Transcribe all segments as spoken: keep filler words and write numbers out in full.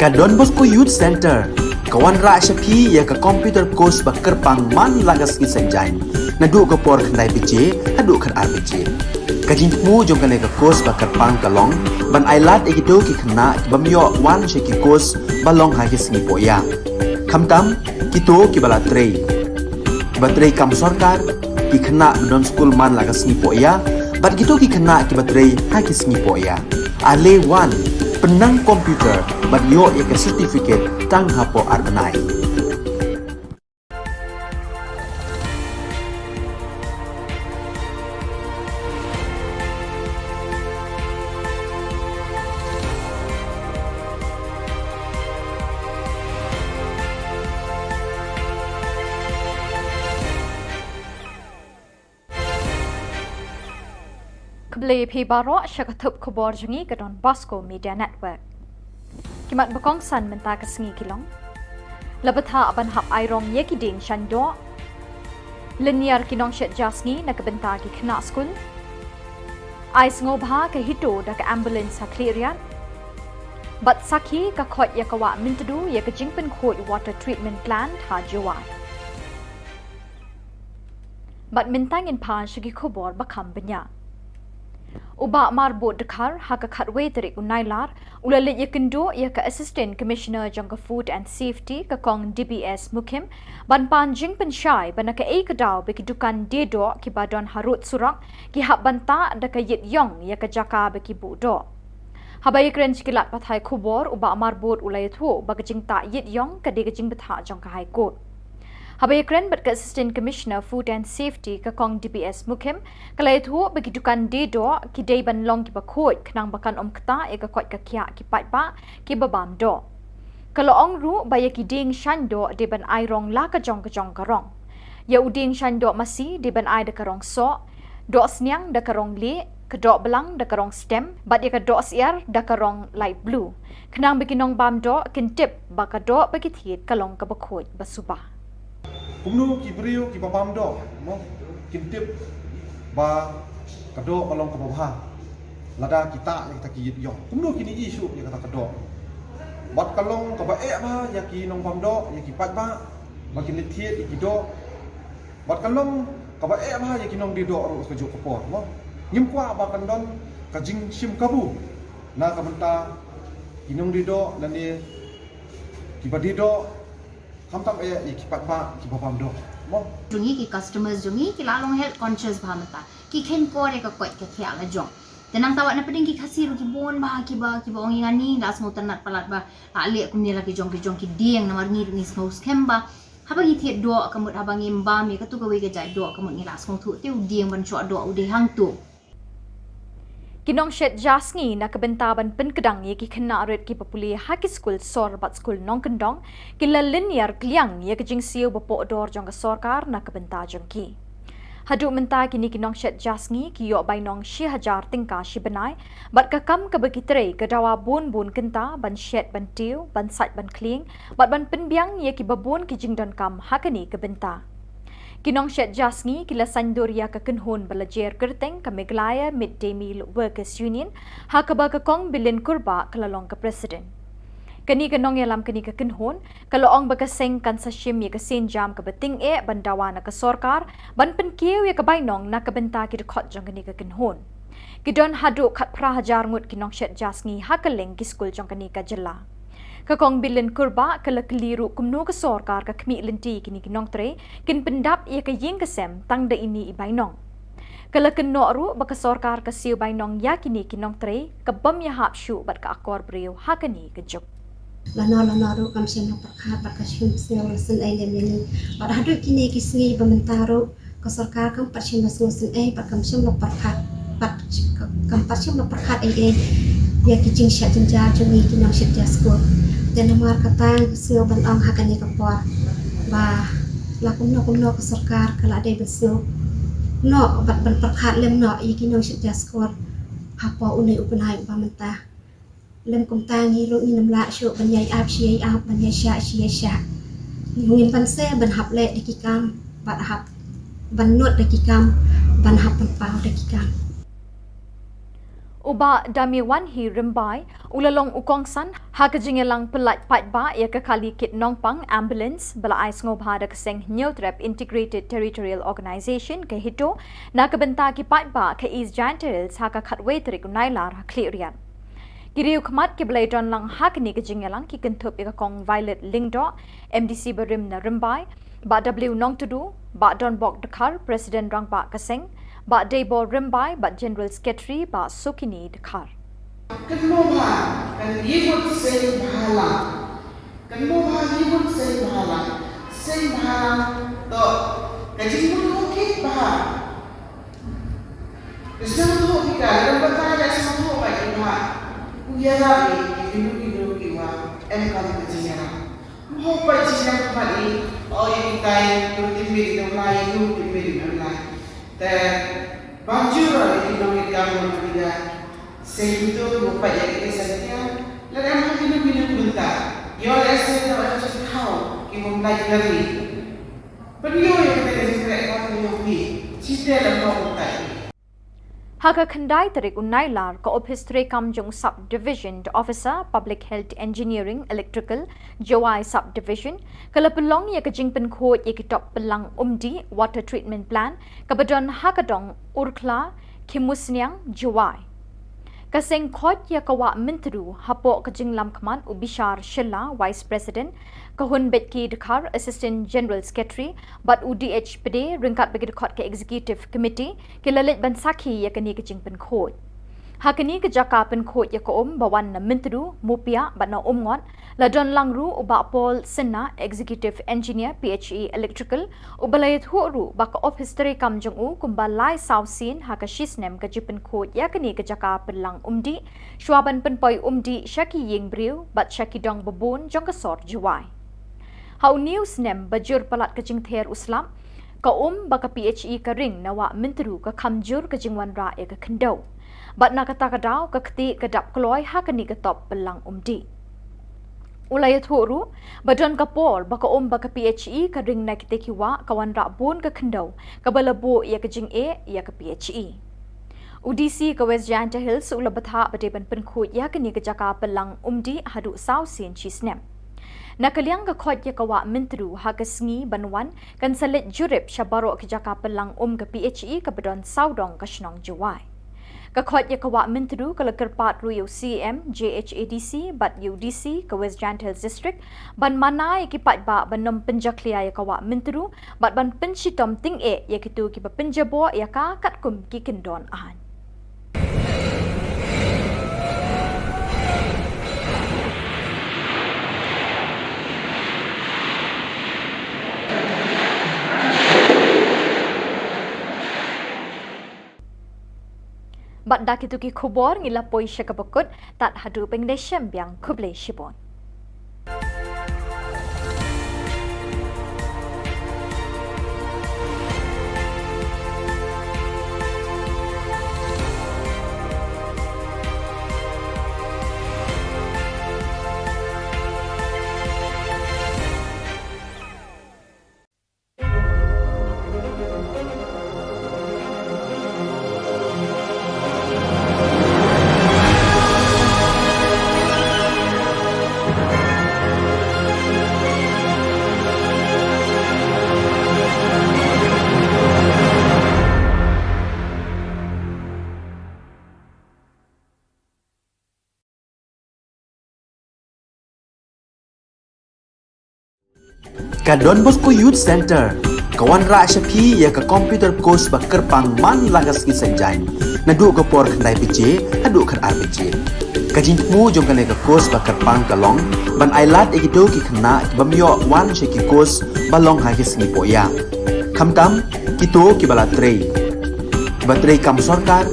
Ka Don Bosco Youth Centre ka wanrah sha phi ïa ka computer course ba kyrpang man la ka sngi Saitjaiñ, naduh ka por khyndai baje haduh khatar baje. Ka jingthmu jong kane ka course ba kyrpang ka long ban ailad ïa kito ki khynnah ki bym ïoh wan sha ki course ba long ha ki sngi pohïa, khamtam kito kiba la trei, kiba trei kam sorkar, ki khynnah ba don skul man la ka sngi pohïa, bad kito ki khynnah kiba trei ha ki sngi pohïa. Ale wan, pynnang computer bad ïoh ïa ka certificate tang hapoh ar bnai. Khublei phi baroh sha ka thup khubor jong ngi ka Don Bosco Media Network. Ki mat ba kongsan mynta ka sngi ki long: la bthah ban hap ai rong ïa ki dieng shaiñ doh, lynñiar ki nongshet ja sngi na ka bynta ki khynnah skul, ai sngewbha ka HITO da ka ambulance ha Khliehriat, bad sakhi ka khoit ïa ka wah Myntdu ïa ka jingpynkhuid water treatment plant ha Jowai. Bad mynta ngin pan sha ki khubor ba kham bniah. U Bah Marbud Dkhar ha ka khatwei tarik u Nailar u la leit ïakynduh ïa ka Assistant Commissioner jong ka Food and Safety, ka Kong D B S Mukhim, ban pan jingpynshai ba na kaei ka daw ba ki dukan die doh kiba don harud surok ki hap ban tah da ka ïit ïong ïa ka jaka ba ki buh doh. Haba ïakren sha ki lad pathai khubor, u Bah Marbud u la ïathuh ba ka jingtah ïit ïong ka dei ka jingbthah jong ka High Court. Haba ïakren bad ka Assistant Commissioner Food and Safety, ka Kong D B S Mukhim, ka la ïathuh ba ki dukan die doh ki dei ban long kiba khuid khnang ba kan ym ktah ïa ka koit ka khiah ki paidbah kiba bam doh. Ka la ong ruh ba ïa ki dieng shaiñ doh dei ban ai rong la ka jong ka jong ka rong. Ïa u dieng shaiñ doh masi dei ban ai da ka rong soh, doh sniang da ka rong lieh, ka doh blang da ka rong stem, bad ïa ka doh syiar da ka rong light blue, khnang ba ki nongbam doh kin tip ba ka doh ba ki thied ka long kaba khuid ba suba. Kumno ki briew kiba bam doh, mo, kin tip ba ka doh ka long kaba bha lada ki tah ïa kita ki ïit ïong? Kumno kin ïohi shuh ïa kata ka doh? Bad ka long kaba eh bha ïa ki nongbam doh, ïa ki paidbah, ba kin leit thied ïa ki doh. Bad ka long kaba eh bha ïa ki nongdie doh ruh kajuh ka por, mo. Ngim kwah ba kan don ka jingshim kabu na ka bynta ki nongdie doh lane kiba die doh, khamtam eh ïa ki paidbah kiba bam doh, mo. Jong ngi, ki customers jong ngi ki la long health conscious bha mynta. Ki kheiñ kor ïa ka koit ka khiah la jong. Te nangta wat na pdeng ki Khasi ruh ki bun bha kiba, kiba ong ïa ngi, la sngewtynnat palat ba la leh kumne la ki jong ki jong ki dieng, namar ngi ruh ngi sngew skhem ba haba ngi thied doh ka mut, haba ngim bam ïa katu kawei ka jait doh ka mut ngi la sngewthuh te u dieng ban shoh doh u dei hangtu. Ki nongshet ja sngi na ka bynta ban pynkdang ïa ki khynnah rit kiba pule ha ki skul sor bad skul nongkyndong ki la lynñiar kliang ïa ka jingsiew ba poh dor jong ka sorkar na ka bynta jong ki. Haduh mynta kine ki nongshet ja sngi ki ïoh bainong shi hajar tyngka shi bnai, bad ka kam kaba ki trei ka dawa bun bun kynta ban shet ban tiew, ban sait ban khlieng, bad ban pynbiang ïa kiba bun ki jingdonkam ha kane ka bynta. Ki nongshet ja sngi ki la saiñdur ïa ka kynhun ba la jer kyrteng ka Meghalaya Mid Day Meal Workers Union, ha kaba ka Kong Bilin Kurbah ka la long ka president. Kane ka nongïalam kane ka kynhun ka la ong ba ka seng kan sa shim ïa ka sienjam kaba tyngeh ban dawa na ka sorkar ban pynkiew ïa ka bainong na ka bynta ki dkhot jong kane ka kynhun. Ki don haduh khatphra hajar ngut ki nongshet ja sngi ha kylleng ki skul jong kane ka jylla. Ka Kong Bilin Kurbah ka la kylli ruh kumno ka sorkar ka khmih lynti kine ki nongtrei kin pyndap ïa ka ïing ka sem tang da ine i bainong. Ka la kynnoh ruh ba ka sorkar ka siew bainong ïa kine ki nongtrei ka bym ïahap shuh bad ka akor briew ha kane ka juk. Lano lano ruh kam shym la pyrkhat bad ka shim sniew la sngewsih lem ïa ngi. Bad haduh kine ki sngi ba mynta ruh ka sorkar kam pat shym la sngewsih, eh, bad kam shym la pyrkhat, bad ka-, kam pat shym la pyrkhat ei ei ïa ki jingshet jynjar jong ngi ki nongshet ja skul. Te namar kata nga sngew ban ong ha kane ka por ba la kumno kumno ka sorkar ka la dei ban sngew noh bad ban pyrkhat lem noh ïa ki nongshet ja skul hapoh une u bnai uba mynta. Lym kumta ngi ruh ngim lah shuh ban ïai ap shi ïai ap, ban ïai shah shi ïai shah. Ngim banse ban hap leh da ki kam, ban hap ban nud da ki kam, ban hap ban paw da ki kam. U Bah Damiwanhi Rymbai u la long u kongsan ha ka jingïalang pyllait paidbah ïa ka kali kit nongpang ambulance ba la ai sngewbha da ka seng Hynñiewtrep Integrated Territorial Organization ka HITO na ka bynta ki paidbah ka East Jaintia Hills ha ka khatwei tarik u Nailar ha Khliehriat. Ki riew khmat kiba la ïadon lang ha kane ka jingïalang ki kynthup ïa ka Kong Violet Lyngdoh, MDC barim na Rymbai, Bah W Nongtdu, Bah Donbok Dkhar, President Rangbah ka seng, Bah Deibor Rymbai, Bah General Secretary, Bah Sukini Dkhar. Kynmaw bha, kan ïa mut seng bhalang. Kynmaw bha ïa mut seng bhalang. Seng bhalang toh ka jingmut kit bha. Ka sngewthuh ki ka, lada batai da sngewthuh ba ki bha. U ïarap ïa kino kino kiwa em kam ka jingïarap. Mho pa jingïarap khmat i, o i kitai, tu timit i nong lai, tu timit i nong lai. Te ban jur ïa ki nongïalam nongïalam. Sngewthuh mo pa ïa ki sngewthuh. Lada em ha kino kino ki bynta. Ïoh lehse na em sngewthuh ki mom lai kari. Pynïoh ïa kata ka jingkhreh ka pynïoh phi. Chite la mo utai. Ha ka khyndai tarik u Nailar ka ophis treikam jong u Sub Division Officer Public Health Engineering Electrical Jowai Sub Division ka la pynlong ïa ka jingpynkhuid ïa ki top pynlang umdih Water Treatment Plant kaba don ha ka dong Urkhla Khimusniang Jowai. Ka seng khoit ïa ka Wah Myntdu hapoh ka jinglam khmat u Bishar Shylla, Vice President, ka Hun Betki Dkhar, Assistant General Secretary, bad u D H Pde ryngkat bad ki dkhot ka Executive Committee ki la leit ban sakhi ïa kane ka jingpynkhuid. Ha kane ka jaka pynkhuid ïa ka um ba wan na Myntdu, Mupiah bad na Umngot, la don lang ruh u Bah Paul Synna, Executive Engineer, P H E Electrical, uba la ïathuh ruh ba ka ophis treikam jong u kumba lai saw sien ha ka shi snem ka jingpynkhuid ïa kane ka jaka pynlang umdih, shwa ban pynpoi umdih sha ki ïing briew bad sha ki dong babun jong ka sor Jowai. Ha une u snem ba jur palat ka jingther u slap, ka um ba ka P H E ka ring na Wah Myntdu ka kham jur ka jingwanrah ïa ka khyndew. Bad na kata ka daw ka kti ka dap kloi ha kane ka top pynlang umdih. U la ïathuh ruh ba don ka por ba ka um ba ka P H E ka ring na kita ki wah ka wanrah bun ka khyndew kaba la buh ïa ka jingeh ïa ka P H E. U D C ka West Jaintia Hills u la bthah ba dei ban pynkhuid ïa kane ka jaka pynlang umdih haduh saw sien shi snem. Na ka liang ka khoit ïa ka Wah Myntdu ha ka sngi ban wan kan sa leit jurip sha baroh ki jaka pynlang um ka P H E kaba don sawdong ka shnong Jowai. Ka khoit ïa ka Wah Myntdu ka la kyrpad ruh ïa u C M, J H A D C bad ïa u D C ka West Jaintia Hills District ban mana ïa ki paidbah ban ym pynjakhlia ïa ka Wah Myntdu bad ban pynshitom tyngeh ïa kito kiba pynjaboh ïa ka katkum ki kyndon aiñ. Bad da kito ki khubor ngi la poi sha kaba kut, tad haduh ban ïashem biang, khublei shibun. Ka Don Bosco Youth Center ka wanrah sha phi ïa ka computer course ba kyrpang man la ka sngi Saitjaiñ, naduh ka por khyndai baje haduh khatar baje. Ka jingthmu jong kane ka course ba kyrpang ka long ban ailad ïa kito ki khynnah ki bym ïoh wan sha ki course ba long ha ki sngi pohïa, khamtam kito kiba la trei, kiba trei kam sorkar,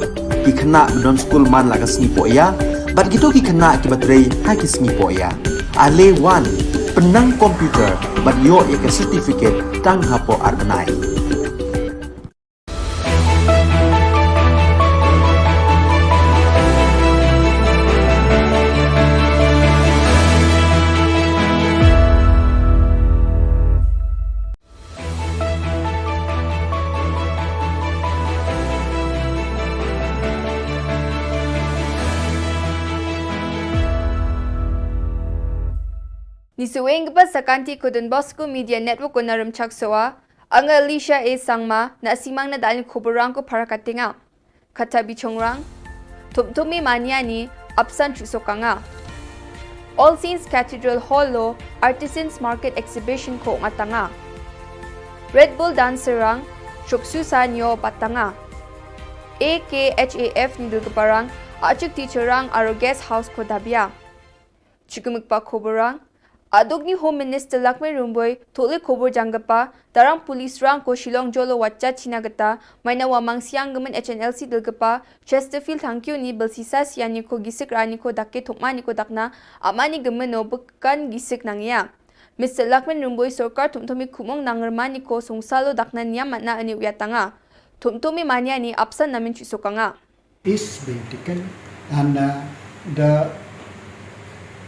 ki khynnah ba don skul man la ka sngi pohïa bad kito ki khynnah kiba trei ha ki sngi pohïa. Ale wan, pynnang computer bad ïoh ïa ka certificate tang hapoh ar bnai. Ni suweng ba sakanti ko Don Bosco Media Network ko na Rymchak Soa, anga Alicia A Sangma, na simang na dalin ko borang ko para katinga. Kata bichongrang, Thumthumi Mania ni apsan chusokanga. All Saints Cathedral Hall lo Artisans Market Exhibition ko ngatanga. Red Bull Dancer rang, Choksu Sanyo batanga. A K H A F ni dulgaparang, achik teacher rang aro guest house ko dabia. Chukmikpa koborang, aduk ni Home Minister Lakmin Rumboi, thole kobor jangkapa, darang police rang ko Shillong jolo watcha china gata, maina wamang siang gemen H N L C dulgapa, Chesterfield thangkyu ni belsisa siani ko gisik rani ko dakke thokmani ko dakna, amani gemen no bukan gisik nangya. Mister Lakmin Rumboi sorkar Thumthumi kumong nangermani ko sungsalo dakna niam mana ani uyatanga. Thumthumi Mania ni apsan namin chusokanga. Is being taken, and uh, the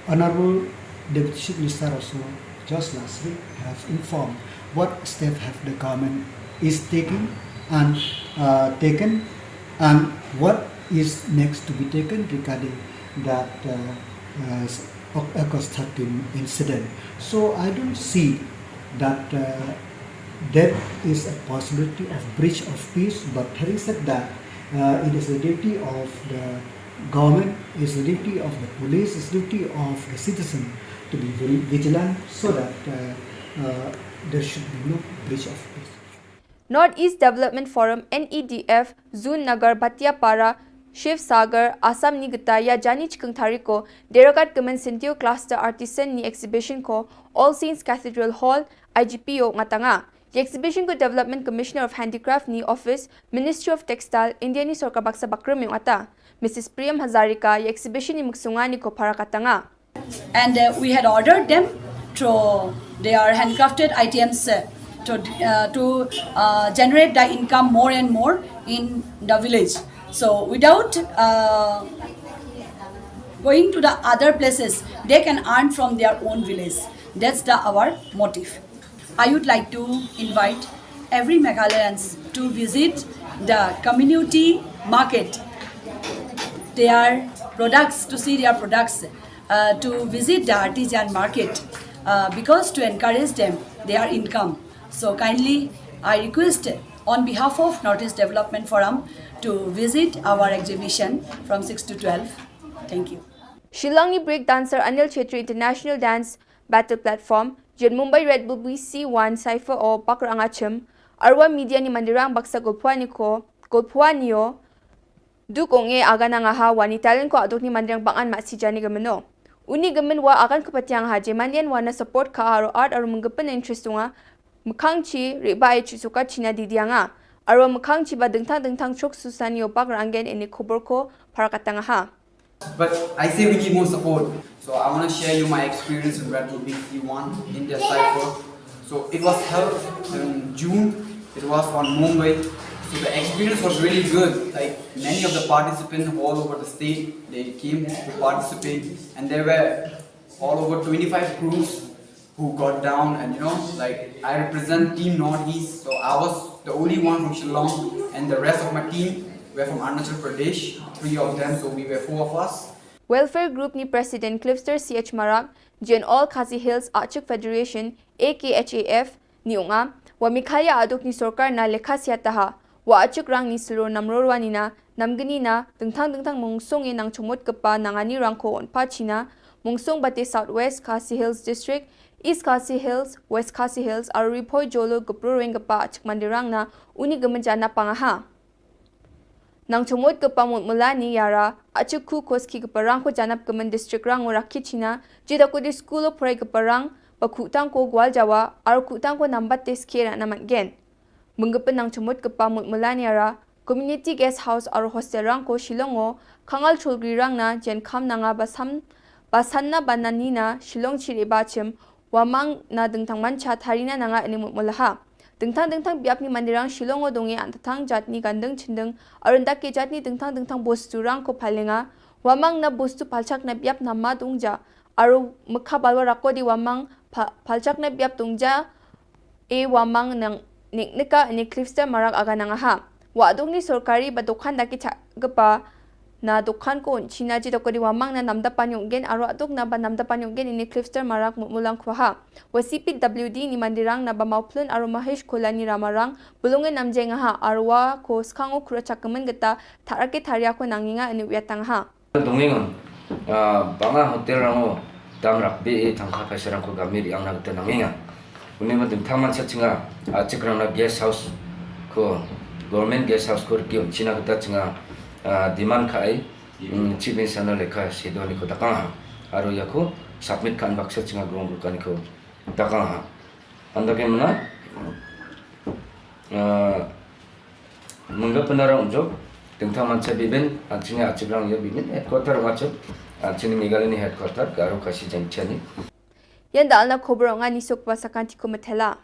Honorable Deputy Chief Minister also just last week have informed what step have the government is taking and uh, taken, and what is next to be taken regarding that uh, uh, August thirteen incident. So I don't see that uh, there is a possibility of breach of peace, but having said that, uh, it is the duty of the government, it's the duty of the police, it's the duty of the citizen to be very vigilant so that uh, uh, there should be no breach of peace. North East Development Forum N E D F, Zun Nagar, Batiapara, Shiv Sagar, Assam ni gita ya jani chikung tariko, Deragat Kemen Sentio Cluster Artisan ni exhibition ko, All Saints Cathedral Hall, I G P o ngatanga. Exhibition ko Development Commissioner of Handicraft ni Office, Ministry of Textile, India ni Sorkar Baksa Bakrum yung ata. Missus Priyam Hazarika, exhibition ni muksungani ko para katanga. And uh, we had ordered them to their handcrafted items uh, to, uh, to uh, generate the income more and more in the village. So without uh, going to the other places, they can earn from their own village. That's the our motive. I would like to invite every Meghalayans to visit the community market, their products, to see their products, uh, to visit the artisan market uh, because to encourage them their income. So kindly, I request on behalf of Northeast Development Forum to visit our exhibition from six to twelve. Thank you. Shillong ni break dancer Anil Chhetri International Dance Battle Platform, Jen Mumbai Red Bull B C one Cypher o Bakr Angachim, Arwa Media ni Mandirang Baksa Golphuani ko, Golphuani o, Duk ong e agan anga ha wa ni talent ko aduk ni mandiang bangan ma si jani gemen no. Uni gemen wa agan ko patiang ha je mandian wa na support ka aro art aro menggepen interest tunga. Mekang chi riba e chi suka china di dianga. Aro mekang chi ba dengtang dengtang chok susan yo bak ranggen ini kubur ko para katanga ha. But I say we need more support. So I want to share you my experience in Red Bull B C one in their cycle. So it was held in June. It was on Mumbai. So the experience was really good. Like many of the participants all over the state, they came to participate, and there were all over twenty-five crews who got down, and you know, like, I represent Team Northeast, so I was the only one from Shillong, and the rest of my team were from Arunachal Pradesh, three of them, so we were four of us. Welfare Group ni President Cliffster C H Marak, Jen All Khasi Hills Achuk Federation, A K H A F, ni unga, wa Meghalaya aduk ni sorkar na lekha siataha, wa achuk rang ni selo namrorwa nina, namgeni na, dengtang dengtang mungsung e nang chumut kepa nangani rang ko onpa china, mungsung bate South West Khasi Hills District, East Khasi Hills, West Khasi Hills, aro Ri Bhoi Jolo gepro reng kepa achuk mandirang na, uni gemenja na pangaha. Nang chumut kepa mut mula ni yara, achuk ku koski kepa rang ko janap kemen district rang ora kichina, jida ko di school o prai kepa rang, ba kutang ko gwal jawa, aro kutang ko nambat te skera na matgen. Menggepen nang chumut kepa mut mula ni yara, community guest house aro hostel rang ko Shillong o, kangal chulgri rang na, jen kam nanga basam, basanna bananina, Shillong chiri bachim, wamang na dengtang mancha tharina nanga ini mut mulaha. Dengtang dengtang biap ni mandirang Shillong o dongi antatang jatni gandeng chindeng, arundak ke jatni dengtang dengtang bostu rang ko palenga, wamang na bostu palchak na biap na ma dongja, aru mekha balwa rako di wamang pa, palchak na biap dongja, e wamang nang nik nika ini Cliffster Marak aga nangaha. Wa aduk ni sorkari ba dokan daki chak gepa, Na dukhan ko un China ji doko di wamang na Namdapan Yonggen aro aduk na ba Namdapan Yonggen ini Clifster Marak Mutmulang Kwaha. Wa C P W D ini Mandirang na ba Mauplun aro Mahesh Kolani Ramarang bulungin namjengaha aro wa ko skango kura chakamen geta tharake tharia ko nanginga ini wiatangha. Dongengon, ah, banga hotel rango dam rakbi e tangka paisa rangko gamir yang na geta nanginga. Uni ma dingthang mansa chinga, ah, chikrang na guest house ko, government guest house ko riki un China geta chinga, ah, demand ka ai, mm, chief minister na lekha sedo ni ko dakang ha. Aro ya ko submit kan baksa chinga grong grong kan ko dakang ha. Anda ke mana? Ah, mengga penara unjuk, dingthang mansa bibin, an chini achibrang ya bibin, headquarter wachuk, an chini Meghalaya ni headquarter, Garo Khasi Jaiñtia ni. Yan da alna khobor nga ni suk ba sakan tiko metela.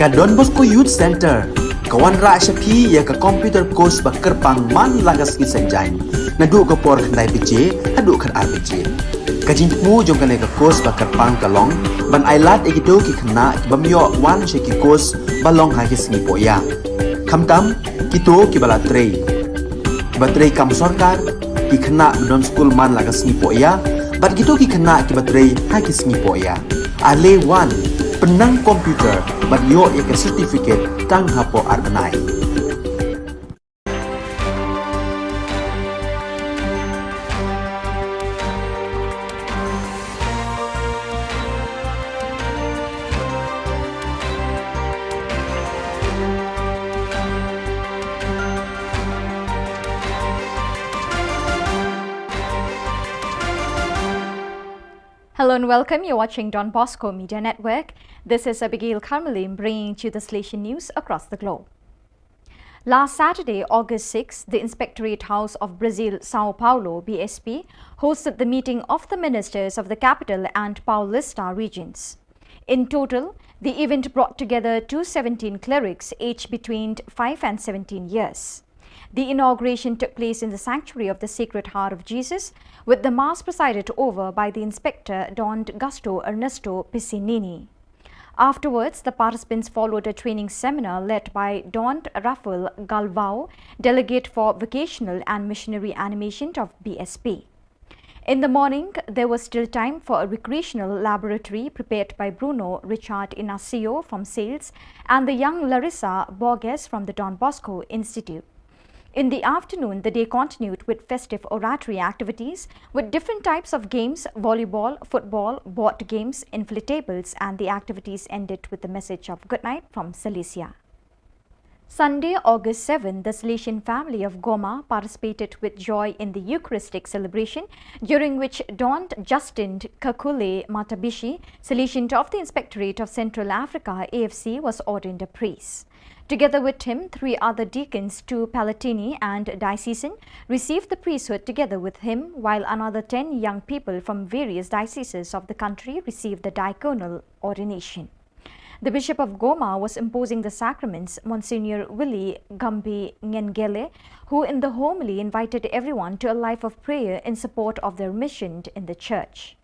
Ka Don Bosco Youth Centre ka wanrah sha phi ïa ka computer course ba kyrpang man la ka sngi Saitjaiñ, naduh ka por khyndai baje haduh khatar baje. Ka jingthmu jong kane ka course ba kyrpang ka long ban ailad ïa kito ki khynnah ki bym ïoh wan sha ki course ba long ha ki sngi pohïa. Khamtam kito kiba la trei, kiba trei kam sorkar, ki khynnah ba don skul man la ka sngi pohïa, bad kito ki khynnah kiba trei ha ki sngi pohïa. Ale wan, pynnang computer bad ïoh ïa ka certificate tang hapoh ar bnai. Hello and welcome. You're watching Don Bosco Media Network. This is Abigail Karmalim bringing to you the Salesian news across the globe. Last Saturday, August sixth, the Inspectorate House of Brazil, São Paulo, B S P, hosted the meeting of the ministers of the capital and Paulista regions. In total, the event brought together two seventeen clerics aged between five and seventeen years. The inauguration took place in the sanctuary of the Sacred Heart of Jesus, with the Mass presided over by the Inspector Don Gasto Ernesto Piccinini. Afterwards, the participants followed a training seminar led by Don Rafael Galvao, delegate for vocational and missionary animation of B S P. In the morning, there was still time for a recreational laboratory prepared by Bruno Richard Inacio from sales and the young Larissa Borges from the Don Bosco Institute. In the afternoon, the day continued with festive oratory activities with different types of games, volleyball, football, board games, inflatables, and the activities ended with the message of good night from Salesian. Sunday, August seventh, the Salesian family of Goma participated with joy in the Eucharistic celebration, during which Don Justin Kakule Matabishi, Salesian of the Inspectorate of Central Africa, A F C, was ordained a priest. Together with him, three other deacons, two Palatini and diocesan, received the priesthood together with him, while another ten young people from various dioceses of the country received the diaconal ordination. The Bishop of Goma was imposing the sacraments, Monsignor Willie Gambi Ngengele, who in the homily invited everyone to a life of prayer in support of their mission in the church.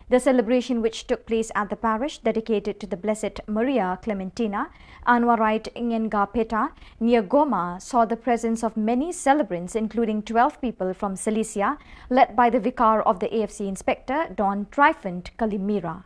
The celebration, which took place at the parish dedicated to the Blessed Maria Clementina, Anwarite Ngengapeta, near Goma, saw the presence of many celebrants, including twelve people from Salesian, led by the vicar of the A F C inspector, Don Tryphon Kalimira.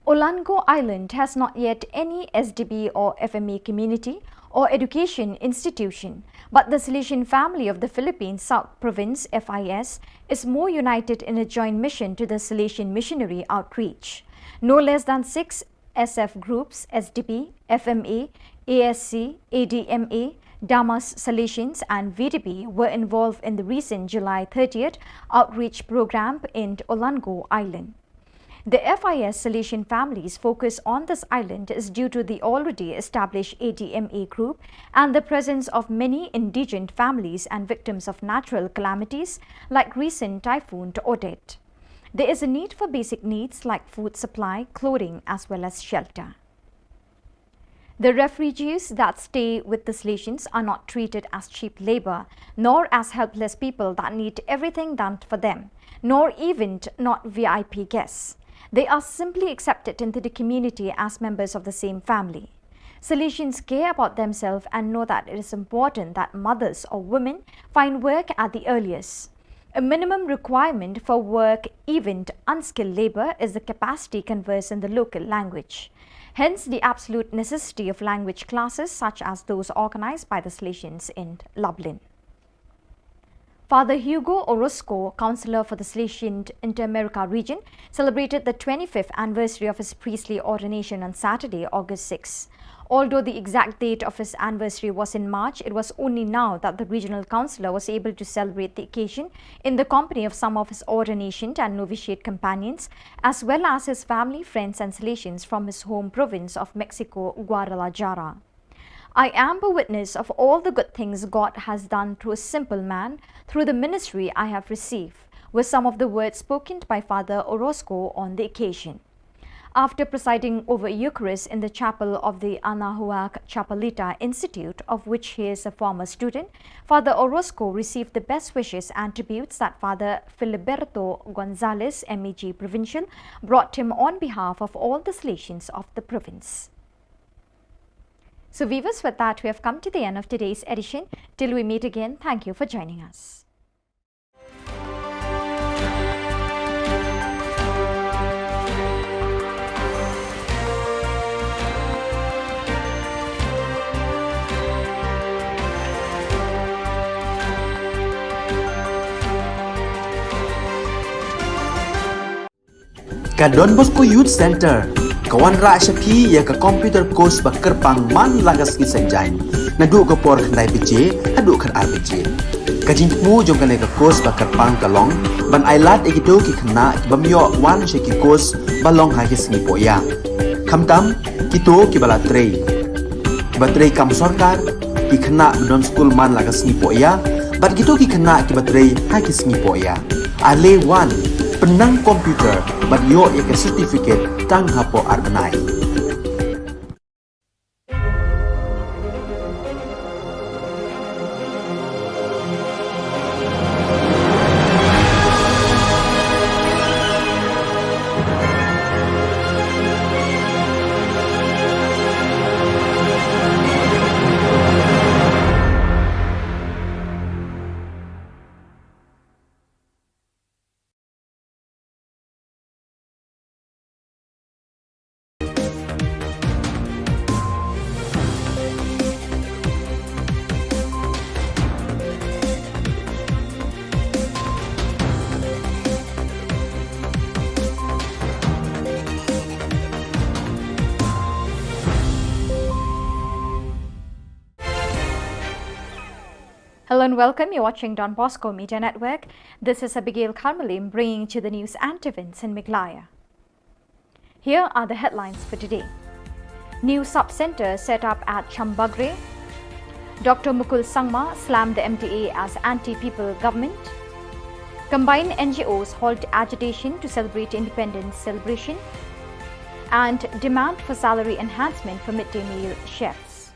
Olango Island has not yet any S D B or F M A community or education institution, but the Salesian family of the Philippines South Province, F I S, is more united in a joint mission to the Salesian missionary outreach. No less than six S F groups, S D B, F M A, A S C, A D M A, Damas Salesians and V D P were involved in the recent July thirtieth outreach program in Olango Island. The F I S Salesian families' focus on this island is due to the already established A D M A group and the presence of many indigent families and victims of natural calamities like recent Typhoon Odette. There is a need for basic needs like food supply, clothing, as well as shelter. The refugees that stay with the Salesians are not treated as cheap labor, nor as helpless people that need everything done for them, nor even not V I P guests. They are simply accepted into the community as members of the same family. Salesians care about themselves and know that it is important that mothers or women find work at the earliest. A minimum requirement for work, even unskilled labor, is the capacity converse in the local language. Hence, the absolute necessity of language classes such as those organized by the Salesians in Lublin. Father Hugo Orozco, counselor for the Salesian Inter-America region, celebrated the twenty-fifth anniversary of his priestly ordination on Saturday, August sixth. Although the exact date of his anniversary was in March, it was only now that the regional councillor was able to celebrate the occasion in the company of some of his ordination and novitiate companions, as well as his family, friends, and Salesians from his home province of Mexico, Guadalajara. "I am a witness of all the good things God has done through a simple man, through the ministry I have received," were some of the words spoken by Father Orozco on the occasion. After presiding over Eucharist in the chapel of the Anahuac Chapelita Institute, of which he is a former student, Father Orozco received the best wishes and tributes that Father Filiberto Gonzalez, M A G Provincial, brought him on behalf of all the Salesians of the province. So viewers, with that, we have come to the end of today's edition. Till we meet again, thank you for joining us. Ka Don Bosco Youth Centre ka wanrah sha phi ïa ka computer course ba kyrpang man la ka sngi Saitjaiñ, naduh ka por khyndai baje haduh khatar baje. Ka jingthmu jong kane ka course ba kyrpang ka long ban ailad ïa kito ki khynnah ki bym ïoh wan sha ki course ba long ha ki sngi pohïa. Khamtam kito kiba la trei, kiba trei kam sorkar, ki khynnah ba don skul man la ka sngi pohïa, bad kito ki khynnah kiba trei ha ki sngi pohïa. Ale wan, pynnang computer bad ïoh ïa ka certificate tang hapoh ar bnai. Hello and welcome. You're watching Don Bosco Media Network. This is Abigail Karmalim bringing to the news and events in Meghalaya. Here are the headlines for today. New sub-centre set up at Chambagre. Doctor Mukul Sangma slammed the M D A as anti-people government. Combined N G Os halt agitation to celebrate independence celebration. And demand for salary enhancement for midday meal chefs.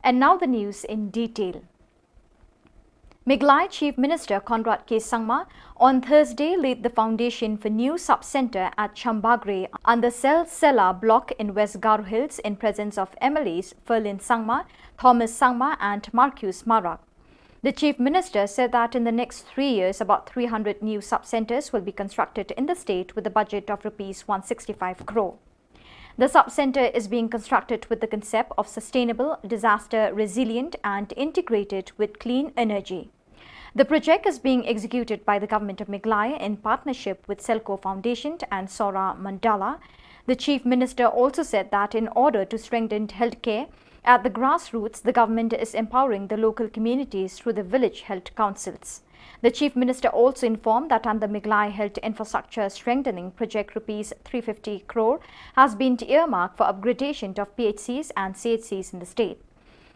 And now the news in detail. Meghalaya Chief Minister Conrad K Sangma on Thursday laid the foundation for new sub-centre at Chambagre under Selsela block in West Garo Hills in presence of M L As Ferlin Sangma, Thomas Sangma and Marcuise Marak. The Chief Minister said that in the next three years, about three hundred new sub-centres will be constructed in the state with a budget of rupees one sixty-five crore. The sub-centre is being constructed with the concept of sustainable, disaster resilient and integrated with clean energy. The project is being executed by the Government of Meghalaya in partnership with Selco Foundation and Saurabh Mandal. The Chief Minister also said that in order to strengthen healthcare, At the grassroots, the government is empowering the local communities through the village health councils. The Chief Minister also informed that under Meghalaya Health Infrastructure Strengthening Project, rupees three fifty crore has been earmarked for upgradation of P H Cs and C H Cs in the state.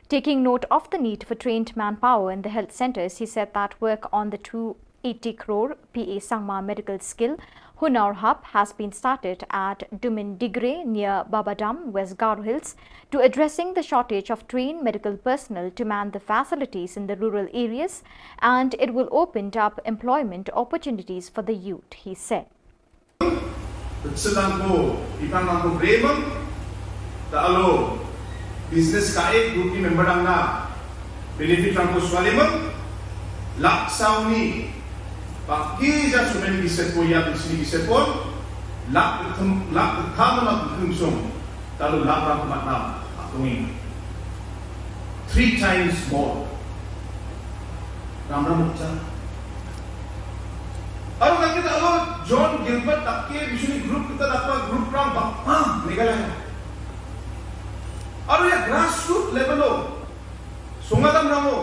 Taking note of the need for trained manpower in the health centres, he said that work on the two eighty crore P A Sangma Medical Skill Hunar Hub has been started at Dumindigre near Babadam, West Garo Hills, to addressing the shortage of trained medical personnel to man the facilities in the rural areas, and it will open up employment opportunities for the youth, he said. Sedang ko, ikan ko bremang, ta alo business kae group ni member dang na benefit rang ko swaliman, lak sauni, paki ja sumen ki sepo ya, ki sini ki sepon, lak kem, lak ketham na kem song, ta alo lak rang ko matnam, atungi. Three times more. Ram ram cha. Aro kata alo John Gilbert takke bishni group kita dapa group rang bak ah Meghalaya. Aro ya grassroots level lo. Sungadam rango.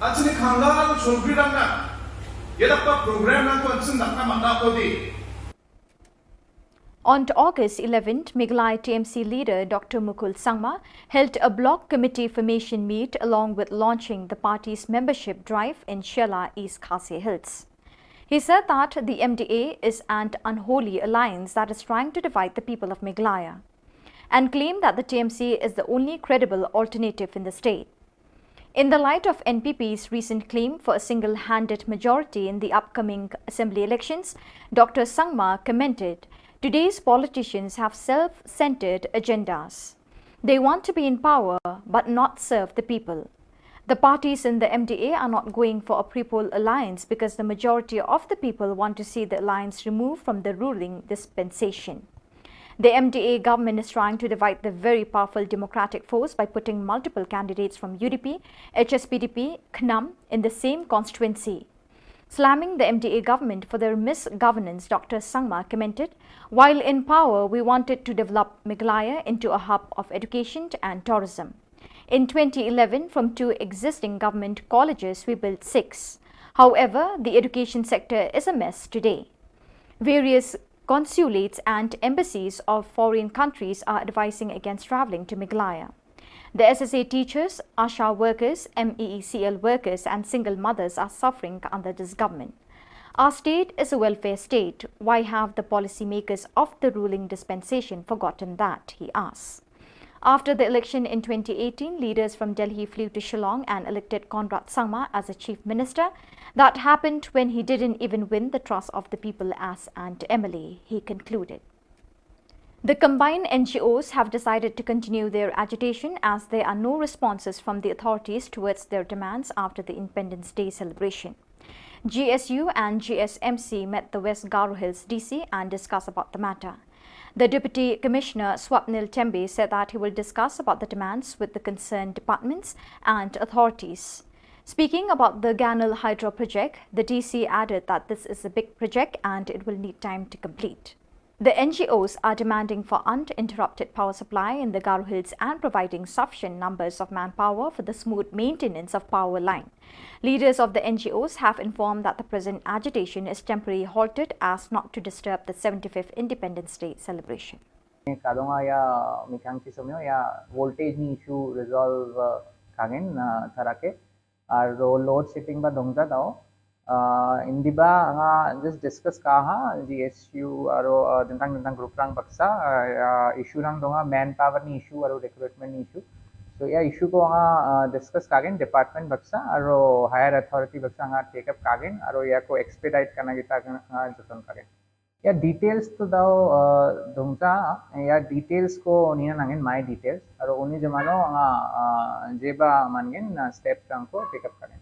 Achini khangla alo chobri rang na. Ya dapa program rang ko ansin dakna mata ko di. On August eleventh, Meghalaya T M C leader Doctor Mukul Sangma held a block committee formation meet along with launching the party's membership drive in Shella, East Khasi Hills. He said that the M D A is an unholy alliance that is trying to divide the people of Meghalaya, and claimed that the T M C is the only credible alternative in the state. In the light of N P P's recent claim for a single-handed majority in the upcoming assembly elections, Doctor Sangma commented, "Today's politicians have self-centered agendas. They want to be in power but not serve the people. The parties in the M D A are not going for a pre-poll alliance because the majority of the people want to see the alliance removed from the ruling dispensation. The M D A government is trying to divide the very powerful democratic force by putting multiple candidates from U D P, H S P D P, KHNAM in the same constituency." Slamming the M D A government for their misgovernance, Doctor Sangma commented, "While in power, we wanted to develop Meghalaya into a hub of education and tourism. In twenty eleven, from two existing government colleges, we built six. However, the education sector is a mess today. Various consulates and embassies of foreign countries are advising against travelling to Meghalaya. The S S A teachers, ASHA workers, M E E C L workers and single mothers are suffering under this government. Our state is a welfare state. Why have the policymakers of the ruling dispensation forgotten that?" he asks. After the election in twenty eighteen, leaders from Delhi flew to Shillong and elected Conrad Sangma as the chief minister. That happened when he didn't even win the trust of the people as an M L A, he concluded. The combined N G Os have decided to continue their agitation as there are no responses from the authorities towards their demands after the Independence Day celebration. G S U and G S M C met the West Garo Hills D C and discussed about the matter. The Deputy Commissioner Swapnil Tembe said that he will discuss about the demands with the concerned departments and authorities. Speaking about the Ganal Hydro project, the D C added that this is a big project and it will need time to complete. The N G Os are demanding for uninterrupted power supply in the Garo Hills and providing sufficient numbers of manpower for the smooth maintenance of power line. Leaders of the N G Os have informed that the present agitation is temporarily halted as not to disturb the seventy-fifth Independence Day celebration. Kadonga ya mikhang ki somyo ya voltage ni issue resolve, uh, kangin, uh, tharake. Aro load shedding ba dongja dao. Uh, indiba nga just discuss kaha G S U aro, uh, dentang dentang group rang baksa, uh, uh, issue rang donga manpower ni issue aro recruitment ni issue. So ya issue ko nga, uh, discuss kagen department baksa aro higher authority baksa nga take up kagen aro ya ko expedite kana kita nga joton kagen. Ya details to dao, uh, dongja, ya details ko nina nangin my details. Aro uni jemano nga, uh, jeba mangin, uh, step rang ko take up kagen.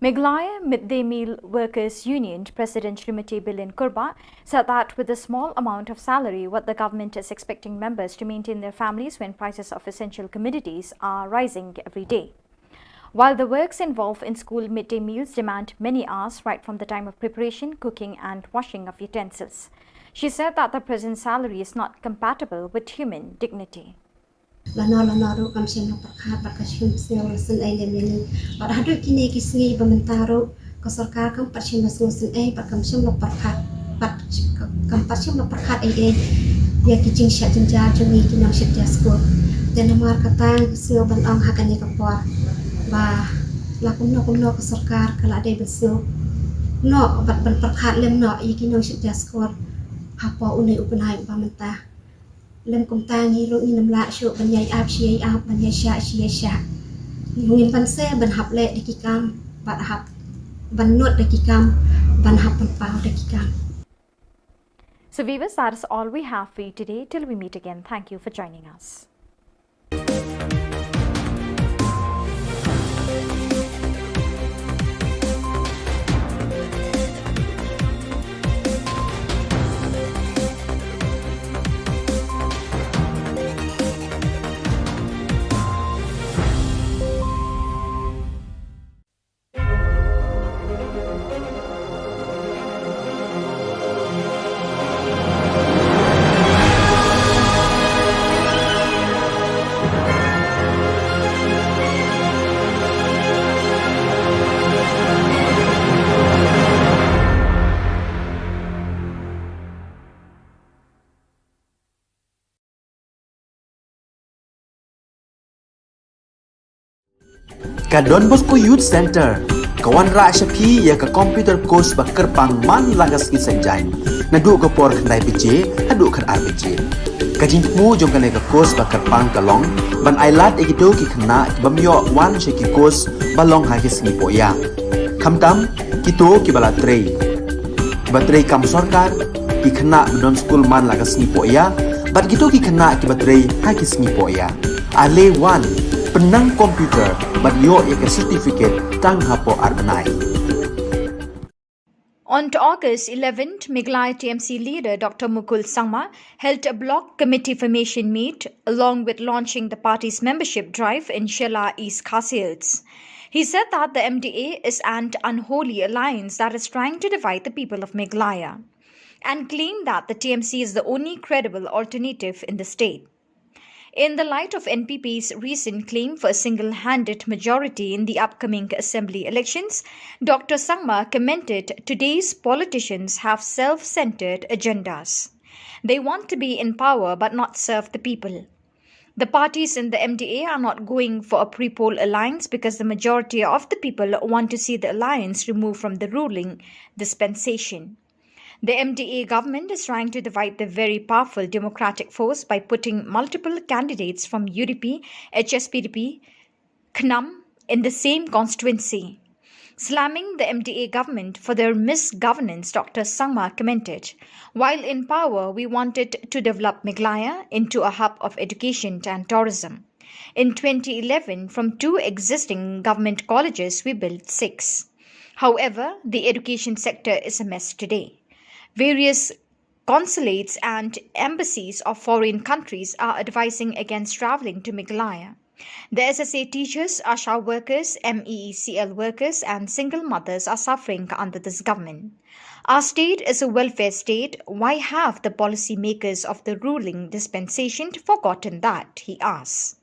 Meghalaya Midday Meal Workers Union President Srimati Bilin Kurbah said that with the small amount of salary, what the government is expecting members to maintain their families when prices of essential commodities are rising every day. While the works involved in school midday meals demand many hours right from the time of preparation, cooking and washing of utensils, she said that the present salary is not compatible with human dignity. Lano lano ruh kam shym la pyrkhat bad kam shym sngew la sngewsih lem ïa ngi. Bad haduh kine ki sngi ba mynta ruh ka sorkar kam pat shym la sngewsih bad kam shym la pyrkhat bad kam pat shym la pyrkhat ei ei ïa ki jingshah jynjar jong ngi ki nongshit diaspora. Te namar kata sngew ban ong ha kane ka por ba la kumno kumno ka sorkar ka la dei ban sngew noh bad ban pyrkhat lem noh ïa ki nongshit diaspora hapoh une u bnai ba mynta. Lem kumta ngi ruh ngin ym lah shuh ban ïai ap shi ïai ap, ban ïai shah shi ïai shah. Ngin ban seh ban hap leh da ki kam, ban hap ban nud da ki kam, ban hap ban paw da ki kam. So viewers, that is all we have for you today. Till we meet again, thank you for joining us. Ka Don Bosco Youth Centre ka wanrah sha phi ïa ka computer course ba kyrpang man la ka sngi Saitjaiñ, naduh ka por khyndai baje haduh khatar baje. Ka jingthmu jong kane ka course ba kyrpang ka long ban ailad ïa kito ki khynnah ki bym ïoh wan sha ki course ba long ha ki sngi pohïa. Khamtam kito kiba la trei, kiba trei kam sorkar, ki khynnah ba don skul man la ka sngi pohïa, bad kito ki khynnah kiba trei ha ki sngi pohïa. Ale wan, pynnang computer bad ïoh ïa ka certificate tang hapoh ar bnai. On to August eleventh, Meghalaya T M C leader Doctor Mukul Sangma held a block committee formation meet along with launching the party's membership drive in Shella, East Khasi Hills. He said that the M D A is an unholy alliance that is trying to divide the people of Meghalaya and claimed that the T M C is the only credible alternative in the state. In the light of N P P's recent claim for a single-handed majority in the upcoming assembly elections, Doctor Sangma commented today's politicians have self-centered agendas. They want to be in power but not serve the people. The parties in the M D A are not going for a pre-poll alliance because the majority of the people want to see the alliance removed from the ruling dispensation. The M D A government is trying to divide the very powerful democratic force by putting multiple candidates from U D P, H S P D P, KHNUM in the same constituency. Slamming the M D A government for their misgovernance, Doctor Sangma commented, "While in power, we wanted to develop Meghalaya into a hub of education and tourism. In twenty eleven, from two existing government colleges, we built six. However, the education sector is a mess today. Various consulates and embassies of foreign countries are advising against traveling to Meghalaya. The S S A teachers, ASHA workers, M E E C L workers, and single mothers are suffering under this government. Our state is a welfare state. Why have the policymakers of the ruling dispensation forgotten that?" he asks.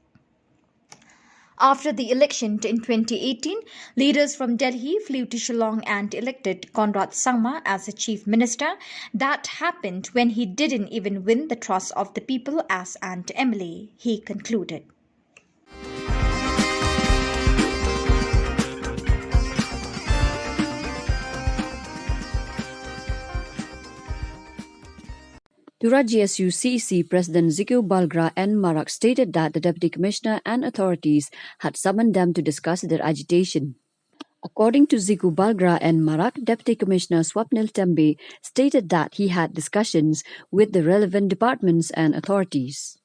After the election in twenty eighteen, leaders from Delhi flew to Shillong and elected Conrad Sangma as the chief minister. That happened when he didn't even win the trust of the people as an M L A, he concluded. Tura G S U C E C President Ziku Balgra N Marak stated that the Deputy Commissioner and authorities had summoned them to discuss their agitation. According to Ziku Balgra N Marak, Deputy Commissioner Swapnil Tembe stated that he had discussions with the relevant departments and authorities.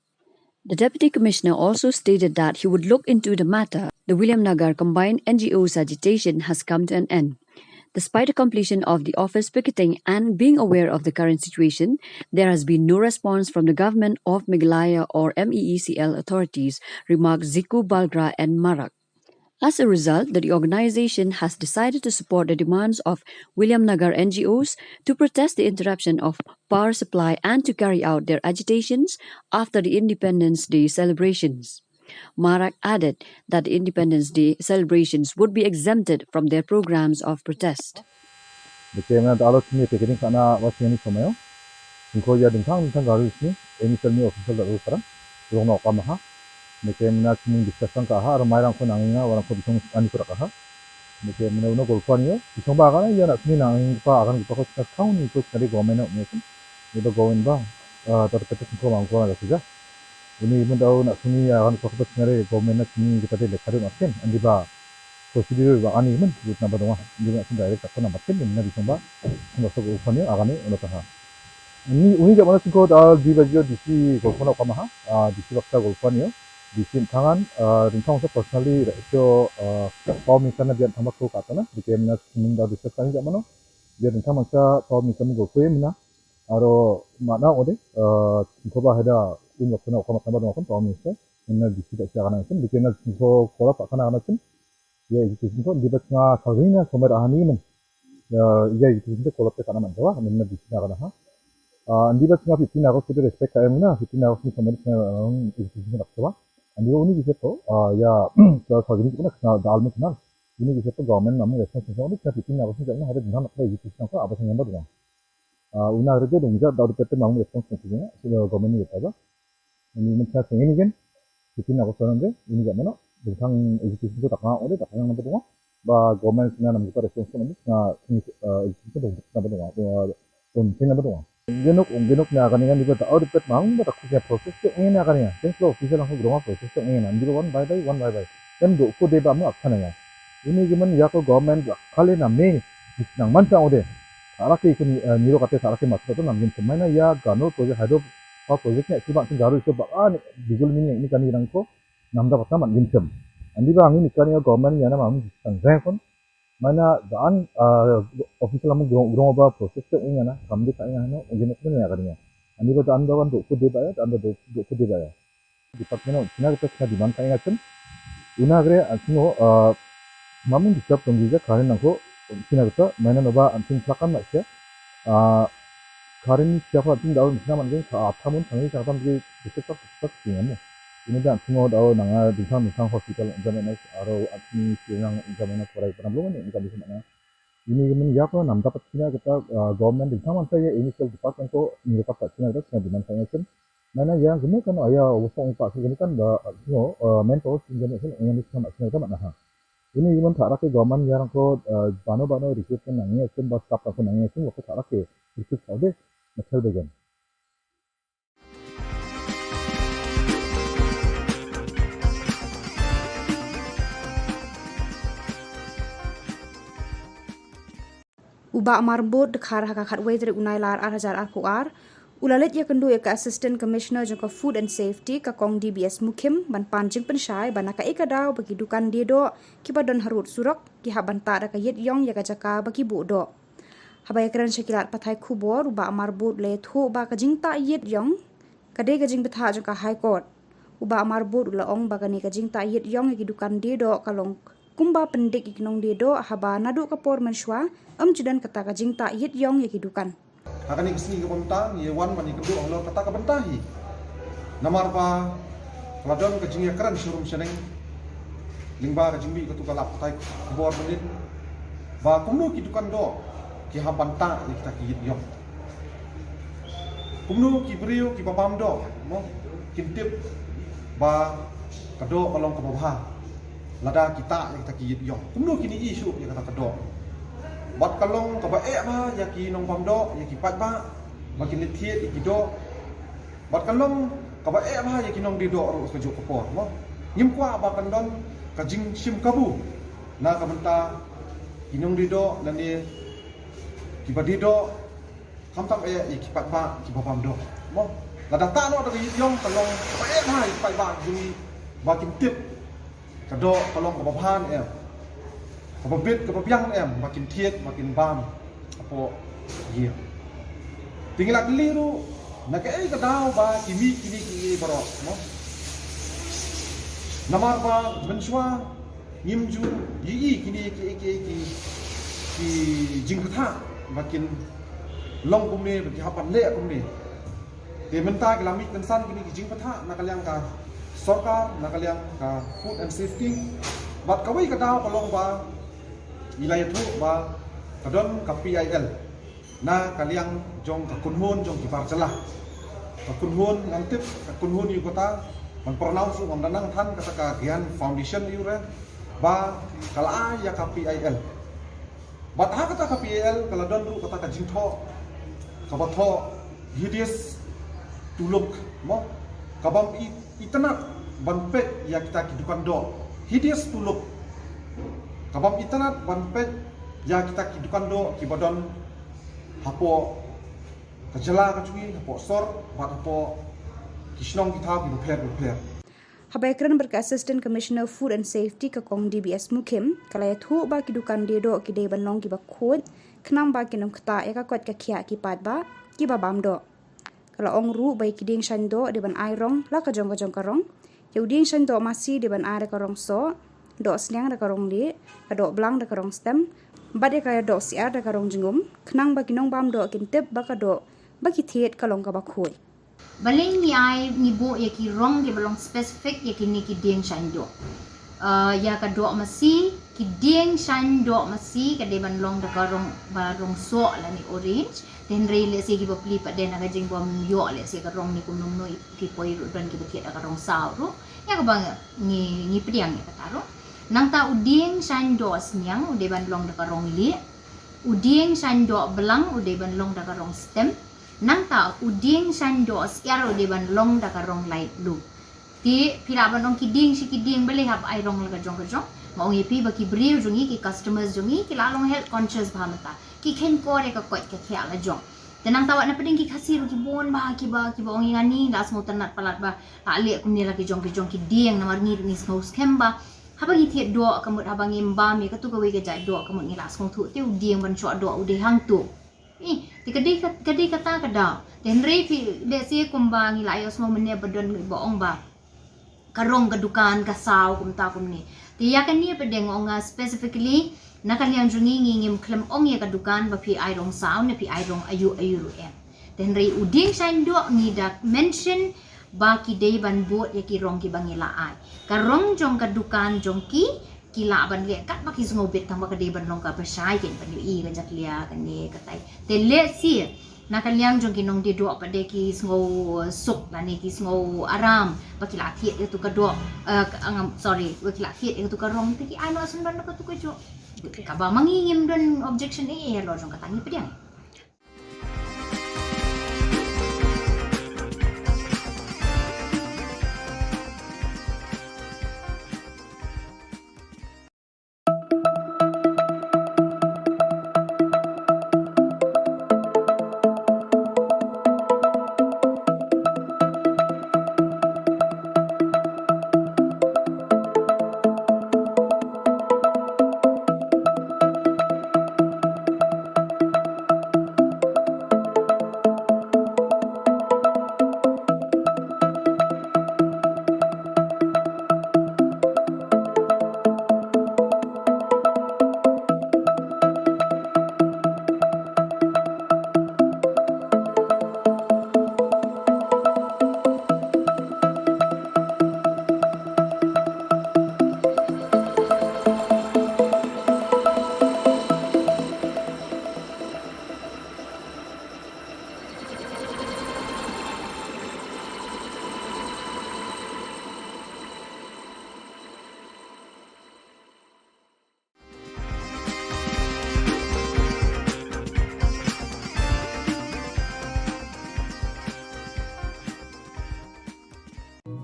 The Deputy Commissioner also stated that he would look into the matter. The Williamnagar combined N G Os agitation has come to an end. Despite the completion of the office picketing and being aware of the current situation, there has been no response from the government of Meghalaya or M E E C L authorities, remarked Ziku Balgra N Marak. As a result, the organization has decided to support the demands of Williamnagar N G Os to protest the interruption of power supply and to carry out their agitations after the Independence Day celebrations. Marak added that the Independence Day celebrations would be exempted from their programs of protest. Dake mena da alo chini picketing kana wa chini somayo. Singko ya dingthang dingthang garu sini, emi selmi official da ru karang, rong na okam ha. Dake mena chini discussion ka ha, ramai rang ko nanging nga, warang ko bisong ani ko raka ha. Dake mena uno golfo ani yo, bisong ba kana ya na sini nanging pa akan kita ko china kau ni ko china di government ni ko. Ni ba government ba, ah, tar kete singko mangko na da sija. Ini mendau na sini akan ko ko china di government na sini kita di lekadu na ken, andi ba procedure ba ani men, lut namba donga. Andi ba sini direct takon namba ken, ini na bisong ba, sini so ko ufan yo, akan ni uno taha. Ini uni jap mana singko da di bajio D C golfo na okam ha, ah, D C baksa golfo ani yo, D C thangan, ah, ringkang sa personally, so, ah, pau minsan na bian thamba ko katana, dike mena sini da discuss kani jap mano, bian thang mansa pau minsan golfo ye mena, aro mana ode, ah, singko ba heda, un baksa na okam thamba donga kon pau minsan, mena D C da sia kana sen, dike na singko kola pa kana kana sen, ya, education ko, di ba nga sagina somer ahani men. Ya, ya, education ko kolap te kana man jawa, men na bisi na kana ha. Ah, di ba nga fifteen August ko respect ka em na, fifteen August ni somer nga, um, education ko nak jawa. Andi ba uni bisa to, ah, ya, sa sagini ko na, na dal men na. Uni bisa to government namu response ko, uni sa fifteen August ni kana ha, de na education ko, apa sa nyamba dong. Ah, una rege dong ja, da pete namu response ko, na, so government ni ta ba. Ini men sa sengini gen, fifteen August nanti, ini jap mano, tentang education tu tak ngah, ode tak ngah napa tu ngah. Ba government sini nam kita response tu nanti, sini, eh, education tu dong napa tu ngah, tu, tu sini napa tu ngah. Genuk, genuk ni akan ingan juga tak, oh, dipet mang, ba tak khusus proses tu, ini akan ingan. Thanks lo, official aku gerong proses tu, ini, nanti one by by, one by by. Kan dok ko deba mu akan ingan. Ini gimen ya ko government, kali na me, nang man sa ode. Salah ke ikut, eh, niro kate salah ke masuk tu nam gin semai na ya, gano project hydro, power project ni, si bang, si garu, si bang, ah, ni, bijul mini, ni kani rang ko, namda patna man gin sem. Andi ba angin ikani ya government ya na mam sang rang kon. Mana dan, ah, official am grong, grong ba process ke inga na, kam di ka inga no, ugin ko ya kani ya. Andi ba dan ba wan do ko de ba ya, dan ba do, do ko de ba ya. Department of China kita China demand ka inga sem. Una gre, ah, sino, ah, mamun disturb tong gija karen nangko, China kita, mana no ba anting plakan la sia. Ah, Karen siapa tin daun sina man geng ka athamun tangi ka tam di di sepak sepak sini mo. Ini dan semua daun nanga bintang bintang hospital jamena aro atni sinang jamena korai pernah belum ni kan di sana. Ini men ya ko nam dapat sini kita, eh, government bintang man saya ini sel department ko ini dapat sini kita sini di mana saya sen. Mana ya gemu kan aya wosong pak sini kan da semua, eh, mentor sini jamena sen ini sama sini kita mana ha. Ini iman tharak ke government yarang ko, eh, bano bano recruit kan nang ya sen ba staff ko nang ya sen ko tharak ke recruit ko de na thal begen. U Bah Marbud dkhar ha ka khatwei tarik u Nailar ar hajar arphew ar, u la leit ïakynduh ïa ka Assistant Commissioner jong ka Food and Safety, ka Kong D B S Mukhim, ban pan jingpynshai ba na kaei ka daw ba ki dukan die doh kiba don harud surok ki hap ban tah da ka ïit ïong ïa ka jaka ba ki buh doh. Haba ïakren sha ki lad pathai khubor, u Bah Marbud u la ïathuh ba ka jingtah ïit ïong ka dei ka jingbthah jong ka High Court. U Bah Marbud u la ong ba kane ka jingtah ïit ïong ïa ki dukan die doh ka long kumba pyndik ïa ki nongdie doh, haba naduh ka por mynshuwa ym ju don kata ka jingtah ïit ïong ïa ki dukan. Ha kane ka sngi kaba mynta ngi wan ban ïakynduh halor kata ka bynta hi. Namar ba ka la don ka jingïakren sharum shaneng lyngba ka jingmih katu ka lad pathai khubor mynnin ba kumno ki dukan doh ki hap ban tah ïa kita ki ïit ïong. Kumno ki briew kiba bam doh, mo, kin tip ba ka doh ka long kaba bha lada ki tah ïa kita ki ïit ïong. Kumno kin ïohi shuh ïa kata ka doh. Bad ka long kaba eh bha ïa ki nongbam doh, ïa ki paidbah ba kin leit thied ïa ki doh. Bad ka long kaba eh bha ïa ki nongdie doh ruh kajuh ka por, mo. Ngim kwah ba kan don ka jingshim kabu na ka bynta ki nongdie doh lane kiba die doh, khamtam eh ïa ki paidbah kiba bam doh, mo. Lada tah noh da ka ïit ïong ka long kaba eh bha ïa ki paidbah jong ngi ba kin tip ka doh ka long kaba bha ne em, kaba bit kaba biang ne em, ba kin thied ba kin bam hapoh ïing. Te ngi la kylli ruh na kaei ka daw ba ki mih kine kiei baroh, mo. Namar ba mynshuwa Ngim ju ïohi kine ki, ki, ki, ki jingbatai ba kin long kumne, ba ki hap ban leh kumne. Te mynta ki la mih kynsan kine ki jingbatai na ka liang ka sorkar, na ka liang ka food and safety. Bad kawei ka daw ka long ba ngi la ïathuh ba ka don ka P I L na ka liang jong ka kynhun jong ki bar jylla. Ka kynhun ngan tip, ka kynhun ïa kata, ban pronounce ruh ngam da nang than, kata ka Gyan Foundation ïa u re, ba ka la ai ïa ka P I L. Bad ha kata ka P I L ka la don ruh kata ka jingthoh kaba thoh hideous to look, mo? Ka bym i-, itynnad ban peit ïa kita ki dukan doh. Hideous to look. Ka bym itynnad ban peit ïa kita ki dukan doh kiba don hapoh ka jylla ka jong ngi, hapoh sor bad hapoh ki shnong ki thaw kiba pher bapher. Haba ïakren bad ka Assistant Commissioner Food and Safety, ka Kong D B S Mukhim, ka la ïathuh ba ki dukan die doh ki dei ban long kiba khuid, khnang ba kin ym ktah ïa ka koit ka khiah ki paidbah kiba bam doh. Ka la ong ruh ba ïa ki dieng shaiñ doh dei ban ai rong la ka jong ka jong ka rong. Ïa u dieng shaiñ doh masi dei ban ai da ka rong soh, doh sniang da ka rong lieh, ka doh blang da ka rong stem, bad ïa ka doh syiar da ka rong jingum, khnang ba ki nongbam doh kin tip ba ka doh ba ki thied ka long kaba khuid. Balei ngi ai, ngi buh ïa ki rong kiba long specific ïa kine ki dieng shaiñ doh? Ah, ïa ka doh masi, ki dieng shaiñ doh masi ka dei ban long da ka rong, ba rong soh lane orange. Te hynrei lehse kiba plie pat de na ka jingbym ïoh lehse ka rong ne kumno kumno, ki poi ruh don kiba thied da ka rong saw ruh. Ïa kaba ngi, ngi pdiang ïa kata ruh. Nangta u dieng shaiñ doh sniang u dei ban long da ka rong lieh. U dieng shaiñ doh blang u dei ban long da ka rong stem. Nangta u dieng shaiñ doh syiar u dei ban long da ka rong light blue. Te phi lah ban ong ki dieng shi ki dieng balei hap ai rong la ka jong ka jong. Nga ong ïa phi ba ki briew jong ngi, ki customers jong ngi ki la long health conscious bha mynta. Ki kheiñ kor ïa ka koit ka khiah la jong. Te nangta wat na pdeng ki Khasi ruh ki bun bha kiba, kiba ong ïa nga, ngi la sngewtynnad palat ba la leh kumne la ki jong ki jong ki dieng, namar ngi ruh ngi sngew skhem ba haba ngi thied doh ka mut, haba ngim bam ïa katu kawei ka jait doh ka mut ngi la sngewthuh te u dieng ban shoh doh u dei hangto. Eh, te ka dei ka, ka dei kata ka daw. Te hynrei phi, lehse kumba ngi la ïohsngew mynne ba don ba ong ba ka rong ka dukan ka saw kumta kumne. Te ïa kane pat de nga ong nga specifically na ka liang jong ngi, ngi ngim khlem ong ïa ka dukan ba phi ai rong saw ne phi ai rong aïu aïu ruh em. Te hynrei u dieng shaiñ doh ngi da mention ba ki dei ban bud ïa ki rong kiba ngi la ai. Ka rong jong ka dukan jong ki, ki lah ban leh katba ki sngew bit, tang ba ka dei ban long kaba shai, kin ban ïohi ka jakhlia kane katai. Te lehse na ka liang jong ki nongdie doh pat de ki sngew suk lane ki sngew aram ba ki la thied ïa katu ka doh, eh, ka, ngam, sorry, ba ki la thied ïa katu ka rong, te ki ai noh sngewbha noh katu ka juh. Kaba ma ngi ngim don objection ei ei halor jong kata, ngi pdiang.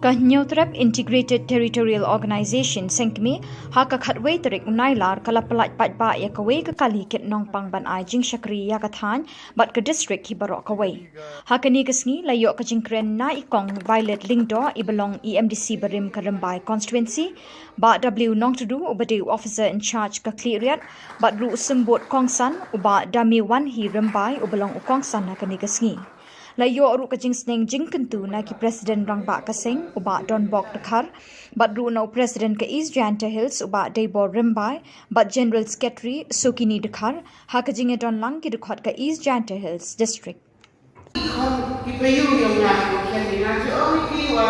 Ka Hynñiewtrep Integrated Territorial Organization, seng kmie, ha ka khatwei tarik u Nailar ka la pyllait paidbah ïa kawei ka kali kit nongpang ban ai jingshakri ïa ka thaiñ bad ka district hi baroh kawei. Ha kane ka sngi la ïoh ka jingkren na i Kong Violet Lyngdoh, i ba long i M D C barim ka Rymbai constituency, Bah W Nongtdu, u ba dei u officer in charge ka Khliehriat, bad ruh u symbud kongsan, u Bah Damewanhi Rymbai, u ba long u kongsan ha kane ka sngi. La ïoh ruh ka jingsneng jingkyntu na ki President Rangbah ka seng u Bah Donbok Dkhar, bad ruh na u President ka East Jaintia Hills u Bah Deibor Rymbai, bad General Secretary Sukini Dkhar, ha ka jingïadon lang ki dkhot ka East Jaintia Hills District. Ki payu yong nga ko kian ni nga jo ong ki wa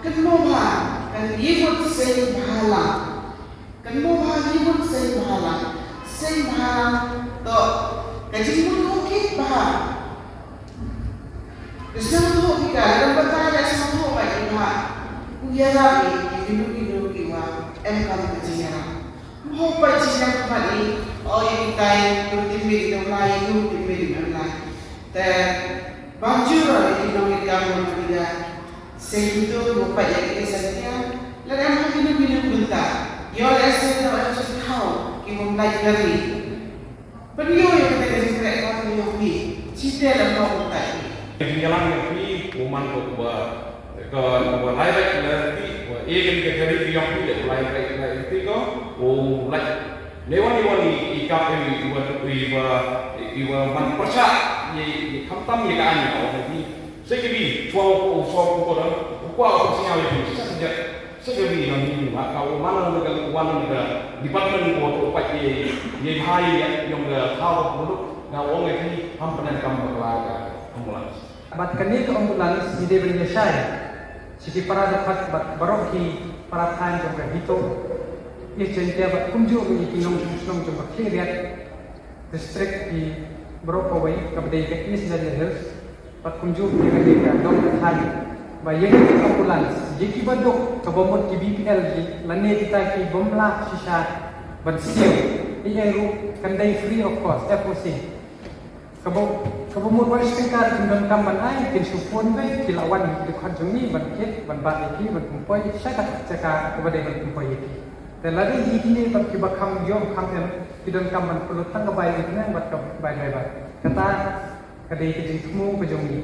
kan mo ba kan yimut seng bhala. Kan mo ba yimut seng bhala. Seng bhala to ka jingmut ko ki ba. Ka seng tu ki ka dalam bata da seng tu ba ki ba. Ku ya la ki ki nu ki nu ki wa em kan ka jingya. Mo ba jingya ka ba ni o ya ki tai tu ti mi tu lai tu ti mi tu lai. Te ban jur ïa ki nongïalam ba ki da. Sngewthuh ba peit ïa ki sngewthuh. Lada em ha kino kino ki bynta ïoh lehse tang em sngewthuh ki bym lait kari. Pynïoh ïa kata ka jingkhreh ka ïoh ki. Shisha lem ka bynta ki. Ka jingïalang ïa ki u man ka uba ka uba lai lait lait ki wa e ka ka kari ki ïoh ki leh u lai lait lait ki ko u lait. Lewani wani i kap i wa i wa i wa man pyrshah i i khamtam i ka ani ka wani. Secretary chwa ko chwa ko ko da ko ko ko sing ai sa ja secretary nang ni ma ka man nang ka wan nang ka department ko to pa i i hai ya yong ka thaw ko ko na wong i ham panan kam bakla ka ambulance. Bad kane ka ambulance ngi dei ban ïa shai sha ki para dkhot bad baroh ki para thaiñ jong ka HITO, East Jaintia bad kumjuh ïa ki nongshong shnong jong ka Khliehriat District, ki baroh kawei kaba dei ka East Jaintia Hills bad kumjuh ïa ka dei ka dong ka thaiñ. Ba ïa ki ambulance ïa ki ba duk kaba mut ki BPL ki lane kita ki bym lah shisha ban siew, ïa ruh kan dei free of cost, FOC. Kaba, kaba mut wei tyngka kin donkam ban ai, kin shu phone beit, ki la wan ki dkhot jong ngi ban kit, ban bat ïa ki, ban pynpoi sha ka jaka kaba dei ban pynpoi ïa ki. Te lada ïa kine pat kiba kham ïoh kham em ki donkam ban pynlut tang ka bai ïa kine bad ka bai driver. Kata ka dei ka jingthmu ka jong ngi.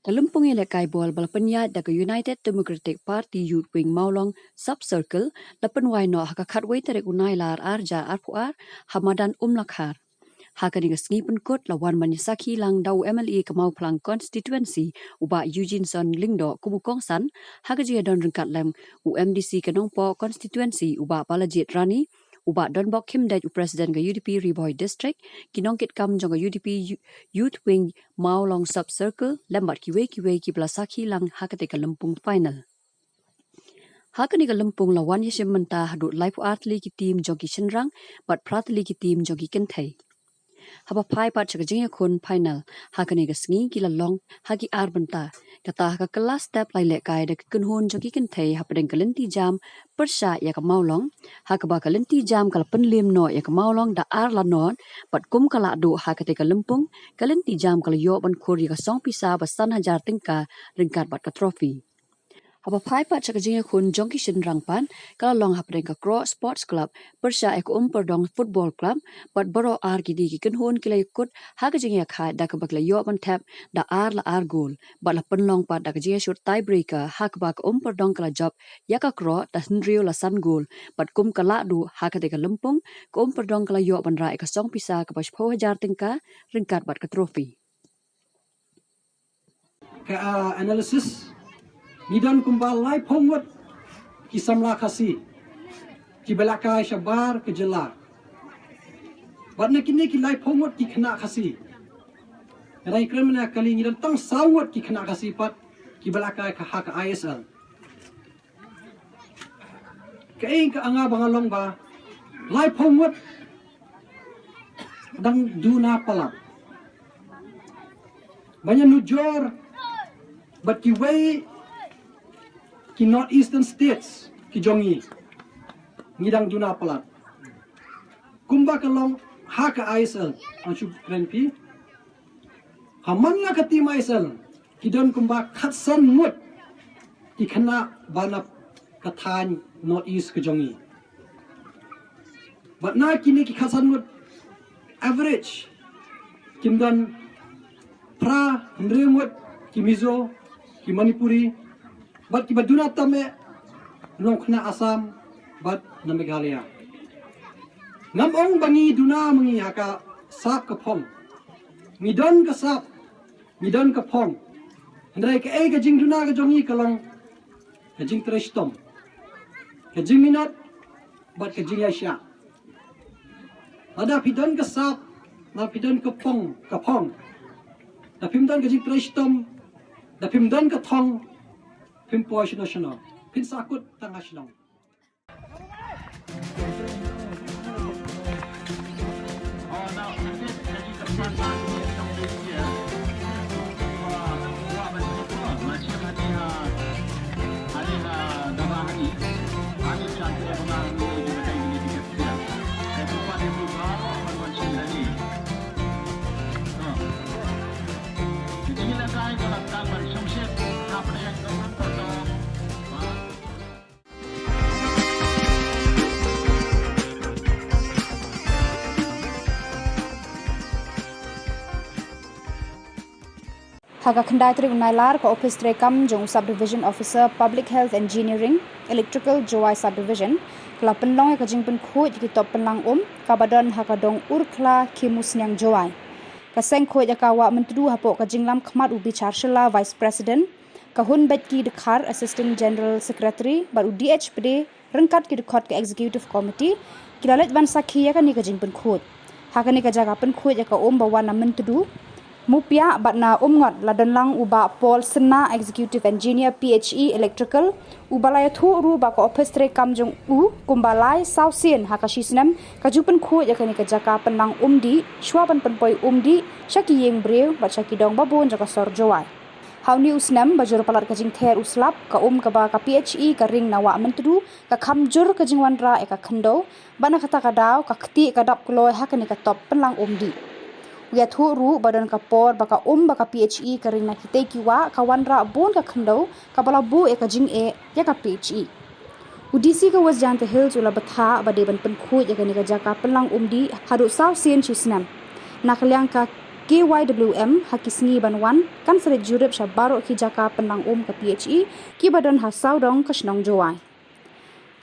Ka lympung ïalehkai ball ba la pynïaid da ka United Democratic Party Youth Wing Mawlong Sub Circle la pynwai noh ha ka khatwei tarik u Nailar ar hajar arphew ar ha madan Umlakhar. Ha kane ka sngi pynkut la wan ban ïasakhi lang da u MLA ka Mawphlang Constituency u Bah Eugene Son Lyngdoh kum u kongsan, ha ka jingïadon ryngkat lem u MDC ka Nongpoh Constituency u Bah Balajied Rani, u Bah Donbok Khymdeit u President ka UDP Ri Bhoi District, ki nongkitkam jong ka UDP Youth Wing Mawlong Sub Circle lem bad kiwei kiwei kiba la sakhi lang ha katei ka lympung final. Ha kane ka lympung la wan ïashim bynta haduh laiphew ar tylli ki team jong ki shynrang bad phra tylli ki team jong ki kynthei. Haba phai pat sha ka jingïakhun final ha kane ka sngi ki la long ha ki ar bynta. Kata ha ka kylla step la ïalehkai da ka kynhun jong ki kynthei hapdeng ka lynti jam pyrshah ïa ka Mawlong, ha kaba ka lynti jam ka la pynliem noh ïa ka Mawlong da ar la nod, bad kum ka lah duh ha katei ka lympung ka lynti jam ka la ïoh ban khur ïa ka song pisa ba san hajar tyngka ryngkat bad ka trophy. Haba phai pat sha ka jingïakhun jong ki shynrang pat ka la long hapdeng ka Kroh Sports Club pyrshah ïa ka Umpyrdong Football Club, bad baroh ar kine ki kynhun ki la ïakut ha ka jingïakhaid da kaba ki la ïoh ban thep da ar la ar gol, bad la pynlong pat da ka jingïashut tiebreaker ha kaba ka Umpyrdong ka la jop ïa ka Kroh da hynriew la san gol, bad kum ka lah duh ha katei ka lympung ka Umpyrdong ka la ïoh ban rah ïa ka song pisa kaba shiphew hajar tyngka ryngkat bad ka trophy. Ka, ah, analysis, ngi don kumba laiphew ngut ki samla Khasi kiba lehkai shabar ka jylla. Bad na kine ki laiphew ngut ki khynnah Khasi, nga dang kren mynne kali ngi don tang saw ngut ki khynnah Khasi pat kiba lehkai ka ha ka ISL. Kaei ka anga ba nga long ba laiphew ngut dang duna palat. Ba ngi nujor bad kiwei ki North Eastern States ki jong ngi, ngi dang duna palat. Kumba ka long ha ka ISL, ang shu kren phi. Ha man la ka team ISL ki don kumba khatsan ngut ki khynnah ba na ka thaiñ North East ka jong ngi. Bad na kine ki khatsan ngut average kin don phra hynriew ngut ki Mizo, ki Manipuri, bad kiba duna tam eh Nongkhana Assam bad na Meghalaya. Ngam ong ba ngi duna ma ngi ha ka sap ka phong. Ngi don ka sap, ngi don ka phong. Hynrei kaei ka jingduna ka jong ngi ka long ka jingtrei shitom, ka jingminot bad ka jingïaishah. Lada phi don ka sap, lada phi don ka phong, ka phong, da phim don ka jingtrei shitom, da phim don ka thong, phim poi shano shano, phin sahkut tang ha shnong. Ha ka khyndai tarik u Nailar, ka ophis treikam jong u Sub Division Officer Public Health Engineering, Electrical, Jowai Sub Division ka la pynlong ïa ka jingpynkhuid ïa ki top pynlang um kaba don ha ka dong Urkhla, Khimusniang, Jowai. Ka seng khuid ïa ka Wah Myntdu hapoh ka jinglam khmat u Bichar Shylla, Vice President, ka Hunbeitki Dkhar, Assistant General Secretary, bad u D H Pde, ryngkat ki dkhot ka Executive Committee, ki la leit ban sakhi ïa kane ka jingpynkhuid. Ha kane ka jaka pynkhuid ïa ka um ba wan na Myntdu, Mupiah bad na Umngot la don lang u Bah Paul Synna, Executive Engineer, P H E Electrical, uba la ïathuh ruh ba ka ophis treikam jong u kumba lai saw sien ha ka shi snem ka ju pynkhuid ïa kane ka jaka pynlang um dih, shuwa ban pynpoi um dih sha ki ïing briew bad sha ki dong babun jong ka sor Jowai. Ha une u snem ba jur palat ka jingther u slap, ka um kaba ka P H E ka ring na Wah Myntdu ka kham jur ka jingwanrah ïa ka khyndew, bad na kata ka daw ka ktieh ka dap kloi ha kane ka top pynlang um dih. U ïathuh ruh ba don ka por ba ka um ba ka P H E ka ring na kitei ki wah ka wanrah bun ka khyndew, kaba la buh ïa ka jingeh ïa ka P H E. U D C ka West Jaintia Hills u la bthah ba dei ban pynkhuid ïa kane ka jaka pynlang um dih haduh saw sien shi snem. Na ka liang ka K Y W M, ha ki sngi ban wan kan sa leit jurip sha baroh ki jaka pynlang um ka P H E kiba don ha sawdong ka shnong Jowai.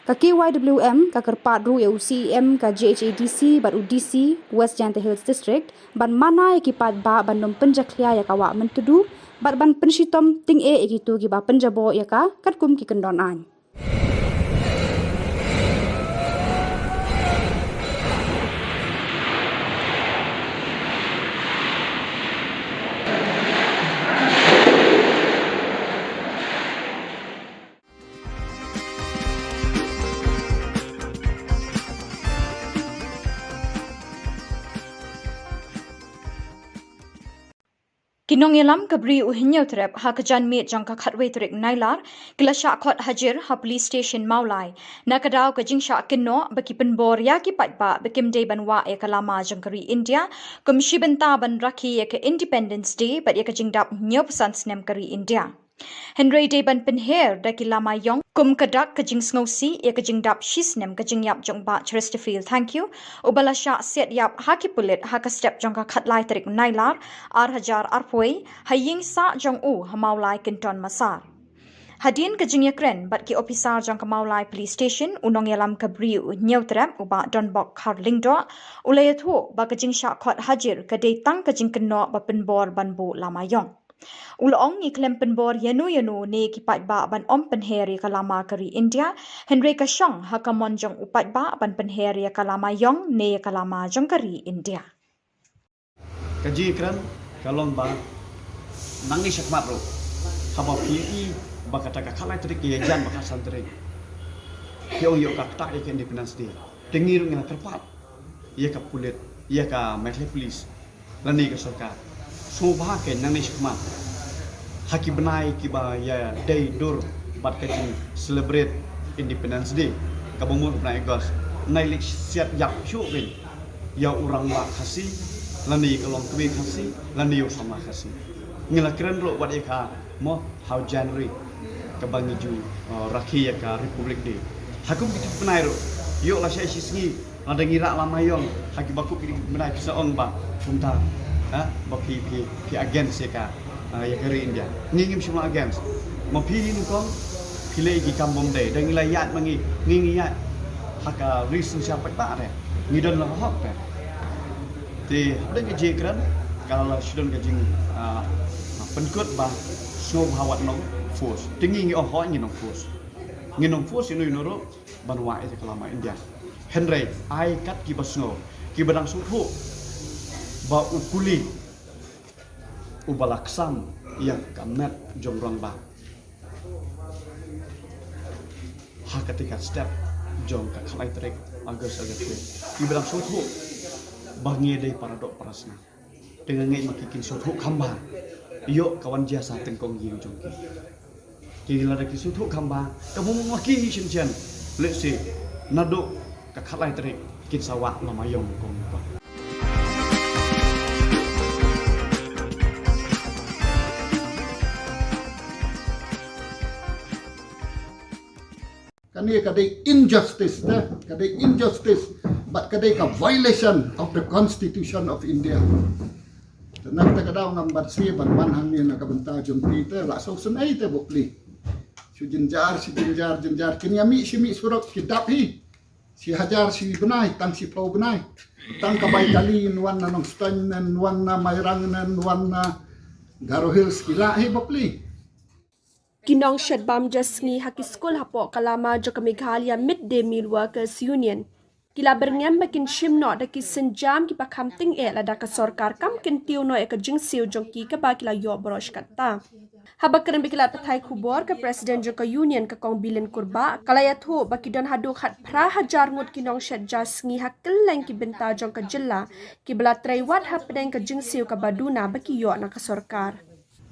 Ka K Y W M ka kyrpad ruh ïa u C E M ka J H A D C bad u D C West Jaintia Hills District ban mana ïa ki paidbah ban ym pynjakhlia ïa ka Wah Myntdu bad ban pynshitom tyngeh ïa kito kiba pynjaboh ïa ka katkum ki kyndon aiñ. Ki nongïalam ka Bri u Hynñiewtrep ha ka janmiet jong ka khatwei tarik Nailar ki la shah khot hajir ha Police Station Mawlai na ka daw ka jingshah kynnoh ba ki pynbor ïa ki paidbah ba kim dei ban wah ïa ka lama jong ka ri India kum shi bynta ban rakhe ïa ka Independence Day bad ïa ka jingdap hynñiewphew san snem ka ri India. Hynrei dei ban pynher da ki lama ïong kum ka dak ka jingsngewsih ïa ka jingdap shi snem ka jingïap jong u Bah Chesterfield Thangkhiew, uba la shah siat ïap ha ki pulit ha ka step jong ka khatlai tarik Nailar ar hajar arphew, ha ïing sah jong u ha Mawlai Kynton Massar. Hadien ka jingïakren bad ki ophisar jong ka Mawlai Police Station, u nongïalam ka Bri u Hynñiewtrep, u Bah Donbok Kharlyngdoh, u la ïathuh ba ka jingshah khot hajir ka dei tang ka jingkynnoh ba pynbor ban buh lama ïong. U la ong, ngi khlem pynbor ïano ïano ne ki paidbah ban ym pynher ïa ka lama ka ri India, hynrei ka shong ha ka mon jong u paidbah ban pynher ïa ka lama ïong ne ïa ka lama jong ka ri India. Ka jingkren ka long ba nangne shakhmat ruh, haba phi ïohi ba kata ka khatlai tarik ka ïajan bad khatsan tarik, phi ong ïoh ka ktah ïa ka Independence Day. Te ngi ruh ngi la kyrpad ïa ka pulit, ïa ka Meghalaya Police lane ka sorkar, sngewbha kein nangne shakhmat, ha ki bnai kiba ïadei dur bad ka jing celebrate Independence Day, kaba mut bnai August, nai leit siat ïap shuh kein ïa u rangbah Khasi lane ïa ka longkmie Khasi lane ïa u samla Khasi. Ngi la kren ruh wat ïa ka mo ha u January, kaba ngi ju, uh, rakhe ïa ka Republic Day. Ha kum ki bnai ruh, ïoh lashai shi sngi, lada ngi rah lama ïong, ha kiba kup ki bnai phi sa ong ba kumta, ha, ba phi, phi, phi against ïa ka, uh, ïa ka ri India. Ngi ngim shym la against. Ma phi hi nyngkong, Ngi leh ki kam bym dei, da ngi la ïaid ma ngi, ngi ngi ïaid ha ka ri synshar paidbah re, ngi don la hok re. Te hapdeng ka jingkren ka la shu don ka jing, ah, pynkut ba sngewbha wat nong force. Te ngi ngi ong hooid ngi nong force. Ngi nong force ïa uno uno ruh ban wad ïa ka lama India. Hynrei ai kat kiba sngew, kiba dang sngewthuh ba u kuli uba la ksam ïa ka met jong rangbah ha kata ka step jong ka khatlai tarik August, August. Kiba dang sngewthuh ba ngi dei para doh para snam. Te nga ngeit ma ki kin sngewthuh kham bha ïoh ka wan jia sa tyngkong ïing jong ki. Ki lada ki sngewthuh kham bha, ka bym ma ki hi shen shen. Let's say naduh ka khatlai tarik kin sa wad la ma ïong kong ba. Kane ka dei injustice te, ka dei injustice, bad ka dei ka violation of the Constitution of India. Te na kata ka daw ngam banse ban wan hangne na ka bynta jong phi te, la sngewsynei te bapli. Shu jynjar, shu jynjar, jynjar, kin ïa mih shi mih surok ki dap hi. Shi hajar shi bnai, tang shiphew bnai. Tang ka bai kali, wan na Nongstoiñ, wan na Mairang, wan na Garo Hills, ki lah hi bapli. Ki nongshet bam ja sngi ha ki skul hapoh ka lama jong ka Meghalaya Mid Day Meal Workers Union ki la byrngem ba kin shim noh da ki sienjam kiba kham tyngeh lada ka sorkar kam kyntiew noh ïa ka jingsiew jong ki kaba ki la ïoh baroh shi katta. Haba kren bad ki lad pathai khubor, ka president jong ka union, ka Kong Bilin Kurbah, ka la ïathuh ba ki don haduh khatphra hajar ngut ki nongshet ja sngi ha kylleng ki bynta jong ka jylla kiba la trei wad hapdeng ka jingsiew kaba duna ba ki ïoh na ka sorkar.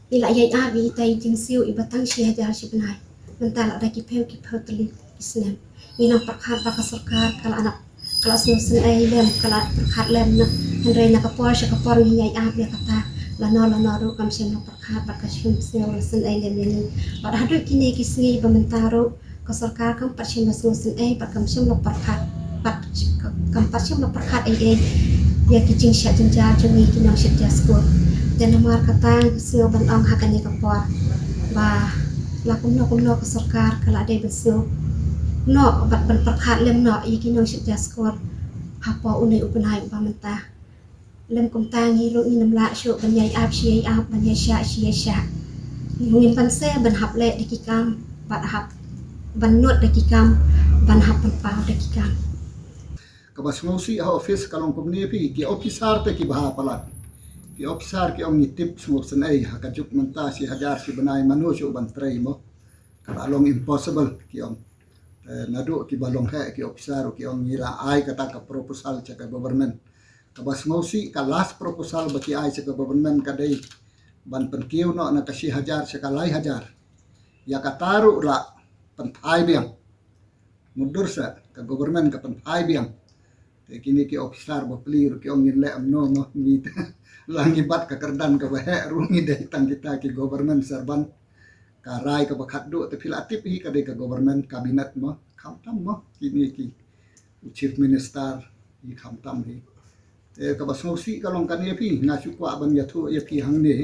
Ngi la ïai ap ïa ita i jingsiew iba tang shi hajar shi bnai. Mynta la da ki phew ki phew tylli ki snem. Ngi nang pyrkhat ba ka sorkar ka la, ka la sngewsynei lem, ka la pyrkhat lem na. Hynrei na ka por sha ka por ngi ïai ap ïa kata. Lano lano ruh kam shym la pyrkhat bad kam shym sngewsynei lem ïa ngi. Bad haduh kine ki sngi ba mynta ruh ka sorkar kam pat shym la sngewsynei bad kam shym la pyrkhat, bad kam pat shym la pyrkhat ei ei ïa ki jingshet jynjar jong ngi ki nongshet ja skul. Te namar kata ngi sngew ban ong ha kane ka por ba la kumno kumno ka sorkar ka la dei ban sngew noh bad ban pyrkhat lem noh ïa ki nongshet ja skul hapoh une u bnai uba mynta. Lym kumta ngi ruh ngin ym lah shuh ban ïai ap shi ïai ap, ban ïai shah shi ïai shah. Ngim banse ban hap leh da ki kam, ban hap ban nud da ki kam, ban hap ban paw da ki kam. Kaba sngewsih ha office ka long kumne phi, ki officer te ki bha palat. Ki officer ki ong ngi tip sngewsynei ha ka juk mynta shi hajar shi bnai mano shuh ban trei mo. Ka la long impossible ki ong. Eh, naduh kiba long heh ki officer ki ong ngi la ai kata ka proposal sha ka government. Kaba sngewsih ka last proposal ba ki ai sha ka government ka dei ban pynkiew noh na ka shi hajar sha ka lai hajar. Ïa kata ruh la pynphai biang. Mutdur sa ka government ka pynphai biang. Te kine ki officer bapli ruh ki ong ngin leh kumno mo, ngi te la ngi bat ka kyrdan kaba heh ruh ngi dei tang kita ki government servant. Ka rai kaba khatduh te phi la tip hi ka dei ka government cabinet mo, khamtam mo kine ki u chief minister hi khamtam hi. Te kaba sngewsih ka long kane phi, nga shu kwah ban ïathuh ïa phi hangne.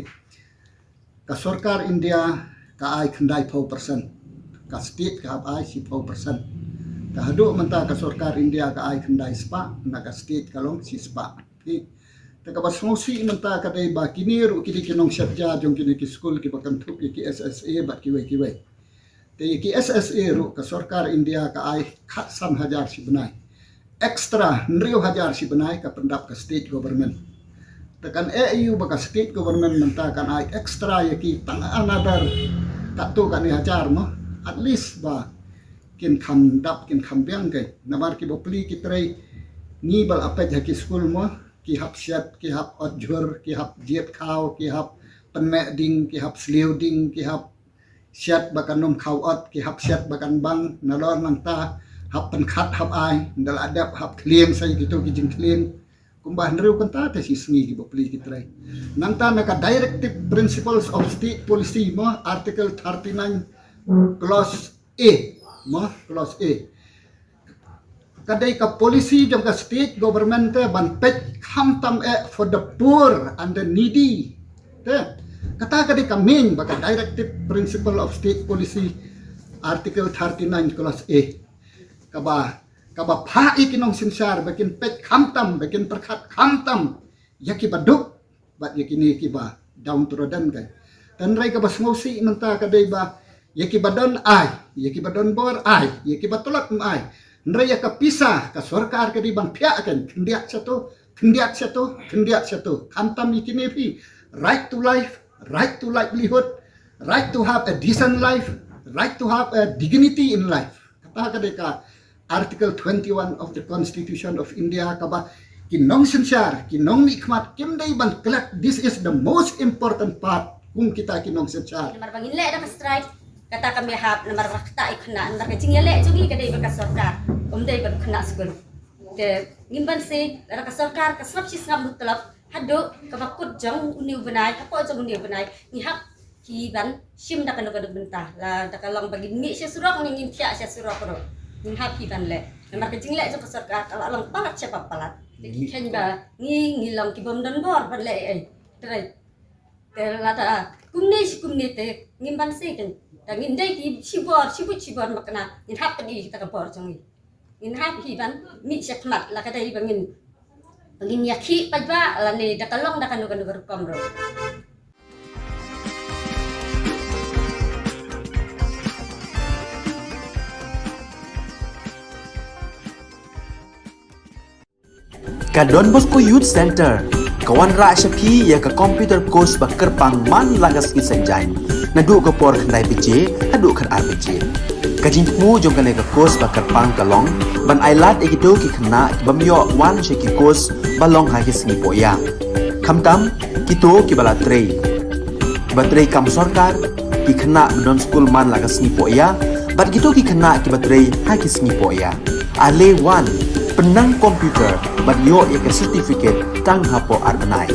Ka sorkar India ka ai khyndai phew percent. Ka state ka hap ai shiphew percent. Te haduh mynta ka sorkar India ka ai khyndai spah, na ka state ka long shi spah. Phi. Te kaba sngewsih mynta ka dei ba kine ruh ki dei ki nongshet ja jong kine ki skul kiba kynthup ïa ki S S A bad kiwei kiwei. Te ïa ki S S A ruh ka sorkar India ka ai khatsan hajar shi bnai. Extra hynriew hajar shi bnai ka pyndap ka state government. Te kan eh ïa u ba ka state government mynta kan ai extra ïa ki tang another katto katne hajar mo. At least ba kin kham dap kin kham biang kai. Namar ki bapli ki trei ngi ba la peit ha ki skul mo. Ki hap shet, ki hap ot jhur, ki hap jied khaw, ki hap pynmeh ding, ki hap sliew ding, ki hap shet ba kan ym khaw ot, ki hap shet ba kan bang, nalor nangta hap pynkhat hap ai, nda la dep hap khlieng sa ïa kito ki jingkhlieng. Kumba hynriew kynta te shi sngi ki bapli ki trei. Nangta na ka Directive Principles of State Policy mo, Article thirty-nine, Clause A, mo, Clause A. Ka dei ka policy jong ka state government te ban peit khamtam eh for the poor and the needy. Te kata ka dei ka main ba ka Directive Principle of State Policy Article thirty-nine clause A, kaba, kaba phah ïa ki nongsynshar ba kin peit khamtam, ba kin pyrkhat khamtam ïa kiba duk bad ïa kine kiba downtrodden, kan. Hynrei kaba sngewsih mynta ka dei ba ïa kiba don ai, ïa kiba don bor ai, ïa kiba tlot ym ai. Hynrei ïa ka pisa ka sorkar ka dei ban phiah, kan, khyndiat sha to, khyndiat sha to, khyndiat sha to. Khamtam ïa kine phi, right to life, right to livelihood, right to have a decent life, right to have a dignity in life. Kata ka dei ka Article twenty-one of the Constitution of India, kaba ki nongsynshar, ki nongmihkhmat kim dei ban klet. This is the most important part, kum kita ki nongsynshar. Namar ba ngin leh da ka strike, kata kam ïahap, namar ba kata i khynnah, namar ka jingïaleh jong ngi ka dei bad ka sorkar, ym dei bad khynnah skul. Te ngim banse, lada ka sorkar ka sngap shi sngap mutlop, haduh kaba kut jong une u bnai, hapoh jong une u bnai, ngi hap hi ban shim da kano kano bynta. Lada ka long ba ngin mih sha surok, ngin, ngin thiah sha surok ruh, ngin hap hi ban leh. Namar ka jingleh jong ka sorkar ka la long palat sha ba palat. Te ki kheiñ ba ngi, ngi long ki bym don bor ban leh ei ei. Te te lada kumne shi kumne te ngim banse, kan. Te ngin dei ki shibor, shibun shibor makna, ngin hap pynïaid ïa ka bor jong ngi. Ngin hap hi ban mih shakhmat, la ka dei ba ngin, ba ngin ïakhih paidbah lane da ka long da kano kano ka rukom ruh. Ka Don Bosco Youth Centre ka wanrah sha phi ïa ka computer course ba kyrpang man la ka sngi Saitjaiñ, naduh ka por khyndai baje haduh khatar baje. Ka jingthmu jong kane ka course ba kyrpang ka long ban ailad ïa kito ki khynnah ki bym ïoh wan sha ki course ba long ha ki sngi pohïa, khamtam kito kiba la trei, kiba trei kam sorkar, ki khynnah ba don skul man la ka sngi pohïa, bad kito ki khynnah kiba trei ha ki sngi pohïa. Ale wan, pynnang computer bad ïoh ïa ka certificate tang hapoh ar bnai.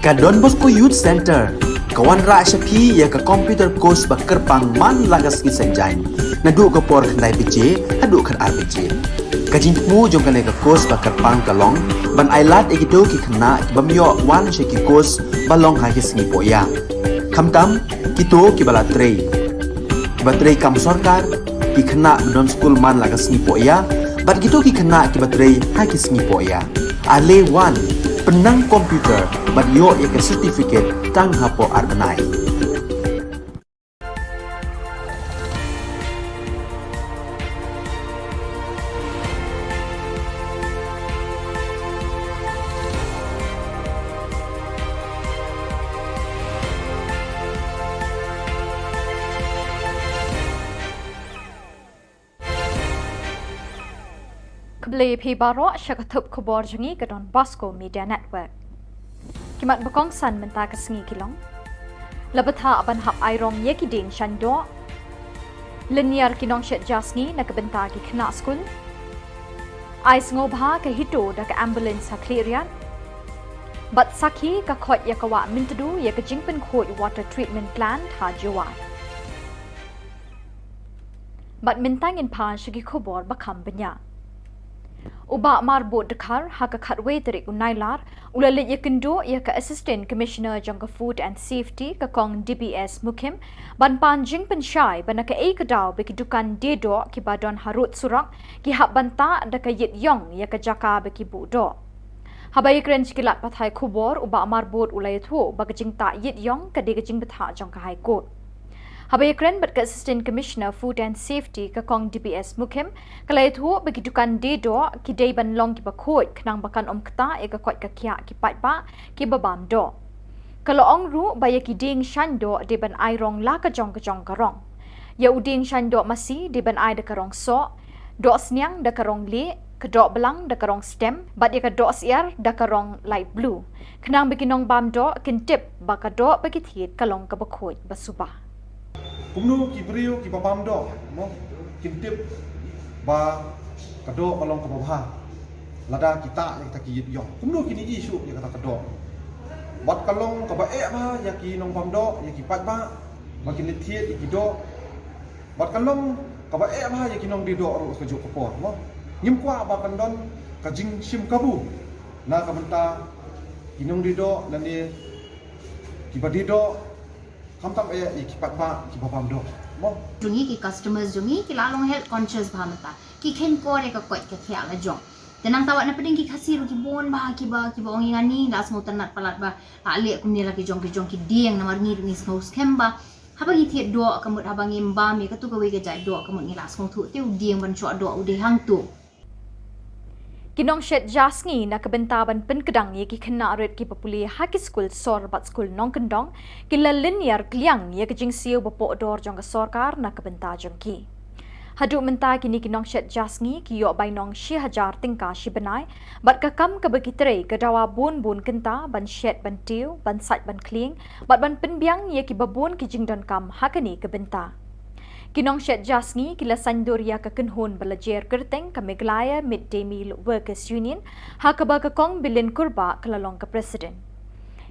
Ka Don Bosco Youth Centre ka wanrah sha phi ïa ka computer course ba kyrpang man la ka sngi Saitjaiñ, naduh ka por khyndai baje haduh khatar baje. Ka jingthmu jong kane ka course ba kyrpang ka long ban ailad ïa kito ki khynnah ki bym ïoh wan sha ki course ba long ha ki sngi pohïa, khamtam kito kiba la trei, kiba trei kam sorkar, ki khynnah ba don skul man la ka sngi pohïa bad kito ki khynnah kiba trei ha ki sngi pohïa. Ale wan, pynnang computer bad ïoh ïa ka certificate tang hapoh ar bnai. Khublei phi baroh sha ka thup khubor jong ngi ka Don Bosco Media Network. Ki mat ba kongsan mynta ka sngi ki long: la bthah ban hap airong ïa ki dieng shaiñ doh, lynñiar ki nongshet ja sngi na ka bynta ki khynnah skul, ai sngewbha ka HITO da ka ambulance ha Khliehriat, bad sakhi ka khoit ïa ka wah Myntdu ïa ka jingpynkhuid water treatment plant ha Jowai. Bad mynta ngin pan sha ki khubor ba kham bniah. U Bah Marbud Dkhar ha ka khatwei tarik u Nailar u la leit ïakynduh ïa ka Assistant Commissioner jong ka Food and Safety, ka Kong D B S Mukhim, ban pan jingpynshai ba na kaei ka daw ba ki dukan die doh kiba don harud surok ki hap ban tah da ka ïit ïong ïa ka jaka ba ki buh doh. Haba ïakren sha ki lad pathai khubor, u Bah Marbud u la ïathuh ba ka jingtah ïit ïong ka dei ka jingbthah jong ka High Court. Haba ïakren bad ka Assistant Commissioner Food and Safety, ka Kong D B S Mukhim, ka la ïathuh ba ki dukan die doh ki dei ban long kiba khuid khnang ba kan ym ktah ïa ka koit ka khiah ki paidbah kiba bam doh. Ka la ong ruh ba ïa ki dieng shaiñ doh dei ban airong la ka jong ka jong ka rong. Ïa u dieng shaiñ doh masi dei ban ai da ka rong soh, doh sniang da ka rong lieh, ka doh blang da ka rong stem, bad ïa ka doh syiar da ka rong light blue, khnang ba ki nongbam doh kin tip ba ka doh ba ki thied ka long kaba khuid ba suba. Kumno ki briew kiba bam doh, mo, kin tip ba ka doh ka long kaba bha lada ki tah ïa kata ki ïit ïong? Kumno kin ïohi shuh ïa kata ka doh? Bad ka long kaba eh bha ïa ki nongbam doh, ïa ki paidbah, ba kin leit thied ïa ki doh. Bad ka long kaba eh bha ïa ki nongdie doh ruh ka juh ka por, mo. Ngim kwah ba kan don ka jingshim kabu na ka bynta ki nongdie doh lane kiba die doh, khamtam eh ïa ki paidbah kiba bam doh, mo. Jong ngi, ki customers jong ngi ki la long health conscious bha mynta. Ki kheiñ kor ïa ka koit ka khiah la jong. Te nangta wat na pdeng ki Khasi ruh ki bun bha kiba, kiba ong ïa ngi, la sngewtynnat palat ba la leh kumne la ki jong ki jong ki dieng, namar ngi ruh ngi sngew skhem ba haba ngi thied doh ka mut haba ngim bam ïa katu kawei ka jait doh ka mut ngi la sngewthuh te u dieng ban shoh doh u dei hangtu. Ki nongshet ja sngi na ka bynta ban pynkdang ïa ki khynnah rit kiba pule ha ki skul sor bad skul nongkyndong ki la lynñiar kliang ïa ka jingsiew ba pohdor jong ka sorkar na ka bynta jong ki. Haduh mynta kine ki nongshet ja sngi ki ïoh bainong shi hajar tyngka shi bnai, bad ka kam kaba ki trei ka dawa bun bun kynta ban shet ban tiew, ban sait ban khlieng, bad ban pynbiang ïa kiba bun ki jingdonkam ha kane ka bynta. Ki nongshet ja sngi ki la saiñdur ïa ka kynhun ba la jer kyrteng ka Meghalaya Mid Day Meal Workers Union, ha kaba ka Kong Bilin Kurbah ka la long ka president.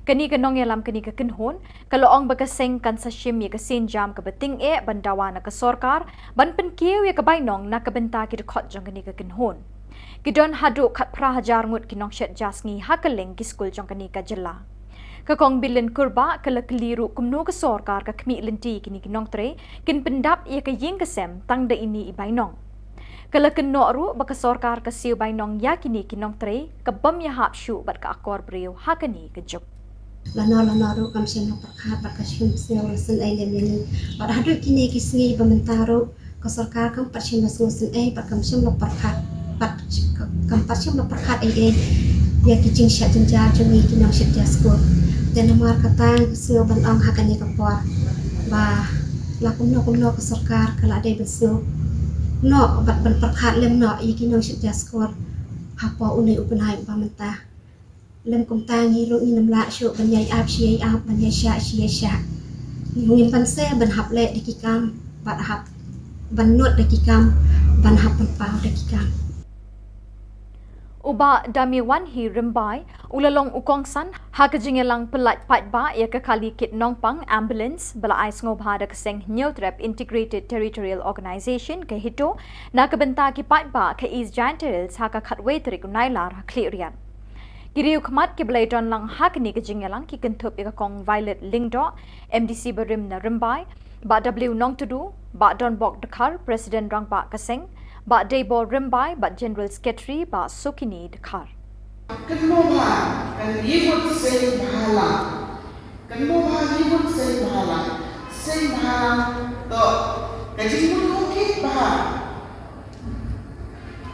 Kane ka nongïalam kane ka kynhun ka la ong ba ka seng kan sa shim ïa ka sienjam kaba tyngeh ban dawa na ka sorkar ban pynkiew ïa ka bainong na ka bynta ki dkhot jong kane ka kynhun. Ki don haduh khatphra hajar ngut ki nongshet ja sngi ha kylleng ki skul jong kane ka jylla. Ka Kong Bilin Kurbah ka la kylli ruh kumno ka sorkar ka khmih lynti kine ki nongtrei kin pyndap ïa ka ïing ka sem tang da ine i bainong. Ka la kynnoh ruh ba ka sorkar ka siew bainong ïa kine ki nongtrei ka bym ïahap shuh bad ka akor briew ha kane ka juk. Lano lano ruh kam shym la pyrkhat bad ka shim siew la sngewsih lem ïa ngi. Bad haduh kine ki sngi ba mynta ruh ka sorkar kam pat shym la sngewsih ei bad kam shym la pyrkhat, bad kam pat shym la pyrkhat ei ei ïa ki jingshet jynjar jong ngi ki nongshet ja skul. Te namar kata nga sngew ban ong ha kane ka por ba la kumno kumno ka sorkar ka la dei ban sngew noh bad ban pyrkhat lem noh ïa ki nongshet ja skul hapoh une u bnai uba mynta. Lym kumta ngi ruh ngim lah shuh ban ïai ap shi ïai ap, ban ïai shah shi ïai shah. Ngim banse ban hap leh da ki kam bad hap ban nud da ki kam, ban hap ban paw da ki kam. U Bah Damiwanhi Rymbai u la long u kongsan ha ka jingïalang pyllait paidbah ïa ka kali kit nongpang ambulance ba la ai sngewbha da ka seng Hynñiewtrep Integrated Territorial Organization ka HITO na ka bynta ki paidbah ka East Jaintia Hills ha ka khatwei tarik u Nailar ha Khliehriat. Ki riew khmat kiba la ïadon lang ha kane ka jingïalang ki kynthup ïa ka Kong Violet Lyngdoh, MDC barim na Rymbai, Bah W Nongtdu, Bah Donbok Dkhar, President Rangbah ka seng, Bah Deibor Rymbai, Bah General Secretary, Bah Sukini Dkhar. Kynmaw bha, kan ïa mut seng bhalang. Kynmaw bha ïa mut seng bhalang. Seng bhalang toh ka jingmut kit bha.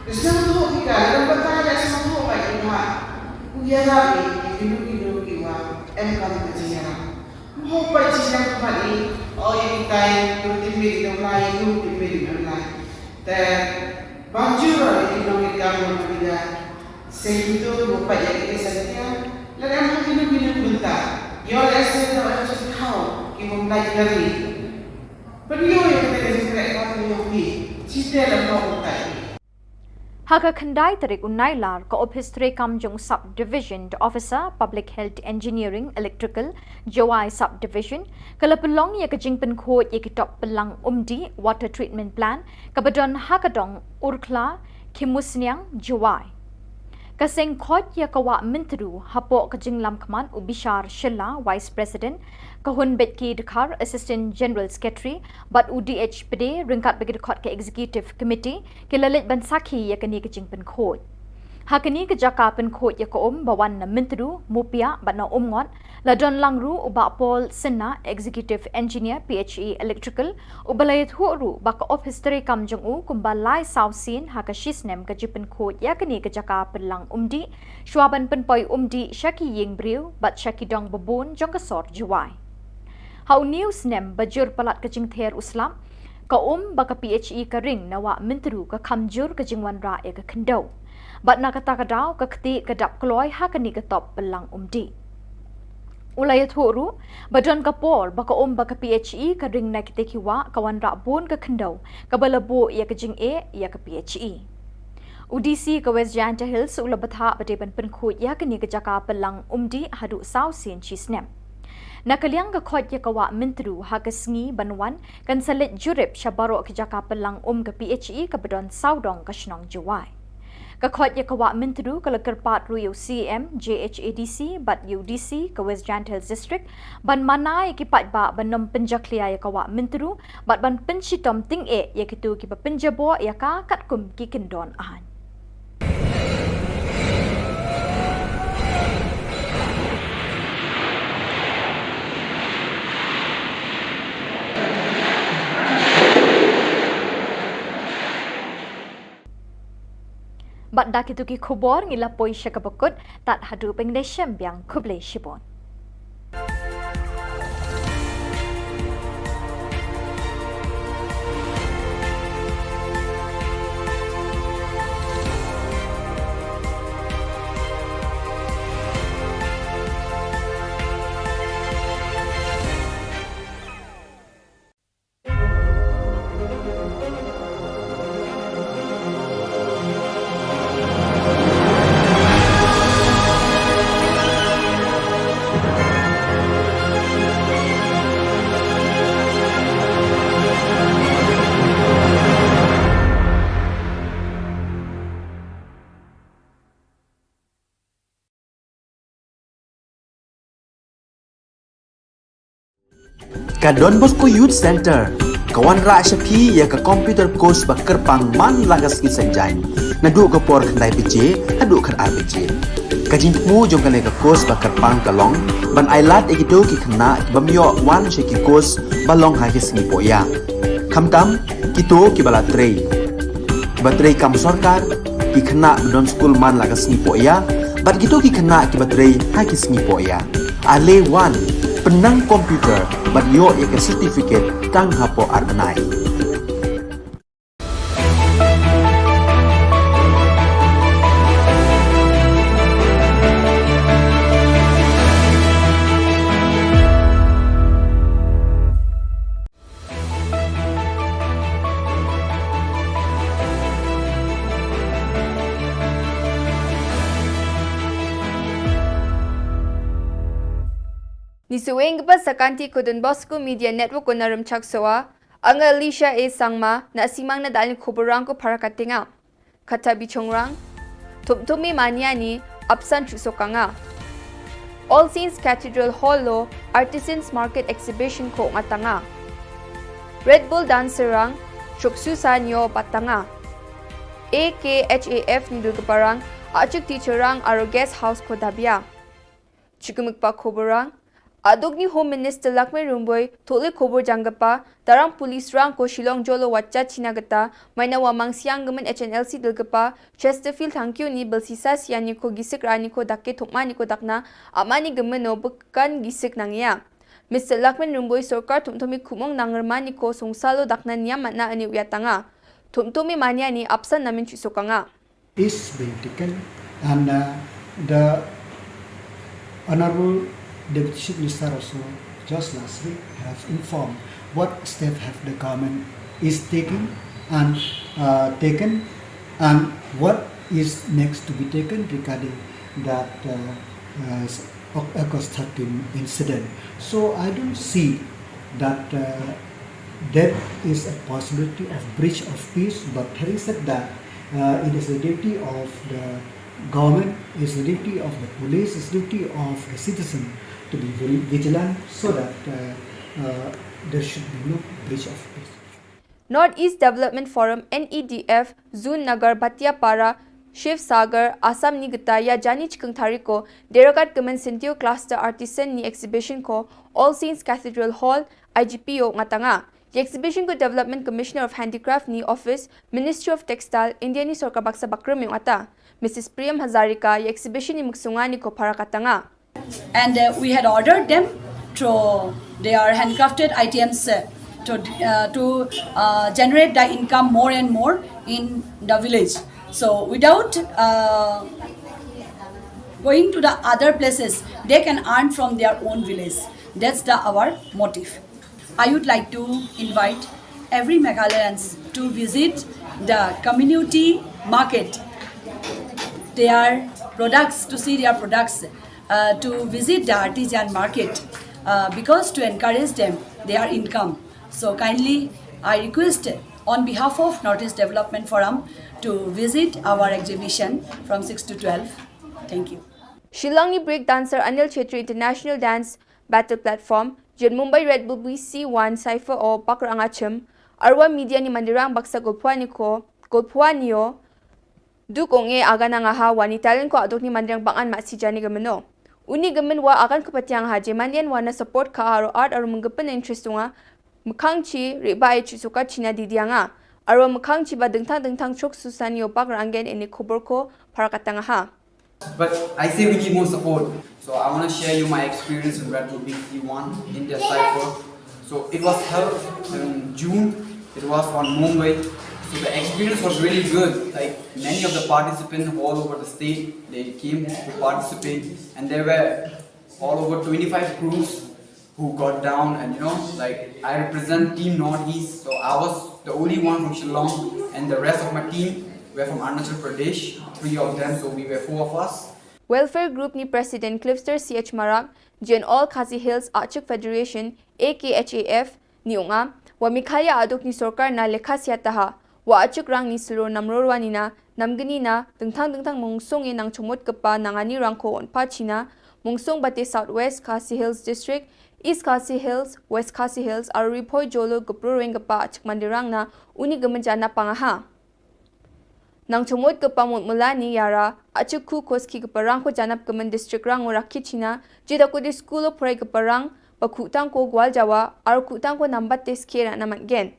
Ka sngewthuh ki ka, lada batai da sngewthuh bha ki bha. U ïarap ïa kino kino kiwa em kam ka jingïarap. Mo peit shisha khmat i, o ïa kitai, ïa u teammate i dang lai, ïa u teammate i dang lai. Te ban jur ïa ki nongmihkhmat ïa. Shisha mo peit ïa ki shisha. Lada em ha kino kino ki bynta. Ïoh lehse da em shisha thaw, ki bym lai kari. Pynïoh ïa kata ka jingkhreh ka pynïoh phi. Shisha la mo bynta. Ha ka khyndai tarik u Nailar, ka Ophis Treikam jong u Sub Division Officer Public Health Engineering Electrical, Jowai Sub Division, ka la pynlong ïa ka jingpynkhuid ïa ki top pyllang umdih Water Treatment Plant kaba don ha ka dong Urkhla, Khimusniang, Jowai. Ka seng khoit ïa ka Wah Myntdu hapoh ka jinglam khmat u Bishar Shylla, Vice President, ka Hun Betki Dkhar, Assistant General Secretary, bad u D H Pde ryngkat bad ki dkhot ka Executive Committee, ki la leit ban sakhi ïa kane ka jingpynkhuid. Ha kane ka jaka pynkhuid ïa ka um ba wan na Myntdu, Mupiah bad na Umngot, la don lang ruh u Bah Paul Synna, Executive Engineer, P H E Electrical, uba la ïathuh ruh ba ka Ophis Treikam jong u kumba lai saw sien ha ka shisnem ka jingpynkhuid ïa kane ka jaka pyllang umdih, shwa ban pynpoi umdih sha ki ïing briew bad sha ki dong babun jong ka sor Jowai. Ha une u snem ba jur palat ka jingther u slap, ka um ba ka P H E ka ring na Wah Myntdu ka kham jur ka jingwanrah ïa ka khyndew. Bad na kata ka daw ka ktieh ka dap kloi ha kane ka top pyllang umdih. U la ïathuh ruh ba don ka por ba ka um ba ka P H E ka ring na kita ki wah ka wanrah bun ka khyndew kaba la buh ïa ka jingeh ïa ka P H E. U D C ka West Jaintia Hills u la bthah ba dei ban pynkhuid ïa kane ka jaka pyllang umdih haduh saw sien shisnem. Na ka liang ka khoit ïa ka Wah Myntdu ha ka sngi ban wan kan sa leit jurip sha baroh ki jaka pyllang um ka P H E kaba don sawdong ka shnong Jowai. Ka khoit ïa ka Wah Myntdu ka la kyrpad ruh ïa u C E M, J H A D C bad ïa u D C ka West Jaintia Hills District ban mana ïa ki paidbah ban ym pynjakhlia ïa ka Wah Myntdu bad ban pynshitom tyngeh ïa kito kiba pynjaboh ïa ka katkum ki kyndon aiñ. Bad da kito ki khubor ngi la poi sha kaba kut, tad haduh ban ïashem biang, khublei shibun. Ka Don Bosco Youth Centre ka wanrah sha phi ïa ka computer course ba kyrpang man la ka sngi Saitjaiñ, naduh ka por khyndai baje haduh khatar baje. Ka jingthmu jong kane ka course ba kyrpang ka long ban ailad ïa kito ki khynnah ki bym ïoh wan sha ki course ba long ha ki sngi pohïa, khamtam kito kiba la trei, kiba trei kam sorkar, ki khynnah ba don skul man la ka sngi pohïa bad kito ki khynnah kiba trei ha ki sngi pohïa. Ale wan, pynnang computer bad ïoh ïa ka certificate tang hapoh ar bnai. Isaweng ba sakanti ko Don Bosco Media Network ko na Rumchak Soa, anga Alicia A Sangma, na simang na dalin kuburang ko para katinga. Kata bichongrang, Tumtumi Maniani, apsan chusokanga. All Saints Cathedral Hall lo, Artisans Market Exhibition ko ngatanga. Red Bull Dancer rang, chuksusa nyo patanga. A K H A F ni dulgaparang, achuk teacher rang aro guest house ko dabia. Chukmukpa kuburang, aduk ni Home Minister Lakmin Rumboi, thole kubur janggapa, tarang police rang ko Shillong jolo wacha china gata, maina wamang siang gaman H N L C dulgapa, Chesterfield Thangkyu ni belsisa siani ko gisik rani ko dake thokmani ko dakna, amani gaman no bukan gisik nangya. Mister Lakmin Rumboi sorkar Tumtumi kumong nangrmani ko songsalo dakna niam matna ani uyatanga. Tumtumi Maniani apsan namin chusokanga. Is being taken, and uh, the Honorable Deputy Chief Minister also just last week have informed what step have the government is taking and uh, taken, and what is next to be taken regarding that uh, uh, August thirteen incident. So I don't see that uh, there is a possibility of breach of peace, but having said that, uh, it is the duty of the government, it's the duty of the police, it's the duty of the citizen to be very vigilant so that uh, uh, there should be no breach of peace. North East Development Forum N E D F, Zun Nagar Bhatiapara, Shiv Sagar, Assam ni gata ya jani chikung thariko, derakat kemen Sentio Cluster Artisan ni exhibition ko, All Saints Cathedral Hall, I G P o ngatanga. Exhibition ko Development Commissioner of Handicraft ni Office, Ministry of Textile, India ni sorkar baksa bakrum yung ata. Missus Priyam Hazarika, exhibition ni muksungani ko parakatanga. And uh, we had ordered them to their handcrafted items uh, to, uh, to uh, generate the income more and more in the village. So without uh, going to the other places, they can earn from their own village. That's the our motive. I would like to invite every Meghalayans to visit the community market, their products, to see their products, uh, to visit the artisan market uh, because to encourage them their income. So kindly, I request on behalf of Northeast Development Forum to visit our exhibition from six to twelve. Thank you. Shillong ni break dancer Anil Chhetri International Dance Battle Platform, jin Mumbai Red Bull B C one Cypher o Bakr Angachim, Arwa Media ni Mandirang Baksa Golphuani ko, Golphuani o, Duk ong e agan anga ha wa ni talent ko aduk ni mandiang bangan mat si jani gamen no. Uni gamen wa agan ko patiang ha je mandian wa na support ka aro art aro menggepen interest tunga. Mekang chi riba e chi suka china di dianga. Aro mekang chi ba dengtang dengtang chok susan yo bak rangen ini kubur ko parakatanga ha. But I say we need more support. So I want to share you my experience in Red Bull B C one in the cypher. So it was held in June. It was on Mumbai. So the experience was really good. Like many of the participants all over the state, they came to participate, and there were all over twenty-five crews who got down, and you know, like I represent Team Northeast, so I was the only one from Shillong, and the rest of my team were from Arunachal Pradesh, three of them, so we were four of us. Welfare Group ni President Cliffster C H Marak, Jen All Khasi Hills Achuk Federation, A K H A F, ni unga, wa Meghalaya aduk ni sorkar na lekha siataha, wa achuk rang ni selo namrorwa nina, namgeni na, dengtang dengtang mungsung e nang chumut kepa nangani rang ko onpa china, mungsung bate South West Khasi Hills District, East Khasi Hills, West Khasi Hills, aro Ri Bhoi Jolo gepro reng kepa achuk mandirang na, uni gemenjana pangaha. Nang chumut kepa mut mulani yara, achuk ku koski kepa rang ko janap kemen district rang ora kichina, jida ko di school o prai kepa rang, ba kutang ko gwal jawa, aro kutang ko nambat te skera namat gen.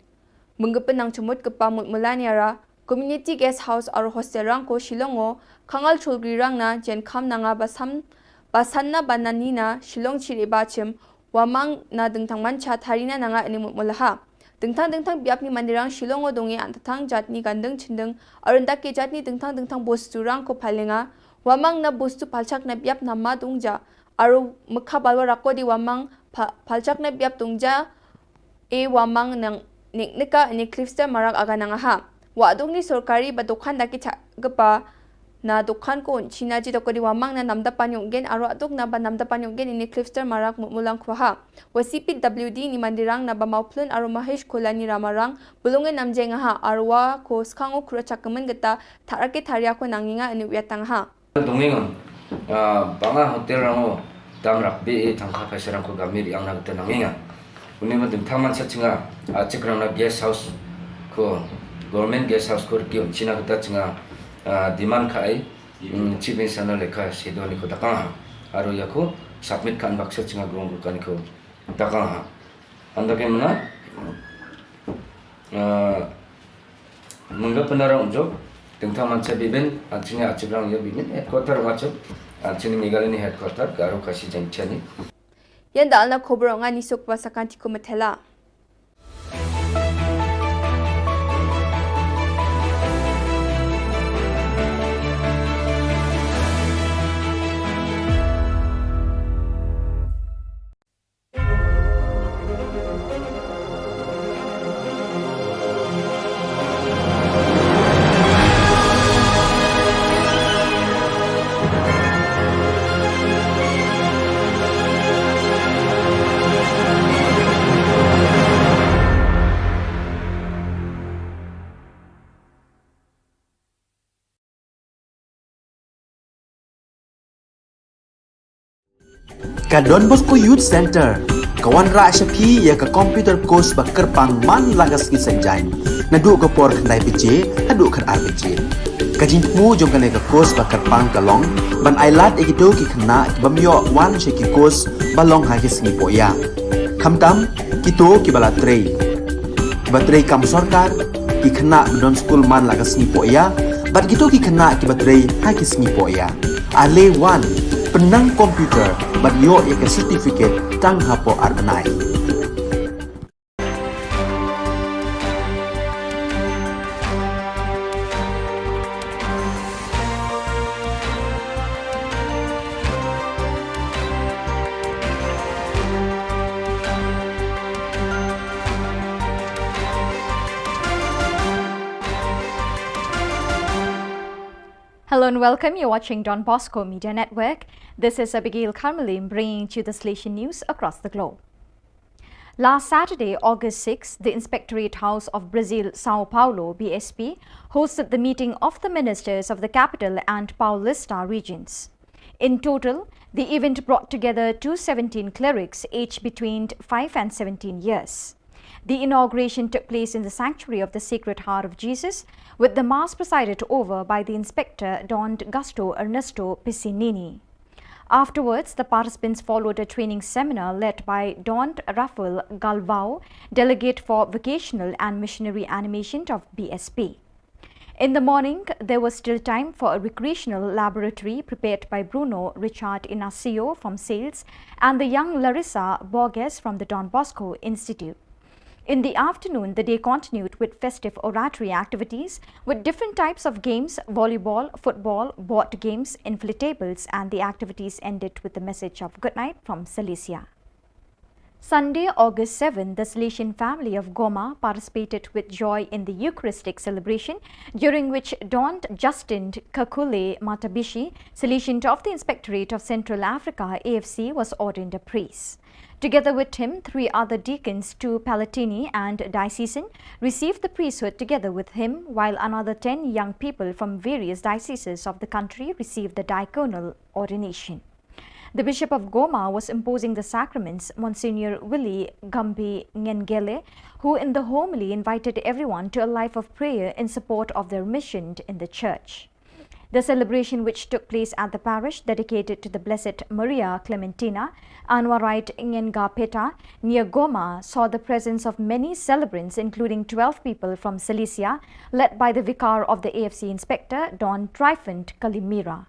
Menggepen nang chumut kepa mut mulani yara, community guest house aro hostel rang ko Shillong o, kangal chulgri rang na, jen kam nanga basam, basanna bananina, Shillong chiri bachim, wamang na dengtang mancha tharina nanga ini mut mulaha. Dengtang dengtang biap ni mandirang Shillong o dongi antatang jatni gandeng chindeng, arundak ke jatni dengtang dengtang bostu rang ko palenga, wamang na bostu palchak na biap nama dongja, aru mekha balwa rako di wamang pa-, palchak na biap dongja, e wamang nang nik nika ini Cliffster Marak aga nangaha. Wa adung ni sorkari ba dokan daki chak gepa, Na dukhan ko un China ji doko di wamang na Namdapan Yonggen aro aduk na ba Namdapan Yonggen ini Clifster Marak Mutmulang Kwaha. Wa C P W D ni Mandirang na ba Mauplun aro Mahesh Kolani Ramarang bulungin namjengaha arwa ko skango kura chakamen geta tharake tharia ko nanginga inu yatangha. Dongingon, ah, banga hotel rango dam rakbe e tangka paisa rangko gamir yang na geta nanginga. Uni ma dingthang man sa chinga, ah, chikrang na guest house ko, government guest house ko riki un China geta chinga, ah, demand ka ai, mm, chief minister na lekha sedo ni ko dakang ha. Aro ya ko submit kan baksa chinga grong ko kan ko dakang ha. Anda ke mana? Ah, mengga penara unjuk, tentang mancha bibin, anchini achibrang ya bibin, headquarter macam, anchini Meghalaya ni headquarter, Garo Khasi Jaiñtia ni. Yan da alna khobor nga ni suk ba sakan tiku metela. Ka Don Bosco Youth Center ka wanrah sha phi ïa ka computer course ba kyrpang man la ka sngi Saitjaiñ, naduh ka por khyndai baje haduh khatar baje. Ka jingthmu jong kane ka course ba kyrpang ka long ban ailad ïa kito ki khynnah ki bym ïoh wan sha ki course ba long ha ki sngi pohïa. Khamtam kito kiba la trei, kiba trei kam sorkar, ki khynnah ba don skul man la ka sngi pohïa, bad kito ki khynnah kiba trei ha ki sngi pohïa. Ale wan, pynnang computer bad ïoh ïa ka certificate tang hapoh ar bnai. Hello and welcome. You're watching Don Bosco Media Network. This is Abigail Karmalim bringing to you the Salesian news across the globe. Last Saturday, August sixth, the Inspectorate House of Brazil, São Paulo, B S P, hosted the meeting of the ministers of the capital and Paulista regions. In total, the event brought together two seventeen clerics aged between five and seventeen years. The inauguration took place in the sanctuary of the Sacred Heart of Jesus, with the Mass presided over by the Inspector Don Gusto Ernesto Piccinini. Afterwards, the participants followed a training seminar led by Don Rafael Galvao, delegate for vocational and missionary animation of B S P. In the morning, there was still time for a recreational laboratory prepared by Bruno Richard Inacio from sales and the young Larissa Borges from the Don Bosco Institute. In the afternoon, the day continued with festive oratory activities with different types of games, volleyball, football, board games, inflatables, and the activities ended with the message of good night from Silesia. Sunday, August seventh, the Salesian family of Goma participated with joy in the Eucharistic celebration, during which Don Justin Kakule Matabishi, Salesian of the Inspectorate of Central Africa, A F C, was ordained a priest. Together with him, three other deacons, two Palatini and diocesan, received the priesthood together with him, while another ten young people from various dioceses of the country received the diaconal ordination. The Bishop of Goma was imposing the sacraments, Monsignor Willie Gambi Ngengele, who in the homily invited everyone to a life of prayer in support of their mission in the church. The celebration, which took place at the parish dedicated to the Blessed Maria Clementina, Anwarite Ngengapeta, near Goma, saw the presence of many celebrants, including twelve people from Silesia, led by the vicar of the A F C inspector, Don Tryphon Kalimira.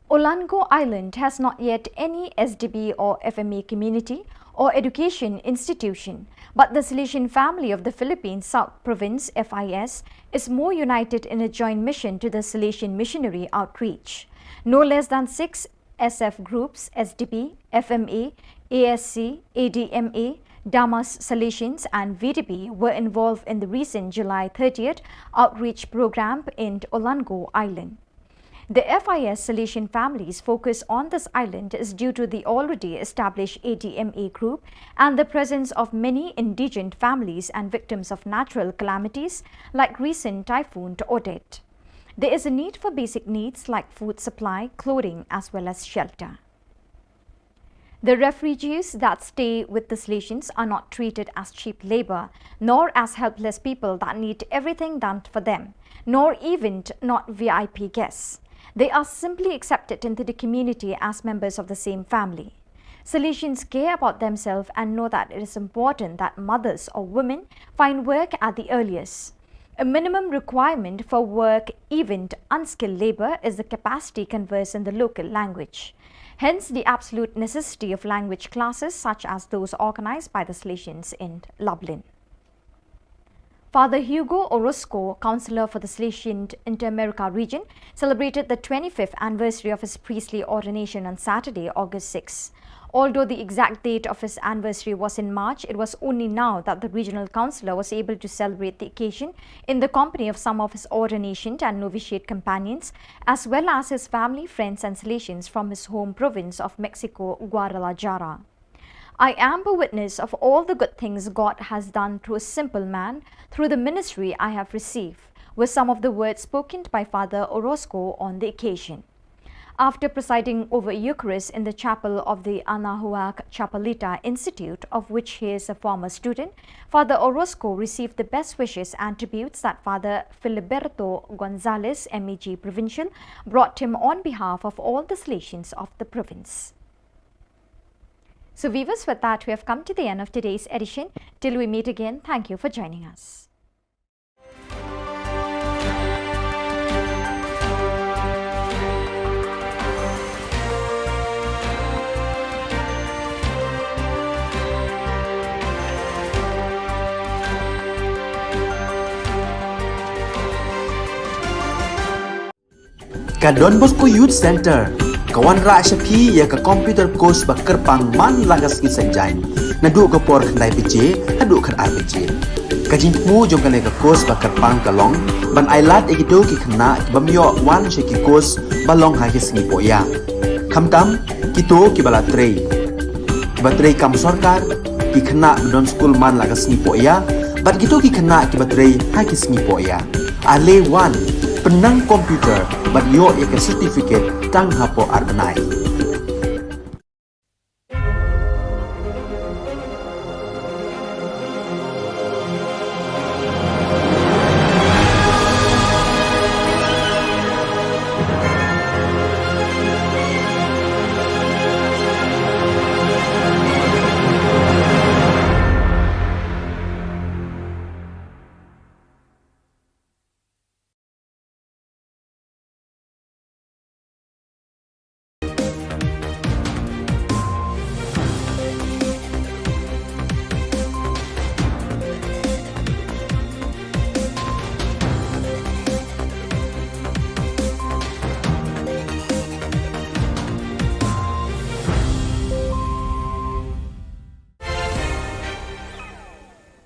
Olango Island has not yet any S D B or F M A community or education institution, but the Salesian family of the Philippines South Province, F I S, is more united in a joint mission to the Salesian missionary outreach. No less than six S F groups, S D B, F M A, A S C, A D M A, Damas Salesians and V D P were involved in the recent July thirtieth outreach program in Olango Island. The F I S Salesian families' focus on this island is due to the already established A D M A group and the presence of many indigent families and victims of natural calamities like recent Typhoon Odette. There is a need for basic needs like food supply, clothing, as well as shelter. The refugees that stay with the Salesians are not treated as cheap labor, nor as helpless people that need everything done for them, nor even not V I P guests. They are simply accepted into the community as members of the same family. Salesians care about themselves and know that it is important that mothers or women find work at the earliest. A minimum requirement for work, even unskilled labor, is the capacity converse in the local language. Hence, the absolute necessity of language classes such as those organized by the Salesians in Lublin. Father Hugo Orozco, counselor for the Salesian Inter-America region, celebrated the twenty-fifth anniversary of his priestly ordination on Saturday, August sixth. Although the exact date of his anniversary was in March, it was only now that the regional counselor was able to celebrate the occasion in the company of some of his ordination and novitiate companions, as well as his family, friends, and Salesians from his home province of Mexico, Guadalajara. I am a witness of all the good things God has done through a simple man, through the ministry I have received, were some of the words spoken by Father Orozco on the occasion. After presiding over Eucharist in the chapel of the Anahuac Chapelita Institute, of which he is a former student, Father Orozco received the best wishes and tributes that Father Filiberto Gonzalez, M A G Provincial, brought him on behalf of all the Salesians of the province. So, viewers, with that, we have come to the end of today's edition. Till we meet again, thank you for joining us. Ka Don Bosco Youth Centre ka wanrah sha phi ïa ka computer course ba kyrpang man la ka sngi Saitjaiñ, naduh ka por khyndai baje haduh khatar baje. Ka jingthmu jong kane ka course ba kyrpang ka long ban ailad ïa kito ki khynnah ki bym ïoh wan sha ki course ba long ha ki sngi pohïa. Khamtam kito kiba la trei, kiba trei kam sorkar, ki khynnah ba don skul man la ka sngi pohïa, bad kito ki khynnah kiba trei ha ki sngi pohïa. Ale wan, pynnang computer bad ïoh ïa ka certificate tang hapoh ar bnai.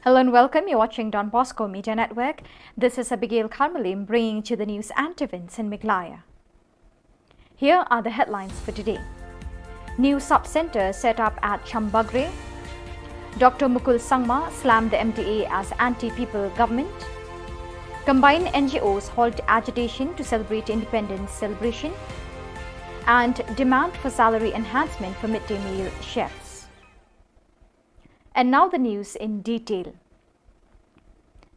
Hello and welcome. You're watching Don Bosco Media Network. This is Abigail Karmalim bringing to the news and events in Meghalaya. Here are the headlines for today. New sub-centre set up at Chambagre. Doctor Mukul Sangma slammed the M D A as anti-people government. Combined N G Os halt agitation to celebrate independence celebration. And demand for salary enhancement for midday meal chefs. And now the news in detail.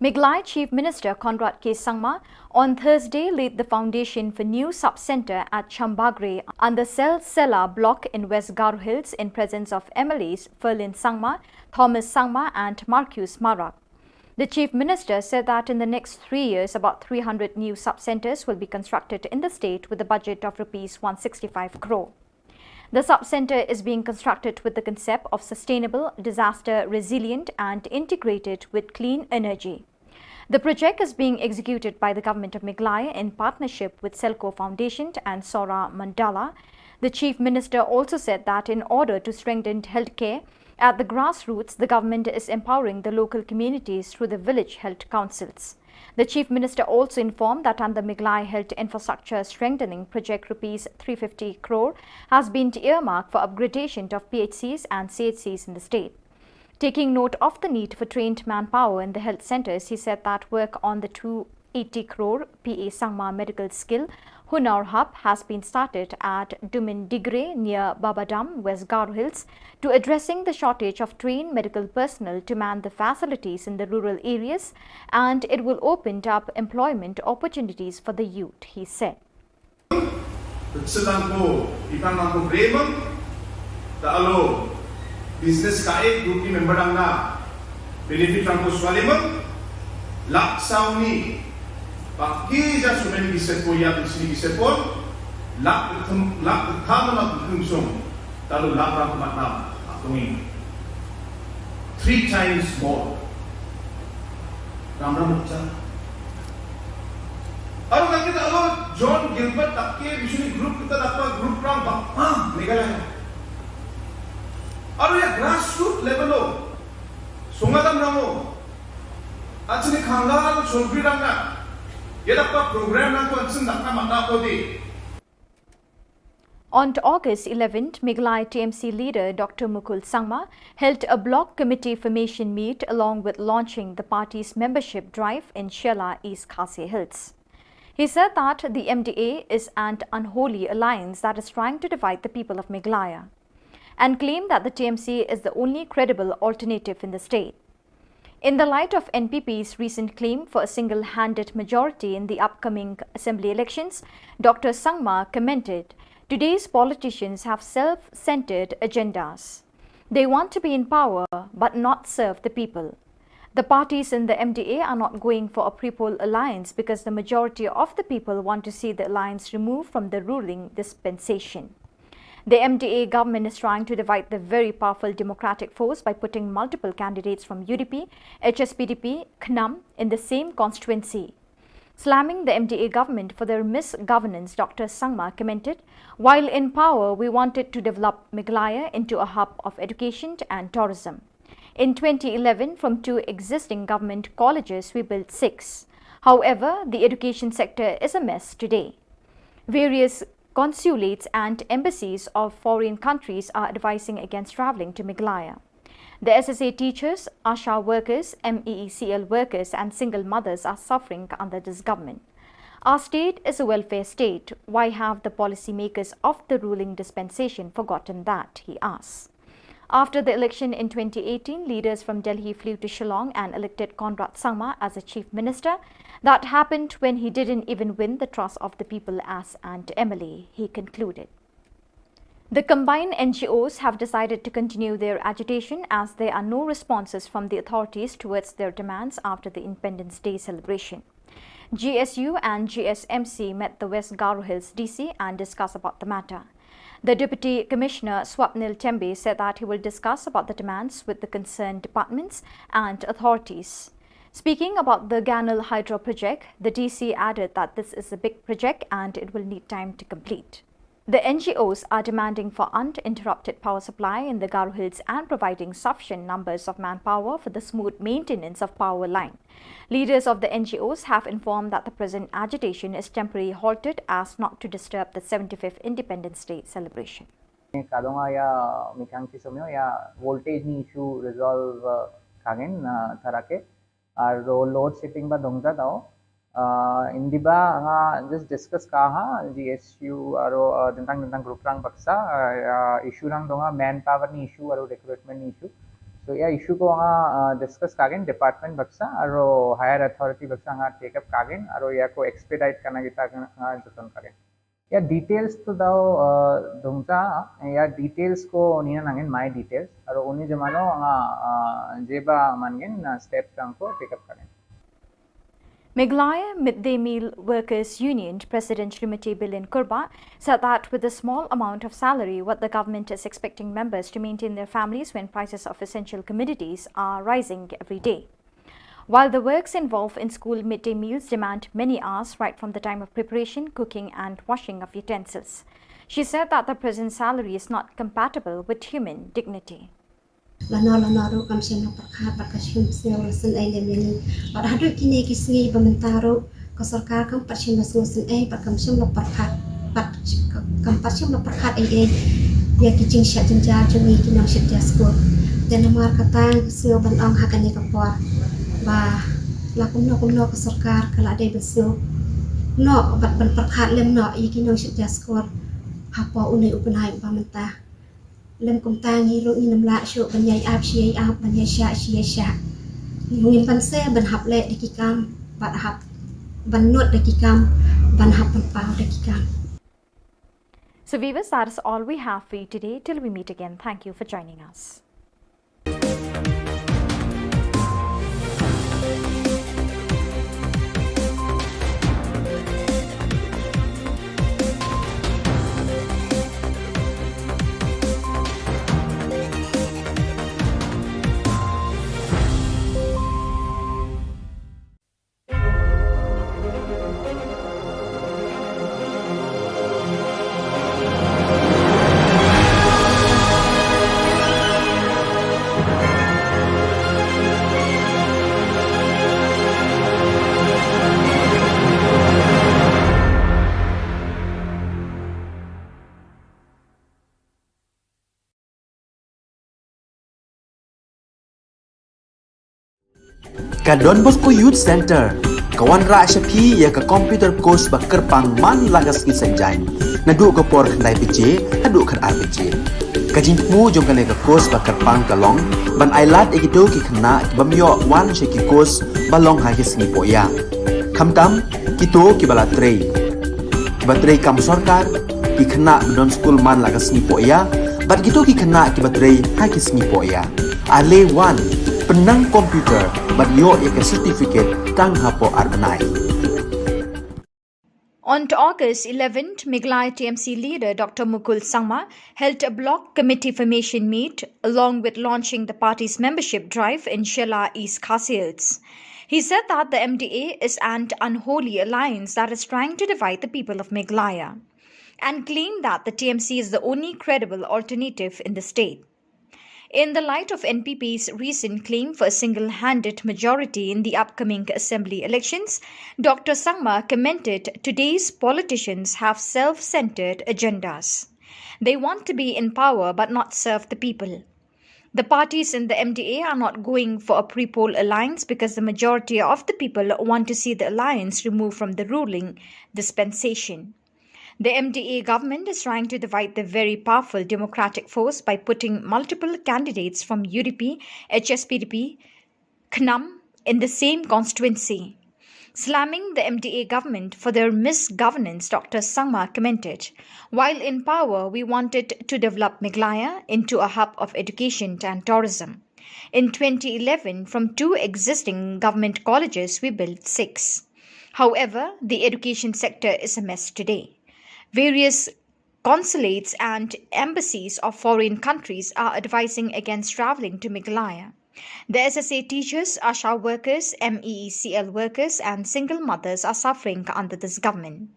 Meghalaya Chief Minister Conrad K Sangma on Thursday laid the foundation for new sub-centre at Chambagre under Selsela block in West Garo Hills in presence of M L As Ferlin Sangma, Thomas Sangma and Marcus Marak. The Chief Minister said that in the next three years, about three hundred new sub-centres will be constructed in the state with a budget of rupees one sixty-five crore. The sub-centre is being constructed with the concept of sustainable, disaster resilient and integrated with clean energy. The project is being executed by the Government of Meghalaya in partnership with Selco Foundation and Sora Mandala. The Chief Minister also said that in order to strengthen healthcare, At the grassroots, the government is empowering the local communities through the village health councils. The Chief Minister also informed that under Meghalaya Health Infrastructure Strengthening Project, rupees three fifty crore has been earmarked for upgradation of P H Cs and C H Cs in the state. Taking note of the need for trained manpower in the health centres, he said that work on the two eighty crore P A Sangma Medical Skill Hunar Hub has been started at Dumindigre near Babadam, West Garo Hills, to addressing the shortage of trained medical personnel to man the facilities in the rural areas, and it will open up employment opportunities for the youth, he said. Tselang ko, itang lang ko bremang, ta alo, business kae, group ni member ang na, benefit lang ko swaliman, lak sauni, paki ja sumen ki sepo ya, ki sini ki sepo, lak kem, lak kama na kem song, ta alo lak lang ko matna, atungi. Three times more. Ram ram cha. Aro kake ta alo John Gilbert takke bishni group kita dakpa group rang ba ah Meghalaya. Aro ya grassroots level lo. Sungadam rango. Achini khanggal chulbi rang na. Ya dakpa program rang ko ansin dakna mata ko di. On August eleventh, Meghalaya T M C leader Doctor Mukul Sangma held a block committee formation meet along with launching the party's membership drive in Shella, East Khasi Hills. He said that the M D A is an unholy alliance that is trying to divide the people of Meghalaya, and claimed that the T M C is the only credible alternative in the state. In the light of N P P's recent claim for a single-handed majority in the upcoming assembly elections, Doctor Sangma commented, "Today's politicians have self-centered agendas. They want to be in power but not serve the people. The parties in the M D A are not going for a pre-poll alliance because the majority of the people want to see the alliance removed from the ruling dispensation." The M D A government is trying to divide the very powerful democratic force by putting multiple candidates from U D P, H S P D P, KHNAM in the same constituency. Slamming the M D A government for their misgovernance, Doctor Sangma commented, "While in power, we wanted to develop Meghalaya into a hub of education and tourism. In twenty eleven, from two existing government colleges, we built six. However, the education sector is a mess today. Various consulates and embassies of foreign countries are advising against travelling to Meghalaya. The S S A teachers, ASHA workers, M E E C L workers and single mothers are suffering under this government. Our state is a welfare state. Why have the policymakers of the ruling dispensation forgotten that?" he asks. After the election in twenty eighteen, leaders from Delhi flew to Shillong and elected Conrad Sangma as the chief minister. That happened when he didn't even win the trust of the people as an M L A, he concluded. The combined N G Os have decided to continue their agitation as there are no responses from the authorities towards their demands after the Independence Day celebration. G S U and G S M C met the West Garo Hills D C and discussed about the matter. The Deputy Commissioner Swapnil Tembe said that he will discuss about the demands with the concerned departments and authorities. Speaking about the Ganal Hydro project, the D C added that this is a big project and it will need time to complete. The N G Os are demanding for uninterrupted power supply in the Garo Hills and providing sufficient numbers of manpower for the smooth maintenance of power line. Leaders of the N G Os have informed that the present agitation is temporarily halted as not to disturb the seventy-fifth Independence Day celebration. Kadonga ya mikhang ki somyo ya voltage ni issue resolve, uh, kangin, uh, tharake. Aro load shedding ba dongja dao. Uh, indiba nga just discuss kaha G S U aro, uh, dentang dentang group rang baksa, uh, uh, issue rang donga manpower ni issue aro recruitment ni issue. So ya issue ko nga, uh, discuss kagen department baksa aro higher authority baksa nga take up kagen aro ya ko expedite kana kita nga joton kagen. Ya details to dao, uh, dongja, ya details ko nina nangin my details. Aro uni jemano nga, uh, jeba mangin, uh, step rang ko take up kagen. Meghalaya Midday Meal Workers Union President Srimati Bilin Kurbah said that with the small amount of salary, what the government is expecting members to maintain their families when prices of essential commodities are rising every day. While the works involved in school midday meals demand many hours right from the time of preparation, cooking and washing of utensils. She said that the present salary is not compatible with human dignity. Lano lano ruh kam shym la pyrkhat bad kam shym sngew la sngewsih lem ïa ngi. Bad haduh kine ki sngi ba mynta ruh ka sorkar kam pat shym la sngewsih bad kam shym la pyrkhat bad kam pat shym la pyrkhat ei ei ïa ki jingshad jynjar jong ngi ki nongshit jar skur. Te namar kata sngew ban ong ha kane ka por ba la kumno kumno ka sorkar ka la dei ban sngew noh bad ban pyrkhat lem noh ïa ki nongshit jar skur hapoh une u bnai ba mynta. Lem kumta ngi ruh ngin ym lah shuh ban ïai ap shi ïai ap, ban ïai shah shi ïai shah. Ngim ban sngewsih ban hap leh da ki kam, ban hap ban nud da ki kam, ban hap ban paw da ki kam. So viewers, that is all we have for you today. Till we meet again, thank you for joining us. Ka Don Bosco Youth Centre ka wanrah sha phi ïa ka computer course ba kyrpang man la ka sngi Saitjaiñ, naduh ka por khyndai baje haduh khatar baje. Ka jingthmu jong kane ka course ba kyrpang ka long ban ailad ïa kito ki khynnah ki bym ïoh wan sha ki course ba long ha ki sngi pohïa. Khamtam kito kiba la trei, kiba trei kam sorkar, ki khynnah ba don skul man la ka sngi pohïa, bad kito ki khynnah kiba trei ha ki sngi pohïa. Ale wan, pynnang computer bad ïoh ïa ka certificate tang hapoh ar bnai. On August eleventh, Meghalaya T M C leader Doctor Mukul Sangma held a block committee formation meet along with launching the party's membership drive in Shella, East Khasi Hills. He said that the M D A is an unholy alliance that is trying to divide the people of Meghalaya and claimed that the T M C is the only credible alternative in the state. In the light of N P P's recent claim for a single-handed majority in the upcoming assembly elections, Doctor Sangma commented today's politicians have self-centered agendas. They want to be in power but not serve the people. The parties in the M D A are not going for a pre-poll alliance because the majority of the people want to see the alliance removed from the ruling dispensation. The M D A government is trying to divide the very powerful democratic force by putting multiple candidates from U D P, H S P D P, KHNUM in the same constituency. Slamming the M D A government for their misgovernance, Doctor Sangma commented, "While in power, we wanted to develop Meghalaya into a hub of education and tourism. In twenty eleven, from two existing government colleges, we built six. However, the education sector is a mess today. Various consulates and embassies of foreign countries are advising against travelling to Meghalaya. The S S A teachers, ASHA workers, M E E C L workers, and single mothers are suffering under this government.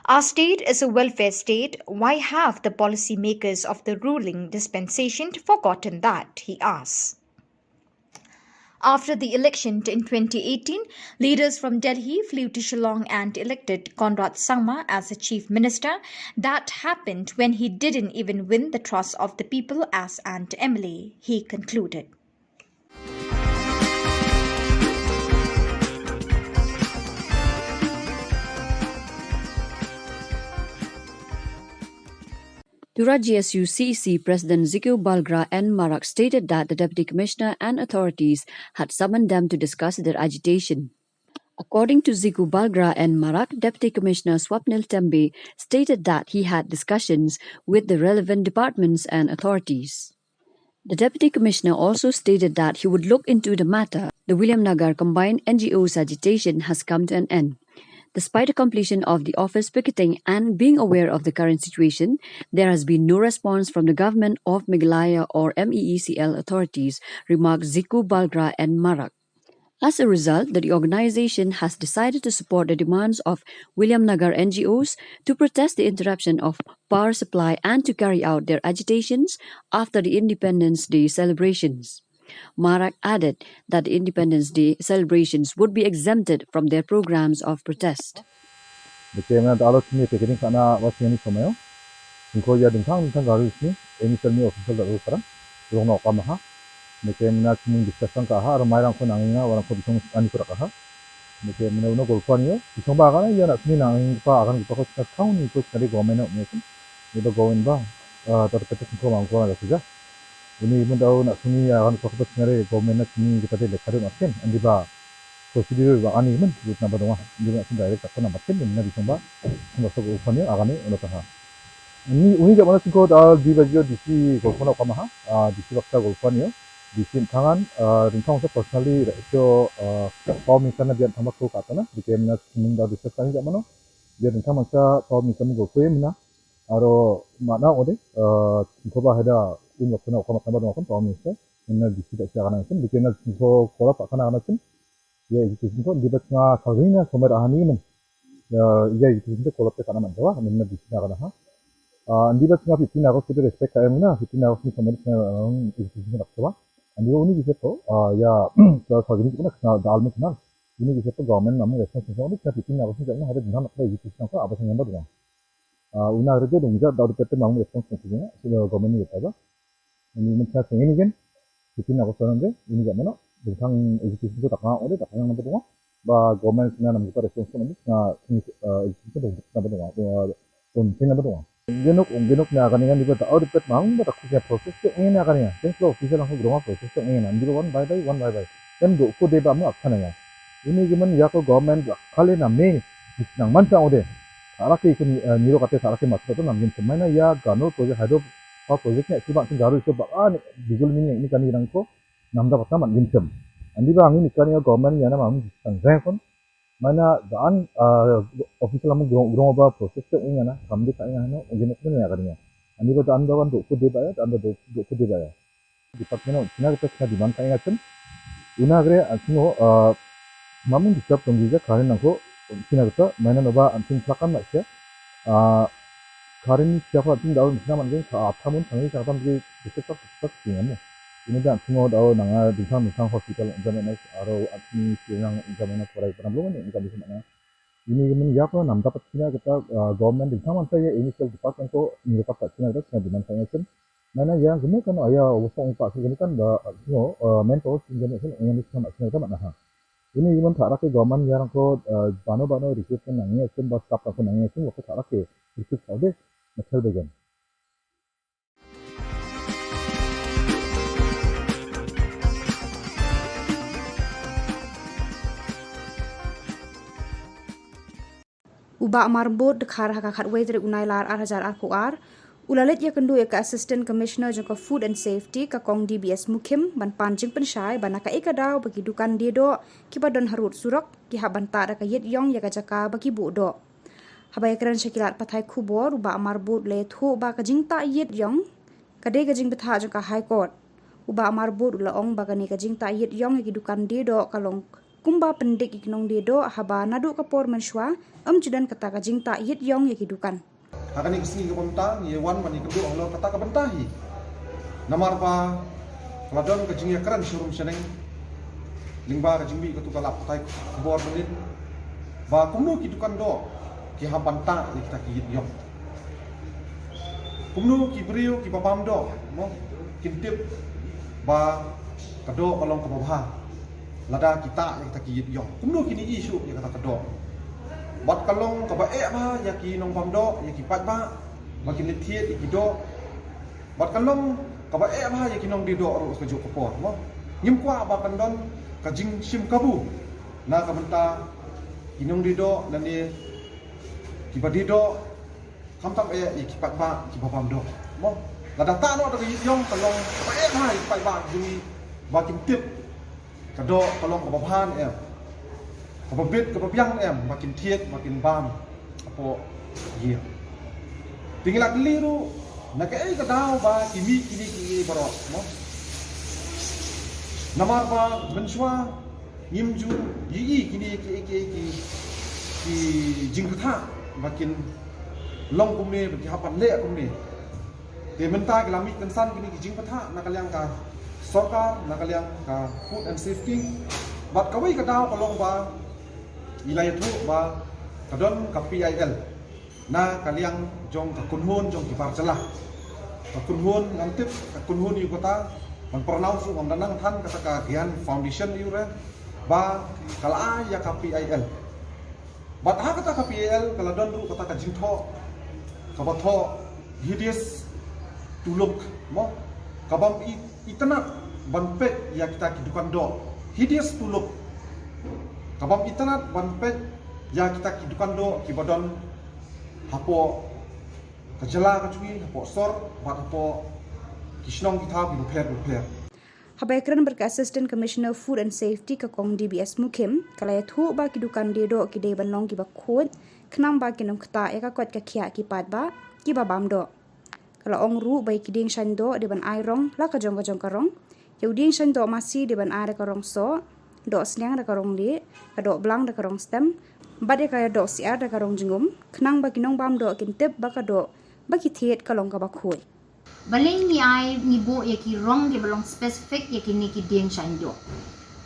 Our state is a welfare state. Why have the policy makers of the ruling dispensation forgotten that?" he asks. After the election in twenty eighteen, leaders from Delhi flew to Shillong and elected Conrad Sangma as the chief minister. That happened when he didn't even win the trust of the people as an M L A, he concluded. Tura G S U C E C President Ziku Balgra N Marak stated that the Deputy Commissioner and authorities had summoned them to discuss their agitation. According to Ziku Balgra N Marak, Deputy Commissioner Swapnil Tembe stated that he had discussions with the relevant departments and authorities. The Deputy Commissioner also stated that he would look into the matter. The Williamnagar Combined N G Os agitation has come to an end. Despite the completion of the office picketing and being aware of the current situation, there has been no response from the government of Meghalaya or M E E C L authorities, remarked Ziku Balgra N Marak. As a result, the organization has decided to support the demands of Williamnagar N G Os to protest the interruption of power supply and to carry out their agitations after the Independence Day celebrations. Marak added that the Independence Day celebrations would be exempted from their programs of protest. Deke mena da alo sini pekering kana wa sini someo. Singko ya dingthang dingthang garu sini, emi sel mi official da alo sarang, rong no kamaha. Deke mena sini discussion ka ha, ramai rang ko nanging na, warang ko bisong ani ko rakaha. Deke mena uno golfan yo, bisong ba kana ya na sini nanging pa akan kita ko sini kau ni ko sini government no ni sini. Ni ba government ba, ah, tapi kita singko mangko na da kerja. Ini mendau na sini akan kita ko sini government na sini kita de lekadu na sini, andi ba procedure ba ani men, lut namba donga. Lut na sini direct takon namba sini, na bisong ba, sini so golfan yo, akan ni, ono taha. Ini, uni jak mana singko da di bajio D C golfan yo kamaha, ah, D C baksa golfan yo, D C tangan, ah, ringkang sa personally, so, ah, pau minsan na bian tambah ko katana, deke mena sini da discuss kani jak mana, bian ringkang mansa pau minsan golfan yo mena, aro mana ode, ah, singko ba hada, un baksa na kamaha tambah donga kon pau minsan, mena D C tak siya kana sini, deke mena singko kola pakana kana sini, ya, education ko, di ba nga salary na somewhere ahani men. Ya, ya, education ko kolap te kana man jawa, men na di sini kana ha. Ah, di ba nga fifteen August ko respect ka em na, fifteen August ni somewhere na, um, education ko nak jawa. Andi ba uni bisa to, ah, ya, sa salary ko na, na dal men na. Ini bisa to government namu response ko, ni fifteen August ni kana ada dengan apa education ko, apa sing yang baru. Ah, una kerja dong ja, da udah pete mang response ko sini, sila government ni apa. Ini men sa sing ini kan, fifteen August nanti, ini jak mana, tentang education ko tak ngau deh, tak ngau namba donga. Ba government sini nam kita response ko nanti, na sini, eh, education ko namba donga, eh, don sini namba donga. Genok, genok na akan ingan di ba, oh, di pet mang, ba tak punya proses ko ini akan ingan. Thanks lo, official langsung donga proses ko ini. Nanti one by by, one by by. Kan do ko deba mu akan ingan. Ini gimana ya ko government kali na me, nang man sa ode. Sarake ko ni, eh, niro kate sarake masuk to nam gin semai na ya gano project hydro power project ne si bang sing garu so ba, ah, ni bijul mini ni kani rang ko nam da patna man gin sem. Andi ba angin ni kani government ya na mam sang rang kon. Mana dan, eh, official am grong grong ba process to inga na kam di ka inga no gin ko ya kani ya. Andi ba dan ba wan do ko deba ya, dan ba do do ko deba ya. Department of China kita China demand ka inga sem. Una gre, ah, sino, ah, mamun disturb tong gija karen nangko China kita, mana no ba anting plakan na sia. Ah, karen ni siapa anting daun China man geng ka athamun sangi ka tam ge disturb tak tak sini mo. Ini dan sino daun nanga dingthang dingthang hospital jamena aro anting sino jamena korai pernah belum ni kan di sana. Ini men ya ko nam dapat China kita, ah, government dingthang man saya initial department ko ni dapat China kita China demand saya sem. Mana yang kene kan aya usong pa sini kan ba, you know, eh, mentor sini kan ini sama sini sama nah. Ini gimana tak rakyat government yang ko, eh, bano bano recruit kan nangnya sem ba staff ko nangnya sem ko tak rakyat recruit saja macam begini. U Bah Marbud Dkhar ha ka khatwei tarik u Nailar ar hajar arphew ar, u la leit ïakynduh ïa ka Assistant Commissioner jong ka Food and Safety ka Kong D B S Mukhim ban pan jingpynshai ba na kaei ka daw ba ki dukan die doh kiba don harud surok ki hap ban tah da ka ïit ïong ïa ka jaka ba ki buh doh. Haba ïakren sha ki lad pathai khubor, u Bah Marbud u la ïathuh ba ka jingtah ïit ïong ka dei ka jingbthah jong ka High Court. U Bah Marbud u la ong ba kane ka jingtah ïit ïong ïa ki dukan die doh ka long kumba pyndik ïa ki nongdie doh haba naduh ka por mynshuwa ym ju don kata ka jingtah ïit ïong ïa ki dukan. Ha kane ka sngi kaba mynta ngi wan ban ïakynduh halor kata ka bynta hi. Namar ba ka la don ka jingïakren sha rum shaneng lyngba ka jingmih katu ka lad pathai khubor mynnin ba kumno ki dukan doh ki hap ban tah ïa kita ki ïit ïong. Kumno ki briew kiba bam doh, mo, kin tip ba ka doh ka long kaba bha lada ki tah ïa kita ki ïit ïong. Kumno kin ïohi shuh ïa kata ka doh. Bad ka long kaba eh bha ïa ki nongbam doh, ïa ki paidbah ba kin leit thied ïa ki doh. Bad ka long kaba eh bha ïa ki nongdie doh ruh kajuh ka por, mo. Ngim kwah ba kan don ka jingshim kabu na ka bynta ki nongdie doh lane kiba die doh, khamtam eh ïa ki paidbah kiba bam doh, mo. Lada tah noh da ka ïit ïong ka long kaba eh bha ïa ki paidbah jong ngi ba kin tip ka doh ka long kaba bha ne em, kaba bit kaba biang ne em, ba kin thied ba kin bam hapoh ïing. Te ngi la kylli ruh na kaei ka daw ba ki mih kine kiei baroh, mo. Namar ba mynshuwa Ngim ju ïohi kine ki, ki, ki, ki jingbatai ba kin long kumne, ba ki hap ban leh kumne. Te mynta ki la mih kynsan kine ki jingbatai na ka liang ka sorkar, na ka liang ka food and safety. Bad kawei ka daw ka long ba ngi la ïathuh ba ka don ka P I L na ka liang jong ka kynhun jong ki bar jylla. Ka kynhun ngan tip, ka kynhun ïa kata, ban pronounce ruh ngam da nang than, kata ka Gyan Foundation ïa u re, ba ka la ai ïa ka P I L. Bad ha kata ka P I L ka la don ruh kata ka jingthoh, kaba thoh hideous to look, mo, ka bym i-, itynnad ban peit ïa kita ki dukan doh. Hideous to look. Ka bym itynnad ban peit ïa kita ki dukan doh kiba don hapoh ka jylla ka jong ngi, hapoh sor bad hapoh ki shnong ki thaw kiba pher bapher. Haba ïakren bad ka Assistant Commissioner Food and Safety, ka Kong D B S Mukhim, ka la ïathuh ba ki dukan die doh ki dei ban long kiba khuid, khnang ba kin ym ktah ïa ka koit ka khiah ki paidbah kiba bam doh. Ka la ong ruh ba ïa ki dieng shaiñ doh dei ban ai rong la ka jong ka jong ka rong. Ïa u dieng shaiñ doh masi dei ban ai da ka rong soh, doh sniang da ka rong lieh, ka doh blang da ka rong stem, bad ïa ka doh syiar da ka rong jingum, khnang ba ki nongbam doh kin tip ba ka doh ba ki thied ka long kaba khuid. Balei ngi ai, ngi buh ïa ki rong kiba long specific ïa kine ki dieng shaiñ doh.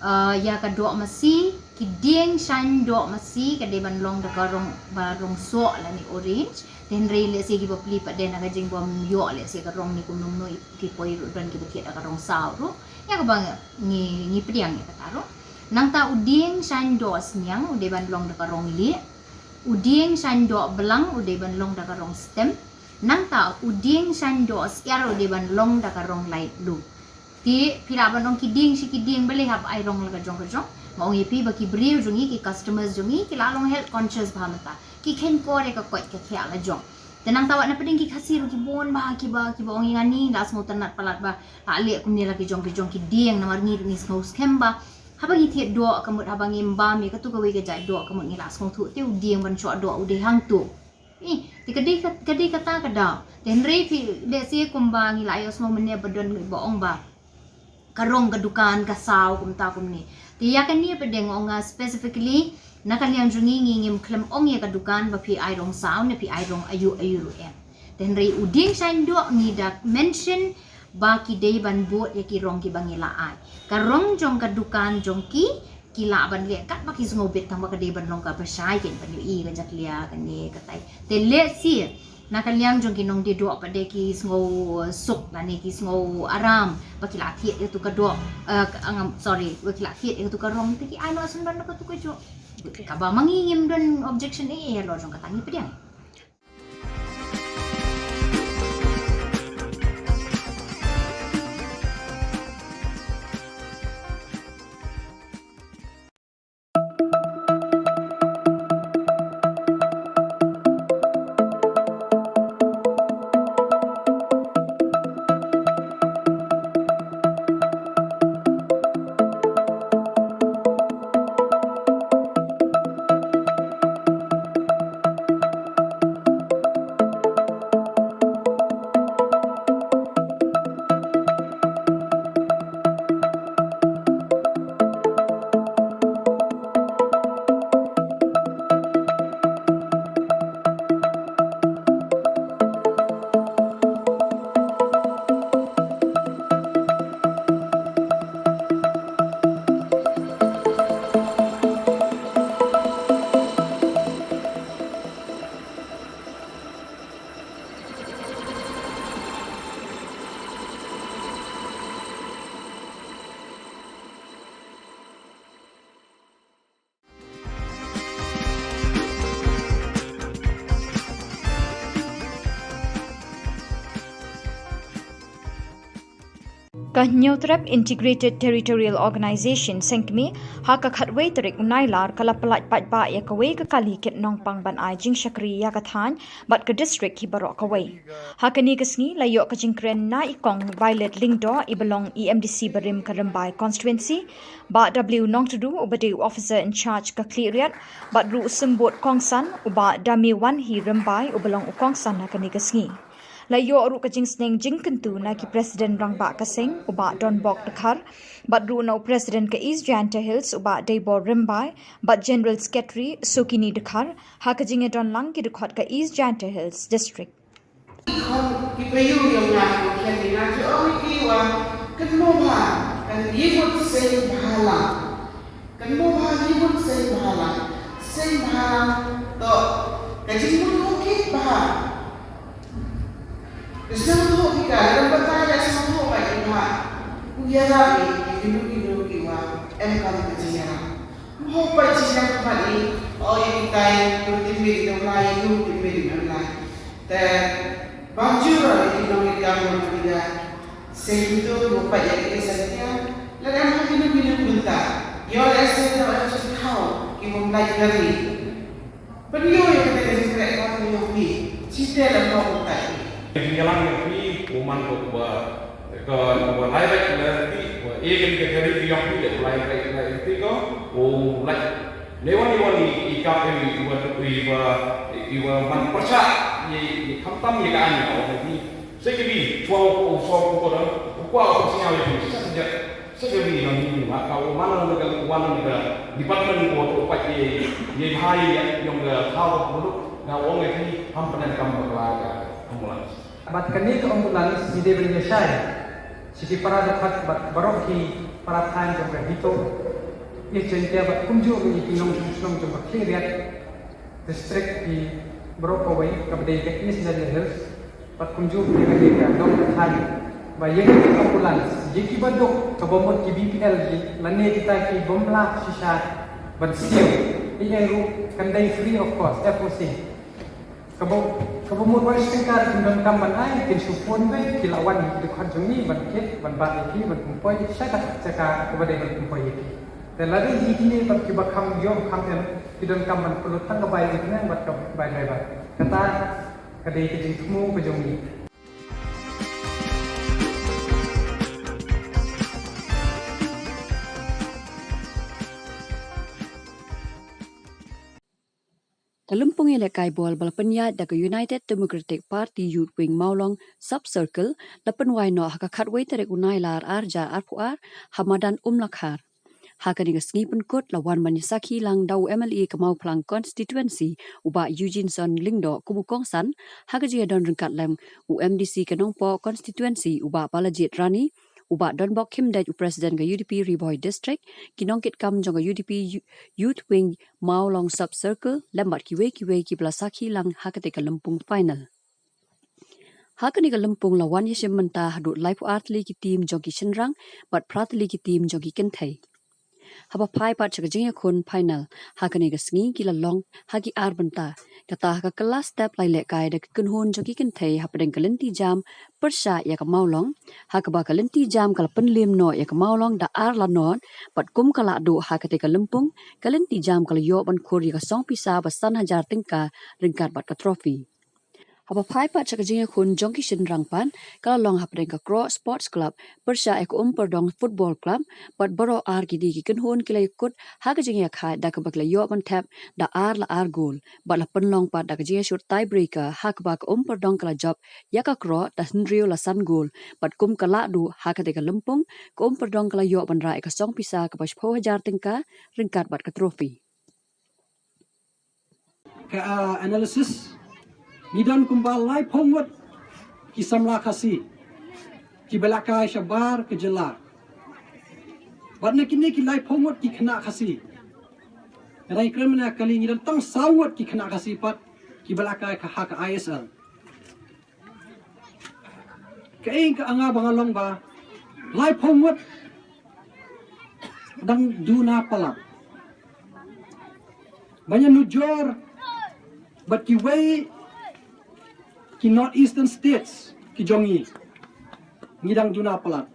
Ah, ïa ka doh masi, ki dieng shaiñ doh masi ka dei ban long da ka rong, ba rong soh lane orange. Te hynrei lehse kiba plie pat de na ka jingbym ïoh lehse ka rong ne kumno kumno, ki poi ruh don kiba thied da ka rong saw ruh. Ïa kaba ngi, ngi pdiang ïa kata ruh. Nangta u dieng shaiñ doh sniang u dei ban long da ka rong lieh. U dieng shaiñ doh blang u dei ban long da ka rong stem. Nangta u dieng shaiñ doh syiar u dei ban long da ka rong light blue. Te phi lah ban ong ki dieng shi ki dieng, balei hap ai rong la ka jong ka jong. Nga ong ïa phi ba ki briew jong ngi, ki customers jong ngi ki la long health conscious bha mynta. Ki kheiñ kor ïa ka koit ka khiah la jong. Te nangta wat na pdeng ki Khasi ruh ki bun bha kiba, kiba ong ïa nga, ngi la sngewtynnad palat ba la leh kumne la ki jong ki jong ki dieng, namar ngi ruh ngi sngew skhem ba haba ngi thied doh ka mut, haba ngim bam ïa katu kawei ka jait doh ka mut ngi la sngewthuh te u dieng ban shoh doh u dei hangto. Eh, te ka dei ka, ka dei kata ka daw. Te hynrei phi, lehse kumba ngi la ïohsngew mynne ba don ba ong ba ka rong ka dukan ka saw kumta kumne. Te ïa kane pat de nga ong nga specifically na ka liang jong ngi, ngi ngim khlem ong ïa ka dukan ba phi ai rong saw ne phi ai rong aïu aïu ruh em. Te hynrei u dieng shaiñ doh ngi da mention ba ki dei ban bud ïa ki rong kiba ngi la ai. Ka rong jong ka dukan jong ki, ki lah ban leh katba ki sngew bit, tang ba ka dei ban long kaba shai, kin ban ïohi ka jakhlia kane katai. Te lehse na ka liang jong ki nongdie doh pat de ki sngew suk lane ki sngew aram ba ki la thied ïa katu ka doh, eh, ka, ngam, sorry, ba ki la thied ïa katu ka rong, te ki ai noh syndon da katu ka juh. Kaba ma ngi ngim don objection ei ei halor jong kata, ngi pdiang. Ka Hynñiewtrep Integrated Territorial Organization, seng kmie, ha ka khatwei tarik u Nailar ka la pyllait paidbah ïa kawei ka kali kit nongpang ban ai jingshakri ïa ka thaiñ bad ka district hi baroh kawei. Ha kane ka sngi la ïoh ka jingkren na i Kong Violet Lyngdoh, i ba long i M D C barim ka Rymbai constituency, Bah W Nongtdu, u ba dei u officer in charge ka Khliehriat, bad ruh u symbud kongsan, u Bah Damewanhi Rymbai, u ba long u kongsan ha kane ka sngi. La ïoh ruh ka jingsneng jingkyntu na ki President Rangbah ka seng, u Bah Donbok Dkhar, bad ruh na u President ka East Jaintia Hills, u Bah Deibor Rymbai, bad General Secretary Sukini Dkhar, ha ka jingïadon lang ki dkhot ka East Jaintia Hills District. Ki payu yong nga, ki khen nga, ki ong ki wa, kynmaw bha, kan ïa mut seng bha lang. Kan mo bha, ngi mut seng bha lang. Seng bha lang to ka jingmut u kit bha. Ka sngewthuh ki ka, lada batai da sngewthuh ba ki bha. U ïarap ïa ki kino kino ki wa em kam ka jingïarap. Mo pa jingïarap ba i, o ïa ki tai, ïa ki meri da ulai, ïa ki meri da ulai. Te ban jur ïa ki nongïalam ba ki da. Sngewthuh mo pa ïa ki sngewthuh. Lada em ha kino kino ki bynta. Ïoh lehse da em sngewthuh ki bym lait kari. Pynïoh ïa kata ka jingkhreh ka pynïoh ki. Shisha lem ka utai. Ka jingïalang ïa phi, u man ko ba, ko ba lai bai la ti, ba e ka ka kari ki ïoh phi, lai bai la ti ko, u lai. Ne wan ne wan i, i kap i, i ba, i ba, i ba man pyrshah, i, i khamtam i ka an, o ne phi. Sa ka ri, chwa u, u, chwa u, ko da, u kwa u sñiaw ïa phi, sa ka jait, sa ka ri, nang hi, ma ka u man na ka, u wan na ka department ko, u pat ïa, ïa bha ïa, ïa ka thaw ko, nga ong ïa phi, ham pyndonkam bakla ka ambulance. Bad kane ka ambulance ngi dei ban ïa shai sha ki para dkhot bad baroh ki para thaiñ jong ka HITO, East Jaintia bad kumjuh ïa ki nongshong shnong jong ka Khliehriat District, ki baroh kawei kaba dei ka East Jaintia Hills. Bad kumjuh ïa ka dei ka dong ka thaiñ ba ïa ki ambulance ïa ki baduk kaba mut ki BPL, ki lane kita ki bym lah shisha ban siew, ïa ruh kan dei free of cost, FOC. Kaba, kaba mut wei tyngka kin donkam ban ai, kin shu phone beit, ki la wan ki dkhot jong ngi ban kit, ban bat ïa ki, ban pynpoi sha ka jaka kaba dei ban pynpoi ïa ki. Te lada ïa kine pat kiba kham ïoh kham em, ki donkam ban pynlut tang ka bai ïa kine bad ka bai driver. Kata ka dei ka jingthmu ka jong ngi. Ka lympung ïalehkai ball ba la pynïaid da ka United Democratic Party Youth Wing Mawlong Sub Circle la pynwai noh ha ka khatwei tarik u Nailar arhajar arphew ar ha madan Umlakhar. Ha kane ka sngi pynkut la wan ban ïasakhi lang da u MLA ka Mawphlang Constituency u Bah Eugene Son Lyngdoh kum u kongsan, ha ka jingïadon ryngkat lem u MDC ka Nongpoh Constituency u Bah Balajied Rani, u Bah Donbok Khymdeit u President ka UDP Ri Bhoi District, ki nongkitkam jong ka UDP Youth Wing Mawlong Sub Circle lem bad kiwei kiwei kiba la sakhi lang ha kata ka lympung final. Ha kane ka lympung la wan ïashim bynta haduh laiphew ar tylli ki team jong ki shynrang bad phra tylli ki team jong ki kynthei. Haba phai pat sha ka jingïakhun final ha kane ka sngi ki la long ha ki ar bynta. Kata ha ka kylla step la ïalehkai da ki kynhun jong ki kynthei hapdeng ka lynti jam pyrshah ïa ka Mawlong, ha kaba ka lynti jam ka la pynliem noh ïa ka Mawlong da ar la nod, bad kum ka la duh ha kata ka lympung, ka lynti jam ka la ïoh ban khur ïa ka song pisa ba san hajar tyngka ryngkat bad ka trophy. Haba phai pat sha ka jingïakhun jong ki shynrang pat ka la long hapdeng ka Kroh Sports Club pyrshah ïa ka Umpyrdong Football Club, bad baroh ar kine ki kynhun ki la ïakut ha ka jingïakhaid da kaba ki la ïoh ban thep da ar la ar gol, bad la pynlong pat da ka jingïashut tiebreaker ha kaba ka Umpyrdong ka la jop ïa ka Kroh da hynriew la san gol, bad kum ka la duh ha kata ka lympung, ka Umpyrdong ka la ïoh ban rah ïa ka song pisa kaba shiphew hajar tyngka ryngkat bad ka trophy. Ka, ah, analysis, ngi don kumba laiphew ngut ki samla Khasi kiba la kai shabar ka jylla. Bad na kine ki laiphew ngut ki khynnah Khasi, nga dang kren mynne kali ngi don tang saw ngut ki khynnah Khasi pat kiba la kai ka ha ka I S L. Ka ing ka anga ba nga long ba laiphew ngut dang duna palat. Ba ngi nujor bad kiwei ki North Eastern States ki jong ngi, ngi dang duna palat.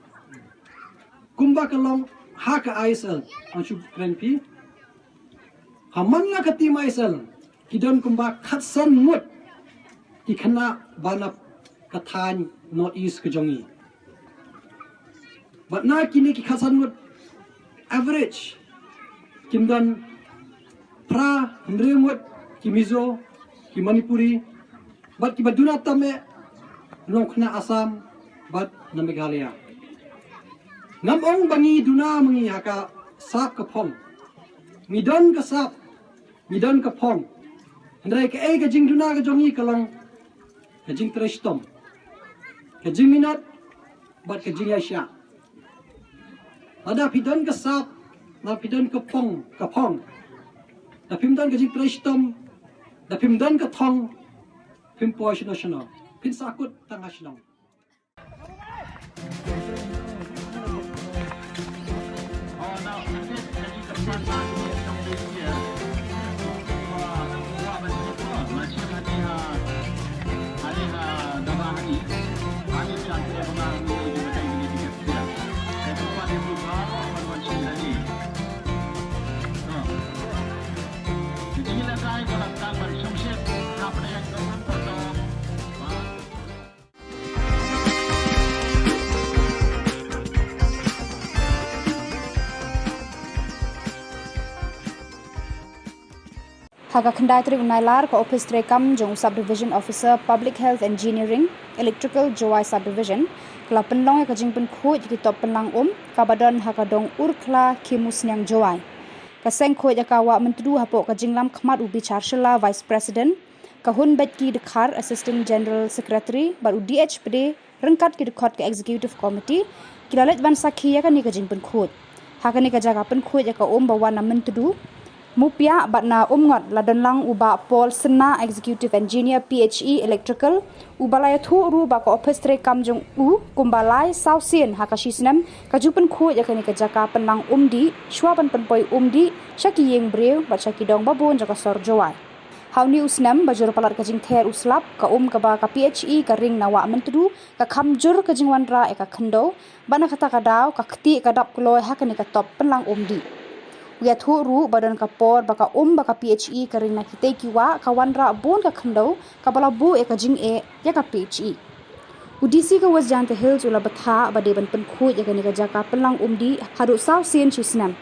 Kumba ka long ha ka I S L, ang shu kren phi. Ha man la ka team I S L ki don kumba khatsan ngut ki khynnah ba na ka thaiñ North East ka jong ngi. Bad na kine ki khatsan ngut, average kim don phra hynriew ngut ki Mizo, ki Manipuri, bad kiba duna tam eh Nongkhana Assam bad na Meghalaya. Ngam ong ba ngi duna ma ngi ha ka sap ka phong. Ngi don ka sap, ngi don ka phong. Hynrei kaei ka jingduna ka jong ngi ka long ka jingtrei shitom, ka jingminot bad ka jingïaishah. Lada phi don ka sap, lada phi don ka phong, ka phong, da phim don ka jingtrei shitom, da phim don ka thong, phim poi shano shano, phin sahkut tang ha shnong. Ha ka khyndai tarik u Nailar, ka Ophis Treikam jong u Sub Division Officer Public Health Engineering, Electrical, Jowai Sub Division ka la pynlong ïa ka jingpynkhuid ïa ki top pynlang um kaba don ha ka dong Urkhla, Khimusniang, Jowai. Ka seng khuid ïa ka Wah Myntdu hapoh ka jinglam khmat u Bichar Shylla, Vice President, ka Hunbeitki Dkhar, Assistant General Secretary, bad u D H Pde, ryngkat ki dkhot ka Executive Committee, ki la leit ban sakhi ïa kane ka jingpynkhuid. Ha kane ka jaka pynkhuid ïa ka um ba wan na Myntdu, Mupiah bad na Umngot la don lang u Bah Paul Synna, Executive Engineer, P H E Electrical, uba la ïathuh ruh ba ka Ophis Treikam jong u kumba lai saw sien ha ka shi snem ka ju pynkhuid ïa kane ka jaka pynlang um dih, shuwa ban pynpoi um dih sha ki ïing briew bad sha ki dong babun jong ka sor Jowai. Ha une u snem ba jur palat ka jingther u slap, ka um kaba ka P H E ka ring na Wah Myntdu ka kham jur ka jingwanrah ïa ka khyndew, bad na kata ka daw ka ktieh ka dap kloi ha kane ka top pynlang um dih. U ïathuh ruh ba don ka por ba ka um ba ka P H E ka ring na kitei ki wah ka wanrah bun ka khyndew, kaba la buh ïa ka jingeh ïa ka P H E. U D C ka West Jaiñtia Hills u la bthah ba dei ban pynkhuid ïa kane ka jaka pynlang um dih haduh saw sien shi snem.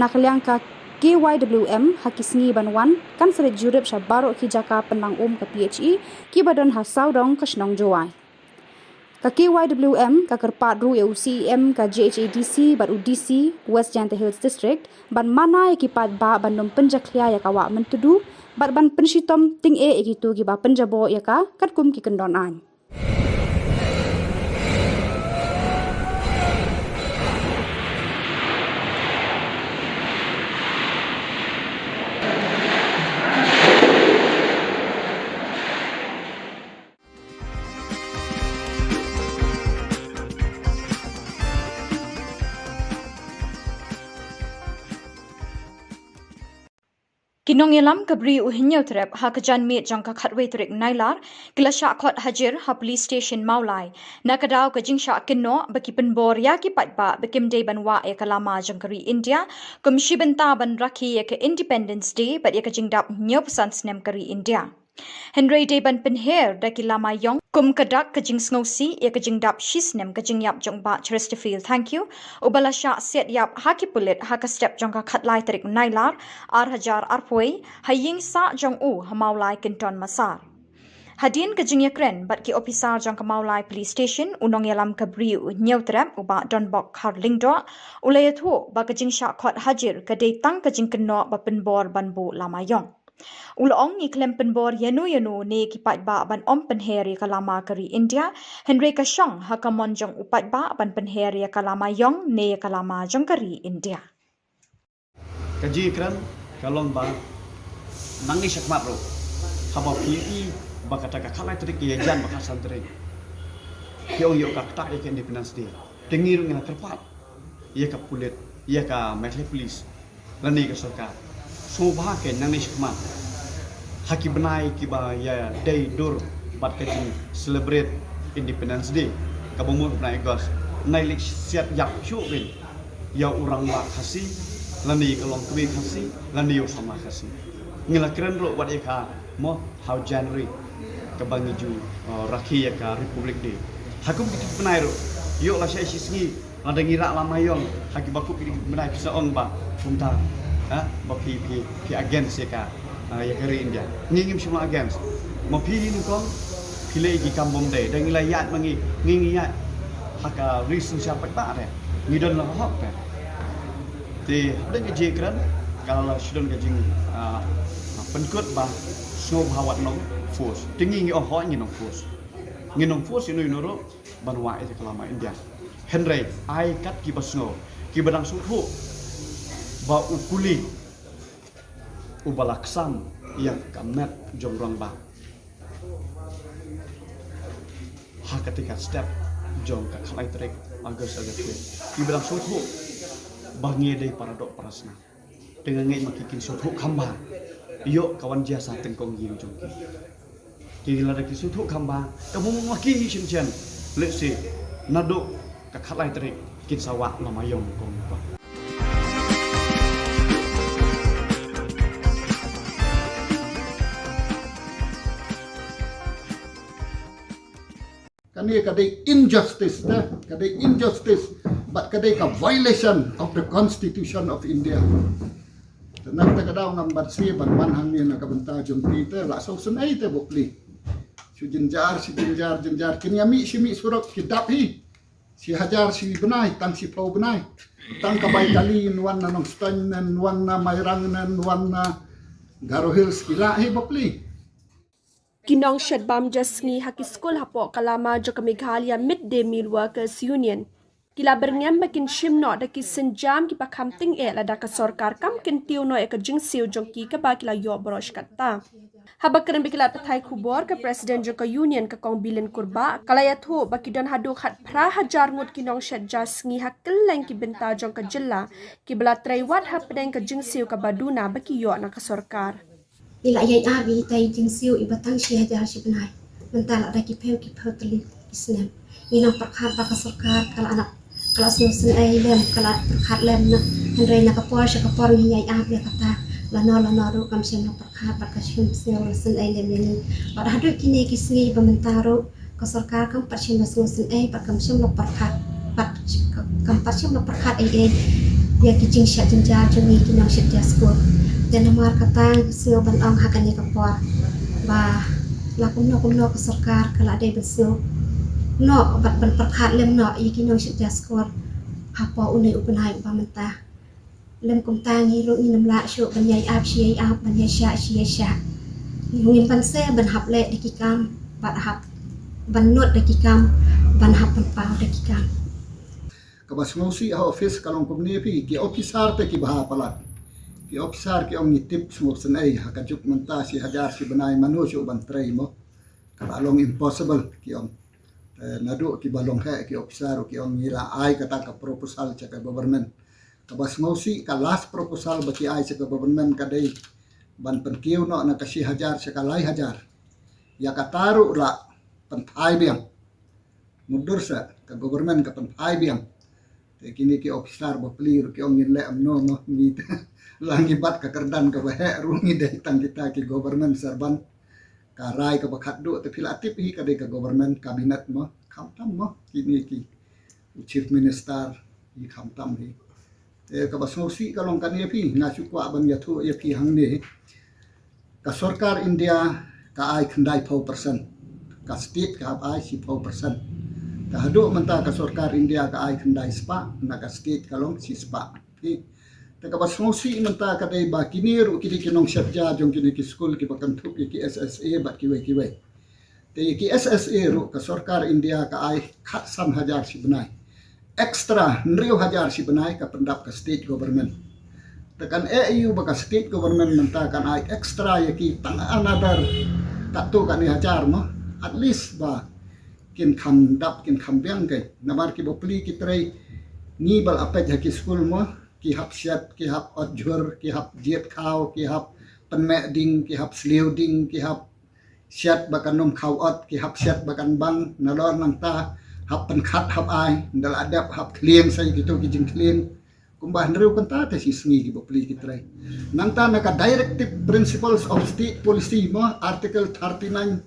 Na ka liang ka K Y W M, ha ki sngi ban wan kan sa leit jurip sha baroh ki jaka pynlang um ka P H E kiba don ha sawdong ka shnong Jowai. Ka K Y W M ka kyrpad ruh ïa u C E M ka J H A D C bad u D C West Jaiñtia Hills District ban mana ïa ki paidbah ban ym pynjakhlia ïa ka Wah Myntdu bad ban pynshitom tyngeh ïa kito kiba pynjaboh ïa ka katkum ki kyndon aiñ. Ki nongïalam ka Bri u Hynñiewtrep ha ka janmiet jong ka khatwei tarik Nailar ki la shah khot hajir ha Police Station Mawlai na ka daw ka jingshah kynnoh ba ki pynbor ïa ki paidbah ba kim dei ban wah ïa ka lama jong ka ri India kum shi bynta ban rakhe ïa ka Independence Day bad ïa ka jingdap hynñiewphew san snem ka ri India. Hynrei dei ban pynher da ki lama ïong kum ka dak ka jingsngewsih ïa ka jingdap shi snem ka jingïap jong u Bah Chesterfield Thangkhiew, uba la shah siat ïap ha ki pulit ha ka step jong ka khatlai tarik Nailar, ar hajar arphew, ha ïing sah jong u ha Mawlai Kynton Massar. Hadien ka jingïakren bad ki ophisar jong ka Mawlai Police Station, u nongïalam ka Bri u Hynñiewtrep, u Bah Donbok Kharlyngdoh, u la ïathuh ba ka jingshah khot hajir ka dei tang ka jingkynnoh ba pynbor ban buh lama ïong. U la ong, ngi khlem pynbor ïano ïano ne ki paidbah ban ym pynher ïa ka lama ka ri India, hynrei ka shong ha ka mon jong u paidbah ban pynher ïa ka lama ïong ne ïa ka lama jong ka ri India. Ka jingkren ka long ba nangne shakhmat ruh, haba phi ïohi ba kata ka khatlai tarik ïa jan ba khatsan tarik, phi ong ïoh ka ktah ïa ka Independence Day. Te ngi ruh ngi la kyrpad ïa ka pulit, ïa ka Meghalaya Police lane ka sorkar. Sngewbha kein nangne shakhmat, ha ki bnai kiba ïadei dur bad ka jing celebrate Independence Day, kaba mut bnai August, nai leit siat ïap shuh kein ïa u rangbah Khasi lane ïa ka longkmie Khasi lane ïa u samla Khasi. Ngi la kren ruh wat ïa ka mo ha u January, kaba ngi ju, uh, rakhe ïa ka Republic Day. Ha kum kito ki bnai ruh, ïoh lashai shisngi, lada ngi rah lama ïong ha kiba kup kito ki bnai, phi sa ong ba kumta, ha, ba phi, phi, phi against ïa ka, uh, ïa ka ri India. Ngi ngim shym la against. Ma phi hi nyngkong, Ki leh ki kam bym dei, da ngi la ïaid ma ngi, ngi ngi ïaid ha ka ri synshar paidbah re, ngi don la hok re. Te hapdeng ka jingkren ka la shu don ka jing, ah, pynkut ba sngewbha wat nong force. Te ngi ngi ong hooid ngi nong force. Ngi nong force ïa no ïa no ruh ban wah ïa ka lama India. Hynrei ai kat kiba sngew, kiba dang sngewthuh ba u kuli uba la ksam ïa ka met jong rangbah ha kata ka step jong ka khatlai tarik August August. Kiba dang sngewthuh ba ngi dei para doh para snam. Te nga ngeit ma ki kin sngewthuh kham bha ïoh ka wan jia sa tyngkong ïing jong ki. Ki lada ki sngewthuh kham bha, ka mut ma ki hi shen shen. Let's say naduh ka khatlai tarik kin sa wah lama ïong kong ba. Kane ka dei injustice te, ka dei injustice, bad ka dei ka violation of the Constitution of India. Te nangta ka daw ngam banse ban wan hangne na ka bynta jong phi te, la sngewsynei te bapli. Shu jynjar, shu jynjar, jynjar, kin ïa mih shi mih surok ki dap hi. Shi hajar shi bnai, tang shiphew bnai. Tang ka bai kali, wan na Nongstoiñ, wan na Mairang, wan na Garo Hills, ki lah hi bapli. Ki nongshet bam ja sngi ha ki skul hapoh ka lama jong ka Meghalaya Mid Day Meal Workers Union ki la byrngem ba kin shim noh da ki sienjam kiba kham tyngeh lada ka sorkar kam kyntiew noh ïa ka jingsiew jong ki kaba ki la ïoh baroh shi katta. Haba kren bad ki lad pathai khubor, ka president jong ka union, ka Kong Bilin Kurbah, ka la ïathuh ba ki don haduh khatphra hajar ngut ki nongshet ja sngi ha kylleng ki bynta jong ka jylla kiba la trei wad hapdeng ka jingsiew kaba duna ba ki ïoh na ka sorkar. Ngi la ïai ap ïa itai i jingsiew iba tang shi hajar shi bnai. Mynta la da ki phew ki phew tylli ki snem. Ngi nang pyrkhat ba ka sorkar ka la, ka la sngewsynei lem, ka la pyrkhat lem na, hynrei na ka por sha ka por ngi ïai ap ïa kata. Lano lano ruh kam shym la pyrkhat bad ka shym sngewsynei lem ïa ngi. Bad haduh kine ki sngi ba mynta ruh ka sorkar kam pat shym la sngewsynei bad kam shym la pyrkhat, bad kam pat shym la pyrkhat ei ei ïa ki jingshah jynjar jong ngi ki nongshet ja skul. Te namar kata nga sngew ban ong ha kane ka por ba la kumno kumno ka sorkar ka la dei ban sngew noh bad ban pyrkhat lem noh ïa ki nongshet ja skul hapoh une u bnai uba mynta. Lym kumta ngi ruh ngin ym lah shuh ban ïai ap shi ïai ap, ban ïai shah shi ïai shah. Ngin banse ban hap leh da ki kam, ban hap ban nud da ki kam, ban hap ban paw da ki kam. Kaba sngewsih ha office ka long kumne phi, ki officer te ki bha palat. Ki officer ki ong ngi tip sngewsynei, ha ka juk mynta shi hajar shi bnai mano shuh ban trei mo. Ka la long impossible ki ong. Eh, naduh kiba long heh ki officer ki ong ngi la ai kata ka proposal sha ka government. Kaba sngewsih ka last proposal ba ki ai sha ka government ka dei ban pynkiew noh na ka shi hajar sha ka lai hajar. Ïa kata ruh la pynphai biang. Mutdur sa ka government ka pynphai biang. Te kine ki officer bapli ruh ki ong ngin leh kumno mo, ngi te la ngi bat ka kyrdan kaba heh ruh ngi dei tang kita ki government servant. Ka rai kaba khatduh te phi la tip hi ka dei ka government cabinet mo, khamtam mo kine ki, u chief minister, i khamtam hi. Te kaba sngewsih ka long kane phi, nga shu kwah ban ïathuh ïa phi hangne. Ka sorkar India ka ai khyndai phew percent. Ka state ka hap ai shiphew percent. Te haduh mynta ka sorkar India ka ai khyndai spah, na ka state ka long shi spah. Phi. Te kaba sngewsih mynta ka dei ba kine ruh ki dei ki nongshet ja jong kine ki skul kiba kynthup ïa ki S S A bad kiwei kiwei. Te ïa ki S S A ruh ka sorkar India ka ai khatsan hajar shi bnai. Extra hynriew hajar shi bnai ka pyndap ka state government. Te kan eh ïa u ba ka state government mynta kan ai extra ïa ki tang another katto katne hajar mo. At least ba kin kham dap kin kham biang kai. Namar ki bapli ki trei ngi ba la peit ha ki skul mo. Ki hap shet, ki hap ot jhur, ki hap jied khaw, ki hap pynmeh ding, ki hap sliew ding, ki hap shet ba kan ym khaw ot, ki hap shet ba kan bang, nalor nangta hap pynkhat hap ai, nda la dep hap khlieng sa ïa kito ki jingkhlieng. Kumba hynriew kynta te shi sngi ki bapli ki trei. Nangta na ka Directive Principles of State Policy mo, Article thirty-nine,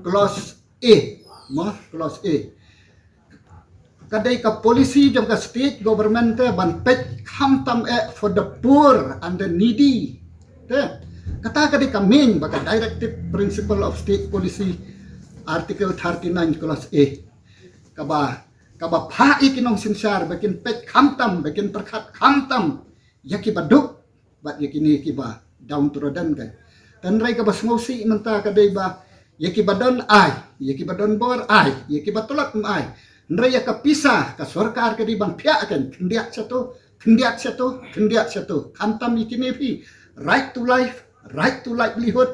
Clause A, mo, Clause A. Ka dei ka policy jong ka state government te ban peit khamtam eh for the poor and the needy. Te, kata ka dei ka main ba ka Directive Principle of State Policy Article thirty-nine clause A, kaba, kaba phah ïa ki nongsynshar ba kin peit khamtam, ba kin pyrkhat khamtam ïa kiba duk bad ïa kine kiba downtrodden, kan. Hynrei kaba sngewsih mynta ka dei ba ïa kiba don ai, ïa kiba don bor ai, ïa kiba tlot ym ai. Hynrei ïa ka pisa ka sorkar ka dei ban phiah, kan, khyndiat sha to, khyndiat sha to, khyndiat sha to. Khamtam ïa kine phi, right to life, right to livelihood,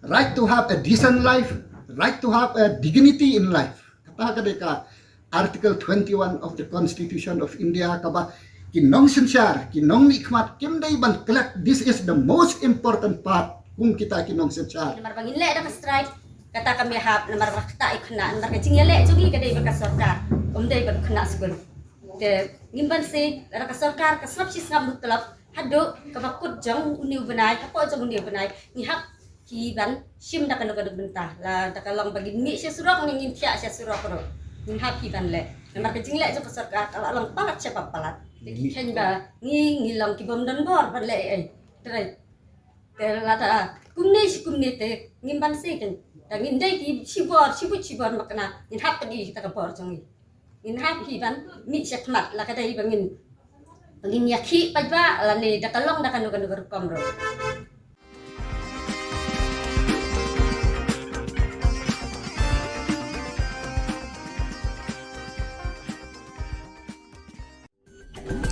right to have a decent life, right to have a dignity in life. Kata ka dei ka Article twenty-one of the Constitution of India, kaba ki nongsynshar, ki nongmihkhmat kim dei ban klet. This is the most important part, kum kita ki nongsynshar. Namar ba ngin leh da ka strike, kata kam ïahap, namar ba kata i khynnah, namar ka jingïaleh jong ngi ka dei bad ka sorkar, ym dei bad khynnah skul. Te ngim banse, lada ka sorkar ka sngap shi sngap mutlop, haduh kaba kut jong une u bnai, hapoh jong une u bnai, ngi hap hi ban shim da kano kano bynta. Lada ka long ba ngin mih sha surok, ngin thiah sha surok ruh, ngin hap hi ban leh. Namar ka jingleh jong ka sorkar ka la long palat sha ba palat. Te ki kheiñ ba ngi, ngi long ki bym don bor ban leh ei ei. Te, te lada kumne shi kumne te ngim banse, kan. Te ngin dei ki shibor, shibun shibor, makna ngin hap pynïaid ïa kita ka bor jong ngi. Ngin hap hi ban mih sha khmat, la ka dei ba ngin, ba ngin ïakhih paidbah lane da ka long da kano kano ka rukom ruh.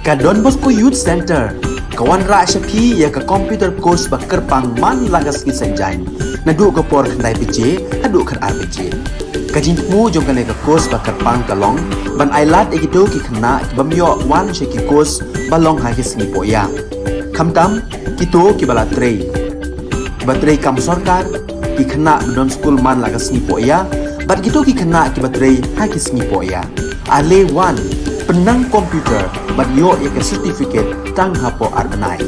Ka Don Bosco Youth Centre ka wanrah sha phi ïa ka computer course ba kyrpang man la ka sngi Saitjaiñ, naduh ka por khyndai baje haduh khatar baje. Ka jingthmu jong kane ka course ba kyrpang ka long ban ailad ïa kito ki khynnah ki bym ïoh wan sha ki course ba long ha ki sngi pohïa, khamtam kito kiba la trei, kiba trei kam sorkar, ki khynnah ba don skul man la ka sngi pohïa, bad kito ki khynnah kiba trei ha ki sngi pohïa. Ale wan, pynnang computer bad ïoh ïa ka certificate tang hapoh ar bnai.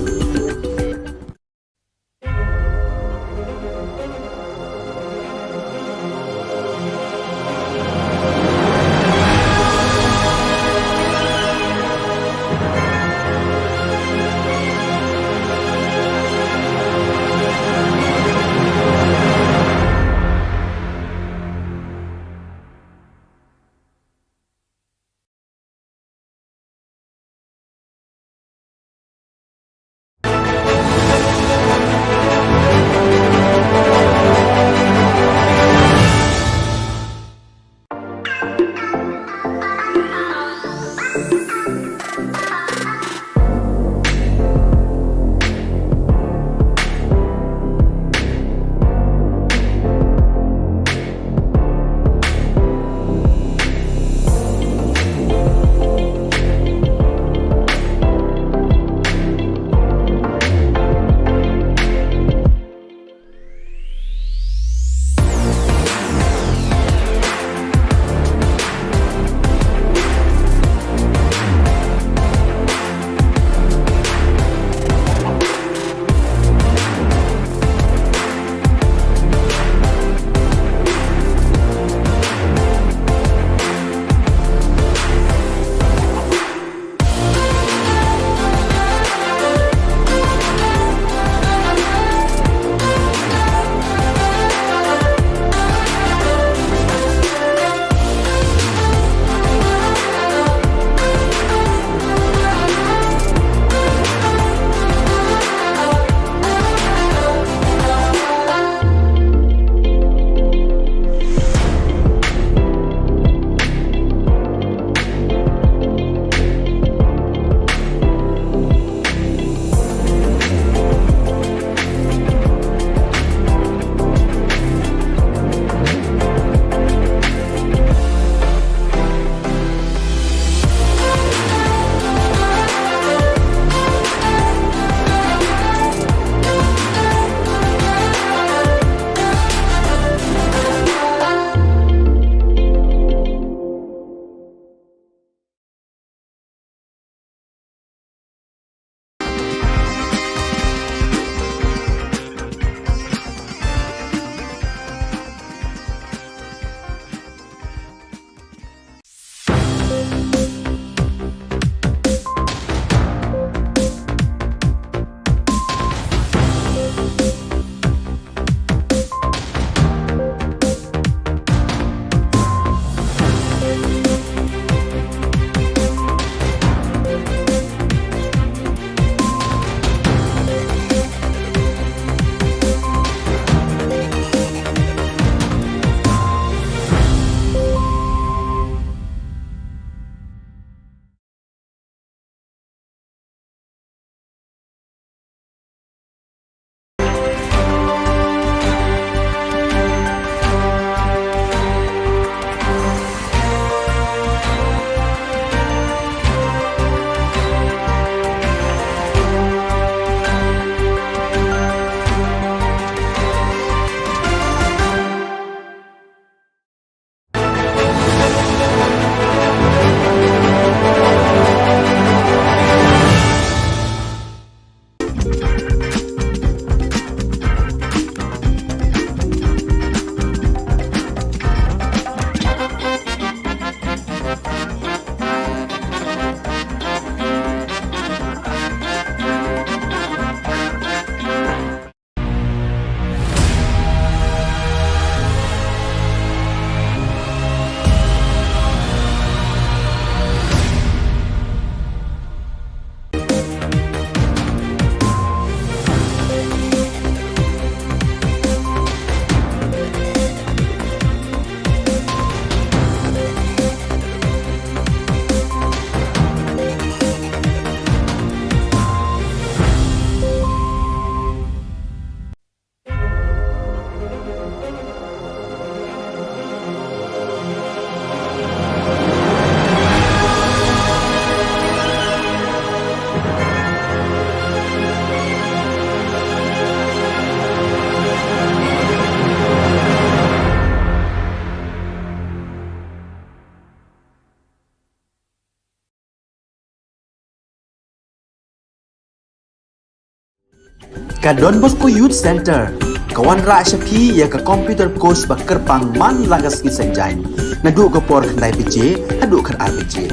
Ka Don Bosco Youth Centre ka wanrah sha phi ïa ka computer course ba kyrpang man la ka sngi Saitjaiñ, naduh ka por khyndai baje haduh khatar baje.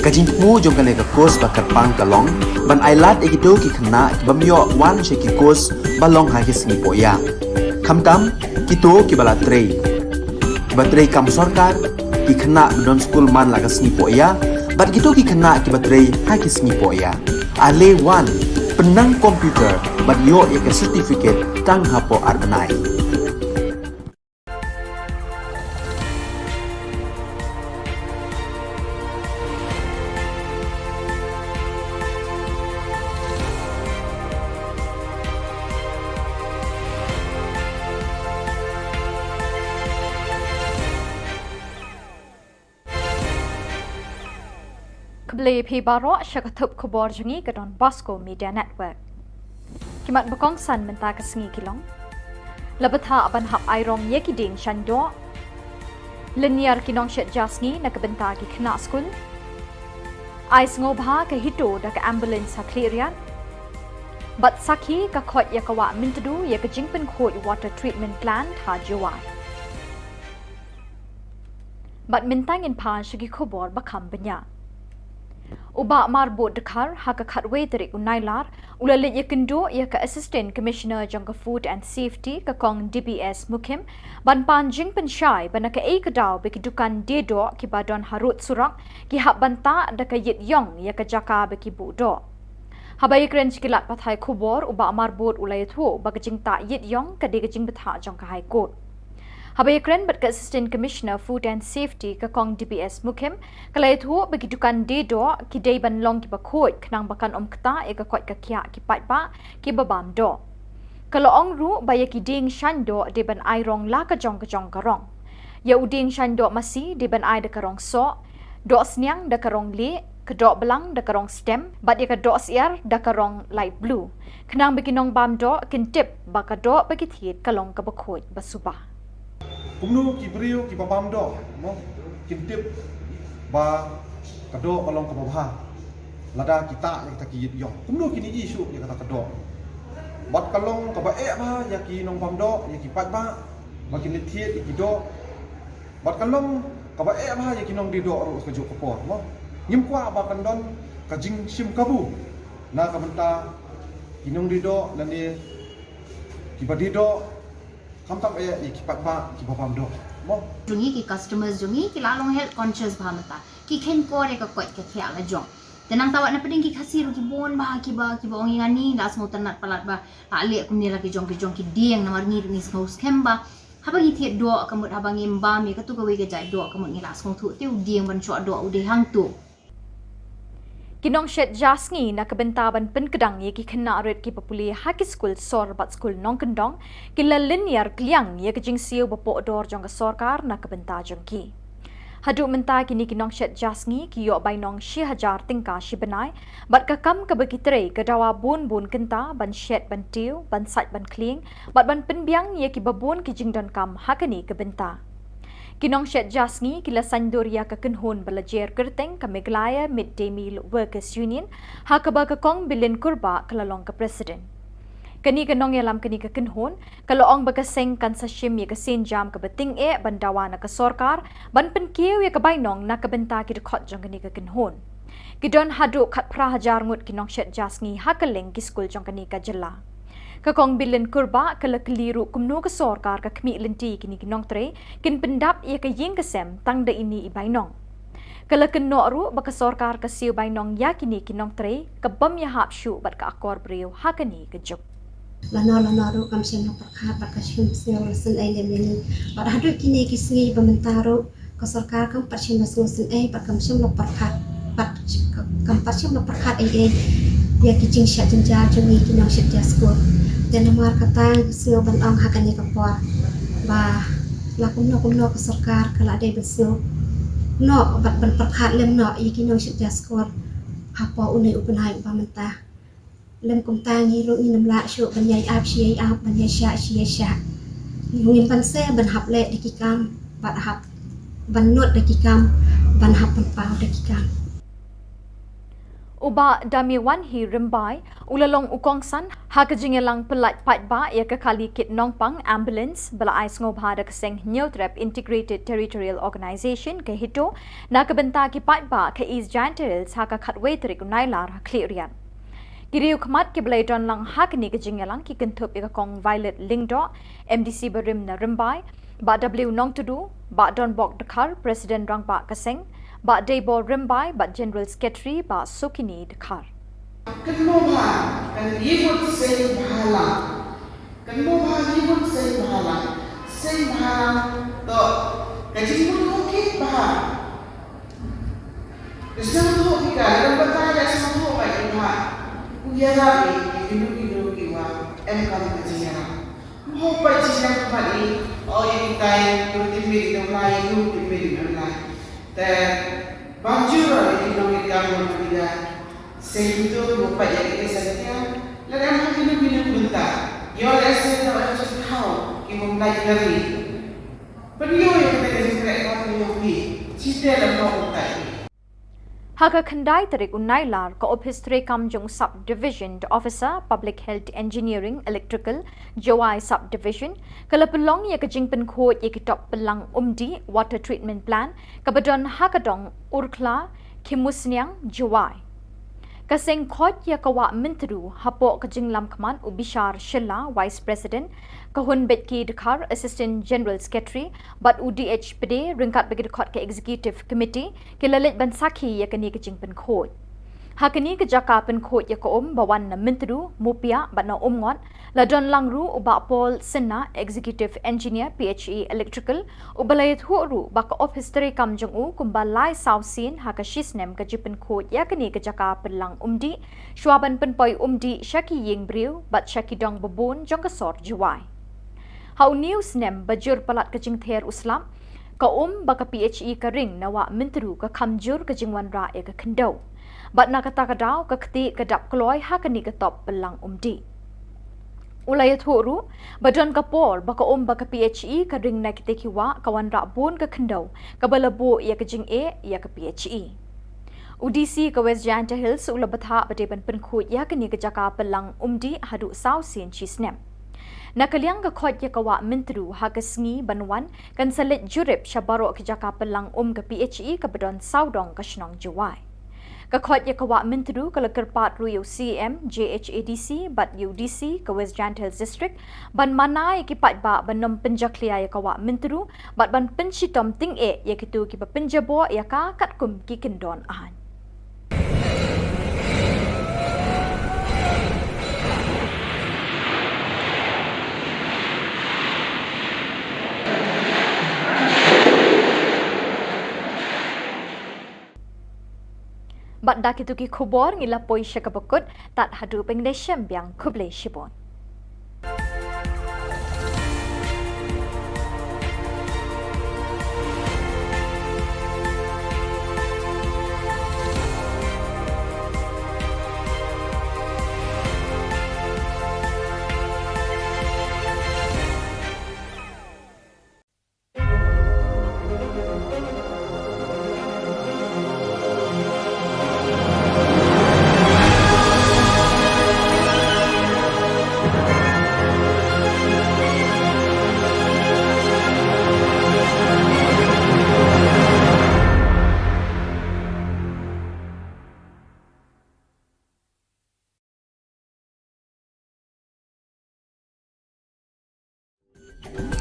Ka jingthmu jong kane ka course ba kyrpang ka long ban ailad ïa kito ki khynnah ki bym ïoh wan sha ki course ba long ha ki sngi pohïa, khamtam kito kiba la trei, kiba trei kam sorkar, ki khynnah ba don skul man la ka sngi pohïa, bad kito ki khynnah kiba trei ha ki sngi pohïa. Ale wan, pynnang computer bad ïoh ïa ka certificate tang hapoh ar bnai. Khublei phi baroh sha ka thup khubor jong ngi ka Don Bosco Media Network. Ki mat ba kongsan mynta ka sngi ki long: La bthah ban hap ai rong ïa ki dieng shain doh. Lynñiar ki nongshet ja sngi na ka bynta ki khynnah skul. Ai sngewbha ka HITO da ka ambulance ha Khliehriat. Bad sakhi ka khoit ïa ka wah Myntdu ïa ka jingpynkhuid water treatment plant ha Jowai. Bad mynta ngin phai sha ki khubor ba kham bniah. U Bah Marbud Dkhar ha ka khatwei tarik u Nailar u la leit ïakynduh ïa ka Assistant Commissioner jong ka Food and Safety, ka Kong D B S Mukhim, ban pan jingpynshai ba na kaei ka daw ba ki dukan die doh kiba don harud surok ki hap ban tah da ka ïit ïong ïa ka jaka ba ki buh doh. Haba ïakren sha ki lad pathai khubor, u Bah Marbud u la ïathuh ba ka jingtah ïit ïong ka dei ka jingbthah jong ka High Court. Haba ïakren bad ka Assistant Commissioner Food and Safety, ka Kong D B S Mukhim, ka la ïathuh ba ki dukan die doh ki dei ban long kiba khuid khnang ba kan ym ktah ïa ka koit ka khiah ki paidbah kiba bam doh. Ka la ong ruh ba ïa ki dieng shain doh dei ban ai rong la ka jong ka jong ka rong. Ïa u dieng shain doh masi dei ban ai da ka rong soh, doh sniang da ka rong lieh, ka doh blang da ka rong stem, bad ïa ka doh syiar da ka rong light blue, khnang ba ki nongbam doh kin tip ba ka doh ba ki thied ka long kaba khuid ba suba. Kumno ki briew kiba bam doh, mo, kin tip ba ka doh ka long kaba bha lada ki tah ïa kata ki ïit ïong? Kumno kin ïohi shuh ïa kata ka doh? Bad ka long kaba eh bha ïa ki nongbam doh, ïa ki paidbah ba kin leit thied ïa ki doh. Bad ka long kaba eh bha ïa ki nongdie doh ruh kajuh ka por, mo. Ngim kwah ba kan don ka jingshim kabu na ka bynta ki nongdie doh lane kiba die doh, khamtam eh ïa ki paidbah kiba bam doh, mo. Jong ngi, ki customers jong ngi ki la long health conscious bha mynta. Ki kheiñ kor ïa ka koit ka khiah la jong. Te nangta wat na pdeng ki Khasi ruh ki bun bha kiba, kiba ong ïa ngi, la sngewtynnat palat ba la leh kumne la ki jong ki jong ki dieng, namar ngi ruh ngi sngew skhem ba haba ngi thied doh ka mut, haba ngim bam ïa katu kawei ka jait doh ka mut ngi la sngewthuh te u dieng ban shoh doh u dei hangtu. Ki nongshet ja sngi na ka bynta ban pynkdang ïa ki khynnah rit kiba pule ha ki skul sor bad skul nongkyndong ki la lynñiar kliang ïa ka jingsiew ba poh dor jong ka sorkar na ka bynta jong ki. Haduh mynta kine ki nongshet ja sngi ki ïoh bainong shi hajar tyngka shi bnai, bad ka kam kaba ki trei ka dawa bun bun kynta ban shet ban tiew, ban sait ban khlieng, bad ban pynbiang ïa kiba bun ki jingdonkam ha kane ka bynta. Ki nongshet ja sngi ki la saiñdur ïa ka kynhun ba la jer kyrteng ka Meghalaya Mid Day Meal Workers Union, ha kaba ka Kong Bilin Kurbah ka la long ka president. Kane ka nongïalam kane ka kynhun ka la ong ba ka seng kan sa shim ïa ka sienjam kaba tyngeh ban dawa na ka sorkar ban pynkiew ïa ka bainong na ka bynta ki dkhot jong kane ka kynhun. Ki don haduh khatphra hajar ngut ki nongshet ja sngi ha kylleng ki skul jong kane ka jylla. Ka Kong Bilin Kurbah ka la kylli ruh kumno ka sorkar ka khmih lynti kine ki nongtrei kin pyndap ïa ka ïing ka sem tang da ine i bainong. Ka la kynnoh ruh ba ka sorkar ka siew bainong ïa kine ki nongtrei ka bym ïahap shuh bad ka akor briew ha kane ka juk. Lano lano ruh kam shym la pyrkhat bad ka shim siew la sngewsih lem ïa ngi. Bad haduh kine ki sngi ba mynta ruh ka sorkar kam pat shym la sngewsih bad kam shym la pyrkhat, bad kam pat shym la pyrkhat ei ei ïa ki jingshah jynjar jong ngi ki nongshet ja skul. Te namar kata nga sngew ban ong ha kane ka por ba la kumno kumno ka sorkar ka la dei ban sngewnoh bad ban pyrkhat lem noh ïa ki nongshet ja skul hapoh une u bnai uba mynta. Lym kumta ngi ruh ngin ym lah shuh ban ïai ap shi ïai ap, ban ïai shah shi ïai shah. Ngim banse ban hap leh da ki kam bad hap ban nud da ki kam, ban hap pynpaw da ki kam. U Bah Damiwanhi Rymbai u la long u kongsan ha ka jingïalang pyllait paidbah ïa ka kali kit nongpang ambulance ba la ai sngewbha da ka seng Hynñiewtrep Integrated Territorial Organization ka HITO na ka bynta ki paidbah ka East Jaintia Hills ha ka khatwei tarik u Nailar ha Khliehriat. Ki riew khmat kiba la ïadon lang ha kane ka jingïalang ki kynthup ïa ka Kong Violet Lyngdoh, MDC barim na Rymbai, Bah W Nongtdu, Bah Donbok Dkhar, President Rangbah ka seng, Bah Deibor Rymbai, Bah General Secretary, Bah Sukini Dkhar. Kynmaw bha, kan ïa mut seng bhalang. Kynmaw bha, ïa mut seng bhalang. Seng bhalang toh ka jingmut ki bha. Ka sngewthuh ki ka, lada batai da sngewthuh ba ki bha. U ïarap ïa kino kino kiwa em kam ka jingïarap. Mo peit shisha khmat i, o ïa kitai, ïa u tip miet i dong lai, ïa u tip miet i dong lai. Te, bam jur ïa ki nongïalam nongmihkhmat. Shisha to, mo peit ïa ki shisha. Lada em ha kino kino ki bynta. Ïoh lehse, lada em shisha thaw, ki bym lai kari. Pynïoh ïa kata ka jingkhreh ka pynïoh hi. Shisha lada mo peit. Ha ka khyndai tarik u Nailar, ka ophis treikam jong u Sub Division Officer Public Health Engineering Electrical, Jowai Sub Division, ka la pynlong ïa ka jingpynkhuid ïa ki top pyllang umdih Water Treatment Plant kaba don ha ka dong Urkhla, Khimusniang, Jowai. Ka seng khoit ïa ka Wah Myntdu hapoh ka jinglam khmat u Bishar Shylla, Vice President, ka Hunbeit K Dkhar, Assistant General Secretary, bad u D H Pde, ryngkat bad ki dkhot ka Executive Committee, ki la leit ban sakhi ïa kane ka jingpynkhuid. Ha kane ka jaka pynkhuid ïa ka um ba wan na Myntdu, Mupiah bad na Umngot, la don lang ruh u Bah Paul Synna, Executive Engineer, P H E Electrical, uba la ïathuh ruh ba ka ophis treikam jong u kumba lai saw sien ha ka shi snem ka jingpynkhuid ïa kane ka jaka pyllang umdih, shwa ban pynpoi umdih sha ki ïing briew bad sha ki dong babun jong ka sor Jowai. Ha une u snem ba jur palat ka jingther u slap, ka um ba ka P H E ka ring na Wah Myntdu ka kham jur ka jingwanrah ïa ka khyndew. Bad na kata ka daw ka ktieh ka dap kloi ha kane ka top pyllang umdih. U la ïathuh ruh ba don ka por ba ka um ba ka P H E ka ring na kita ki wah ka wanrah bun ka khyndew kaba la buh ïa ka jingeh ïa ka P H E. U D C ka West Jaintia Hills u la bthah ba dei ban pynkhuid ïa kane ka jaka pyllang umdih haduh saw sien shi snem. Na ka liang ka khoit ïa ka Wah Myntdu ha ka sngi ban wan kan sa leit jurip sha baroh ki jaka pyllang um ka P H E kaba don sawdong ka shnong Jowai. Ka khoit ïa ka Wah Myntdu ka la kyrpad ruh ïa u C M, J H A D C bad ïa u D C ka West Jaintia Hills District ban mana ïa ki paidbah ban ym pynjakhlia ïa ka Wah Myntdu bad ban pynshitom tyngeh ïa kito kiba pynjaboh ïa ka katkum ki kyndon aiñ. Bad da kito ki khubor ngi la poi sha kaba kut, tad haduh ban ïashem biang, khublei shibun.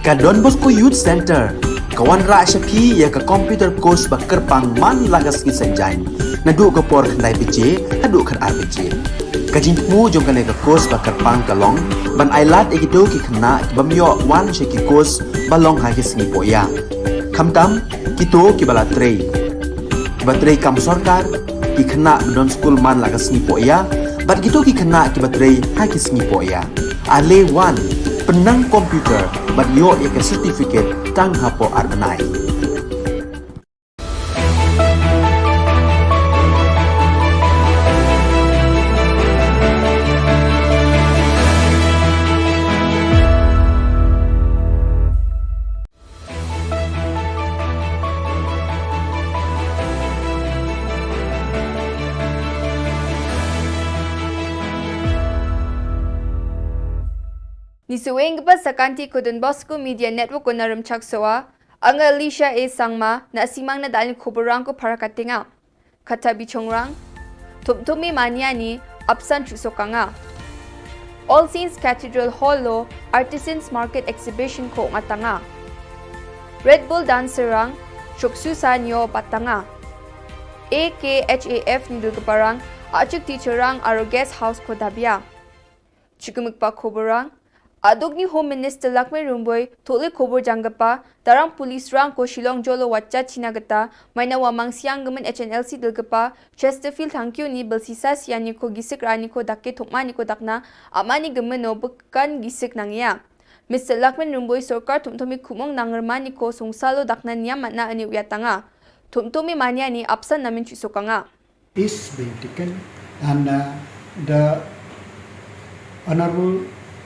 Ka Don Bosco Youth Centre ka wanrah sha phi ïa ka computer course ba kyrpang man la ka sngi Saitjaiñ, naduh ka por khyndai baje haduh khatar baje. Ka jingthmu jong kane ka course ba kyrpang ka long ban ailad ïa kito ki khynnah ki bym ïoh wan sha ki course ba long ha ki sngi pohïap, khamtam kito kiba la trei, kiba trei kam sorkar, ki khynnah ba don skul man la ka sngi pohïap, bad kito ki khynnah kiba trei ha ki sngi pohïap. Ale wan, pynnang computer bad ïoh ïa ka certificate tang hapoh ar bnai. Shuwa ïa kaba sa kynti ko Don Bosco Media Network ko na Rymchak Soa, nga Alicia A Sangma, na simang na dal ïa ki khubor rangko para ka tnga. Kata bishong rang, Thum Thumi Mania ni apsan chu sokanga. All Saints Cathedral Hall lo Artisans Market Exhibition ko ngatanga. Red Bull Dancer rang, Chuksu Sanyo batanga. A K H A F ni dul kparang, achik teacher rang aro guest house ko dabia. Chikmik pa khubor rang. Aduk ni Home Minister Lakmin Rymbui, thole khubor jang kpa, darang police rang ko Shillong jolo watcha china kata, maina wa mang siang gemen H N L C dil kpa, Chesterfield Thangkiew ni belsisa siani ko gisik rani ko dakke thukmani ko dakna, amani gemen no bukan gisik nangya. Mister Lakmin Rymbui sorkar Thum Thumi khumong nangermani ko sungsalo dakna niam matna ani uyatanga. Thum Thumi Mania ni apsan namin chu sokanga. Is being taken, and uh, the Honorable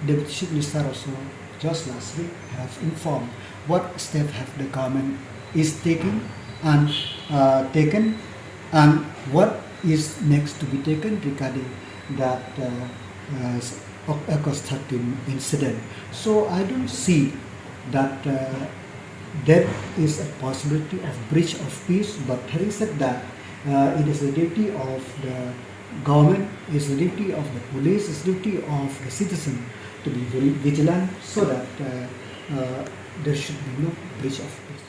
Deputy Chief Minister also just last week have informed what step have the government is taking and uh, taken and what is next to be taken regarding that uh, uh, August thirteen incident. So I don't see that uh, there is a possibility of breach of peace, but having said that, uh, it is the duty of the government, it's the duty of the police, it's the duty of the citizen to be very vigilant so that uh, uh, there should be no breach of peace.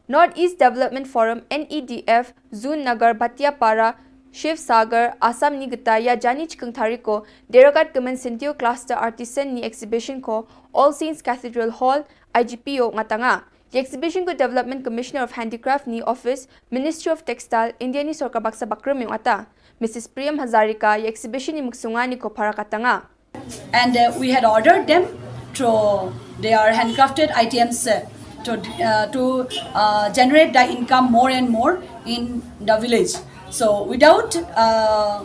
North East Development Forum, N E D F, Zun Nagar, Bhatiapara, Shiv Sagar, Assam ni gita ya jani chikung thariko, derakat kemen Sentio Cluster Artisan ni exhibition ko, All Saints Cathedral Hall, I G P o ngatanga. Exhibition ko Development Commissioner of Handicraft ni Office, Ministry of Textile, India ni sorkar baksa bakrum yung ata. Missus Priyam Hazarika, exhibition ni muksunga ni ko para katanga. And uh, we had ordered them to their handcrafted items uh, to, uh, to uh, generate the income more and more in the village. So without uh,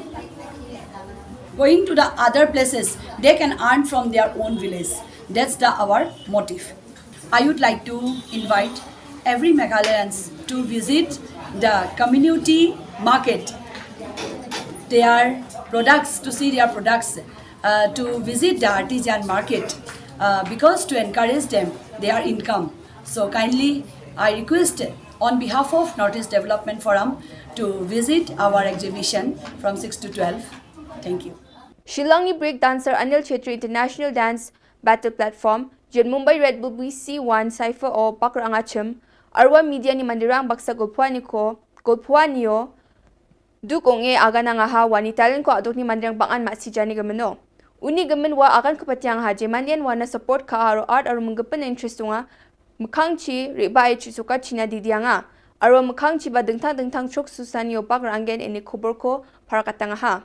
going to the other places, they can earn from their own village. That's the our motive. I would like to invite every Meghalayans to visit the community market, their products, to see their products, uh, to visit the artisan market, uh, because to encourage them, their income. So kindly, I request on behalf of North East Development Forum to visit our exhibition from six to twelve. Thank you. Shillong ni break dancer Anil Chhetri International Dance Battle Platform, jin Mumbai Red Bull B C one Cypher o Pakra Angachim, arwa media ni mandirang baksa golphuani ko, golphuani o, duk ong e agan angaha wa ni talent ko aduk ni mandirang bangan ma si jani gemeno. Uni gemen wa agan kepatiang ha je mandian wa na support ka aro art aro menggepen interest tunga, mekang chi riba e chi suka china didianga, arwa mekang chi ba dengtang dengtang chok susan yo Pakra Anggen ini khubor ko para katangaha.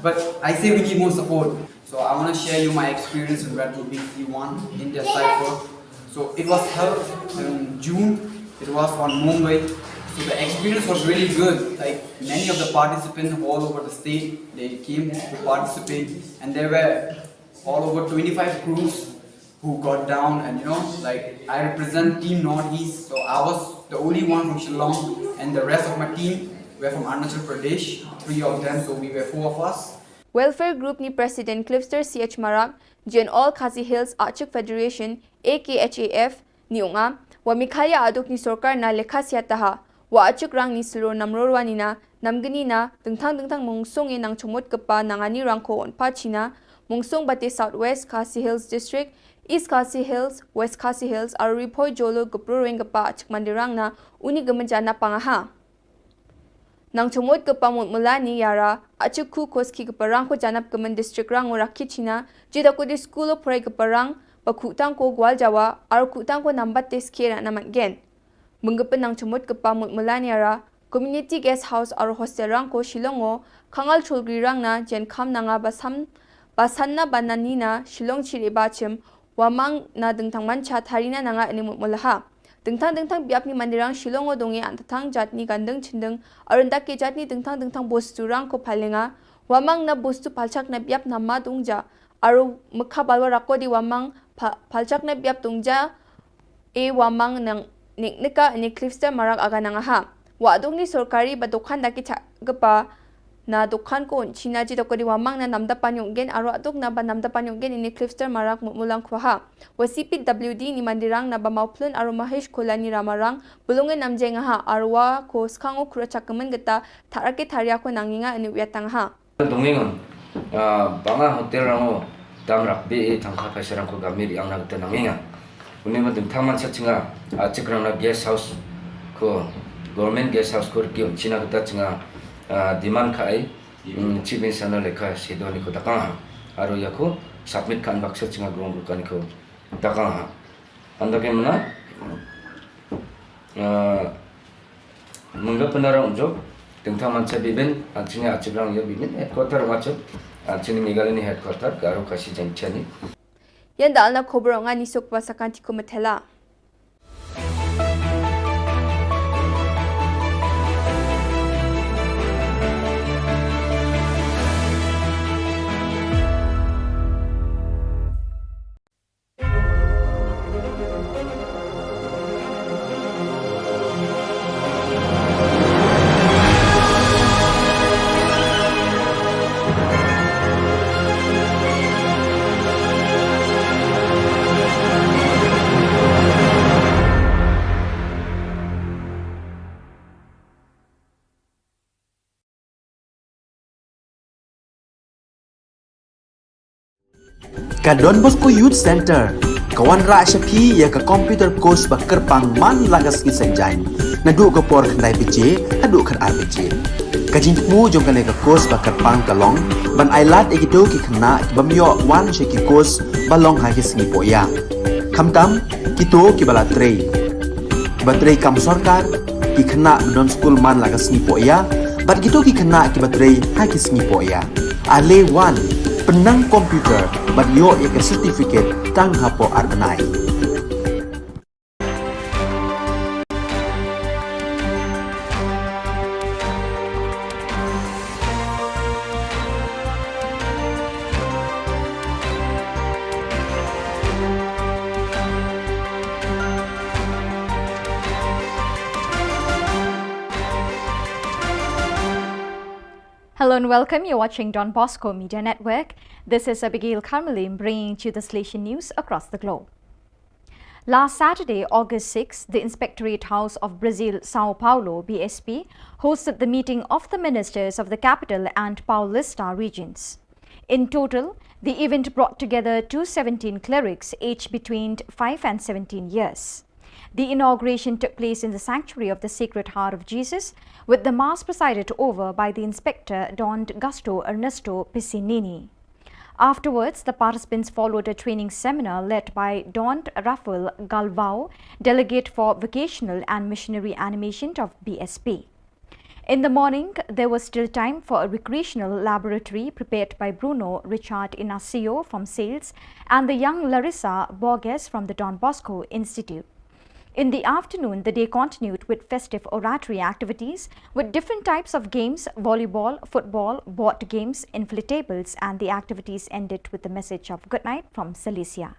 But I say we need more support. So I want to share you my experience in Red Bull B C one India Cypher. So it was held in June. It was on Mumbai. So the experience was really good. Like many of the participants all over the state, they came to participate, and there were all over twenty-five crews who got down, and you know, like, I represent Team Northeast, so I was the only one from Shillong, and the rest of my team were from Arunachal Pradesh, three of them, so we were four of us. Welfare Group ni President Cliffster C H Marak, jin All Khasi Hills Achik Federation, A K H A F, ni unga, wa Meghalaya aduk ni sorkar na lekha siataha, wa achuk rang ni silro namrorwa nina, namgni na, dengtang dengtang mungsung e nang chumut kepa nangani rang ko onpa china, mungsung bate South West Khasi Hills District, East Khasi Hills, West Khasi Hills, aro Ri Bhoi Jolo gepro reng kepa achuk mandirang na, uni gemenja na pangaha. Nang chumut kepa mut mulani yara, achuk ku koski kepa rang ko janap kemen district rang ora kichina, jida ko di school o prai kepa rang, ba kutang ko gwal jawa, aro kutang ko nambat te skera na matgen. Menggepen nang chumut kepa mut mulani ara, community guest house aro hostel rang ko Shillong o, khangal chulgri rang na, jen kham nanga basam, basanna bananina, Shillong chire bachim, wamang na dengtang mancha tharina nanga ini mut mulaha. Dengtang dengtang biap ni mandirang Shillong o donge antatang jatni gandeng chindeng, arundak ke jatni dengtang dengtang bostu rang ko palenga, wamang na bostu palchak na biap nama dongja, aro mekha balwa rako di wamang pa-, palchak na biap dongja, e wamang nang nik nika ni Cliffster Marak aga nangaha. Wa aduk ni sorkari ba dokan daki cha gepa Na dukhan ko un China ji doko di wamang na Namda Panyokgen aro aduk na ba Namda Panyokgen ini Clifster Marak Mutmulang Kwaha. Wa C P W D ini Mandirang na ba Mauplun aro Mahesh Kolani Ramarang bulungin namjengaha arwa ko skango kura chakamen geta tharake tharia ko nanginga ini wiatangha. Dongingon, ah, banga hotel rango dam rakbi e tangka paisa rangko gamir yang na geta nanginga. Uni ma dingthang mansa chinga, ah, chikrang na guest house ko, government guest house ko riki un China geta chinga, ah, demand ka ai, mm, chief minister na lekha sedo ni ko dakang ha. Aro ya ko submit kan baksa chinga grong rukan ko dakang ha. Anda ke mana? Ah, Mengga penara unjuk, tengtang mansa bibin, anchini achibrang ya bibin, headquarter wachuk, anchini Meghalaya ni headquarter, Garo Khasi Jaiñtia ni. Yan da alna khobor nga ni suk ba sakan tiku metela. Ka Don Bosco Youth Center ka wanrah sha phi ïa ka computer course ba kyrpang man la ka sngi Saitjaiñ, naduh ka por khyndai baje haduh khatar baje. Ka jingthmu jong kane ka course ba kyrpang ka long ban ailad ïa kito ki khynnah ki bym ïoh wan sha ki course ba long ha ki sngi pohïa. Khamtam kito kiba la trei, kiba trei kam sorkar, ki khynnah ba don skul man la ka sngi pohïa, bad kito ki khynnah kiba trei ha ki sngi pohïa. Ale wan, pynnang computer bad ïoh ïa ka certificate tang hapoh ar bnai. Hello and welcome. You're watching Don Bosco Media Network. This is Abigail Karmalim bringing to you the Salesian news across the globe. Last Saturday, August sixth, the Inspectorate House of Brazil, São Paulo, B S P, hosted the meeting of the ministers of the capital and Paulista regions. In total, the event brought together two hundred seventeen clerics aged between five and seventeen years. The inauguration took place in the sanctuary of the Sacred Heart of Jesus, with the Mass presided over by the Inspector Don Gusto Ernesto Piccinini. Afterwards, the participants followed a training seminar led by Don Rafael Galvao, delegate for vocational and missionary animation of B S P. In the morning, there was still time for a recreational laboratory prepared by Bruno Richard Inacio from sales and the young Larissa Borges from the Don Bosco Institute. In the afternoon, the day continued with festive oratory activities with different types of games, volleyball, football, board games, inflatables, and the activities ended with the message of good night from Salisia.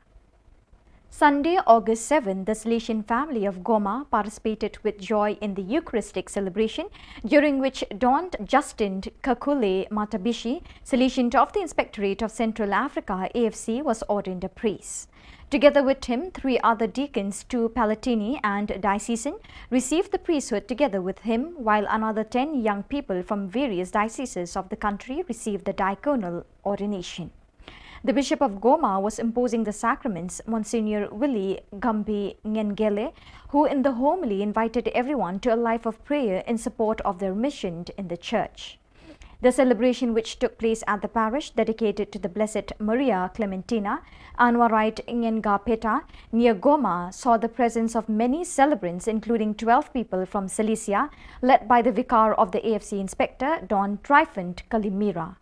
Sunday, August seventh, the Salesian family of Goma participated with joy in the Eucharistic celebration, during which Don Justin Kakule Matabishi, Salesian of the Inspectorate of Central Africa, A F C, was ordained a priest. Together with him, three other deacons, two Palatini and diocesan, received the priesthood together with him, while another ten young people from various dioceses of the country received the diaconal ordination. The Bishop of Goma was imposing the sacraments, Monsignor Willie Gambi Ngengele, who in the homily invited everyone to a life of prayer in support of their mission in the church. The celebration, which took place at the parish dedicated to the Blessed Maria Clementina, Anwarite Ngengapeta, near Goma, saw the presence of many celebrants, including twelve people from Salisia, led by the vicar of the A F C inspector, Don Tryphon Kalimira.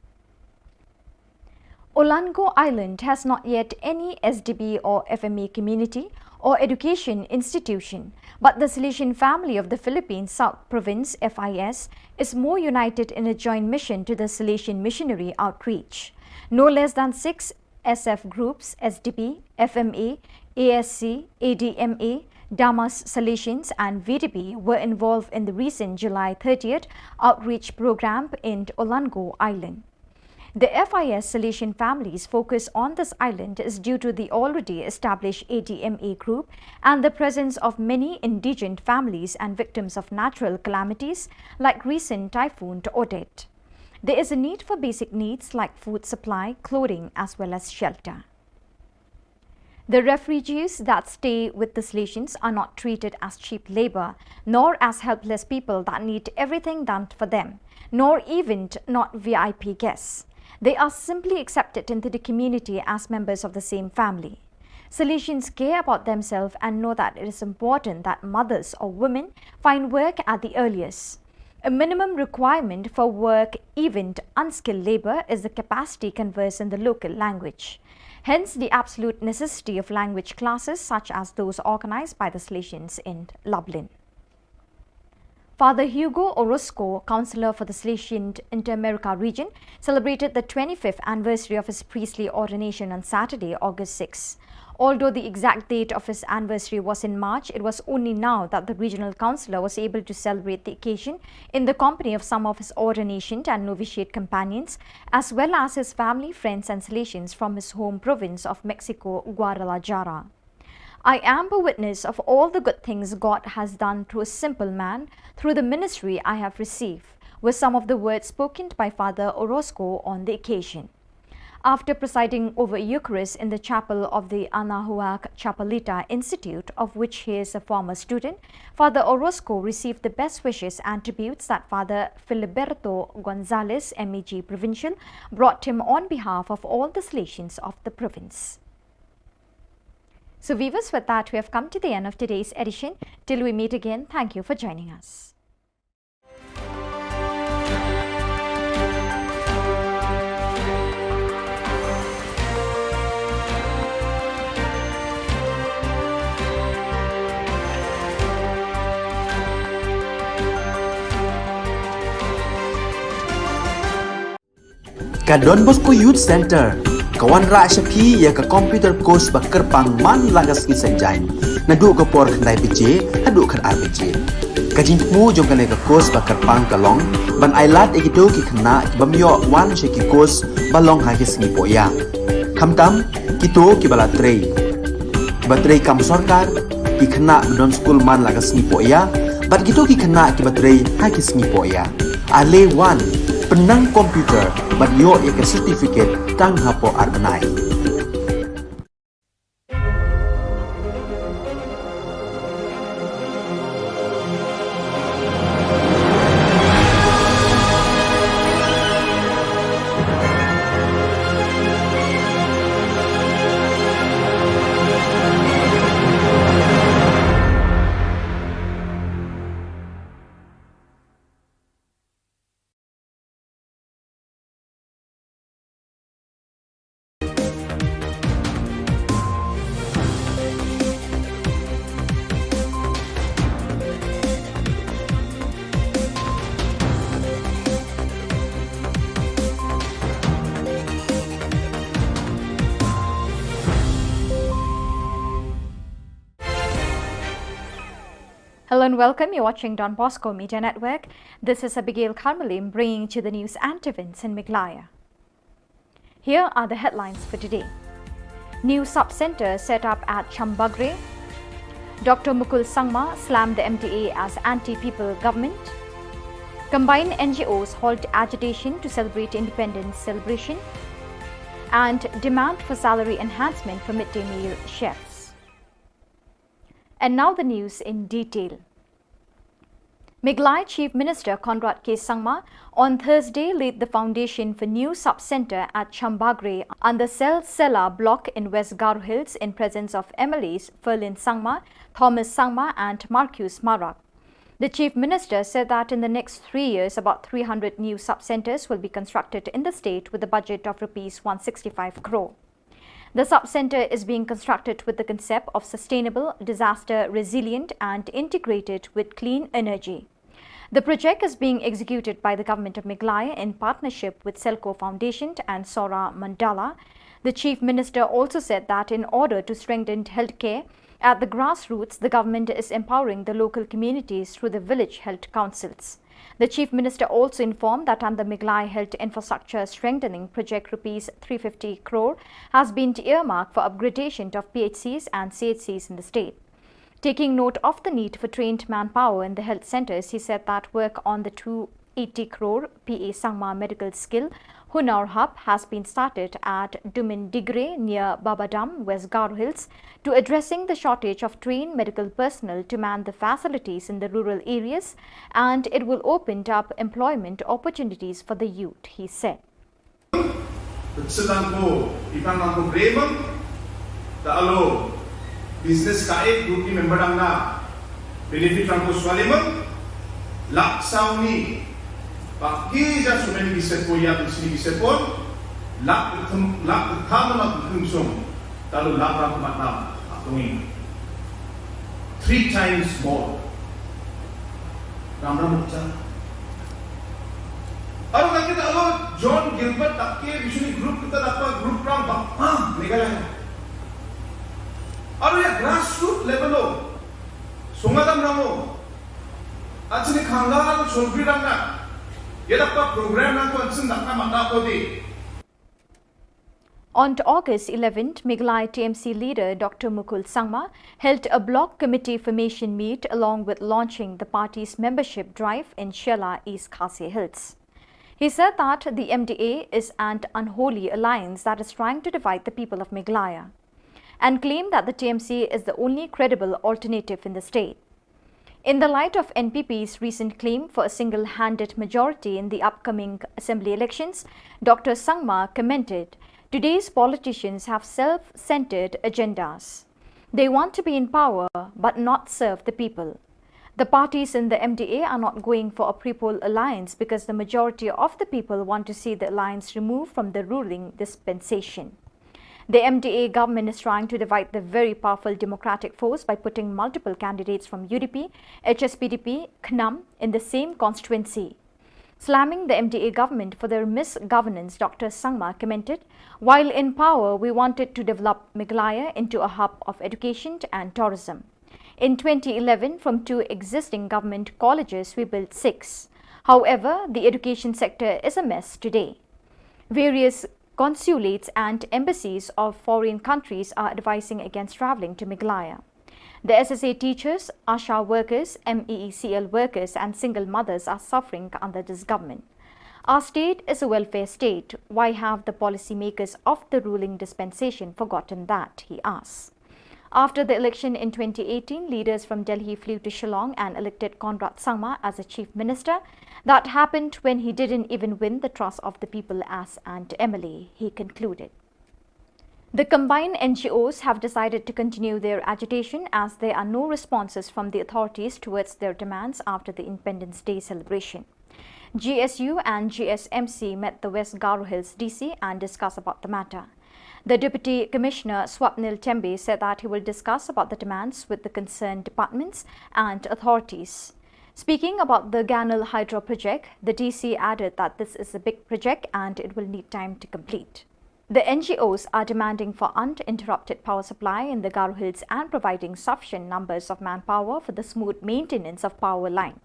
Olango Island has not yet any S D B or F M A community or education institution, but the Salesian Family of the Philippines South Province, F I S, is more united in a joint mission to the Salesian missionary outreach. No less than six S F groups, S D B, F M A, A S C, A D M A, Damas Salesians and V D P were involved in the recent July thirtieth outreach program in Olango Island. The F I S Salesian families' focus on this island is due to the already established A D M A group and the presence of many indigent families and victims of natural calamities like recent Typhoon Odette. There is a need for basic needs like food supply, clothing, as well as shelter. The refugees that stay with the Salesians are not treated as cheap labor, nor as helpless people that need everything done for them, nor even not V I P guests. They are simply accepted into the community as members of the same family. Salesians care about themselves and know that it is important that mothers or women find work at the earliest. A minimum requirement for work, even unskilled labor, is the capacity converse in the local language. Hence, the absolute necessity of language classes such as those organized by the Salesians in Lublin. Father Hugo Orozco, counselor for the Salesian Inter-America region, celebrated the twenty-fifth anniversary of his priestly ordination on Saturday, August sixth. Although the exact date of his anniversary was in March, it was only now that the regional councillor was able to celebrate the occasion in the company of some of his ordination and novitiate companions, as well as his family, friends, and Salesians from his home province of Mexico, Guadalajara. "I am a witness of all the good things God has done through a simple man, through the ministry I have received," were some of the words spoken by Father Orozco on the occasion. After presiding over Eucharist in the chapel of the Anahuac Chapelita Institute, of which he is a former student, Father Orozco received the best wishes and tributes that Father Filiberto Gonzalez, M A G Provincial, brought him on behalf of all the Salesians of the province. So viewers, with that, we have come to the end of today's edition. Till we meet again, thank you for joining us. Ka Don Bosco Youth Centre ka wanrah sha phi ïa ka computer course ba kyrpang man la ka sngi Saitjaiñ, naduh ka por khyndai baje haduh khatar baje. Ka jingthmu jong kane ka course ba kyrpang ka long ban ailad ïa kito ki khynnah ki bym ïoh wan sha ki course ba long ha ki sngi pohïa. Khamtam kito kiba la trei, kiba trei kam sorkar, ki khynnah ba don skul man la ka sngi pohïa, bad kito ki khynnah kiba trei ha ki sngi pohïa. Ale wan, pynnang computer bad ïoh ïa ka certificate tang hapoh ar bnai. Hello and welcome. You're watching Don Bosco Media Network. This is Abigail Karmalim bringing to the news and events in Meghalaya. Here are the headlines for today. New sub-centre set up at Chambagre. Doctor Mukul Sangma slammed the M D A as anti-people government. Combined N G Os halt agitation to celebrate independence celebration. And demand for salary enhancement for midday meal chefs. And now the news in detail. Meghalaya Chief Minister Conrad K Sangma on Thursday laid the foundation for new sub-centre at Chambagre under Selsela block in West Garo Hills in presence of M L As Ferlin Sangma, Thomas Sangma and Marcus Marak. The Chief Minister said that in the next three years, about three hundred new sub-centres will be constructed in the state with a budget of rupees one sixty-five crore. The sub-centre is being constructed with the concept of sustainable, disaster resilient and integrated with clean energy. The project is being executed by the Government of Meghalaya in partnership with Selco Foundation and Sora Mandala. The Chief Minister also said that in order to strengthen healthcare, At the grassroots, the government is empowering the local communities through the village health councils. The Chief Minister also informed that under Meghalaya Health Infrastructure Strengthening Project, rupees three fifty crore has been earmarked for upgradation of P H Cs and C H Cs in the state. Taking note of the need for trained manpower in the health centres, he said that work on the two eighty crore P A Sangma Medical Skill Hunar Hub has been started at Dumindigre near Babadam, West Garo Hills, to addressing the shortage of trained medical personnel to man the facilities in the rural areas, and it will open up employment opportunities for the youth, he said. Sedang ko, itang ko bremang, ta alo business ka ek group ni member dang na benefit dang ko swaliman, lak sauni, paki ja sumen bise ko ya sini bise pon, lak kem, lak kam na kem song, ta alo lak dang ko matna, atungi. Three times more. Ram ram cha. Aro kaki ta alo John Gilbert tak ke bishuni group kita dapat group ram bak ah Meghalaya. Aro ya grassroots level lo. Sungadam ramo. Achini khangal solbri ram na. Ya dapat program na ko ansin dakna mata ko di. On August eleventh, Meghalaya T M C leader Doctor Mukul Sangma held a block committee formation meet along with launching the party's membership drive in Shella, East Khasi Hills. He said that the M D A is an unholy alliance that is trying to divide the people of Meghalaya and claimed that the T M C is the only credible alternative in the state. In the light of N P P's recent claim for a single-handed majority in the upcoming assembly elections, Doctor Sangma commented, "Today's politicians have self-centered agendas. They want to be in power but not serve the people. The parties in the M D A are not going for a pre-poll alliance because the majority of the people want to see the alliance removed from the ruling dispensation." The M D A government is trying to divide the very powerful democratic force by putting multiple candidates from U D P, H S P D P, KHNAM in the same constituency. Slamming the M D A government for their misgovernance, Doctor Sangma commented, "While in power, we wanted to develop Meghalaya into a hub of education and tourism. In twenty eleven, from two existing government colleges, we built six. However, the education sector is a mess today. Various consulates and embassies of foreign countries are advising against travelling to Meghalaya. The S S A teachers, ASHA workers, M E E C L workers and single mothers are suffering under this government. Our state is a welfare state. Why have the policymakers of the ruling dispensation forgotten that?" he asks. After the election in twenty eighteen, leaders from Delhi flew to Shillong and elected Conrad Sangma as a chief minister. That happened when he didn't even win the trust of the people as an M L A, he concluded. The combined N G Os have decided to continue their agitation as there are no responses from the authorities towards their demands after the Independence Day celebration. G S U and G S M C met the West Garo Hills D C and discussed about the matter. The Deputy Commissioner Swapnil Tembe said that he will discuss about the demands with the concerned departments and authorities. Speaking about the Ganal Hydro project, the D C added that this is a big project and it will need time to complete. The N G Os are demanding for uninterrupted power supply in the Garo Hills and providing sufficient numbers of manpower for the smooth maintenance of power line.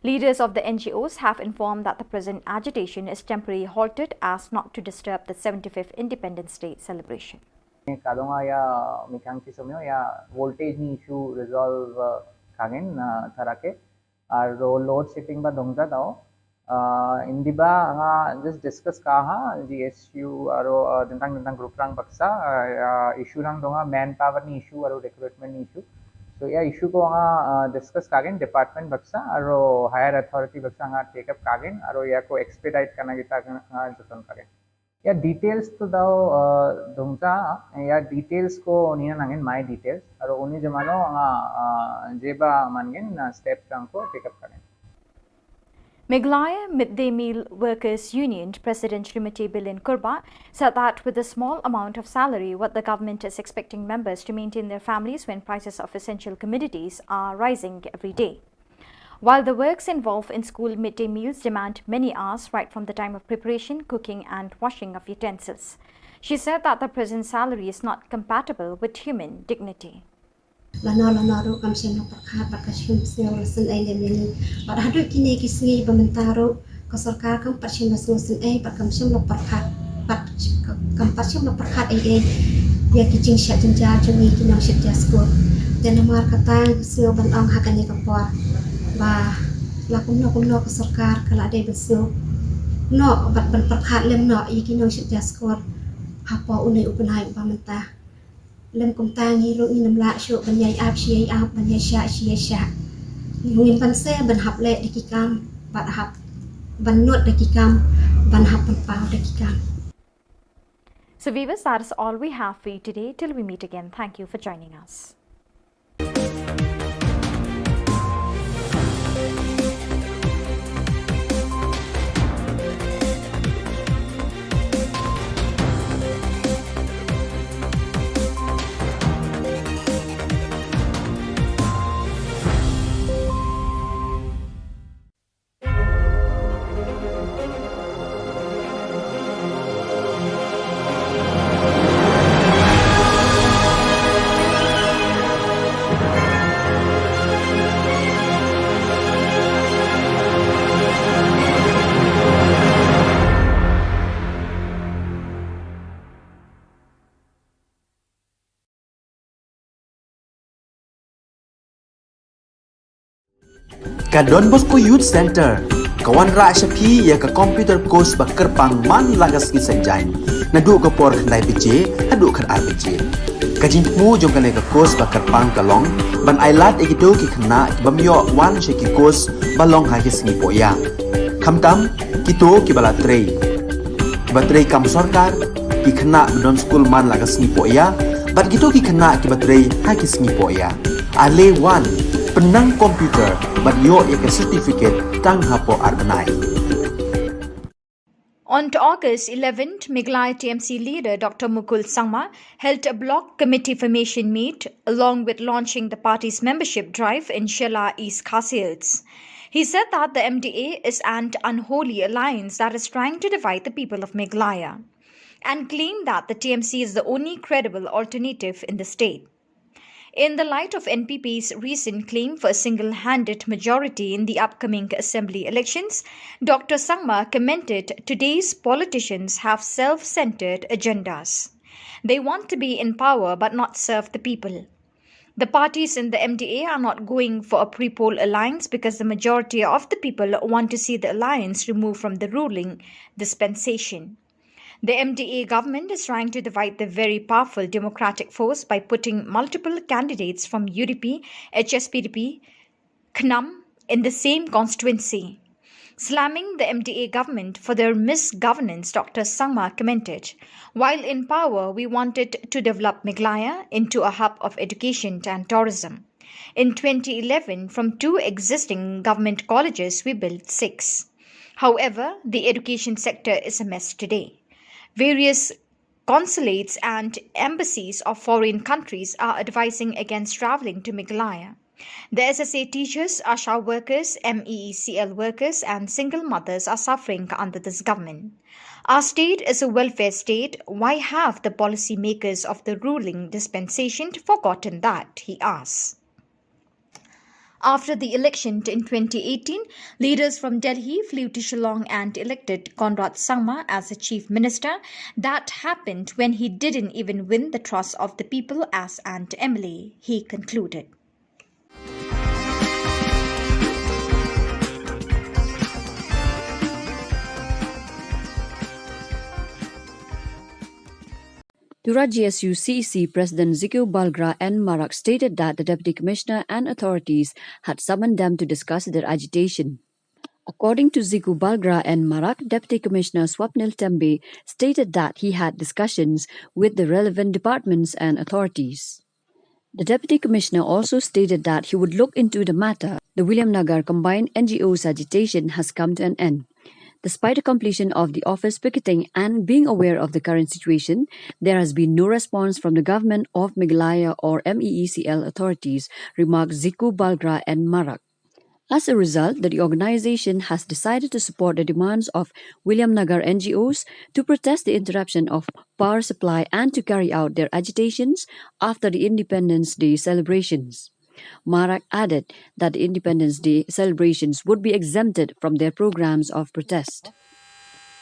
Leaders of the N G Os have informed that the present agitation is temporarily halted as not to disturb the seventy-fifth Independence Day celebration. Kadonga ya mikhang chi somyo ya voltage ni issue resolve, uh, kagin, uh, tharake. Aro load shedding ba dongja dao. Uh, indiba nga just discuss kaha G S U aro, uh, dentang dentang group rang baksa, uh, uh, issue rang donga manpower ni issue aro recruitment ni issue. So ya issue ko nga, uh, discuss kagin department baksa aro higher authority baksa nga take up kagin aro ya ko expedite kana kita nga joton kagin. Ya details to dao, uh, dongja, ya details ko nina nangin my details. Aro uni jemano nga, uh, jeba mangin, uh, step rang ko take up kagin. Meghalaya Midday Meal Workers Union President Srimati Bilin Kurbah said that with the small amount of salary, what the government is expecting members to maintain their families when prices of essential commodities are rising every day. While the works involved in school midday meals demand many hours right from the time of preparation, cooking and washing of utensils, she said that the present salary is not compatible with human dignity. Lano lano ruh kam shym la pyrkhat bad kam shym sngew la sngewsih ei lem ïa ngi. Bad haduh kine ki sngi ba mynta ruh ka sorkar kam pat shym la sngewsih ei bad kam shym la pyrkhat bad kam pat shym la pyrkhat ei ei ïa ki jingshah jynjar jong ngi ki nongshit jar skur. Te namar kata nga sngew ban ong ha kane ka por ba la kumno kumno ka sorkar ka la dei ban sngew noh bad ban pyrkhat lem noh ïa ki nongshit jar skur hapoh une u bnai uba mynta. Lem kumta ngi ruh ngim lah shuh ban ïai ap shi ïai ap, ban ïai shah shi ïai shah. Ngim banse ban hap leh da ki kam bad hap ban nud da ki kam, ban hap pynpaw da ki kam. So viewers, that is all we have for you today. Till we meet again, thank you for joining us. Ka Don Bosco Youth Centre ka wanrah sha phi ïa ka computer course ba kyrpang man la ka sngi Saitjaiñ, naduh ka por khyndai baje haduh khatar baje. Ka jingthmu jong kane ka course ba kyrpang ka long ban ai lad ïa kito ki khynnah ki bym ïoh wan sha ki course ba long ha ki sngi pohïa, khamtam kito kiba la trei, kiba trei kam sorkar, ki khynnah ba don skul man la ka sngi pohïa bad kito ki khynnah kiba trei ha ki sngi pohïa. Ale wan, pynnang computer bad ïoh ïa ka certificate tang hapoh ar bnai. On August eleventh, Meghalaya T M C leader Doctor Mukul Sangma held a block committee formation meet along with launching the party's membership drive in Shella, East Khasi Hills. He said that the M D A is an unholy alliance that is trying to divide the people of Meghalaya, and claimed that the T M C is the only credible alternative in the state. In the light of N P P's recent claim for a single-handed majority in the upcoming assembly elections, Doctor Sangma commented today's politicians have self-centered agendas. They want to be in power but not serve the people. The parties in the M D A are not going for a pre-poll alliance because the majority of the people want to see the alliance removed from the ruling dispensation. The M D A government is trying to divide the very powerful democratic force by putting multiple candidates from U D P, H S P D P, KHNUM in the same constituency. Slamming the M D A government for their misgovernance, Doctor Sangma commented, "While in power, we wanted to develop Meghalaya into a hub of education and tourism. In twenty eleven, from two existing government colleges, we built six. However, the education sector is a mess today. Various consulates and embassies of foreign countries are advising against travelling to Meghalaya. The S S A teachers, ASHA workers, M E E C L workers, and single mothers are suffering under this government. Our state is a welfare state. Why have the policymakers of the ruling dispensation forgotten that?" he asks. After the election in twenty eighteen, leaders from Delhi flew to Shillong and elected Conrad Sangma as the chief minister. That happened when he didn't even win the trust of the people as an M L A, he concluded. Tura G S U C E C President Ziku Balgra N Marak stated that the Deputy Commissioner and authorities had summoned them to discuss their agitation. According to Ziku Balgra N Marak, Deputy Commissioner Swapnil Tembe stated that he had discussions with the relevant departments and authorities. The Deputy Commissioner also stated that he would look into the matter. The Williamnagar combined N G Os agitation has come to an end. Despite the completion of the office picketing and being aware of the current situation, there has been no response from the government of Meghalaya or M E E C L authorities, remarked Ziku Balgra N Marak. As a result, the organization has decided to support the demands of Williamnagar N G Os to protest the interruption of power supply and to carry out their agitations after the Independence Day celebrations. Marak added that the Independence Day celebrations would be exempted from their programs of protest.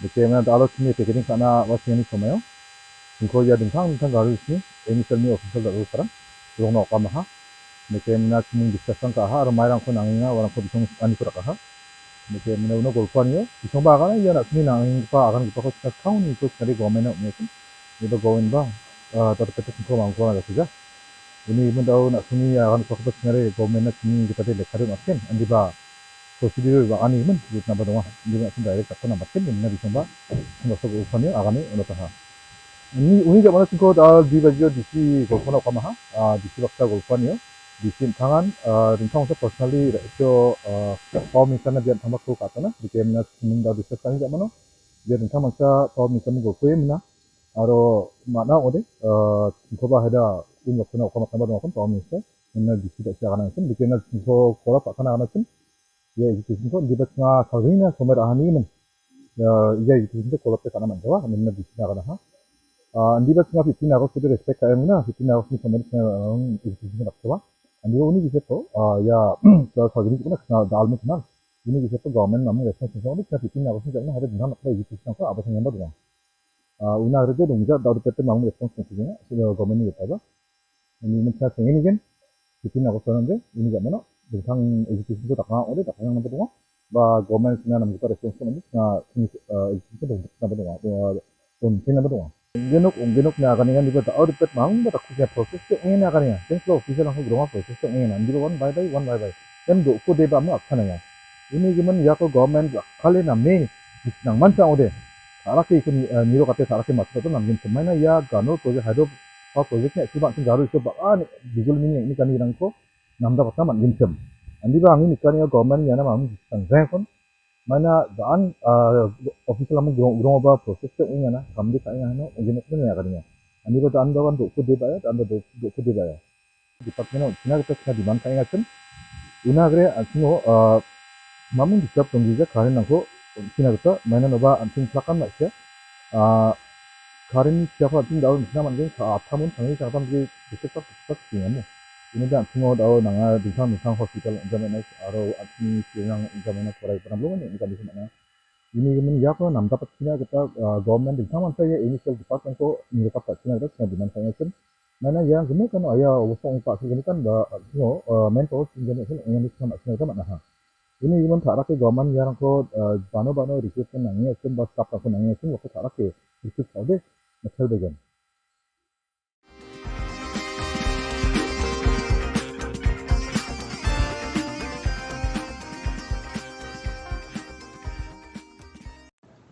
Dake mena da alo chini picketing kana wa chini somayo. Singko ya dingthang dingthang garu sini, ini selmi official da alo parang, long no kamaha. Dake mena chini discussion ka ha, ramai rang ko nangina, warang ko bisong ani ko rakaha. Dake mena uno golfan yo, bisong ba kana ya na sini nangin pa akan ko pa ko china kau ni ko china di government na uno. Ni ba government ba, ah, tata pete singko mang ko na da sija. Ini mendau na sini ya akan ko pa china di government na sini kita di lekadu makin, andi ba Procedure ba ani men, yut naba donga. Andi ba sin direct takon naba kin, ina bisong ba. Sing ba sok upan yo, agani, ono taha. Ini, uni jak mana singko da di bajio D C golfan ok kamaha, ah, D C baksa golfan yo. D C tangan, ah, ringkang sa personally, so, ah, pau minsan na bian tambah ko katana, di kem na sing da di sa sani jak mana. Bian ringkang mangsa pau minsan golfo yo mina. Aro mana ode, ah, singko ba hada, un baksa na ok kamaha tambah donga kon pau minsan. Ina D C tak siya kana sin, di kem na singko kola pakana kana sin. Ya, education ko, di ba nga salvina somer ahani men. Ya, ya, education ko kolot te kana man jawa, men na di sina kana ha. Ah, di ba nga fifteen August ko respect ka emna, fifteen August ni somer sina, um, education ko nak jawa. Andi ba uni bisa to, ah, ya, sa salvini ko na da almu kenal. Uni bisa to government namu response ko ni fifteen August ni kana ada dengan nak education ko apa sing yang baru. Ah, una rede dong ja da pete namu response ko ni, sila government ni ba. Ini men sa sing ini kan. Fifteen August nanti, ini jak mana? Tentang education tu tak ngau deh, tak ngau apa tu. Ba government sini nam kita response tu nanti, na sini, eh, education tu dong apa tu. Dong sini apa tu. Genok, genok ni akan ingan di kota audit pet mang, ba tak khususnya proses tu ingin akan ingan. Then slow official aku gerong proses tu ingin. Di one by by, one by by. Then do ko deba me akan ingan. Ini gimen ya ko government kali na me, nang mansa ode. Sarak ke ikun, eh, niro kate sarak ke masuk tu nam gin semaina ya gano project hydro power project ni suba sing garu suba ani bijul mini ni kani rang ko namda patna man gin sem. Andi ba angin ikani ya government ya nama ang sang rang kon. Mana da an, eh, official amu grong grong ba process tu ingana kam di ka ingana ujin ni ya kani ya. Andi ba da an da wan do ko deba ya, da an da do ko deba ya. Department of China kita China demand ka inga chen. Una gre asino, ah, mamun disturb tong gija karen nangko China kita mainan oba anting plakan na sia. Ah, karen sia ko anting daun China man geng ka athamun sangi ka tam gre disturb tak tak singamu. Ini da asino daun nanga dingthang dingthang hospital jamena aro anting sinang jamena korai panam lo ni kan di sana. Ini men ya ko nam dapat China kita, ah, government ding saman saya initial department ko ni dapat China kita China demand saya chen. Mana ya gemu kan aya wosong pa sini kan ba, you know, ah, mentor sini kan ini sama China sama nah. Ini men tak rakyat government ya ko, ah, bano bano recruit kan nang ya chen ba staff ko nang ya chen waktu tak rakyat recruit sabe macam bagian.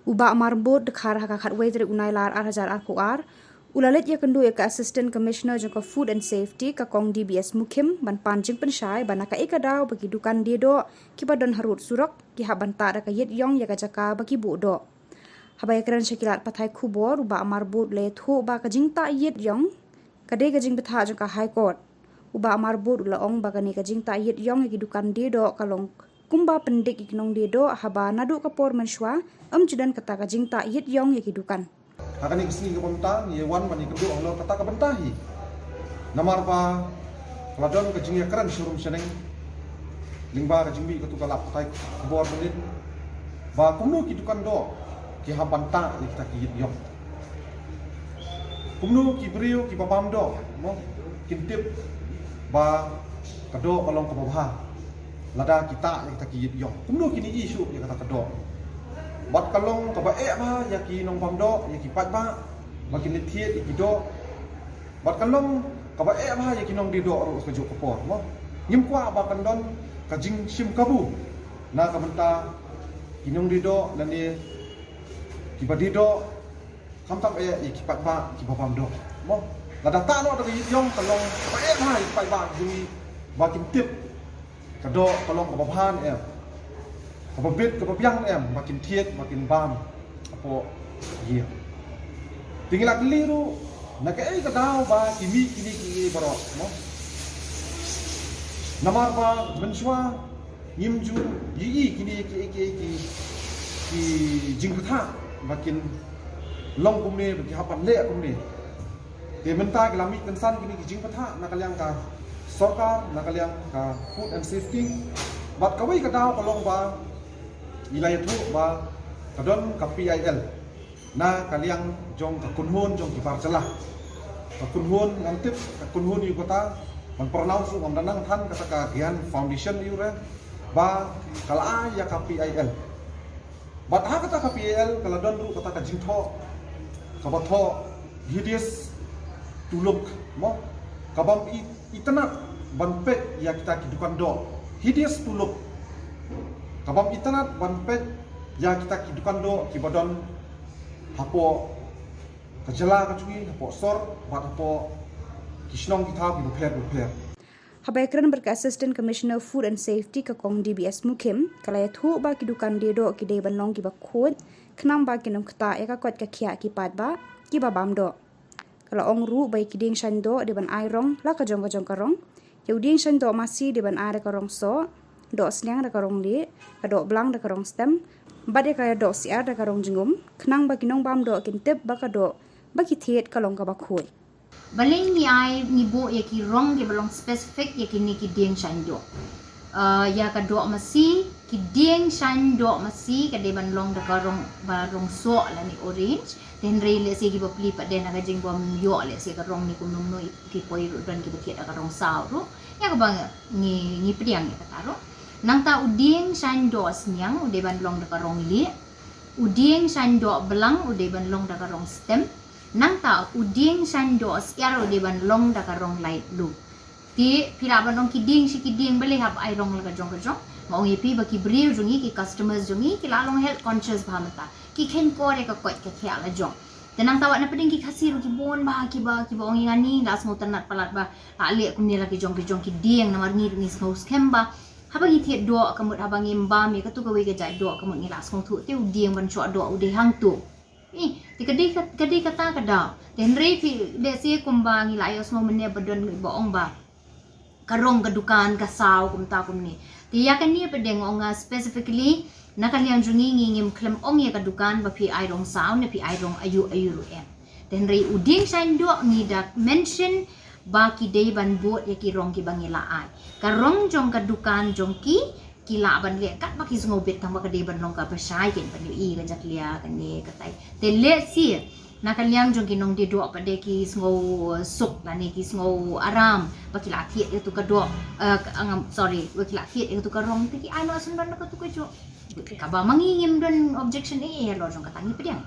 U Bah Marbud Dkhar ha ka khatwei tarik u Nailar ar hajar arphew ar, u la leit ïakynduh ïa ka Assistant Commissioner jong ka Food and Safety, ka Kong D B S Mukhim, ban pan jingpynshai ba na kaei ka daw ba ki dukan die doh kiba don harud surok ki hap ban tah da ka ïit ïong ïa ka jaka ba ki buh doh. Haba ïakren sha ki lad pathai khubor, u Bah Marbud u la ïathuh ba ka jingtah ïit ïong ka dei ka jingbthah jong ka High Court. U Bah Marbud u la ong ba kane ka jingtah ïit ïong ïa ki dukan die doh ka long kumba pyndik ïa ki nongdie doh haba naduh ka por mynshuwa ym ju don kata ka jingtah ïit ïong ïa ki dukan. Ha kane ka sngi kaba mynta ngi ïa wan ban ïakynduh halor kata ka bynta hi. Namar ba ka la don ka jingïakren sharum shaneng lyngba ka jingmih katu ka lad pathai khubor mynnin ba kumno ki dukan doh ki hap ban tah ïa kita ki ïit ïong. Kumno ki briew kiba bam doh mo kin tip ba ka doh ka long kaba bha lada ki tah ïa kita ki ïit ïong. Kumno kin ïohi shuh ïa kata ka doh. Bad ka long kaba eh bha ïa ki nongbam doh, ïa ki paidbah ba kin leit thied ïa ki doh. Bad ka long kaba eh bha ïa ki nongdie doh ruh kajuh ka por mo. Ngim kwah ba kan don ka jingshim kabu na ka bynta ki nongdie doh lane kiba die doh. Khamtam eh ïa ki paidbah kiba bam doh mo. Lada tah noh da ka ïit ïong ka long kaba eh bha ïa ki paidbah jong ngi ba kin tip ka doh ka long kaba bha ne em, kaba bit kaba biang ne em ba kin thied ba kin bam hapoh ïing. Te ngi la kylli ruh na kaei ka daw ba ki mih kine kiei baroh mo. Namar ba mynshuwa Ngim ju ïohi kine ki, ki, ki, ki jingpyrta ba kin long kumne, ba ki hap ban leh kumne. Te mynta ki la mih kynsan kine ki jingpyrta na ka liang ka sorkar, na ka liang ka food and safety. Bad kawei ka daw ka long ba i la ïathuh ba ka don ka P I L na ka liang jong ka kynhun jong ki bar jylla. Ka kynhun ngam tip, ka kynhun ïa kata, ban pronounce ruh ngam da nang than, kata ka Gyan Foundation ïa u re, ba ka la ai ïa ka P I L. Bad ha kata ka P I L ka la don ruh kata ka jingthoh kaba thoh hideous to look, mo, kabym i-, itynnad ban peit ïa kita ki dukan doh. Hideous to look, kabym itynnad ban peit ïa kita ki dukan doh kiba don hapoh ka jylla ka jong ngi, hapoh sor bad hapoh ki shnong ki thaw kiba pher bapher. Haba ïakren bad ka Assistant Commissioner Food and Safety ka Kong D B S Mukhim, ka la ïathuh ba ki dukan die doh ki dei ban long kiba khuid, khnang ba kin ym ktah ïa ka koit ka khiah ki paidbah kiba bam doh. Ka la ong ruh ba ïa ki dieng shaiñ doh dei ban ai rong la ka jong ka jong ka rong. Ïa u dieng shaiñ doh masi dei ban ai da ka rong soh, doh sniang da ka rong lieh, ka doh blang da ka rong stem, bad ïa ka doh syiar da ka rong jingum, khnang ba ki nongbam doh kin tip ba ka doh ba ki thied ka long kaba khuid. Balei ngi ai, ngi buh ïa ki rong kiba long specific ïa kine ki dieng shaiñ doh. Ah, ïa ka doh masi, ki dieng shaiñ doh masi ka dei ban long da ka rong, ba rong soh lane orange. Te hynrei lehse kiba plie pat de na ka jingbym ïoh lehse ka rong ne kumno kumno, ki poi ruh don kiba thied da ka rong saw ruh. Ïa kaba ngi, ngi pdiang ïa kata ruh. Nangta u dieng shaiñ doh sniang u dei ban long da ka rong lieh. U dieng shaiñ doh blang u dei ban long da ka rong stem. Nangta u dieng shaiñ doh syiar u dei ban long da ka rong light blue. Te phi lah ban ong ki dieng shi ki dieng balei hap ai rong la ka jong ka jong. Nga ong ïa phi ba ki briew jong ngi, ki customers jong ngi ki la long health conscious bha mynta. Ki kheiñ kor ïa ka koit ka khiah la jong. Te nangta wat na pdeng ki Khasi ruh ki bun bha kiba, kiba ong ïa ngi, la sngewtynnad palat ba la leh kumne la ki jong ki jong ki dieng, namar ngi ruh ngi sngew skhem ba haba ngi thied doh ka mut, haba ngim bam ïa katu kawei ka jait doh ka mut ngi la sngewthuh te u dieng ban shoh doh u dei hangtu. Eh, te ka dei ka, ka dei kata ka daw. Te hynrei phi, lehse kumba ngi la ïohsngew mynne ba don ba ong ba ka rong ka dukan ka saw kumta kumne. Te ïa kane pat de nga ong nga specifically na ka liang jong ngi, ngi ngim khlem ong ïa ka dukan ba phi ai rong saw ne phi ai rong aïu aïu ruh em. Te hynrei u dieng shaiñ doh ngi da mention ba ki dei ban bud ïa ki rong kiba ngi la ai. Ka rong jong ka dukan jong ki, ki lah ban leh katba ki sngew bit, tang ba ka dei ban long kaba shai, kin ban ïohi ka jakhlia kane katai. Te lehse na ka liang jong ki nongdie doh pat de ki sngew suk lane ki sngew aram ba ki la thied ïa katu ka doh, eh, ka, ngam, sorry, ba ki la thied ïa katu ka rong, te ki ai noh shen ban da katu ka juh. Kaba ma ngi ngim don objection eh, eh, halor jong kata, ngi pdiang.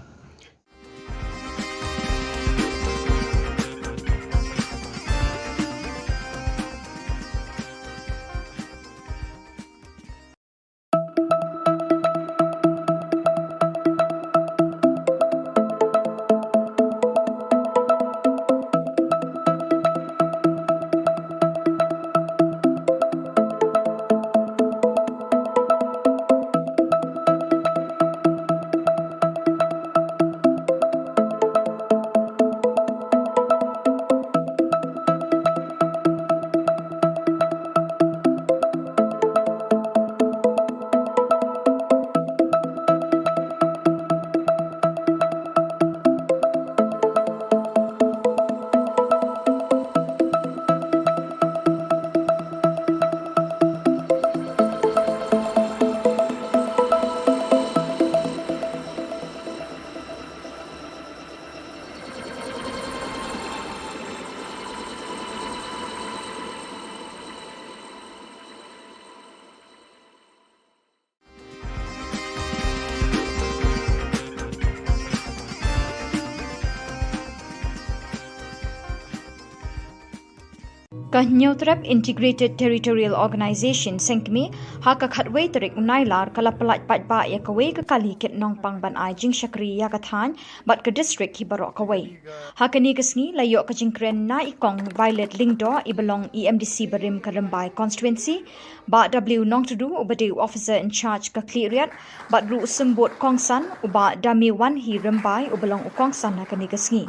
Ka Hynñiewtrep Integrated Territorial Organization, Sengkmie, ha ka khatwei tarik u Nailar ka la pyllait paidbah ïa kawei ka kali kit nongpang ban ai jingshakri ïa ka thaiñ bad ka district hi baroh kawei. Ha kane ka sngi la ïoh ka jingkren na i Kong Violet Lyngdoh, i ba long i M D C barim ka Rymbai Constituency, Bah W Nongtdu, uba dei u Officer in Charge ka Khliehriat, bad ruh u Symbud Kongsan, u Bah Damewanhi Rymbai, uba long u kongsan ha kane ka sngi.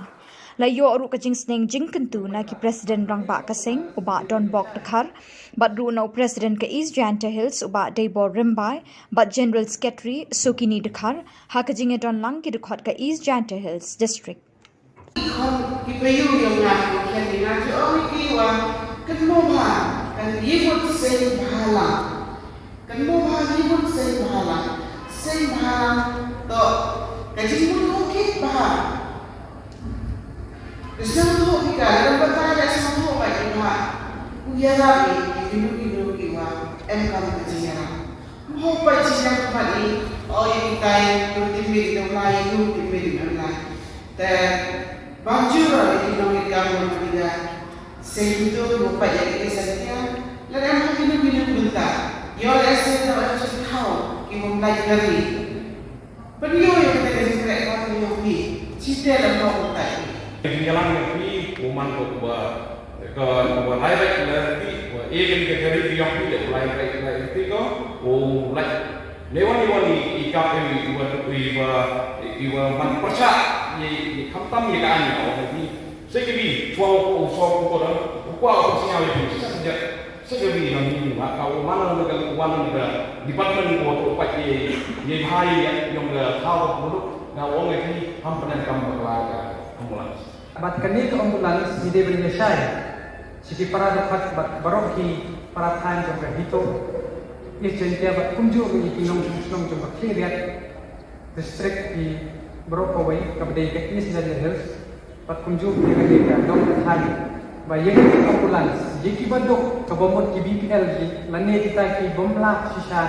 La ïoh ruh ka jingsneng jingkyntu na ki President Rangbah ka seng, u Bah Donbok Dkhar, bad ruh na u President ka East Jaintia Hills, u Bah Deibor Rymbai, bad General Secretary Sukini Dkhar, ha ka jingïadon lang ki dkhot ka East Jaintia Hills District. Ki payu yong nga ki khen ni nga ju ong ki wa kan mo ba kan yibut seng bhala. Kan mo ba yibut seng bhala. Seng bhala to ka jingmut ko ki ba. Ka seng to ki ka kan ba ta ya seng to ba ki ba. Ku ya la ki ki nu ki nu ki wa em kan ka jingya. Mo ba jingya ka ba ni o yi ki tai tu ti mi ki lai tu ti mi ki lai. Te ban jur ïa ki nongïalam ruh ki da. Sngewthuh ruh pat ïa ki sngewthuh. Lada em ha kino kino ki bynta ïoh lehse tang em sngewthuh ki bym lait kari. Pynïoh ïa kata ka jingkhreh ka pynïoh ki. Chite la noh utai. Ka jingïalang ïa ki u man ko ba ka ba lai bai la ki ba e ka jingkhreh ïa ki la lai bai la ki ko u lait. Neiwan neiwan i, i kap i, i wa, i wa, i wa man pyrshah, i, i khamtam i ka an i ka wan i. Sa ka bi, chwa ko, chwa ko ko dang, ko ko ko sing ai i, sa ka, sa ka bi nang ni ma ka wan nang ka wan nang ka department ko to pa i, i bhai i yong ka thaw ko ko ka wan i ham pynang kam bakla ka ambulance. Bad kane ka ambulance ngi dei ban ïa shai sha ki para dkhot bad baroh ki para thaiñ jong ka HITO, East Jaintia bad kumjuh ïa ki nongshong shnong jong ka Khliehriat District, ki baroh kawei kaba dei ka East Jaintia Hills bad kumjuh ïa kane ka dong ka thaiñ ba ïa kane ka ambulance ïa kiba duk kaba mut ki BPL lane kita ki bym lah shisha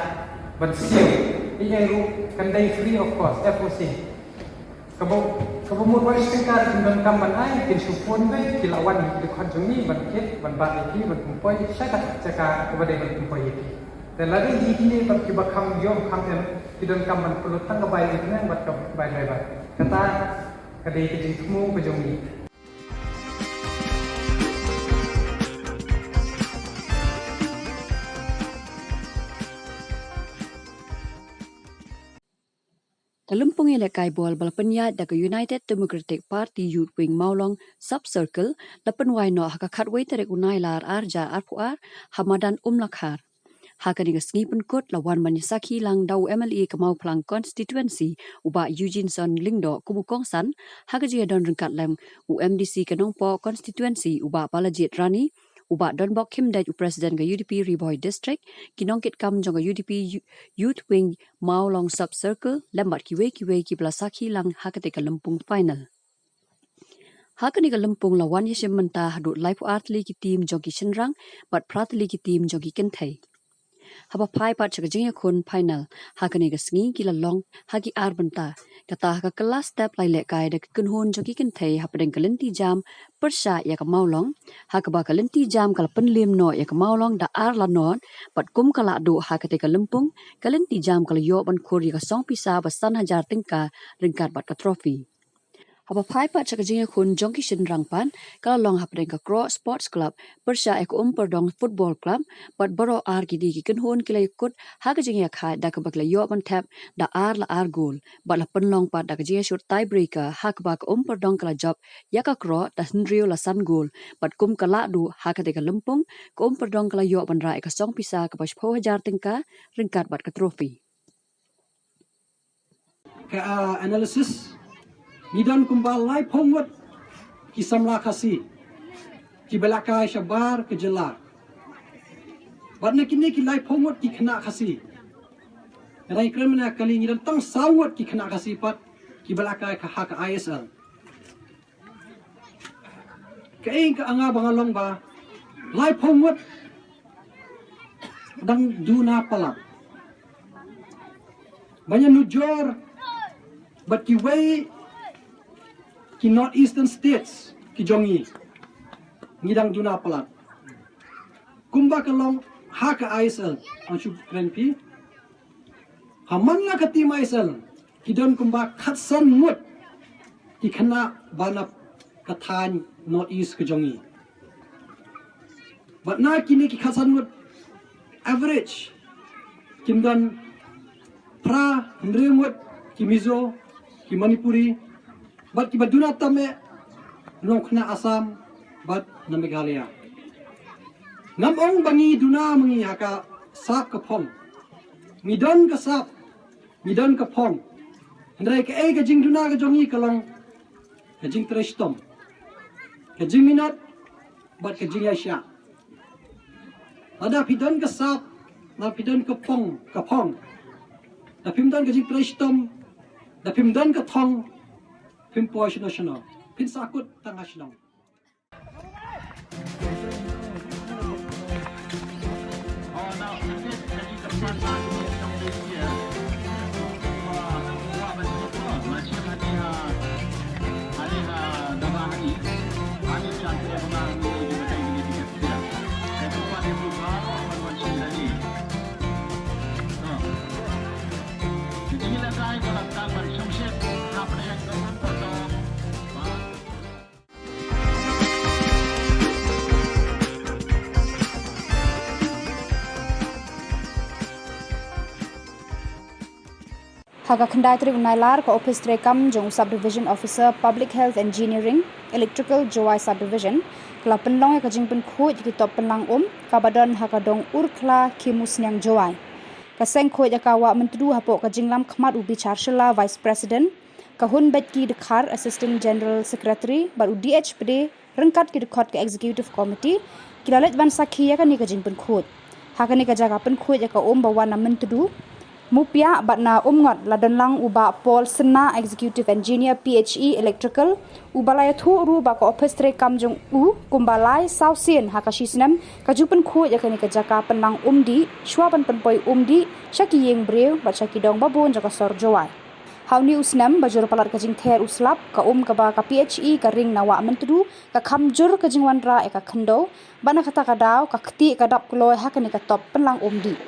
ban siew, ïa ruh kan dei free of cost, FOC. Kaba, kaba mut ba shi tyngka kin donkam ban ai, kin shu phone beit, ki la wan ki dkhot jong ngi ban kit, ban bat ïa ki, ban pynpoi sha ka jaka kaba dei ban pynpoi ïa ki. Te lada ïa kine pat kiba kham ïoh kham em ki donkam ban pynlut tang ka bai ïa ki nang bad ka bai driver. Kata ka dei ka jingthmu ka jong ngi. Ka lympung ïalehkai ball ba la pynïaid da ka United Democratic Party Youth Wing Mawlong Sub Circle la pynwai noh ha ka khatwei tarik u Nailar ar hajar arphew ar ha madan Umlakhar. Ha kane ka sngi pynkut la wan ban ïasakhi lang da u MLA ka Mawphlang Constituency u Bah Eugene Son Lyngdoh kum u kongsan, ha ka jingïadon ryngkat lem u MDC ka Nongpoh Constituency u Bah Balajied Rani, u Bah Donbok Khymdeit u President ka UDP Ri Bhoi District, ki nongkitkam jong ka UDP Youth Wing Mawlong Sub Circle lem bad kiwei kiwei kiba la sakhi lang ha katei ka lympung final. Ha kane ka lympung la wan ïashim bynta haduh laiphew ar tylli ki team jong ki shynrang bad phra tylli ki team jong ki kynthei. Haba phai pat sha ka jingïakhun final ha kane ka sngi ki la long ha ki ar bynta. Kata ha ka kylla step la ïalehkai da ki kynhun jong ki kynthei hapdeng ka lynti jam pyrshah ïa ka Mawlong, ha kaba ka lynti jam ka la pynliem noh ïa ka Mawlong da ar la nod, bad kum ka lah duh ha katei ka lympung, ka lynti jam ka la ïoh ban khur ïa ka song pisa ba san hajar tyngka ryngkat bad ka trophy. Haba phai pat sha ka jingïakhun jong ki shynrang pat ka la long hapdeng ka Kroh Sports Club pyrshah ïa ka Umpyrdong Football Club, bad baroh ar ki dei ki kynhun ki la ïakut ha ka jingïakhaid da kaba ki la ïoh ban thep da ar la ar gol, bad la pynlong pat da ka jingïashut tiebreaker ha kaba ka Umpyrdong ka la jop ïa ka Kroh da hynriew la san gol, bad kum ka lah duh ha katei ka lympung, ka Umpyrdong ka la ïoh ban rah ïa ka song pisa kaba shiphew hajar tyngka ryngkat bad ka trophy. Ka, ah, analysis, ngi don kumba laiphew ngut ki samla Khasi kiba la kai shabar ka jylla. Bad na kine ki laiphew ngut ki khynnah Khasi, nga dang kren mynne kali ngi don tang saw ngut ki khynnah Khasi pat kiba la kai ka ha ka I S L. Ka ing ka anga ba nga long ba laiphew ngut dang duna palat. Ba ngi nujor bad kiwei ki North Eastern States ki jong ngi, ngi dang duna palat. Kumba ka long ha ka I S L, ang shu kren phi. Ha man la ka team I S L ki don kumba khatsan ngut ki khynnah ba na ka thaiñ North East ka jong ngi. Bad na kine ki khatsan ngut, average kin don phra hynriew ngut ki Mizo, ki Manipuri, bad kiba duna tam eh nongkhynnah Assam bad na Meghalaya. Ngam ong ba ngi duna ma ngi ha ka sap ka phong. Ngi don ka sap, ngi don ka phong. Hynrei kaei ka jingduna ka jong ngi ka long ka jingtrei shitom, ka jingminot bad ka jingïaishah. Lada phi don ka sap, lada phi don ka phong, ka phong, da phim don ka jingtrei shitom, da phim don ka thong, phim poi shano shano, phin sahkut tang ha shnong. Ha ka khyndai tarik u Nailar, ka Ophis Treikam jong u Subdivision Officer Public Health Engineering, Electrical, Jowai Subdivision ka la pynlong ïa ka jingpynkhuid ïa ki top pynlang um kaba don ha ka dong Urkhla, Khimusniang, Jowai. Ka seng khuid ïa ka Wah Myntdu hapoh ka jinglam khmat u Bichar Shylla, Vice President, ka Hunbeitki Dkhar, Assistant General Secretary, bad u D H Pde, ryngkat ki dkhot ka Executive Committee, ki la leit ban sakhi ïa kane ka jingpynkhuid. Ha kane ka jaka pynkhuid ïa ka um ba wan na Myntdu, Mupiah bad na Umngot la don lang u Bah Paul Synna, Executive Engineer, P H E Electrical, uba la ïathuh ruh ba ka Ophis Treikam jong u kumba lai saw sien ha ka shi snem ka ju pynkhuid ïa kane ka jaka pynlang um dih, shuwa ban pynpoi um dih sha ki ïing briew bad sha ki dong babun jong ka sor Jowai. Ha une u snem ba jur palat ka jingther u slap, ka um kaba ka P H E ka ring na Wah Myntdu ka kham jur ka jingwanrah ïa ka khyndew, bad na kata ka daw ka ktieh ka dap kloi ha kane ka top pynlang um dih.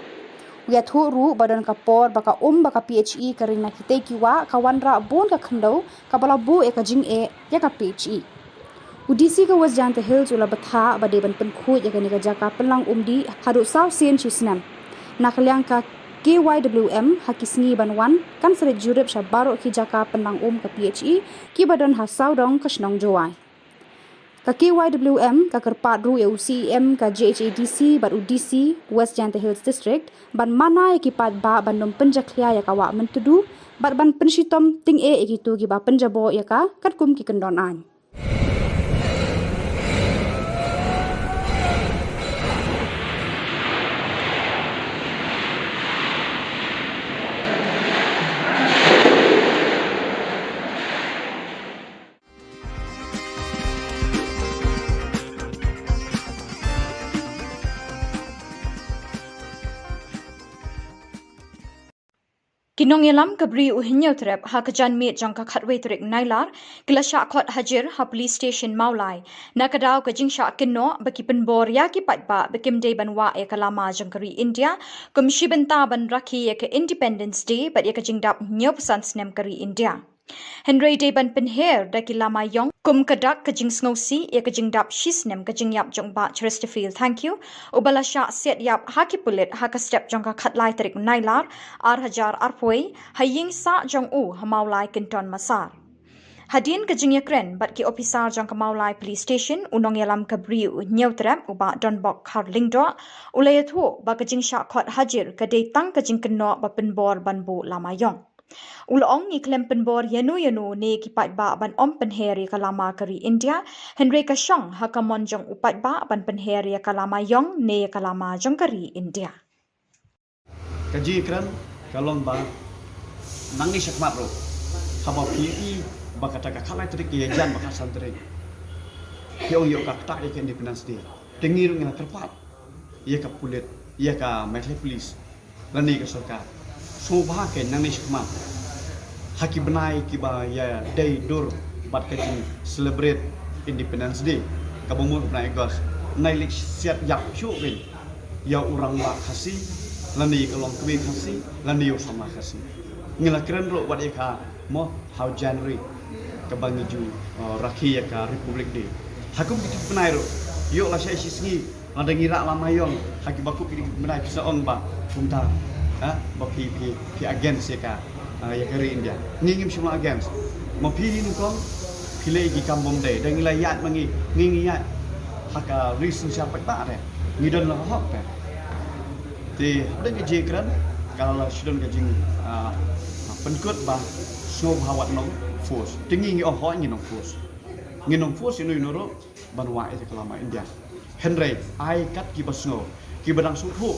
U ïathuh ruh ba don ka por ba ka um ba ka P H E ka ring na kitei ki wah ka wanrah bun ka khyndew kaba la buh ïa ka jingeh ïa ka P H E. U D C ka West Jaintia Hills u la bthah ba dei ban pynkhuid ïa kane ka jaka pynlang um dih haduh saw sien shi snem. Na ka liang ka K Y W M, ha ki sngi ban wan kan sa leit jurip sha baroh ki jaka pynlang um ka P H E kiba don ha sawdong ka shnong Jowai. Ka K Y W M ka kyrpad ruh ïa u C E M ka J H A D C bad u D C West Jaintia Hills District ban mana ïa ki paidbah ban ym pynjakhlia ïa ka Wah Myntdu bad ban pynshitom tyngeh ïa kito kiba pynjaboh ïa ka katkum ki kyndon aiñ. Ki nongïalam ka Bri U Hynñiewtrep ha ka janmiet jong ka khatwei tarik Nailar ki la shah khot hajir ha Police Station Mawlai na ka daw ka jingshah kynnoh ba ki pynbor ïa ki paidbah ba kim dei ban wah ïa ka lama jong ka ri India kum shi bynta ban rakhe ïa ka Independence Day bad ïa ka jingdap hynñiewphew san snem ka ri India. Hynrei dei ban pynher da ki lama ïong kum ka dak ka jingsngewsih ïa ka jingdap shi snem ka jingïap jong Bah Chesterfield Thangkhiew, uba la shah siat ïap ha ki pulit ha ka step jong ka khatlai tarik Nailar, ar hajar arphew, ha ïing sah jong u ha Mawlai Kynton Massar. Hadien ka jingïakren bad ki ophisar jong ka Mawlai Police Station, u nongïalam ka Bri U Hynñiewtrep, u Bah Donbok Kharlyngdoh, u la ïathuh ba ka jingshah khot hajir ka dei tang ka jingkynnoh ba pynbor ban buh lama ïong. U la ong, ngi khlem pynbor ïano ïano ne ki paidbah ban ym pynher ïa ka lama ka ri India, hynrei ka shong ha ka mon jong u paidbah ban pynher ïa ka lama ïong ne ïa ka lama jong ka ri India. Ka jingkren ka long ba nangne shakhmat ruh, haba phi i ba kata ka khatlai tarik ïa jan ba khatsan tarik, phi ong ïoh ka ktah ïa ka Independence Day, te ngi ruh ngi la kyrpad ïa ka pulit, ïa ka Meghalaya Police lane ka sorkar. Sngewbha kein nangne shakhmat, ha ki bnai kiba ïadei dur bad ka jing celebrate Independence Day, kaba mut bnai August, nai leit siat ïap shuh kein ïa u rangbah Khasi lane ïa ka longkmie Khasi lane ïa u samla Khasi. Ngi la kren ruh wat ïa ka mo ha u January, kaba ngi ju, uh, rakhe ïa ka Republic Day. Ha kum kito ki bnai ruh, ïoh lashai shi sngi, lada ngi rah lama ïong ha kiba kup kito ki bnai, phi sa ong ba kumta, ha, ba phi, phi, phi against ïa ka, uh, ïa ka ri India. Ngi ngim shym la against. Ma phi hi nyngkong, Phi leh ki kam bym dei, da ngi la ïaid ma ngi, ngi ngi ïaid ha ka ri synshar paidbah re, ngi don la hok re. Te hapdeng ka jingkren ka la shu don ka jing, ah, pynkut ba sngewbha wat nong force. Te ngi ngi ong hooid ngi nong force. Ngi nong force ïa no ïa no ruh ban wad ïa ka lama India. Hynrei ai kat kiba sngew, kiba dang sngewthuh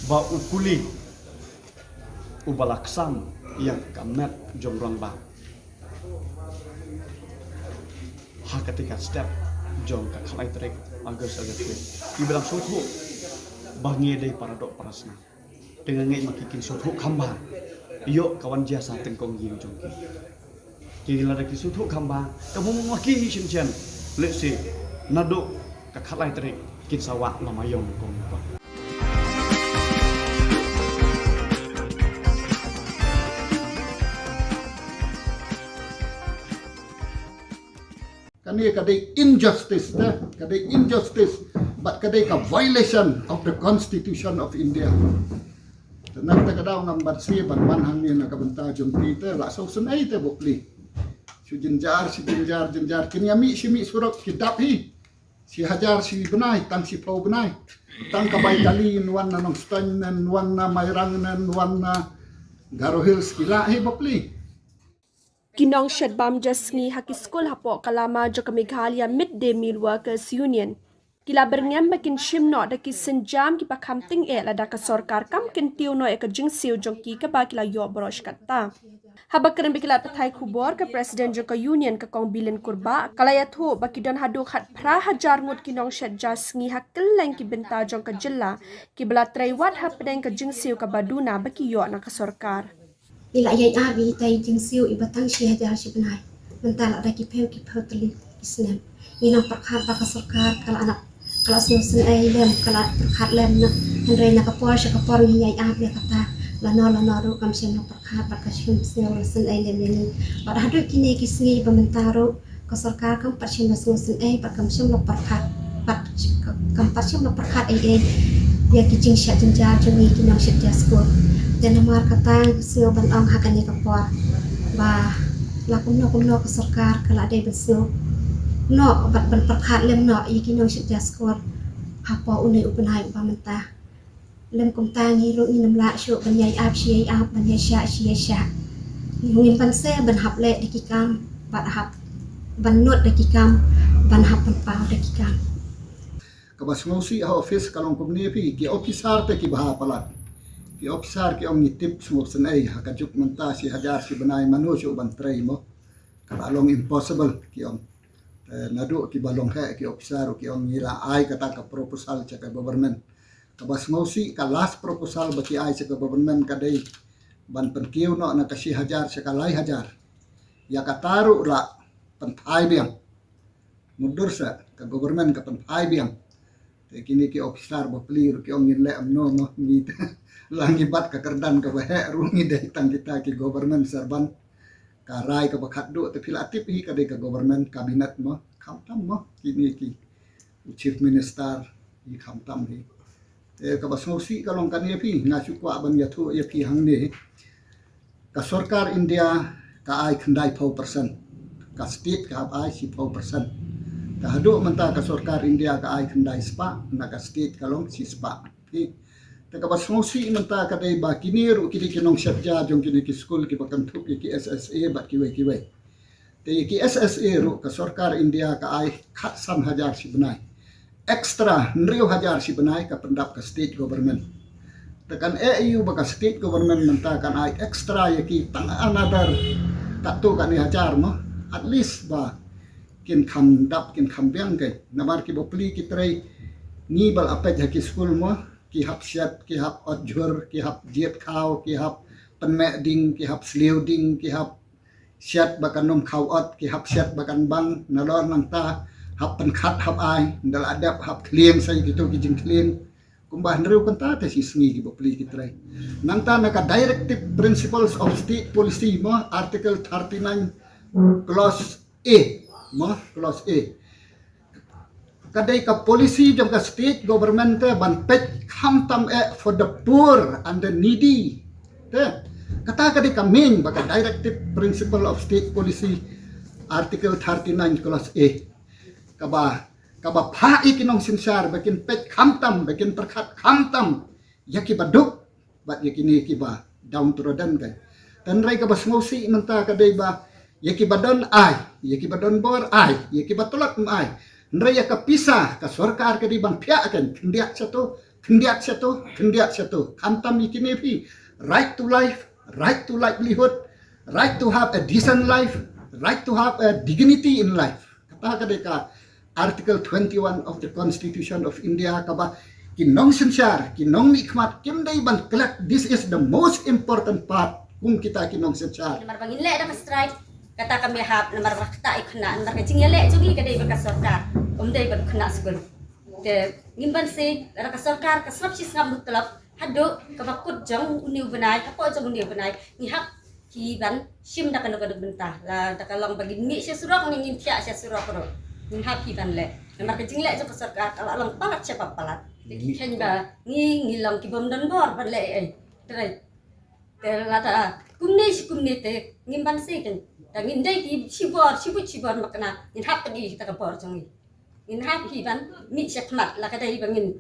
ba u kuli uba la ksam ïa ka met jong rangbah ha kata ka step jong ka khatlai tarik August, August. Kiba dang sngewthuh ba ngi dei para doh para snam. Te nga ngeit ma ki kin sngewthuh kham bha ïoh ka wan jia sa tyngkong ïing jong ki. Ki lada ki sngewthuh kham bha, ka bym ma ki hi shen shen. Let's say naduh ka khatlai tarik kin sa wad lama ïong kong ba. Kane ka dei injustice te, ka dei injustice, bad ka dei ka violation of the Constitution of India. Te na kata ka daw ngam banse ban wan hangne na ka bynta jong phi te, la sngewsynei te bapli. Shu jynjar, shu jynjar, jynjar, kin ïa mih shi mih surok ki dap hi. Shi hajar shi bnai, tang shiphew bnai. Tang ka bai kali, wan na Nongstoiñ ne, wan na Mairang ne, wan na Garo Hills ki lah hi bapli. Ki nongshet bam ja sngi ha ki skul hapoh ka lama jong ka Meghalaya Mid Day Meal Workers Union ki la byrngem ba kin shim noh da ki sienjam kiba kham tyngeh lada ka sorkar kam kyntiew noh ïa ka jingsiew jong ki kaba ki la ïoh baroh shi katta. Haba kren bad ki lad pathai khubor, ka President jong ka Union, ka Kong Bilin Kurbah, ka la ïathuh ba ki don haduh khatphra hajar ngut ki nongshet ja sngi ha kylleng ki bynta jong ka jylla kiba la trei wad hapdeng ka jingsiew kaba duna ba ki ïoh na ka sorkar. Ngi la ïai ap ïa itai i jingsiew iba tang shi hajar shi bnai. Mynta la da ki phew ki phew tylli ki snem. Ngi nang pyrkhat ba ka sorkar ka la, ka la sngewsynei lem, ka la pyrkhat lem na. Hynrei na ka por sha ka por ngi ïai ap ïa kata. Lano lano ruh kam shym la pyrkhat bad kam shym sngewsynei lem ïa ngi. Bad haduh kine ki sngi ba mynta ruh ka sorkar kam pat shym la sngewsynei bad kam shym la pyrkhat, bad kam pat shym la pyrkhat ei ei ïa ki jingshet jynjar jong ngi ki nongshet ja skul. Te namar kata nga sngew ban ong ha kane ka por ba la kumno kumno ka sorkar ka la dei ban sngew noh bad ban pyrkhat lem noh ïa ki nongshet ja skul hapoh une u bnai uba mynta. Lym kumta ngi ruh ngin ym lah shuh ban ïai ap shi ïai ap, ban ïai shah shi ïai shah. Ngim banse ban hap leh da ki kam, ban hap ban nud da ki kam, ban hap ban paw da ki kam. Kaba sngewsih ha office ka long kumne phi, ki officer te kiba ha palat. Ki officer ki ong ngi tip sngewsynei ha ka juk mynta shi hajar shi bnai mano shuh ban trei mo. Ka la long impossible ki ong. Eh, naduh kiba long heh ki officer ki ong ngi la ai kata ka proposal sha ka government. Kaba sngewsih ka last proposal ba ki ai sha ka government ka dei ban pynkiew noh na ka shi hajar sha ka lai hajar. Ïa kata ruh la pynphai biang. Mutdur sa ka government ka pynphai biang. Te kine ki officer bapli ruh ki ong ngin leh kumno mo, ngi te la ngi bat ka kyrdan kaba heh ruh ngi dei tang kita ki government servant. Ka rai kaba khatduh te phi la tip hi ka dei ka government cabinet mo, khamtam mo kine ki, u chief minister hi khamtam hi. Te kaba sngewsih ka long kane phi, nga shu kwah ban ïathuh ïa phi hangne. Ka sorkar India ka ai khyndai phew percent. Ka state ka hap ai shiphew percent. Te haduh mynta ka sorkar India ka ai khyndai spah, na ka state ka long shi spah. Phi. Te kaba sngewsih mynta ka dei ba kine ruh ki dei ki nongshet ja jong kine ki skul kiba kynthup ïa ki S S A bad kiwei kiwei. Te ïa ki S S A ruh ka sorkar India ka ai khatsan hajar shi bnai. Extra hynriew hajar shi bnai ka pyndap ka state government. Te kan eh ïa u ba ka state government mynta kan ai extra ïa ki tang another katto katne hajar mo. At least ba kin kham dap kin kham biang kai. Namar ki bapli ki trei ngi ba la peit ha ki skul mo. Ki hap shet, ki hap ot jhur, ki hap jied khaw, ki hap pynmeh ding, ki hap sliew ding, ki hap shet ba kan ym khaw ot, ki hap shet ba kan bang, nalor nangta hap pynkhat hap ai, nda la dep hap khlieng sa ïa kito ki jingkhlieng. Kumba hynriew kynta te shi sngi ki bapli ki trei. Nangta na ka Directive Principles of State Policy mo, Article thirty-nine, Clause A, mo, Clause A. Ka dei ka policy jong ka state government te ban peit khamtam eh for the poor and the needy. Te, kata ka dei ka main ba ka Directive Principle of State Policy Article thirty-nine clause A, kaba, kaba phah ïa ki nongsynshar ba kin peit khamtam, ba kin pyrkhat khamtam ïa kiba duk bad ïa kine kiba downtrodden, kan. Hynrei kaba sngewsih mynta ka dei ba ïa kiba don ai, ïa kiba don bor ai, ïa kiba tlot ym ai. Hynrei ïa ka pisa ka sorkar ka dei ban phiah, kan, khyndiat shato, khyndiat shato, khyndiat shato. Khamtam ïa kine phi, right to life, right to livelihood, right to have a decent life, right to have a dignity in life. Kata ka dei ka Article twenty-one of the Constitution of India, kaba ki nongsynshar, ki nongmihkhmat kim dei ban klet. This is the most important part, kum kita ki nongsynshar. Namar ba ngin leh da ka strike, kata kam ïahap, namar ba kata i khynnah, namar ka jingïaleh jong ngi ka dei bad ka sorkar, ym dei bad khynnah skul. Te ngim banse, lada ka sorkar ka sngap shi sngap mutlop, haduh kaba kut jong une u bnai, hapoh jong une u bnai, ngi hap hi ban shim da kano kano bynta. Lada ka long ba ngin mih sha surok, ngin, ngin thiah sha surok ruh, ngin hap hi ban leh. Namar ka jingleh jong ka sorkar ka la long palat sha ba palat. Te ki kheiñ ba ngi, ngi long ki bym don bor ban leh ei ei. Te, te lada kumne shi kumne te ngim banse, kan. Te ngin dei ki shibor, shibun shibor, ma kane ngin hap pynïaid ïa ka bor jong ngi. Ngin hap hi ban mih shakhmat, la ka dei ba ngin,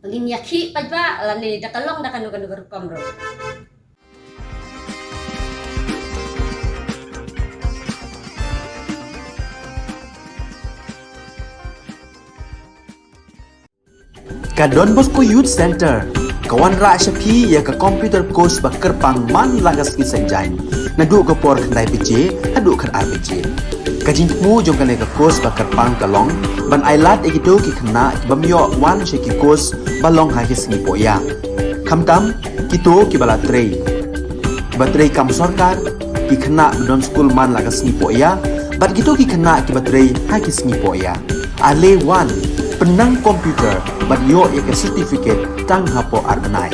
ba ngin ïakhih paidbah lane da ka long da kano kano ka rukom ruh. Ka Don Bosco Youth Centre ka wanrah sha phi ïa ka computer course ba kyrpang man la ka sngi Saitjaiñ, naduh ka por khyndai baje haduh khatar baje. Ka jingthmu jong kane ka course ba kyrpang ka long ban ailad ïa kito ki khynnah ki bym ïoh wan sha ki course ba long ha ki sngi pohïa. Khamtam kito kiba la trei, kiba trei kam sorkar, ki khynnah ba don skul man la ka sngi pohïa, bad kito ki khynnah kiba trei ha ki sngi pohïa. Ale wan, pynnang computer bad ïoh ïa ka certificate tang hapoh ar bnai.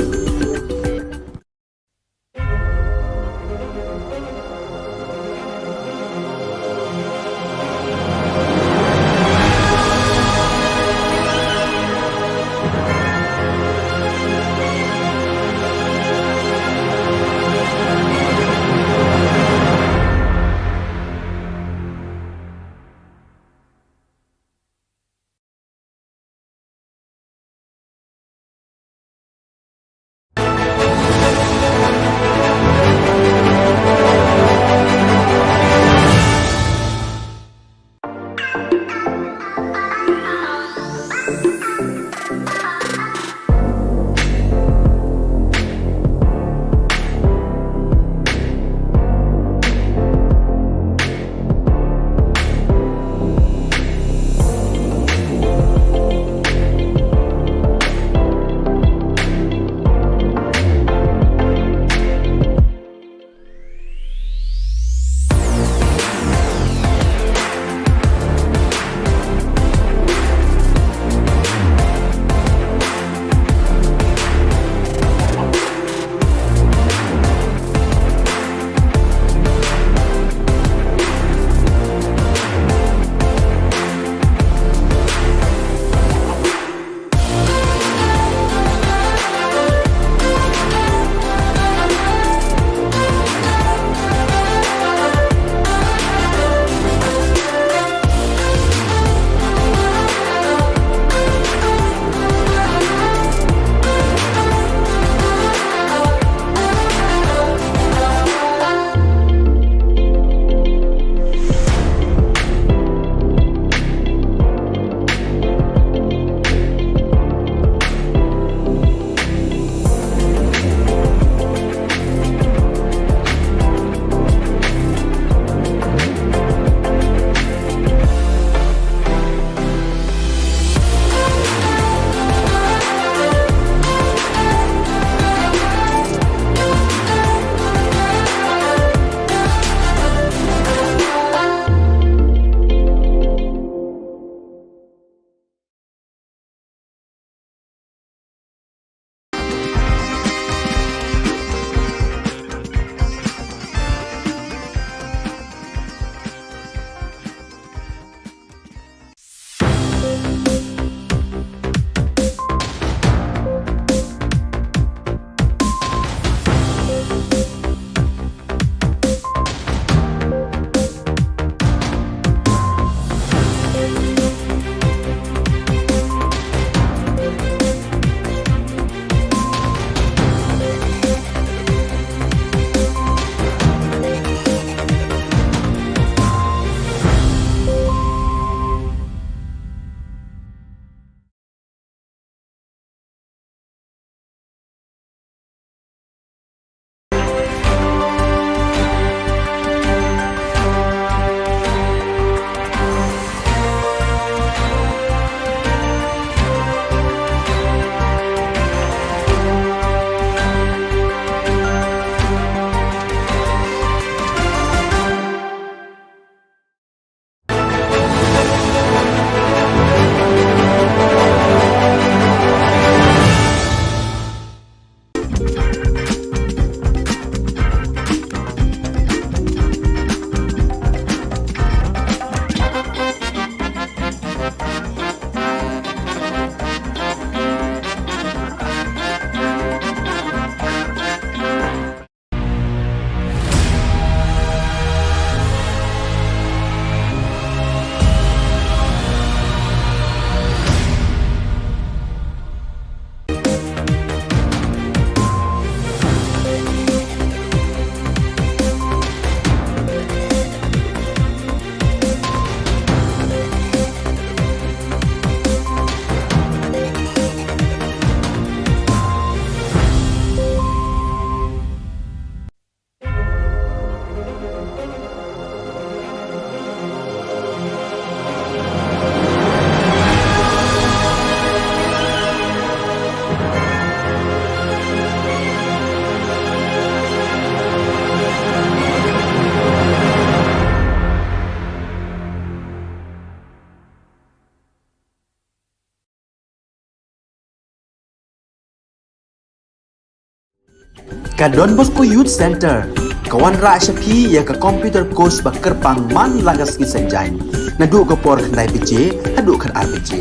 Ka Don Bosco Youth Centre ka wanrah sha phi ïa ka computer course ba kyrpang man la ka sngi Saitjaiñ, naduh ka por khyndai baje haduh khatar baje.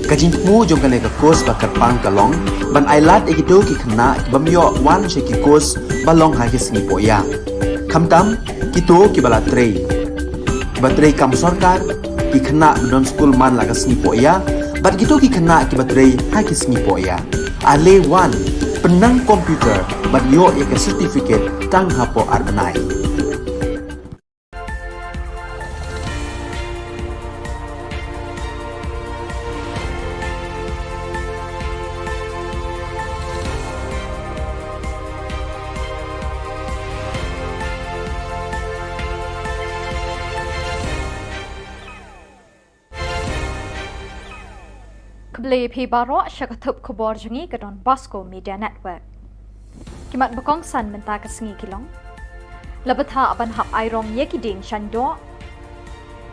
Ka jingthmu jong kane ka course ba kyrpang ka long ban ailad ïa kito ki khynnah ki bym ïoh wan sha ki course ba long ha ki sngi pohïa, khamtam kito kiba la trei, kiba trei kam sorkar, ki khynnah ba don skul man la ka sngi pohïa, bad kito ki khynnah kiba trei ha ki sngi pohïa. Ale wan, pynnang computer bad ïoh ïa ka certificate tang hapoh ar bnai. Khublei phi baroh sha ka thup khubor jong ngi ka Don Bosco Media Network. Ki mat ba kongsan mynta ka sngi ki long: la bthah ban hap airong ïa ki dieng shaiñ doh,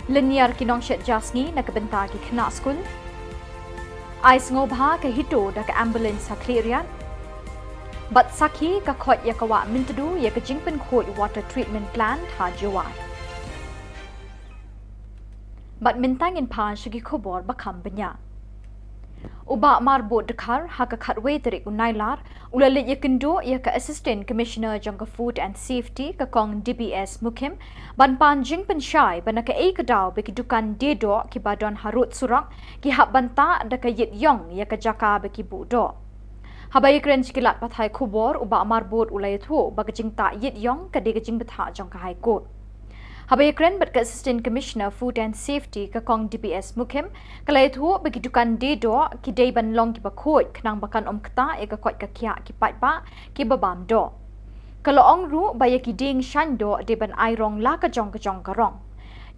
lynñiar ki nongshet ja sngi na ka bynta ki khynnah skul, ai sngewbha ka HITO da ka ambulance ha Khliehriat, bad sakhi ka khoit ïa ka wah Myntdu ïa ka jingpynkhuid water treatment plant ha Jowai. Bad mynta ngin pan sha ki khubor ba kham bniah. U Bah Marbud Dkhar ha ka khatwei tarik u Nailar u la leit ïakynduh ïa ka Assistant Commissioner jong ka Food and Safety, ka Kong D B S Mukhim, ban pan jingpynshai ba na kaei ka daw ba ki dukan die doh kiba don harud surok ki hap ban tah da ka ïit ïong ïa ka jaka ba ki buh doh. Haba ïakren sha ki lad pathai khubor, u Bah Marbud u la ïathuh ba ka jingtah ïit ïong ka dei ka jingbthah jong ka High Court. Haba ïakren bad ka Assistant Commissioner Food and Safety, ka Kong D B S Mukhim, ka la ïathuh ba ki dukan die doh ki dei ban long kiba khuid khnang ba kan ym ktah ïa ka koit ka khiah ki paidbah kiba bam doh. Ka la ong ruh ba ïa ki dieng shaiñ doh dei ban airong la ka jong ka jong ka rong.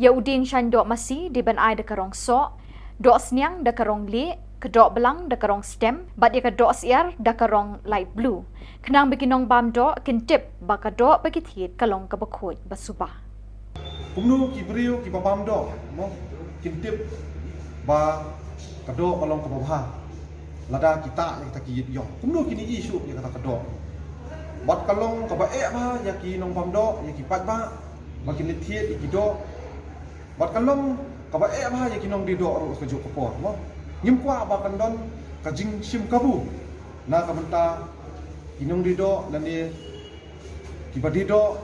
Ïa u dieng shaiñ doh masi dei ban ai da ka rong soh, doh sniang da ka rong lieh, ka doh blang da ka rong stem, bad ïa ka doh syiar da ka rong light blue, khnang ba ki nongbam doh kin tip ba ka doh ba ki thied ka long kaba khuid ba suba. Kumno ki briew kiba bam doh, mo, kin tip ba ka doh ka long kaba bha lada ki tah ïa kata ki ïit ïong? Kumno kin ïohi shuh ïa kata ka doh? Bad ka long kaba eh bha ïa ki nongbam doh, ïa ki paidbah, ba kin leit thied ïa ki doh. Bad ka long kaba eh bha ïa ki nongdie doh ruh ka juh ka por, mo. Ngim kwah ba kan don ka jingshim kabu na ka bynta ki nongdie doh lane kiba die doh,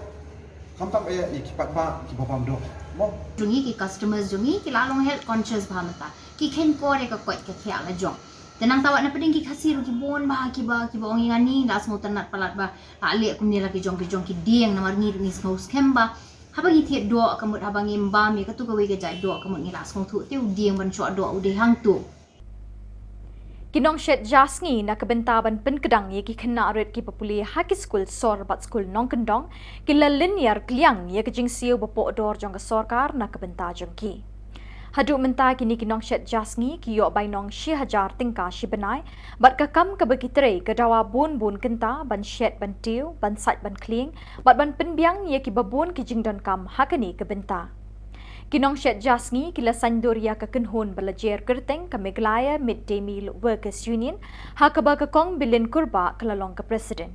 khamtam eh ïa ki paidbah kiba bam doh, mo. Jong ngi, ki customers jong ngi ki la long health conscious bha mynta. Ki kheiñ kor ïa ka koit ka khiah la jong. Te nangta wat na pdeng ki Khasi ruh ki bun bha kiba, kiba ong ïa ngi, la sngewtynnat palat ba la leh kumne la ki jong ki jong ki dieng, namar ngi ruh ngi sngew skhem ba haba ngi thied doh ka mut, haba ngim bam ïa katu kawei ka jait doh ka mut ngi la sngewthuh te u dieng ban shoh doh u dei hangtu. Ki nongshet ja sngi na ka bynta ban pynkdang ïa ki khynnah rit kiba pule ha ki skul sor bad skul nongkyndong ki la lynñiar kliang ïa ka jingsiew ba poh dor jong ka sorkar na ka bynta jong ki. Haduh mynta kine ki nongshet ja sngi ki ïoh bainong shi hajar tyngka shi bnai, bad ka kam kaba ki trei ka dawa bun bun kynta ban shet ban tiew, ban sait ban khlieng, bad ban pynbiang ïa kiba bun ki jingdonkam ha kane ka bynta. Ki nongshet ja sngi ki la saiñdur ïa ka kynhun ba la jer kyrteng ka Meghalaya Mid Day Meal Workers Union, ha kaba ka Kong Bilin Kurbah ka la long ka president.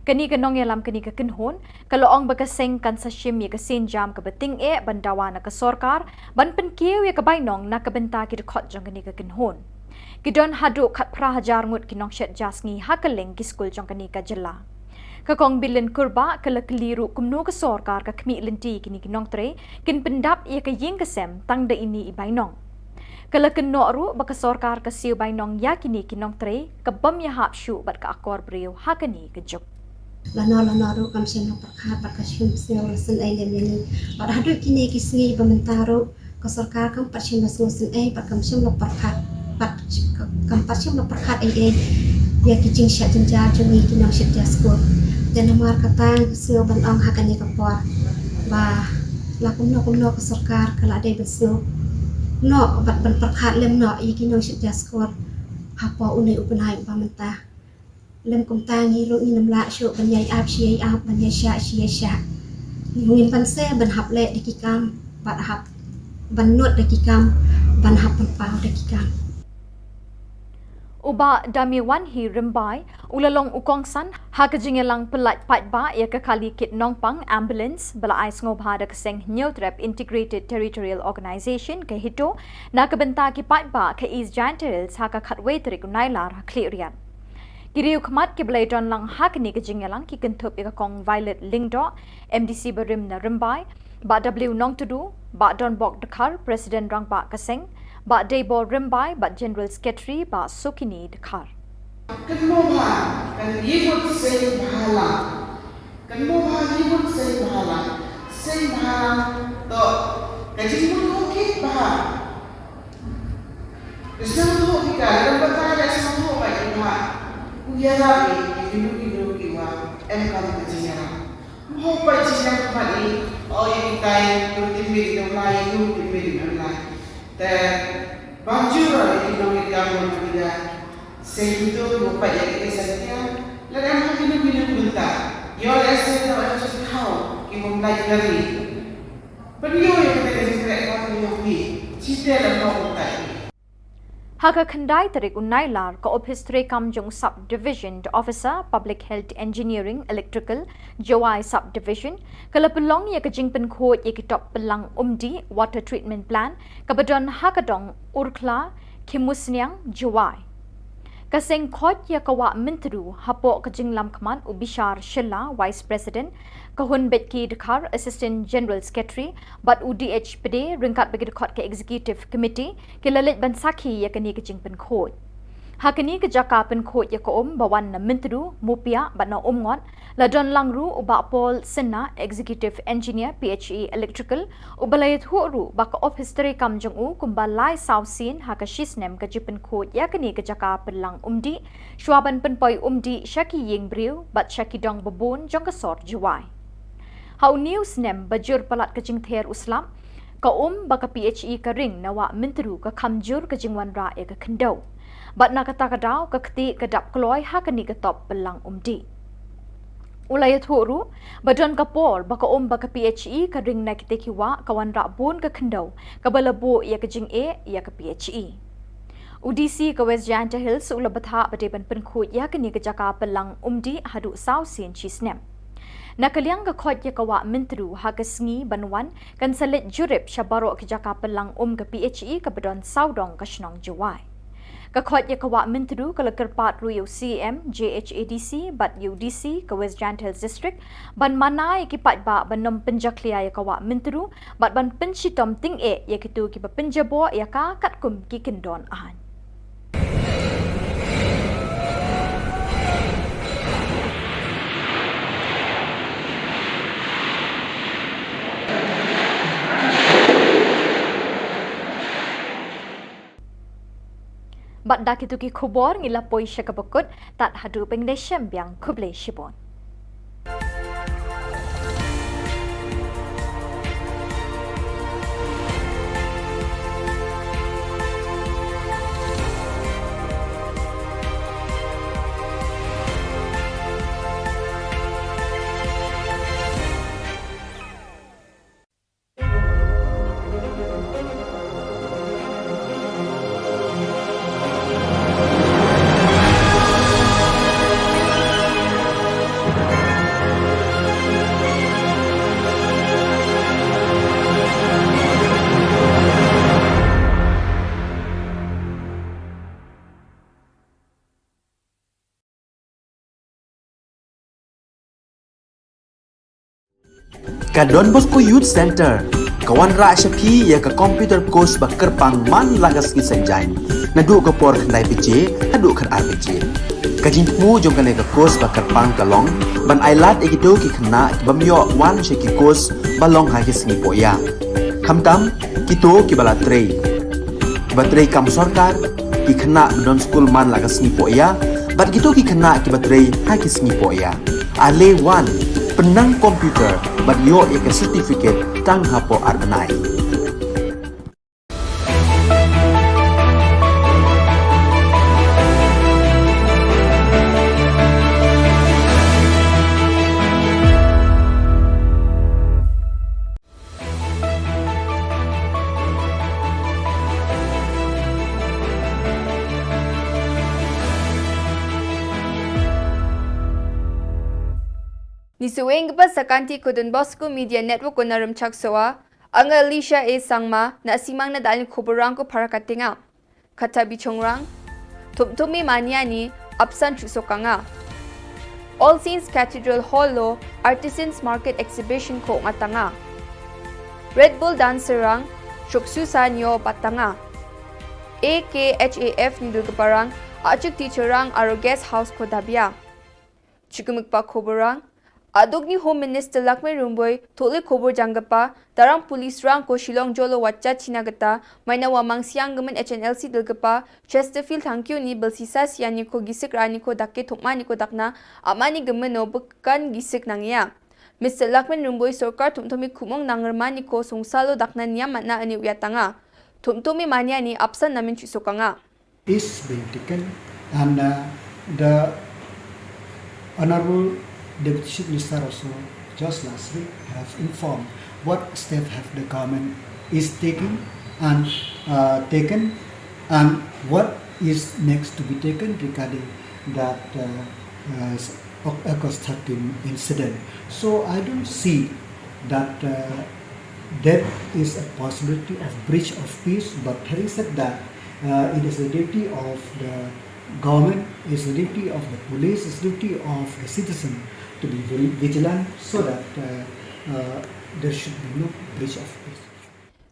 Kane ka nongïalam kane ka kynhun ka la ong ba ka seng kan sa shim ïa ka sienjam kaba tyngeh ban dawa na ka sorkar ban pynkiew ïa ka bainong na ka bynta ki dkhot jong kane ka kynhun. Ki don haduh khatphra hajar ngut ki nongshet ja sngi ha kylleng ki skul jong kane ka jylla. Ka Kong Bilin Kurbah ka la kylli ruh kumno ka sorkar ka khmih lynti kine ki nongtrei kin pyndap ïa ka ïing ka sem tang da ine i bainong. Ka la kynnoh ruh ba ka sorkar ka siew bainong ïa kine ki nongtrei ka bym ïahap shuh bad ka akor briew ha kane ka juk. Lano lano ruh kam shym la pyrkhat bad ka shim sniew la sngewsih lem ïa ngi. Bad haduh kine ki sngi ba mynta ruh ka sorkar kam pat shym la sngewsih, eh, bad kam shym la pyrkhat, bad kam pat shym la pyrkhat ei ei ïa ki jingshet jynjar jong ngi ki nongshet ja skul. Te namar kata nga sngew ban ong ha kane ka por ba la kumno kumno ka sorkar ka la dei ban sngew noh bad ban pyrkhat lem noh ïa ki nongshet ja skul hapoh une u bnai uba mynta. Lym kumta ngi ruh ngin ym lah shuh ban ïai ap shi ïai ap, ban ïai shah shi ïai shah. Ngin banse ban hap leh da ki kam, ban hap ban nud da ki kam, ban hap ban paw da ki kam. U U Bah Damiwanhi Rymbai u la long u kongsan ha ka jingïalang pyllait paidbah ïa ka kali kit nongpang ambulance ba la ai sngewbha da ka seng Hynñiewtrep Integrated Territorial Organization ka HITO na ka bynta ki paidbah ka East Jaintia Hills ha ka khatwei tarik u Nailar ha Khliehriat. Ki riew khmat kiba la ïadon lang ha kane ka jingïalang ki kynthup ïa ka Kong Violet Lyngdoh, MDC barim na Rymbai, Bah W Nongtdu, Bah Donbok Dkhar, President Rangbah ka seng, Bah Deibor Rymbai, Bah General Secretary, Bah Sukini Dkhar. Kynmaw bha, kan ïa mut seng bhalang. Kynmaw bha ïa mut seng bhalang. Seng bhalang toh ka jingmut kit bha. Ka sngewthuh ki ka, lada ba ka da sngewthuh ba ki bha. U ïarap ïa kino kino kiwa em kam ka jingïarap. Mho pa jingïarap khmat ïa, o ïa kitai, ïa u teammate ïa u lai, ïa u teammate ïa u lai. Te ban jur ïa ki nongmihkhmat ïa ki da. Sngewthuh mo pa ïa ki sa ïa. Lada em ha kino kino ki bynta. Ïoh lehse na em sa thaw ki bym lait ngari. Pynïoh ïa kita ki jingtrei ka pynïoh phi. Chite la mo utai. Ha ka khyndai tarik u Nailar ka ophis treikam jong u Sub Division Officer Public Health Engineering Electrical Jowai Sub Division ka la pynlong ïa ka jingpynkhuid ïa ki top pynlang umdih water treatment plant kaba don ha ka dong Urkhla Khimusniang Jowai. Ka seng khoit ïa ka Wah Myntdu hapoh ka jinglam khmat u Bishar Shylla Vice President, ka Hun Betki Dkhar Assistant General Secretary bad u D H Pde ryngkat bad ki dkhot ka Executive Committee ki la leit ban sakhi ïa kane ka jingpynkhuid. Ha kane ka jaka pynkhuid ïa ka um ba wan na Myntdu, Mupiah bad na Umngot, la don lang ruh u Bah Paul Synna, Executive Engineer, P H E Electrical, uba la ïathuh ruh ba ka ophis treikam jong u kumba lai saw sien ha ka shi snem ka jingpynkhuid ïa kane ka jaka pynlang umdih, shwa ban pynpoi umdih sha ki ïing briew bad sha ki dong babun jong ka sor Jowai. Ha une u snem ba jur palat ka jingther u slap, ka um ba ka P H E ka ring na Wah Myntdu ka kham jur ka jingwanrah ïa ka khyndew. Bad na kata ka daw ka kti ka dap kloi ha kane ka top pynlang umdih. U la ïathuh ruh ba don ka por ba ka um ba ka P H E ka ring na kita ki wah ka wanrah bun ka khyndew kaba la buh ïa ka jingeh ïa ka P H E. U D C ka West Jaintia Hills u la bthah ba dei ban pynkhuid ïa kane ka jaka pynlang umdih haduh saw sien shi snem. Na ka liang ka khoit ïa ka Wah Myntdu ha ka sngi ban wan kan sa leit jurip sha baroh ki jaka pynlang um ka P H E kaba don sawdong ka shnong Jowai. Ka khoit ïa ka Wah Myntdu ka la kyrpad ruh ïa u C E M, J H A D C bad ïa u D C ka West Jaintia Hills District ban mana ïa ki paidbah ban ym pynjakhlia ïa ka Wah Myntdu bad ban pynshitom tyngeh ïa kito kiba pynjaboh ïa ka katkum ki kyndon aiñ. Bad da kito ki khubor ngi la poi sha kaba kut, tad haduh ban ïashem biang, khublei shibun. Ka Don Bosco Youth Centre ka wanrah sha phi ïa ka computer course ba kyrpang man la ka sngi Saitjaiñ, naduh ka por khyndai baje haduh khatar baje. Ka jingthmu jong kane ka course ba kyrpang ka long ban ailad ïa kito ki khynnah ki bym ïoh wan sha ki course ba long ha ki sngi poh ïa, khamtam kito kiba la trei, kiba trei kam sorkar, ki khynnah ba don skul man la ka sngi poh ïa, bad kito ki khynnah kiba trei ha ki sngi poh ïa. Ale wan, pynnang computer bad ïoh ïa ka certificate tang hapoh ar bnai. Ni suweng ba sakanti ko Don Bosco Media Network ko na Rymchak Soa, anga Alicia A Sangma, na simang na dalin ko borang ko para katinga. Kata bichongrang, Thumthumi Mania ni apsan chusokanga. All Saints Cathedral Hall lo Artisans Market Exhibition ko ngatanga. Red Bull Dancer rang, Shoksu Sanyo batanga. A K H A F ni dulgaparang, achik teacher rang aro guest house ko dabia. Chukmik pa khoborang. Aduk ni Home Minister Lakmin Rumboi, thole khobor jangkapa, tarang police rang ko Shillong jolo watcha china gata, maina wamang siang gemen H N L C dulgapa, Chesterfield thangkyu ni belsisa siani ko gisik rani ko dakke thokmani ko dakna, amani gemen no bukan gisik nangya. Mister Lakmin Rumboi sorkar thumthumi khumong nangrmani ko songsalo dakna niam mana ani uyatanga. Thumthumi mania ni apsan namin chusokanga. Is being taken, and uh, the Honorable Deputy Chief Minister also just last week have informed what step have the government is taking and uh, taken, and what is next to be taken regarding that uh, uh, August thirteen incident. So I don't see that uh, there is a possibility of breach of peace, but having said that, uh, it is the duty of the government, it's the duty of the police, it's the duty of the citizen to be very vigilant so that uh, uh, there should be no breach of peace.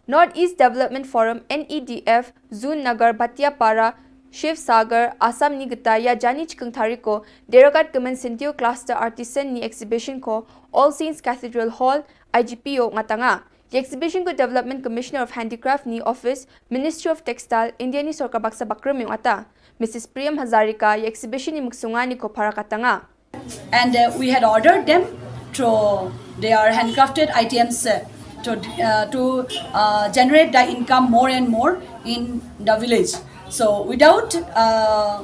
North East Development Forum N E D F, Zun Nagar, Batiapara, Shiv Sagar, Assam ni gita ya jani chikung tariko, Deragat Kemen Sentio Cluster Artisan ni exhibition ko, All Saints Cathedral Hall, I G P o ngatanga. Exhibition ko Development Commissioner of Handicraft ni Office, Ministry of Textile, India ni Sorkar Baksa Bakrum yung ata. Missus Priyam Hazarika, exhibition ni muksungani ko para katanga. And uh, we had ordered them to their handcrafted items uh, to, uh, to uh, generate the income more and more in the village. So without uh,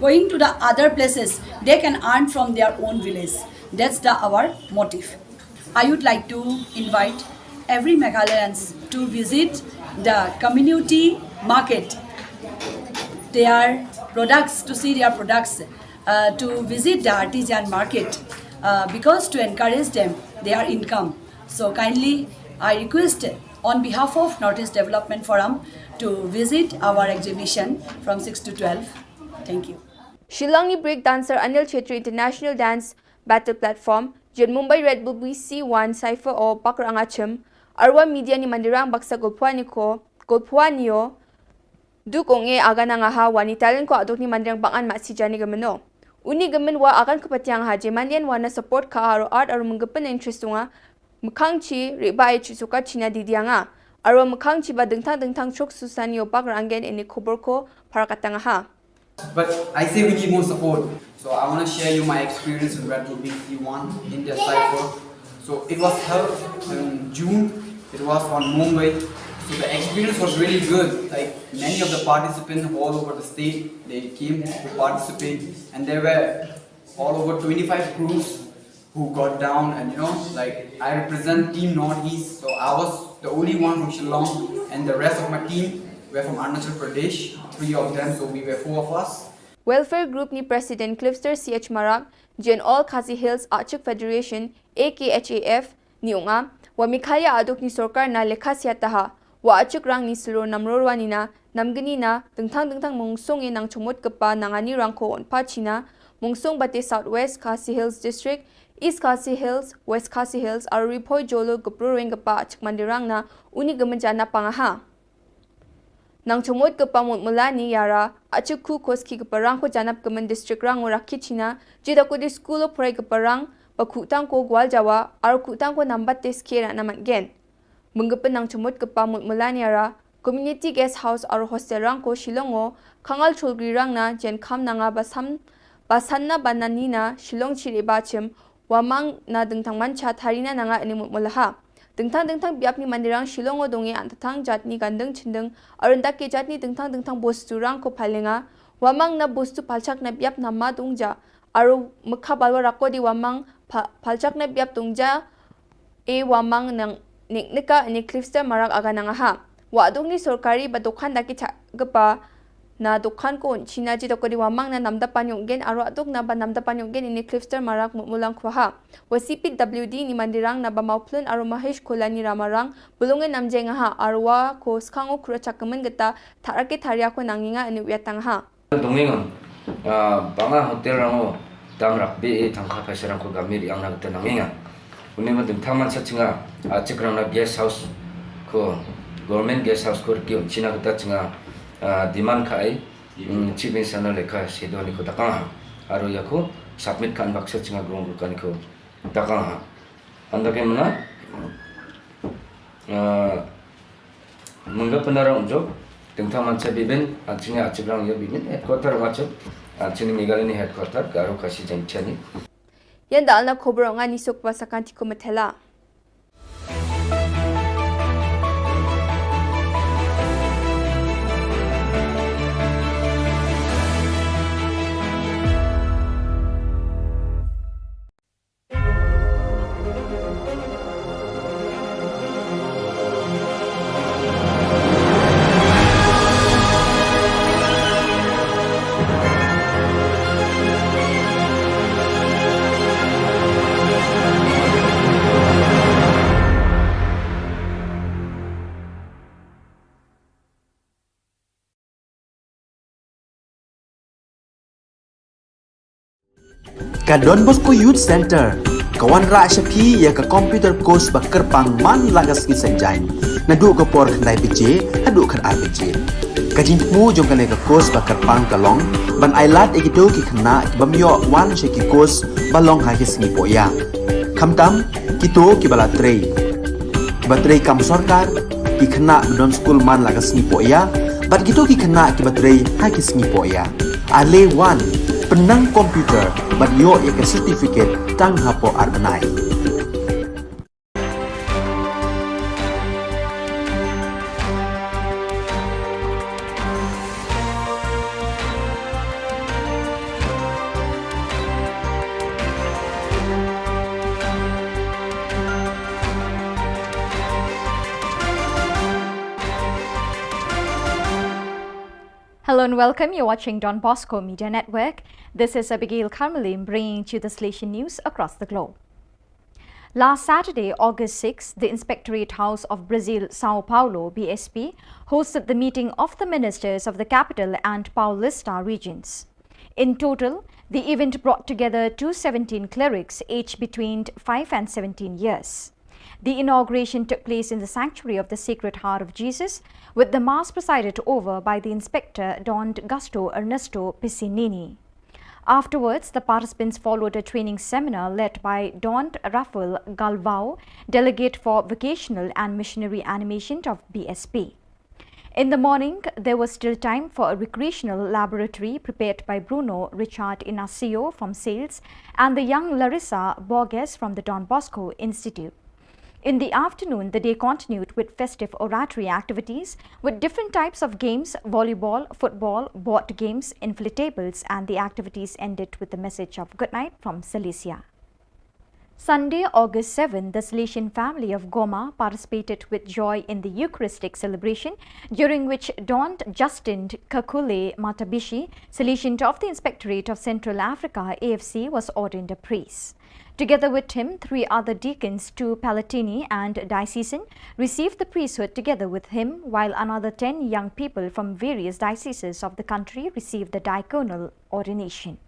going to the other places, they can earn from their own village. That's the our motive. I would like to invite every Meghalayans to visit the community market, their products, to see their products, uh, to visit the artisan market uh, because to encourage them their income. So kindly, I request on behalf of Northeast Development Forum to visit our exhibition from six to twelve. Thank you. Shillong ni break dancer Anil Chhetri International Dance Battle Platform, Jen Mumbai Red Bull B C one Cypher o Bakr Angachim, Arwa Media ni Mandirang Baksa Golphuani ko, Golphuani o, Duk ong e agan anga ha wa ni talent ko aduk ni mandiang bangan ma si jani gemen o. Uni gemen wa agan ko patiang ha je mandian wa na support ka aro art aro menggepen interest tunga. Mekang chi riba e chi suka china di dianga. Aro mekang chi ba dengtang dengtang chok susan yo bak ranggen ini khubor ko para katanga ha. But I say we need more support. So I want to share you my experience in Red Bull B C one in their cycle. So it was held in June. It was on Mumbai. So the experience was really good. Like many of the participants all over the state, they came to participate, and there were all over twenty-five crews who got down, and you know, like, I represent Team Northeast, so I was the only one from Shillong, and the rest of my team were from Arunachal Pradesh, three of them, so we were four of us. Welfare Group ni President Cliffster C H Marak, Jen All Khasi Hills Achik Federation, A K H A F, ni unga, wa Meghalaya aduk ni sorkar na lekha siataha, wa achik rang ni selo namrorwa nina, namgini na, dengtang dengtang mungsung e nang chumut kepa nangani rang ko onpa china, mungsung bate South West Khasi Hills District, East Khasi Hills, West Khasi Hills, aro Ri Bhoi Jolo gepro reng kepa achik mandirang na, uni gemenjana pangaha. Nang chumut kepa mut mulani yara, achik khu koski kepa rang ko janap kemen district rang ora kichina, jida ko di school o prai kepa rang, ba khutang ko gwal jawa, aro khutang ko nambat te skera namat gen. Menggepen nang chumut kepa mut mulani yara, community guest house aro hostel rang ko Shillong o, kangal chulgri rang na, jen kam nanga basam, basanna bananina, Shillong chiri bachim, wamang na dengtang mancha tharina nanga ini mut mulaha. Dengtang dengtang biap ni mandirang Shillong o donge antatang jatni gandeng chindeng, arundak ke jatni dengtang dengtang bostu rang ko palenga, wamang na bostu palchak na biap na ma dongja, aru mekha balwa rako di wamang pa-, palchak na biap dongja, e wamang nang nik nika ini Cliffster Marak aga nangaha. Wa aduk ni sorkari ba dokan daki chak gepa, Na dukhan ko un China ji doko di wamang na Namdapan Yonggen aro aduk na ba Namdapan Yonggen ini Clifster Marak Mutmulang Kwaha. Wa C P W D ini Mandirang na ba Mauplun aro Mahesh Kolani Ramarang bulungin namjengaha aro wa ko skango kura chakamen geta tharake tharia ko nanginga ini wiatangha. Dongeng, ah, banga hotel rango dam rakbi e tangka paisa rangko gamir yang na geta nanginga. Uni ma dingthang mansa chinga, ah, chikrang na guest house ko, government guest house ko riki un China geta chinga, ah, demand ka ai, mm, chief minister na lekha sedo ni ko dakang ha. Aro ya ko submit kan baksa chinga grong kan ko dakang ha. Anda ke mana? Ah, mengga penara unjuk, dingthang mansa bibin, an chini achibrang ya bibin, headquarter wachuk, an chini Meghalaya ni headquarter, Garo Khasi Jaintia ni. Yan da alna khobor nga ni suk ba sakan tiko metela. Ka Don Bosco Youth Center ka wanrah sha phi ïa ka computer course ba kyrpang man la ka sngi Saitjaiñ, naduh ka por khyndai baje haduh khatar baje. Ka jingthmu jong kane ka course ba kyrpang ka long ban ailad ïa kito ki khynnah ki bym ïoh wan sha ki course ba long ha ki sngi pohïa. Khamtam kito kiba la trei, kiba trei kam sorkar, ki khynnah ba don skul man la ka sngi pohïa, bad kito ki khynnah kiba trei ha ki sngi pohïa. Ale wan, pynnang computer bad ïoh ïa ka certificate tang hapoh ar bnai. Hello and welcome. You're watching Don Bosco Media Network. This is Abigail Karmalim bringing to you the Salesian news across the globe. Last Saturday, August sixth, the Inspectorate House of Brazil, Sao Paulo, B S P, hosted the meeting of the ministers of the capital and Paulista regions. In total, the event brought together two seventeen clerics aged between five and seventeen years. The inauguration took place in the sanctuary of the Sacred Heart of Jesus, with the Mass presided over by the Inspector Don Gasto Ernesto Piccinini. Afterwards, the participants followed a training seminar led by Don Rafael Galvao, delegate for vocational and missionary animation of B S P. In the morning, there was still time for a recreational laboratory prepared by Bruno Richard Inacio from sales and the young Larissa Borges from the Don Bosco Institute. In the afternoon, the day continued with festive oratory activities with different types of games, volleyball, football, board games, inflatables, and the activities ended with the message of good night from Salesian. Sunday, August seventh, the Salesian family of Goma participated with joy in the Eucharistic celebration, during which Don Justin Kakule Matabishi, Salesian of the Inspectorate of Central Africa, A F C, was ordained a priest. Together with him, three other deacons, two Palatini and diocesan, received the priesthood together with him, while another ten young people from various dioceses of the country received the diaconal ordination.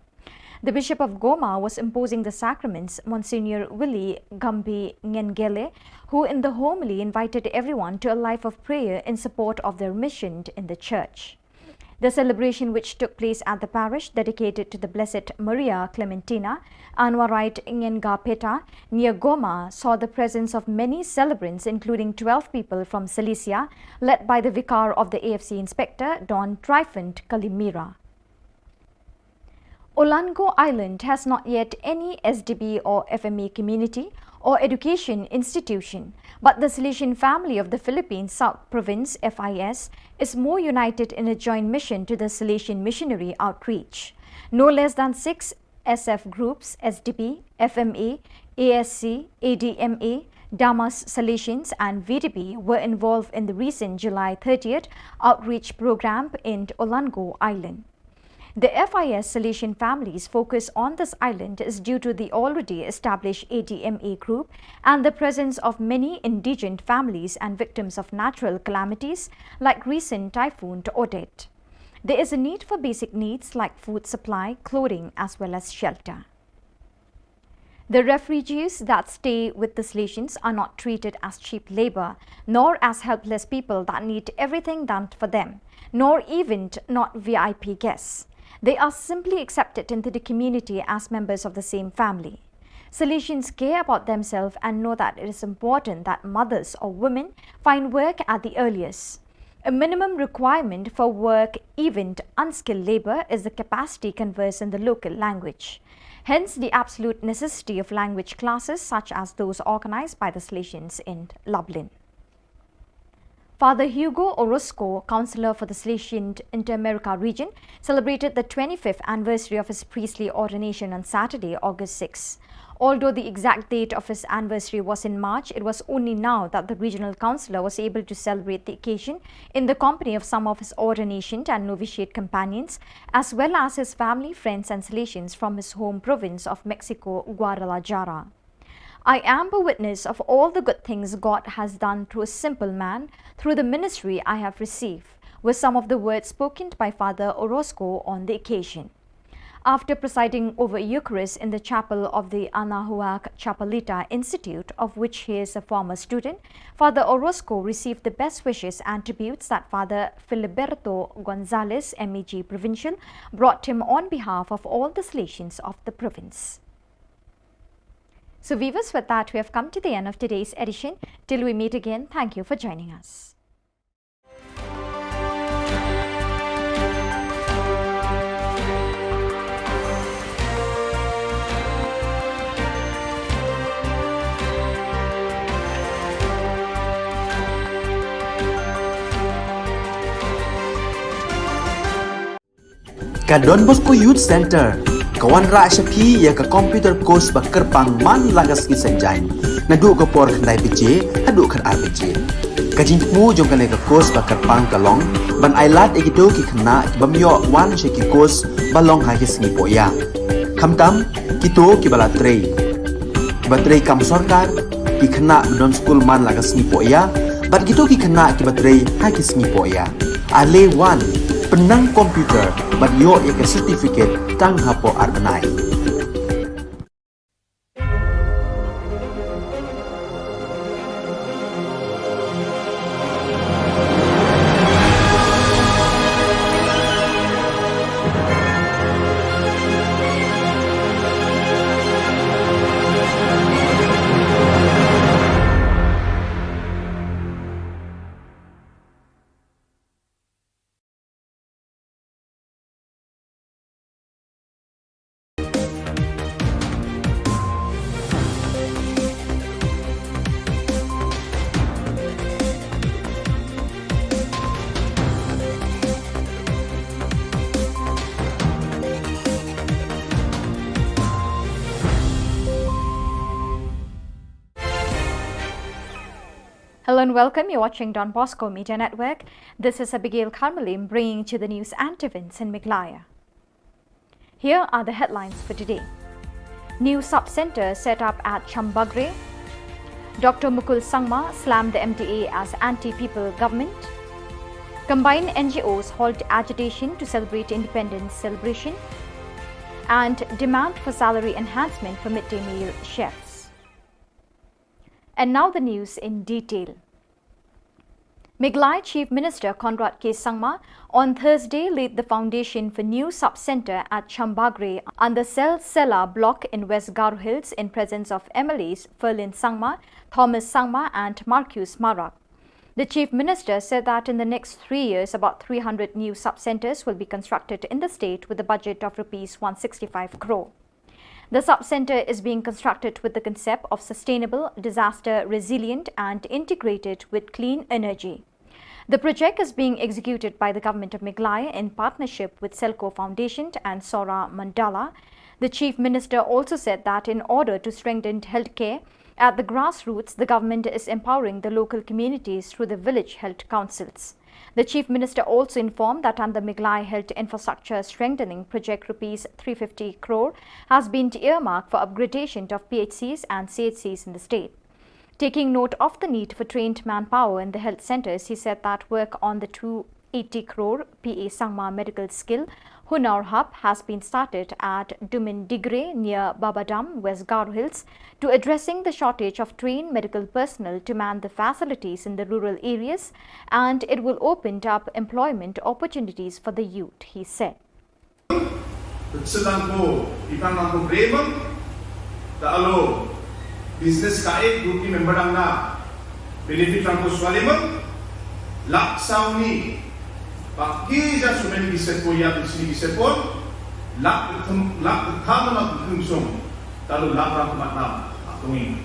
The Bishop of Goma was imposing the sacraments, Monsignor Willie Gambi Ngengele, who in the homily invited everyone to a life of prayer in support of their mission in the church. The celebration, which took place at the parish dedicated to the Blessed Maria Clementina, Anwarite Ngengapeta, near Goma, saw the presence of many celebrants, including twelve people from Salesian, led by the vicar of the A F C inspector, Don Tryphon Kalimira. Olango Island has not yet any S D B or F M A community or education institution, but the Salesian family of the Philippines South Province, F I S, is more united in a joint mission to the Salesian missionary outreach. No less than six S F Groups, S D B, F M A, A S C, A D M A, Damas Salesians and V D B were involved in the recent July thirtieth outreach program in Olango Island. The F I S Salesian families' focus on this island is due to the already established A D M A group and the presence of many indigent families and victims of natural calamities like recent Typhoon Odette. There is a need for basic needs like food supply, clothing, as well as shelter. The refugees that stay with the Salesians are not treated as cheap labor, nor as helpless people that need everything done for them, nor even not V I P guests. They are simply accepted into the community as members of the same family. Salesians care about themselves and know that it is important that mothers or women find work at the earliest. A minimum requirement for work, even unskilled labor, is the capacity converse in the local language. Hence, the absolute necessity of language classes such as those organized by the Salesians in Lublin. Father Hugo Orozco, counselor for the Salesian Inter-America region, celebrated the twenty-fifth anniversary of his priestly ordination on Saturday, August sixth. Although the exact date of his anniversary was in March, it was only now that the regional counselor was able to celebrate the occasion in the company of some of his ordination and novitiate companions, as well as his family, friends, and Salesians from his home province of Mexico, Guadalajara. "I am a witness of all the good things God has done through a simple man, through the ministry I have received," were some of the words spoken by Father Orozco on the occasion. After presiding over Eucharist in the chapel of the Anahuac Chapelita Institute, of which he is a former student, Father Orozco received the best wishes and tributes that Father Filiberto Gonzalez, M A G Provincial, brought him on behalf of all the Salesians of the province. So viewers, with that, we have come to the end of today's edition. Till we meet again, thank you for joining us. Ka Don Bosco Youth Center ka wanrah sha phi ïa ka computer course ba kyrpang man la ka sngi Saitjaiñ, naduh ka por khyndai baje haduh khatar baje. Ka jingthmu jong kane ka course ba kyrpang ka long ban ailad ïa kito ki khynnah ki bym ïoh wan sha ki course ba long ha ki sngi pohïa, khamtam kito kiba la trei, kiba trei kam sorkar, ki khynnah ba don skul man la ka sngi pohïa, bad kito ki khynnah kiba trei ha ki sngi pohïa. Ale wan, pynnang computer bad ïoh ïa ka certificate tang hapoh ar bnai. Hello and welcome. You're watching Don Bosco Media Network. This is Abigail Karmalim bringing to the news and events in Meghalaya. Here are the headlines for today. New sub-center set up at Chambagre. Doctor Mukul Sangma slammed the M D A as anti-people government. Combined N G Os halt agitation to celebrate independence celebration. And demand for salary enhancement for midday meal chefs. And now the news in detail. Meghalaya Chief Minister Conrad K Sangma on Thursday laid the foundation for new sub-center at Chambagre under Selsela block in West Garo Hills in presence of M L As Ferlin Sangma, Thomas Sangma and Marcuise Marak. The Chief Minister said that in the next three years, about three hundred new sub-centers will be constructed in the state with a budget of rupees one sixty-five crore. The sub-center is being constructed with the concept of sustainable, disaster resilient and integrated with clean energy. The project is being executed by the Government of Meghalaya in partnership with Selco Foundation and Saurabh Mandala. The Chief Minister also said that in order to strengthen healthcare at the grassroots, the government is empowering the local communities through the village health councils. The Chief Minister also informed that under Meghalaya Health Infrastructure Strengthening Project, rupees three fifty crore has been earmarked for upgradation of P H Cs and C H Cs in the state. Taking note of the need for trained manpower in the health centres, he said that work on the two eighty crore P A Sangma Medical Skill Hunar Hub has been started at Dumindigre near Babadam, West Garo Hills, to addressing the shortage of trained medical personnel to man the facilities in the rural areas, and it will open up employment opportunities for the youth, he said. Sedang ko, itang nang ko bremang, ta alo, business ka e, group ni member dang na, benefit nang ko swaliman, lak sauni, paki ja sumen ki sepo ya, bisi ki sepon, lak kem, lak kama na kem song, ta alo lak rang kemat na, atungi.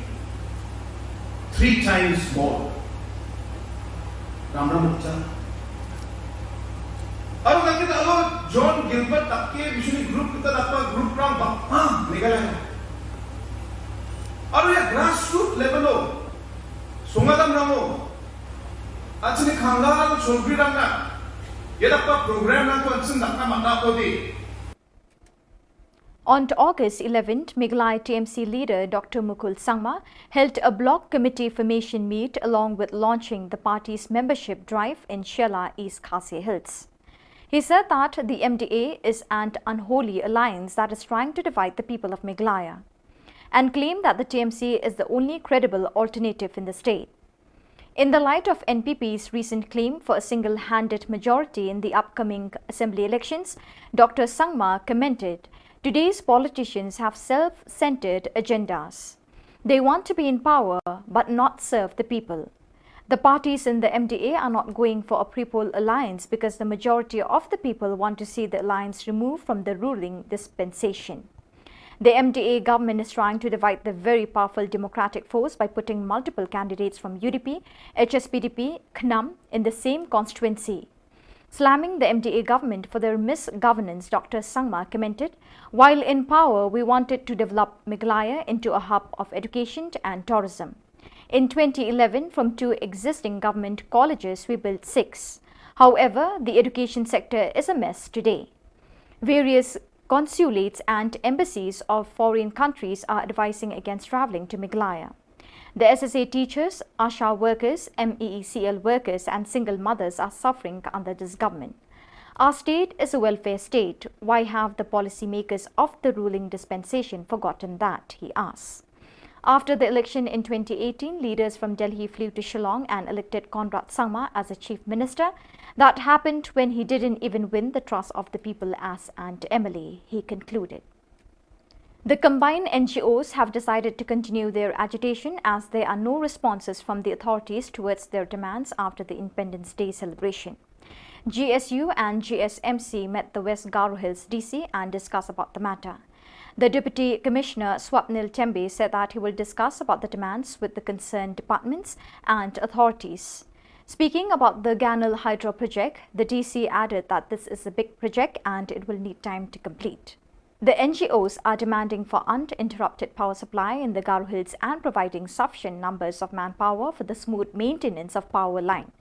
Three times more. Ram ram cha. Aro ka kita alo John Gilbert tak ke bisi ni group kita dapat group ram bak ah Meghalaya. Aro ya grassroots level lo. Sungadam ramo. Achini khangal solbri rang na. Ya dapat program na ko ansin dakna mata ko di. On August eleventh, Meghalaya T M C leader Doctor Mukul Sangma held a block committee formation meet along with launching the party's membership drive in Shella, East Khasi Hills. He said that the M D A is an unholy alliance that is trying to divide the people of Meghalaya and claimed that the T M C is the only credible alternative in the state. In the light of N P P's recent claim for a single-handed majority in the upcoming assembly elections, Doctor Sangma commented, "Today's politicians have self-centered agendas. They want to be in power but not serve the people. The parties in the M D A are not going for a pre-poll alliance because the majority of the people want to see the alliance removed from the ruling dispensation. The M D A government is trying to divide the very powerful democratic force by putting multiple candidates from U D P, H S P D P, KHNAM in the same constituency." Slamming the M D A government for their misgovernance, Doctor Sangma commented, "While in power, we wanted to develop Meghalaya into a hub of education and tourism. In twenty eleven, from two existing government colleges, we built six. However, the education sector is a mess today. Various consulates and embassies of foreign countries are advising against travelling to Meghalaya. The S S A teachers, ASHA workers, M E E C L workers and single mothers are suffering under this government. Our state is a welfare state. Why have the policymakers of the ruling dispensation forgotten that?" he asks. After the election in twenty eighteen, leaders from Delhi flew to Shillong and elected Conrad Sangma as the chief minister. That happened when he didn't even win the trust of the people as an M L A, he concluded. The combined N G Os have decided to continue their agitation as there are no responses from the authorities towards their demands after the Independence Day celebration. G S U and G S M C met the West Garo Hills D C and discussed about the matter. The Deputy Commissioner Swapnil Tembe said that he will discuss about the demands with the concerned departments and authorities. Speaking about the Ganal Hydro Project, the D C added that this is a big project and it will need time to complete. The N G Os are demanding for uninterrupted power supply in the Garo Hills and providing sufficient numbers of manpower for the smooth maintenance of power line.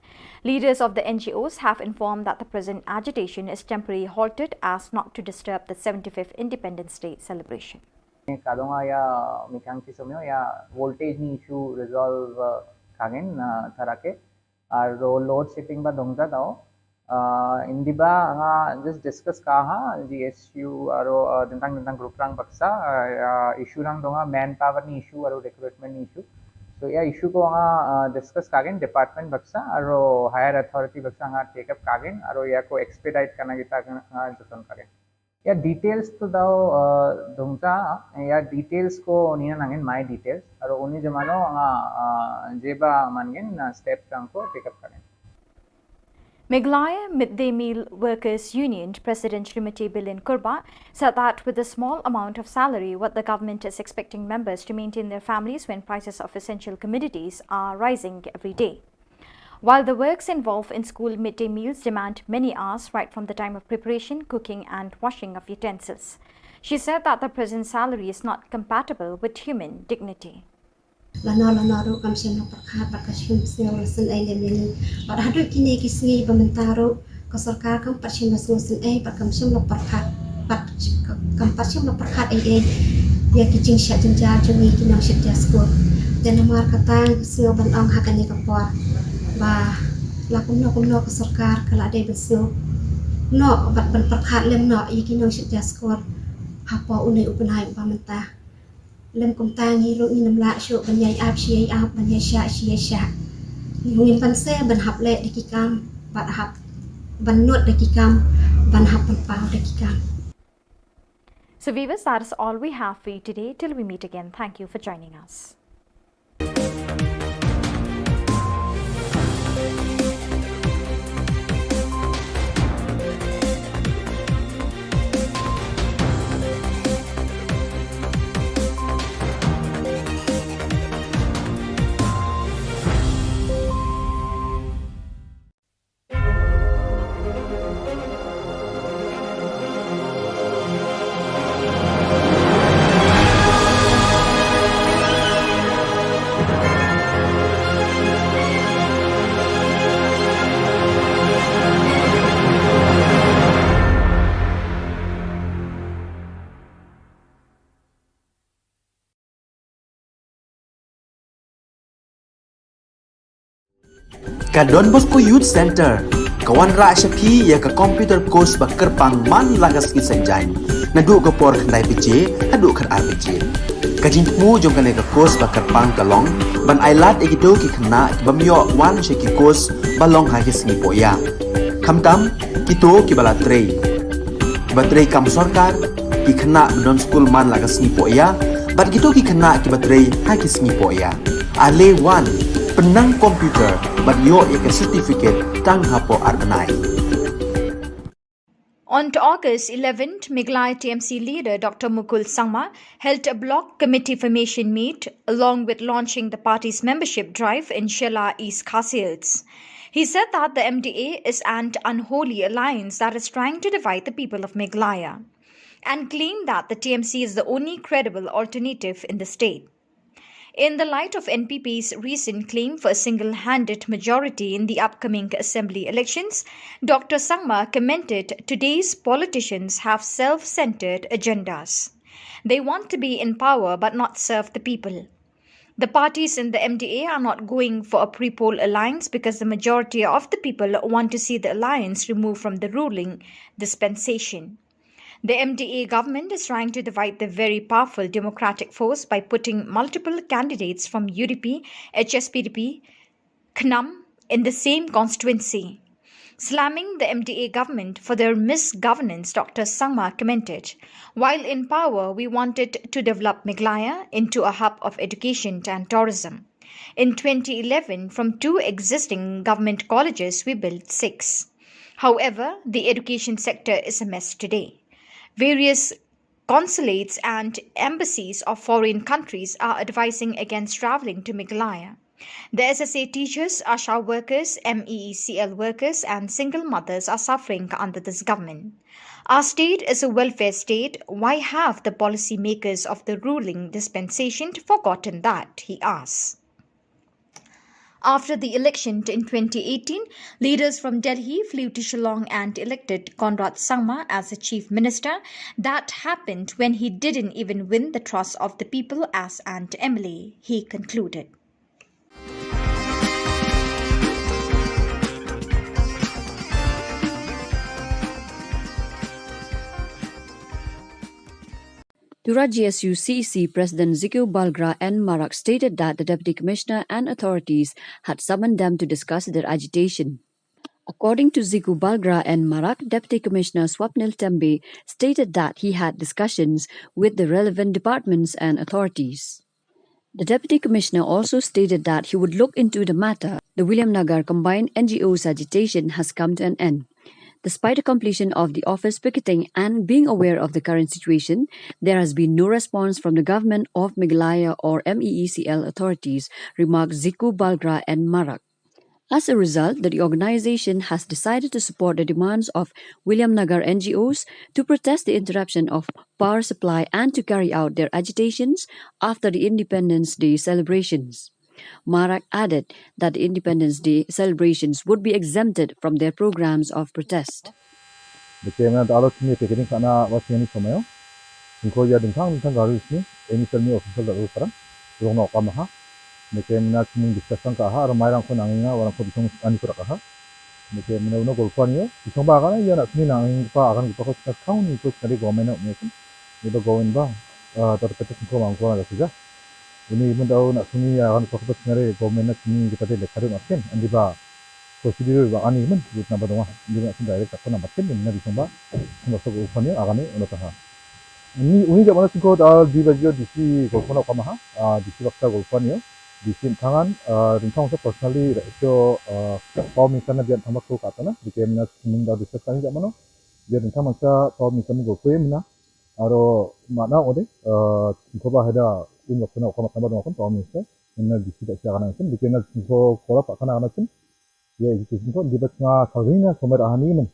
Leaders of the N G Os have informed that the present agitation is temporarily halted as not to disturb the seventy-fifth Independence Day celebration. Kadonga ya mikang ki somyo ya voltage ni issue resolve, uh, kagin, uh, tharake. Aro load shedding ba dongja dao. Uh, indiba nga just discuss kaha G S U aro, uh, dentang dentang group rang baksa, uh, uh, issue rang donga manpower ni issue aro recruitment ni issue. So ya issue ko nga, uh, discuss kagin department baksa aro higher authority baksa nga take up kagin aro ya ko expedite kana kita nga joton kagin. Ya details to dao, uh, dongja, ya details ko nina nangin my details. Aro uni jemano nga, uh, jeba mangin, uh, step rang ko take up kagin. Meghalaya Midday Meal Workers Union President Srimati Bilin Kurbah said that with a small amount of salary, what the government is expecting members to maintain their families when prices of essential commodities are rising every day. While the works involved in school midday meals demand many hours right from the time of preparation, cooking and washing of utensils. She said that the present salary is not compatible with human dignity. Lano lano ruh kam shym la pyrkhat bad kam shym sngew la sngewsih lem ïa ngi. Bad haduh kine ki sngi ba mynta ruh ka sorkar kam pat shym la sngewsih bad kam shym la pyrkhat bad kam pat shym la pyrkhat ei ei ïa ki jingshah jynjar jong ngi ki nongshit jar skul. Te namar kata nga sngew ban ong ha kane ka por ba la kumno kumno ka sorkar ka la dei ban sngew noh bad ban pyrkhat lem noh ïa ki nongshit jar skul hapoh une u bnai uba mynta. Lem kumta ngi ruh ngin ym lah shuh ban ïai ap shi ïai ap, ban ïai shah shi ïai shah. Ngim banse ban hap leh da ki kam bad hap ban nud da ki kam, ban hap ban paw da ki kam. So viewers, that is all we have for you today. Till we meet again, thank you for joining us. Ka Don Bosco Youth Center ka wanrah sha phi ïa ka computer course ba kyrpang man la ka sngi Saitjaiñ, naduh ka por khyndai baje haduh khatar baje. Ka jingthmu jong kane ka course ba kyrpang ka long ban ailad ïa kito ki khynnah ki bym ïoh wan sha ki course ba long ha ki sngi pohïa, khamtam kito kiba la trei, kiba trei kam sorkar, ki khynnah ba don skul man la ka sngi pohïa bad kito ki khynnah kiba trei ha ki sngi pohïa. Ale wan, pynnang computer bad ïoh ïa ka certificate tang hapoh ar bnai. On August eleventh, Meghalaya T M C leader Doctor Mukul Sangma held a block committee formation meet along with launching the party's membership drive in Shella, East Khasi Hills. He said that the M D A is an unholy alliance that is trying to divide the people of Meghalaya and claimed that the T M C is the only credible alternative in the state. In the light of N P P's recent claim for a single-handed majority in the upcoming assembly elections, Doctor Sangma commented today's politicians have self-centered agendas. They want to be in power but not serve the people. The parties in the M D A are not going for a pre-poll alliance because the majority of the people want to see the alliance removed from the ruling dispensation. The M D A government is trying to divide the very powerful democratic force by putting multiple candidates from U D P, H S P D P, KHNUM in the same constituency. Slamming the M D A government for their misgovernance, Doctor Sangma commented, "While in power, we wanted to develop Meghalaya into a hub of education and tourism. In twenty eleven, from two existing government colleges, we built six. However, the education sector is a mess today. Various consulates and embassies of foreign countries are advising against travelling to Meghalaya. The S S A teachers, ASHA workers, M E E C L workers, and single mothers are suffering under this government. Our state is a welfare state. Why have the policy makers of the ruling dispensation forgotten that?" he asks. After the election in twenty eighteen, leaders from Delhi flew to Shillong and elected Conrad Sangma as the chief minister. That happened when he didn't even win the trust of the people as an M L A, he concluded. Tura G S U C E C President Ziku Balgra N Marak stated that the Deputy Commissioner and authorities had summoned them to discuss their agitation. According to Ziku Balgra N Marak, Deputy Commissioner Swapnil Tembe stated that he had discussions with the relevant departments and authorities. The Deputy Commissioner also stated that he would look into the matter. The Williamnagar Combined N G Os agitation has come to an end. Despite the completion of the office picketing and being aware of the current situation, there has been no response from the government of Meghalaya or M E E C L authorities, remarked Ziku Balgra N Marak. As a result, the organization has decided to support the demands of Williamnagar N G Os to protest the interruption of power supply and to carry out their agitations after the Independence Day celebrations. Marak added that the Independence Day celebrations would be exempted from their programs of protest. Dake mena da alo chini pekering kana wa chini somayo. Singko ya dingkang dingkang garu sini, emi selmi official da ulu karang, rong na okam ha. Dake mena chini discussion ka ha, ramai rang ko nanging nga, warang ko disong ani ko raka ha. Dake mena uno golfo ani yo, disong ba akan ya na sini nanging pa akan kita ko sini kau ni ko sini government ni ko. Ni ba government ba, ah, tapi kita singko mangko na sini. Ini mendau na sini ya akan ko sini government na sini kita de lekadu na sini, andi ba. Procedure ba ani men, lut namba donga. Andi ba sini direct takon namba sini, mena disong ba. Sini so golfo ani yo, akan ni uno taha. Ini uni jap mana singko da di bajio D C golfo na okam ha, ah, D C baksa golfo ani yo. D C thangan, ah, dingkang sa personally, so, ah, pau minsan na bian tangba ko katana, dike mena sini da discuss kani jap mana. Bian thangan sa pau minsan golfo ye mena. Aro mana ode, ah, singko ba heda un waktu na okam tangba donga kon pau minsan. Mena D C da sia kana sen, dike na singko kola pa kana kana sen. Ya, education ko, di ba nga sagri na somer ahani men.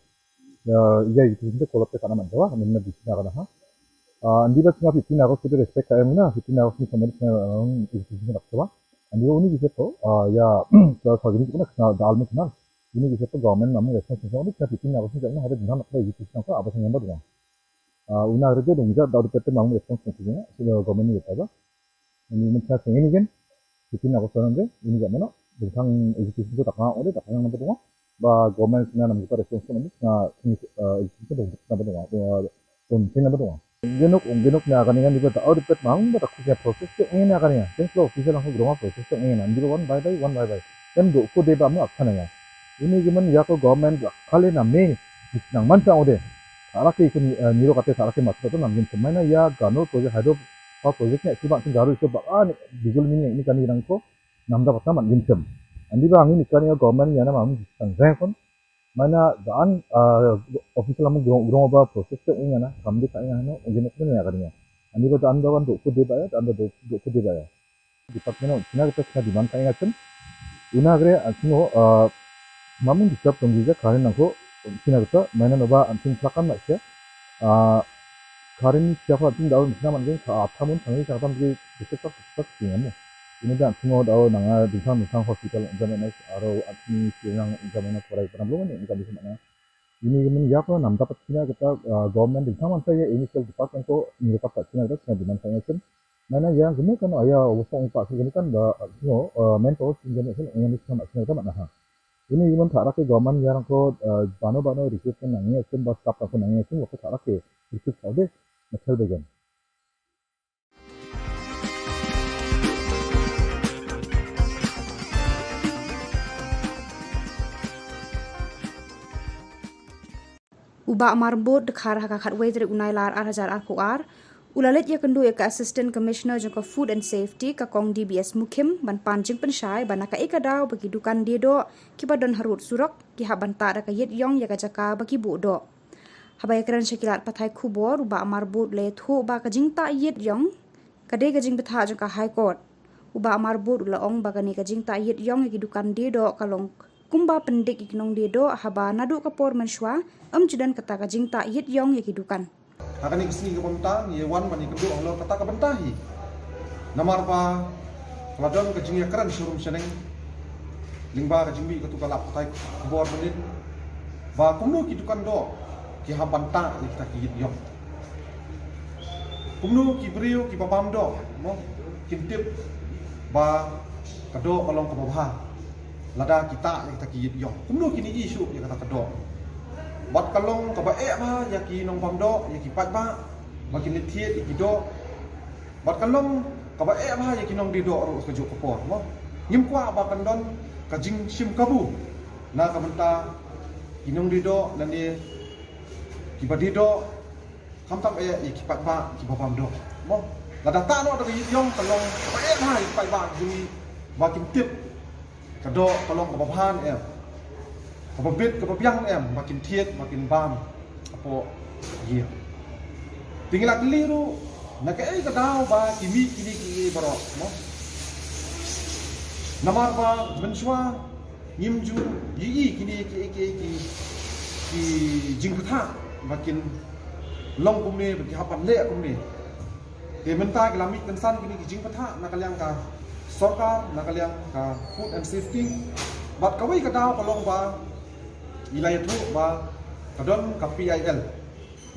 Ya, ya, education ko kolop te kana man jawa, men na bisi na kana ha. Ah, di ba nga fifteen August ko respect ka em na, fifteen August ni somer na, um, education ko nak jawa. Andi ba uni bisi ko, ah, ya, sa sagri ko na, na dal men na. Uni bisi ko government namu response ko, uni sa fifteen August ni kana ada dina nak education ko, apa sang yang ba dua. Ah, una rede dong ja, da depete mamu response ko na, sila government ni ba. Ini men sa sengini gen, fifteen August nanti, ini jap mana, tentang education ko takna ode, takna namba donga. Ba government sina nam kita response ko nanti, sina, sini, eh, education ko dong, namba donga, dong, dong, sini namba donga. Genok, genok na kani kan di ba, oh, depet mang, ba takku sini process ko, ini na kani kan. Thanks lo, official lang ko groma process ko, ini na, di ba one by by, one by by. Kan do ko de ba mu akana ya. Ini gimen ya ko government kali na me, nang man sa ode. Sarak ki kun, eh, niro kate sarak ki mat, to nam gin semai na ya, gano project hydro power project ne, si bang sing garu iso ba, ah, ni, bijul mini, ni kani rang ko, namda patna man gin sem. Andi ba angin ni kani ya government ya na mam, sang rang kon. Mana dan, ah, official lam grong, grong ba process ko ini na, kam di ka ini no, gin ko ne ya kani ya. Andi ba dan ba kan do ko de ba ya, dan ba do, do ko de ba ya. Department of China kita China demand ka ingat sem. Una gre, ah, sino, ah, mamun disturb tong gija karen nangko China kita, mana no ba anting plakan na sia. Ah, karen sia pa anting daun China man geng ka athamun tangi ka tam di disturb tak tak sini mo. Ini dan sino daun nanga dingkang dingkang hospital jam na aro anting sino jam na korai panam lo ni kan di mana. Ini men ya ko nam dapat China kita, ah, government dingkang man saya initial department ko ni dapat China kita China demand ka ingat sem. Mana ya, gumno kan aya, wosong pa sini kan ba, you know, uh, mentor sini kan, ini kan, ini kan, mana ha. Ini gimana tak rakyat government ya rang ko, uh, bano bano recruitment nang ya, sim ba staff ko nang ya, sim waktu tak rakyat recruit sa de, macam begini. U Bah Marbud dkhar ha ka khatwei tarik u Nailar ar hajar arphew ar, u la leit ïakynduh ïa ka Assistant Commissioner jong ka Food and Safety, ka Kong D B S Mukhim, ban pan jingpynshai ba na kaei ka daw ba ki dukan die doh kiba don harud surok ki hap ban tah da ka ïit ïong ïa ka jaka ba ki buh doh. Haba ïakren sha ki lad pathai khubor, u Bah Marbud u la ïathuh ba ka jingtah ïit ïong ka dei ka jingbthah jong ka High Court. U Bah Marbud u la ong ba kane ka jingtah ïit ïong ïa ki dukan die doh ka long kumba pyndik ïa ki nongdie doh, haba naduh ka por mynshuwa ym ju don kata ka jingtah ïit ïong ïa ki dukan. Ha kane ka sngi kaba mynta ngi wan ban ïakynduh halor kata ka bynta hi. Namar ba ka la don ka jingïakren sharum shaneng lyngba ka jingmih katto ka lad pathai khubor mynnin ba kumno ki dukan doh ki hap ban tah ïa kita ki ïit ïong. Kumno ki briew kiba bam doh, mo, kin tip ba ka doh ka long kaba bha lada ki tah ïa kita ki ïit ïong. Kumno kin ïohi shuh ïa kata ka doh. Bad ka long kaba eh bha ïa ki nongbam doh, ïa ki paidbah ba kin leit thied ïa ki doh. Bad ka long kaba eh bha ïa ki nongdie doh ruh kajuh ka por, mo. Ngim kwah ba kan don ka jingshim kabu na ka bynta ki nongdie doh lane kiba die doh, khamtam eh ïa ki paidbah kiba bam doh, mo. Lada tah noh da ka ïit ïong ka long kaba eh bha ïa ki paidbah jong ngi ba kin tip ka doh ka long kaba bha ne em, kaba bit kaba biang ne em, ba kin thied ba kin bam hapoh ïing. Te ngi la kylli ruh na kaei ka daw ba ki mih kine kiei baroh, mo. Namar ba mynshuwa Ngim ju ïohi kine ki, ki, ki, ki jingpyrta ba kin long kumne, ba ki hap ban leh kumne. Te mynta ki la mih kynsan kine ki jingpyrta na ka liang ka sorkar, na ka liang ka food and safety. Bad kawei ka daw ka long ba ngi la ïathuh ba ka don ka P I L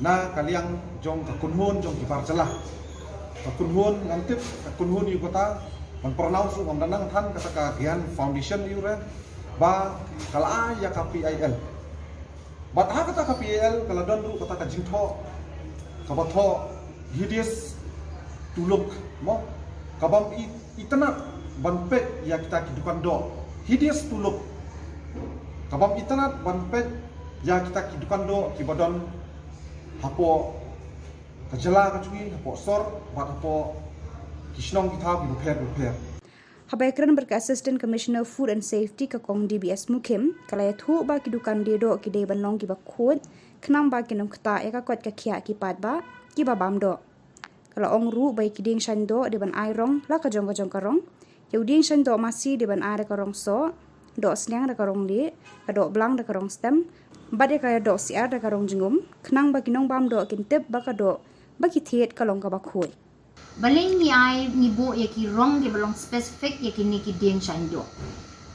na ka liang jong ka kynhun jong ki bar jylla. Ka kynhun ngam tip, ka kynhun ïa kata, ban pyrnai shuh, ngam da nang than kata ka GIAN Foundation ïa u re, ba ka la ai ïa ka P I L. Bad ha kata ka P I L ka la don ruh kata ka jingthoh kaba thoh hideous to look, mo? Ka bym i-, itynnad ban peit ïa kita ki dukan doh. Hideous to look. Ka bym itynnad ban peit ïa kita ki dukan doh kiba don hapoh ka jylla ka jong ngi, hapoh sor bad hapoh ki shnong ki thaw kiba pher bapher. Haba ïakren bad ka Assistant Commissioner Food and Safety, ka Kong D B S Mukhim, ka la ïathuh ba ki dukan die doh ki dei ban long kiba khuid, khnang ba kin ym ktah ïa ka koit ka khiah ki paidbah kiba bam doh. Ka la ong ruh ba ïa ki dieng shaiñ doh dei ban ai rong la ka jong ka jong ka rong. Ïa u dieng shaiñ doh masi dei ban ai da ka rong soh, doh sniang da ka rong lieh, ka doh blang da ka rong stem, bad ïa ka doh syiar da ka rong jingum, khnang ba ki nongbam doh kin tip ba ka doh ba ki thied ka long kaba khuid. Balei ngi ai, ngi buh ïa ki rong kiba long specific ïa kine ki dieng shaiñ doh?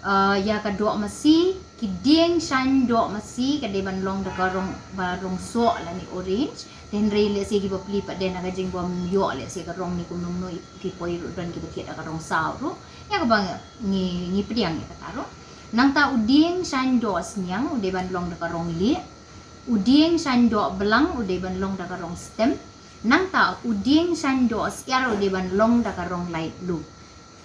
Ah, ïa ka doh masi, ki dieng shaiñ doh masi ka dei ban long da ka rong, ba rong soh lane orange. Te hynrei lehse kiba plie pat de na ka jingbym ïoh lehse ka rong ne kumno kumno, ki poi ruh don kiba thied da ka rong saw ruh. Ïa kaba ngi, ngi pdiang ïa kata ruh. Nangta u dieng shaiñ doh sniang u dei ban long da ka rong lieh. U dieng shaiñ doh blang u dei ban long da ka rong stem. Nangta u dieng shaiñ doh syiar u dei ban long da ka rong light blue.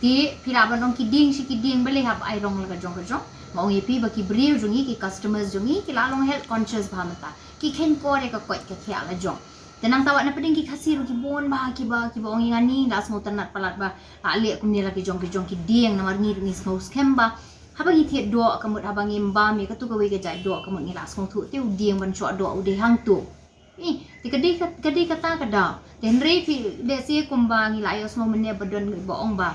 Te phi lah ban ong ki dieng shi ki dieng balei hap ai rong la ka jong ka jong. Nga ong ïa phi ba ki briew jong ngi, ki customers jong ngi ki la long health conscious bha mynta. Ki kheiñ kor ïa ka koit ka khiah la jong. Te nangta wat na pdeng ki Khasi ruh ki bun bha kiba, kiba ong ïa nga, ngi la sngewtynnad palat ba la leh kumne la ki jong ki jong ki dieng, namar ngi ruh ngi sngew skhem ba haba ngi thied doh ka mut, haba ngim bam ïa katu kawei ka jait doh ka mut ngi la sngewthuh te u dieng ban shoh doh u dei hangto. Eh, te ka dei ka, ka dei kata ka daw. Te hynrei phi, lehse kumba ngi la ïohsngew mynne ba don ba ong ba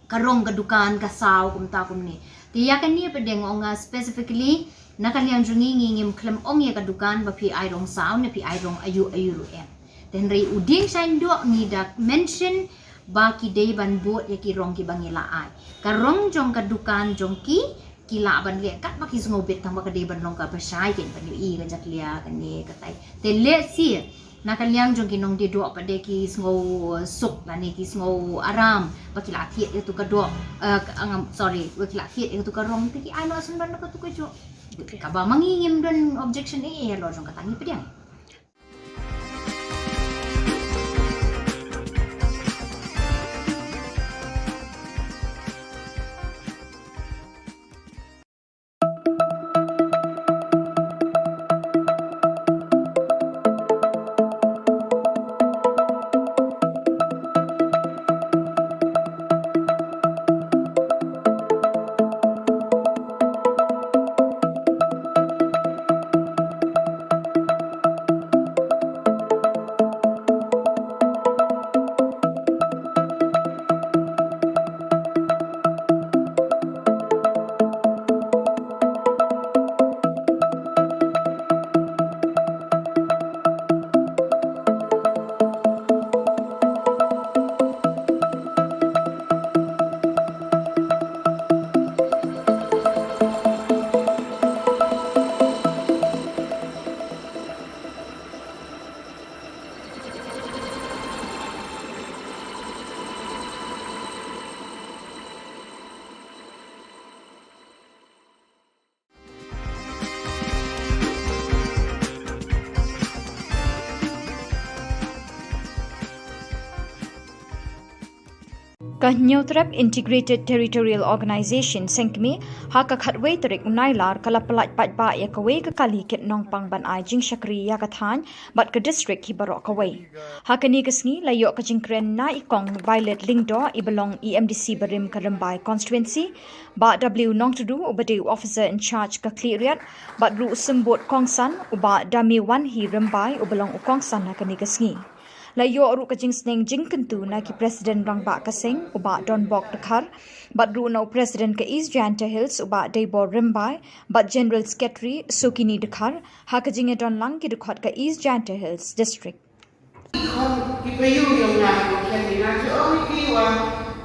ka rong ka dukan ka saw kumta kumne. Te ïa kane pat de nga ong nga specifically na ka liang jong ngi, ngi ngim khlem ong ïa ka dukan ba phi ai rong saw ne phi ai rong aïu aïu ruh em. Te hynrei u dieng shaiñ doh ngi da mention ba ki dei ban bud ïa ki rong kiba ngi la ai. Ka rong jong ka dukan jong ki, ki lah ban leh katba ki sngew bit, tang ba ka dei ban long kaba shai, kin ban ïohi ka jakhlia kane katai. Te lehse na ka liang jong ki nongdie doh pat de ki sngew suk lane ki sngew aram ba ki la thied ïa katu ka doh, eh, ka, ngam, sorry, ba ki la thied ïa katu ka rong, te ki ai noh shen ban katu ka juh. Kaba ma ngi ngim don objection eh, eh, halor jong kata, ngi pdiang. Ka Hynñiewtrep Integrated Territorial Organization, seng kmie, ha ka khatwei tarik u Nailar ka la pyllait paidbah ïa kawei ka kali kit nongpang ban ai jingshakri ïa ka thaiñ bad ka district hi baroh kawei. Ha kane ka sngi la ïoh ka jingkren na i Kong Violet Lyngdoh, i ba long i M D C barim ka Rymbai constituency, Bah W Nongtdu, u ba dei u officer in charge ka Khliehriat, bad ruh u symbud kongsan, u Bah Damewanhi Rymbai, u ba long u kongsan ha kane ka sngi. La ïoh ruh ka jingsneng jingkyntu na ki President Rangbah ka seng u Bah Donbok Dkhar, bad ruh na u President ka East Jaintia Hills u Bah Deibor Rymbai, bad General Secretary Sokini Dkhar, ha ka jingïadon lang ki dkhot ka East Jaintia Hills District. Ki payu yong nga ko khen ni na jo ong ki wa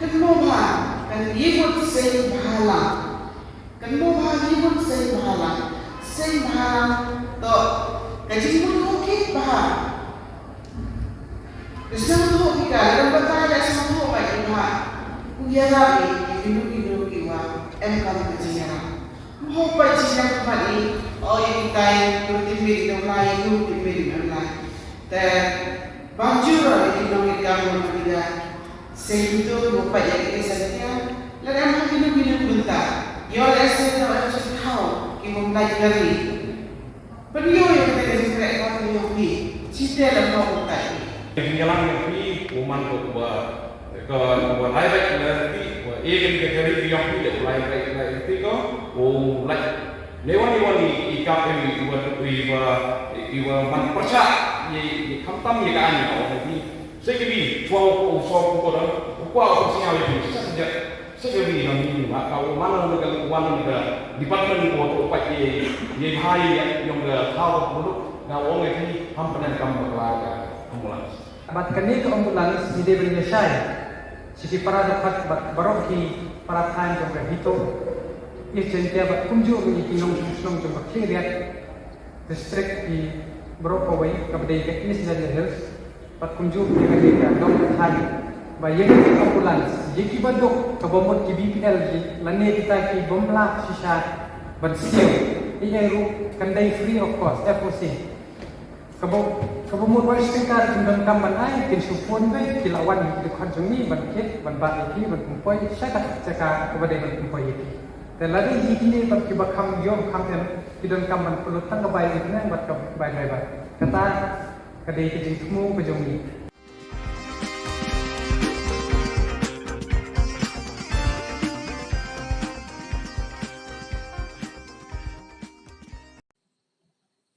kan mo ba kan yimut seng bahala. Kan mo ba yimut seng bahala. Seng bahala to ka jingmut ko ki ba. Seng to ki ka dan ba ta ya seng to ba ki ba. Ku ya la ki ki nu ki nu ki wa em kan ka jingya. Mo ba jingya ka ba ni o ya ki tai ku ti mi do lai ku ti mi do lai. Te ban jur ïa ki nongïalam ba ki da seng to mo pat ïa ki seng ïa la dang ha ki nong ki nong bynta ïa la seng to ïa seng thaw ki bym lait kari. Pynïoh ïa ka jingkhreh ka ïoh ki chi te la mo utai. Ka jingïalang ïa ki u man ko ba ka ba lai bai la ti ba e ka ka kari ïa ki la lai bai la ti ko u lai. Ne wan ne wan i kap i ba i ba i ba man pyrshah i i khamtam i ka ani ka wan i. Sekali chwa ko u so ko ko da u kwa u si ya i sa ja sekali na ni ma ka u man na ka wan na ka department ko to pa i i hai ya yong ka thaw ko ka ong i ham panen kam ba ka ambulance. Bad kane ka ambulance ngi dei ban ïashai sha ki para dkhot bad baroh ki para thaiñ jong ka HITO, East Jaintia bad kumjuh ruh ïa ki nongshong shnong jong ka Khliehriat District, ki baroh kawei kaba dei ka East Jaintia Hills bad kumjuh ruh ïa ka dei ka dong ka thaiñ. Ba ïa ki ambulance ïa ki baduk kaba mut ki B P L ki lane kita ki bym lah shisha ban siew, ïa ruh kan dei free of cost, F O C. Kaba kaba mut wai sengkar kin donkam ban ai kin shu phone beit ki la wan ki dkhot jong ngi ban kit ban bat ïa ki ban pynpoi sha ka jaka kaba dei ban pynpoi ïa ki. Te lada ïa kine bad kiba kham ïoh kham em ki donkam ban pynlut tang ka bai internet bad ka bai driver. Kata ka dei ka jingthmu ka jong ngi.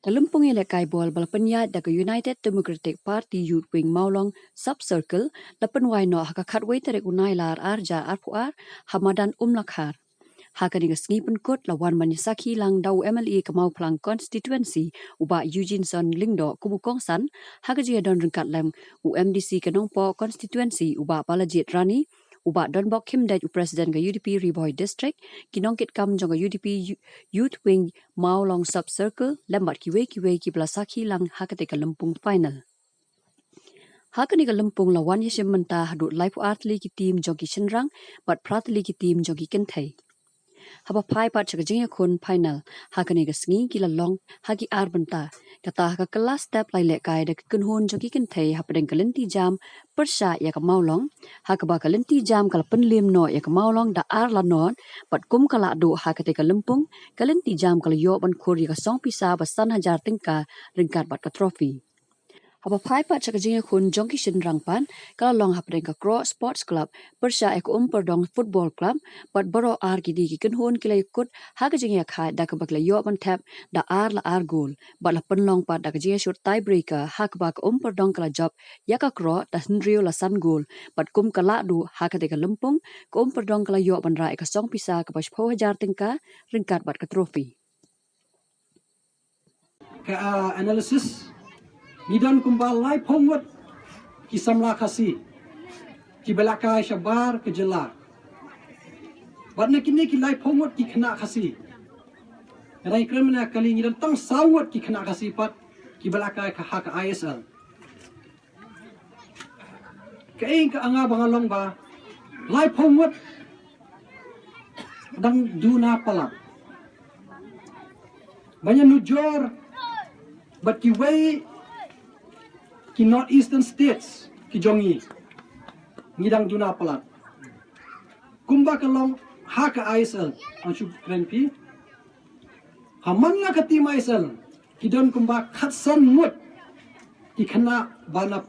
Ka lympung ïalehkai ball ba la pynïaid da ka United Democratic Party Youth Wing Mawlong Sub Circle la pynwai noh ha ka khatwei tarik u Nailar arhajar arphew ar ha madan Umlakhar. Ha kane ka sngi pynkut la wan ban ïasakhi lang da u M L A ka Mawphlang Constituency u Bah Eugene Son Lyngdoh kum u kongsan, ha ka jingïadon ryngkat lem u M D C ka Nongpoh Constituency u Bah Balajied Rani, u Bah Donbok Khymdeit u President ka U D P Ri Bhoi District, ki nongkitkam jong ka U D P Youth Wing Mawlong Sub Circle lem bad kiwei kiwei kiba la sakhi lang ha katei ka lympung final. Ha kane ka lympung la wan ïashim bynta haduh laiphew ar tylli ki team jong ki shynrang bad phra tylli ki team jong ki kynthei. Haba phai pat sha ka jingïakhun final ha kane ka sngi ki la long ha ki ar bynta. Kata ha ka kylla step la ïalehkai da ka kynhun jong ki kynthei hapdeng ka lynti jam pyrshah ïa ka Mawlong, ha kaba ka lynti jam ka la pynliem noh ïa ka Mawlong da ar la nod, bad kum ka lah duh ha katei ka lympung ka lynti jam ka la ïoh ban khur ïa ka song pisa ba san hajar tyngka ryngkat bad ka trophy. Haba phai pat sha ka jingïakhun jong ki shynrang pat ka la long hapdeng ka Kroh Sports Club pyrshah ïa ka Umpyrdong Football Club, bad baroh ar kine ki kynhun ki la ïakut ha ka jingïakhaid da kaba ki la ïoh ban thep da ar la ar gol, bad la pynlong pat da ka jingïashut tiebreaker ha kaba ka Umpyrdong ka la jop ïa ka Kroh da hynriew la san gol, bad kum ka lah duh ha katei ka lympung ka Umpyrdong ka la ïoh ban rah ïa ka song pisa kaba shiphew hajar tyngka ryngkat bad ka trophy. Ka, ah, analysis, ngi don kumba laiphew ngut ki samla Khasi kiba la kai shabar ka jylla. Bad na kine ki laiphew ngut ki khynnah Khasi, nga dang kren mynne kali ngi don tang saw ngut ki khynnah Khasi pat kiba la kai ka ha ka I S L. Kaei ka nga ba nga long ba laiphew ngut dang duna palat. Ba ngi nujor bad kiwei ki North Eastern States ki jong ngi, ngi dang duna palat. Kumba ka long ha ka I S L, ang shu kren phi. Ha man la ka team I S L ki don kumba khatsan ngut ki khynnah ba na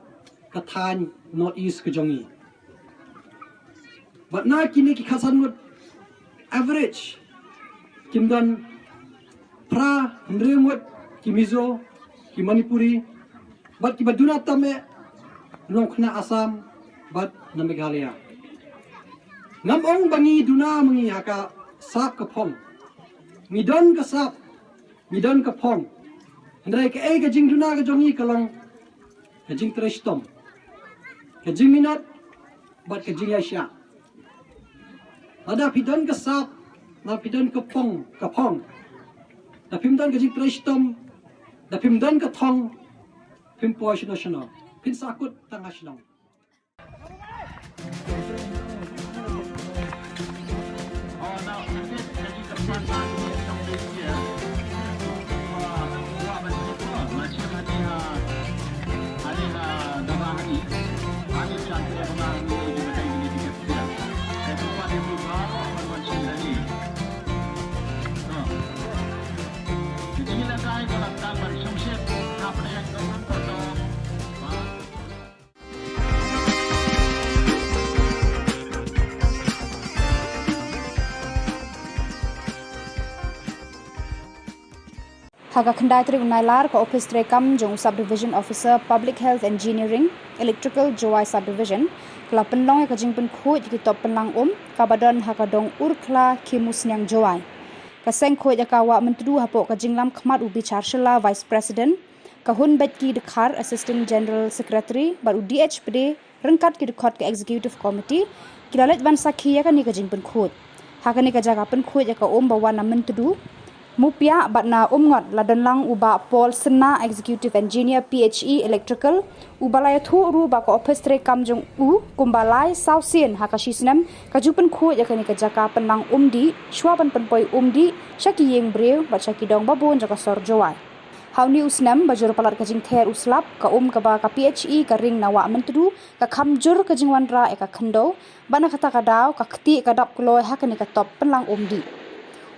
ka thaiñ North East ka jong ngi. Bad na kine ki khatsan ngut average kin don phra hynriew ngut ki Mizo, ki Manipuri, bad kiba duna tam eh Nongkhynnah Assam bad na Meghalaya. Ngam ong ba ngi duna ma ngi ha ka sap ka phong. Ngi don ka sap, ngi don ka phong. Hynrei kaei ka jingduna ka jong ngi ka long ka jingtrei shitom, ka jingminot bad ka jingïaishah. Lada phi don ka sap, lada phi don ka phong, ka phong, da phim don ka jingtrei shitom, da phim don ka thong, phim poi shano shano, phin sahkut tang ha shnong. Ha ka khyndai tarik u Nailar, ka Ophis Treikam jong u Sub Division Officer Public Health Engineering, Electrical, Jowai Sub Division ka la pynlong ïa ka jingpynkhuid ïa ki top pynlang um kaba don ha ka dong Urkhla, Khimusniang, Jowai. Ka seng khuid ïa ka Wah Myntdu hapoh ka jinglam khmat u Bichar Shylla, Vice President, ka Hunbeitki Dkhar, Assistant General Secretary, bad u D H Pde, ryngkat ki dkhot ka Executive Committee, ki la leit ban sakhi ïa kane ka jingpynkhuid. Ha kane ka jaka pynkhuid ïa ka um ba wan na Myntdu, Mupiah bad na Umngot la don lang u Bah Paul Synna, Executive Engineer, P H E Electrical, uba la ïathuh ruh ba ka Ophis Treikam jong u kumba lai saw sien ha ka shi snem ka ju pynkhuid ïa kane ka jaka pynlang um dih, shuwa ban pynpoi um dih sha ki ïing briew bad sha ki dong babun jong ka sor Jowai. Ha une u snem ba jur palat ka jingther u slap, ka um kaba ka P H E ka ring na Wah Myntdu ka kham jur ka jingwanrah ïa ka khyndew, bad na kata ka daw ka ktieh ka dap kloi ha kane ka top pynlang um dih.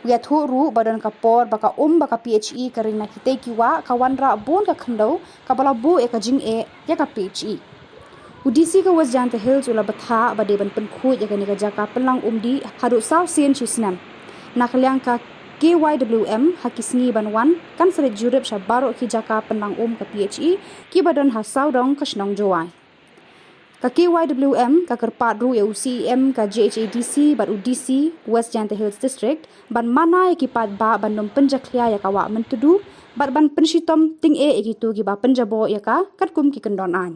U ïathuh ruh ba don ka por ba ka um ba ka P H E ka ring na kitei ki wah ka wanrah bun ka khyndew, kaba la buh ïa ka jingeh ïa ka P H E. U D C ka West Jaiñtia Hills u la bthah ba dei ban pynkhuid ïa kane ka jaka pynlang um dih haduh saw sien shi snem. Na ka liang ka K Y W M, ha ki sngi ban wan kan sa leit jurip sha baroh ki jaka pynlang um ka P H E kiba don ha sawdong ka shnong Jowai. Ka K Y W M ka kyrpad ruh ïa u C E M ka J H A D C bad u D C West Jaiñtia Hills District ban mana ïa ki paidbah ban ym pynjakhlia ïa ka Wah Myntdu bad ban pynshitom tyngeh ïa kito kiba pynjaboh ïa ka katkum ki kyndon aiñ.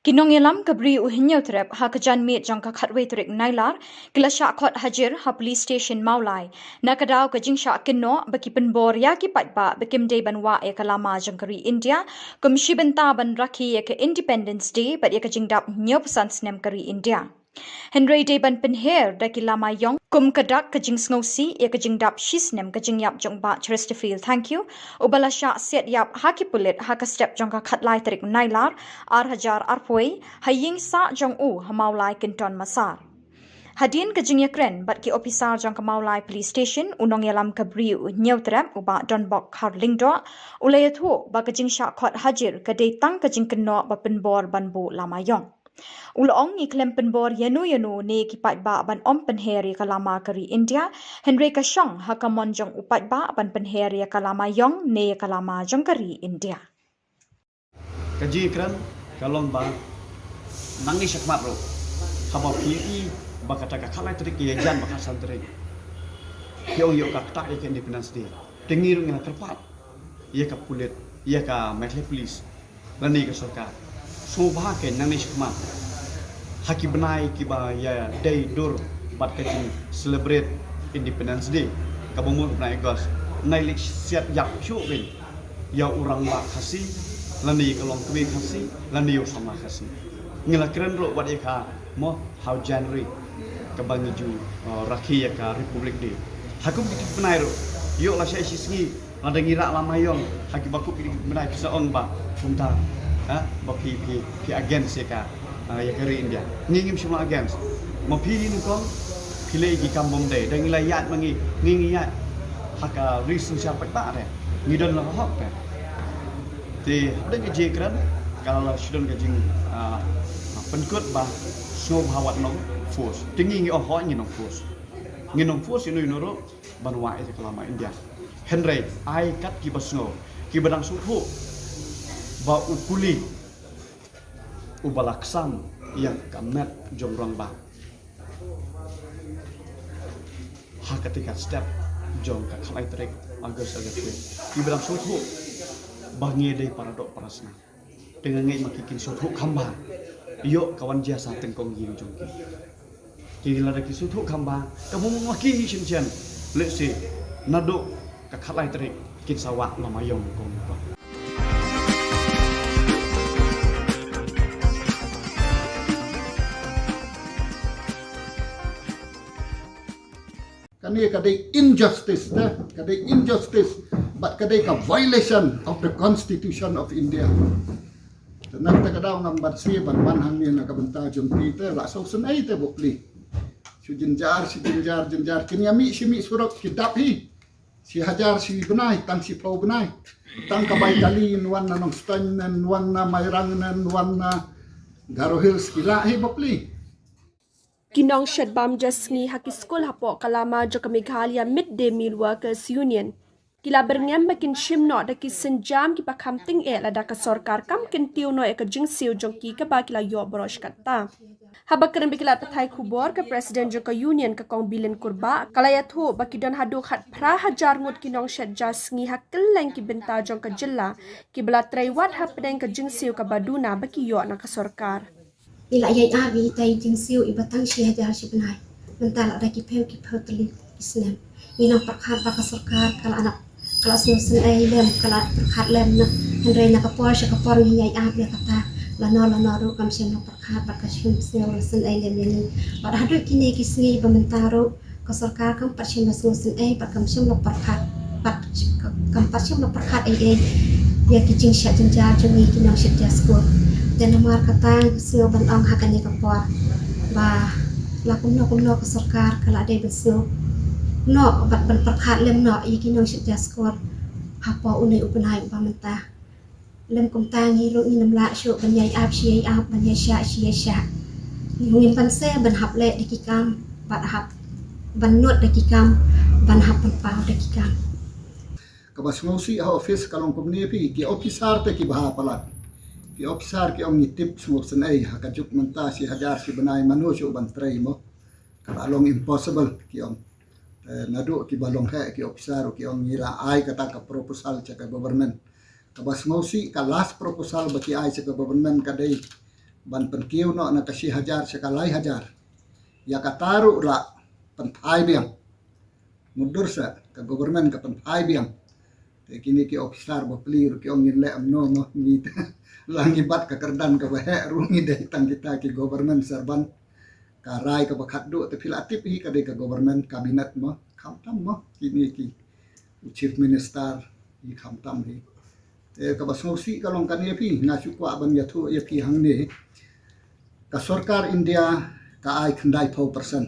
Ki nongïalam ka Bri u Hynñiewtrep ha ka janmiet jong ka khatwei tarik Nailar ki la shah khot hajir ha Police Station Mawlai na ka daw ka jingshah kynnoh ba ki pynbor ïa ki paidbah ba kim dei ban wah ïa ka lama jong ka ri India kum shi bynta ban rakhe ïa ka Independence Day bad ïa ka jingdap hynñiewphew san snem ka ri India. Hynrei dei ban pynher da ki lama ïong kum ka dak ka jingsngewsih ïa ka jingdap shi snem ka jingïap jong u Bah Chesterfield Thangkhiew, uba la shah siat ïap ha ki pulit ha ka step jong ka khatlai tarik Nailar, ar hajar arphew, ha ïing sah jong u ha Mawlai Kynton Massar. Hadien ka jingïakren bad ki ophisar jong ka Mawlai Police Station, u nongïalam ka Bri u Hynñiewtrep, u Bah Donbok Kharlyngdoh, u la ïathuh ba ka jingshah khot hajir ka dei tang ka jingkynnoh ba pynbor ban buh lama ïong. U la ong, ngi khlem pynbor ïano ïano ne ki paidbah ban ym pynher ïa ka lama ka ri India, hynrei ka shong ha ka mon jong u paidbah ban pynher ïa ka lama ïong ne ïa ka lama jong ka ri India. Ka jingkren ka long ba nangne shakhmat ruh haba phi ïohi ba kata ka khatlai tarik ka ïajan ba khatsan tarik, phi ong ïoh ka ktah ïa ka Independence Day. Te ngi ruh ngi la kyrpad ïa ka pulit, ïa ka Meghalaya Police lane ka sorkar, sngewbha kein nangne shakhmat ha ki bnai kiba ïadei dur bad ka jing celebrate Independence Day kaba mut bnai August, nai leit siat ïap shuh kein ïa u rangbah Khasi lane ïa ka longkmie Khasi lane ïa u samla Khasi. Ngi la kren ruh wat ïa ka mo ha u January kaba ngi ju, uh, rakhe ïa ka Republic Day. Ha kum ki bnai ruh ïoh lashai shisngi lada ngi rah lama ïong ha kiba kup ki bnai phi sa ong ba kumta, ha, ba phi, phi, phi against ïa ka, uh, ïa ka ri India. Ngi ngim shym la against. Ma phi nyngkong Ki leh ki kam bym dei, da ngi la ïaid ma ngi, ngi ngi ïaid ha ka ri synshar paidbah re, ngi don la ka hok re. Te hapdeng ka jingkren ka la shu don ka jing, ah, pynkut ba sngewbha wat nong force. Te ngi ngi ong hooid ngi nong force. Ngi nong force ïa no ïa no ruh ban wah ïa ka lama India. Hynrei ai kat kiba sngew, kiba dang sngewthuh ba u puli uba la ksam ïa ka met jong rangbah ha kata ka step jong ka khatlai tarik August, August. Kiba dang sngewthuh ba ngi dei para doh para snam. Te nga ngeit ma ki kin sngewthuh kham bha ïoh ka wan jia sa tyngkong ïing jong ki. Ki lada ki sngewthuh kham bha, ka mut ma ki hi shisien, lehse naduh ka khatlai tarik kin sa wah la ma ïong kong ba. Kane ka dei injustice te, ka dei injustice, bad ka dei ka violation of the Constitution of India. Te nangta ka daw ngam banse ban wan hangne na ka bynta jong phi te, la sngewsynei te bapli. Shu jynjar, shu jynjar, jynjar, kin ïa mih shi mih surok ki dap hi. Shi hajar shi bnai, tang shiphew bnai. Tang ka bai kali, wan na Nongstoiñ, wan na Mairang, wan na Garo Hills, ki lah hi bapli. Ki nongshet bam ja sngi ha ki skul hapoh ka lama jong ka Meghalaya Mid Day Meal Workers Union ki la byrngem ba kin shim noh da ki sienjam kiba kham tyngeh lada ka sorkar kam kyntiew noh ïa ka jingsiew jong ki kaba ki la ïoh baroh shi katta. Haba kren bad ki lad pathai khubor, ka president jong ka union, ka Kong Bilin Kurbah, ka la ïathuh ba ki don haduh khatphra hajar ngut ki nongshet ja sngi ha kylleng ki bynta jong ka jylla kiba la trei wat hapdeng ka jingsiew kaba duna ba ki ïoh na ka sorkar. Ngi la ïai ap ïa ita i jingsiew iba tang shi hajar shi bnai. Mynta la da ki phew ki phew tylli ki snem. Ngi nang pyrkhat ba ka sorkar ka la nang, ka la sngewsynei lem, ka la pyrkhat lem na, hynrei na ka por sha ka por ngi ïai ap ïa kata. Lano lano ruh kam shym la pyrkhat bad kam shym sngewsynei lem ïa ngi. Bad haduh kine ki sngi ba mynta ruh ka sorkar kam pat shym la sngewsynei bad kam shym la pyrkhat, bad kam pat shym la pyrkhat ei ei ïa ki jingshah jynjar jong ngi ki nongshet ja skul. Te namar kata nga sngew ban ong ha kane ka por ba la kumno kumno ka sorkar ka la dei ban sngew noh bad ban pyrkhat lem noh ïa ki nongshet ja skul hapoh une u bnai uba mynta. Lym kumta ngi ruh ngim lah shuh ban ïai ap shi ïai ap, ban ïai shah shi ïai shah. Ngim banse ban hap leh da ki kam, ban hap ban nud da ki kam, ban hap ban paw da ki kam. Kaba sngewsih ha office ka long kumne phi, ki officer te ki bha palat. Ki officer ki ong ngi tip sngewsynei, ha ka juk mynta shi hajar shi bnai mano shuh ban trei mo. Ka la long impossible ki ong. Eh, naduh kiba long heh ki officer ki ong ngi la ai kata ka proposal sha ka government. Kaba sngewsih ka last proposal ba ki ai sha ka government ka dei ban pynkiew noh na ka shi hajar sha ka lai hajar. Ïa kata ruh la pynphai biang. Mutdur sa ka government ka pynphai biang. Te kine ki officer bapli ruh ki ong ngin leh kumno mo, ngi la ngi bat ka kyrdan kaba heh ruh ngi dei tang kita ki government servant. Ka rai kaba khatduh te phi la tip hi ka dei ka government cabinet mo, khamtam mo kine ki u chief minister, i khamtam hi. Te kaba sngewsih ka long kane phi, nga shu kwah ban ïathuh ïa phi hangne. Ka sorkar India ka ai khyndai phew percent.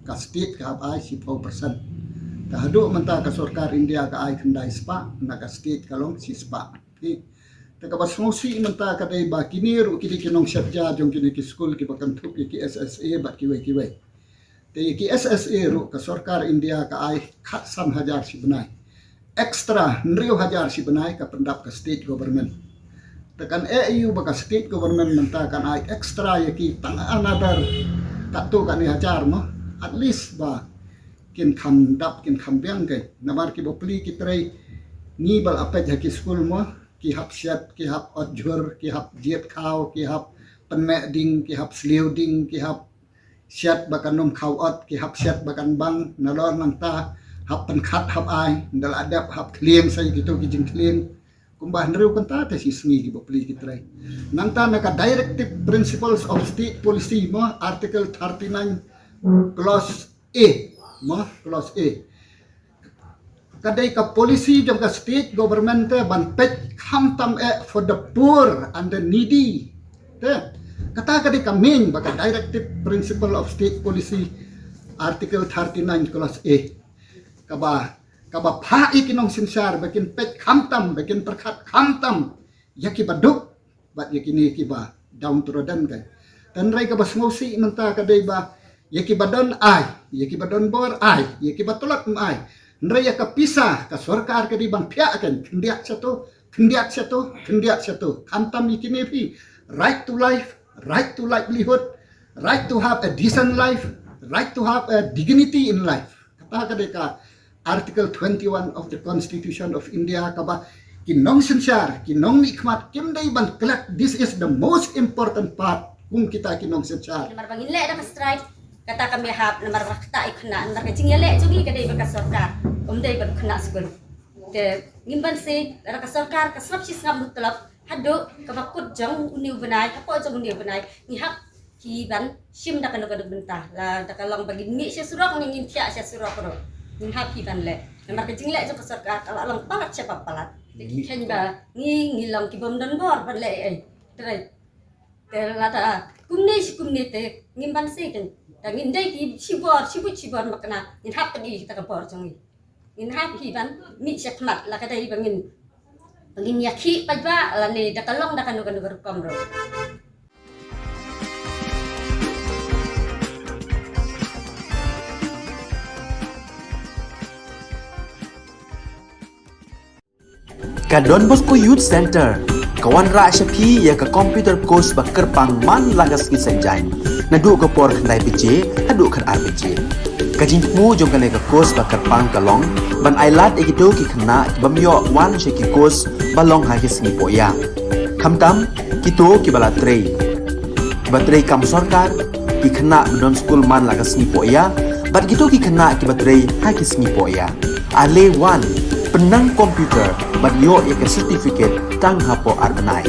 Ka state ka hap ai shiphew percent. Te haduh mynta ka sorkar India ka ai khyndai spah, na ka state ka long shi spah. Phi. Te kaba sngewsih mynta ka dei ba kine ruh ki dei ki nongshet ja jong kine ki skul kiba kynthup ïa ki S S A bad kiwei kiwei. Te ïa ki S S A ruh ka sorkar India ka ai khatsan hajar shi bnai. Extra hynriew hajar shi bnai ka pyndap ka state government. Te kan eh ïa u ba ka state government mynta kan ai extra ïa ki tang another katto katne hajar mo. At least ba kin kham dap kin kham biang kai. Namar ki bapli ki trei ngi ba la peit ha ki skul mo. Ki hap shet, ki hap ot jhur, ki hap jied khaw, ki hap pynmeh ding, ki hap sliew ding, ki hap shet ba kan ym khaw ot, ki hap shet ba kan bang, nalor nangta hap pynkhat hap ai, nda la dep hap khlieng sa ïa kito ki jingkhlieng. Kumba hynriew kynta te shi sngi ki bapli ki trei. Nangta na ka Directive Principles of State Policy mo, Article thirty-nine, Clause A, mo, Clause A. Ka dei ka policy jong ka state government te ban peit khamtam eh for the poor and the needy. Te kata ka dei ka main ba ka Directive Principle of State Policy Article thirty-nine clause A, kaba, kaba phah ïa ki nongsynshar ba kin peit khamtam, ba kin pyrkhat khamtam ïa kiba duk bad ïa kine kiba downtrodden, kan. Hynrei kaba sngewsih mynta ka dei ba ïa kiba don ai, ïa kiba don bor ai, ïa kiba tlot ym ai. Hynrei ïa ka pisa ka sorkar ka dei ban phiah, kan, khyndiat sha to, khyndiat sha to, khyndiat sha to. Khamtam ïa kine phi, right to life, right to livelihood, right to have a decent life, right to have a dignity in life. Kata ka dei ka Article twenty-one of the Constitution of India, kaba ki nongsynshar, ki nongmihkhmat kim dei ban klet. This is the most important part, kum kita ki nongsynshar. Namar ba ngin leh da ka strike, kata kam ïahap, namar ba kata i khynnah, namar ka jingïaleh jong ngi ka dei bad ka sorkar, ym dei bad khynnah skul. Te ngim banse, lada ka sorkar ka sngap shi sngap mutlop, haduh kaba kut jong une u bnai, hapoh jong une u bnai, ngi hap hi ban shim da kano kano bynta. Lada ka long ba ngin mih sha surok ne ngin thiah sha surok ruh, ngin hap hi ban leh. Namar ka jingleh jong ka sorkar ka la long palat sha ba palat. Te ki kheiñ ba ngi, ngi long ki bym don bor ban leh ei ei. Te, te lada kumne shi kumne te ngim banse, kan. Da ngin dei ki shibor, shibun shibor makna, ngin hap pynïaid ïa ka bor jong ngi. Ngin hap hi ban mih shakhmat, la ka dei ba ngin, ba ngin ïakhih paidbah lane da ka long da kano kano ka rukom ruh. Ka Don Bosco Youth Centre ka wanrah sha phi ïa ka computer course ba kyrpang man la ka sngi Saitjaiñ, naduh ka por khyndai baje haduh khatar baje. Ka jingthmu jong kane ka course ba kyrpang ka long ban ailad ïa kito ki khynnah ki bym ïoh wan sha ki course ba long ha ki sngi pohïa, khamtam kito kiba la trei, kiba trei kam sorkar, ki khynnah ba don skul man la ka sngi pohïa, bad kito ki khynnah kiba trei ha ki sngi pohïa. Ale wan, pynnang computer bad ïoh ïa ka certificate tang hapoh ar bnai.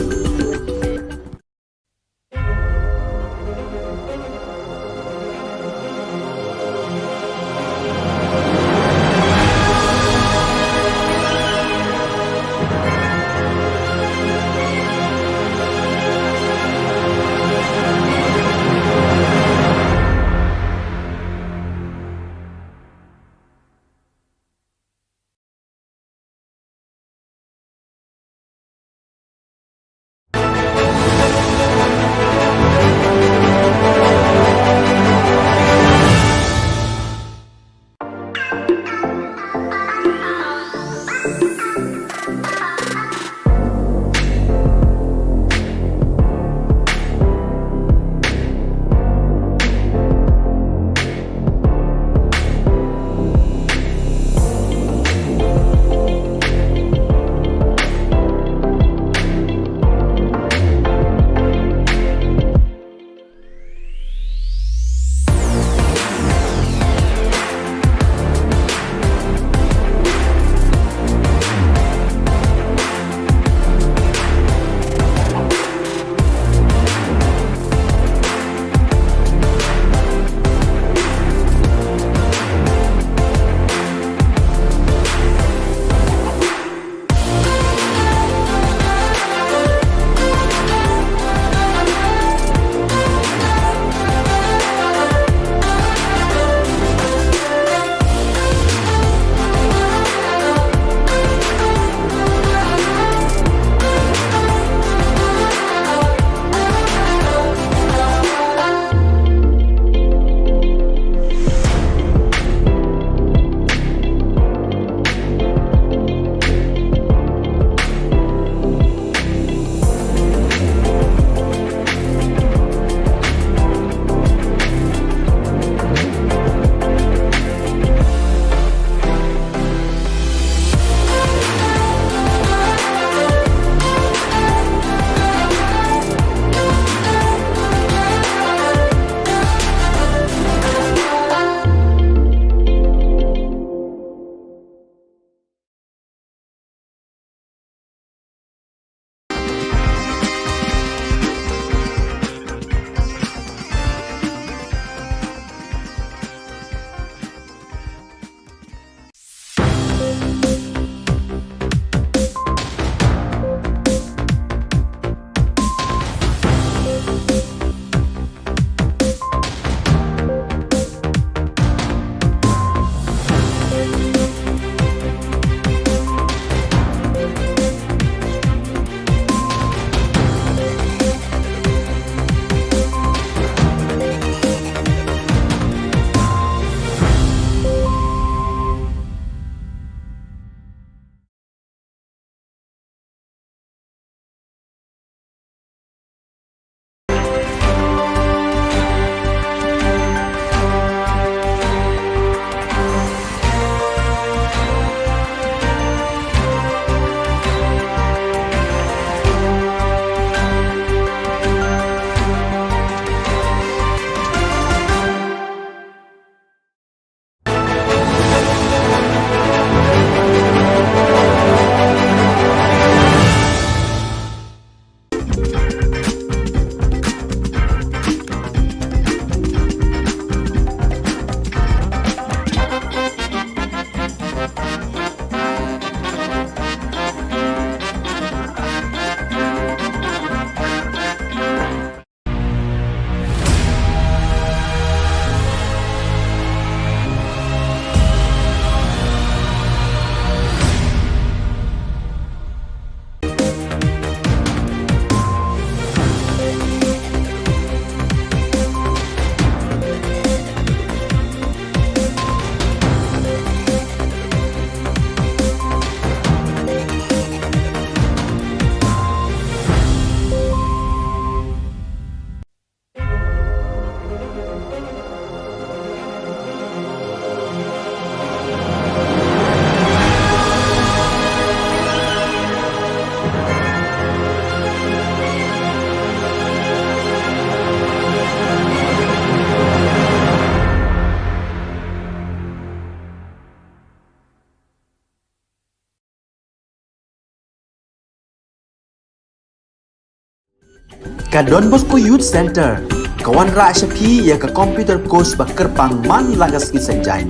Ka Don Bosco Youth Centre ka wanrah sha phi ïa ka computer course ba kyrpang man la ka sngi Saitjaiñ,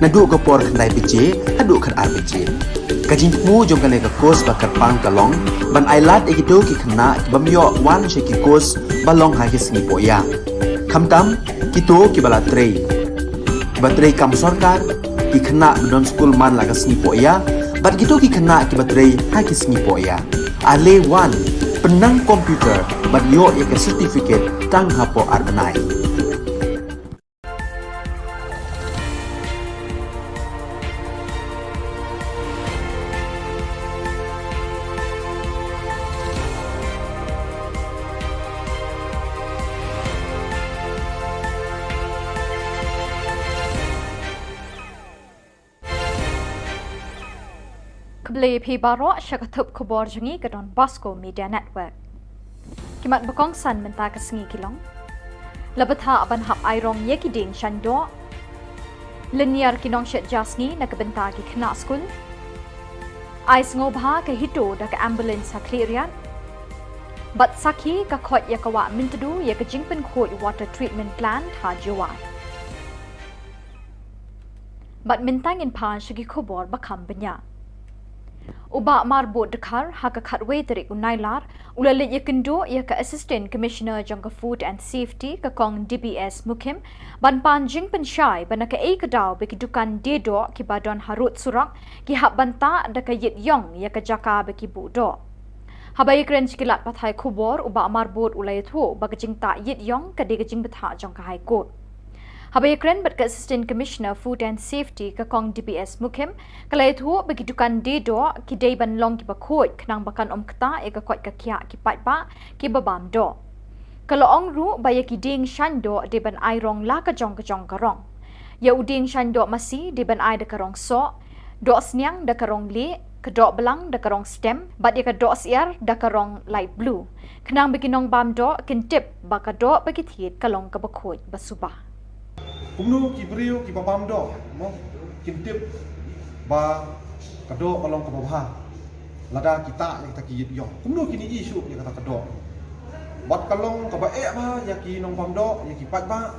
naduh ka por khyndai baje haduh khatar baje. Ka jingthmu jong kane ka course ba kyrpang ka long ban ailad ïa kito ki khynnah ki bym ïoh wan sha ki course ba long ha ki sngi pohïa, khamtam kito kiba la trei, kiba trei kam sorkar, ki khynnah ba don skul man la ka sngi pohïa, bad kito ki khynnah kiba trei ha ki sngi pohïa. Ale wan, pynnang computer bad ïoh ïa ka certificate tang hapoh ar bnai. Khublei phi baroh sha ka thup khubor jong ngi ka Don Bosco Media Network. Ki mat ba kongsan mynta ka sngi ki long: la bthah ban hap ai rong ïa ki dieng shaiñ doh, lynñiar ki nongshet ja sngi na ka bynta ki khynnah skul, ai sngewbha ka HITO da ka ambulance ha Khliehriat, bad sakhi ka khoit ïa ka wah Myntdu ïa ka jingpynkhuid water treatment plant ha Jowai. Bad mynta ngin pan sha ki khubor ba kham bniah. U Bah Marbud Dkhar ha ka khatwei tarik u Nailar u la leit ïakynduh ïa ka Assistant Commissioner jong ka Food and Safety, ka Kong D B S Mukhim, ban pan jingpynshai ba na kaei ka daw ba ki dukan die doh kiba don harud surok ki hap ban tah da ka ïit ïong ïa ka jaka ba ki buh doh. Haba ïakren sha ki lad pathai khubor, u Bah Marbud u la ïathuh ba ka jingtah ïit ïong ka dei ka jingbthah jong ka High Court. Haba ïakren bad ka Assistant Commissioner Food and Safety, ka Kong D B S Mukhim, ka la ïathuh ba ki dukan die doh ki dei ban long kiba khuid khnang ba kan ym ktah ïa ka koit ka khiah ki paidbah kiba bam doh. Ka la ong ruh ba ïa ki dieng shaiñ doh dei ban ai rong la ka jong ka jong ka rong. Ïa u dieng shaiñ doh masi dei ban ai da ka rong soh, doh sniang da ka rong lieh, ka doh blang da ka rong stem, bad ïa ka doh syiar da ka rong light blue, khnang ba ki nongbam doh kin tip ba ka doh ba ki thied ka long kaba khuid ba suba. Kumno ki briew kiba bam doh, mo, kin tip ba ka doh ka long kaba bha lada ki tah ïa kata ki ïit ïong? Kumno kin ïohi shuh ïa kata ka doh? Bad ka long kaba eh bha ïa ki nongbam doh, ïa ki paidbah,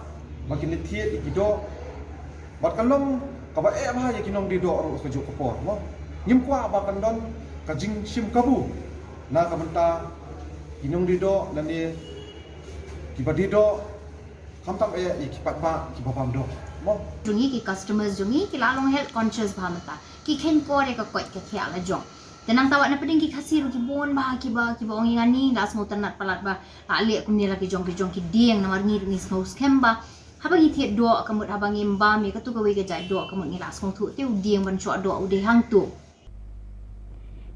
ba kin leit thied ïa ki doh. Bad ka long kaba eh bha ïa ki nongdie doh ruh kajuh ka por, mo. Ngim kwah ba kan don ka jingshim kabu na ka bynta ki nongdie doh lane kiba die doh, khamtam eh ïa ki paidbah kiba bam doh, mo. Jong ngi, ki customers jong ngi ki la long health conscious bha mynta. Ki kheiñ kor ïa ka koit ka khiah la jong. Te nangta wat na pdeng ki Khasi ruh ki bun bha kiba, kiba ong ïa ngi, la sngewtynnat palat ba la leh kumne la ki jong ki jong ki dieng, namar ngi ruh ngi sngew skhem ba haba ngi thied doh ka mut, haba ngim bam ïa katu kawei ka jait doh ka mut ngi la sngewthuh te u dieng ban shoh doh u dei hangtu.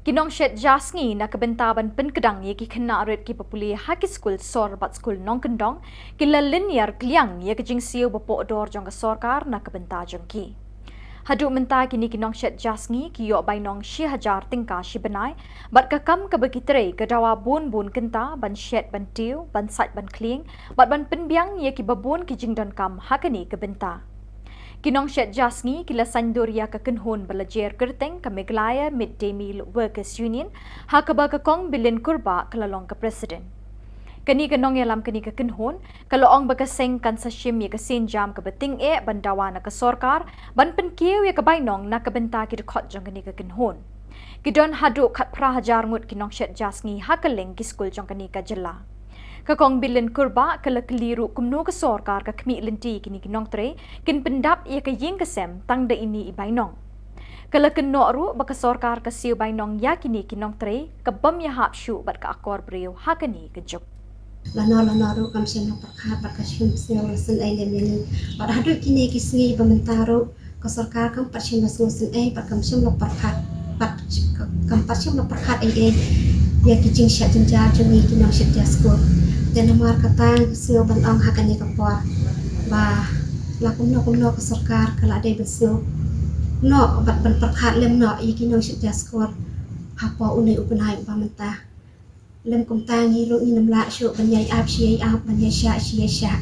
Ki nongshet ja sngi na ka bynta ban pynkdang ïa ki khynnah rit kiba pule ha ki skul sor bad skul nongkyndong ki la lynñiar kliang ïa ka jingsiew ba poh dor jong ka sorkar na ka bynta jong ki. Haduh mynta kine ki nongshet ja sngi ki ïoh bainong shi hajar tyngka shi bnai, bad ka kam kaba ki trei ka dawa bun bun kynta ban shet, ban tiew, ban sait, ban khlieng, bad ban pynbiang ïa kiba bun ki jingdonkam ha kane ka bynta. Ki nongshet ja sngi ki la saiñdur ïa ka kynhun ba la jer kyrteng ka Meghalaya Mid Day Meal Workers Union, ha kaba ka Kong Bilin Kurbah ka la long ka president. Kane ka nongïalam kane ka kynhun ka la ong ba ka seng kan sa shim ïa ka sienjam kaba tyngeh ban dawa na ka sorkar ban pynkiew ïa ka bainong na ka bynta ki dkhot jong kane ka kynhun. Ki don haduh khatphra hajar ngut ki nongshet ja sngi ha kylleng ki skul jong kane ka jylla. Ka Kong Bilin Kurbah ka la kylli ruh kumno ka sorkar ka khmih lynti kine ki nongtrei kin pyndap ïa ka ïing ka sem tang da ine i bainong. Ka la kynnoh ruh ba ka sorkar ka siew bainong ïa kine ki nongtrei ka bym ïahap shuh bad ka akor briew ha kane ka juk. Lano lano ruh kam shym la pyrkhat bad kam shym sngew la sngewsih lem ïa ngi. Bad haduh kine ki sngi ba mynta ruh ka sorkar kam pat shym la sngewsih, eh, bad kam shym la pyrkhat, bad kam pat shym la pyrkhat ei ei ïa ki jingshah jynjar jong ngi ki nongshet ja skul. Te namar kata nga sngew ban ong ha kane ka por ba la kumno kumno ka sorkar ka la dei ban sngew noh bad ban pyrkhat lem noh ïa ki nongshet ja skul hapoh une u bnai ba mynta. Lym kumta ngi ruh ngin ym lah shuh ban ïai ap shi ïai ap, ban ïai shah shi ïai shah.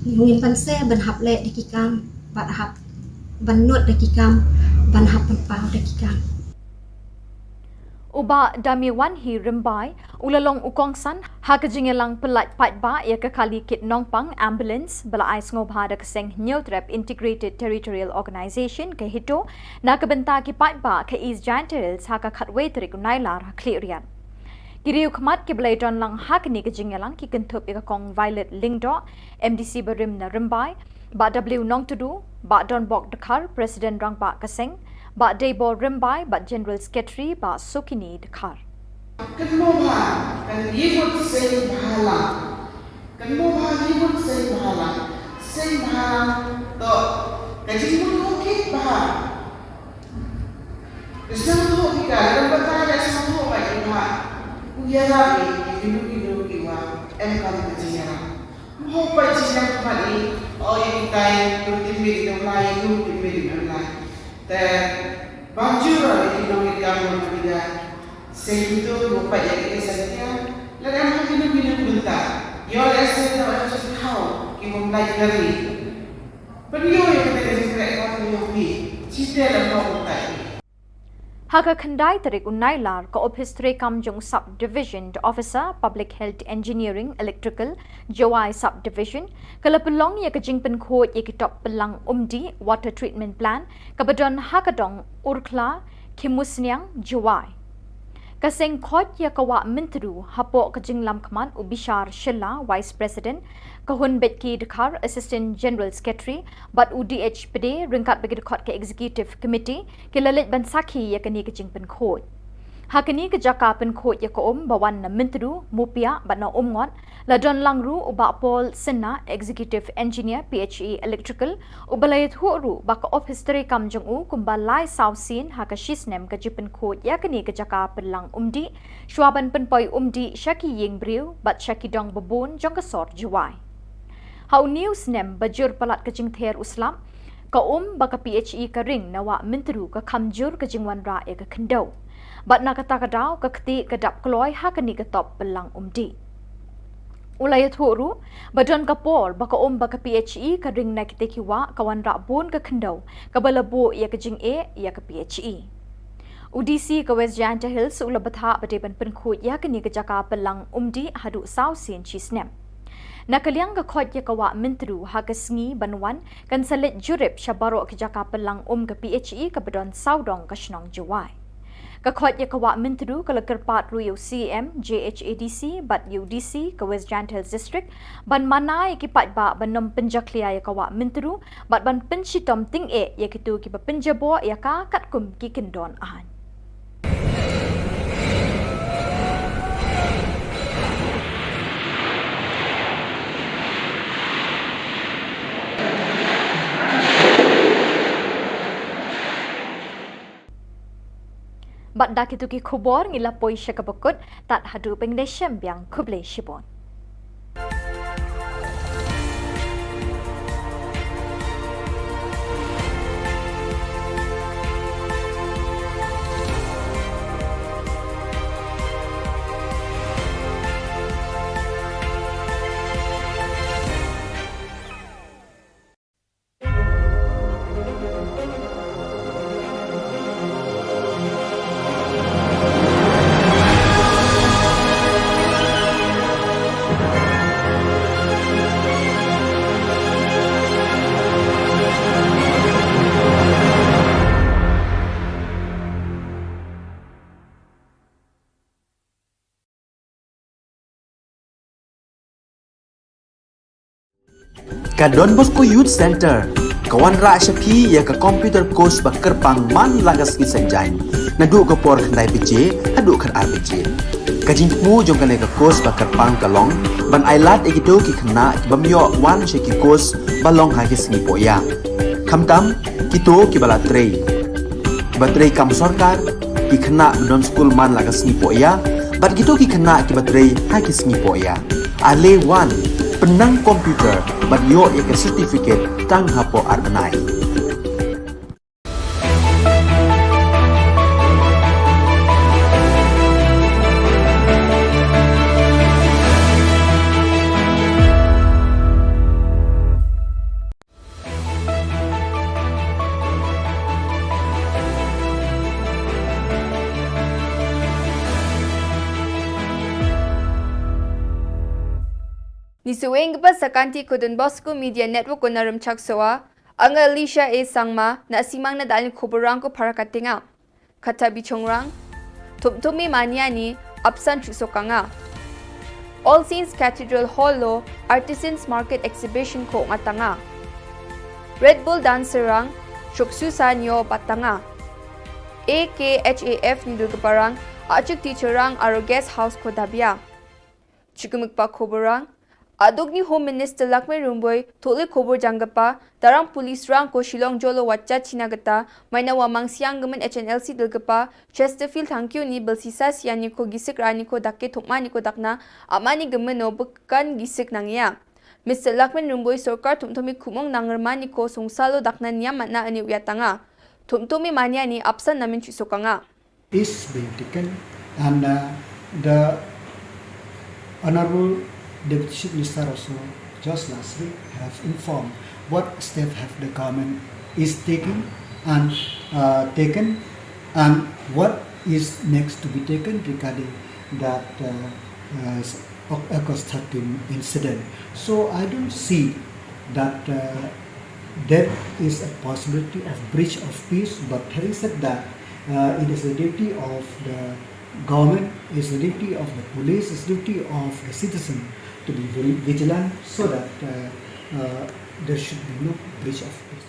Ngin banse ban hap leh da ki kam bad hap ban nud da ki kam, ban hap ban paw da ki kam. U U Bah Damiwanhi Rymbai u la long u kongsan ha ka jingïalang pyllait paidbah ïa ka kali kit nongpang ambulance ba la ai sngewbha da ka seng Hynñiewtrep Integrated Territorial Organization ka HITO na ka bynta ki paidbah ka East Jaintia Hills ha ka khatwei tarik u Nailar ha Khliehriat. Ki riew khmat kiba la ïadon lang ha kane ka jingïalang ki kynthup ïa ka Kong Violet Lyngdoh, MDC barim na Rymbai, Bah W Nongtdu, Bah Donbok Dkhar, President Rangbah ka seng, Bah Deibor Rymbai, Bah General Secretary, Bah Sukini Dkhar. Kynmaw bha, kan ïa mut seng bhalang. Kynmaw bha ïa mut seng bhalang. Seng bhalang to ka jingmut u kit bha. Ka sngewthuh ki ka, lada ba ta ka sngewthuh ba ki bha. U ïarap ïa kino kino kiwa em kam ka jingïarap. Mo peit shisnem khmat i, o ïa kitai, tu tin minit ym lai, tu tin minit ym lai. Te ban jur ïa ki nongmihkhmat ïa ki da. Shisha tu mo peit ïa ki sa ïa. Lada em ha kino kino ki bynta. Ïoh lehse da em sa thaw ki mo peit ïa ki. Pynïoh ïa kita ki jingkhreh ka pynïoh ki. Shisha la mo peit. Ha ka khyndai tarik u Nailar, ka Ophis Treikam jong u Sub Division Officer Public Health Engineering Electrical, Jowai Sub Division, ka la pynlong ïa ka jingpynkhuid ïa ki top pyllang umdih Water Treatment Plant kaba don ha ka dong Urkhla, Khimusniang, Jowai. Ka seng khoit ïa ka Wah Myntdu hapoh ka jinglam khmat u Bishar Shylla, Vice President, ka Hun Betki Dkhar, Assistant General Secretary, bad u D H Pde ryngkat bad ki dkhot ka Executive Committee ki la leit ban sakhi ïa kane ka jingpynkhuid. Ha kane ka jaka pynkhuid ïa ka um ba wan na Myntdu, Mupiah bad na Umngot, la don lang ruh u Bah Paul Synna, Executive Engineer, P H E Electrical, uba la ïathuh ruh ba ka Ophis Treikam jong u kumba lai saw sien ha ka shisnem ka jingpynkhuid ïa kane ka jaka pyllang umdih, shwa ban pynpoi umdih sha ki ïing briew bad sha ki dong babun jong ka sor Jowai. Ha une u snem ba jur palat ka jingther u slap, ka um ba ka P H E ka ring na Wah Myntdu ka kham jur ka jingwanrah ïa ka khyndew. Bad na kata ka daw ka ktieh ka dap kloi ha kane ka top pyllang umdih. U la ïathuh ruh ba don ka por ba ka um ba ka P H E ka ring na kita ki wah ka wanrah bun ka khyndew kaba la buh ïa ka jingeh ïa ka P H E. U D C ka West Jaintia Hills u la bthah ba dei ban pynkhuid ïa kane ka jaka pyllang umdih haduh saw sien shisnem. Na ka liang ka khoit ïa ka Wah Myntdu ha ka sngi ban wan kan sa leit jurip sha baroh ki jaka pyllang um ka P H E kaba don sawdong ka shnong Jowai. Ka khoit ïa ka Wah Myntdu ka la kyrpad ruh ïa u C M, J H A D C bad ïa u D C ka West Jaintia Hills District ban mana ïa ki paidbah ban ym pynjakhlia ïa ka Wah Myntdu bad ban pynshitom tyngeh ïa kito kiba pynjaboh ïa ka katkum ki kyndon aiñ. Bad da kito ki khubor ngi la poi sha kaba kut, tad haduh ban ïashem biang, khublei shibun. Ka Don Bosco Youth Centre ka wanrah sha phi ïa ka computer course ba kyrpang man la ka sngi Saitjaiñ, naduh ka por khyndai baje haduh khatar baje. Ka jingthmu jong kane ka course ba kyrpang ka long ban ailad ïa kito ki khynnah ki bym ïoh wan sha ki course ba long ha ki sngi pohïap. Khamtam kito kiba la trei, kiba trei kam sorkar, ki khynnah ba don skul man la ka sngi pohïap, bad kito ki khynnah kiba trei ha ki sngi pohïap. Ale wan, pynnang computer bad ïoh ïa ka certificate tang hapoh ar bnai. Ïa shuwa ïa kaba sa kynti ko Don Bosco Media Network ko na Rymchak Soa, nga Alicia A Sangma, na Simang na dal ïa ki khubor rangko para ka tnga. Kata bichongrang, Thum Thum i mania ni, apsan chu sokanga. All Saints Cathedral Hall lo, Artisans Market Exhibition ko nga tanga. Red Bull Dancer rang, Chuksu Sanyo batanga. A K H A F ni dul keparang, achuk teacher rang aro guest house ko dabia. Chukmuk pa khubor rang, aduk ni Home Minister Lahkmen Rymbui, thole khubor jang kepa, tarang police rang ko Shillong jolo wacha China kata, maina wa mang siang gemen H N L C dul kepa, Chesterfield Thangkyo ni belsisa siang ni ko gisik rani ko dake thukma ni ko dakna, amani gemen no bukan gisik nang ya. Mister Lahkmen Rymbui sorkar Thum Thum i kumong nang rmani ko sungsalo dakna niam matna ani uyatanga. Thum Thum i mania ni apsan namin chu sokanga. Is being taken, and uh, the Honorable Deputy Chief Minister also just last week have informed what step have the government is taking and uh, taken, and what is next to be taken regarding that uh, uh, August thirteen incident. So I don't see that uh, there is a possibility of breach of peace, but having said that, uh, it is the duty of the government, it's the duty of the police, it's the duty of the citizen to be very vigilant so that uh, uh, there should be no breach of peace.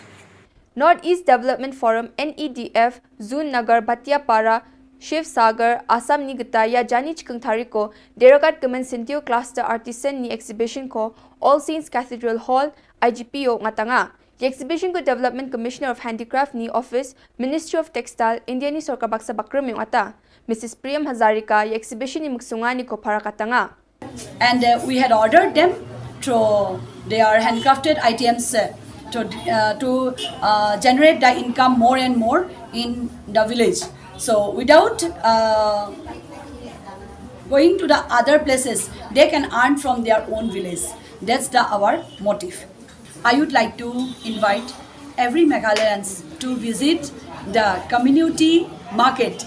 North East Development Forum, N E D F, Zun Nagar, Bhatiapara, Shiv Sagar, Assam ni gita ya jani chikung thariko, Deragat Kaman Sintio Cluster Artisan ni exhibition ko, All Saints Cathedral Hall, I G P o ngatanga. Exhibition ko Development Commissioner of Handicraft ni Office, Ministry of Textile, India ni sorkar baksa bakrum yung ata. Missus Priyam Hazarika, exhibition ni muksunga ni ko para katanga. And uh, we had ordered them to their handcrafted items uh, to, uh, to uh, generate the income more and more in the village. So without uh, going to the other places, they can earn from their own village. That's the our motive. I would like to invite every Meghalayans to visit the community market,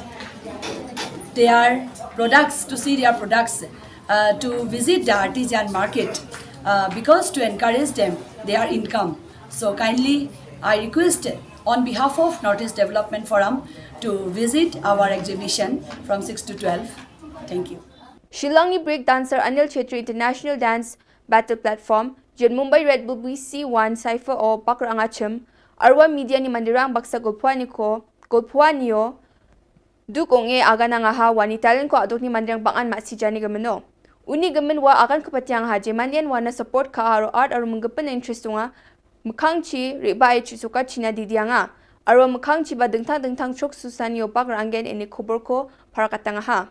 their products, to see their products, uh, to visit the artisan market, uh, because to encourage them, their income. So kindly, I request on behalf of Northeast Development Forum to visit our exhibition from six to twelve. Thank you. Shillong ni break dancer Anil Chhetri International Dance Battle Platform, jin Mumbai Red Bull B C one Cypher o Bakrang Achim, arwa media ni mandirang baksa golpua ni ko, golpua ni o, duk ong e agan ang aha wa ni talent ko aduk ni mandirang bangan ma si jani gemeno. Uni gemen wa agan ko patiang ha je mandian wa na support ka aro art aro menggepen interest tunga, mekang chi, riba e chi suka china di dianga. Arwa mekang chi ba dengtang dengtang chok susan yo bak ranggen ini khubor ko para katang aha.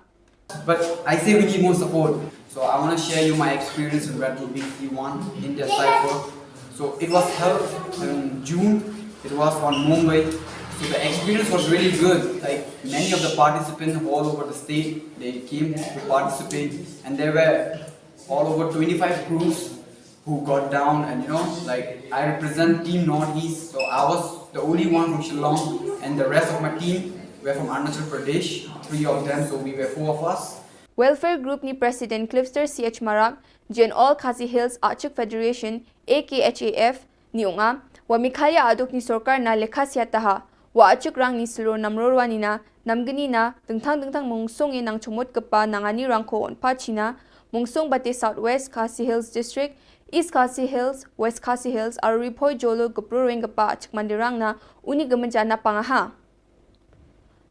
But I say we need more support. So I want to share you my experience in Red Bull B C one India Cypher. So it was held in June. It was on Mumbai. So the experience was really good. Like many of the participants all over the state, they came to participate, and there were all over twenty-five crews who got down, and you know, like, I represent Team Northeast, so I was the only one from Shillong, and the rest of my team were from Arunachal Pradesh, three of them, so we were four of us. Welfare Group ni President Cliffster C H Marak, jin All Khasi Hills Achuk Federation, A K H A F, ni ong a, wa Meghalaya aduk ni sorkar na lekha siataha, wa achuk rang ni selo namrorwa nina, namgni na, dengtang dengtang mungsung e nang chumut kepa nangani rang ko onpa china, mungsung bate South West Khasi Hills District, East Khasi Hills, West Khasi Hills, aro Ri Bhoi Jolo gepro reng kepa achuk mandirang na, uni gemenjana pangaha.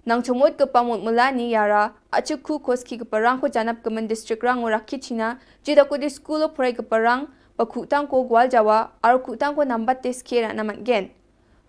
Nang chumut kepa mut mulani yara, achuk ku koski kepa rang ko janap kemen district rang o rakhi china, jida ko di school o prai kepa rang, ba kutang ko gwal jawa, aro kutang ko nambat te skera namat gen.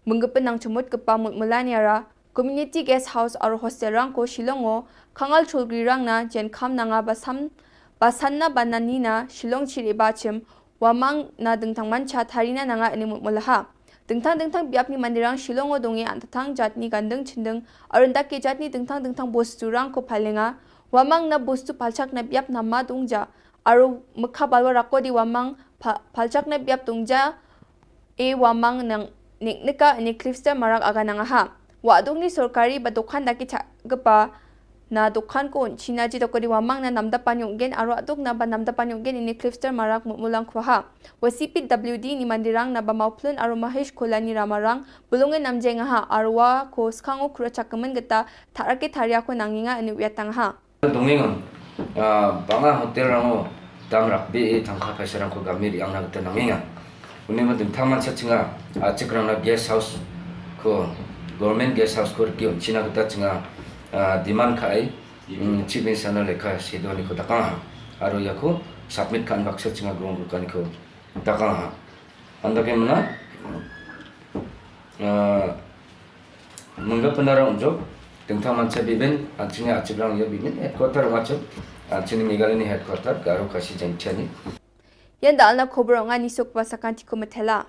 Menggepen nang chumut kepa mut mulani yara, community guest house aro hostel rang ko Shillong o, kangal chulgri rang na, jen kham nanga basam, basanna bananina, Shillong chiri bachim, wamang na dengtang mancha tharina nanga ini mut mulaha. Dengtang dengtang biap ni mandirang Shillong o dongi antatang jatni gandeng chindeng, arundak ke jatni dengtang dengtang bostu rang ko palenga, wamang na bostu palchak na biap na ma dongja, aru mekha balwa rako di wamang pa-, palchak na biap dongja, e wamang nang nik nika ini Cliffster Marak aga nangaha. Wa adung ni sorkari ba dokan daki chak gepa, Na dukhan ko un China ji doko di wamang na Namda Panyuk Gen aro aduk na ba Namda Panyuk Gen ini Clifster Marak Mutmulang Kwaha. Wa C P W D ni Mandirang na ba Mauplun aro Mahesh Kolani Ramarang bulungin namjengaha aro wa ko skango kura chakamen geta tharake tharia ko nanginga inu wiatangha. Dongingon, ah, banga hotel rango dam rakbi e thangkha paisa rangko gamir yang na geta nanginga. Uni ma ding thaman sa chinga, ah, chikrang na guest house ko, government guest house ko riki un China geta chinga, ah, demand ka ai, mm, chief minister na lekha sido ni ko takang ha. Aro ya ko submit kan baksa chinga grong ko kan ko takang ha. Anda ke mana? Ah, Mengga penara unjuk, tengtang mancha bibin, anchini achiblang ya bibin, headquarter macam, anchini Meghalaya ni headquarter, Garo Khasi Jaintia ni. Yan da alna khobor nga ni sok ba sakan tiko metela.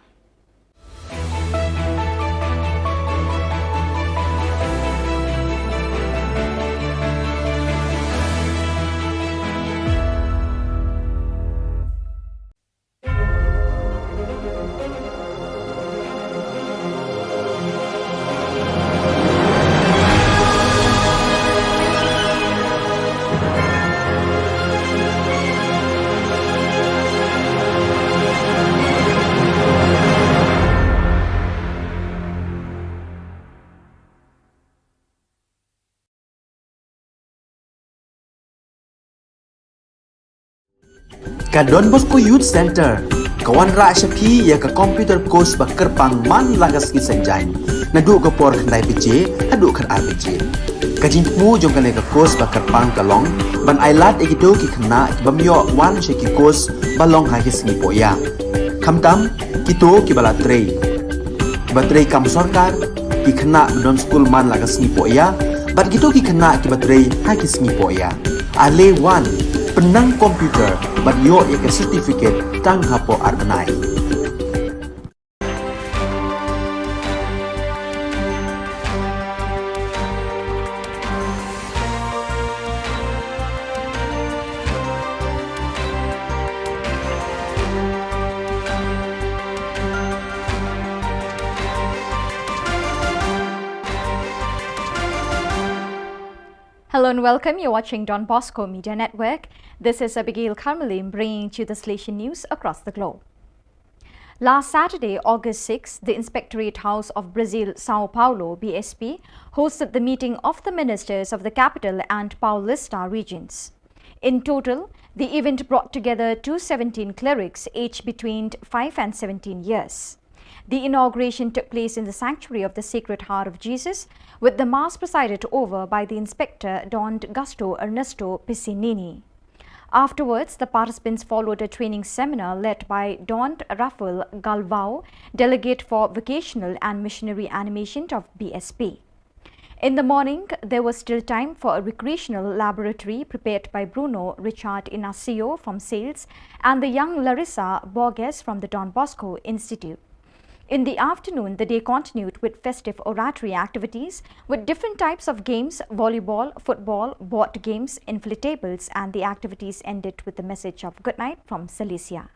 Ka Don Bosco Youth Centre ka wanrah sha phi ïa ka computer course ba kyrpang man la ka sngi Saitjaiñ, naduh ka por khyndai baje haduh khatar baje. Ka jingthmu jong kane ka course ba kyrpang ka long ban ailad ïa kito ki khynnah ki bym ïoh wan sha ki course ba long ha ki sngi pohïa. Khamtam kito kiba la trei, kiba trei kam sorkar, ki khynnah ba don skul man la ka sngi pohïa, bad kito ki khynnah kiba trei ha ki sngi pohïa. Ale wan, pynnang computer bad ïoh ïa ka certificate tang hapoh ar bnai. Hello and welcome. You're watching Don Bosco Media Network. This is Abigail Karmalim bringing to you the Salesian news across the globe. Last Saturday, August sixth, the Inspectorate House of Brazil, Sao Paulo, B S P, hosted the meeting of the ministers of the capital and Paulista regions. In total, the event brought together two seventeen clerics aged between five and seventeen years. The inauguration took place in the sanctuary of the Sacred Heart of Jesus, with the Mass presided over by the Inspector Don Gasto Ernesto Piccinini. Afterwards, the participants followed a training seminar led by Don Rafael Galvao, delegate for vocational and missionary animation of B S P. In the morning, there was still time for a recreational laboratory prepared by Bruno Richard Inacio from sales and the young Larissa Borges from the Don Bosco Institute. In the afternoon, the day continued with festive oratory activities with different types of games, volleyball, football, board games, inflatables, and the activities ended with the message of good night from Salesian.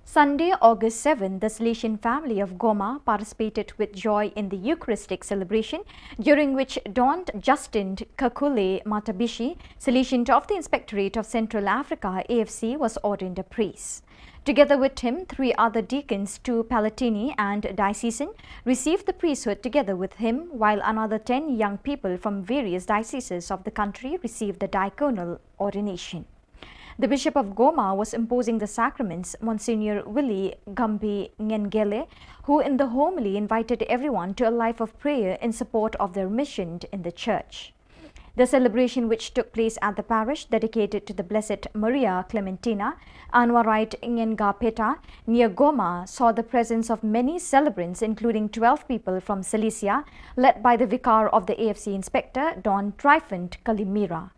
Sunday, August seventh, the Salesian family of Goma participated with joy in the Eucharistic celebration, during which Don Justin Kakule Matabishi, Salesian of the Inspectorate of Central Africa, A F C, was ordained a priest. Together with him, three other deacons, two Palatini and diocesan, received the priesthood together with him, while another ten young people from various dioceses of the country received the diaconal ordination. The Bishop of Goma was imposing the sacraments, Monsignor Willie Gambi Ngengele, who in the homily invited everyone to a life of prayer in support of their mission in the church. The celebration, which took place at the parish dedicated to the Blessed Maria Clementina, Anwarite Ngengapeta, near Goma, saw the presence of many celebrants, including twelve people from Salesian, led by the vicar of the A F C inspector, Don Tryphon Kalimira.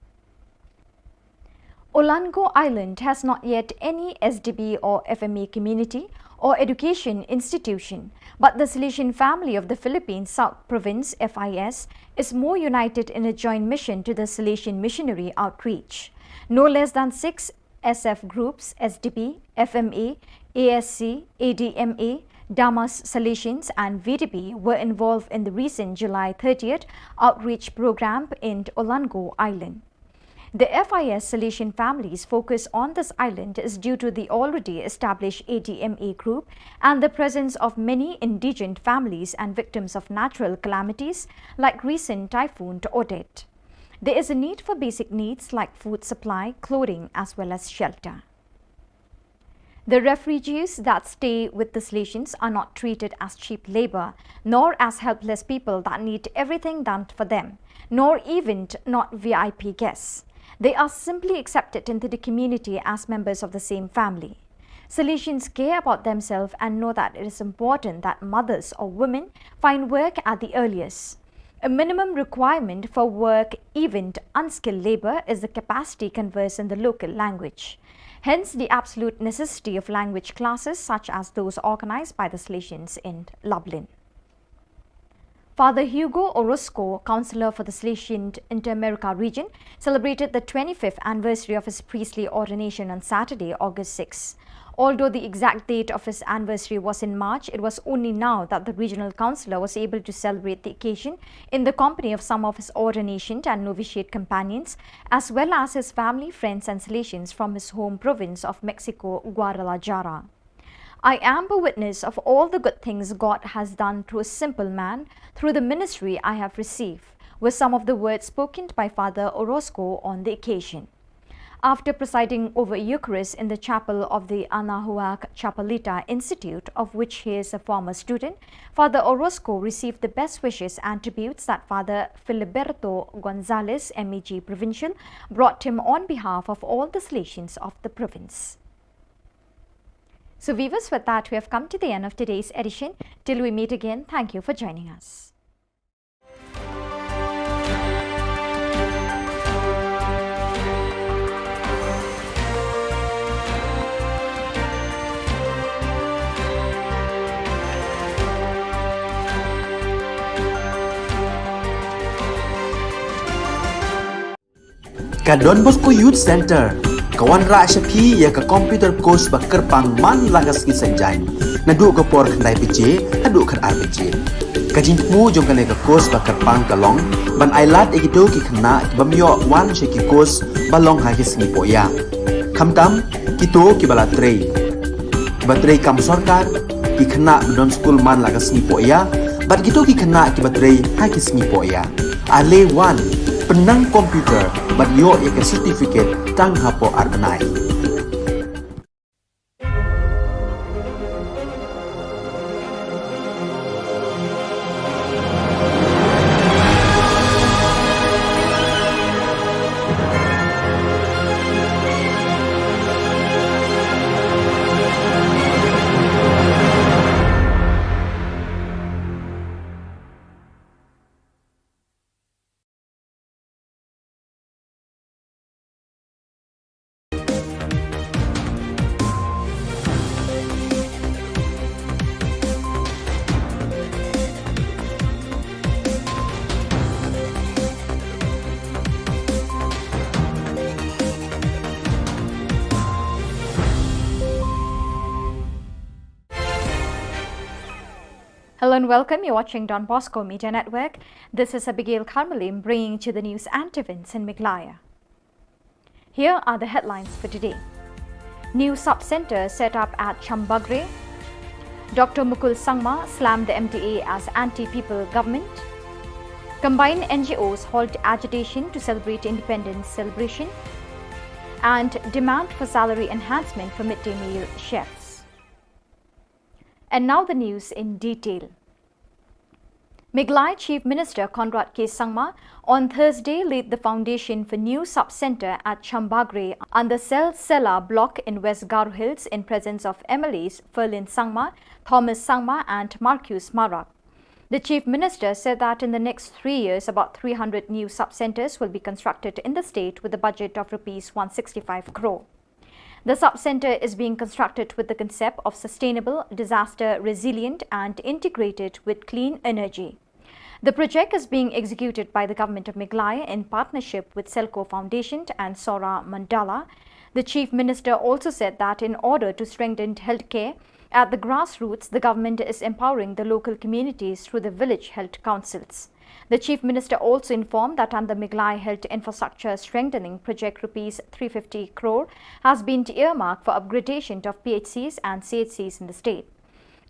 Olango Island has not yet any S D B or F M A community or education institution, but the Salesian family of the Philippines South Province, F I S, is more united in a joint mission to the Salesian missionary outreach. No less than six S F groups, S D B, F M A, A S C, A D M A, Damas Salesians and V D P were involved in the recent July thirtieth outreach program in Olango Island. The F I S Salesian families' focus on this island is due to the already established A D M A group and the presence of many indigent families and victims of natural calamities like recent Typhoon Odette. There is a need for basic needs like food supply, clothing, as well as shelter. The refugees that stay with the Salesians are not treated as cheap labor, nor as helpless people that need everything done for them, nor even not V I P guests. They are simply accepted into the community as members of the same family. Salesians care about themselves and know that it is important that mothers or women find work at the earliest. A minimum requirement for work, even unskilled labor, is the capacity converse in the local language. Hence, the absolute necessity of language classes such as those organized by the Salesians in Lublin. Father Hugo Orozco, counselor for the Salesian Inter-America region, celebrated the twenty-fifth anniversary of his priestly ordination on Saturday, August sixth. Although the exact date of his anniversary was in March, it was only now that the regional councillor was able to celebrate the occasion in the company of some of his ordination and novitiate companions, as well as his family, friends, and Salesians from his home province of Mexico, Guadalajara. "I am a witness of all the good things God has done through a simple man, through the ministry I have received," were some of the words spoken by Father Orozco on the occasion. After presiding over Eucharist in the chapel of the Anahuac Chapelita Institute, of which he is a former student, Father Orozco received the best wishes and tributes that Father Filiberto Gonzalez, M A G Provincial, brought him on behalf of all the Salesians of the province. So, viewers, with that, we have come to the end of today's edition. Till we meet again, thank you for joining us. Ka Don Bosco Youth Centre ka wanrah sha phi ïa ka computer course ba kyrpang man la ka sngi Saitjaiñ, naduh ka por khyndai baje haduh khatar baje. Ka jingthmu jong kane ka course ba kyrpang ka long ban ailad ïa kito ki khynnah ki bym ïoh wan sha ki course ba long ha ki sngi pohïa. Khamtam kito kiba la trei, kiba trei kam sorkar, ki khynnah ba don skul man la ka sngi pohïa, bad kito ki khynnah kiba trei ha ki sngi pohïa. Ale wan, pynnang computer bad ïoh ïa ka certificate tang hapoh ar bnai. Hello and welcome. You're watching Don Bosco Media Network. This is Abigail Karmalim bringing to the news and events in Meghalaya. Here are the headlines for today. New sub-centre set up at Chambagre. Doctor Mukul Sangma slammed the M D A as anti-people government. Combined N G Os halt agitation to celebrate independence celebration. And demand for salary enhancement for midday meal chefs. And now the news in detail. Meghalaya Chief Minister Conrad K Sangma on Thursday laid the foundation for new sub-centre at Chambagre under Selsela block in West Garo Hills in presence of M L As Ferlin Sangma, Thomas Sangma and Marcus Marak. The Chief Minister said that in the next three years, about three hundred new sub-centres will be constructed in the state with a budget of rupees one sixty-five crore. The sub-centre is being constructed with the concept of sustainable, disaster resilient and integrated with clean energy. The project is being executed by the Government of Meghalaya in partnership with Selco Foundation and Sora Mandala. The Chief Minister also said that in order to strengthen healthcare, At the grassroots, the government is empowering the local communities through the village health councils. The Chief Minister also informed that under Meghalaya Health Infrastructure Strengthening Project, rupees three fifty crore has been earmarked for upgradation of P H Cs and C H Cs in the state.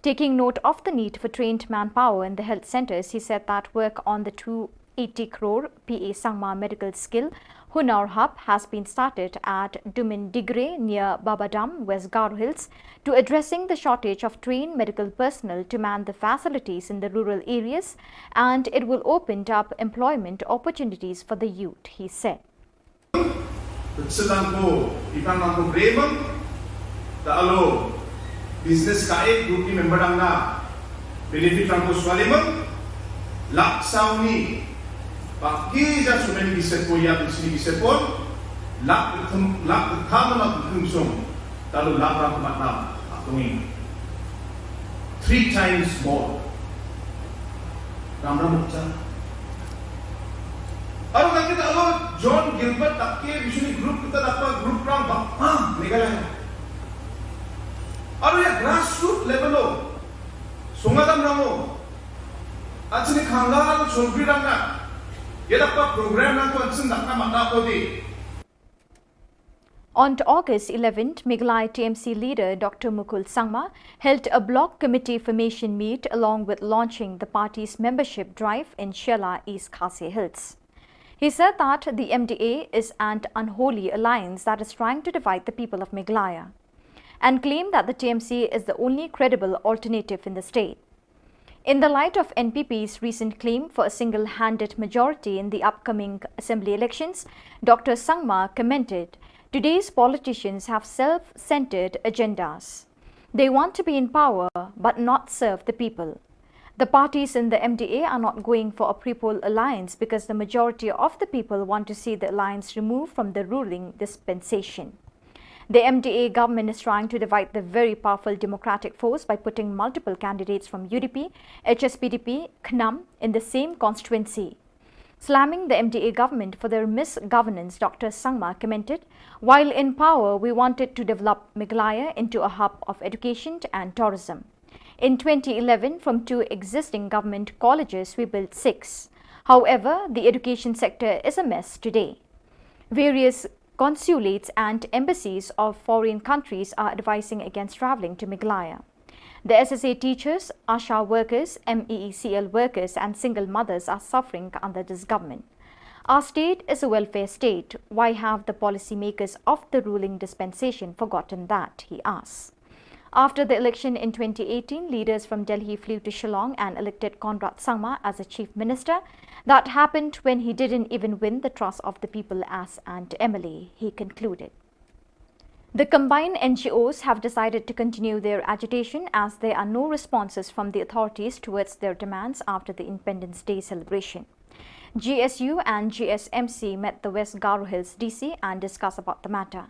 Taking note of the need for trained manpower in the health centres, he said that work on the two eighty crore P A Sangma Medical Skill Hunar Hub has been started at Dumindigre near Babadam, West Garo Hills, to addressing the shortage of trained medical personnel to man the facilities in the rural areas, and it will open up employment opportunities for the youth, he said. Tselang ko, itang lang ko bremang, ta alo business ka ek group ni member dang na benefit lang ko swaliman, lak sauni, paki ja sumen ki sepo ya, ki sini ki sepo, lak kem, lak kam, lak kem song, ta alo lak lang ko matna, atungi. Three times more. Ram ram cha. Aro kaki ta alo John Gilbert tak ke issue ni group kita dapat group rang ba, ah, Meghalaya. Aro ya grassroots level lo. Sungadam rango. Achini khangal solbi rang na. Ya dapat program rang ko ansin dakna mata ko di. On August eleventh, Meghalaya T M C leader Doctor Mukul Sangma held a block committee formation meet along with launching the party's membership drive in Shella, East Khasi Hills. He said that the M D A is an unholy alliance that is trying to divide the people of Meghalaya, and claimed that the T M C is the only credible alternative in the state. In the light of N P P's recent claim for a single-handed majority in the upcoming assembly elections, Doctor Sangma commented, "Today's politicians have self-centered agendas. They want to be in power but not serve the people. The parties in the M D A are not going for a pre-poll alliance because the majority of the people want to see the alliance removed from the ruling dispensation. The M D A government is trying to divide the very powerful democratic force by putting multiple candidates from U D P, H S P D P, KHNAM in the same constituency." Slamming the M D A government for their misgovernance, Doctor Sangma commented, "While in power, we wanted to develop Meghalaya into a hub of education and tourism. In twenty eleven, from two existing government colleges, we built six. However, the education sector is a mess today. Various consulates and embassies of foreign countries are advising against travelling to Meghalaya. The S S A teachers, ASHA workers, M E E C L workers and single mothers are suffering under this government. Our state is a welfare state. Why have the policymakers of the ruling dispensation forgotten that?" he asks. After the election in twenty eighteen, leaders from Delhi flew to Shillong and elected Conrad Sangma as a chief minister. That happened when he didn't even win the trust of the people as an M L A, he concluded. The combined N G Os have decided to continue their agitation as there are no responses from the authorities towards their demands after the Independence Day celebration. G S U and G S M C met the West Garo Hills D C and discussed about the matter.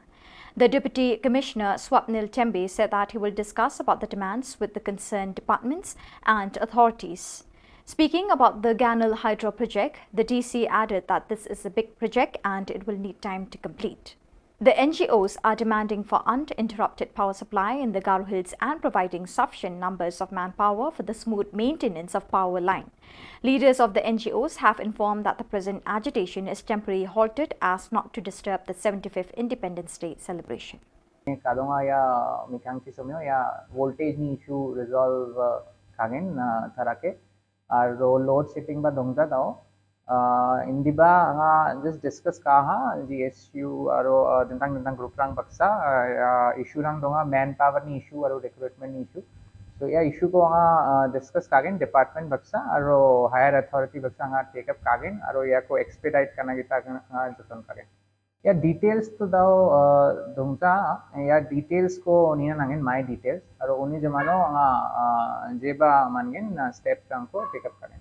The Deputy Commissioner Swapnil Tembe said that he will discuss about the demands with the concerned departments and authorities. Speaking about the Ganal Hydro project, the D C added that this is a big project and it will need time to complete. The N G Os are demanding for uninterrupted power supply in the Garo Hills and providing sufficient numbers of manpower for the smooth maintenance of power line. Leaders of the N G Os have informed that the present agitation is temporarily halted as not to disturb the seventy-fifth Independence Day celebration. Kadonga ya mikang ki somyo ya voltage ni issue resolve, uh, kagen, uh, tarake. Aro load shedding ba dongja dao. Uh, indiba nga just discuss ka ha, G S U aro, uh, dentang dentang group rang baksa, uh, uh, issue rang donga manpower ni issue aro recruitment ni issue. So ya issue ko nga, uh, discuss kagen department baksa aro higher authority baksa nga take up kagen aro ya ko expedite kana kita nga joton kagen. Ya details to dao, uh, dongja, ya details ko nina nangin my details. Aro uni jemano nga, uh, jeba mangin, uh, step rang ko take up kagen.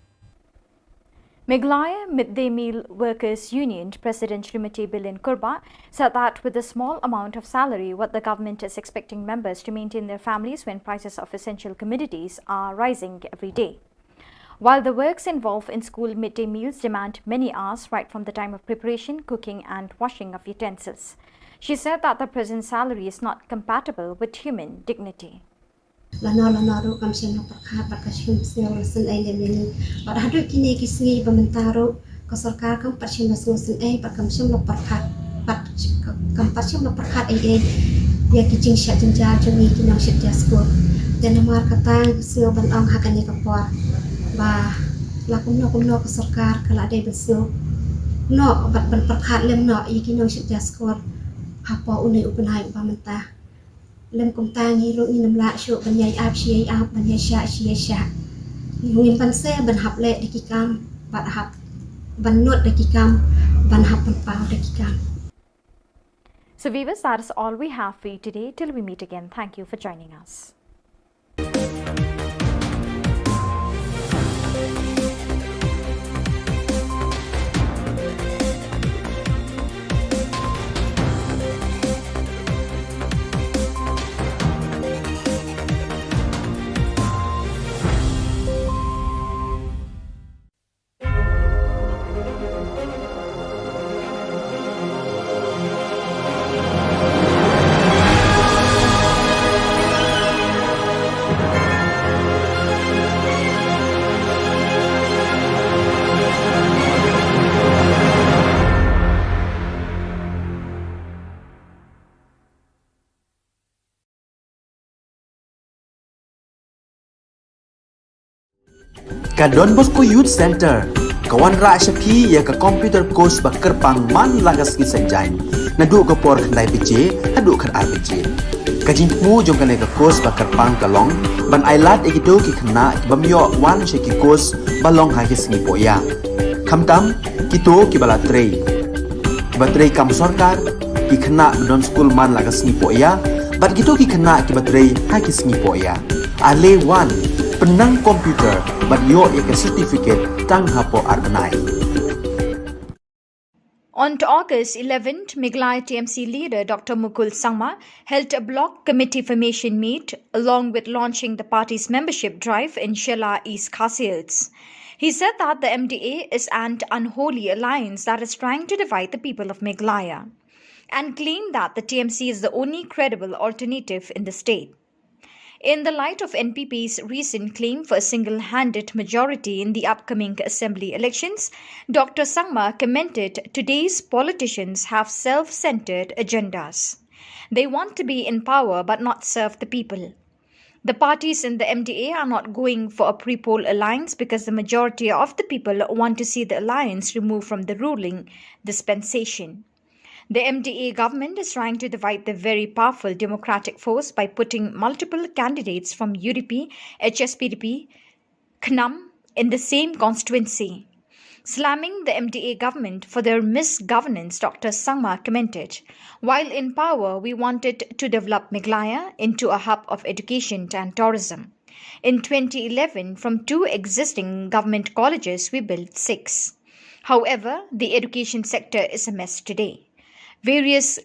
Meghalaya Midday Meal Workers Union President Srimati Bilin Kurbah said that with a small amount of salary, what the government is expecting members to maintain their families when prices of essential commodities are rising every day. While the works involved in school midday meals demand many hours right from the time of preparation, cooking and washing of utensils, she said that the present salary is not compatible with human dignity. Lano lano ruh kam shym la pyrkhat bad kam shym sngew la sngewsih ei lem ïa ngi. Bad haduh kine ki sngi ba mynta ruh ka sorkar kam pat shym la sngewsih ei bad kam shym la pyrkhat bad kam pat shym la pyrkhat ei ei ïa ki jingshah jynjar jong ngi ki nongshit jar skur. Te namar kata nga sngew ban ong ha kane ka por ba la kumno kumno ka sorkar ka la dei ban sngew noh bad ban pyrkhat lem noh ïa ki nongshit jar skur hapoh une u bnai ba mynta. Lem kumta ngi ruh ngim lah shuh ban ïai ap shi ïai ap, ban ïai shah shi ïai shah. Ngim ban sngewsih ban hap leh da ki kam, ban hap ban nud da ki kam, ban hap ban paw da ki kam. So viewers, that is all we have for you today. Till we meet again, thank you for joining us. Ka Don Bosco Youth Centre ka wanrah sha phi ïa ka computer course ba kyrpang man la ka sngi Saitjaiñ, naduh ka por khyndai baje haduh khatar baje. Ka jingthmu jong kane ka course ba kyrpang ka long ban ailad ïa kito ki khynnah ki bym ïoh wan sha ki course ba long ha ki sngi pohïa. Khamtam kito kiba la trei, kiba trei kam sorkar, ki khynnah ba don skul man la ka sngi pohïa, bad kito ki khynnah kiba trei ha ki sngi pohïa. Ale wan, pynnang computer bad ïoh ïa ka certificate tang hapoh ar bnai. On August eleventh, Meghalaya T M C leader Doctor Mukul Sangma held a block committee formation meet along with launching the party's membership drive in Shella, East Khasi Hills. He said that the M D A is an unholy alliance that is trying to divide the people of Meghalaya and claimed that the T M C is the only credible alternative in the state. In the light of N P P's recent claim for a single-handed majority in the upcoming assembly elections, Doctor Sangma commented today's politicians have self-centered agendas. They want to be in power but not serve the people. The parties in the M D A are not going for a pre-poll alliance because the majority of the people want to see the alliance removed from the ruling dispensation. The M D A government is trying to divide the very powerful democratic force by putting multiple candidates from U D P, H S P D P, KHNUM in the same constituency. Slamming the M D A government for their misgovernance, Doctor Sangma commented, "While in power, we wanted to develop Meghalaya into a hub of education and tourism. In twenty eleven, from two existing government colleges, we built six. However, the education sector is a mess today. Various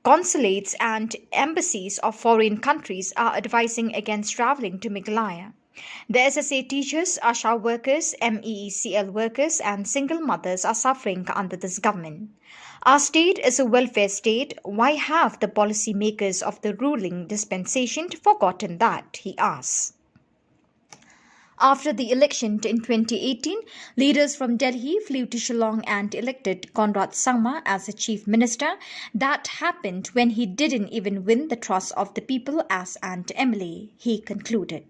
consulates and embassies of foreign countries are advising against travelling to Meghalaya. The S S A teachers, ASHA workers, M E E C L workers, and single mothers are suffering under this government. Our state is a welfare state. Why have the policymakers of the ruling dispensation forgotten that?" he asks. After the election in twenty eighteen, leaders from Delhi flew to Shillong and elected Conrad Sangma as the chief minister. That happened when he didn't even win the trust of the people as an M L A, he concluded.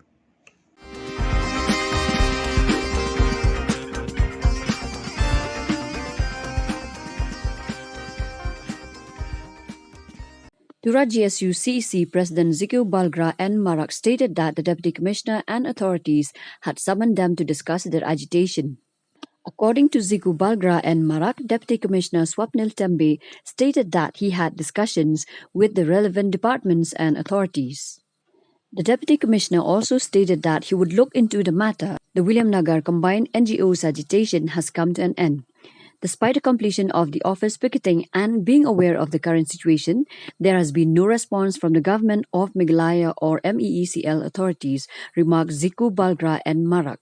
Tura G S U C E C President Ziku Balgra N Marak stated that the Deputy Commissioner and authorities had summoned them to discuss their agitation. According to Ziku Balgra N Marak, Deputy Commissioner Swapnil Tembe stated that he had discussions with the relevant departments and authorities. The Deputy Commissioner also stated that he would look into the matter. The Williamnagar combined N G Os agitation has come to an end. Despite the completion of the office picketing and being aware of the current situation, there has been no response from the government of Meghalaya or M E E C L authorities, remarked Ziku Balgra N Marak.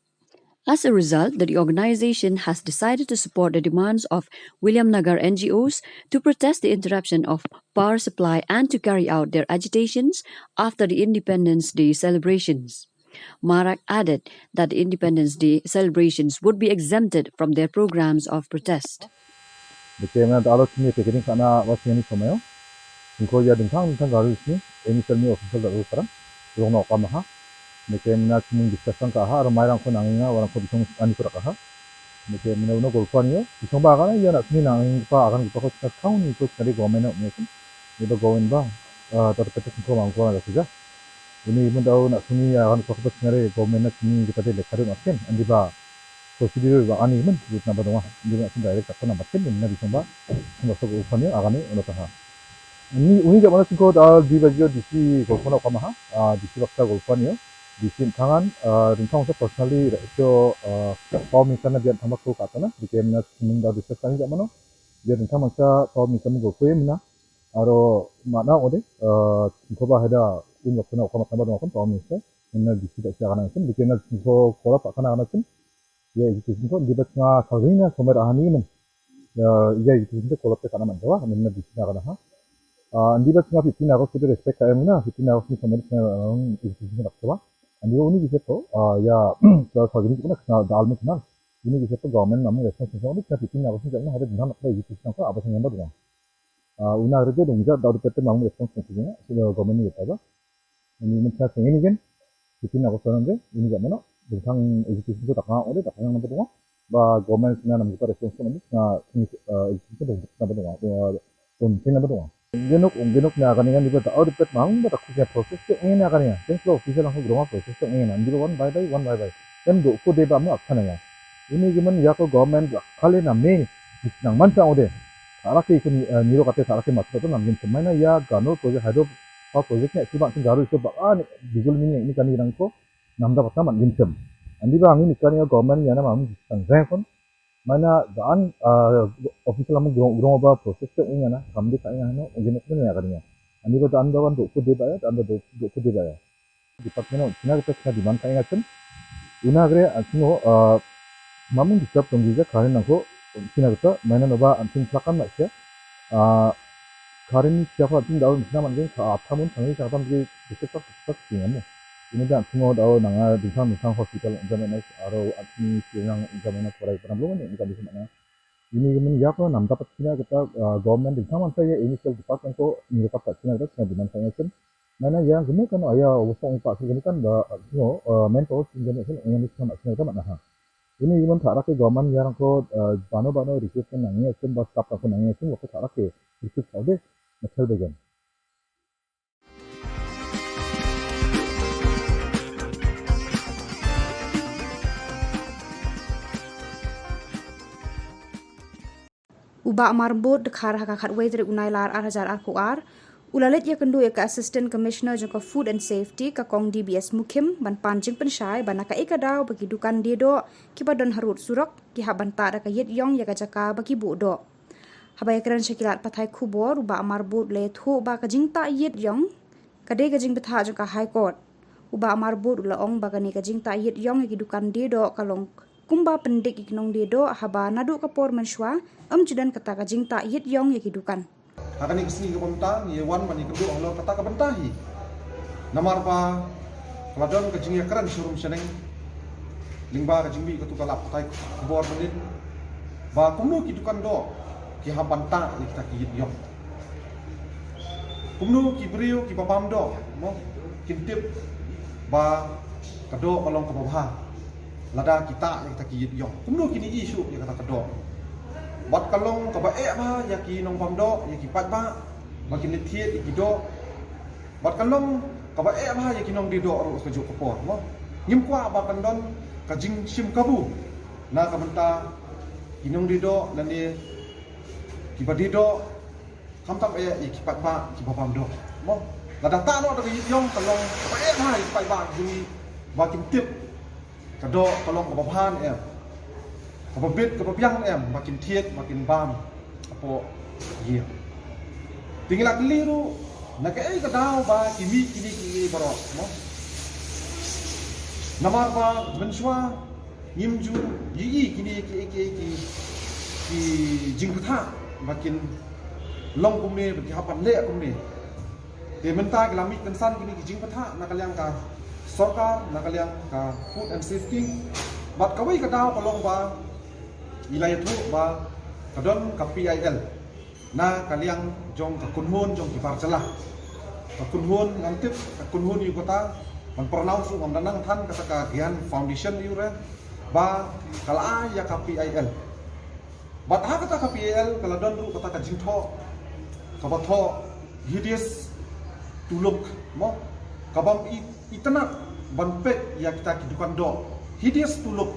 As a result, the organization has decided to support the demands of Williamnagar N G Os to protest the interruption of power supply and to carry out their agitations after the Independence Day celebrations. Marak added that the Independence Day celebrations would be exempted from their programs of protest. Deke mena ta alo sini peketing kana wa sini someo. Singko ya dingtang dingtang garu sini, emi selmi official da ru parang, rong no kama ha. Deke mena sini discussion ka ha, ramai rang ko nanging wa rang ko bisong ani ko raka ha. Deke mena uno golfan yo, bisong ba kana ya na sini nanging pa akan kita ko sini kau ni ko sini government no ni sini. Ni ba government ba, ah, tata pete singko mangko na da sija. Ini mendau na sini akan kita ko sini government na sini kita de lekadu na sini. Andi ba, procedure ba ani men, lut namba donga. Andi ba sini direct takon namba sini, na bisong ba, sini so golfan yo, akan ni, ono taha. Ini, uni jap mana singko da di bajio D C golfan yo kama ha, ah, D C baksa golfan yo, D C tangan, ah, ringkang sa personally, so, ah, pau minsan na bian tama ko katana, deke mena sini da discuss kani jap mana, bian tama sa pau minsan golfan yo mena, aro mana ode, ah, singko ba hada, un waktu na kama tama donga kon pau minsan, mena D C tak siya kana sen, deke mena singko kola pa kana kana sen, ya, education ko, di ba nga salring na somer ahani men. Ya, ya, education ko kolap te kana man jawa, men na di sina kana ha. Ah, di ba nga fifteen August ko respect ka em na, fifteen August ni somer sina, um, education ko nak jawa. Andi ba uni di seto, ah, ya, sa salring ko na, na dal men na. Ini di seto government namu response ni, sina fifteen August ni kana ada dina nak education ko, apa sing yang baru. Ah, una rede dong ja da pete mang response ni sina, sina government ni ta ba. Ini men sa sini kan. Fifteen August nanti, ini jap mana, dingtang education ko takang, ode takang namba donga. Ba government sini nam kita response ko nanti, na sini, eh, education ko dong namba donga, eh, dong sini namba donga. Genok, genok na kani kan di ba, oh, di pet mang, ba takut ya process ko ini na kani kan. Then flow official aku groma process ko ini na. Di ba one by by, one by by. Then do ko de ba mu akana ya. Ini gimen ya ko government kali na me, nang man sa ode. Sarake ko ni, eh, niro kate sarake masuk to nam gin semai na ya gano project hydro power project ne suba sing garu suba ani bijul mini ni kani rang ko namda patna man gin sem. Andi ba angin ikani ya government ya na mam sang rang kon. Mana dan, eh, official am grong grong ba process ko ini na kam di ka ini no ujin ko ya kani ya. Andi ba dan ba wan do ko de ba ya, dan ba do do ko de ba ya. Department of China kita China demand ka ingat sem. Una gre asmo, uh, mamung disturb tong gija karin nangko China kita mana noba anting plakan na sia. Uh, karin ni siapa anting daun China man geng ka athamun tangi ka tam ge disturb tak tak singamu. Ini dan asmo daun nanga dingtang dingtang hospital jamena aro anting sinang jamena korai pernah belum ni kan di mana. Ini men ya ko nam dapat China kita, uh, government dingtang man saya initial department ko ni dapat China kita China demand saya sem. Mana yang gini kan aya usong pa sini kan ba, you know, uh, mentor sini kan ini sama sini kan mana ha. Ini men tak rakyat government yang ko, uh, bano bano request nang ya sem ba staff ko nang ya sem ko tak rakyat request ada macam begini. U Bah Marbud Dkhar ha ka khatwei tarik u Nailar ar hajar arphew ar, u la leit ïakynduh ïa ka Assistant Commissioner jong ka Food and Safety ka Kong D B S Mukhim ban pan jingpynshai ba na kaei ka daw ba ki dukan die doh kiba don harud surok ki hap ban tah da ka ïit ïong ïa ka jaka ba ki buh doh. Haba ïakren sha ki lad pathai khubor, u Bah Marbud u la ïathuh ba ka jingtah ïit ïong ka dei ka jingbthah jong ka High Court. U Bah Marbud u la ong ba kane ka jingtah ïit ïong ïa ki dukan die doh ka long kumba pyndik ïa ki nongdie doh haba naduh ka por mynshuwa ym ju don kata ka jingtah ïit ïong ïa ki dukan. Ha kane ka sngi kaba mynta ngi wan ban ïakynduh halor kata ka bynta hi. Namar ba ka la don ka jingïakren sharum shaneng lyngba ka jingmih katu ka lad pathai khubor mynnin ba kumno ki dukan doh ki hap ban tah ïa kita ki ïit ïong. Kumno ki briew kiba bam doh, mo, kin tip ba ka doh ka long kaba bha lada ki tah ïa kita ki ïit ïong. Kumno kin ïohi shuh ïa kata ka doh. Bad ka long kaba eh bha ïa ki nongbam doh, ïa ki paidbah ba kin leit thied ïa ki doh. Bad ka long kaba eh bha ïa ki nongdie doh ruh kajuh ka por, mo. Ngim kwah ba kan don ka jingshim kabu na ka bynta ki nongdie doh lane kiba die doh, khamtam eh ïa ki paidbah kiba bam doh, mo. Lada tah noh da ka ïit ïong ka long kaba eh bha ïa ki paidbah jong ngi ba kin tip ka doh ka long kaba bha ne em, kaba bit kaba biang ne em, ba kin thied ba kin bam hapoh ïing. Te ngi la kylli ruh na kaei ka daw ba ki mih kine kiei baroh, mo. Namar ba mynshuwa Ngim ju ïohi kine ki, ki, ki, ki jingpyntha ba kin long kumne, ba ki hap ban leh kumne. Te mynta ki la mih kynsan kine ki jingpyntha na ka liang ka sorkar, na ka liang ka food and safety. Bad kawei ka daw ka long ba ngi la ïathuh ba ka don ka P I L na ka liang jong ka kynhun jong ki bar jylla. Ka kynhun ngam tip, ka kynhun ïa kata, ban pronounce ruh ngam da nang than, kata ka Gyan Foundation ïa u re, ba ka la ai ïa ka P I L. Bad ha kata ka P I L ka la don ruh kata ka jingthoh kaba thoh hideous tuluk, mo, ka bym i-, itynnad ban peit ïa kita ki dukan doh. Hideous tuluk,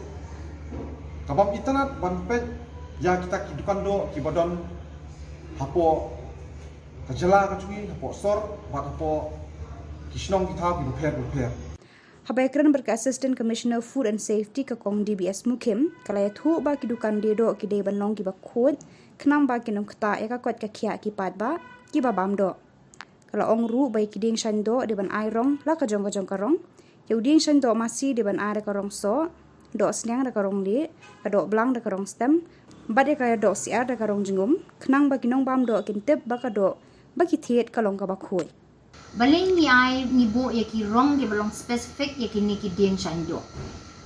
ka bym itynnad ban peit ïa kita ki dukan doh kiba don hapoh ka jylla ka jong ngi, hapoh sor bad hapoh ki shnong ki thaw kiba pher bapher. Haba ïakren bad ka Assistant Commissioner Food and Safety, ka Kong D B S Mukhim, ka la ïathuh ba ki dukan die doh ki dei ban long kiba khuid, khnang ba kin ym ktah ïa ka koit ka khiah ki paidbah kiba bam doh. Ka la ong ruh ba ïa ki dieng shaiñ doh dei ban ai rong la ka jong ka jong ka rong. Ïa u dieng shaiñ doh masi dei ban ai da ka rong soh, doh sniang da ka rong lieh, ka doh blang da ka rong stem, bad ïa ka doh syiar da ka rong jingum, khnang ba ki nongbam doh kin tip ba ka doh ba ki thied ka long kaba khuid. Balei ngi ai, ngi buh ïa ki rong kiba long specific ïa kine ki dieng shaiñ doh.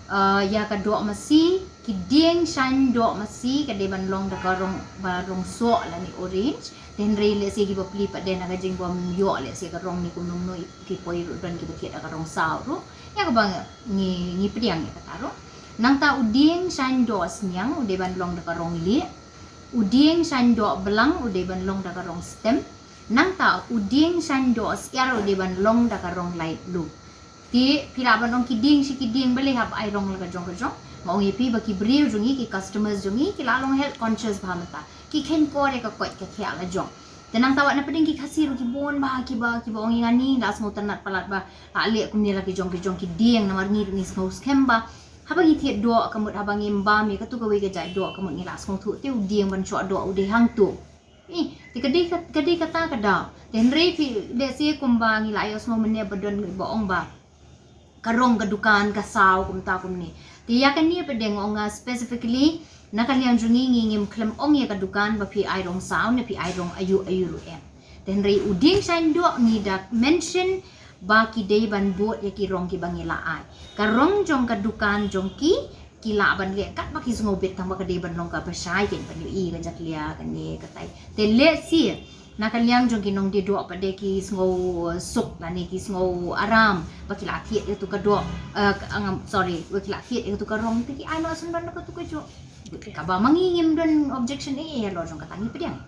Ah, ïa ka doh masi, ki dieng shaiñ doh masi ka dei ban long da ka rong, ba rong soh lane orange. Te hynrei lehse kiba plie pat de na ka jingbym ïoh lehse ka rong ne kumno kumno, ki poi ruh don kiba thied da ka rong saw ruh. Ïa kaba ngi, ngi pdiang ïa kata ruh. Nangta u dieng shaiñ doh sniang u dei ban long da ka rong lieh. U dieng shaiñ doh blang u dei ban long da ka rong stem. Nangta u dieng shaiñ doh syiar u dei ban long da ka rong light blue. Te phi lah ban ong ki dieng shi ki dieng balei hap ai rong la ka jong ka jong. Nga ong ïa phi ba ki briew jong ngi, ki customers jong ngi ki la long health conscious bha mynta. Ki kheiñ kor ïa ka koit ka khiah la jong. Te nangta wat na pdeng ki Khasi ruh ki bun bha kiba, kiba ong ïa nga, ngi la sngewtynnat palat ba la leh kumne la ki jong ki jong ki dieng, namar ngi ruh ngi sngew skhem ba haba ngi thied doh ka mut, haba ngim bam ïa katu kawei ka jait doh ka mut ngi la sngewthuh te u dieng ban shoh doh u dei hangto. Eh, te ka dei ka, ka dei kata ka daw. Te hynrei phi, lehse kumba ngi la ïohsngew mynne ba don ba ong ba ka rong ka dukan ka saw kumta kumne. Te ïa kane pat de nga ong nga specifically na ka liang jong ngi, ngi ngim khlem ong ïa ka dukan ba phi ai rong saw ne phi ai rong aïu aïu ruh em. Te hynrei u dieng shaiñ doh ngi da mention ba ki dei ban bud ïa ki rong kiba ngi la ai. Ka rong jong ka dukan jong ki, ki lah ban leh katba ki sngew bit, tang ba ka dei ban long kaba shai, kin ban ïohi ka jakhlia kane katai. Te lehse na ka liang jong ki nongdie doh pat de ki sngew suk lane ki sngew aram ba ki la thied ïa katu ka doh, eh, ka, ngam, sorry, ba ki la thied ïa katu ka rong, te ki ai noh shen ban da katu ka juh. Kaba ma ngi ngim don objection eh, eh, halor jong kata, ngi pdiang.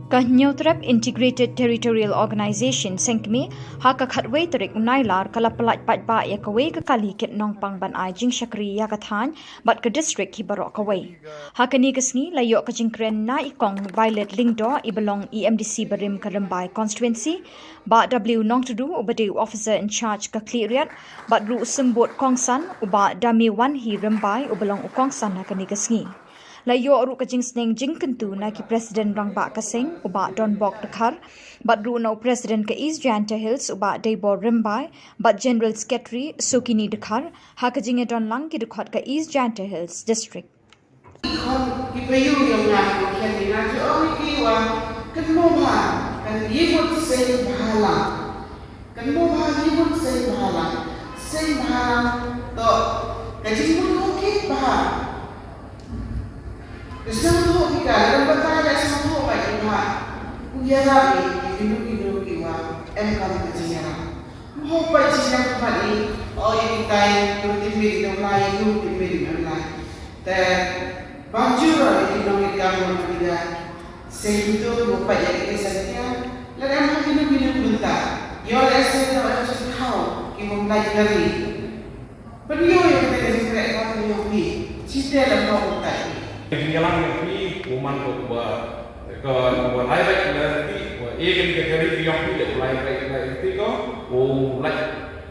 Ka Hynñiewtrep Integrated Territorial Organization, Sengkmie, ha ka khatwei tarik u Nailar ka la pyllait paidbah ïa kawei ka kali kit nongpang ban ai jingshakri ïa ka thaiñ bad ka district hi baroh kawei. Ha kane ka sngi la ïoh ka jingkren na i Kong Violet Lyngdoh, iba long i M D C barim ka Rymbai Constituency, Bah W Nongtdu, uba dei u Officer in Charge ka Khliehriat, bad ruh u Symbud Kongsan, u Bah Damewanhi Rymbai, uba long u Kongsan ha kane ka sngi. La ïoh ruh ka jingsneng jingkyntu na ki President Rangbah ka seng u Bah Donbok Dkhar bad ruh na u President ka East Jaintia Hills u Bah Deibor Rymbai bad General Secretary Sukini Dkhar ha ka jingïadon lang ki dkhot ka East Jaintia Hills District. Ki payu yong nga ko khen ni na jo ong ki wa kan mo ba kan yimut seng bhala. Kan mo ba yimut seng bhala. Seng bhala to ka jingmut ko ki ba. Ka seng to ki ka kan bata da seng to ba ki ba. Ku ya la ki ki nu ki nu ki wa em kam ka jingya. Mo ba jingya ka ba ni o yi ki tai ku ti mi no lai ku ti mi no lai. Te ban jur ïa ki nongïalam ruh ki da sngewthuh ba ïa ki sngewthuh lada em ha kino kino ki bynta ïoh lehse ïoh em sngewthuh ki bym lait kari. Pynïoh ïa kata ka jingkhreh ka pynïoh phi. Shi te la ong utai. Ka jingïalang ïa phi u man ko ba ka ba lai bait la ti ba e kan ka kari ïa phi la lai bait la ti ko u lai.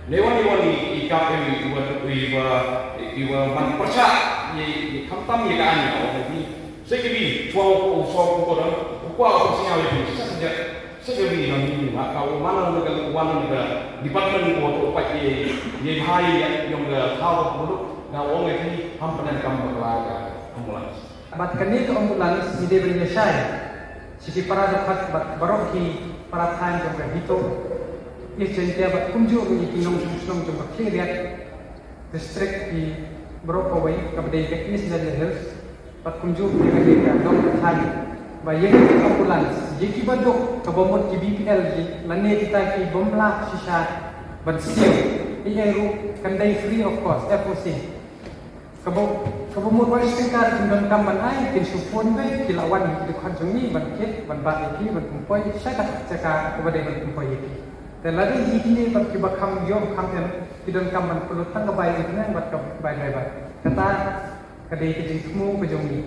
Ne wan ne wan i i kap i wa i wa i wa man pyrshah i i khamtam i ka an o i se ke bi chwa u so ko ko da u kwa u si ya i sa ja se ke bi na ni ma ka u man na ka wan na ka department ko to pa i i bhai ya yong ka thaw ko ko da o ngai ti ham panan kam ba ka ambulance. Bad kane ka ambulance ngi dei ban ïa shai sha ki para dkhot bad baroh ki para thaiñ jong ka HITO, East Jaintia bad kumjuh ruh ïa ki nongshong shnong jong ka Khliehriat District, ki baroh kawei kaba dei ka East Jaintia Hills bad kumjuh ruh ïa ka dei ka dong ka thaiñ ba ïa ka ambulance ïa ki baduk kaba mut ki B P L ki lane kita ki bym lah shisha ban siew. Ïa ruh kan dei free of cost, F O C. Kaba kaba mut wai sngewthuh kin donkam ban ai kin shu phone beit ki la wan ki dkhot jong ngi ban kit ban bat ïa ki ban pynpoi sha ka jaka kaba dei ban pynpoi ïa ki. Te lada ïa kine bad kiba kham ïoh kham em ki donkam ban pynlut tang ka bai internet bad ka bai driver. Kata ka dei ka jingthmu ka jong ngi.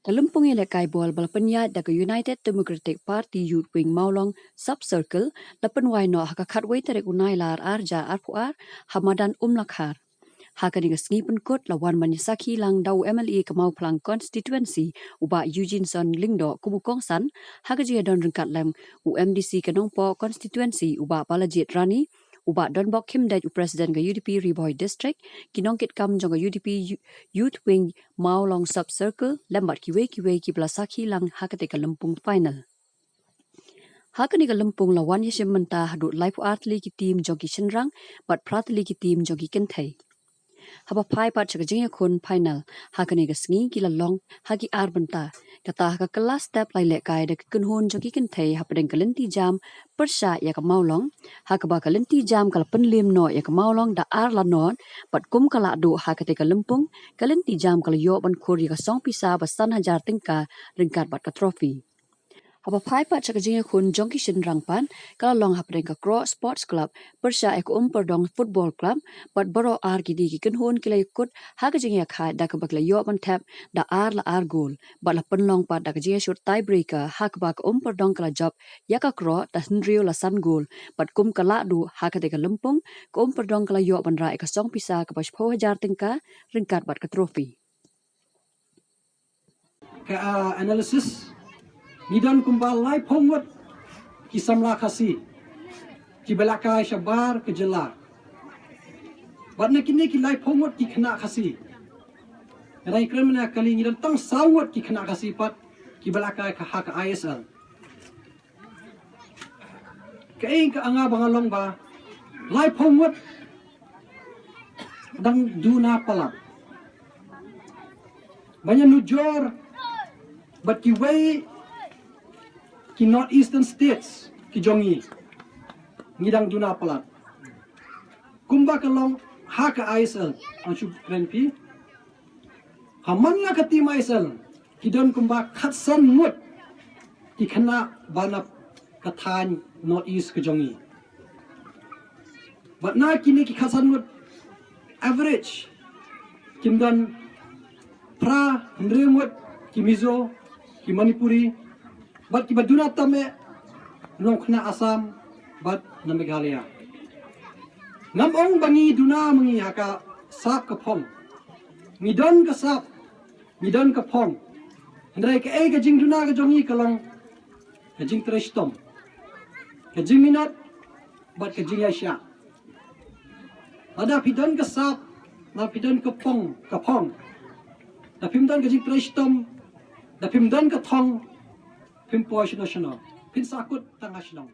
Ka lympung ïalehkai ball ba la pynïaid da ka United Democratic Party Youth Wing Mawlong Sub Circle la pynwai noh ha ka khatwei tarik u Nailar arhajar arphew ar ha madan Umlakhar. Ha kane ka sngi pynkut la wan ban ïasakhi lang da u M L A ka Mawphlang Constituency u Bah Eugene Son Lyngdoh kum u kongsan ha ka jingïadon ryngkat lem u M D C ka Nongpoh Constituency u Bah Balajied Rani, u Bah Donbok Khymdeit u President ka U D P Ri Bhoi District, ki nongkitkam jong ka U D P Youth Wing Mawlong Sub Circle lem bad kiwei kiwei kiba la sakhi lang ha kata ka lympung final. Ha kane ka lympung la wan ïashim bynta haduh laiphew ar tylli ki team jong ki shynrang bad phra tylli ki team jong ki kynthei. Haba phai pat sha ka jingïakhun final ha kane ka sngi ki la long ha ki ar bynta. Kata ha ka kylla step la ïalehkai da ka kynhun jong ki kynthei hapdeng ka lynti jam pyrshah ïa ka Mawlong, ha kaba ka lynti jam ka la pynliem noh ïa ka Mawlong da ar la nod bad kum ka lah duh ha kata ka lympung ka lynti jam ka la ïoh ban khur ïa ka song pisa ba san hajar tyngka ryngkat bad ka trophy. Haba phai pat sha ka jingïakhun jong ki shynrang pat ka la long hapdeng ka Kroh Sports Club pyrshah ïa ka Umpadong Football Club bad baroh ar ki dei ki kynhun ki la ïakut ha ka jingïakhaid da kaba ki la ïoh ban thep da ar la ar gol bad la pynlong pat da ka jingïashut tiebreaker ha kaba ka Umpadong ka la jop ïa ka Kroh da hynriew la san gol bad kum ka lah duh ha kata ka lympung ka Umpadong ka la ïoh ban rah ïa ka song pisa kaba shiphew hajar tyngka ryngkat bad ka trophy. Ka, ah, analysis, ngi don kumba laiphew ngut ki samla Khasi kiba la kai shabar ka jylla. Bad na kine ki laiphew ngut ki khynnah Khasi, nga dang kren mynne kali ngi don tang saw ngut ki khynnah Khasi pat kiba la kai ka ha ka I S L. Kaei ka nga ba nga long ba laiphew ngut dang duna palat. Ba ngi nujor bad kiwei ki North Eastern States ki jong ngi, ngi dang duna palat. Kumba ka long ha ka I S L, ang shu kren phi. Ha man la ka team I S L ki don kumba khatsan ngut ki khynnah ba na ka thaiñ North East ka jong ngi. Bad na kine ki khatsan ngut average kin don phra hynriew ngut ki Mizo, ki Manipuri, bad kiba duna tam eh nongkhynnah Assam bad na Meghalaya. Ngam ong ba ngi duna ma ngi ha ka sap ka phong. Ngi don ka sap, ngi don ka phong. Hynrei kaei ka jingduna ka jong ngi ka long ka jingtrei shitom, ka jingminot bad ka jingïaishah. Lada phi don ka sap, lada phi don ka phong, ka phong, da phim don ka jingtrei shitom, da phim don ka thong, phim poi shano shano, phin sahkut tang ha shnong.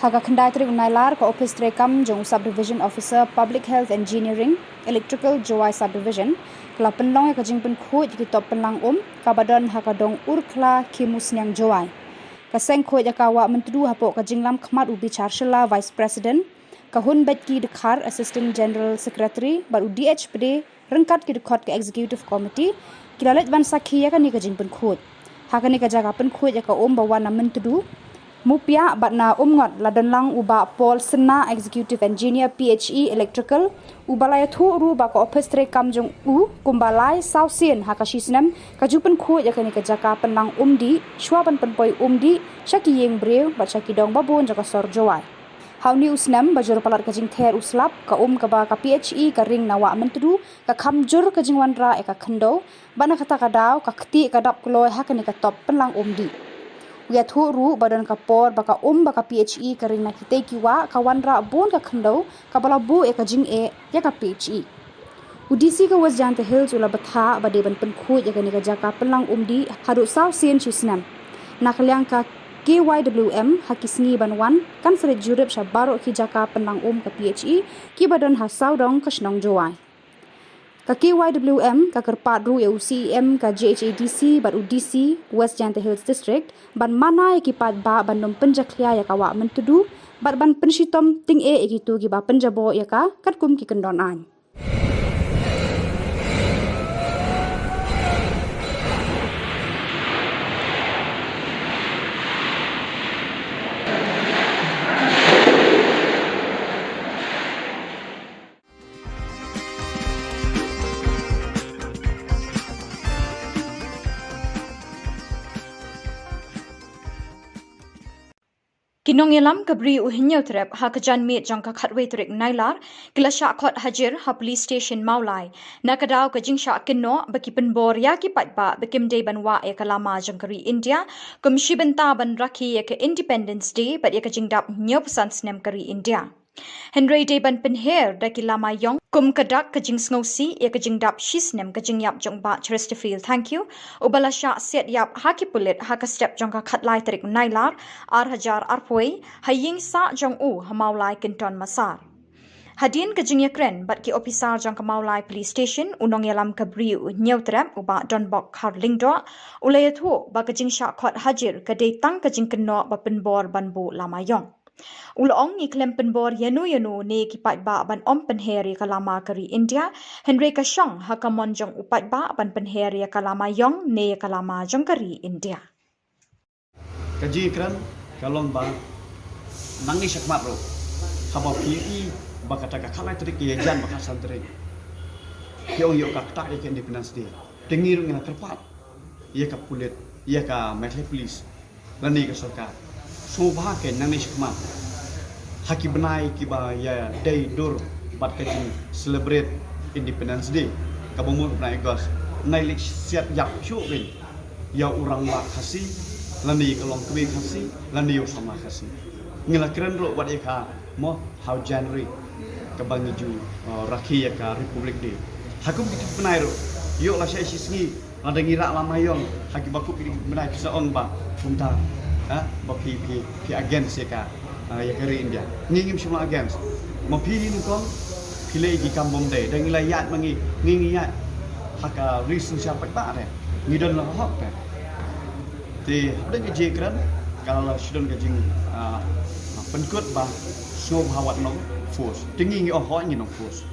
Ha ka khyndai tarik u Nailar, ka Ophis Treikam jong u Subdivision Officer Public Health Engineering, Electrical, Jowai Subdivision ka la pynlong ïa ka jingpynkhuid ïa ki top pynlang um kaba don ha ka dong Urkhla, Khimusniang, Jowai. Ka seng khuid ïa ka Wah Myntdu hapoh ka jinglam khmat u Bichar Shylla, Vice President, ka Hunbeitki Dkhar, Assistant General Secretary, bad u D H Pde, ryngkat ki dkhot ka Executive Committee, ki la leit ban sakhi ïa kane ka jingpynkhuid. Ha kane ka jaka pynkhuid ïa ka um ba wan na Myntdu, Mupiah bad na Umngot la don lang u Bah Paul Synnah, Executive Engineer, P H E Electrical, uba la ïathuh ruh ba ka Ophis Treikam jong u kumba lai saw sien ha ka shi snem ka ju pynkhuid ïa kane ka jaka pynlang um dih, shuwa ban pynpoi um dih sha ki ïing briew bad sha ki dong babun jong ka sor Jowai. Ha une u snem ba jur palat ka jingther u slap, ka um kaba ka P H E ka ring na Wah Myntdu ka kham jur ka jingwanrah ïa ka khyndew, bad na kata ka daw ka ktieh ka dap kloi ha kane ka top pynlang um dih. U ïathuh ruh ba don ka por ba ka um ba ka P H E ka ring na kitei ki wah ka wanrah bun ka khyndew kaba la buh ïa ka jingeh ïa ka P H E. U D C ka West Jaintia Hills u la bthah ba dei ban pynkhuid ïa kane ka jaka pynlang um dih haduh saw sien shi snem. Na ka liang ka K Y W M ha ki sngi ban wan kan sa leit jurip sha baroh ki jaka pynlang um ka P H E kiba don ha sawdong ka shnong Jowai. Ka K Y W M ka kyrpad ruh ïa u C E M ka J H A D C bad u D C West Jaintia Hills District ban mana ïa ki paidbah ban ym pynjakhlia ïa ka Wah Myntdu bad ban pynshitom tyngeh ïa kito kiba pynjaboh ïa ka katkum ki kyndon aiñ. Ki nongïalam ka Bri u Hynñiewtrep ha ka janmiet jong ka khatwei tarik Nailar ki la shah khot hajir ha Police Station Mawlai na ka daw ka jingshah kynnoh ba ki pynbor ïa ki paidbah ba kim dei ban wah ïa ka lama jong ka ri India kum shi bynta ban rakhe ïa ka Independence Day bad ïa ka jingdap hynñiewphew san snem ka ri India. Hynrei dei ban pynher da ki lama ïong kum ka dak ka jingsngewsih ïa ka jingdap shi snem ka jingïap jong u Bah Chesterfield Thangkhiew, uba la shah siat ïap ha ki pulit ha ka step jong ka khatlai tarik Nailar, ar hajar arphew, ha ïing sah jong u ha Mawlai Kynton Massar. Hadien ka jingïakren bad ki ophisar jong ka Mawlai Police Station, u nongïalam ka Bri u Hynñiewtrep, u Bah Donbok Kharlyngdoh, u la ïathuh ba ka jingshah khot hajir ka dei tang ka jingkynnoh ba pynbor ban buh lama ïong. U la ong, ngi khlem pynbor ïano ïano ne ki paidbah ban ym pynher ïa ka lama ka ri India, hynrei ka shong ha ka mon jong u paidbah ban pynher ïa ka lama ïong ne ïa ka lama jong ka ri India. Ka jingkren ka long ba nangne shakhmat ruh haba phi ïohi ba kata ka khatlai tarik ïa jan ba khatsan tarik, phi ong ïoh ka ktah ïa ka Independence Day. Te ngi ruh ngi la kyrpad ïa ka pulit, ïa ka Meghalaya Police lane ka sorkar, sngewbha kein nangne shakhmat ha ki bnai kiba ïadei dur bad ka jing celebrate Independence Day kaba mut bnai August, nai leit siat ïap shuh kein ïa u rangbah Khasi lane ïa ka longkmie Khasi lane ïa u samla Khasi. Ngi la kren ruh wat ïa ka mo ha u January kaba ngi ju, uh, rakhe ïa ka Republic Day. Ha kum ki bnai ruh, ïoh lashai shisngi lada ngi rah lama ïong ha kiba kup ki bnai, phi sa ong ba kumta, ha, ba phi, phi, phi against ïa ka, uh, ïa ka ri India. Ngi ngim shym la against. Ma phi hi nyngkong, Ngi leh ki kam bym dei, da ngi la ïaid ma ngi, ngi ngi ïaid ha ka ri synshar paidbah te. Ngi don la hok te. Te hapdeng ka jingkren ka la shu don ka jing, ah, pynkut ba sngewbha wat nong force. Te ngi ngi ong hooid ngi nong force.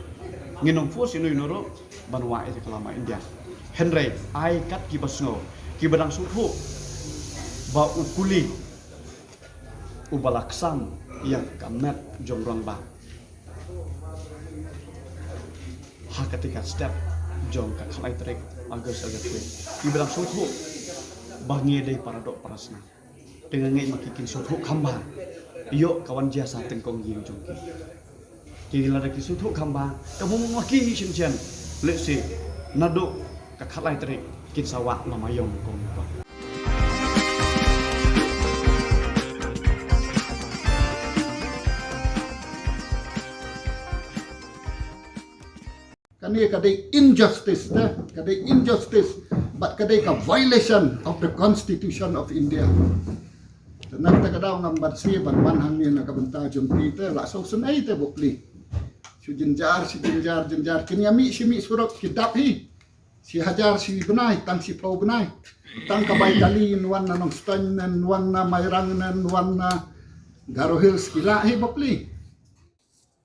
Ngi nong force ïa uno uno ruh ban wad ïa ka lama India. Hynrei ai kat kiba sngew, kiba dang sngewthuh ba u kuli uba la ksam ïa ka met jong rangbah ha kata ka step jong ka khatlai tarik August August wei. Kiba dang sngewthuh ba ngi dei para doh para snam. Te nga ngeit ma ki kin sngewthuh kham bha ïoh ka wan jia sa tyngkong ïing jong ki. Ki lada ki sngewthuh kham bha, ka bym ma ki hi shen shen. Let's say naduh ka khatlai tarik kin sa wad lama ïong kong kong. Kane ka dei injustice te, ka dei injustice, bad ka dei ka violation of the Constitution of India. Te na kata ka daw ngam banse ban wan hangne na ka bynta jong phi te, la sngewsynei te bapli. Shu jynjar, shu jynjar, jynjar, kin ïa mih shi mih surok ki dap hi. Shi hajar shi bnai, tang shiphew bnai. Tang ka bai kali, wan na Nongstoiñ, wan na Mairang, wan na Garo Hills, ki lah hi bapli.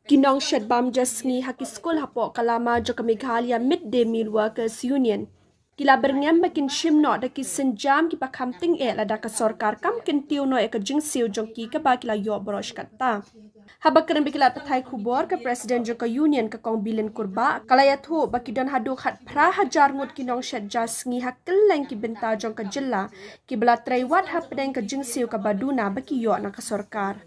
Ki nongshet bam ja sngi ha ki skul hapoh ka lama jong ka Meghalaya Mid Day Meal Workers Union ki la byrngem ba kin shim noh da ki sienjam kiba kham tyngeh lada ka sorkar kam kyntiew noh ïa ka jingsiew jong ki kaba ki la ïoh baroh shi katta. Haba kren bad ki lad pathai khubor, ka president jong ka union, ka Kong Bilin Kurbah, ka la ïathuh ba ki don haduh khatphra hajar ngut ki nongshet ja sngi ha kylleng ki bynta jong ka jylla kiba la trei wad hapdeng ka jingsiew kaba duna ba ki ïoh na ka sorkar.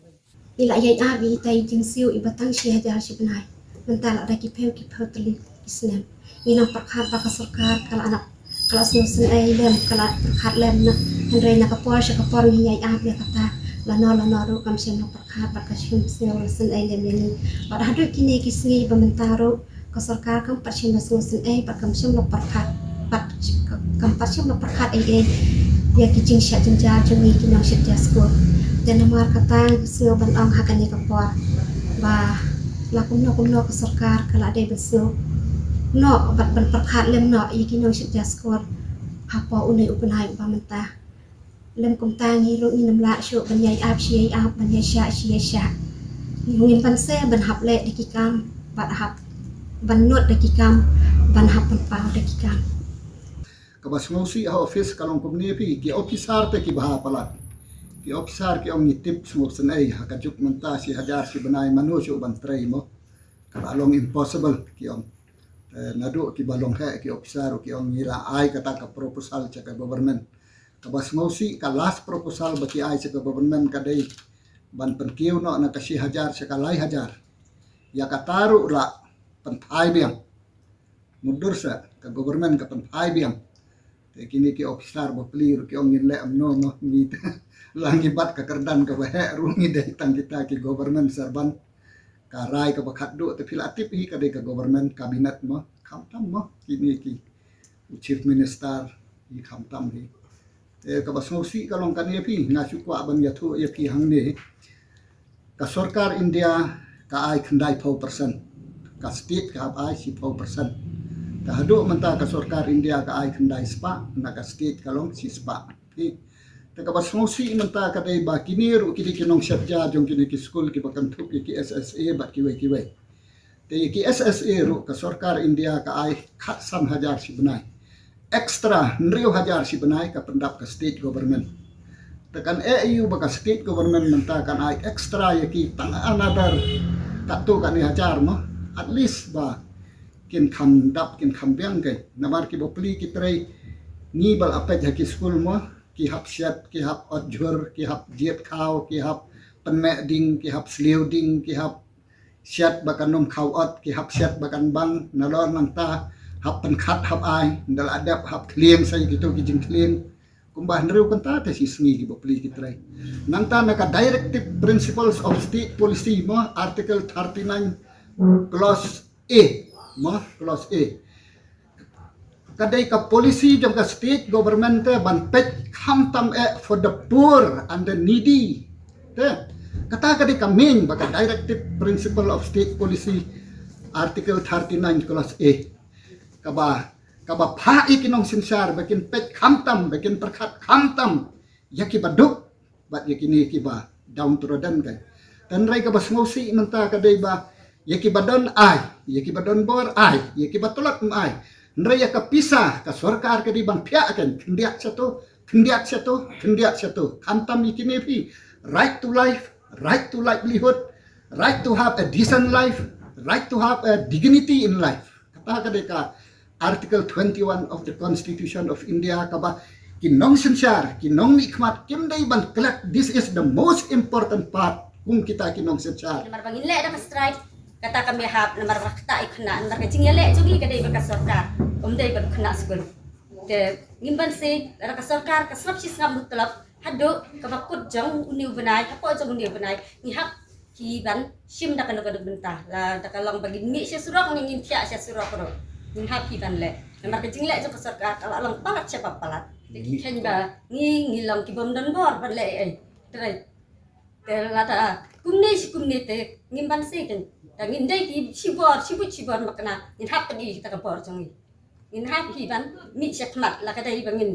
Ngi la ïai ap ïa ita i jingsiew iba tang shi hajar shi bnai. Mynta la da ki phew ki phew tylli ki snem. Ngi nang pyrkhat ba ka sorkar ka la nang, ka la sngewsynei lem, ka la pyrkhat lem na. Hynrei na ka por sha ka por ngi ïai ap ïa kata. Lano lano ruh kam shym la pyrkhat bad kam shym sngewsynei lem ïa ngi. Bad haduh kine ki sngi ba mynta ruh ka sorkar kam pat shym la sngewsynei bad kam shym la pyrkhat, bad kam pat shym la pyrkhat ei ei ïa ki jingshah jynjar jong ngi ki nongshet ja skul. Te namar kata nga sngew ban ong ha kane ka por ba la kumno kumno ka sorkar ka la dei ban sngew noh bad ban pyrkhat lem noh ïa ki nongshet ja skul hapoh une u bnai uba mynta. Lym kumta ngi ruh ngim lah shuh ban ïai ap shi ïai ap, ban ïai shah shi ïai shah. Ngi ruh ngim banse ban hap leh da ki kam, ban hap ban nud da ki kam, ban hap pynpaw da ki kam. Kaba sngewsih ha office ka long kumne phi, ki officer te kiba ha palat. Ki officer ki ong ngi tip sngewsynei, ha ka juk mynta shi hajar shi bnai mano shuh ban trei mo. Ka la long impossible ki ong. Eh, naduh kiba long heh ki officer ki ong ngi la ai kata ka proposal sha ka government. Kaba sngewsih ka last proposal ba ki ai sha ka government ka dei ban pynkiew noh na ka shi hajar sha ka lai hajar. Ïa kata ruh la pynphai biang. Mutdur sa ka government ka pynphai biang. Te kine ki officer bapli ruh ki ong ngin leh kumno mo, ngi te la ngi bat ka kyrdan kaba heh ruh ngi dei tang kita ki government servant. Ka rai kaba khatduh te phi la tip hi ka dei ka government cabinet mo, khamtam mo kine ki u chief minister, i khamtam hi. Te kaba sngewsih ka long kane phi, nga shu kwah ban ïathuh ïa phi hangne. Ka sorkar India ka ai khyndai phew percent. Ka state ka hap ai shiphew percent. Te haduh mynta ka sorkar India ka ai khyndai spah, na ka state ka long shi spah. Phi. Te kaba sngewsih mynta ka dei ba kine ruh ki dei ki nongshet ja jong kine ki skul kiba kynthup ïa ki S S A bad kiwei kiwei. Te ïa ki S S A ruh ka sorkar India ka ai khatsan hajar shi bnai. Extra hynriew hajar shi bnai ka pyndap ka state government. Te kan eh ïa u ba ka state government mynta kan ai extra ïa ki tang another katto katne hajar mo. At least ba kin kham dap kin kham biang kai. Namar ki bapli ki trei ngi ba la peit ha ki skul mo. Ki hap shet, ki hap ot jhur, ki hap jied khaw, ki hap pynmeh ding, ki hap sliew ding, ki hap shet ba kan ym khaw ot, ki hap shet ba kan bang, nalor nangta hap pynkhat hap ai, nda la dep hap khlieng sa ïa kito ki jingkhlieng. Kumba hynriew kynta te shi sngi ki bapli ki trei. Nangta na ka Directive Principles of State Policy mo, Article thirty-nine, Clause A, mo, Clause A. Ka dei ka policy jong ka state government te ban peit khamtam eh for the poor and the needy. Te, kata ka dei ka main ba ka Directive Principle of State Policy Article thirty-nine clause A, kaba, kaba phah ïa ki nongsynshar ba kin peit khamtam, ba kin pyrkhat khamtam ïa kiba duk bad ïa kine kiba downtrodden, kan. Hynrei kaba sngewsih mynta ka dei ba ïa kiba don ai, ïa kiba don bor ai, ïa kiba tlot ym ai. Hynrei ïa ka pisa ka sorkar ka dei ban phiah, kan, khyndiat sha to, khyndiat sha to, khyndiat sha to. Khamtam ïa kine phi, right to life, right to livelihood, right to have a decent life, right to have a dignity in life. Kata ka dei ka Article twenty-one of the Constitution of India, kaba ki nongsynshar, ki nongmihkhmat kim dei ban klet. This is the most important part, kum kita ki nongsynshar. Namar ba ngin leh da ka strike, kata kam ïahap, namar ba kata i khynnah, namar ka jingïaleh jong ngi ka dei bad ka sorkar, ym dei bad khynnah skul. Te ngim banse, lada ka sorkar ka sngap shi sngap mutlop, haduh kaba kut jong une u bnai, hapoh jong une u bnai, ngi hap hi ban shim da kano kano bynta. Lada ka long ba ngin mih sha surok, ngin, ngin thiah sha surok ruh, ngin hap hi ban leh. Namar ka jingleh jong ka sorkar ka la long palat sha ba palat. Te ki kheiñ ba ngi, ngi long ki bym don bor ban leh ei ei. Te, te lada kumne shi kumne te ngim banse, kan. Da ngin dei ki shibor, shibun shibor makna, ngin hap peit ïa kata ka bor jong ngi. Ngin hap hi ban mih shakhmat, la ka dei ba ngin,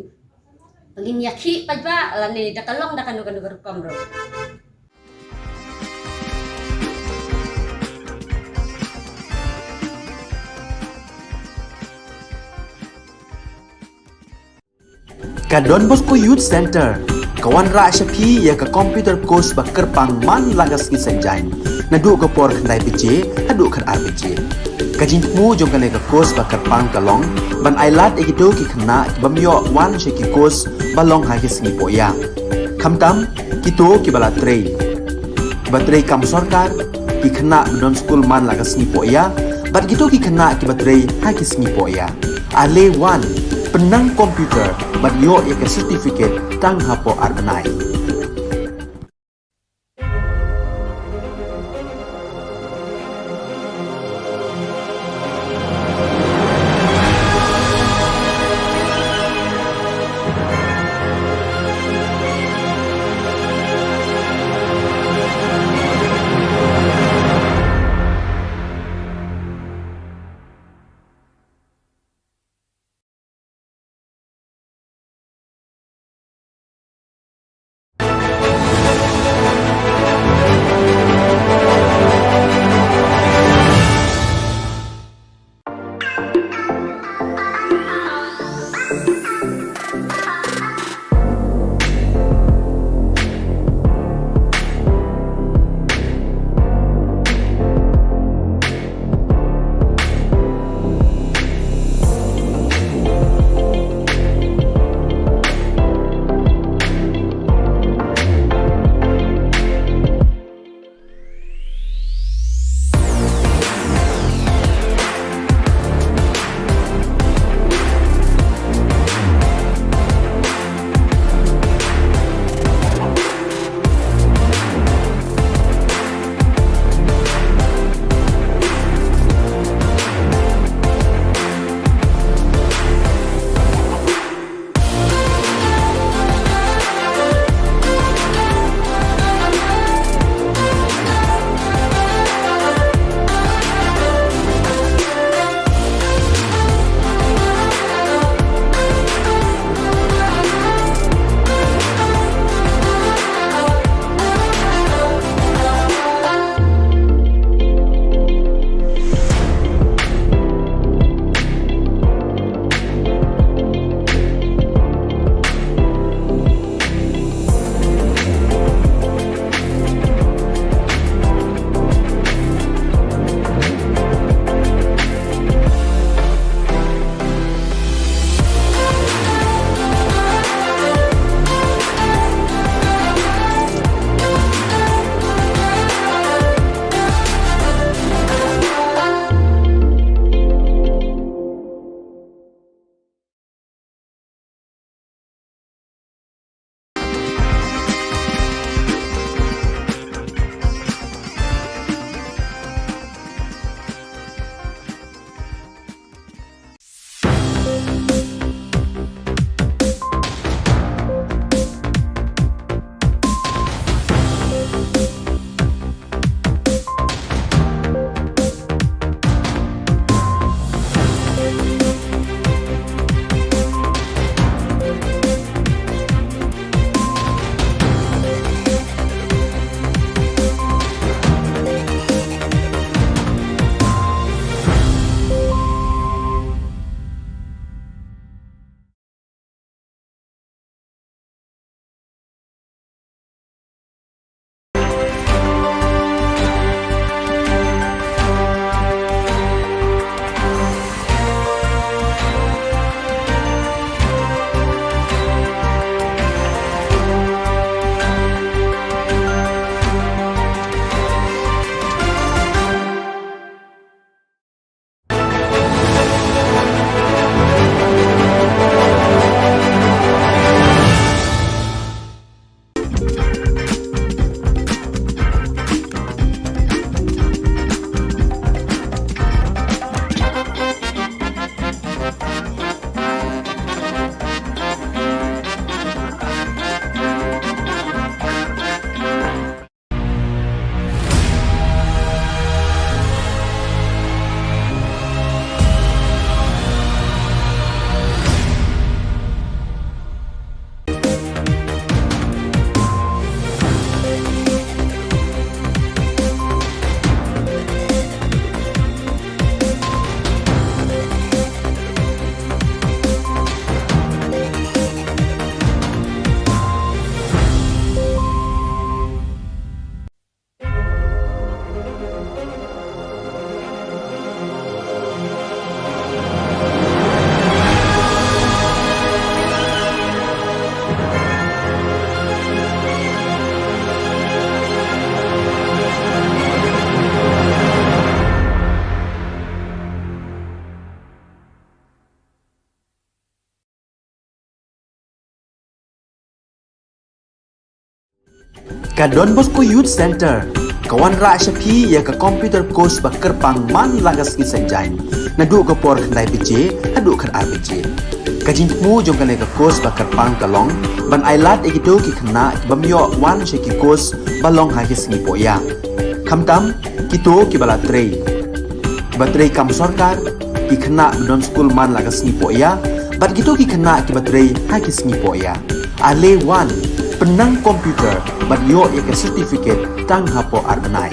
ba ngin ïakhih paidbah lane da ka long da kano kano ka rukom ruh. Ka Don Bosco Youth Centre ka wanrah sha phi ïa ka computer course ba kyrpang man la ka sngi Saitjaiñ, naduh ka por khyndai baje haduh khatar baje. Ka jingthmu jong kane ka course ba kyrpang ka long ban ailad ïa kito ki khynnah ki bym ïoh wan sha ki course ba long ha ki sngi pohïa, khamtam kito kiba la trei, kiba trei kam sorkar, ki khynnah ba don skul man la ka sngi pohïa, bad kito ki khynnah kiba trei ha ki sngi pohïa. Ale wan, pynnang computer bad ïoh ïa ka certificate tang hapoh ar bnai. Ka Don Bosco Youth Centre ka wanrah sha phi ïa ka computer course ba kyrpang man la ka sngi Saitjaiñ, naduh ka por khyndai baje haduh khatar baje. Ka jingthmu jong kane ka course ba kyrpang ka long ban ailad ïa kito ki khynnah ki bym ïoh wan sha ki course ba long ha ki sngi pohïa, khamtam kito kiba la trei, kiba trei kam sorkar, ki khynnah ba don skul man la ka sngi pohïa bad kito ki khynnah kiba trei ha ki sngi pohïa. Ale wan, pynnang computer bad ïoh ïa ka certificate tang hapoh ar bnai.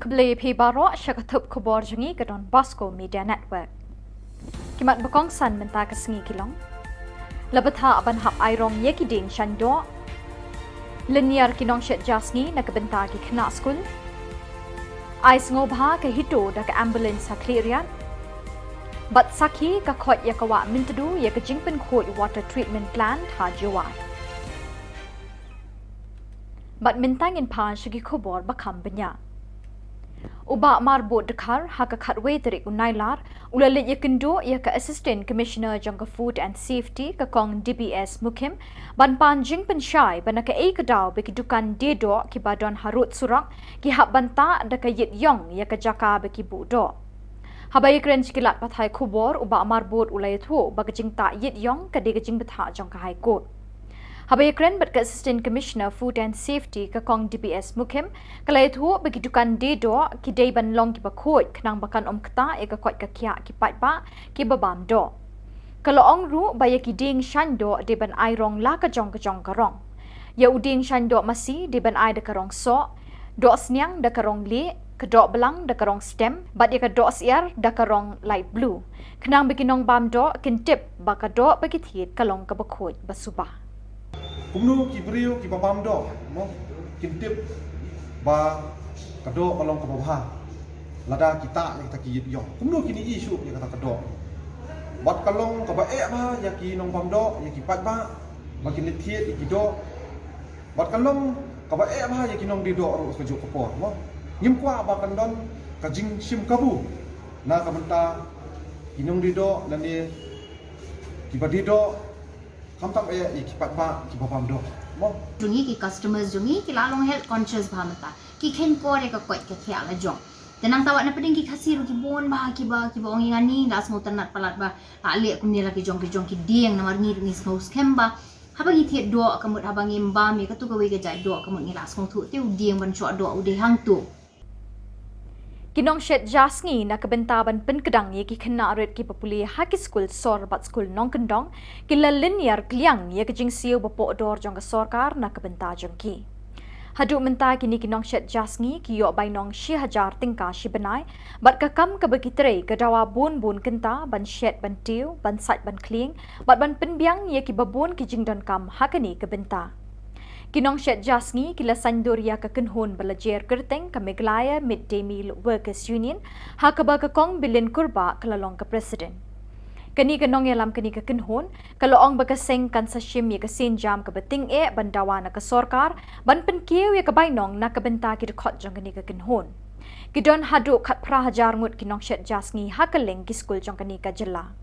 Khublei phi baroh sha ka thup khubor jong ngi ka Don Bosco Media Network. Ki mat ba kongsan mynta ka sngi ki long: la bthah ban hap ai rong ïa ki dieng shain doh, lynñiar ki nongshet ja sngi na ka bynta ki khynnah skul, ai sngewbha ka HITO da ka ambulance ha Khliehriat, bad sakhi ka khoit ïa ka wah Myntdu ïa ka jingpynkhuid water treatment plant ha Jowai. Bad mynta ngin pan sha ki khubor ba kham bniah. U Bah Marbud Dkhar ha ka khatwei tarik u Nailar u la leit ïakynduh ïa ka Assistant Commissioner jong ka Food and Safety, ka Kong D B S Mukhim, ban pan jingpynshai ba na kaei ka daw ba ki dukan die doh kiba don harud surok ki hap ban tah da ka ïit ïong ïa ka jaka ba ki buh doh. Haba ïakren sha ki lad pathai khubor, u Bah Marbud u la ïathuh ba ka jingtah ïit ïong ka dei ka jingbthah jong ka High Court. Haba ïakren bad ka Assistant Commissioner Food and Safety, ka Kong D B S Mukhim, ka la ïathuh ba ki dukan die doh ki dei ban long kiba khuid khnang ba kan ym ktah ïa ka koit ka khiah ki paidbah kiba bam doh. Ka la ong ruh ba ïa ki dieng shain doh dei ban ai rong la ka jong ka jong ka rong. Ïa u dieng shain doh masi dei ban ai da ka rong soh, doh sniang da ka rong lieh, ka doh blang da ka rong stem, bad ïa ka doh syiar da ka rong light blue, khnang ba ki nongbam doh kin tip ba ka doh ba ki thied ka long kaba khuid ba suba. Kumno ki briew kiba bam doh, mo, kin tip ba ka doh ka long kaba bha lada ki tah ïa kita ki ïit ïong? Kumno kin ïohi shuh ïa kata ka doh? Bad ka long kaba eh bha ïa ki nongbam doh, ïa ki paidbah, ba kin leit thied ïa ki doh. Bad ka long kaba eh bha ïa ki nongdie doh ruh kajuh ka por, mo. Ngim kwah ba kan don ka jingshim kabu na ka bynta ki nongdie doh lane kiba die doh, khamtam eh ïa ki paidbah kiba bam doh, mo. Jong ngi, ki customers jong ngi ki la long health conscious bha mynta. Ki kheiñ kor ïa ka koit ka khiah la jong. Te nangta wat na pdeng ki Khasi ruh ki bun bha kiba, kiba ong ïa ngi, la sngewtynnat palat ba la leh kumne la ki jong ki jong ki dieng, namar ngi ruh ngi sngew skhem ba haba ngi thied doh ka mut, haba ngim bam ïa katu kawei ka jait doh ka mut, ngi la sngewthuh te u dieng ban shoh doh u dei hangtu. Ki nongshet ja sngi na ka bynta ban pynkdang ïa ki khynnah rit kiba pule ha ki skul sor bad skul nongkyndong ki la lynñiar kliang ïa ka jingsiew ba poh dor jong ka sorkar na ka bynta jong ki. Haduh mynta kine ki nongshet ja sngi ki ïoh bainong shi hajar tyngka shi bnai, bad ka kam kaba ki trei ka dawa bun bun kynta ban shet ban tiew, ban sait ban khlieng, bad ban pynbiang ïa kiba bun ki jingdonkam ha kane ka bynta. Ki nongshet ja sngi ki la saiñdur ïa ka kynhun ba la jer kyrteng ka Meghalaya Mid Day Meal Workers Union, ha kaba ka Kong Bilin Kurbah ka la long ka president. Kane ka nongïalam kane ka kynhun ka la ong ba ka seng kan sa shim ïa ka sienjam kaba tyngeh ban dawa na ka sorkar ban pynkiew ïa ka bainong na ka bynta ki dkhot jong kane ka kynhun. Ki don haduh khatphra hajar ngut ki nongshet ja sngi ha kylleng ki skul jong kane ka jylla.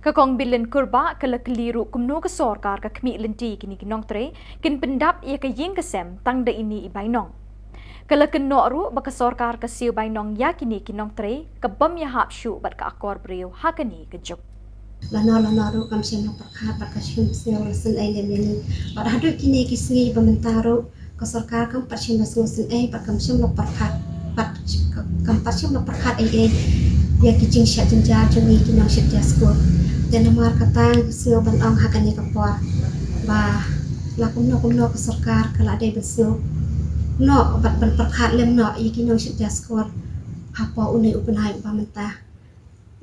Ka Kong Bilin Kurbah ka la kylli ruh kumno ka sorkar ka khmih lynti kine ki nongtrei kin pyndap ïa ka ïing ka sem tang da ine i bainong. Ka la kynnoh ruh ba ka sorkar ka siew bainong ïa kine ki nongtrei ka bym ïahap shuh bad ka akor briew ha kane ka juk. Lano lano ruh kam shym la pyrkhat bad ka shim siew la sngewsih lem ïa ngi. Bad haduh kine ki sngi ba mynta ruh ka sorkar kam pat shym la sngewsih, eh, bad kam shym la pyrkhat, bad kam pat shym la pyrkhat ei ei ïa ki jingshet jynjar jong ngi ki nongshet ja skul. Te namar kata nga sngew ban ong ha kane ka por ba la kumno kumno ka sorkar ka la dei ban sngewnoh bad ban pyrkhat lem noh ïa ki nongshet ja skul hapoh une u bnai uba mynta.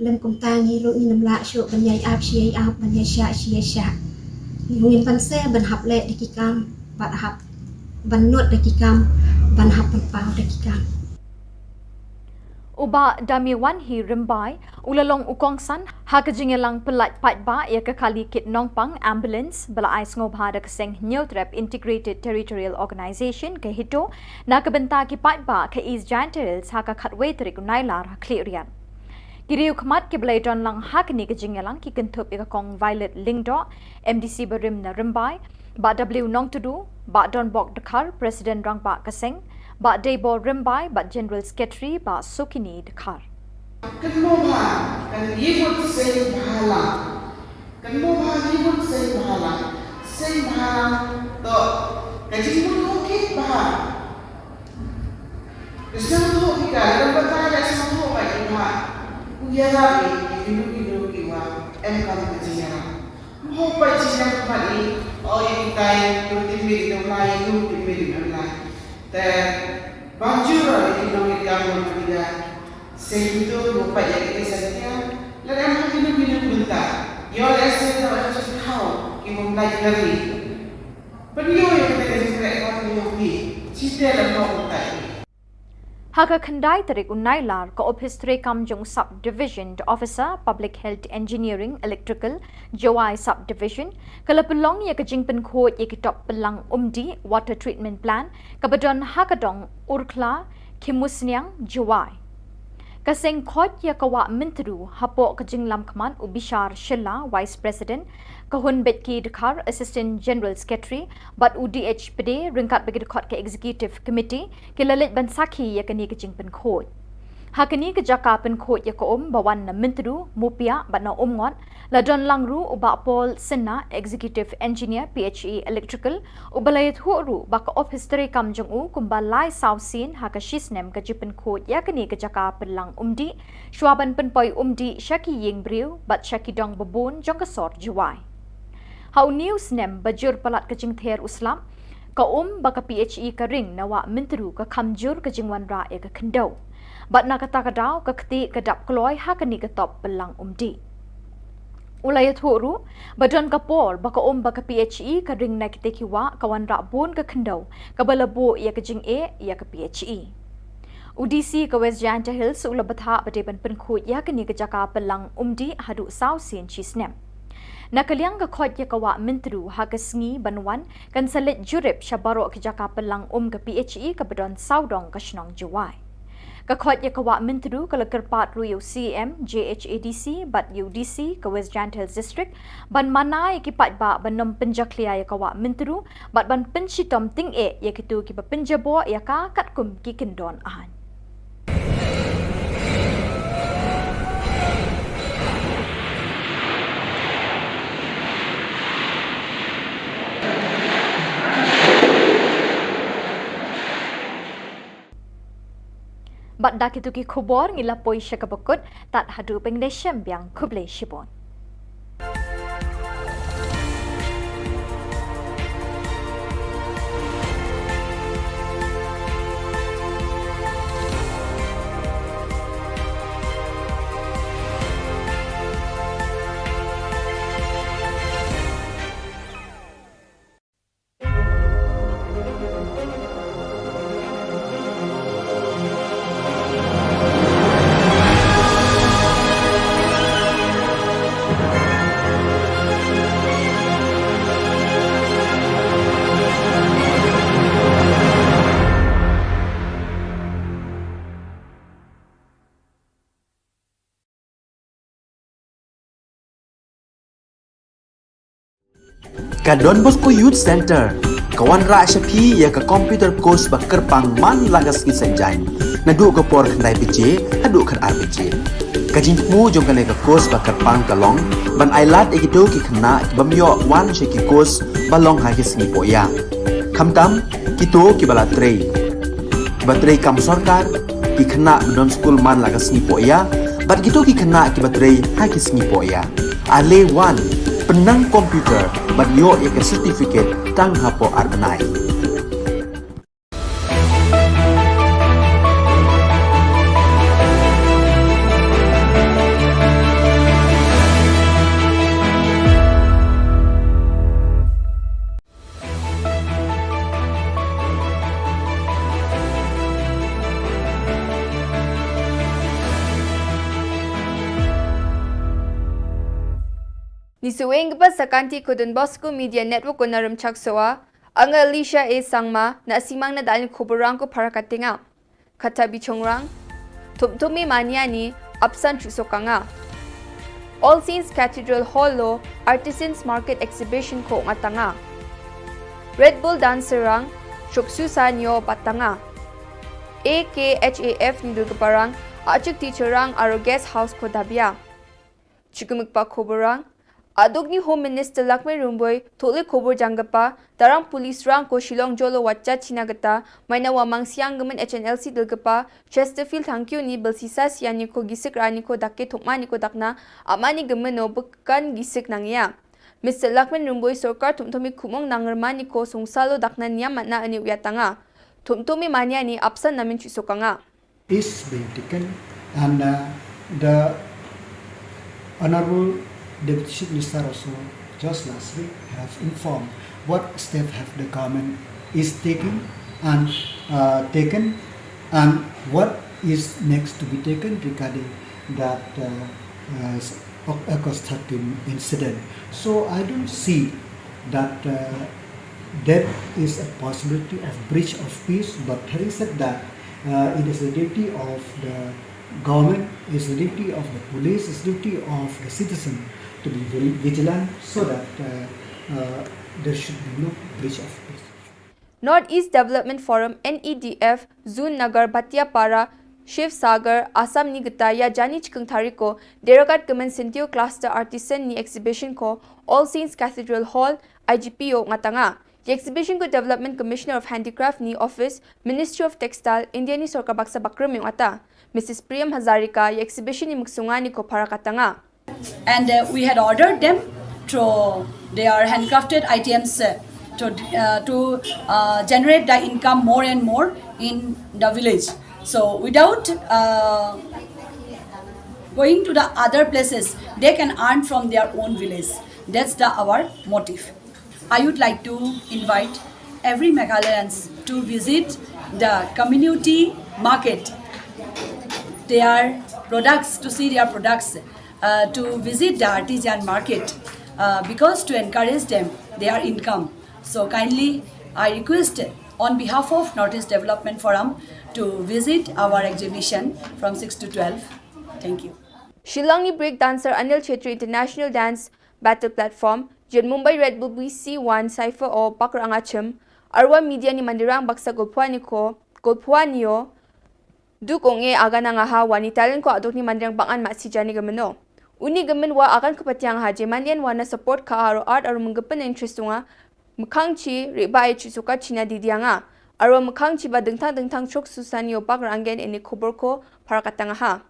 Lym kumta ngi ruh ngin ym lah shuh ban ïai ap shi ïai ap, ban ïai shah shi ïai shah. Ngin pan se ban hap leh da ki kam, ban hap ban nud da ki kam, ban hap ban paw da ki kam. U Bah Damiwanhi Rymbai u la long u kongsan ha ka jingïalang pyllait paidbah ïa ka kali kit nongpang ambulance ba la ai sngewbha da ka seng Hynñiewtrep Integrated Territorial Organization ka HITO na ka bynta ki paidbah ka East Jaintia Hills ha ka khatwei tarik u Nailar ha Khliehriat. Ki riew khmat kiba la ïadon lang ha kane ka jingïalang ki kynthup ïa ka Kong Violet Lyngdoh, MDC barim na Rymbai, Bah W Nongtdu, Bah Donbok Dkhar, President Rangbah ka seng, Bah Deibor Rymbai, Bah General Secretary, Bah Sukini Dkhar. Kynmaw bha, kan ïa mut seng bhalang. Kynmaw bha, ïa mut seng bhalang. Seng bhalang toh ka jingmut ki bha. Ka sngewthuh ki ka, lada batai da sngewthuh bha ki bha. U ïarap ïa kino kino kiwa em kam ka jingïarap. Mo pat jingïarap khmat i, o ïa kitai, ïa u Tymmen Imlai, ïa u Tymmen Imlai. Te ban jur ïa ki nongïalam bad ki da. Sngewthuh mo pat ïa ki East Jaintia, lada em ha kino kino ki bynta. Ïoh lehse da em sngewthuh ki bym lait lari. Pynïoh ïa kita ki jingkhreh ka pynïoh ki. Site la mo utai. Ha ka khyndai tarik u Nailar, ka ophis treikam jong u Sub Division Officer Public Health Engineering Electrical, Jowai Sub Division, ka la pynlong ïa ka jingpynkhuid ïa ki top pyllang umdih Water Treatment Plant kaba don ha ka dong Urkhla, Khimusniang, Jowai. Ka seng khoit ïa ka Wah Myntdu hapoh ka jinglam khmat u Bishar Shylla, Vice President, ka Hunbeit K Dkhar, Assistant General Secretary, bad u D H Pde ryngkat bad ki dkhot ka Executive Committee ki la leit ban sakhi ïa kane ka jingpynkhuid. Ha kane ka jaka pynkhuid ïa ka um ba wan na Myntdu, Mupiah bad na Umngot, la don lang ruh u Bah Paul Synna, Executive Engineer, P H E Electrical, uba la ïathuh ruh ba ka ophis treikam jong u kumba lai saw sien ha ka shi snem ka jingpynkhuid ïa kane ka jaka pyllang umdih, shwa ban pynpoi umdih sha ki ïing briew bad sha ki dong babun jong ka sor Jowai. Ha une u snem ba jur palat ka jingther u slap, ka um ba ka P H E ka ring na Wah Myntdu ka kham jur ka jingwanrah ïa ka khyndew. Bad na kata ka daw ka ktieh ka dap kloi ha kane ka top pyllang umdih. U la ïathuh ruh ba don ka por ba ka um ba ka P H E ka ring na kita ki wah ka wanrah bun ka khyndew kaba la buh ïa ka jingeh ïa ka P H E. U D C ka West Jaintia Hills u la bthah ba dei ban pynkhuid ïa kane ka jaka pyllang umdih haduh saw sien shi snem. Na ka liang ka khoit ïa ka Wah Myntdu ha ka sngi ban wan kan sa leit jurip sha baroh ki jaka pyllang um ka P H E kaba don sawdong ka shnong Jowai. Ka khoit ïa ka Wah Myntdu ka la kyrpad ruh ïa u C M, J H A D C bad ïa u D C ka West Jaintia Hills District ban mana ïa ki paidbah ban ym pynjakhlia ïa ka Wah Myntdu bad ban pynshitom tyngeh ïa kito kiba pynjaboh ïa ka katkum ki kyndon aiñ. Bad da kito ki khubor ngi la poi sha kaba kut, tad haduh ban ïashem biang, khublei shibun. Ka Don Bosco Youth Centre ka wanrah sha phi ïa ka computer course ba kyrpang man la ka sngi Saitjaiñ, naduh ka por khyndai baje haduh khatar baje. Ka jingthmu jong kane ka course ba kyrpang ka long ban ailad ïa kito ki khynnah ki bym ïoh wan sha ki course ba long ha ki sngi pohïa, khamtam kito kiba la trei, kiba trei kam sorkar, ki khynnah ba don skul man la ka sngi pohïa, bad kito ki khynnah kiba trei ha ki sngi pohïa. Ale wan, pynnang computer bad ïoh ïa ka certificate tang hapoh ar bnai. Isweng ba sakanti ko Don Bosco Media Network ko narum chak soa, anga Alicia A Sangma, na simang na dalin kuburang ko para katinga. Kata bichongrang, tumtumi maniani, apsan chusokanga. All Saints Cathedral Hall lo, Artisans Market Exhibition ko ngatanga. Red Bull Dancer rang, chuksu sa nyo batanga. A K H A F ni dulgaparang, achuk teacher rang aro guest house ko dabia. Chukmukpa kuburang, aduk ni Home Minister Lakme Rumboi, thole kubur janggapa, tarang police rang ko Shillong jolo wacha China gata, maina wamang siang gaman H N L C dulgapa, Chesterfield Thangkyo ni belsisa siani ko gisik rani ko dake thokmani ko dakna, amani gaman no bukan gisik nangya. Mister Lakme Rumboi sorkar tumtumi kumong nangermani ko sungsalo dakna niam matna ani uyatanga. Tumtumi maniani apsan namin chusokanga. Is being taken, and uh, the Honorable Deputy Chief Minister also just last week have informed what step have the government is taking and uh, taken, and what is next to be taken regarding that uh, uh, August thirteen incident. So I don't see that uh, there is a possibility of breach of peace, but having said that, uh, it is the duty of the government, it's the duty of the police, it's the duty of the citizen to be very vigilant so that uh, uh, there should be no breach of peace. North East Development Forum, N E D F, Zun Nagar, Bhatiapara, Shiv Sagar, Assam ni gata ya jani chikung thariko, Deragat Gaman Sintio Cluster Artisan ni exhibition ko, All Saints Cathedral Hall, I G P o ngatanga. Ye exhibition ko Development Commissioner of Handicraft ni Office, Ministry of Textile, India ni sorkar baksa bakrum yong ata. Missus Priyam Hazarika, ye exhibition ni muksungani ko para katanga. And uh, we had ordered them to their handcrafted items uh, to, uh, to uh, generate the income more and more in the village. So without uh, going to the other places, they can earn from their own village. That's the our motive. I would like to invite every Meghalayans to visit the community market, their products, to see their products, uh, to visit the artisan market uh, because to encourage them their income. So kindly, I request on behalf of Northeast Development Forum to visit our exhibition from six to twelve. Thank you. Shillong ni break dancer Anil Chhetri International Dance Battle Platform, Jen Mumbai Red Bull B C one Cypher o Bakrang Achim, Arwa Media ni Mandirang Baksa Golphuani ko, Golphuani o, Duk ong e agan anga ha wa ni talent ko aduk ni mandiang bangan ma si jani gamen o. Uni gamen wa agan ko patiang ha je mandian wa na support ka aro art aro menggepen interest tunga. Mekang chi riba e chi suka china di dianga. Aro mekang chi ba dengtang dengtang chok susan yo bak ranggen ini kubur ko para katanga ha.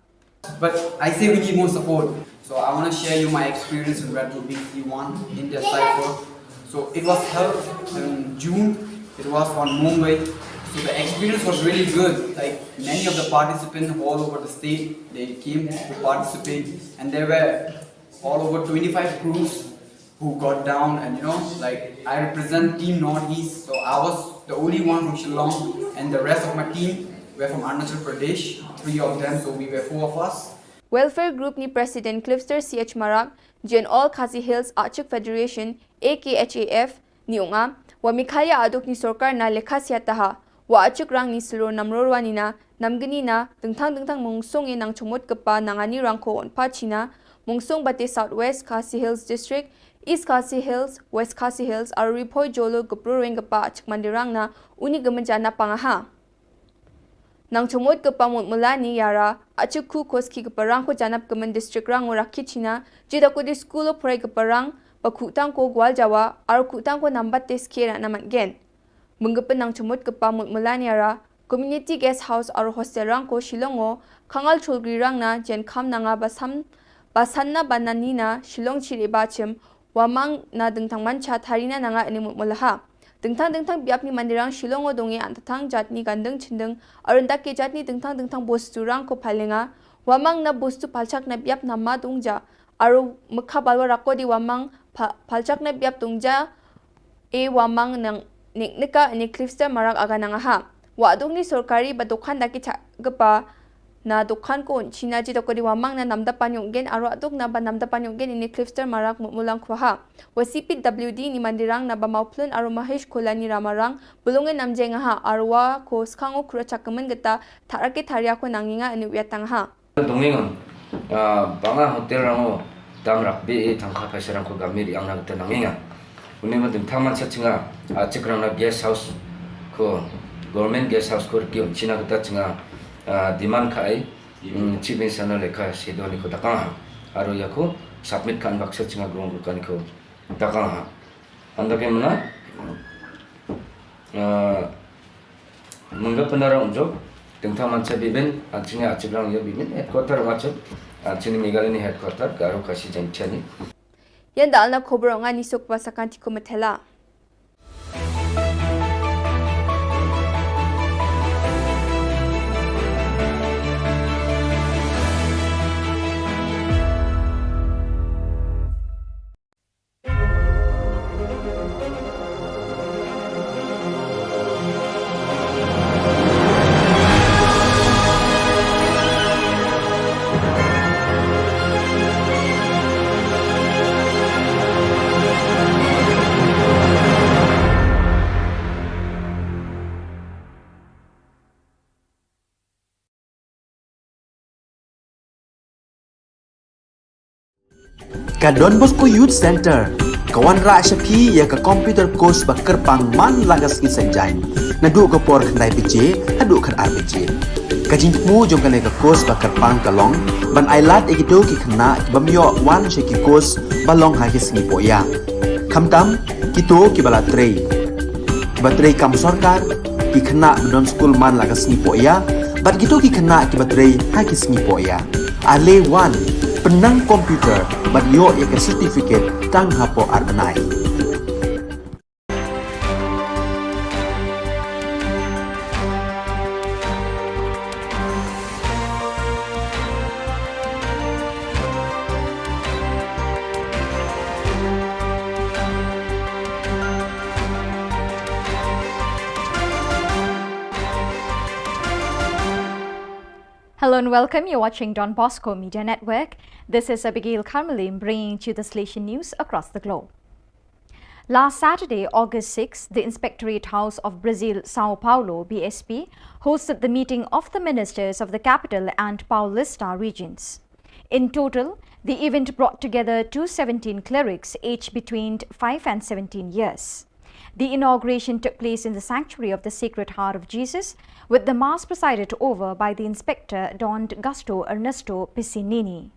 But I say we need more support. So I want to share you my experience in Red Bull B C one in their cycle. So it was held in June. It was on Mumbai. So the experience was really good. Like many of the participants all over the state, they came to participate, and there were all over twenty-five crews who got down, and you know, like I represent Team Northeast, so I was the only one from Shillong, and the rest of my team were from Arunachal Pradesh, three of them, so we were four of us. Welfare Group ni President Cliffster C H Marak, Jen All Khasi Hills Achuk Federation, A K H A F, ni ong a, wa Meghalaya aduk ni sorkar na lekha siataha, wa achuk rang ni selo namrorwa nina, namgni na, dengtang dengtang mungsung e nang chumut kepa nangani rang ko onpa china, mungsung bate South West Khasi Hills District, East Khasi Hills, West Khasi Hills, aro Ri Bhoi Jolo gepro reng kepa achuk mandirang na, uni gemenjana pangaha. Nang chumut kepa mut mulani yara, achuk ku koski kepa rang ko janap kemen district rang o rakhi china, jida ko di school o prai kepa rang, ba kutang ko gwal jawa, aro kutang ko nambat te skera namat gen. Menggepen nang chumut kepa mut mulani yara, community guest house aro hostel rang ko Shillong o, kangal chulgri rang na, jen kam nanga basam, basanna banani na, Shillong chiri bachim, wamang na dengtang mancha tharina nanga ini mut mulaha. Dengtang dengtang biap ni mandirang Shillong o donge antatang jatni gandeng chindeng, arundak ke jatni dengtang dengtang bostu rang ko palenga, wamang na bostu palchak na biap na ma dongja, aru mekha balwa rako di wamang pa-, palchak na biap dongja, e wamang nang nik nika ini Cliffster Marak aga nangaha. Wa adung ni sorkari ba dokan daki chak gepa, Na dukhan ko un China ji doko di wamang na Namda Panyok Gen aro aduk na ba Namda Panyok Gen ini Clifster Marak Mutmulang Kwaha. Wa C P W D ini Mandirang na ba Mauplun aro Mahesh Kolani Ramarang bulungin namjengaha arwa ko skango kura chakamen geta tharake tharia ko nanginga ini wiatangha. Dongingon, ah, banga hotel rango dam rakbi e tangka paisa rangko gamir yang na geta nanginga. Uni ma dingthang mansa chinga, ah, chikrang na guest house ko, government guest house ko riki un China geta chinga, ah, demand ka ai, mm, chief minister na lekha sidoni ko dakang ha. Aro ya ko submit kan baksa chinga grong ko kan ko dakang ha. Anda ke mana? Ah, mengga penara unjuk, dingthang mansa bibin, ah, chini achikrang ya bibin, headquarter macam, ah, chini Meghalaya ni headquarter, Garo Khasi Jaintia ni. Yan da alna khobor nga ni sok ba sakan tiko matela. Ka Don Bosco Youth Center ka wanrah sha phi ïa ka computer course ba kyrpang man la ka sngi Saitjaiñ, naduh ka por khyndai baje haduh khatar baje. Ka jingthmu jong kane ka course ba kyrpang ka long ban ailad ïa kito ki khynnah ki bym ïoh wan sha ki course ba long ha ki sngi pohïa. Khamtam kito kiba la trei, kiba trei kam sorkar, ki khynnah ba don skul man la ka sngi pohïa, bad kito ki khynnah kiba trei ha ki sngi pohïa. Ale wan, pynnang computer bad ïoh ïa ka certificate tang hapoh ar bnai. Hello and welcome. You're watching Don Bosco Media Network. This is Abigail Karmalim bringing to you the Salesian news across the globe. Last Saturday, August sixth, the Inspectorate House of Brazil, Sao Paulo, B S P, hosted the meeting of the ministers of the capital and Paulista regions. In total, the event brought together two seventeen clerics aged between five and seventeen years. The inauguration took place in the sanctuary of the Sacred Heart of Jesus, with the Mass presided over by the Inspector Don Gasto Ernesto Piccinini.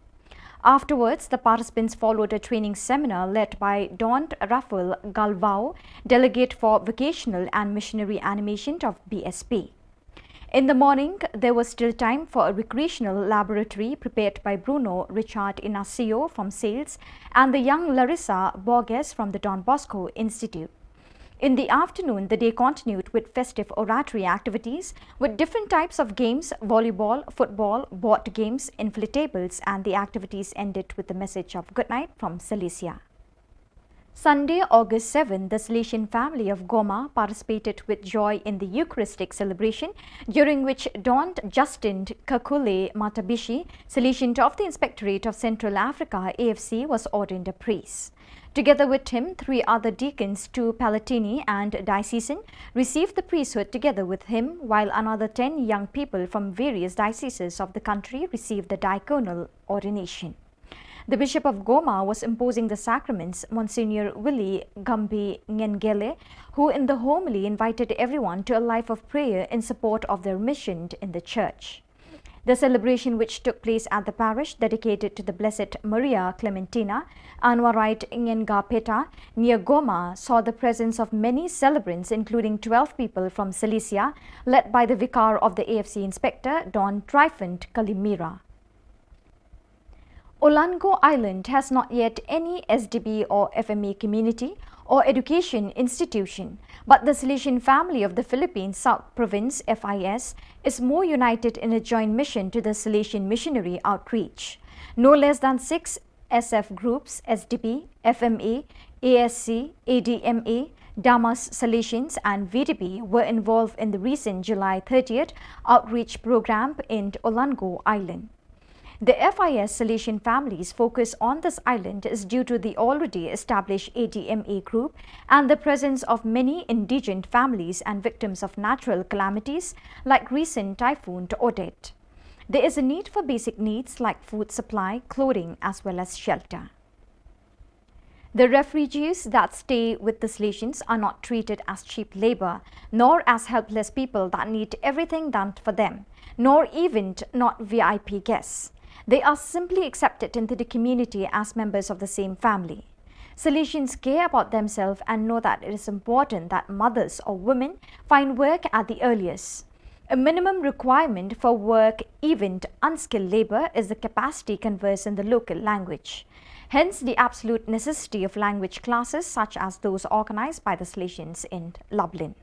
Afterwards, the participants followed a training seminar led by Don Rafael Galvao, delegate for vocational and missionary animation of B S P. In the morning, there was still time for a recreational laboratory prepared by Bruno Richard Inacio from Sales and the young Larissa Borges from the Don Bosco Institute. In the afternoon, the day continued with festive oratory activities with different types of games, volleyball, football, board games, inflatables, and the activities ended with the message of good night from Salesïa. Sunday, August seventh, the Salesian family of Goma participated with joy in the Eucharistic celebration, during which Don Justin Kakule Matabishi, Salesian of the Inspectorate of Central Africa, A F C, was ordained a priest. Together with him, three other deacons, two Palatini and diocesan, received the priesthood together with him, while another ten young people from various dioceses of the country received the diaconal ordination. The Bishop of Goma was imposing the sacraments, Monsignor Willie Gambi Ngengele, who in the homily invited everyone to a life of prayer in support of their mission in the church. The celebration, which took place at the parish dedicated to the Blessed Maria Clementina, Anwarite Ngengapeta, near Goma, saw the presence of many celebrants, including twelve people from Salesïa, led by the vicar of the A F C inspector, Don Tryphon Kalimira. Olango Island has not yet any S D B or F M A community or education institution, but the Salesian family of the Philippines South Province, F I S, is more united in a joint mission to the Salesian missionary outreach. No less than six S F groups, S D B, F M A, A S C, A D M A, Damas Salesians and V D B were involved in the recent July thirtieth outreach program in Olango Island. The F I S Salesian families' focus on this island is due to the already established A D M A group and the presence of many indigent families and victims of natural calamities like recent Typhoon Odette. There is a need for basic needs like food supply, clothing, as well as shelter. The refugees that stay with the Salesians are not treated as cheap labor, nor as helpless people that need everything done for them, nor even not V I P guests. They are simply accepted into the community as members of the same family. Salesians care about themselves and know that it is important that mothers or women find work at the earliest. A minimum requirement for work, even unskilled labor, is the capacity converse in the local language. Hence, the absolute necessity of language classes such as those organized by the Salesians in Lublin.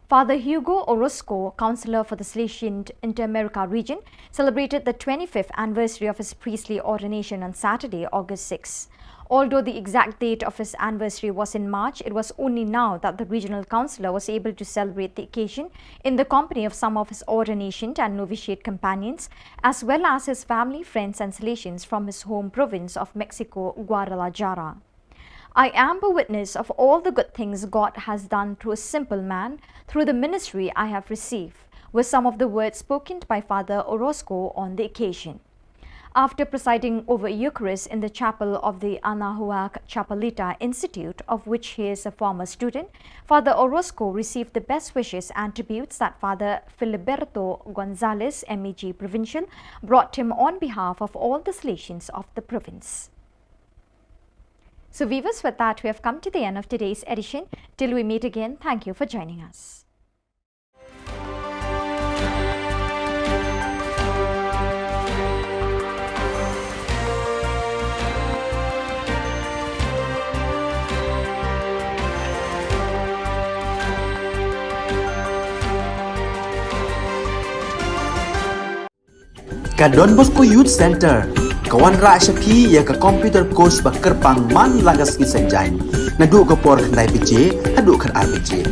Father Hugo Orozco, counselor for the Salesian Inter-America region, celebrated the twenty-fifth anniversary of his priestly ordination on Saturday, August sixth. Although the exact date of his anniversary was in March, it was only now that the regional councillor was able to celebrate the occasion in the company of some of his ordination and novitiate companions, as well as his family, friends, and Salesians from his home province of Mexico, Guadalajara. "I am a witness of all the good things God has done through a simple man, through the ministry I have received," were some of the words spoken by Father Orozco on the occasion. After presiding over Eucharist in the chapel of the Anahuac Chapelita Institute, of which he is a former student, Father Orozco received the best wishes and tributes that Father Filiberto Gonzalez, M E G Provincial, brought him on behalf of all the Salesians of the province. So viewers, with that, we have come to the end of today's edition. Till we meet again, thank you for joining us. Ka Don Bosco Youth Centre ka wanrah sha phi ïa ka computer course ba kyrpang man la ka sngi Saitjaiñ, naduh ka por khyndai baje haduh khatar baje.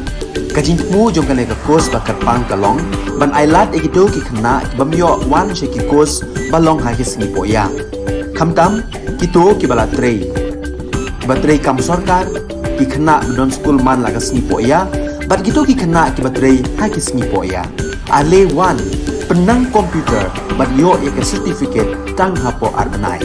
Ka jingthmu jong kane ka course ba kyrpang ka long ban ailad ïa kito ki khynnah ki bym ïoh wan sha ki course ba long ha ki sngi pohïa. Khamtam kito kiba la trei, kiba trei kam sorkar, ki khynnah ba don skul man la ka sngi pohïa, bad kito ki khynnah kiba trei ha ki sngi pohïa. Ale wan, pynnang computer bad ïoh ïa ka certificate tang hapoh ar bnai.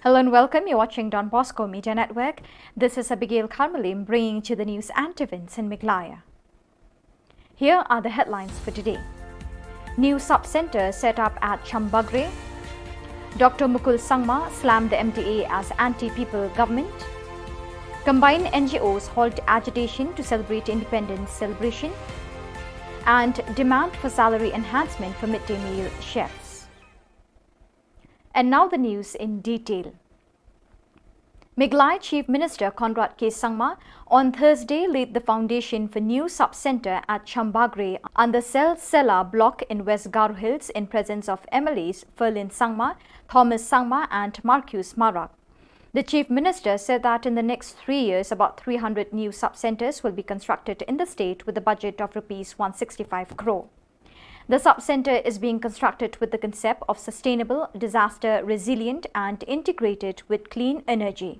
Hello and welcome. You're watching Don Bosco Media Network. This is Abigail Karmalim bringing to the news and events in Meghalaya. Here are the headlines for today. New sub-centre set up at Chambagre. Doctor Mukul Sangma slammed the M D A as anti-people government. Combined N G Os halt agitation to celebrate independence celebration. And demand for salary enhancement for midday meal chefs. And now the news in detail. Meghalaya Chief Minister Conrad K Sangma on Thursday laid the foundation for new sub-centre at Chambagre under Selsela block in West Garo Hills in presence of M L As Ferlin Sangma, Thomas Sangma and Marcuise Marak. The Chief Minister said that in the next three years, about three hundred new sub-centres will be constructed in the state with a budget of rupees one sixty-five crore. The sub-centre is being constructed with the concept of sustainable, disaster resilient and integrated with clean energy.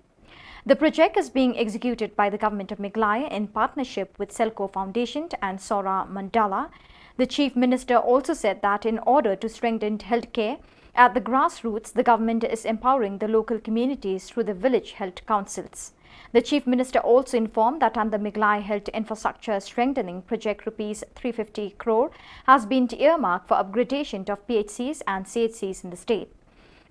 The project is being executed by the Government of Meghalaya in partnership with Selco Foundation and Saurabh Mandal. The Chief Minister also said that in order to strengthen healthcare, At the grassroots, the government is empowering the local communities through the village health councils. The Chief Minister also informed that under Meghalaya Health Infrastructure Strengthening Project, rupees three fifty crore has been earmarked for upgradation of P H Cs and C H Cs in the state.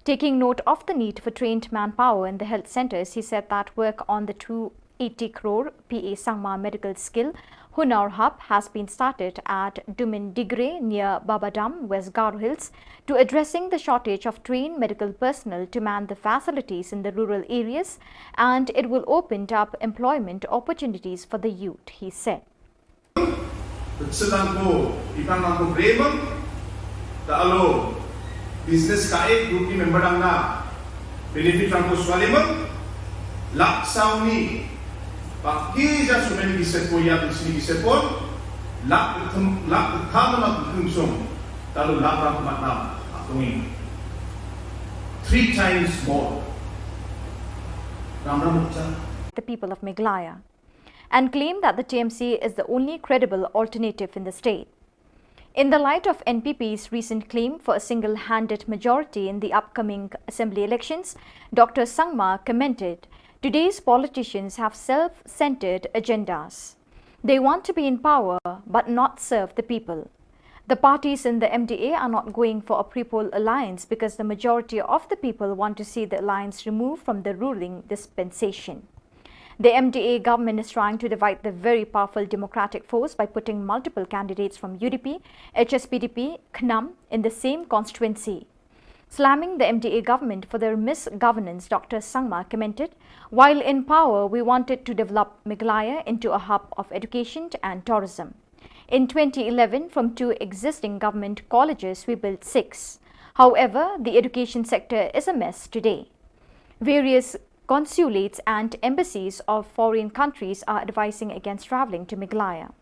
Taking note of the need for trained manpower in the health centres, he said that work on the two eighty crore P A Sangma Medical Skill Hunar Hub has been started at Dumindigre near Babadam, West Garo Hills, to addressing the shortage of trained medical personnel to man the facilities in the rural areas, and it will open up employment opportunities for the youth, he said. Tselang ko, itang lang ko bremang, ta alo business kae group ni member dang na benefit lang ko swaliman, lak sauni, paki ja sumen ki sepo ya tu sini ki sepo, lak kem lak kama kem song, ta alo lak lang ko matna, atungi three times more. Ram ram cha. The people of Meghalaya and claim that the T M C is the only credible alternative in the state. In the light of N P P's recent claim for a single-handed majority in the upcoming assembly elections, Doctor Sangma commented, "Today's politicians have self-centered agendas. They want to be in power but not serve the people. The parties in the M D A are not going for a pre-poll alliance because the majority of the people want to see the alliance removed from the ruling dispensation. The M D A government is trying to divide the very powerful democratic force by putting multiple candidates from U D P, H S P D P, KHNUM in the same constituency." Slamming the M D A government for their misgovernance, Doctor Sangma commented, "While in power, we wanted to develop Meghalaya into a hub of education and tourism. In twenty eleven, from two existing government colleges, we built six. However, the education sector is a mess today. Various consulates and embassies of foreign countries are advising against travelling to Meghalaya.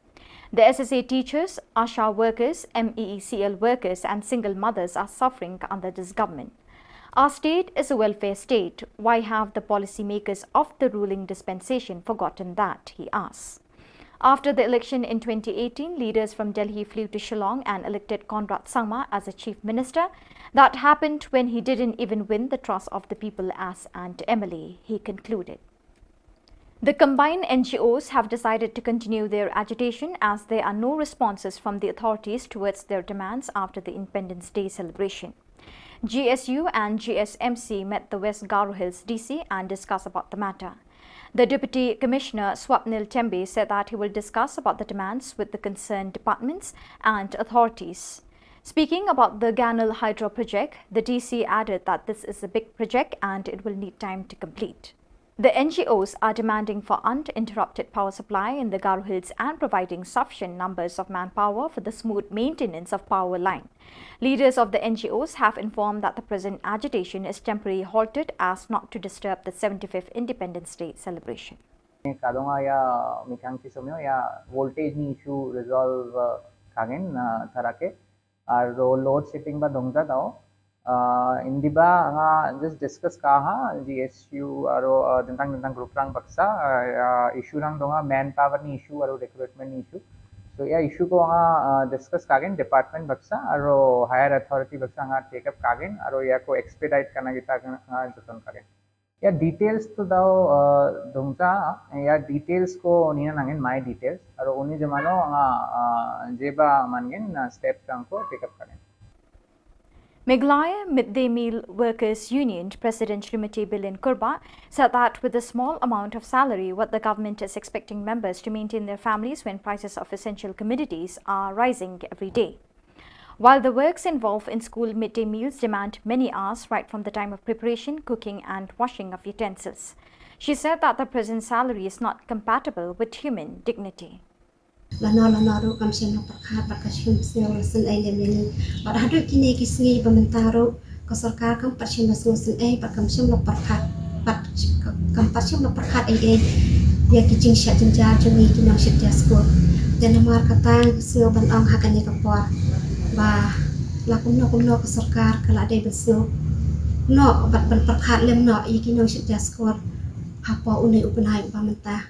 The S S A teachers, ASHA workers, M E E C L workers, and single mothers are suffering under this government. Our state is a welfare state. Why have the policymakers of the ruling dispensation forgotten that?" he asks. After the election in twenty eighteen, leaders from Delhi flew to Shillong and elected Conrad Sangma as the chief minister. That happened when he didn't even win the trust of the people as an M L A, he concluded. The combined N G Os have decided to continue their agitation as there are no responses from the authorities towards their demands after the Independence Day celebration. G S U and G S M C met the West Garo Hills D C and discussed about the matter. The Deputy Commissioner Swapnil Tembe said that he will discuss about the demands with the concerned departments and authorities. Speaking about the Ganal Hydro project, the D C added that this is a big project and it will need time to complete. The N G Os are demanding for uninterrupted power supply in the Garo Hills and providing sufficient numbers of manpower for the smooth maintenance of power line. Leaders of the N G Os have informed that the present agitation is temporarily halted as not to disturb the seventy-fifth Independence Day celebration. Kadonga ya mikang ki somyo ya voltage ni issue resolve uh, kangen uh, tarake. Aro load shedding ba dongja dao. Uh, indiba nga just discuss kaha G S U aro uh, tentang tentang group rang baksa uh, uh, issue rang donga manpower ni issue aro recruitment ni issue. So ya issue ko nga uh, discuss kagen department baksa aro higher authority baksa nga take up kagen aro ya ko expedite kana kita nga joton kagen. Ya details to dao uh, dongja ya details ko nina nangin my details aro uni jemano nga uh, jeba mangin uh, step rang ko take up kagen. Meghalaya Midday Meal Workers Union President Srimati Bilin Kurbah said that with the small amount of salary, what the government is expecting members to maintain their families when prices of essential commodities are rising every day. While the works involved in school midday meals demand many hours right from the time of preparation, cooking and washing of utensils. She said that the present salary is not compatible with human dignity. Lano lano ruh kam shym la pyrkhat bad ka shim sngewbha la sngewbha lem ïa ngi. Bad haduh kine ki sngi ba mynta ruh ka sorkar kam pat shym la sngewbha bad kam shym la pyrkhat bad kam pat shym la pyrkhat ei ei ïa ki jingshah jynjar jong ngi ki nongshit ïa skul. Te namar kata sngewbha ban ong ha kane ka por ba la kumno kumno ka sorkar ka la dei ban sngew noh bad ban pyrkhat lem noh ïa ki nongshit ïa skul hapoh une u bnai ba mynta.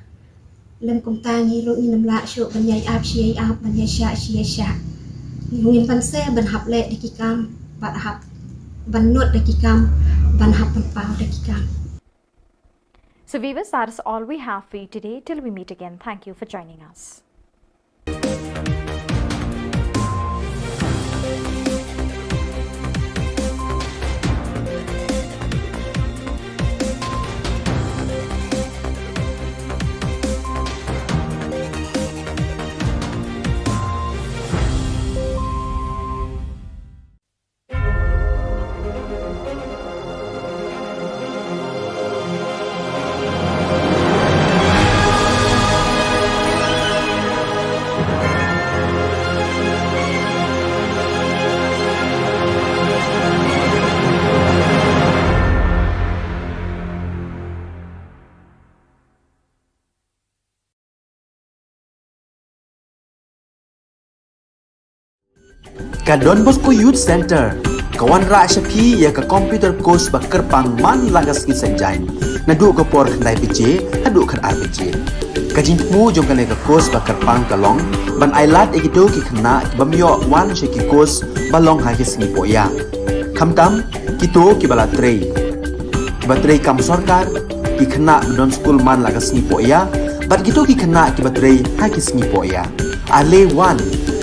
Lem kumta ngi ruh ngin ym lah shuh ban ïai ap shi ïai ap ban ïai shah shi ïai shah. Ngim pan se ban hap leh da ki kam bad hap ban nud da ki kam, ban hap ban paw da ki kam. So viewers, that is all we have for you today. Till we meet again, thank you for joining us. Ka Don Bosco Youth Centre ka wanrah sha phi ïa ka computer course ba kyrpang man la ka sngi Saitjaiñ, naduh ka por khyndai baje haduh khatar baje. Ka jingthmu jong kane ka course ba kyrpang ka long ban ailad ïa kito ki khynnah ki bym ïoh wan sha ki course ba long ha ki sngi pohïa, khamtam kito kiba la trei, kiba trei kam sorkar, ki khynnah ba don skul man la ka sngi pohïa, bad kito ki khynnah kiba trei ha ki sngi pohïa. Ale wan,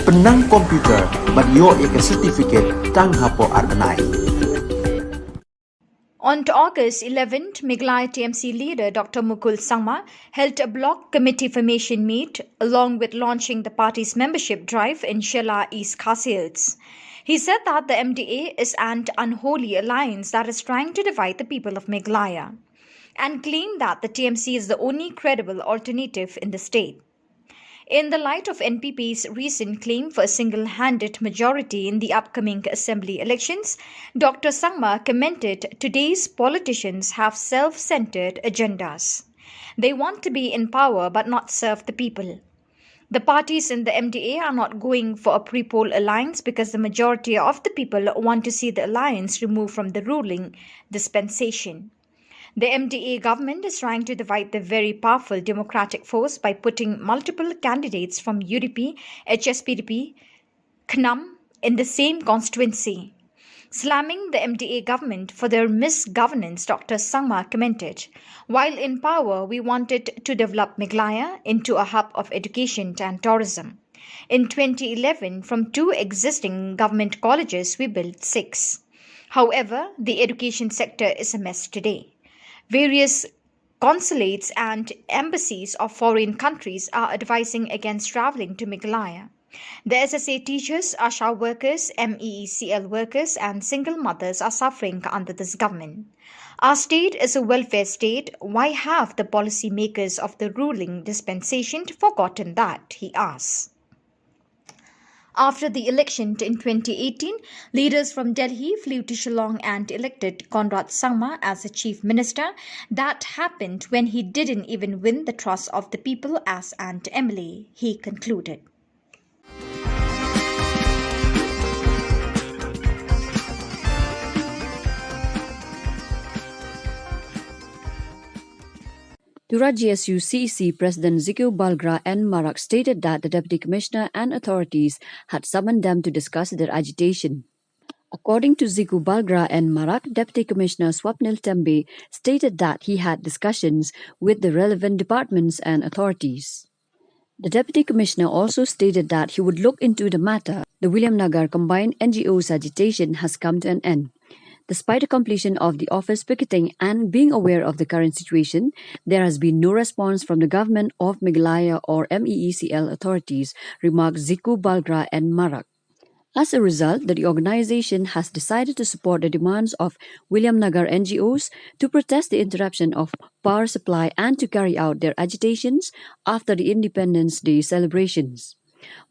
pynnang computer bad ïoh ïa ka certificate tang hapoh ar bnai. On August eleventh, Meghalaya T M C leader Doctor Mukul Sangma held a block committee formation meet along with launching the party's membership drive in Shella, East Khasi Hills. He said that the M D A is an unholy alliance that is trying to divide the people of Meghalaya and claimed that the T M C is the only credible alternative in the state. In the light of N P P's recent claim for a single-handed majority in the upcoming assembly elections, Doctor Sangma commented today's politicians have self-centered agendas. They want to be in power but not serve the people. The parties in the M D A are not going for a pre-poll alliance because the majority of the people want to see the alliance removed from the ruling dispensation. The M D A government is trying to divide the very powerful democratic force by putting multiple candidates from U D P, H S P D P, CNAM in the same constituency. Slamming the M D A government for their misgovernance, Doctor Sangma commented, "While in power, we wanted to develop Meghalaya into a hub of education and tourism. In twenty eleven, from two existing government colleges, we built six. However, the education sector is a mess today. Various consulates and embassies of foreign countries are advising against travelling to Meghalaya. The S S A teachers, ASHA workers, M E E C L workers, and single mothers are suffering under this government. Our state is a welfare state. Why have the policy makers of the ruling dispensation forgotten that?" he asked. After the election in twenty eighteen, leaders from Delhi flew to Shillong and elected Conrad Sangma as the chief minister. That happened when he didn't even win the trust of the people as an M L A, he concluded. Tura G S U C E C President Ziku Balgra N Marak stated that the Deputy Commissioner and authorities had summoned them to discuss their agitation. According to Ziku Balgra N Marak, Deputy Commissioner Swapnil Tembe stated that he had discussions with the relevant departments and authorities. The Deputy Commissioner also stated that he would look into the matter. The Williamnagar combined N G Os agitation has come to an end. Despite the completion of the office picketing and being aware of the current situation, there has been no response from the government of Meghalaya or M E E C L authorities, remarked Ziku Balgra N Marak. As a result, the organization has decided to support the demands of Williamnagar N G Os to protest the interruption of power supply and to carry out their agitations after the Independence Day celebrations.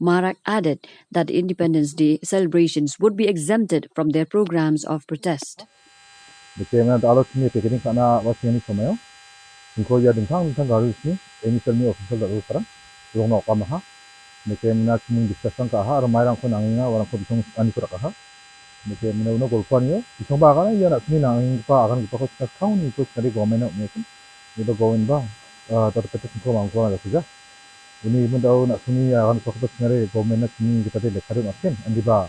Marak added that the Independence Day celebrations would be exempted from their programs of protest. Deke mena da alo sini picketing kana wa sini somayo. Singko ya dingthang dingthang garu sini, ini selmi official da ru parang, rong nok kamaha. Deke mena sini discussion ka ha, ramai rang ko nangina, warang ko bisong ani ko ha. Deke mena uno golfo ani yo, bisong ba kana ya na sini nangin pa akan kita ko discuss kau ni ko sini government ni ko. Ni ba government ba, ah, tar pete singko mangko na da sini. Ini mendau na sini akan ko ko sini government na sini kita de lekadu makin, andi ba.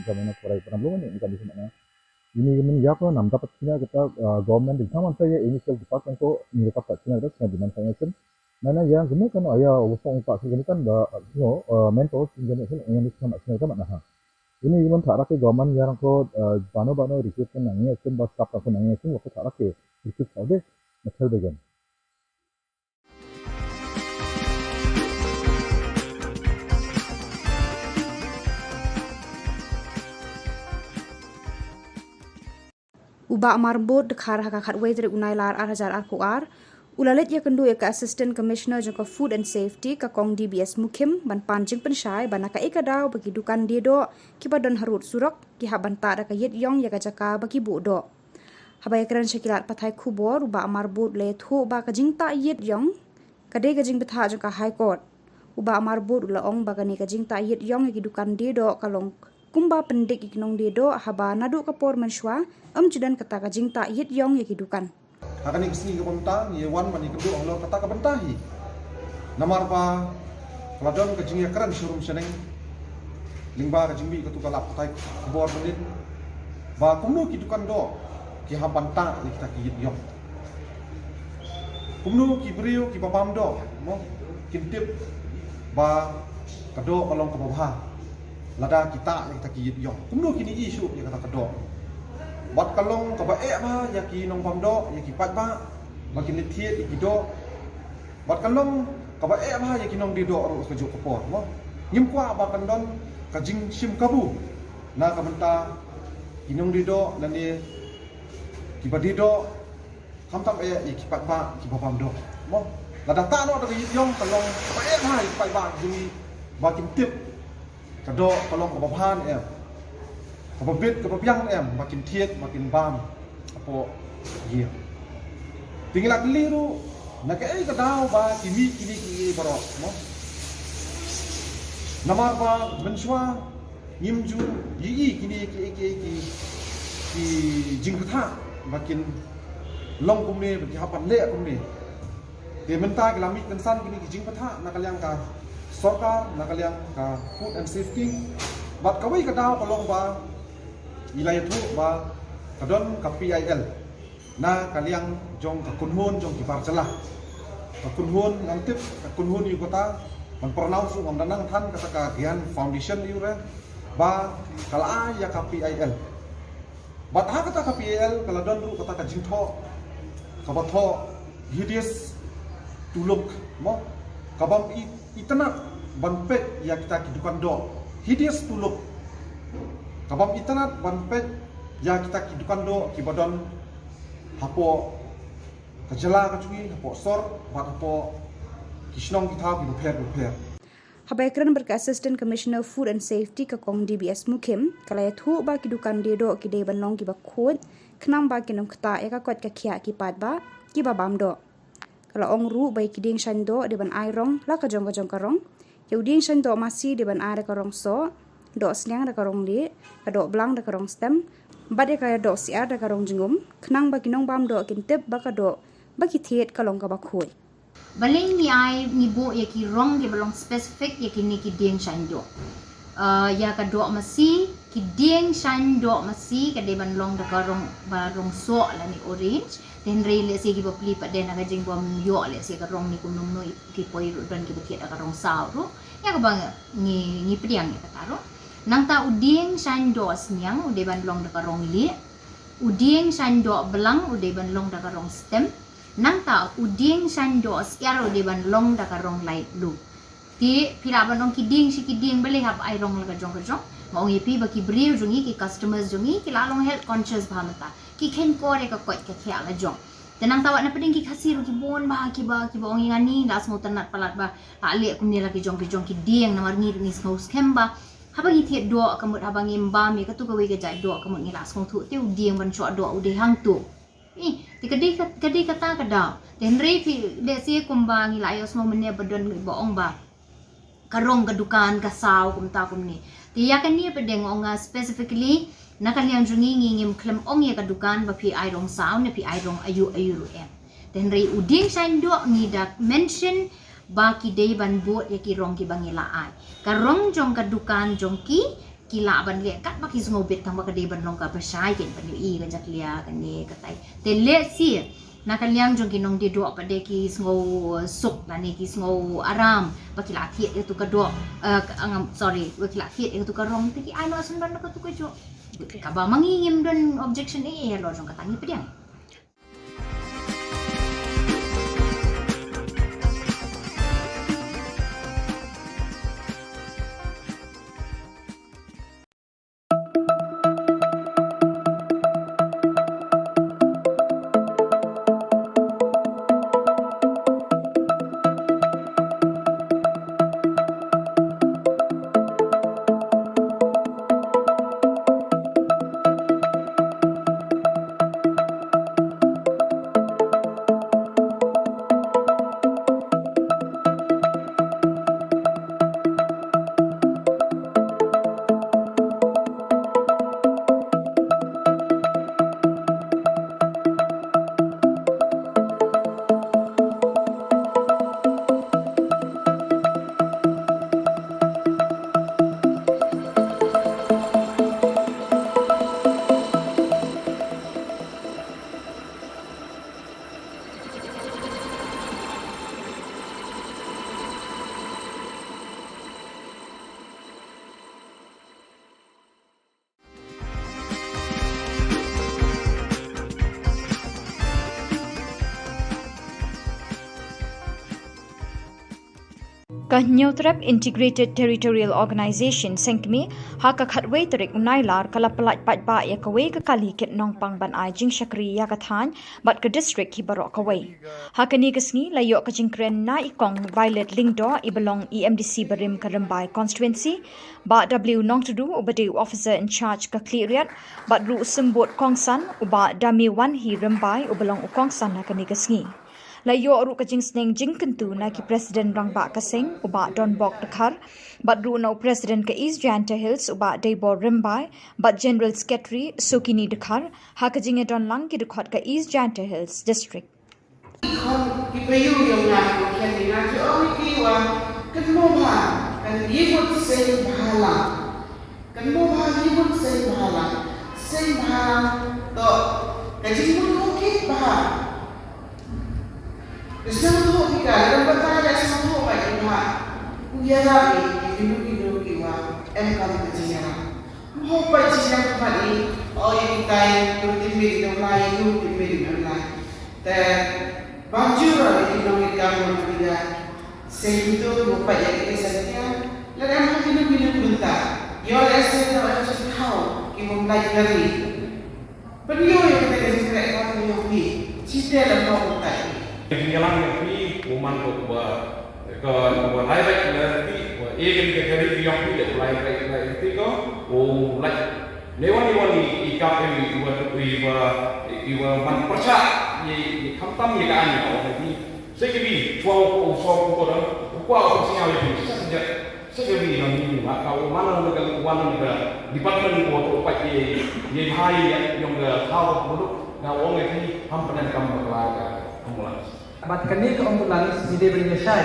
ïa ka mena ko rai pernah belum ni kan di sana. Ini men ïa ko nam dapat sini kita government di sama saya ini sel department ko ini dapat sini ada sini di mana saya sen. Mana yang kena kan aya usong upa sini kan da no mentor sini kan ini sama sini kan mana ha. Ini iman thara ke government yang ko bano bano recruitment nang ya sen ba staff ko nang ya sen ko thara ke recruit ko de. Mathal began. U Bah Marbud dkhar ha ka khatwei tarik u Nailar ar hajar arphew ar u la leit ïakynduh ïa ka Assistant Commissioner jong ka Food and Safety ka Kong D B S Mukhim ban pan jingpynshai ba na kaei ka daw ba ki dukan die doh kiba don harud surok ki hap ban tah da ka ïit ïong ïa ka jaka ba ki buh doh. Haba ïakren sha ki lad pathai khubor u Bah Marbud u la ïathuh ba ka jingtah ïit ïong ka dei ka jingbthah jong ka High Court. U Bah Marbud u la ong ba kane ka jingtah ïit ïong ïa ki dukan die doh ka long kumba pyndik ïa ki nongdie doh haba naduh ka por mynshuwa ym ju don kata ka jingtah ïit ïong ïa ki dukan. Ha kane ka sngi kaba mynta ngi wan ban ïakynduh halor kata ka bynta hi. Namar ba ka la don ka jingïakren sharum shaneng lyngba ka jingmih katu ka lad pathai khubor mynnin ba kumno ki dukan doh ki hap ban tah ïa kita ki ïit ïong. Kumno ki briew kiba bam doh mo kin tip ba ka doh ka long kaba bha lada ki tah ïa kita ki ïit ïong. Kumno kin ïohi shuh ïa kata ka doh. Bad ka long kaba eh bha ïa ki nongbam doh, ïa ki paidbah ba kin leit thied ïa ki doh. Bad ka long kaba eh bha ïa ki nongdie doh ruh kajuh ka por mo. Ngim kwah ba kan don ka jingshim kabu na ka bynta ki nongdie doh lane kiba die doh khamtam eh ïa ki paidbah kiba bam doh mo. Lada tah noh da ka ïit ïong ka long kaba eh bha ïa ki paidbah jong ngi ba kin tip ka doh ka long kaba bha ne em, kaba bit kaba biang ne em ba kin thied ba kin bam hapoh ïing. Te ngi la kylli ruh na kaei ka daw ba ki mih kine kiei baroh mo. Namar ba mynshuwa ngim ju ïohi kine kiei kiei ki ki jingbthah ba kin long kumne ba ki hap ban leh kumne. Te mynta ki la mih kynsan kine ki jingbthah na ka liang ka sorkar, na ka liang ka food and safety. Bad kawei ka daw ka long ba ngi la ïathuh ba ka don ka P I L na ka liang jong ka kynhun jong ki bar jylla. Ka kynhun ngam tip ka kynhun ïa kata ban pronounce ruh ngam da nang than, kata ka Gyan Foundation ïa u re ba ka la ai ïa ka P I L. Bad ha kata ka P I L ka la don ruh kata ka jingthoh kaba thoh hideous to look mo, kabym i, itynnad ban peit ïa kita ki dukan doh, hideous to look. Ka bym itynnad ban peit ïa kita ki dukan doh kiba don hapoh ka jylla ka jong ngi, hapoh sor bad hapoh ki shnong ki thaw kiba pher bapher. Haba ïakren bad ka Assistant Commissioner Food and Safety ka Kong D B S Mukhim, ka la ïathuh ba ki dukan die doh ki dei ban long kiba khuid khnang ba kin ym ktah ïa ka koit ka khiah ki paidbah kiba bam doh. Ka la ong ruh ba ïa ki dieng shaiñ doh dei ban ai rong la ka jong ka jong ka rong. Ïa u dieng shaiñ doh masi dei ban ai da ka rong soh, doh sniang da ka rong lieh, ka doh blang da ka rong stem, bad ïa ka doh syiar da ka rong jingum, khnang ba ki nongbam doh kin tip ba ka doh ba ki thied ka long kaba khuid. Balei ngi ai, ngi buh ïa ki rong kiba long specific ïa kine ki dieng shaiñ doh? Ah, ïa ka doh masi, ki dieng shaiñ doh masi ka dei ban long da ka rong, ba rong soh lane orange. Te hynrei lehse kiba plie pat de na ka jingbym ïoh lehse ka rong ne kumno kumno, ki poi ruh don kiba thied da ka rong saw ruh. Ïa kaba ngi, ngi pdiang ïa kata ruh. Nangta u dieng shaiñ doh sniang u dei ban long da ka rong lieh. U dieng shaiñ doh blang u dei ban long da ka rong stem. Nangta u dieng shaiñ doh syiar u dei ban long da ka rong light blue. Te phi lah ban ong ki dieng shi ki dieng, balei hap ai rong la ka jong ka jong? Nga ong ïa phi ba ki briew jong ngi, ki customers jong ngi ki la long health conscious bha mynta. Ki kheiñ kor ïa ka koit ka khiah la jong. Te nangta wat na pdeng ki Khasi ruh ki bun bha kiba, kiba ong ïa nga, ngi la sngewtynnad palat ba la leh kumne la ki jong ki jong ki dieng, namar ngi ruh ngi sngewskhem ba haba ngi thied doh, ka mut haba ngim bam ïa katu kawei ka jait doh, ka mut ngi la sngewthuh te u dieng ban shoh doh u dei hangtu. Ih, te ka dei ka, ka dei kata ka daw. Te hynrei phi, lehse kumba ngi la ïohsngew mynne ba don ba ong ba ka rong ka dukan ka saw kumta kumne. Te ïa kane pat de nga ong, ah, specifically na ka liang jong ngi, ngi ngim khlem ong ïa ka dukan ba phi ai rong saw ne phi ai rong aïu aïu ruh em. Te hynrei u dieng shaiñ doh ngi da mention ba ki dei ban bud ïa ki rong kiba ngi la ai. Ka rong jong ka dukan jong ki, ki lah ban leh katba ki sngewbit, tang ba ka dei ban long kaba shai, kin ban ïohi ka jakhlia kane katai. Te lehse na ka liang jong ki nongdie doh pat de ki sngewsuk lane ki sngewbha ba ki la thied ïa katu ka doh, eh, ka, ngam, sorry, ba ki la thied ïa katu ka rong, te ki ai noh shen ban da katu ka jong. Kaba ma ngi ngim don objection eh, eh, halor jong kata, ngi pdiang. Ka Hynñiewtrep Integrated Territorial Organization, seng kmie, ha ka khatwei tarik u Nailar ka la pyllait paidbah ïa kawei ka kali kit nongpang ban ai jingshakri ïa ka thaiñ bad ka district hi baroh kawei. Ha kane ka sngi la ïoh ka jingkren na i Kong Violet Lyngdoh, i ba long i M D C barim ka Rymbai Constituency, Bah W Nongtdu, uba dei u Officer in Charge ka Khliehriat, bad ruh u Symbud Kongsan, u Bah Dame Wanhi Rymbai, uba long u kongsan ha kane ka sngi. La ïoh ruh ka jingsneng jingkyntu na ki President Rangbah ka seng, u Bah Donbok Dkhar, bad ruh na u President ka East Jaintia Hills, u Bah Deibor Rymbai, bad General Secretary Sokini Dkhar, ha ka jingïadon lang ki dkhot ka East Jaintia Hills District. Ki khon ki briew jong nga, ki khon jong nga ki ong ïa ki wa, kynmaw bha, kan ïa mut seng bha lang. Kynmaw bha ïa mut seng bha lang. Seng bha lang, to ka jingmut u ki bha. Ka sngewthuh ki ka, lada batai da sngewthuh ba ki bha. U ïarap ïa ki, kino kino ki wa em kam ka jingïarap. Mo pa jingïarap ka mat ïa, o ïa kitai, ïa u Tynmiet Dkhar, ïa u Tynmiet Dkhar. Te ban jur ïa ki nongïalam ka bynta. Sngewthuh mo pa ïa ki sngewthuh. Lada em ha kino kino ki bynta. Ïoh lehse na em sngewthuh. Kum lai kari. Pynïoh ïa kata ka jingkyrpad ka jong phi. Shisha la noh utai. Ka jingïalang jong phi, u man ko uba, ka uba lai bai lai ti, uba e ka ka kari ka jong phi, u lai bai lai ti ko, u lai. Ne wan ne wan i kap i uba, uba, uba man pyrshah, i, i khamtam i ka an, i ka an, i. Sa ka bi, chwa u, u, chwa u, ko dang, u kwah u sngewbha ïa phi, sa ka jait. Sa ka ri nang ni ma ka u man na ka wan na ka department ko to pat ye ye bhai ye yong ka thaw ko duk na ong ye ki ham pyndonkam bakla ka ambulance. Bad kane ka ambulance ngi dei ban ïa shai.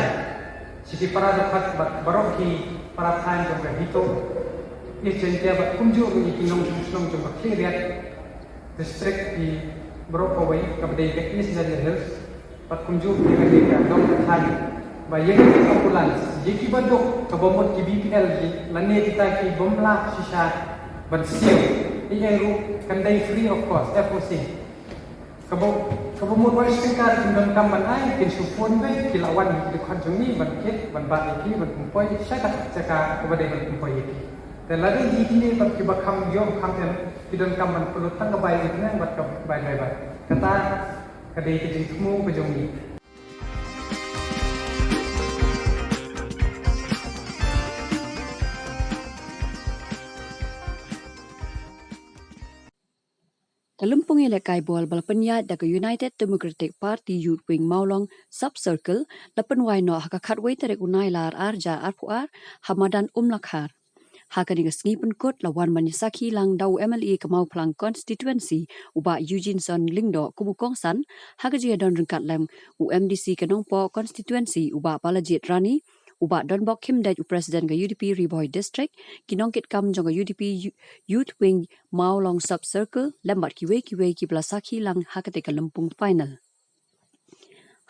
Sha ki para dkhot bad baroh ki para thaiñ jong ka HITO. East Jaintia bad kumjuh ki nong shnong jong ka Khliehriat district ki baroh kawei kaba dei ka East Jaintia Hills. Bad kumjuh ïa kane ka dong ka thaiñ ba ïa kane ka ambulance ïa kiba duk kaba mut ki B P L lane kita ki bym lah shisha ban siew. Ïa ruh kan dei free of cost, F O C. Kaba, kaba mut wei speaker kin donkam ban ai, kin shu phone beit, ki la wan ki dkhot jong ngi ban kit ban bat ïa ki ban pynpoi sha ka jaka kaba dei ban pynpoi ïa ki. Te lada ïa kine bad kiba kham ïoh kham em ki donkam ban pynlut tang ka bai ïa kine bad ka bai bai bai. Kata ka dei ka jingthmu ka jong ngi. Ka lympung ïalehkai ball ba la pynïaid da ka United Democratic Party Youth Wing Mawlong Sub Circle la pynwai noh ha ka khatwei tarik u Nailar arhajar arphew ar ha madan Umlakhar. Ha kane ka sngi pynkut la wan ban ïasakhi lang da u M L A ka Mawphlang Constituency u Bah Eugene Son Lyngdoh kum u kongsan ha ka jingïadon ryngkat lem u M D C ka Nongpoh Constituency u Bah Balajied Rani, u Bah Donbok Khymdeit u President ka U D P Ri Bhoi District, ki nongkitkam jong ka U D P Yu-, Youth Wing Mawlong Sub Circle lem bad kiwei kiwei kiba la sakhi lang ha kata ka lympung final.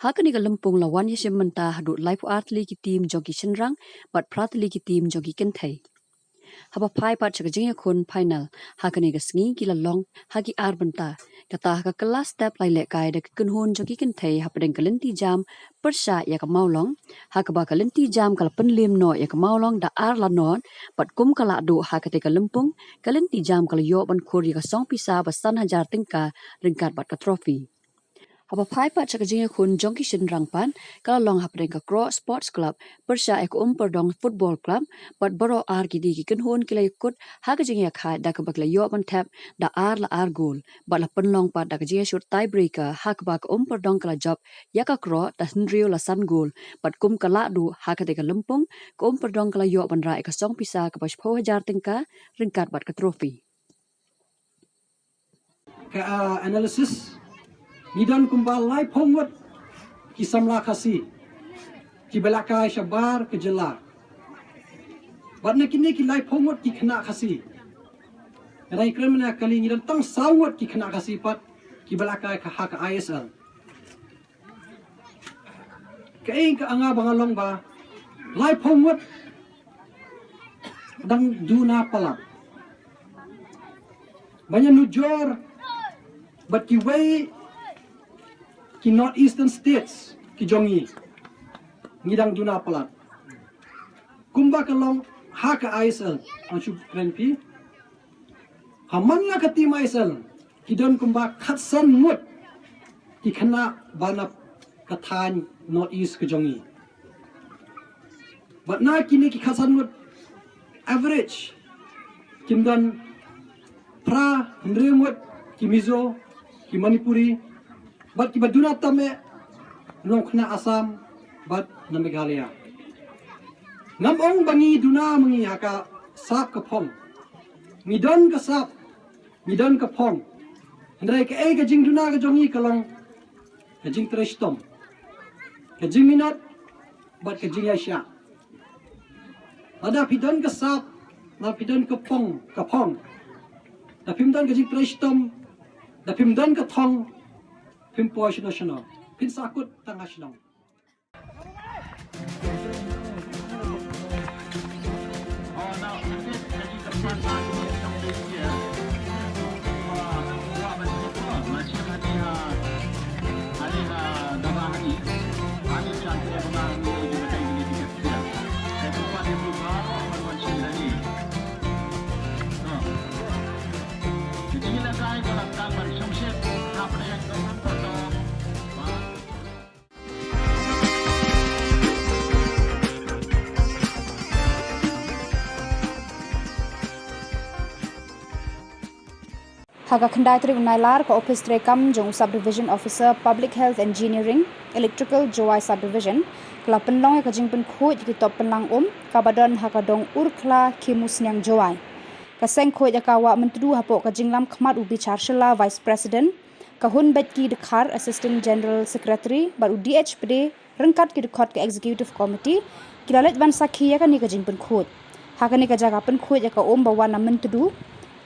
Ha kane ka lympung la wan ïashim bynta haduh laiphew ar tylli ki team jong ki shynrang bad phra tylli ki team jong ki kynthei. Haba phai pat sha ka jingïakhun final ha kane ka sngi ki la long ha ki ar bynta. Kata ha ka kylla step la ïalehkai da ki kynhun jong ki kynthei hapdeng ka lynti jam pyrshah ïa ka Mawlong. Ha kaba ka lynti jam ka la pynliem noh ïa ka Mawlong da ar la nod bad kum ka la duh ha kata ka lympung ka lynti jam ka la ïoh ban khur ïa ka song pisa ba san hajar tyngka ryngkat bad ka trophy. Haba phai pat sha ka jingïakhun jong ki shynrang pat ka la long hapdeng ka Kro Sports Club pyrshah ïa ka Umpyrdong Football Club bad baroh ar kine ki kynhun ki la ïakut ha ka jingïakhaid da kaba ki la ïoh ban thep da ar la ar gol bad la pynlong pat da ka jingïashut tiebreaker ha kaba ka Umpyrdong ka la jop ïa ka Kro da hynriew la san gol bad kum ka la duh ha kata ka lympung ka Umpyrdong ka la ïoh ban rah ïa ka song pisa kaba shiphew hajar tyngka ryngkat bad ka trophy. Ka, ah, analysis, ngi don kumba laiphew ngut ki samla Khasi kiba la kai shabar ka jylla. Bad na kine ki laiphew ngut ki khynnah Khasi, nga dang kren mynne kali ngi don tang saw ngut ki khynnah Khasi pat kiba la kai ka ha ka I S L. Kaei ka anga ba nga long ba laiphew ngut dang duna palat. Ba ngi nujor bad kiwei ki North Eastern States ki jong ngi, ngi dang duna palat. Kumba ka long ha ka I S L, ang shu kren phi. Ha man la ka team I S L ki don kumba khatsan ngut ki khynnah ba na ka thaiñ North East ka jong ngi. Bad na kine ki khatsan ngut average kim don phra hynriew ngut ki Mizo, ki Manipuri, bad kiba duna tam eh nongkhynnah Assam bad na Meghalaya. Ngam ong ba ngi duna ma ngi ha ka sap ka phong. Ngi don ka sap, ngi don ka phong. Hynrei kaei ka jingduna ka jong ngi ka long ka jingtrei shitom, ka jingminot bad ka jingïaishah. Lada phi don ka sap, lada phi don ka phong, ka phong, da phim don ka jingtrei shitom, da phim don ka thong, phim poi shano shano, phin sa kut tang ha shnong. Ha ka khyndai tarik u Nailar, ka ophis treikam jong u Subdivision Officer Public Health Engineering, Electrical, Jowai Subdivision, ka la pynlong ïa ka jingpynkhuid ïa ki top pynlang um kaba don ha ka dong Urkhla, Khimusniang, Jowai. Ka seng khuid ïa ka Wah Myntdu hapoh ka jinglam khmat u Bichar Shylla, Vice President, ka Hunbeitki Dkhar, Assistant General Secretary, bad u D H Pde, ryngkat ki dkhot ka Executive Committee, ki la leit ban sakhi ïa kane ka jingpynkhuid. Ha kane ka jaka pynkhuid ïa ka um ba wan na Myntdu,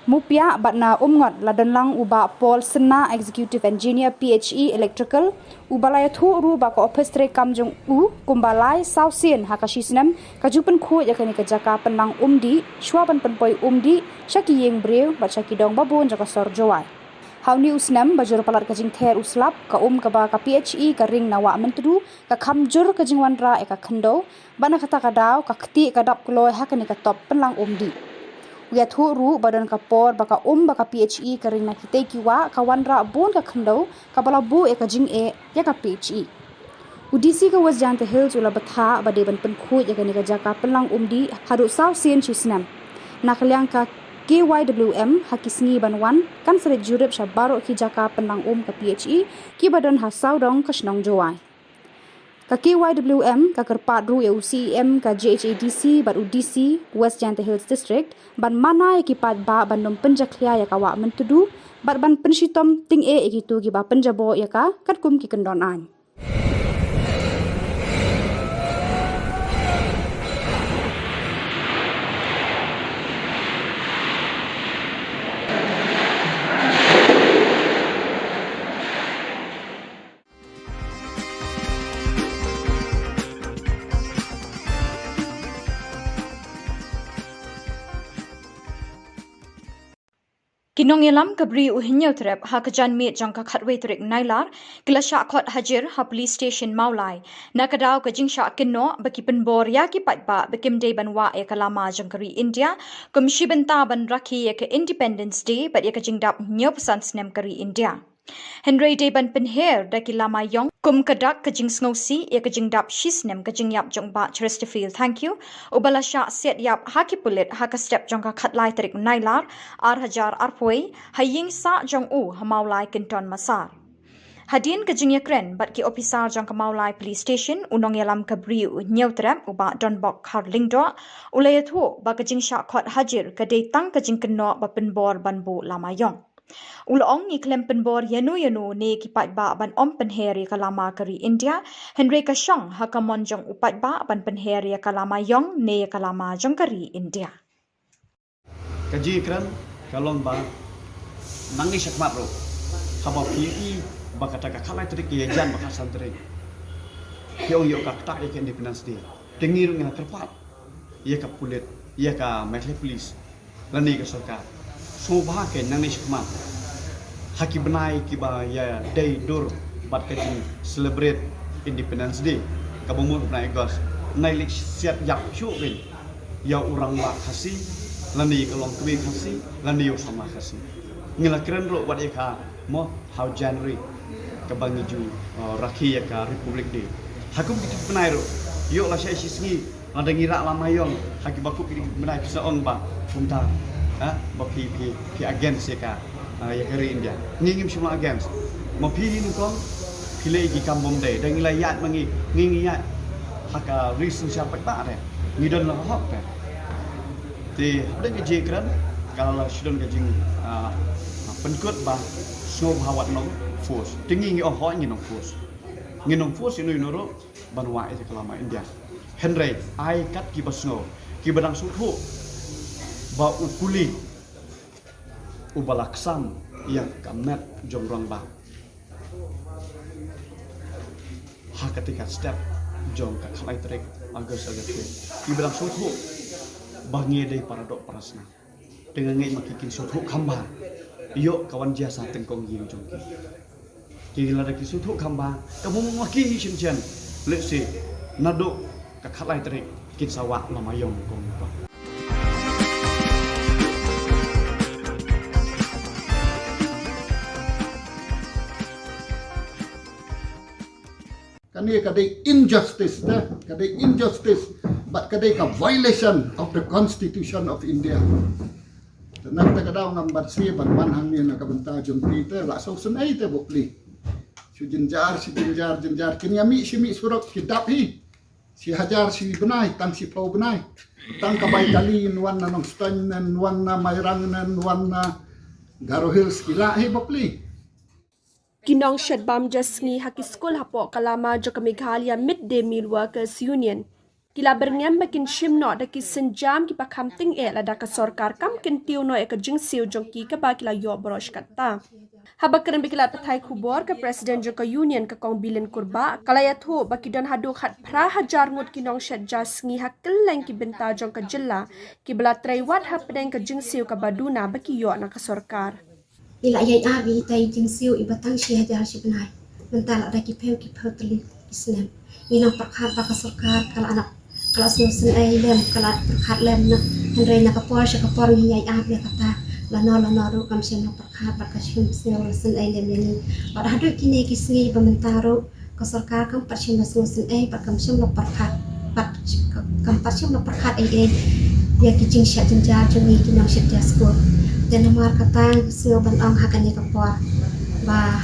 Mupiah bad na Umngot, la don lang u Bah Paul Synna, Executive Engineer, P H E Electrical, uba la ïathuh ruh ba ka ophis treikam jong u kumba lai saw sien ha ka shi snem ka ju pynkhuid ïa kane ka jaka pynlang um dih, shuwa ban pynpoi um dih sha ki ïing briew bad sha ki dong babun jong ka sor Jowai. Ha une u snem ba jur palat ka jingther u slap, ka um kaba ka P H E ka ring na Wah Myntdu, ka kham jur ka jingwanrah ïa ka khyndew, bad na kata ka daw ka ktieh ka dap kloi ha kane ka top pynlang um dih. U ïathuh ruh ba don ka por ba ka um ba ka P H E ka ring na kitei ki wah ka wanrah bun ka khyndew, kaba la buh ïa ka jingeh ïa ka P H E. U D C ka West Jaiñtia Hills u la bthah ba dei ban pynkhuid ïa kane ka jaka pynlang um dih haduh saw sien shi snem. Na ka liang ka K Y W M, ha ki sngi ban wan, kan sa leit jurip sha baroh ki jaka pynlang um ka P H E kiba don ha sawdong ka shnong Jowai. Ka K Y W M ka kyrpad ruh ïa u C E M ka J H A D C bad u D C West Jaiñtia Hills District ban mana ïa ki paidbah ban ym pynjakhlia ïa ka Wah Myntdu bad ban pynshitom tyngeh ïa kito kiba pynjaboh ïa ka katkum ki kyndon aiñ. Ki nongïalam ka Bri u Hynñiewtrep ha ka janmiet jong ka khatwei tarik Nailar ki la shah khot hajir ha Police Station Mawlai na ka daw ka jingshah kynnoh ba ki pynbor ïa ki paidbah ba kim dei ban wah ïa ka lama jong ka ri India kum shi bynta ban rakhe ïa ka Independence Day bad ïa ka jingdap hynñiewphew san snem ka ri India. Hynrei dei ban pynher da ki lama ïong kum ka dak ka jingsngewsih ïa ka jingdap shi snem ka jingïap jong Bah Chesterfield Thangkhiew, uba la shah siat ïap ha ki pulit ha ka step jong ka khatlai tarik Nailar, ar hajar arphew, ha ïing sah jong u ha Mawlai Kynton Massar. Hadien ka jingïakren bad ki ophisar jong ka Mawlai Police Station, u nongïalam ka Bri u Hynñiewtrep, u Bah Donbok Kharlyngdoh, u la ïathuh ba ka jingshah khot hajir ka dei tang ka jingkynnoh ba pynbor ban buh lama ïong. U la ong, ngi khlem pynbor ïano ïano ne ki paidbah ban ym pynher ïa ka lama ka ri India, hynrei ka shong ha ka mon jong u paidbah ban pynher ïa ka lama ïong ne ïa ka lama jong ka ri India. Ka jingkren ka long ba nangne shakhmat ruh, haba phi ïohi ba kata ka khatlai tarik ka ïajan ba khatsan tarik, phi ong ïoh ka ktah ïa ka Independence Day. Te ngi ruh ngi la kyrpad ïa ka pulit, ïa ka Meghalaya Police, lane ka sorkar. Sngewbha kein nangne shakhmat, ha ki bnai kiba ïadei dur bad ka jing celebrate Independence Day, kaba mut bnai August, nai leit siat ïap shuh kein ïa u rangbah Khasi, lane ïa ka longkmie Khasi, lane ïa u samla Khasi. Ngi la kren ruh wat ïa ka mo ha u January, kaba ngi ju, uh, rakhe ïa ka Republic Day. Ha kum kiti ki bnai ruh, ïoh lashai shi sngi, lada ngi rah lama ïong ha kiba kup kiti ki bnai, phi sa ong ba kumta, eh, ba phi, phi, phi against ïa ka, uh, ïa ka ri India. Ngi ngim shym la against. Ma phi hi nyngkong phi leh ïa ki kam bym dei, da ngi la ïaid ma ngi, ngi ngi ïaid ha ka ri synshar paidbah te ngi don la ka hok te. Te hapdeng ka jingkren ka la shu don ka jing, ah, pynkut ba sngewbha wat nong force. Te ngi ngi ong hooid ngi nong force. Ngi nong force ïano ïano ruh ban wah ïa ka lama India. Hynrei ai kat kiba sngew, kiba dang sngewthuh ba u kuli uba la ksam ïa ka met jong rangbah ha kata ka step jong ka khatlai tarik August, August. Kiba dang sngewthuh ba ngi dei para doh para snam. Te nga ngeit ma ki kin sngewthuh kham bha. Ïoh ka wan jia sa tyngkong ïing jong ki. Ki lada ki sngewthuh kham bha, ka bym ma ki hi shen shen. Let's say naduh ka khatlai tarik kin sa wah lama ïong kong ba. Kane ka dei injustice te, ka dei injustice, bad ka dei ka violation of the Constitution of India. Te nangta ka daw ngam banse ban wan hangne na ka bynta jong phi te la sngewsynei te bapli. Shu jynjar, shu jynjar, jynjar. Kin ïa mih shi mih surok ki dap hi. Shi hajar shi bnai, tang shiphew bnai. Tang ka bai kali, yn wan na Nongstoiñ, yn wan na Mairang, yn wan na Garo Hills, ki lah hi bapli. Ki nongshet bam ja sngi ha ki skul hapoh ka lama jong ka Meghalaya Mid Day Meal Workers Union ki la byrngem ba kin shim noh da ki sienjam kiba kham tyngeh lada ka sorkar kam kyntiew noh ïa ka jingsiew jong ki kaba ki la ïoh baroh shi katta. Haba kren bad ki lad pathai khubor, ka President jong ka Union, ka Kong Bilin Kurbah, ka la ïathuh ba ki don haduh khatphra hajar ngut ki nongshet ja sngi ha kylleng ki bynta jong ka jylla kiba la trei wad hapdeng ka jingsiew kaba duna ba ki ïoh na ka sorkar. Ngi la ïai ap ïa itai i jingsiew iba tang shi hajar shi bnai. Mynta la da ki phew ki phew tylli ki snem. Ngi nang pyrkhat ba ka sorkar ka la, ka la sngewsynei lem, ka la pyrkhat lem na. Hynrei na ka por sha ka por ngi ïai ap ïa kata. Lano lano ruh kam shym la pyrkhat bad kam shym sngewsynei lem ïa ngi. Bad haduh kine ki sngi ba mynta ruh ka sorkar kam pat shym la sngewsynei bad kam shym la pyrkhat, bad kam pat shym la pyrkhat ei ei ïa ki jingshet jynjar jong ngi ki nongshet ja skul. Te namar kata nga sngew ban ong ha kane ka por ba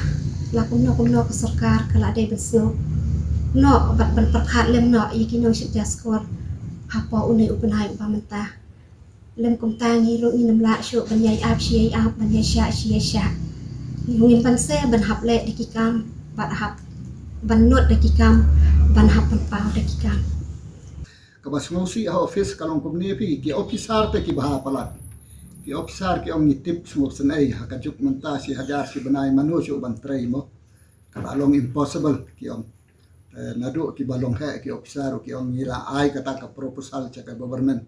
la kumno kumno ka sorkar ka la dei ban sngew noh bad ban pyrkhat lem noh ïa ki nongshet ja skul hapoh une u bnai uba mynta. Lym kumta ngi ruh ngin ym lah shuh ban ïai ap shi ïai ap, ban ïai shah shi ïai shah. Ngim banse ban hap leh da ki kam, bad hap ban nud da ki kam, ban hap pynpaw da ki kam. Kaba sngewsih ha office ka long kumne phi, ki officer te ki bha palat. Ki officer ki ong ngi tip sngewsynei, ha ka juk mynta shi hajar shi bnai mano shuh ban trei mo. Ka la long impossible ki ong. Naduh kiba long heh ki officer ruh ki ong ngi la ai kata ka proposal sha ka government.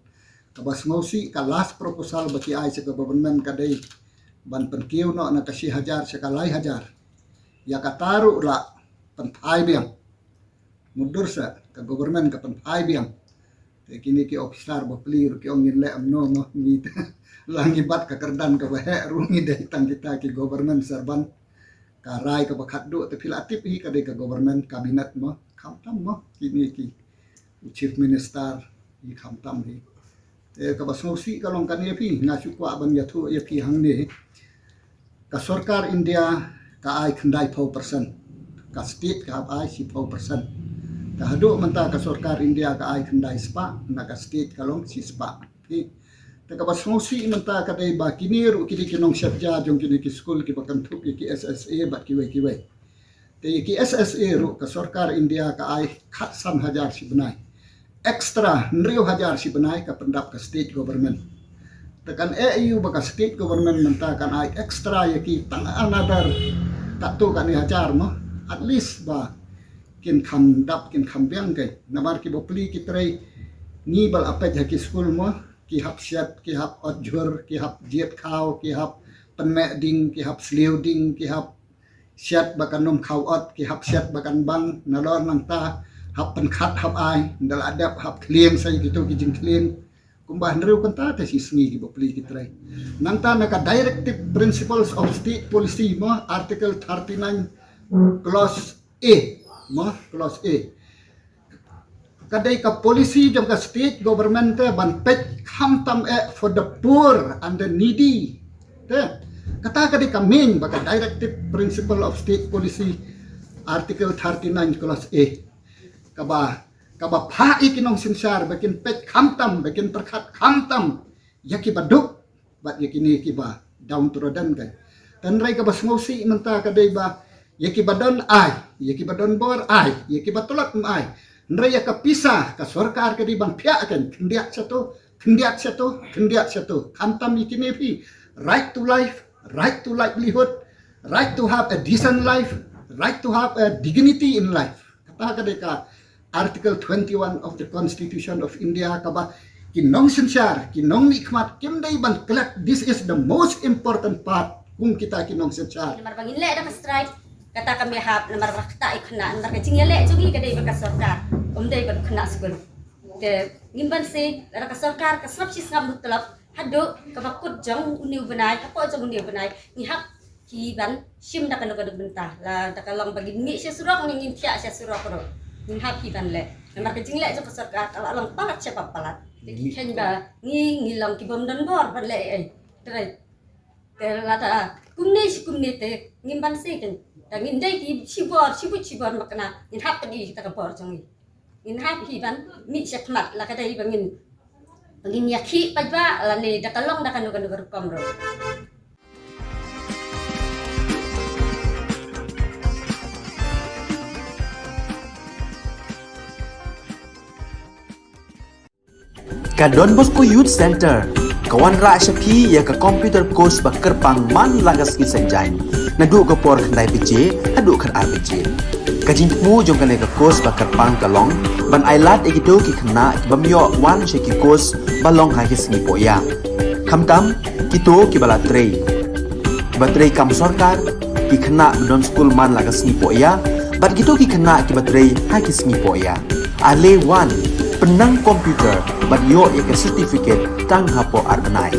Kaba sngewsih ka last proposal ba ki ai sha ka government ka dei ban pynkiew noh na ka shi hajar sha ka lai hajar. Ïa kata ruh la pynphai biang. Mutdur sa ka government ka pynphai biang. Te kine ki officer bapli ruh ki ong ngin leh kumno mo, ngi la ngi bat ka kyrdan kaba heh ruh ngi dei tang kita ki government servant. Ka rai kaba khatduh te phi la tip hi ka dei ka government cabinet mo, khamtam mo kine ki, u chief minister hi khamtam hi. Te kaba sngewsih ka long kane phi, nga shu kwah ban ïathuh ïa phi hangne. Ka sorkar India ka ai khyndai phew percent. Ka state ka hap ai shiphew percent. Te haduh mynta ka sorkar India ka ai khyndai spah, na ka state ka long shi spah. Te kaba sngewsih mynta ka dei ba kine ruh ki dei ki nongshet ja jong kine ki skul kiba kynthup ïa ki S S A bad kiwei kiwei. Te ïa ki S S A ruh ka sorkar India ka ai khatsan hajar shi bnai. Extra hynriew hajar shi bnai ka pyndap ka state government. Te kan eh ïa u ba ka state government mynta kan ai extra ïa ki tang another katto katne hajar mo. At least ba kin kham dap kin kham biang kai. Namar ki bapli ki trei ngi ba la peit ha ki skul mo. Ki hap shet, ki hap ot jhur, ki hap jied khaw, ki hap pynmeh ding, ki hap sliew ding, ki hap shet ba kan ym khaw ot, ki hap shet ba kan bang, nalor nangta hap pynkhat hap ai, nda la dep hap khlien sa ïa kito ki jingkhlien. Kumba hynriew kynta te shi sngi ki bapli ki trei. Nangta na ka Directive Principles of State Policy mo, Article thirty-nine, Clause A mo, Clause A. Ka dei ka policy jong ka state government te ban peit khamtam eh for the poor and the needy. Te kata ka dei ka main ba ka Directive Principle of State Policy, Article thirty-nine, Clause A. Kaba, kaba phah ïa ki nongsynshar ba kin peit khamtam, ba kin pyrkhat khamtam ïa kiba duk bad ïa kine kiba downtrodden kai. Te hynrei kaba sngewsih mynta ka dei ba ïa kiba don ai, ïa kiba don bor ai, ïa kiba tlot ym ai. Hynrei ïa ka pisa ka sorkar ka dei ban phiah kan, khyndiat shato, khyndiat shato, khyndiat shato. Khamtam ïa kine phi, right to life, right to livelihood, right to have a decent life, right to have a dignity in life. Kata ka dei ka Article twenty-one of the Constitution of India kaba ki nongsynshar, ki nongmihkhmat kim dei ban klet. This is the most important part kum kita ki nongsynshar. Namar ba ngin leh da ka strike, kata kam ïahap, namar ba kata i khynnah, namar ka jingïaleh jong ngi ka dei bad ka sorkar, ym dei bad khynnah skul. Te ngim banse lada ka sorkar ka sngap shi sngap mutlop haduh kaba kut jong une u bnai, hapoh jong une u bnai ngi hap ki ban shim da kano kano bynta, lada ka long ba ngin mih sha surok ne ngin thiah sha surok ruh ngin hap ki ban leh. Namar ka jingleh jong ka sorkar ka la long palat sha ba palat. Te ki kheiñ ba ngi, ngi long ki bym don bor ban leh ei ei. Te lada kumne shi kumne te ngim ban seh kein. Da ngin dei ki shibor, shibun shibor makna ngin hap pynïoh ïa kata ka bor jong ngi. Ngin hap hi ban mih shakhmat la ka dei ba ngin, ba ngin ïakhih paidbah lane da ka long da kano kano ka rukom ruh. Ka Don Bosco Youth Centre ka wanrah sha phi ïa ka computer course ba kyrpang man la ka sngi Saitjaiñ, naduh ka por khyndai baje haduh khatar baje. Ka jingthmu jong kane ka course ba kyrpang ka long ban ailad ïa kito ki khynnah ki bym ïoh wan sha ki course ba long ha ki sngi pohïa, khamtam kito kiba la trei, kiba trei kam sorkar, ki khynnah ba don skul man la ka sngi pohïa bad kito ki khynnah kiba trei ha ki sngi pohïa. Ale wan, pynnang computer bad ïoh ïa ka certificate tang hapoh ar bnai.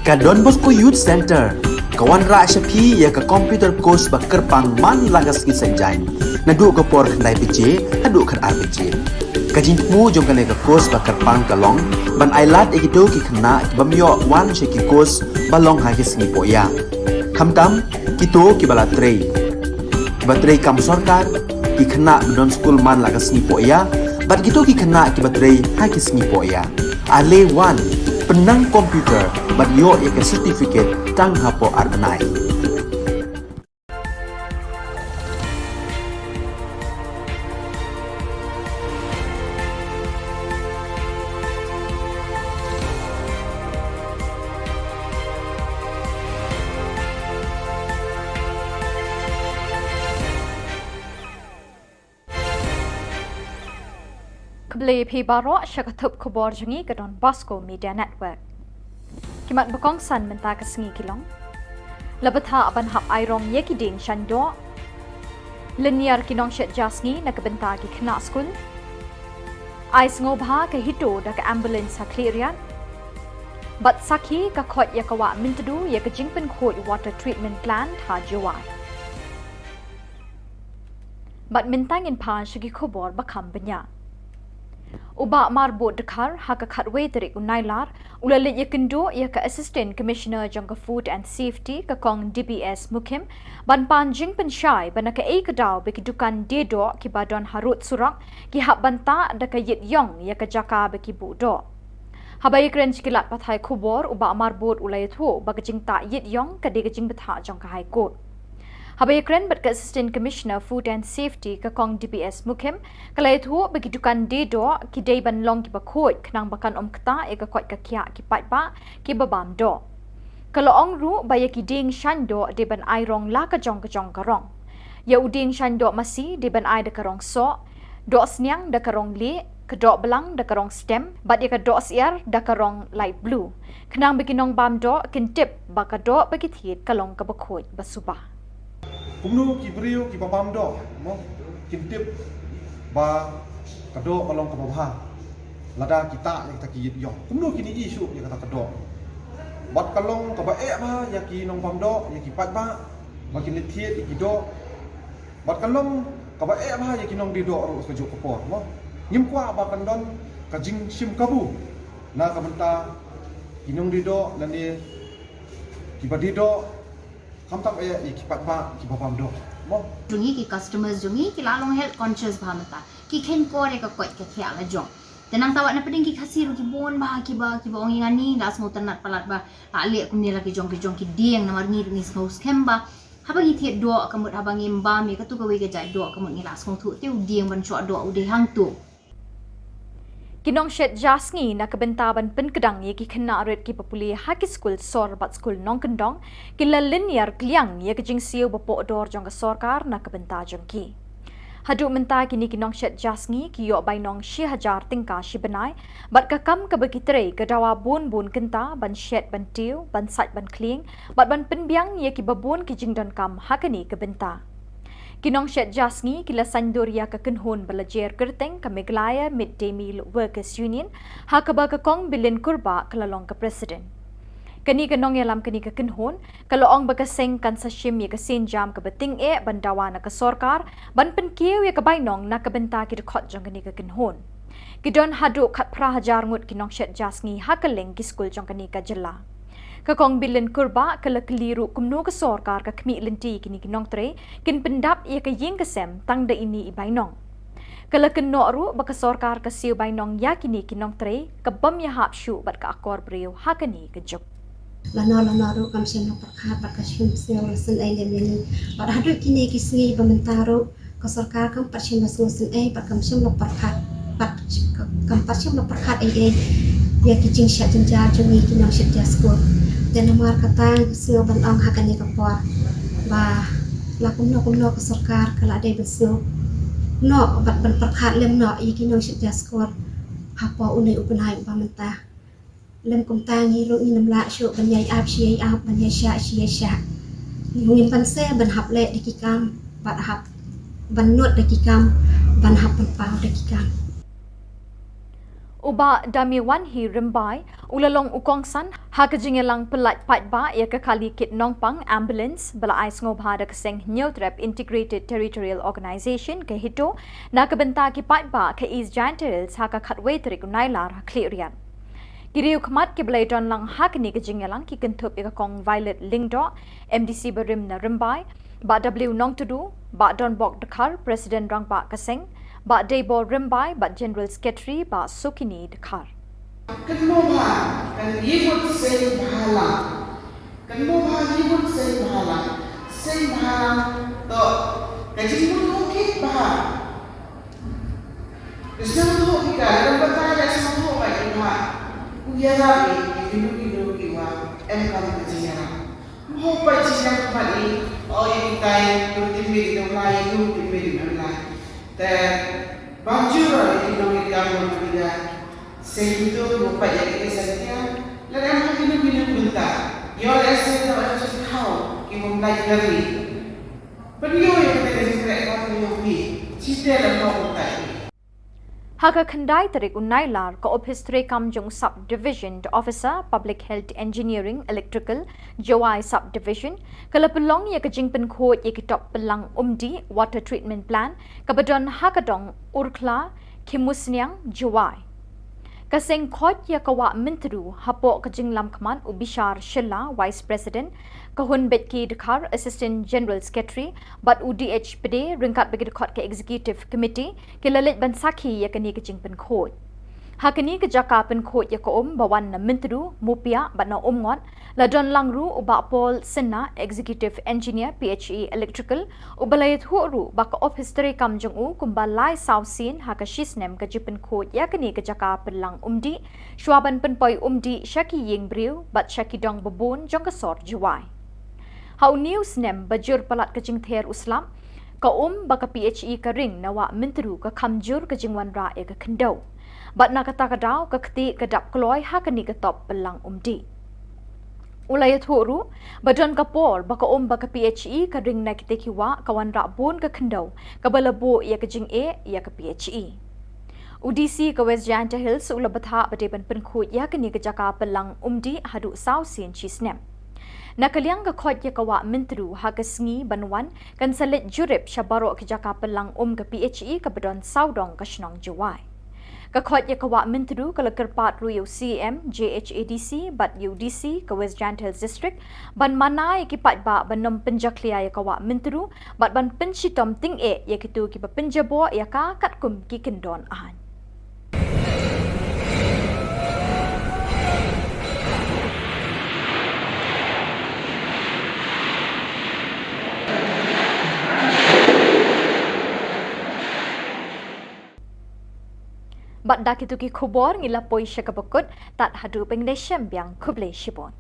Ka Don Bosco Youth Centre ka wanrah sha phi ïa ka computer course ba kyrpang man la ka sngi Saitjaiñ, naduh ka por khyndai baje haduh khatar baje. Ka jingthmu jong kane ka course ba kyrpang ka long ban ailad ïa kito ki khynnah ki bym ïoh wan sha ki course ba long ha ki sngi pohïa, khamtam kito kiba la trei, kiba trei kam sorkar, ki khynnah ba don skul man la ka sngi pohïa, bad kito ki khynnah kiba trei ha ki sngi pohïa. Ale wan, pynnang computer bad ïoh ïa ka certificate tang hapoh ar bnai. Khublei phi baroh sha ka thup khubor jong ngi ka Don Bosco Media Network. Ki mat ba kongsan mynta ka sngi ki long: La bthah ban hap airong ïa ki dieng shaiñ doh. Lynñiar ki nongshet ja sngi na ka bynta ki khynnah skul. Ai sngewbha ka HITO da ka ambulance ha Khliehriat. Bad sakhi ka khoit ïa ka wah Myntdu ïa ka jingpynkhuid water treatment plant ha Jowai. Bad mynta ngin pan sha ki khubor ba kham bniah. U Bah Marbud Dkhar ha ka khatwei tarik u Nailar u la leit ïakynduh ïa ka Assistant Commissioner jong ka Food and Safety, ka Kong D B S Mukhim, ban pan jingpynshai ba na kaei ka daw ba ki dukan die doh kiba don harud surok ki hap ban tah da ka ïit ïong ïa ka jaka ba ki buh doh. Haba ïakren sha ki lad pathai khubor, u Bah Marbud u la ïathuh ba ka jingtah ïit ïong ka dei ka jingbthah jong ka High Court. Haba ïakren bad ka Assistant Commissioner Food and Safety, ka Kong D B S Mukhim, ka la ïathuh ba ki dukan die doh ki dei ban long kiba khuid khnang ba kan ym ktah ïa ka koit ka khiah ki paidbah kiba bam doh. Ka la ong ruh ba ïa ki dieng shaiñ doh dei ban airong la ka jong ka jong ka rong. Ïa u dieng shaiñ doh masi dei ban ai da ka rong soh, doh sniang da ka rong lieh, ka doh blang da ka rong stem, bad ïa ka doh syiar da ka rong light blue, khnang ba ki nongbam doh kin tip ba ka doh ba ki thied ka long kaba khuid ba suba. Kumno ki briew kiba bam doh, mo, kin tip ba ka doh ka long kaba bha lada ki tah ïa kata ki ïit ïong? Kumno kin ïohi shuh ïa kata ka doh? Bad ka long kaba eh bha ïa ki nongbam doh, ïa ki paidbah, ba kin leit thied ïa ki doh. Bad ka long kaba eh bha ïa ki nongdie doh ruh kajuh ka por, mo. Ngim kwah ba kan don ka jingshim kabu na ka bynta ki nongdie doh lane kiba die doh, khamtam eh ïa ki paidbah kiba bam doh, mo. Jong ngi, ki customers jong ngi ki la long health conscious bha mynta. Ki kheiñ kor ïa ka koit ka khiah la jong. Te nangta wat na pdeng ki Khasi ruh ki bun bha kiba, kiba ong ïa ngi, la sngewtynnat palat ba la leh kumne la ki jong ki jong ki dieng, namar ngi ruh ngi sngew skhem ba haba ngi thied doh ka mut, haba ngim bam ïa katu kawei ka jait doh ka mut ngi la sngewthuh te u dieng ban shoh doh u dei hangtu. Ki nongshet ja sngi na ka bynta ban pynkdang ïa ki khynnah rit kiba pule ha ki skul sor bad skul nongkyndong ki la lynñiar kliang ïa ka jingsiew ba poh dor jong ka sorkar na ka bynta jong ki. Haduh mynta kine ki nongshet ja sngi ki ïoh bainong shi hajar tyngka shi bnai, bad ka kam kaba ki trei ka dawa bun bun kynta ban shet ban tiew, ban sait ban khlieng, bad ban pynbiang ïa kiba bun ki jingdonkam ha kane ka bynta. Ki nongshet ja sngi ki la saiñdur ïa ka kynhun ba la jer kyrteng ka Meghalaya Mid Day Meal Workers Union, ha kaba ka Kong Bilin Kurbah ka la long ka president. Kane ka nongïalam kane ka kynhun ka la ong ba ka seng kan sa shim ïa ka sienjam kaba tyngeh ban dawa na ka sorkar ban pynkiew ïa ka bainong na ka bynta ki dkhot jong kane ka kynhun. Ki don haduh khatphra hajar ngut ki nongshet ja sngi ha kylleng ki skul jong kane ka jylla. Ka Kong Bilin Kurbah ka la kylli ruh kumno ka sorkar ka khmih lynti kine ki nongtrei kin pyndap ïa ka ïing ka sem tang da ine i bainong. Ka la kynnoh ruh ba ka sorkar ka siew bainong ïa kine ki nongtrei ka bym ïahap shuh bad ka akor briew ha kane ka juk. Lano lano ruh kam shym la pyrkhat bad kam shym la sngewsynei lem ïa ngi. Bad haduh kine ki sngi ba mynta ruh ka sorkar kam pat shym la sngewsynei bad kam shym la pyrkhat, bad kam pat shym la pyrkhat ei ei ïa ki jingshah jynjar jong ngi ki nongshet ja skul. Te namar kata nga sngew ban ong ha kane ka por ba la kumno kumno ka sorkar ka la dei ban sngew noh bad ban pyrkhat lem noh ïa ki nongshet ja skul hapoh une u bnai uba mynta. Lym kumta ngi ruh ngin ym lah shuh ban ïai ap shi ïai ap, ban ïai shah shi ïai shah. Ngim banse ban hap leh da ki kam, bad hap ban nud da ki kam, ban hap ban paw da ki kam. U U Bah Damiwanhi Rymbai u la long u kongsan ha ka jingïalang pyllait paidbah ïa ka kali kit nongpang ambulance ba la ai sngewbha da ka seng Hynñiewtrep Integrated Territorial Organization ka HITO na ka bynta ki paidbah ka East Jaintia Hills ha ka khatwei tarik u Nailar ha Khliehriat. Ki riew khmat kiba la ïadon lang ha kane ka jingïalang ki kynthup ïa ka Kong Violet Lyngdoh, MDC barim na Rymbai, Bah W Nongtdu, Bah Donbok Dkhar, President Rangbah ka seng, Bah Deibor Rymbai, Bah General Secretary, Bah Sukini Dkhar. Kynmaw bha, kan ïa mut seng bhalang. Kynmaw bha ïa mut seng bhalang. Seng bhalang toh ka jingmut kit bha. Ka sngewthuh ki ka, lada batai la sngewthuh bha ki bha. U ïarap ïa kino kino kiwa em kam ka jingïarap. Mo pa jingïarap khmat i, o ïa kitai, tu tim bit i dong lai, tu tim bit i dong lai. Te ban jur ïa ki nongïalam nongïalam. Sngewthuh mo pa ïa ki santia, lada em ha kino kino bynta. Ïoh lehse da em sngewthuh ki bym lai kari. Pynïoh ïa kata ka jingkhreh ka pynïoh phi. Chite la mo utai. Ha ka khyndai tarik u Nailar ka ophis treikam jong u Sub Division Officer Public Health Engineering Electrical Jowai Sub Division ka la pynlong ïa ka jingpynkhuid ïa ki top pyllang umdih water treatment plant kaba don ha ka dong Urkhla Khimusniang Jowai. Ka seng khoit ïa ka Wah Myntdu hapoh ka jinglam khmat u Bishar Shylla, Vice President, ka Hun Betki Dkhar, Assistant General Secretary, bad u D H Pde ryngkat bad ki dkhot ka Executive Committee ki la leit ban sakhi ïa kane ka jingpynkhuid. Ha kane ka jaka pynkhuid ïa ka um ba wan na Myntdu, Mupiah bad na Umngot, la don lang ruh u Bah Paul Synna, Executive Engineer, P H E Electrical, uba la ïathuh ruh ba ka ophis treikam jong u kumba lai saw sien ha ka shi snem ka jingpynkhuid ïa kane ka jaka pyllang umdih, shwa ban pynpoi umdih sha ki ïing briew bad sha ki dong babun jong ka sor Jowai. Ha une u snem ba jur palat ka jingther u slap, ka um ba ka P H E ka ring na Wah Myntdu ka kham jur ka jingwanrah ïa ka khyndew. Bad na kata ka daw ka kti ka dap kloi ha kane ka top pyllang umdih. U la ïathuh ruh ba don ka por ba ka um ba ka P H E ka ring na kita ki wah ka wanrah bun ka khyndew kaba la buh ïa ka jingeh ïa ka P H E. U D C ka West Jaintia Hills u la bthah ba dei ban pynkhuid ïa kane ka jaka pyllang umdih haduh saw sien shi snem. Na ka liang ka khoit ïa ka Wah Myntdu ha ka sngi ban wan kan sa leit jurip sha baroh ki jaka pyllang um ka P H E kaba don sawdong ka shnong Jowai. Ka khoit ïa ka Wah Myntdu ka la kyrpad ruh ïa u C M, J H A D C bad ïa u D C ka West Jaintia Hills District ban mana ïa ki paidbah ban ym pynjakhlia ïa ka Wah Myntdu bad ban pynshitom tyngeh ïa kito kiba pynjaboh ïa ka katkum ki kyndon aiñ. Bad da kito ki khubor ngi la poi sha kaba kut, tad haduh ban ïashem biang, khublei shibun.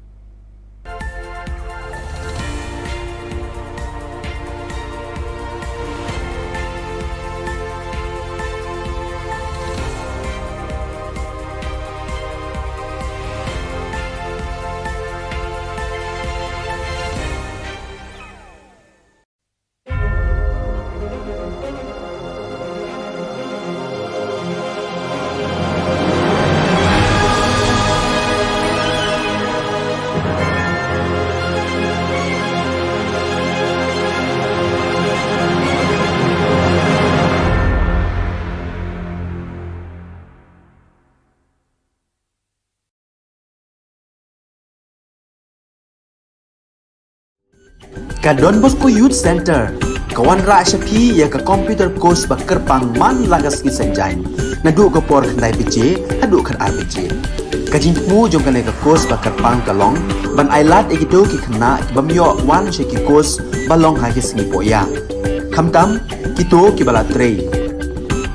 Ka Don Bosco Youth Centre ka wanrah sha phi ïa ka computer course ba kyrpang man la ka sngi Saitjaiñ, naduh ka por khyndai baje haduh khatar baje. Ka jingthmu jong kane ka course ba kyrpang ka long ban ailad ïa kito ki khynnah ki bym ïoh wan sha ki course ba long ha ki sngi pohïa, khamtam kito kiba la trei,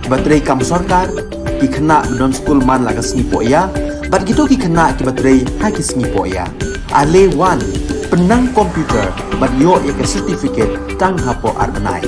kiba trei kam sorkar, ki khynnah ba don skul man la ka sngi pohïa, bad kito ki khynnah kiba trei ha ki sngi pohïa. Ale wan, pynnang computer bad ïoh ïa ka certificate tang hapoh ar bnai.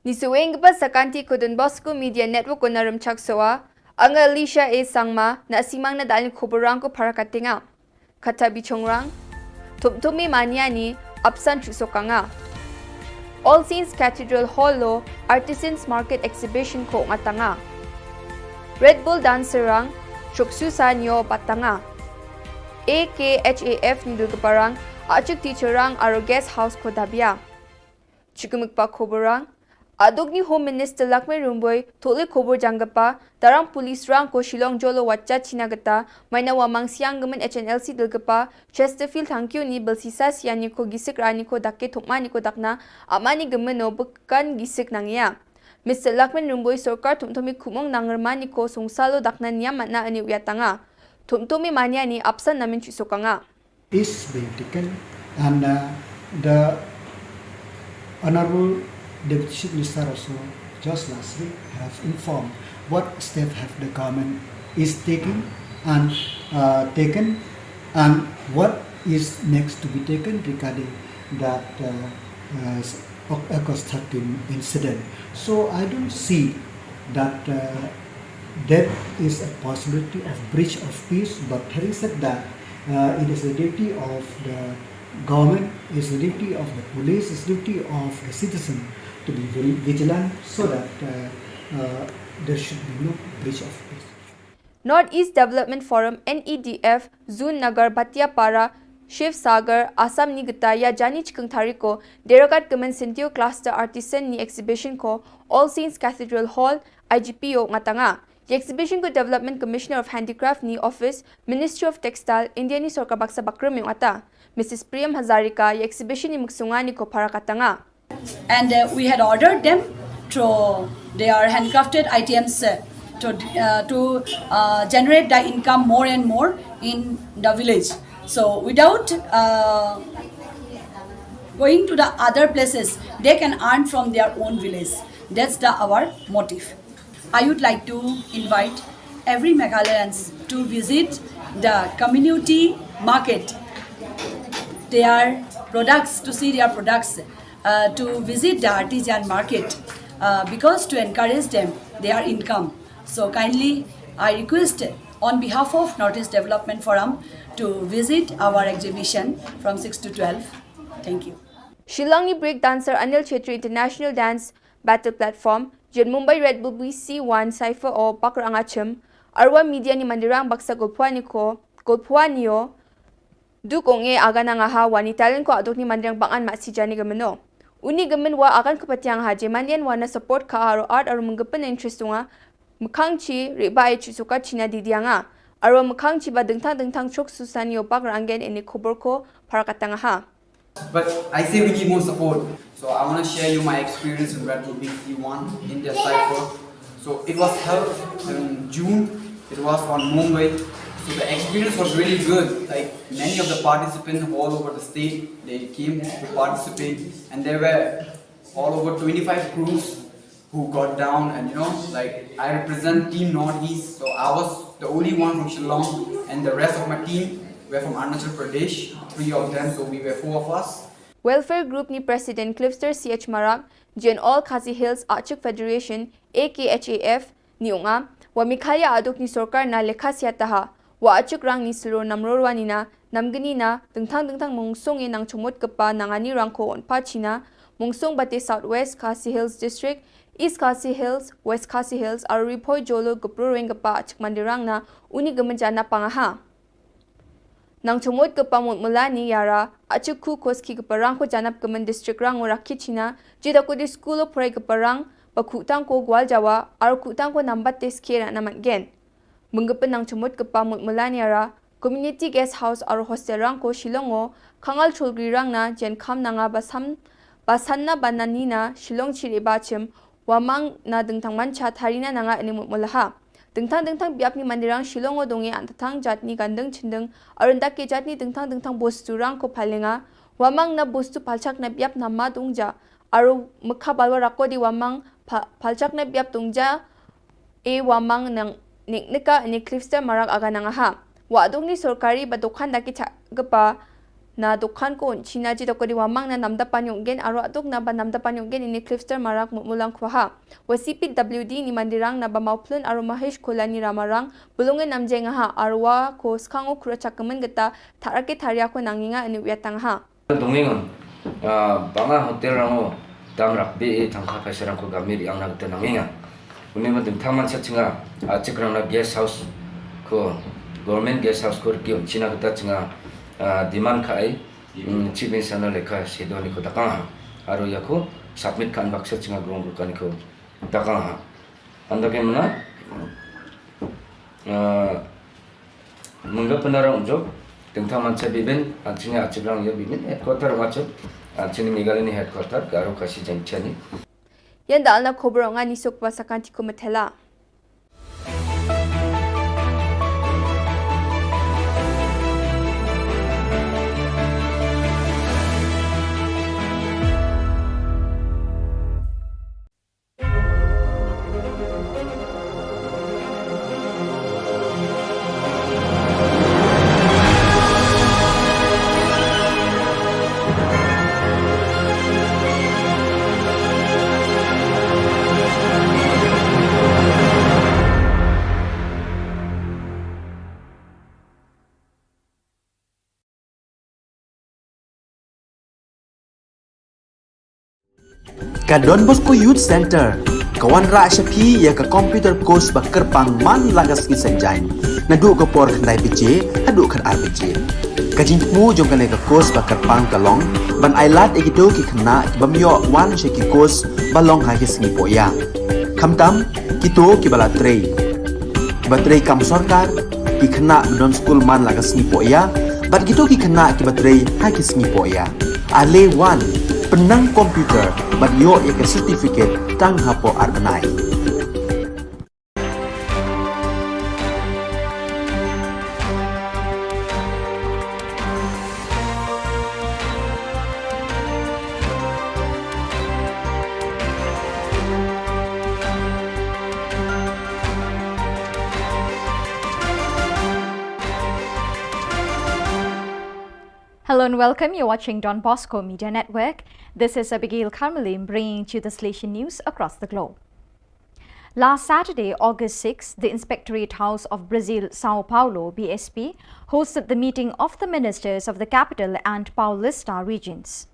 Ni suweng ba sakanti ko Don Bosco Media Network ko na Rymchak Soa, anga Alicia A Sangma, na simang na dalin khubor rang ko para katinga. Kata bichongrang, Thumthumi Mania ni apsan chusokanga. All Saints Cathedral Hall lo Artisans Market Exhibition ko ngatanga. Red Bull Dancer rang, chuksusa nyo batanga. A K H A F ni dulkeparang, achuk teacher rang aro guest house ko dabia. Chukmukpa khubor rang, aduk ni Home Minister Lakmin Rymbui, thole khubor jangkepa, darang police rang ko Shillong jolo wacha china geta, maina wamang siang gemen H N L C dulkepa, Chesterfield Thangkyo ni belsisa siani ko gisik rani ko dake thukmani ko dakna, amani gemen no bekan gisik nangya. Mister Lakmin Rymbui sorkar Thumthumi khumong nangrmani ko sungsalo dakna niam matna ani uyatanga. Thumthumi Mania ni apsan namin chusokanga. Is being taken, and uh, the Honorable Deputy Chief Minister also just last week have informed what step have the government is taking and uh, taken, and what is next to be taken regarding that uh, uh, August thirteen incident. So I don't see that uh, there is a possibility of breach of peace, but having said that, uh, it is the duty of the government, it's the duty of the police, it's the duty of the citizen to be vigilant so that uh, uh, there should be no breach of peace. North East Development Forum, N E D F, Zun Nagar, Bhatiapara, Shivsagar, Assam ni geta ya jani chikung thariko, derakat kemen Sentio Cluster Artisan ni exhibition ko, All Saints Cathedral Hall, I G P o ngatanga. Exhibition ko Development Commissioner of Handicraft ni Office, Ministry of Textile, India ni sorkar baksa bakrum yong ata. Missus Priyam Hazarika, exhibition ni muksungani ko para katanga. And uh, we had ordered them to their handcrafted items uh, to, uh, to uh, generate the income more and more in the village. So without uh, going to the other places, they can earn from their own village. That's the our motive. I would like to invite every Meghalayans to visit the community market, their products, to see their products, uh, to visit the artisan market uh, because to encourage them their income. So kindly, I request on behalf of North East Development Forum to visit our exhibition from six to twelve. Thank you. Shillong ni break dancer Anil Chhetri International Dance Battle Platform, Jen Mumbai Red Bull B C one Cypher o Bakr Angachim, Arwa Media ni Mandirang Baksa Golphuani ko, Golphuani o, Duk ong e agan anga ha wa ni talent ko aduk ni manreng bangan ma si jani gemen o. Uni gemen wa agan ko patiang ha je mandian wa na support ka aro art aro menggepen interest tunga. Mekang chi riba e chi suka china di dianga. Aro mekang chi ba dengtang dengtang chok susan yo bak rangen ini khubor ko para katanga ha. But I say we need more support. So I want to share you my experience in Red Bull B C one in their cypher. So it was held in June. It was on Mumbai. So the experience was really good. Like many of the participants all over the state, they came to participate, and there were all over twenty-five crews who got down, and you know, like I represent Team Northeast, so I was the only one from Shillong, and the rest of my team were from Arunachal Pradesh, three of them, so we were four of us. Welfare Group ni President Cliffster C H Marak, Jen All Khasi Hills Achuk Federation, A K H A F, ni ong a, wa Meghalaya aduk ni sorkar na lekha siataha, wa achuk rang ni selo namrorwa nina, namgni na, dengtang dengtang mungsong e nang chumut kepa nangani rang ko onpa china, mungsong bate South West Khasi Hills District, East Khasi Hills, West Khasi Hills, aro Ri Bhoi Jolo gepro reng kepa achuk mandirang na, uni gemenjana pangaha. Nang chumut kepa mut mulani yara, achuk khu koski kepa rang ko janap kemen district rang ora kichina, jida ko di school o prai kepa rang, ba khutang ko gwal jawa, aro khutang ko nambat te skera namat gen. Menggepen nang chumut kepa mut mulani yara, community guest house aro hostel rang ko Shillong o, kangal chulgri rang na, jen kam nanga basam, basanna banani na, Shillong chiri bachim, wamang na dengtang mancha tharina nanga ini mut mulaha. Dengtang dengtang biap ni mandirang Shillong o dongi antatang jatni gandeng chindeng, arundak ke jatni dengtang dengtang bostu rang ko palenga, wamang na bostu palchak na biap na ma dongja, aru mekha balwa rako di wamang pa-, palchak na biap dongja, e wamang nang nik nika ini Cliffster Marak aga nangaha. Wa adong ni sorkari ba dokan daki chak gepa, Na dukhan ko un China ji doko di wamang na Namda Panyuk Gen aro aduk na ba Namda Panyuk Gen ini Clifster Marak Mutmulang Kwaha. Wa C P W D ni Mandirang na ba Mauplun aro Mahesh Kolani Ramarang bulungin namjengaha arwa ko skango kura chakamen geta tharake tharia ko nanginga ini wiatangha. Dongingon, ah, banga hotel rango dam rakbe e thangkha phaisarang ko gamir yang na geta nanginga. Uni ma dingthang man sa chinga, ah, chikrang na guest house ko, government guest house ko riki un China geta chinga, ah, demand ka ai, mm, chief minister na lekha sedo ni ko takang ha. Aro ya ko submit kan baksa chinga grong ko kan ko takang ha. Anda ke mana? Ah, Mengga penara unjuk, tengtang mancha bibin, anchini achibrang ya bibin, headquarter macam, anchini Meghalaya ni headquarter, Garo Khasi Jaintia ni. Yan da alna khobor nga ni suk ba sakan tiku metela. Ka Don Bosco Youth Center ka wanrah sha phi ïa ka computer course ba kyrpang man la ka sngi Saitjaiñ, naduh ka por khyndai baje haduh khatar baje. Ka jingthmu jong kane ka course ba kyrpang ka long ban ailad ïa kito ki khynnah ki bym ïoh wan sha ki course ba long ha ki sngi pohïa, khamtam kito kiba la trei, kiba trei kam sorkar, ki khynnah ba don skul man la ka sngi pohïa, bad kito ki khynnah kiba trei ha ki sngi pohïa. Ale wan, pynnang computer bad ïoh ïa ka certificate tang hapoh ar bnai. Hello and welcome. You're watching Don Bosco Media Network. This is Abigail Karmalim bringing to you the Salesian news across the globe. Last Saturday, August sixth, the Inspectorate House of Brazil, Sao Paulo, B S P, hosted the meeting of the ministers of the capital and Paulista regions.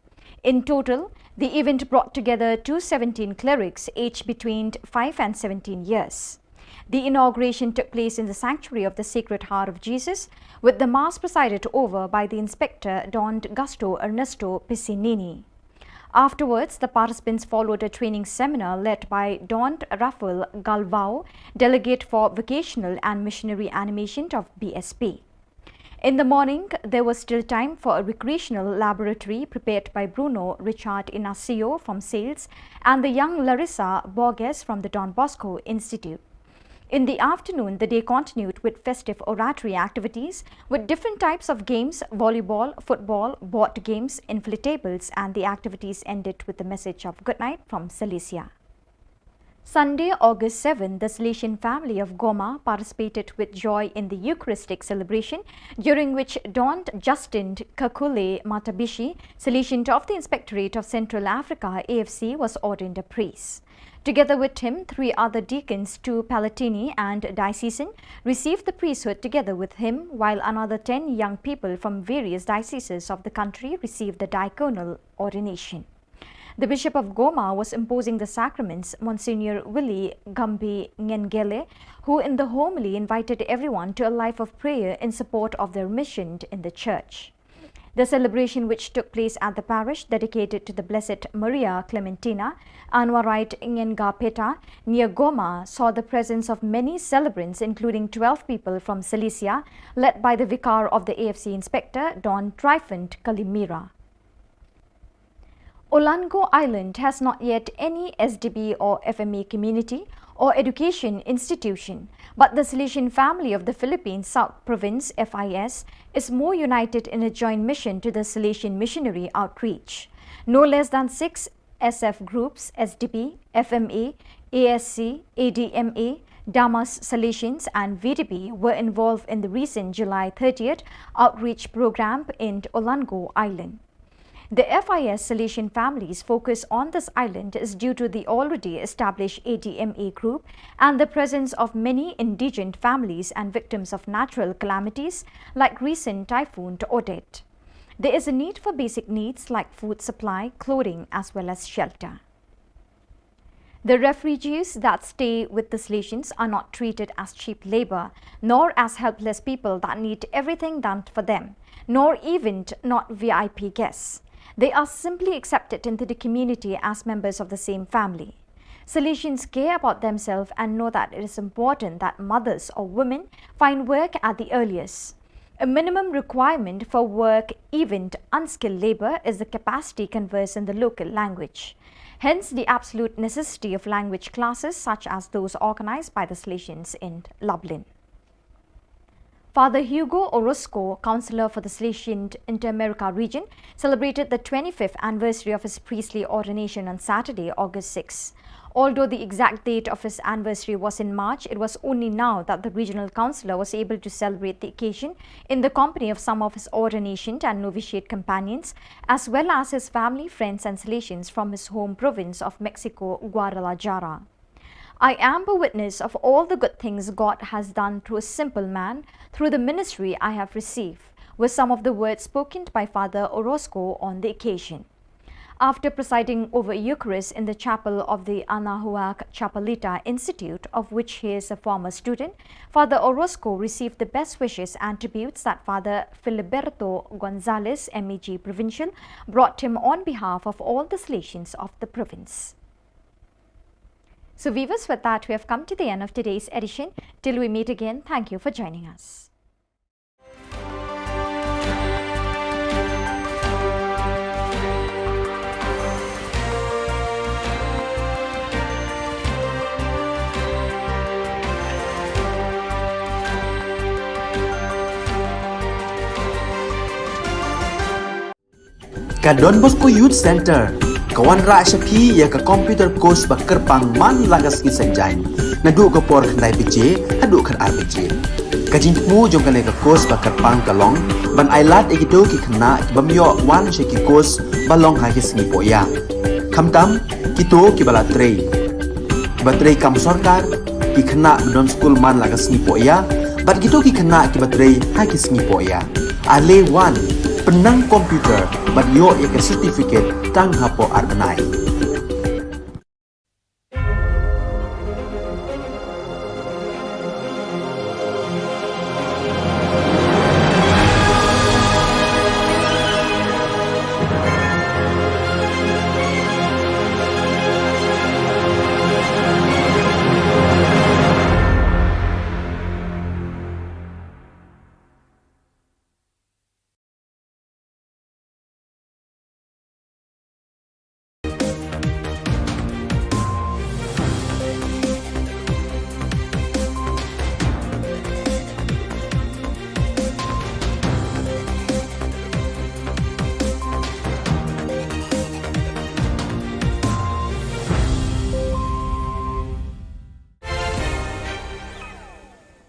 In total, the event brought together two seventeen clerics aged between five and seventeen years. The inauguration took place in the sanctuary of the Sacred Heart of Jesus, with the Mass presided over by the Inspector Don Gasto Ernesto Piccinini. Afterwards, the participants followed a training seminar led by Don Rafael Galvao, delegate for vocational and missionary animation of B S P. In the morning, there was still time for a recreational laboratory prepared by Bruno Richard Inacio from sales and the young Larissa Borges from the Don Bosco Institute. In the afternoon, the day continued with festive oratory activities with different types of games, volleyball, football, board games, inflatables, and the activities ended with the message of good night from Salesian. Sunday, August seventh, the Salesian family of Goma participated with joy in the Eucharistic celebration, during which Don Justin Kakule Matabishi, Salesian of the Inspectorate of Central Africa, A F C, was ordained a priest. Together with him, three other deacons, two Palatini and diocesan, received the priesthood together with him, while another ten young people from various dioceses of the country received the diaconal ordination. The Bishop of Goma was imposing the sacraments, Monsignor Willie Gambi Ngengele, who in the homily invited everyone to a life of prayer in support of their mission in the church. The celebration, which took place at the parish dedicated to the Blessed Maria Clementina, Anwarite Ngengapeta, near Goma, saw the presence of many celebrants, including twelve people from Salesian, led by the vicar of the A F C inspector, Don Tryphon Kalimira. Olango Island has not yet any S D B or F M A community or education institution, but the Salesian family of the Philippines South Province, F I S, is more united in a joint mission to the Salesian missionary outreach. No less than six S F groups, S D B, F M A, A S C, A D M A, Damas Salesians and V D B were involved in the recent July thirtieth outreach program in Olango Island. The F I S Salesian families' focus on this island is due to the already established A D M A group and the presence of many indigent families and victims of natural calamities like recent Typhoon Odette. There is a need for basic needs like food supply, clothing, as well as shelter. The refugees that stay with the Salesians are not treated as cheap labor, nor as helpless people that need everything done for them, nor even not V I P guests. They are simply accepted into the community as members of the same family. Salesians care about themselves and know that it is important that mothers or women find work at the earliest. A minimum requirement for work, even unskilled labor, is the capacity conversed in the local language. Hence, the absolute necessity of language classes such as those organized by the Salesians in Lublin. Father Hugo Orozco, counselor for the Salesian Inter-America region, celebrated the twenty-fifth anniversary of his priestly ordination on Saturday, August sixth. Although the exact date of his anniversary was in March, it was only now that the regional councillor was able to celebrate the occasion in the company of some of his ordination and novitiate companions, as well as his family, friends, and Salesians from his home province of Mexico, Guadalajara. "I am a witness of all the good things God has done through a simple man, through the ministry I have received," were some of the words spoken by Father Orozco on the occasion. After presiding over Eucharist in the chapel of the Anahuac Chapelita Institute, of which he is a former student, Father Orozco received the best wishes and tributes that Father Filiberto Gonzalez, M A G Provincial, brought him on behalf of all the Salesians of the province. So viewers, with that, we have come to the end of today's edition. Till we meet again, thank you for joining us. Ka Don Bosco Youth Centre ka wanrah sha phi ïa ka computer course ba kyrpang man la ka sngi Saitjaiñ, naduh ka por khyndai baje haduh khatar baje. Ka jingthmu jong kane ka course ba kyrpang ka long ban ailad ïa kito ki khynnah ki bym ïoh wan sha ki course ba long ha ki sngi pohïa, khamtam kito kiba la trei, kiba trei kam sorkar, ki khynnah ba don skul man la ka sngi pohïa, bad kito ki khynnah kiba trei ha ki sngi pohïa. Ale wan, pynnang computer bad ïoh ïa ka certificate tang hapoh ar bnai.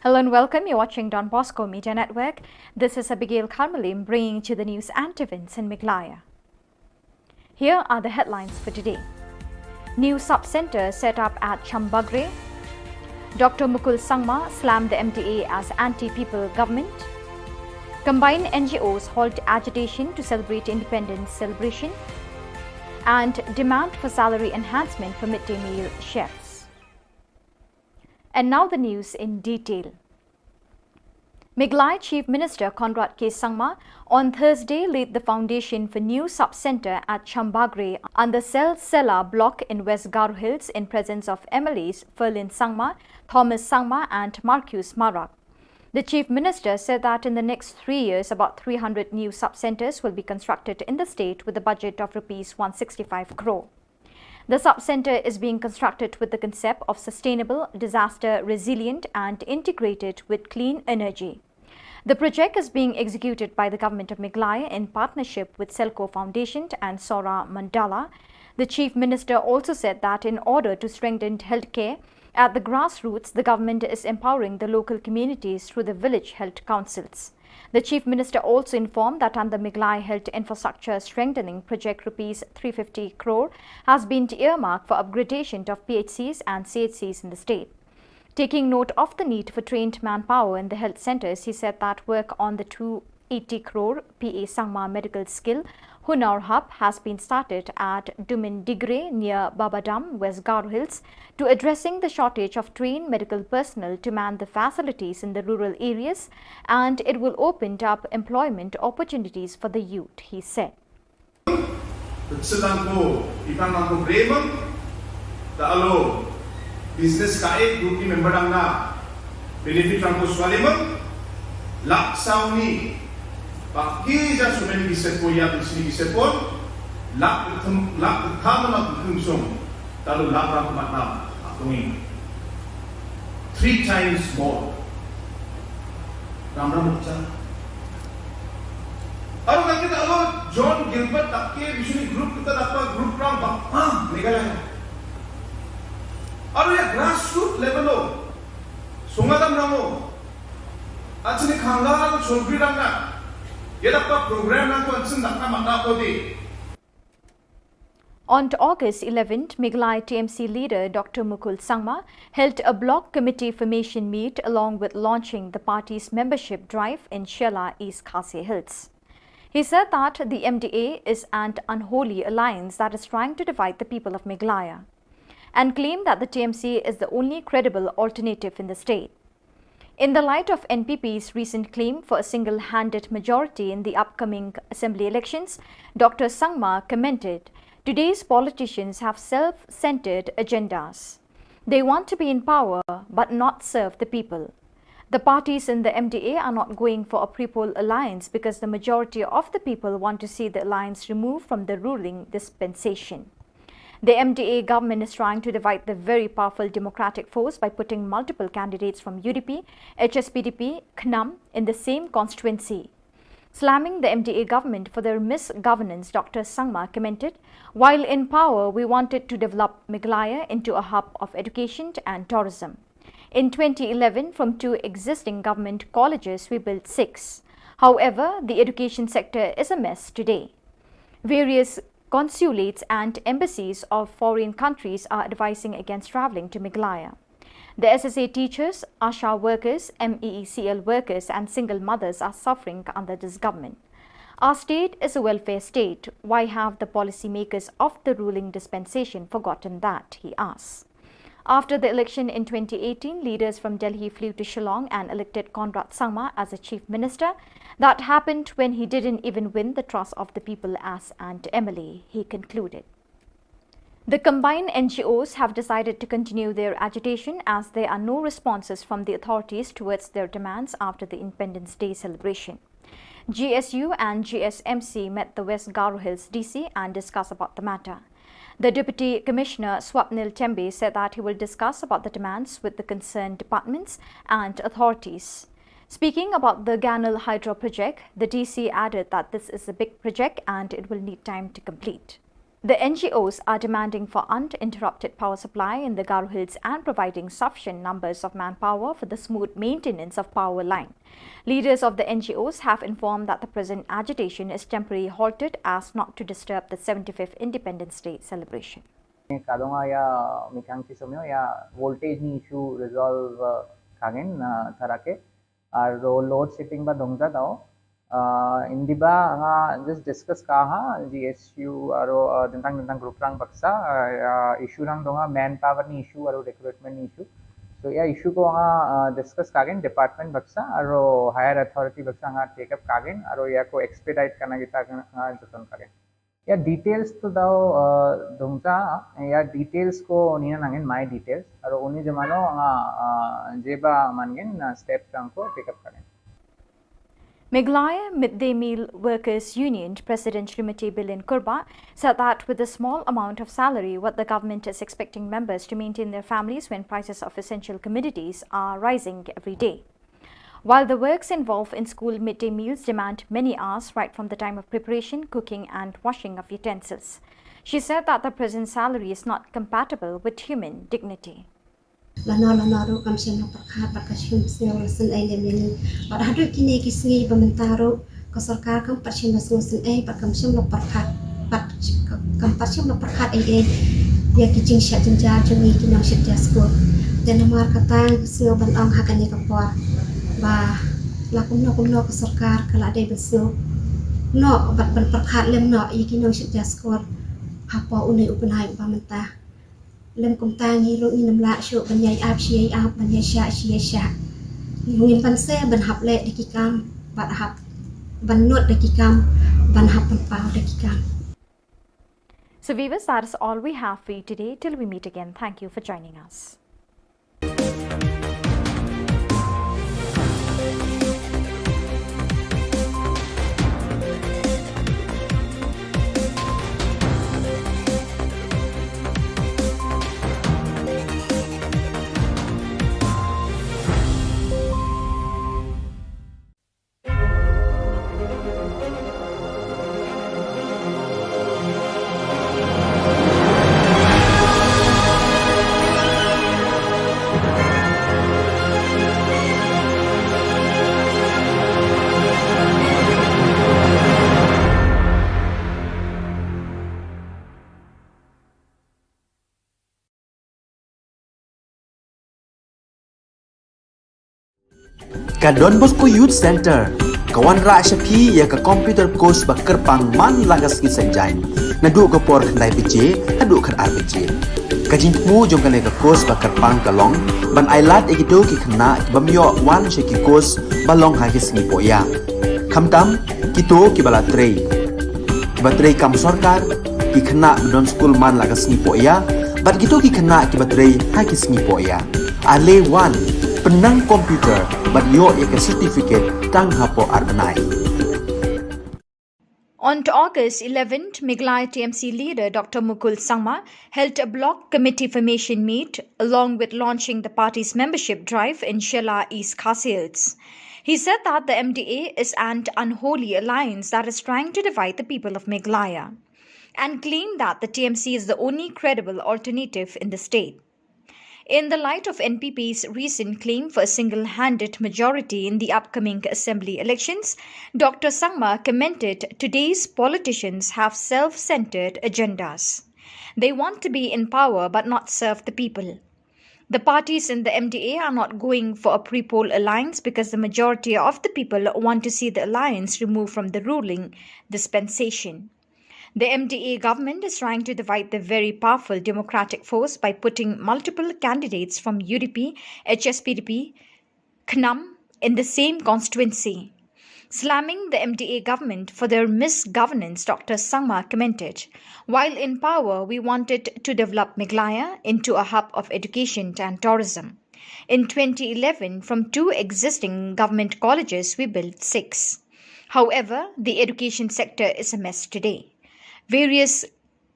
Hello and welcome. You're watching Don Bosco Media Network. This is Abigail Karmalim bringing to you the news and events in Meghalaya. Here are the headlines for today. New sub-centre set up at Chambagre. Doctor Mukul Sangma slammed the M D A as anti-people government. Combined N G Os halt agitation to celebrate independence celebration. And demand for salary enhancement for midday meal chefs. And now the news in detail. Meghalaya Chief Minister Conrad K Sangma on Thursday laid the foundation for new sub-centre at Chambagre under Selsela block in West Garo Hills in presence of M L As Ferlin Sangma, Thomas Sangma and Marcus Marak. The Chief Minister said that in the next three years, about three hundred new sub-centres will be constructed in the state with a budget of rupees one sixty-five crore. The sub-centre is being constructed with the concept of sustainable, disaster resilient and integrated with clean energy. The project is being executed by the Government of Meghalaya in partnership with Selco Foundation and Sora Mandala. The Chief Minister also said that in order to strengthen healthcare, At the grassroots, the government is empowering the local communities through the village health councils. The Chief Minister also informed that under Meghalaya Health Infrastructure Strengthening Project, rupees three fifty crore has been earmarked for upgradation of P H Cs and C H Cs in the state. Taking note of the need for trained manpower in the health centres, he said that work on the two eighty crore P A Sangma Medical Skill Hunar Hub has been started at Dumindigre near Babadam, West Garo Hills, to addressing the shortage of trained medical personnel to man the facilities in the rural areas, and it will open up employment opportunities for the youth, he said. Sedang ko, itang nang ko bremang, ta alo business ka ek group ni member dang na benefit dang ko swalem, lak saw ni, ba ki ja sumen ki sepo ya ki sini ki sepo, lak kem, lak kam na kem song, ta lo lak dang ko mat na, atungi. Three times more. Ram ram cha. Aro ka kita alo John Gilbert tak ke bisuni group kita dapat group ram ba ah Meghalaya. Aro ya grassroots level lo. Sungadam ramo. Achini khangal solbri ram na. Ya dapat program na ko ansin dakna mata ko di. On August eleventh, Meghalaya T M C leader Doctor Mukul Sangma held a block committee formation meet along with launching the party's membership drive in Shella, East Khasi Hills. He said that the M D A is an unholy alliance that is trying to divide the people of Meghalaya and claimed that the T M C is the only credible alternative in the state. In the light of N P P's recent claim for a single-handed majority in the upcoming assembly elections, Doctor Sangma commented, "Today's politicians have self-centered agendas. They want to be in power but not serve the people. The parties in the M D A are not going for a pre-poll alliance because the majority of the people want to see the alliance removed from the ruling dispensation." The M D A government is trying to divide the very powerful democratic force by putting multiple candidates from U D P, H S P D P, KHNAM in the same constituency. Slamming the M D A government for their misgovernance, Doctor Sangma commented, "While in power, we wanted to develop Meghalaya into a hub of education and tourism. In twenty eleven, from two existing government colleges, we built six. However, the education sector is a mess today. Various consulates and embassies of foreign countries are advising against travelling to Meghalaya. The S S A teachers, ASHA workers, M E E C L workers and single mothers are suffering under this government. Our state is a welfare state. Why have the policymakers of the ruling dispensation forgotten that?" he asks. After the election in twenty eighteen, leaders from Delhi flew to Shillong and elected Conrad Sangma as a chief minister. That happened when he didn't even win the trust of the people as an M L A, he concluded. The combined N G Os have decided to continue their agitation as there are no responses from the authorities towards their demands after the Independence Day celebration. G S U and G S M C met the West Garo Hills D C and discussed about the matter. The Deputy Commissioner Swapnil Tembe said that he will discuss about the demands with the concerned departments and authorities. Speaking about the Ganal Hydro project, the D C added that this is a big project and it will need time to complete. The N G Os are demanding for uninterrupted power supply in the Garo Hills and providing sufficient numbers of manpower for the smooth maintenance of power line. Leaders of the N G Os have informed that the present agitation is temporarily halted as not to disturb the seventy-fifth Independence Day celebration. Kadonga ya mikang ki somyo ya voltage ni issue resolve, uh, kagen, uh, tarake. Aro load shedding ba dongja dao. Uh, indiba nga just discuss kaha G S U aro, uh, dentang dentang group rang baksa, uh, uh, issue rang donga manpower ni issue aro recruitment ni issue. So ya issue ko nga, uh, discuss kagen department baksa aro higher authority baksa nga take up kagen aro ya ko expedite kana kita nga joton kagen. Ya details to dao, uh, dongja, ya details ko nina nangin my details. Aro uni jemano nga, uh, jeba mangin, uh, step rang ko take up kagen. Meghalaya Midday Meal Workers Union President Srimati Bilin Kurbah said that with the small amount of salary, what the government is expecting members to maintain their families when prices of essential commodities are rising every day. While the works involved in school midday meals demand many hours right from the time of preparation, cooking and washing of utensils, she said that the present salary is not compatible with human dignity. Lano lano ruh kam shym la pyrkhat bad kam shym sngew la sngewsih ïa ngi. Bad haduh kine ki sngi ba mynta ruh ka sorkar kam pat shym la sngewsih bad kam shym la pyrkhat bad kam pat shym la pyrkhat ei ei ïa ki jingshah jynjar jong ngi ki nongshit ïa skul. Te namar kata nga sngew ban ong ha kane ka por ba la kumno kumno ka sorkar ka la dei ban sngew noh bad ban pyrkhat lem noh ïa ki nongshit ïa skul hapoh une u bnai ba mynta. Lem kumta ngi ruh ngim lah shuh ban ïai ap shi ïai ap, ban ïai shah shi ïai shah. Ngim ban sngewsih ban hap leh da ki kam, ban hap ban nud da ki kam, ban hap ban paw da ki kam. So viewers, that is all we have for you today. Till we meet again, thank you for joining us. Ka Don Bosco Youth Centre ka wanrah sha phi ïa ka computer course ba kyrpang man la ka sngi Saitjaiñ, naduh ka por khyndai baje haduh khatar baje. Ka jingthmu jong kane ka course ba kyrpang ka long ban ailad ïa kito ki khynnah ki bym ïoh wan sha ki course ba long ha ki sngi poh ïa. Khamtam kito kiba la trei, kiba trei kam sorkar, ki khynnah ba don skul man la ka sngi poh ïa, bad kito ki khynnah kiba trei ha ki sngi poh ïa. Ale wan, pynnang computer bad ïoh ïa ka certificate tang hapoh ar bnai. On August eleventh, Meghalaya T M C leader Doctor Mukul Sangma held a block committee formation meet along with launching the party's membership drive in Shella, East Khasi Hills. He said that the M D A is an unholy alliance that is trying to divide the people of Meghalaya and claimed that the T M C is the only credible alternative in the state. In the light of N P P's recent claim for a single-handed majority in the upcoming assembly elections, Doctor Sangma commented today's politicians have self-centered agendas. They want to be in power but not serve the people. The parties in the M D A are not going for a pre-poll alliance because the majority of the people want to see the alliance removed from the ruling dispensation. The M D A government is trying to divide the very powerful democratic force by putting multiple candidates from U D P, H S P D P, KHNUM in the same constituency. Slamming the M D A government for their misgovernance, Doctor Sangma commented, "While in power, we wanted to develop Meghalaya into a hub of education and tourism. In twenty eleven, from two existing government colleges, we built six. However, the education sector is a mess today. Various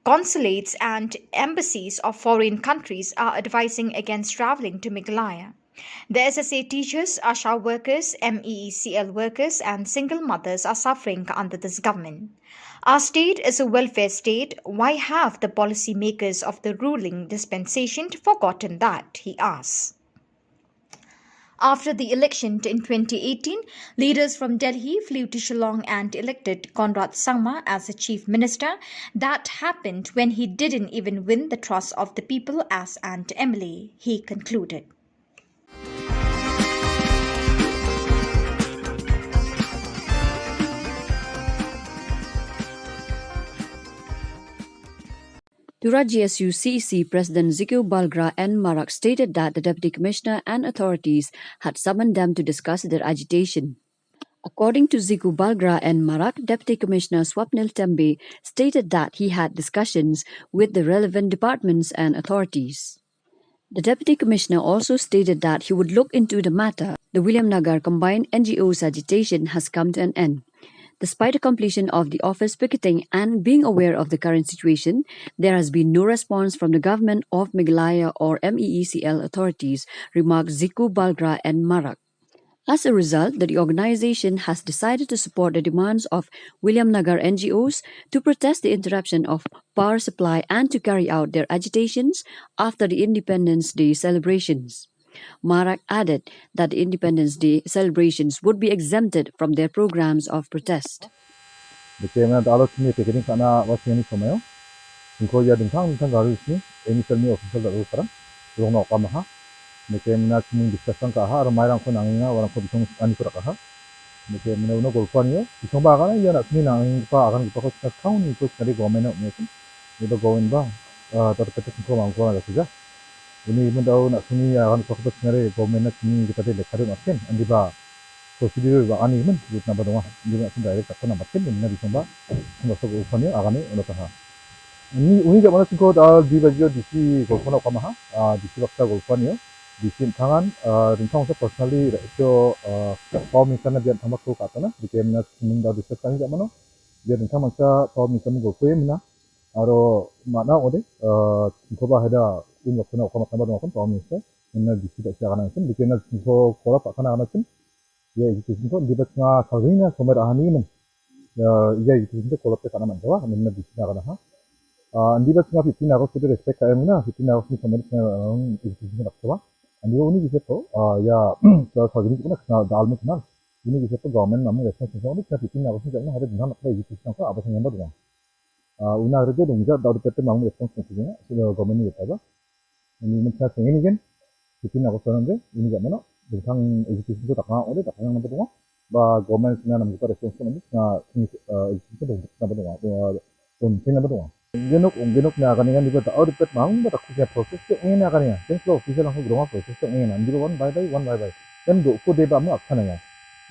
consulates and embassies of foreign countries are advising against travelling to Meghalaya. The S S A teachers, ASHA workers, M E E C L workers, and single mothers are suffering under this government. Our state is a welfare state. Why have the policy makers of the ruling dispensation forgotten that?" he asks. After the election in twenty eighteen, leaders from Delhi flew to Shillong and elected Conrad Sangma as the chief minister. That happened when he didn't even win the trust of the people as an M L A, he concluded. Tura G S U C E C President Ziku Balgra N Marak stated that the Deputy Commissioner and authorities had summoned them to discuss their agitation. According to Ziku Balgra N Marak, Deputy Commissioner Swapnil Tembe stated that he had discussions with the relevant departments and authorities. The Deputy Commissioner also stated that he would look into the matter. The Williamnagar combined N G Os agitation has come to an end. Despite the completion of the office picketing and being aware of the current situation, there has been no response from the government of Meghalaya or M E E C L authorities, remarked Ziku Balgra N Marak. As a result, the organization has decided to support the demands of Williamnagar N G Os to protest the interruption of power supply and to carry out their agitations after the Independence Day celebrations. Marak added that the Independence Day celebrations would be exempted from their programs of protest. Dake mena da alo sini peketing kana wa sini somayo. Singko ya dingtang dingtang garu sini, emi selmi official da alo parang, long no kama ha. Dake mena sini discussion ka ha, ramai rang ko nangina, warang ko bisong ani ko raka ha. Dake mena uno golfo ani yo, bisong ba kana ya na sini nangin pa akan kita ko sini kau ni ko sini government no ni sini. Ni ba government ba, ah, tapi kita singko mangko na sini. Ini mendau na sini akan kita ko sini government na sini kita de lekadu na sini. Andi ba procedure ba ani men, yut namba donga, yut na sini direct takon namba sini, ni na bisong ba, sini so ko ufan yo, akan ni, ono taha. Ini, uni jak mana singko da di bajio D C golfo na kama ha, ah, D C baksa golfo ani yo, D C tangan, ah, ringtang sa personally, so, ah, pau minsan na bian tama ko katana, dake mena sini da discuss kani jak mana, bian tama sa pau minsan golfo ye mena, aro mana ode, ah, singko ba hada, un baksa na kama tama donga kon pau minsan, mena D C tak siya kana sini, dake mena singko kola pa kana kana sini, ya, education ko, di ba nga salvina somer ahani men. Ya, ya, education ko kolap te kana man jawa, men na di sina kana ha. Ah, di ba nga fifteen August ko respect ka emna, fifteen August ni somer sina, um, education ko nak jawa. Andi ba uni bisa to, ah, ya, sa salvini ko na da almu kenal. Ini bisa to government namu response sina, uni sa fifteen August ni kana ada dengan apa education ko apa sing yang baru. Ah, una rede dong ja da pete namu response sina, sina government ni ta. Ini men sa sing ini kan, fifteen August nanti, ini jak mana, tentang education tu tak ngah, oleh tak ngah nampak tu, ba government sini nampak response tu nanti, sini, eh, education tu nampak tu, eh, tu sini nampak tu. Genuk, genuk ni akan ingat juga tak, oh, dapat mang, ba tak punya proses tu, ini akan ingat, kan slow, bisa langsung berumah proses tu, ini nanti one by by, one by by. Kan duk ko deba mu akan ingat.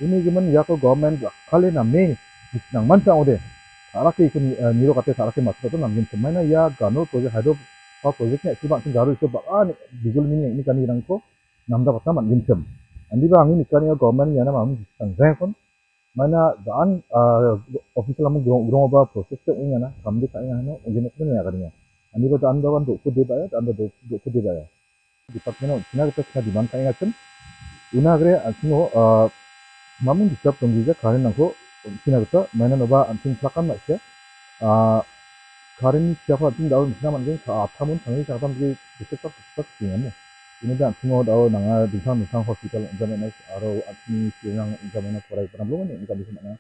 Ini zaman ya ko government kali na me, nang man sa ode. Sarak ke ikun, eh, niro kate sarak ke masuk tu nam jin semai na ya gano project hydro power project ne sibak sing garu isu bak ah ni bijul mini ni kani rang ko nam da patna man jin sem. Andi ba angin ikan ya government ya na mam sang rang kon. Mana dan, eh, official am grong grong ba process tu inga na kam di ka inga no ujin ne ya kani ya. Andi ba dan da wan duk ko deba ya, dan da duk ko deba ya. Department of China kita China demand ka inga chen. Una gre, ah, sino, ah, mamun disturb tong gija karin nangko China kita, mainan oba anting plakan lah sia. Ah, karin ni siapa anting daun China man geng ka athamun tangi ka tam di disturb tak tak sini mo. Ini dah sino daun nanga dingtang dingtang hospital jamena aro anting siang jamena korai pernah belum ni kan di sana.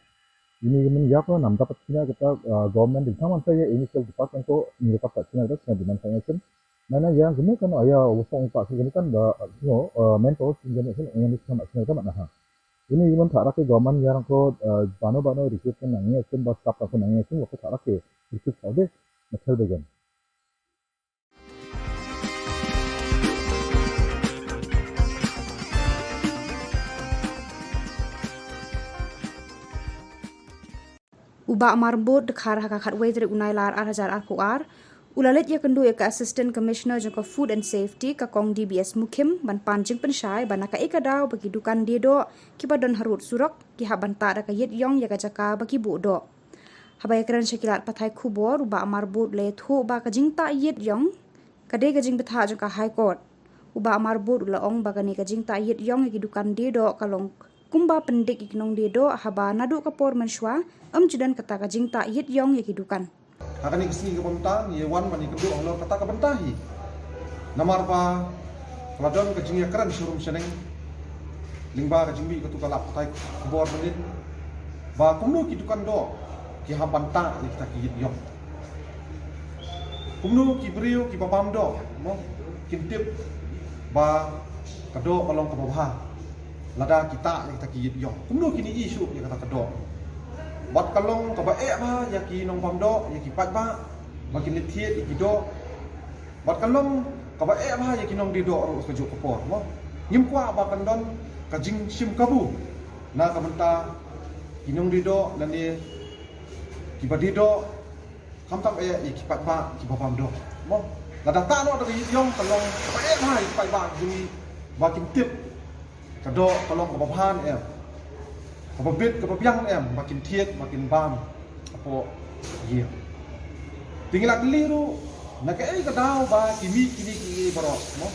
Ini men ya ko nam dapat China kita, ah, government dingtang man saya initial department ko ni dapat China kita China demand ka inga chen. Mana ya, gini kan, aya, wosong pa, gini kan, ba, you know, eh, mentor, sing gini kan, yang ni sama, sing sama, nah. Ini gimana tak rakyat government yang ko, eh, bano, bano, recruit kan nang ya, sim ba staff ko nang ya, sim waktu tak rakyat recruit kau deh, macam begini. U Bah Marbud Dkhar ha ka khatwei tarik u Nailar ar hajar arphew ar, u la leit ïakynduh ïa ka Assistant Commissioner jong ka Food and Safety ka Kong D B S Mukhim ban pan jingpynshai ba na kaei ka daw ba ki dukan die doh kiba don harud surok ki hap ban tah da ka ïit ïong ïa ka jaka ba ki buh doh. Haba ïakren sha ki lad pathai khubor u Bah Marbud u la ïathuh ba ka jingtah ïit ïong ka dei ka jingbthah jong ka High Court. U Bah Marbud u la ong ba kane ka jingtah ïit ïong ïa ki dukan die doh ka long kumba pyndik ïa ki nongdie doh haba naduh ka por mynshuwa ym ju don kata ka jingtah ïit ïong ïa ki dukan. Ha kane ka sngi kaba mynta ngi ïa wan ban ïakynduh halor kata ka bynta hi. Namar ba ka la don ka jingïakren sharum shaneng lyngba ka jingmih katu ka lad pathai khubor mynnin ba kumno ki dukan doh ki hap ban tah ïa kita ki ïit ïong. Kumno ki briew kiba bam doh mo kin tip ba ka doh ka long kaba bha lada ki tah ïa kita ki ïit ïong. Kumno kin ïohi shuh ïa kata ka doh. Bad ka long kaba eh bha ïa ki nongbam doh, ïa ki paidbah ba kin leit thied ïa ki doh. Bad ka long kaba eh bha ïa ki nongdie doh ruh kajuh ka por mo. Ngim kwah ba kan don ka jingshim kabu na ka bynta ki nongdie doh lane kiba die doh. Khamtam eh ïa ki paidbah kiba bam doh mo. Lada tah noh da ka ïit ïong ka long kaba eh bha ïa ki paidbah ki jong ngi ba kin tip ka doh ka long kaba bha ne em, kaba bit kaba biang ne em ba kin thied ba kin bam hapoh ïing. Te ngi la kylli ruh na kaei ka daw ba ki mih kine kiei baroh mo.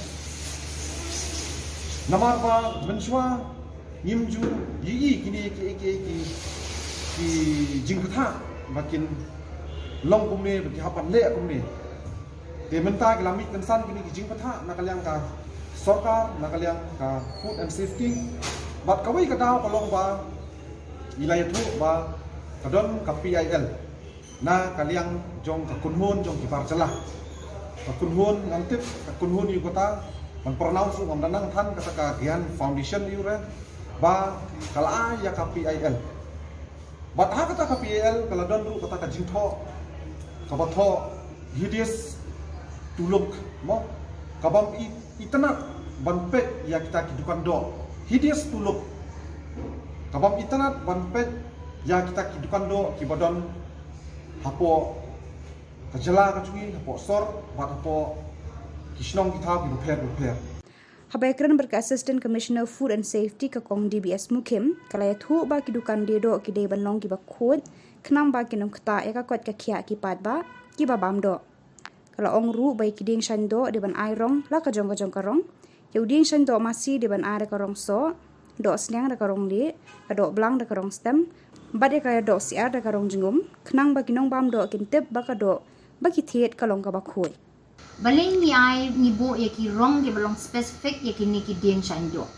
Namar ba mynshuwa Ngim ju ïohi kine ki, ki, ki, ki jingpyntha ba kin long kumne, ba ki hap ban leh kumne. Te mynta ki la mih kynsan kine ki jingpyntha na ka liang ka sorkar, na ka liang ka food and safety. Bad kawei ka daw ka long ba ngi la ïathuh ba ka don ka P I L na ka liang jong ka kynhun jong ki bar jylla. Ka kynhun ngam tip, ka kynhun ïa kata, ban pronounce ruh ngam da nang than, kata ka Gyan Foundation ïa u re, ba ka la ai ïa ka P I L. Bad ha kata ka P I L ka la don ruh kata ka jingthoh kaba thoh hideous to look, mo, kabym i-, itynnad ban peit ïa kita ki dukan doh. Hideous to look, kabym itynnad ban peit ïa kita ki dukan doh kiba don hapoh ka jylla ka jong ngi, hapoh sor bad hapoh ki shnong ki thaw kiba pher bapher. Haba ïakren bad ka Assistant Commissioner Food and Safety ka Kong D B S Mukhim, ka la ïathuh ba ki dukan die doh ki dei ban long kiba khuid, khnang ba kin ym ktah ïa ka koit ka khiah ki paidbah kiba bam doh. Ka la ong ruh ba ïa ki dieng shaiñ doh dei ban ai rong la ka jong ka jong ka rong. Ïa u dieng shaiñ doh masi dei ban ai da ka rong soh, doh sniang da ka rong lieh, ka doh blang da ka rong stem, bad ïa ka doh syiar da ka rong jingum, khnang ba ki nongbam doh kin tip ba ka doh ba ki thied ka long kaba khuid. Balei ngi ai, ngi buh ïa ki rong kiba long specific ïa kine ki dieng shaiñ doh.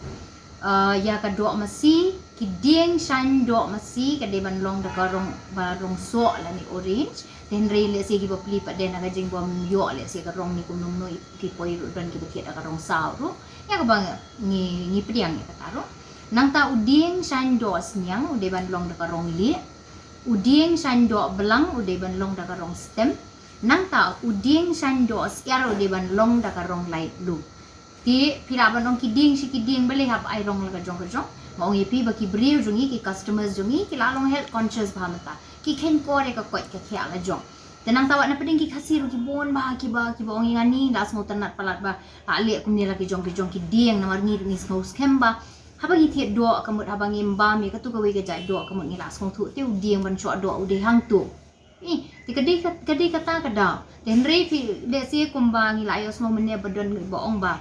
Ah, ïa ka doh masi, ki dieng shaiñ doh masi ka dei ban long da ka rong, ba rong soh lane orange. Te hynrei lehse kiba plie pat de na ka jingbym ïoh lehse ka rong ne kumno kumno, ki poi ruh don kiba thied da ka rong saw ruh. Ïa kaba ngi, ngi pdiang ïa kata ruh. Nangta u dieng shaiñ doh sniang u dei ban long da ka rong lieh. U dieng shaiñ doh blang u dei ban long da ka rong stem. Nangta u dieng shaiñ doh syiar u dei ban long da ka rong light blue. Te phi lah ban ong ki dieng shi ki dieng balei hap ai rong la ka jong ka jong. Nga ong ïa phi ba ki briew jong ngi, ki customers jong ngi ki la long health conscious bha mynta. Ki kheiñ kor ïa ka koit ka khiah la jong. Te nangta wat na pdeng ki Khasi ruh ki bun bha kiba, kiba ong ïa ngi, la sngewtynnad palat ba la leh kumne la ki jong ki jong ki dieng, namar ngi ruh ngi sngew skhem ba haba ngi thied doh ka mut, haba ngim bam ïa katu kawei ka jait doh ka mut ngi la sngewthuh te u dieng ban shoh doh u dei hangto. Ih, te ka dei ka, ka dei kata ka daw. Te hynrei phi, lehse kumba ngi la ïohsngew mynne ba don ba ong ba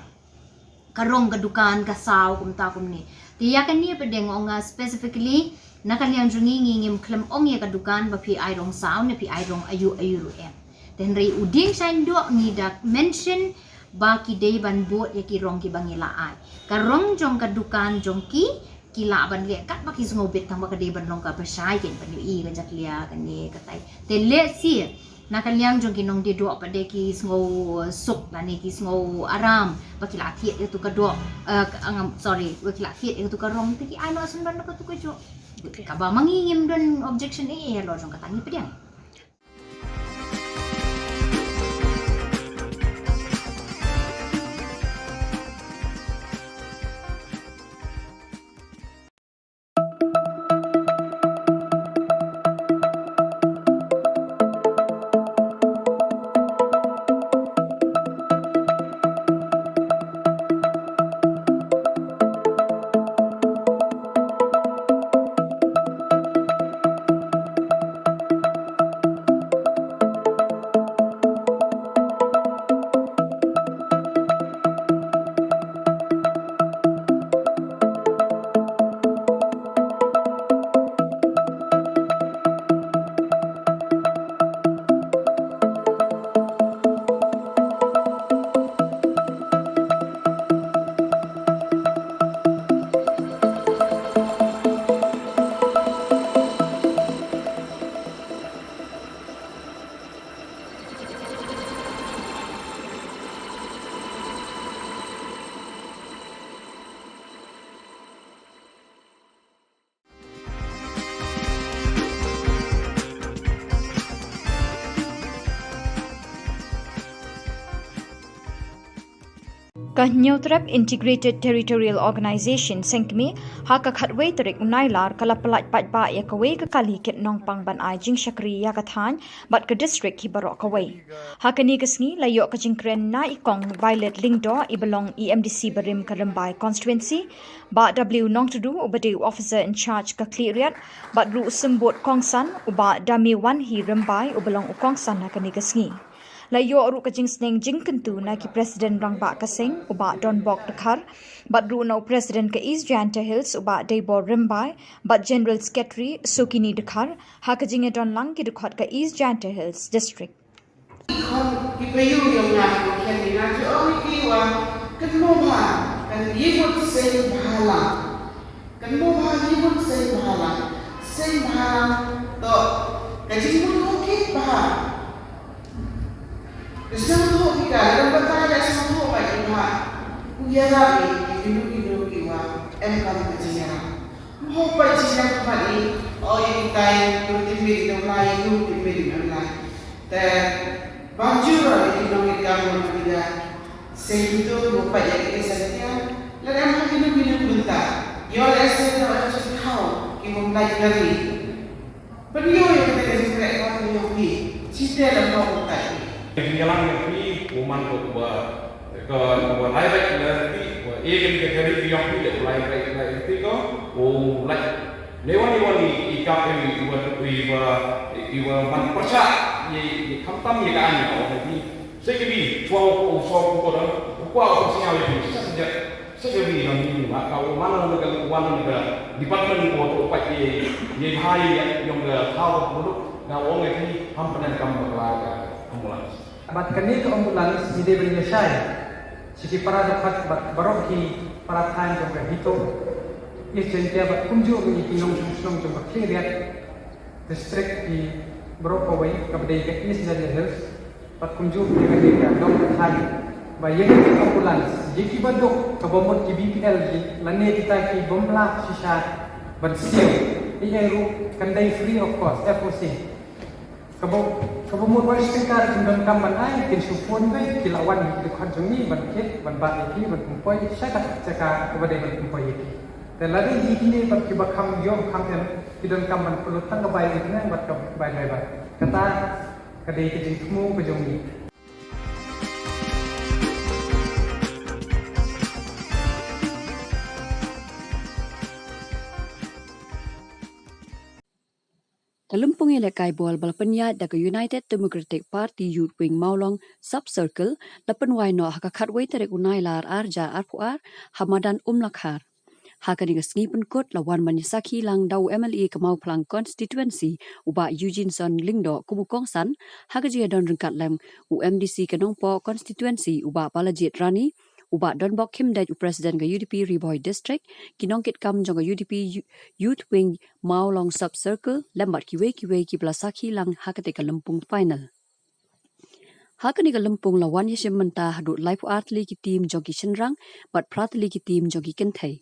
ka rong ka dukan ka saw kumta kumne. Te ïa kane pat de nga ong nga specifically na ka liang jong ngi, ngi ngim khlem ong ïa ka dukan ba phi ai rong saw ne phi ai rong aïu aïu ruh em. Te hynrei u dieng shaiñ doh ngi da mention ba ki dei ban bud ïa ki rong kiba ngi la ai. Ka rong jong ka dukan jong ki, ki lah ban leh katba ki sngewbit tang ba ka dei ban long kaba shai, kin ban ïohi ka jakhlia kane katai. Te lehse na ka liang jong ki nongdie doh pat de ki sngewsuk lane ki sngew aram ba ki la thied ïa katu ka doh, eh, ka, ngam, sorry, ba ki la thied ïa katu ka rong, te ki ai noh shen ban da katu ka joh. Kaba ma ngi ngim don objection eh, eh, halor jong kata, ngi pdiang. Ka Hynñiewtrep Integrated Territorial Organization, seng kmie, ha ka khatwei tarik u Nailar ka la pyllait paidbah ïa kawei ka kali kit nongpang ban ai jingshakri ïa ka thaiñ bad ka district hi baroh kawei. Ha kane ka sngi la ïoh ka jingkren na i Kong Violet Lyngdoh, i ba long i M D C barim ka Rymbai Constituency, Bah W Nongtdu, u ba dei u Officer in Charge ka Khliehriat, bad ruh u Symbud Kongsan, u Bah Damewanhi Rymbai, u ba long u kongsan ha kane ka sngi. La ïoh ruh ka jingsneng jingkyntu na ki President Rangbah ka seng u Bah Donbok Dkhar, bad ruh na u President ka East Jaintia Hills u Bah Deibor Rymbai, bad General Secretary Sukini Dkhar, ha ka jingïadon lang ki dkhot ka East Jaintia Hills District. Ki payu yong nga ki khen ni nga ju ong ki wa kan mo ba kan yibut seng bahala. Kan mo ba yibut seng bahala. Seng bahala to ka jingmut ko ki ba. Ka seng to ki ka kan ba ta ya seng to ba ki ba. Ku ya la ki ki nu ki nu ki wa em kan ka jingya. Mo ba jingya ka ba ni o yi tai ku ti mi do lai ku ti mi do lai. Te ban jur ïa ki nongïalam ba ki da. Sngewthuh ba peit ïa ki sngewthuh. Lada em ha kino kino ki bynta ïoh lehse ïoh lehse thaw ki bym lait kari. Pynïoh ïa kata ka jingkhreh ka ïoh ki. Shisha lem noh utai. Ka jingïalang ïa ki u man ko ba ka ba lai bai la ti ba e ka ka kari ïoh ki da lai bai la ti ko u lai. Ne wan ne wan i ka i wa i wa i wa man pyrshah i i khamtam i ka ani ka wan ni. Sa ka bi chwa ko u chwa ko ko da ko ko ko sñiaw i sa ka sa ka bi na ni ma ka u man na ka wan na ka department ko to pa i i hai yong ka thaw ko ka wan ngi ham pynban kam bakla ka ambulance. Bad kane ka ambulance ngi dei ban ïa shai sha ki para dkhot bad baroh ki para thaiñ jong ka HITO, East Jaintia bad kumjuh ngi ki nongshong shnong jong ka Khliehriat District ki baroh kawei kaba dei ka East Jaintia Hills bad kumjuh ngi ka dei ka dong ka thaiñ ba ïa ka ambulance ïa ki ba duk kaba mut ki B P L ki lane kita ki bym lah shisha ban siew. Ïa ruh kan dei free of cost, F O C. Kaba kaba mut wei shi tyngka kin donkam ban ai kin shu phone wei ki la wan ki dkhot jong ngi ban kit ban bat ïa ki ban pynpoi sha ka jaka kaba dei ban pynpoi ïa ki. Te lada ïa kine bad kiba kham ïoh kham em ki donkam ban pynlut tang ka bai ïa ki nang bad ka bai bai bai. Kata ka dei ka jingthmu ka jong ngi. Ka lympung ïalehkai ball ba la pynïaid da ka United Democratic Party Youth Wing Mawlong Sub Circle la pynwai noh ha ka khatwei tarik u Nailar ar hajar arphew ar ha madan Umlakhar. Ha kane ka sngi pynkut la wan ban ïasakhi lang da u M L A ka Mawphlang Constituency u Bah Eugene Son Lyngdoh kum u kongsan ha ka jingïadon ryngkat lem u M D C ka Nongpoh Constituency u Bah Balajied Rani, u Bah Donbok Khymdeit u President ka U D P Ri Bhoi District, ki nongkitkam jong ka U D P Youth Wing Mawlong Sub Circle lem bad kiwei kiwei kiba la sakhi lang ha kata ka lympung final. Ha kane ka lympung la wan ïashim bynta haduh laiphew ar tylli ki team jong ki shynrang bad phra tylli ki team jong ki kynthei.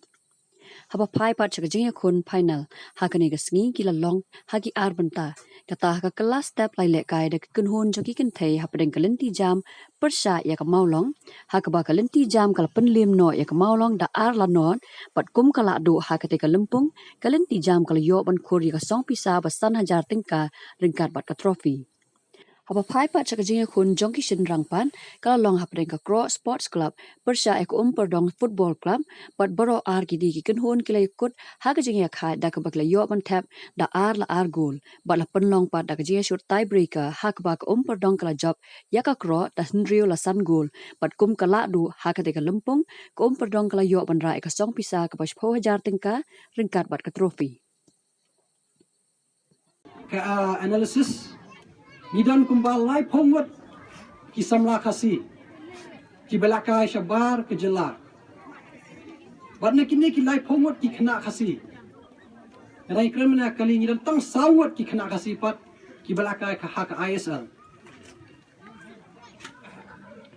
Haba phai pat sha ka jingïakhun final ha kane ka sngi ki la long ha ki ar bynta. Kata ha ka kylla step la ïalehkai da ki kynhun jong ki kynthei hapdeng ka lynti jam pyrshah ïa ka Mawlong, ha kaba ka lynti jam ka la pynliem noh ïa ka Mawlong da ar la nod, bad kum ka lah duh ha kata ka lympung ka lynti jam ka la ïoh ban khur ïa ka song pisa ba san hajar tyngka ryngkat bad ka trophy. Haba phai pat sha ka jingïakhun jong ki shynrang pat ka la long hapdeng ka Kroh Sports Club pyrshah ïa ka Umpyrdong Football Club, bad baroh ar ki dei ki kynhun ki la ïakut ha ka jingïakhaid da kaba ki la ïoh ban thep da ar la ar gol, bad la pynlong pat da ka jingïashut tiebreaker ha kaba ka Umpyrdong ka la jop ïa ka Kroh da hynriew la san gol, bad kum ka lah duh ha kata ka lympung ka Umpyrdong ka la ïoh ban rah ïa ka song pisa kaba shiphew hajar tyngka ryngkat bad ka trophy. Ka, ah, analysis, ngi don kumba laiphew ngut ki samla Khasi kiba la kai shabar ka jylla. Bad na kine ki laiphew ngut ki khynnah Khasi, nga dang kren mynne kali ngi don tang saw ngut ki khynnah Khasi pat kiba la kai ka ha ka I S L.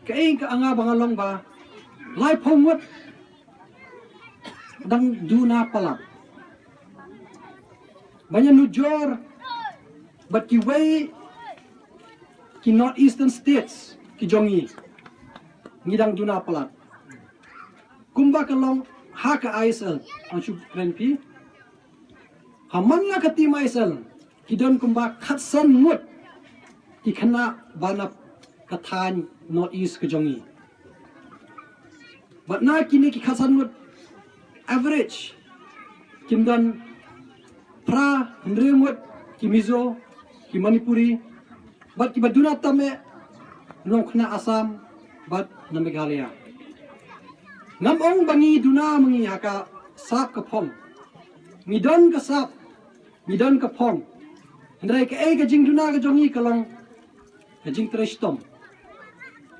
Kaei ka nga ba nga long ba laiphew ngut dang duna palat. Ban ïanujor bad kiwei ki North Eastern States ki jong ngi, ngi dang duna palat. Kumba ka long ha ka I S L, ang shu kren phi. Ha man la ka team I S L ki don kumba khatsan ngut ki khynnah ba na ka thaiñ North East ka jong ngi. Bad na kine ki khatsan ngut average kin don phra hynriew ngut ki Mizo, ki Manipuri, bad kiba duna tam eh Nongkhynnah Assam bad na Meghalaya. Ngam ong ba ngi duna ma ngi ha ka sap ka phong. Ngi don ka sap, ngi don ka phong. Hynrei kaei ka jingduna ka jong ngi ka long ka jingtrei shitom,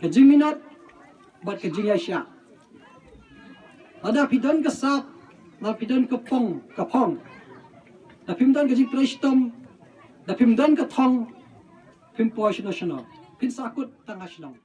ka jingminot bad ka jingïaishah. Lada phi don ka sap, lada phi don ka phong, ka phong, da phim don ka jingtrei shitom, da phim don ka thong, phim poi shano shano, phin sahkut tang ha shnong.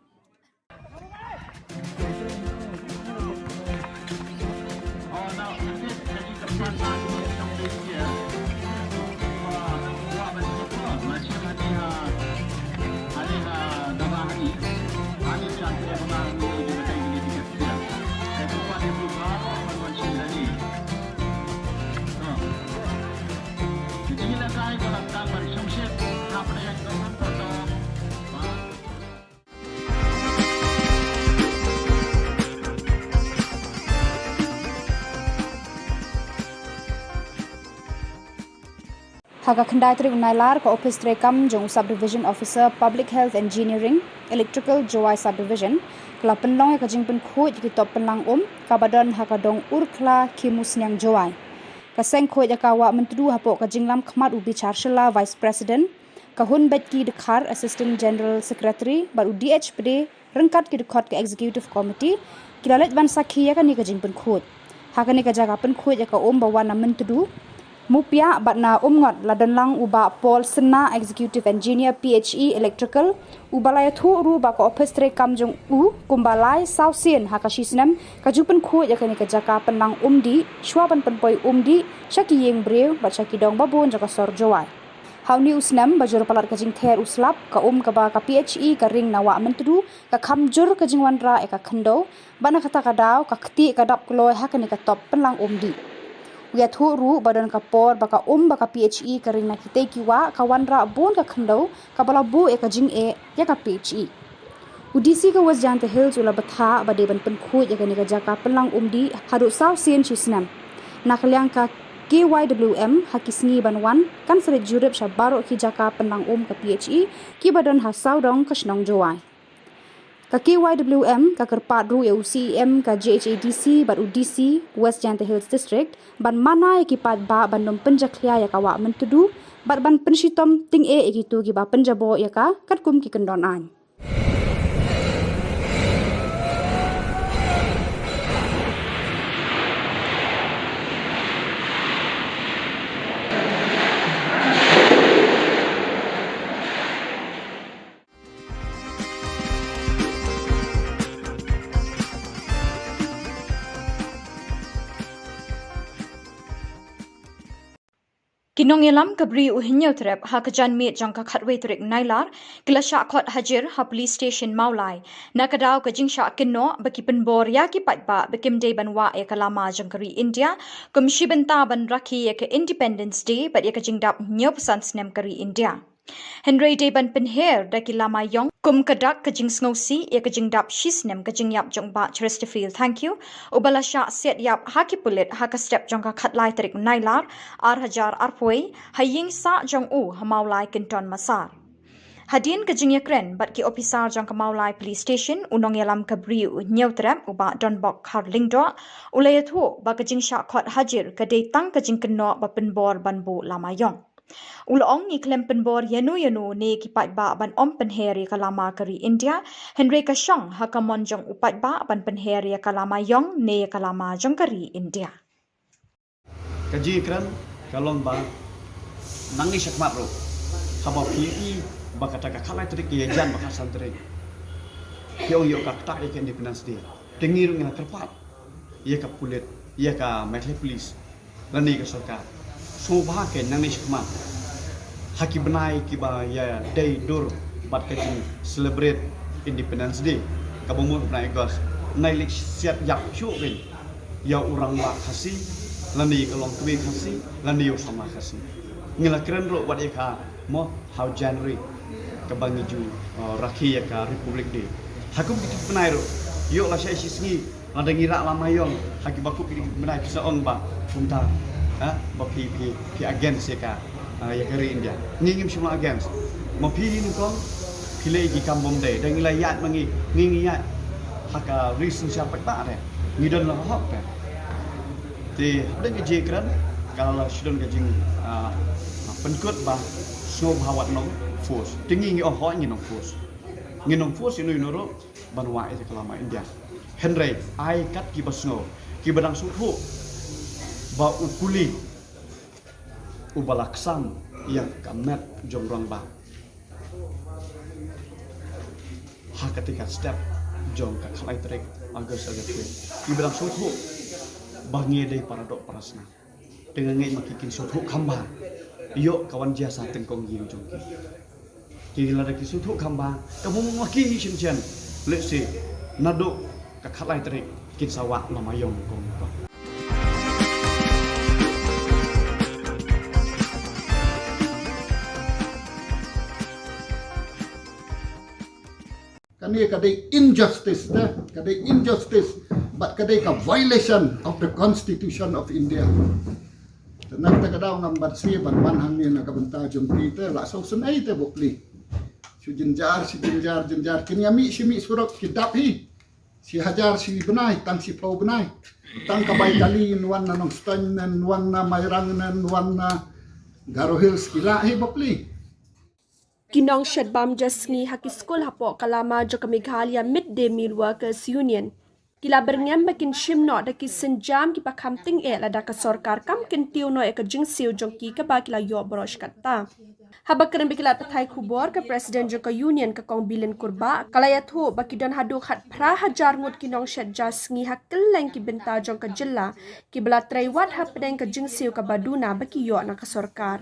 Ha ka khyndai tarik u Nailar, ka Ophis Treikam jong u Sub Division Officer Public Health Engineering, Electrical, Jowai Sub Division ka la pynlong ïa ka jingpynkhuid ïa ki top pynlang um kaba don ha ka dong Urkhla, Khimusniang, Jowai. Ka seng khuid ïa ka Wah Myntdu hapoh ka jinglam khmat u Bichar Shylla, Vice President, ka Hunbeitki Dkhar, Assistant General Secretary, bad u D H Pde, ryngkat ki dkhot ka Executive Committee, ki la leit ban sakhi ïa kane ka jingpynkhuid. Ha kane ka jaka pynkhuid ïa ka um ba wan na Myntdu, Mupiah bad na Umngot la don lang u Bah Paul Synna, Executive Engineer, P H E Electrical, uba la ïathuh ruh ba ka Ophis Treikam jong u kumba lai saw sien ha ka shisnem ka ju pynkhuid ïa kane ka jaka pynlang um dih, shuwa ban pynpoi um dih sha ki ïing briew bad sha ki dong babun jong ka sor Jowai. Ha une u snem ba jur palat ka jingther u slap, ka um kaba ka P H E ka ring na Wah Myntdu ka kham jur ka jingwanrah ïa ka khyndew, bad na kata ka daw ka ktieh ka dap kloi ha kane ka top pynlang um dih. U ïathuh ruh ba don ka por ba ka um ba ka P H E ka ring na kitei ki wah ka wanrah bun ka khyndew, kaba la buh ïa ka jingeh ïa ka P H E. U D C ka West Jaintia Hills u la bthah ba dei ban pynkhuid ïa kane ka jaka pynlang um dih haduh saw sien shisnem. Na ka liang ka K Y W M, ha ki sngi ban wan kan sa leit jurip sha baroh ki jaka pynlang um ka P H E kiba don ha sawdong ka shnong Jowai. Ka K Y W M ka kyrpad ruh ïa u C E M ka J H A D C bad u D C West Jaintia Hills District ban mana ïa ki paidbah ban ym pynjakhlia ïa ka Wah Myntdu bad ban pynshitom tyngeh ïa kito kiba pynjaboh ïa ka katkum ki kyndon aiñ. Ki nongïalam ka Bri u Hynñiewtrep ha ka janmiet jong ka khatwei tarik Nailar ki la shah khot hajir ha Police Station Mawlai na ka daw ka jingshah kynnoh ba ki pynbor ïa ki paidbah ba kim dei ban wah ïa ka lama jong ka ri India kum shi bynta ban rakhe ïa ka Independence Day bad ïa ka jingdap hynñiewphew san snem ka ri India. Hynrei dei ban pynher da ki lama ïong kum ka dak ka jingsngewsih ïa ka jingdap shisnem ka jingïap jong u Bah Chesterfield Thangkhiew, uba la shah siat ïap ha ki pulit ha ka step jong ka khatlai tarik Nailar, ar hajar arphew, ha ïing sah jong u ha Mawlai Kynton Massar. Hadien ka jingïakren bad ki ophisar jong ka Mawlai Police Station, u nongïalam ka Bri u Hynñiewtrep, u Bah Donbok Kharlyngdoh, u la ïathuh ba ka jingshah khot hajir ka dei tang ka jingkynnoh ba pynbor ban buh lama ïong. U la ong, ngi khlem pynbor ïano ïano ne ki paidbah ban ym pynher ïa ka lama ka ri India, hynrei ka shong ha ka mon jong u paidbah ban pynher ïa ka lama ïong ne ïa ka lama jong ka ri India. Ka jingkren ka long ba nangne shakhmat ruh, haba phi ïohi ba kata ka khatlai tarik ka ïajan bad khatsan tarik, phi ong ïoh ka ktah ïa ka Independence Day. Te ngi ruh ngi la kyrpad ïa ka pulit, ïa ka Meghalaya Police lane ka sorkar, sngewbha kein nangne shakhmat, ha ki bnai kiba ïadei dur bad ka jing celebrate Independence Day, kaba mut bnai August, nai leit siat ïap shuh kein ïa u rangbah Khasi lane ïa ka longkmie Khasi lane ïa u samla Khasi. Ngi la kren ruh wat ïa ka mo ha u January, kaba ngi ju, uh, rakhe ïa ka Republic Day. Ha kum kito ki bnai ruh, ïoh lashai shisngi, lada ngi rah lama ïong ha kiba kup kito ki bnai, phi sa ong ba kumta, ha, ba phi, phi, phi against ïa ka, uh, ïa ka ri India. Ngi ngim shym la against. Ma phi hi nyngkong, Ki leh ki kam bym dei, da ngi la ïaid ma ngi, ngi ngi ïaid ha ka ri synshar paidbah te ngi don la hok te. Te hapdeng ka jingkren ka la shidon ka jing, ah, pynkut ba sngewbha wat nong force. Te ngi ngi ong hooid ngi nong force. Ngi nong force ïa no ïa no ruh ban wah ïa ka lama India. Hynrei ai kat kiba sngew, kiba dang sngewthuh ba u kuli uba la ksam ïa ka met jong rangbah ha kata ka step jong ka khatlai tarik August, August. Kiba dang sngewthuh ba ngi dei para doh para snam. Te nga ngeit ma ki kin sngewthuh kham bha ïoh ka wan jia sa tyngkong ïing jong ki. Ki lada ki sngewthuh kham bha, ka bym ma ki hi shen shen. Let's say naduh ka khatlai tarik kin sa wah lama ïong kong ko. Kane ka dei injustice te, ka dei injustice, bad ka dei ka violation of the Constitution of India. Te na kata ka daw ngam banse ban wan hangne na ka bynta jong phi te, la sngewsynei te bapli. Shu jynjar, shu jynjar, jynjar, kin ïa mih shi mih surok ki dap hi. Shi hajar shi bnai, tang shiphew bnai. Tang ka bai kali, wan na Nongstoiñ, wan na Mairang, wan na Garo Hills, ki lah hi bapli. Ki nongshet bam ja sngi ha ki skul hapoh ka lama jong ka Meghalaya Midday Meal Workers Union ki la byrngem ba kin shim noh da ki sienjam kiba kham tyngeh lada ka sorkar kam kyntiew noh ïa ka jingsiew jong ki kaba ki la ïoh baroh shi katta. Haba kren bad ki lad pathai khubor, ka president jong ka union, ka Kong Bilin Kurbah, ka la ïathuh ba ki don haduh khatphra hajar ngut ki nongshet ja sngi ha kylleng ki bynta jong ka jylla kiba la trei wad hapdeng ka jingsiew kaba duna ba ki ïoh na ka sorkar.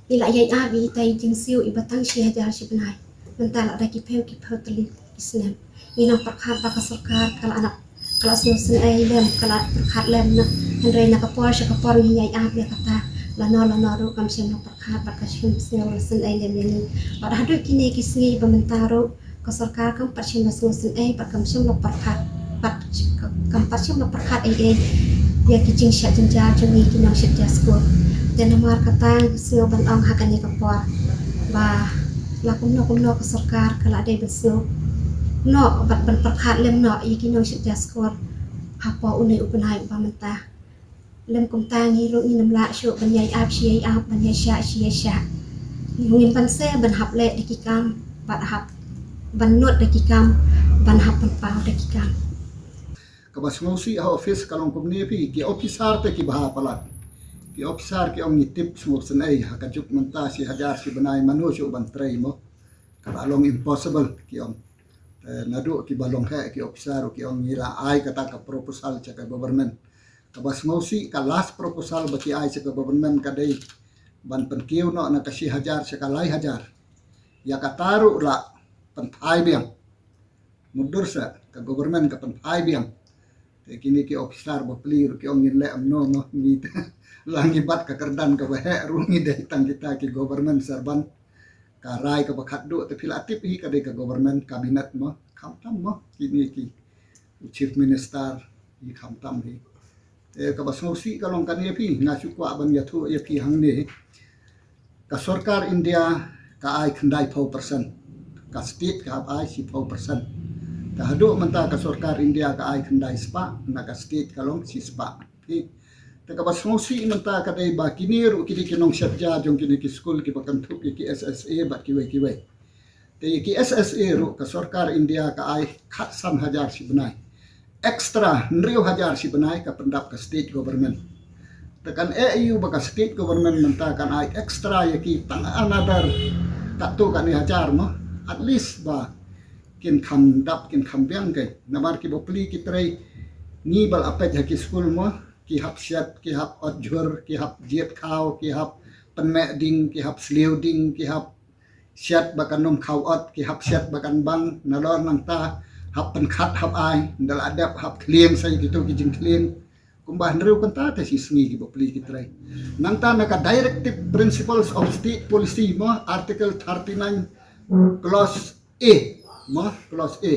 I la ïai ap ïa itai i jingsiew iba tang shi hajar shi bnai. Mynta la da ki phew ki phew tylli ki snem. Ngi nang pyrkhat ba ka sorkar ka la, ka la sngewsynei lem, ka la pyrkhat lem na. Hynrei na ka por sha ka por ngi ïai ap ïa kata. Lano lano ruh kam shym la pyrkhat bad ka shym sngewsynei lem ïa ngi. Bad haduh kine ki sngi ba mynta ruh ka sorkar kam pat shym la sngewsynei bad kam shym la pyrkhat, bad kam pat shym la pyrkhat ei ei ïa ki jingshet jynjar jong ngi ki nongshet ja skul. Te namar kata ngi sngew ban ong ha kane ka por ba la kumno kumno ka sorkar ka la dei ban sngew noh bad ban pyrkhat lem noh ïa ki nongshet ja skul hapoh une u bnai uba mynta. Lym kumta ngi ruh ngin ym lah shuh ban ïai ap shi ïai ap, ban ïai shah shi ïai shah. Ngin banse ban hap leh da ki kam, ban hap ban nud da ki kam, ban hap pynpaw da ki kam. Kaba sngewsih ha office ka long kumne phi, ki officer te kiba ha palat. Ki officer ki ong ngi tip sngewsynei, ha ka juk mynta shi hajar shi bnai mano shuh ban trei mo. Ka la long impossible ki ong. Eh, naduh kiba long heh ki officer ki ong ngi la ai kata ka proposal sha ka government. Kaba sngewsih ka last proposal ba ki ai sha ka government ka dei ban pynkiew noh na ka shi hajar sha ka lai hajar. Ïa kata ruh la pynphai biang. Mutdur sa ka government ka pynphai biang. Te kine ki officer bapli ruh ki ong ngin leh kumno mo, ngi te la ngi bat ka kyrdan kaba heh ruh ngi dei tang kita ki government servant. Ka rai kaba khatduh te phi la tip hi ka dei ka government cabinet mo, khamtam mo kine ki u chief minister, i khamtam hi. Te kaba sngewsih ka long kane phi, nga shu kwah ban ïathuh ïa phi hangne. Ka sorkar India ka ai khyndai phew percent. Ka state ka hap ai shiphew percent. Te haduh mynta ka sorkar India ka ai khyndai spah, na ka state ka long shi spah. Phi. Te kaba sngewsih mynta ka dei ba kine ruh ki dei ki nongshet ja jong kine ki skul kiba kynthup ïa ki S S A bad kiwei kiwei. Te ïa ki S S A ruh ka sorkar India ka ai khatsan hajar shi bnai. Extra hynriew hajar shi bnai ka pyndap ka state government. Te kan eh ïa u ba ka state government mynta kan ai extra ïa ki tang another katto katne hajar mo. At least ba kin kham dap kin kham biang kai. Namar ki bapli ki trei ngi ba la peit ha ki skul mo. Ki hap shet, ki hap ot jhur, ki hap jied khaw, ki hap pynmeh ding, ki hap sliew ding, ki hap shet ba kan ym khaw ot, ki hap shet ba kan bang, nalor nangta hap pynkhat hap ai, nda la dep hap khlieng sa ïa kito ki jingkhlieng. Kumba hynriew kynta te shi sngi ki bapli ki trei. Nangta na ka Directive Principles of State Policy mo, Article thirty-nine, Clause A, mo, Clause A.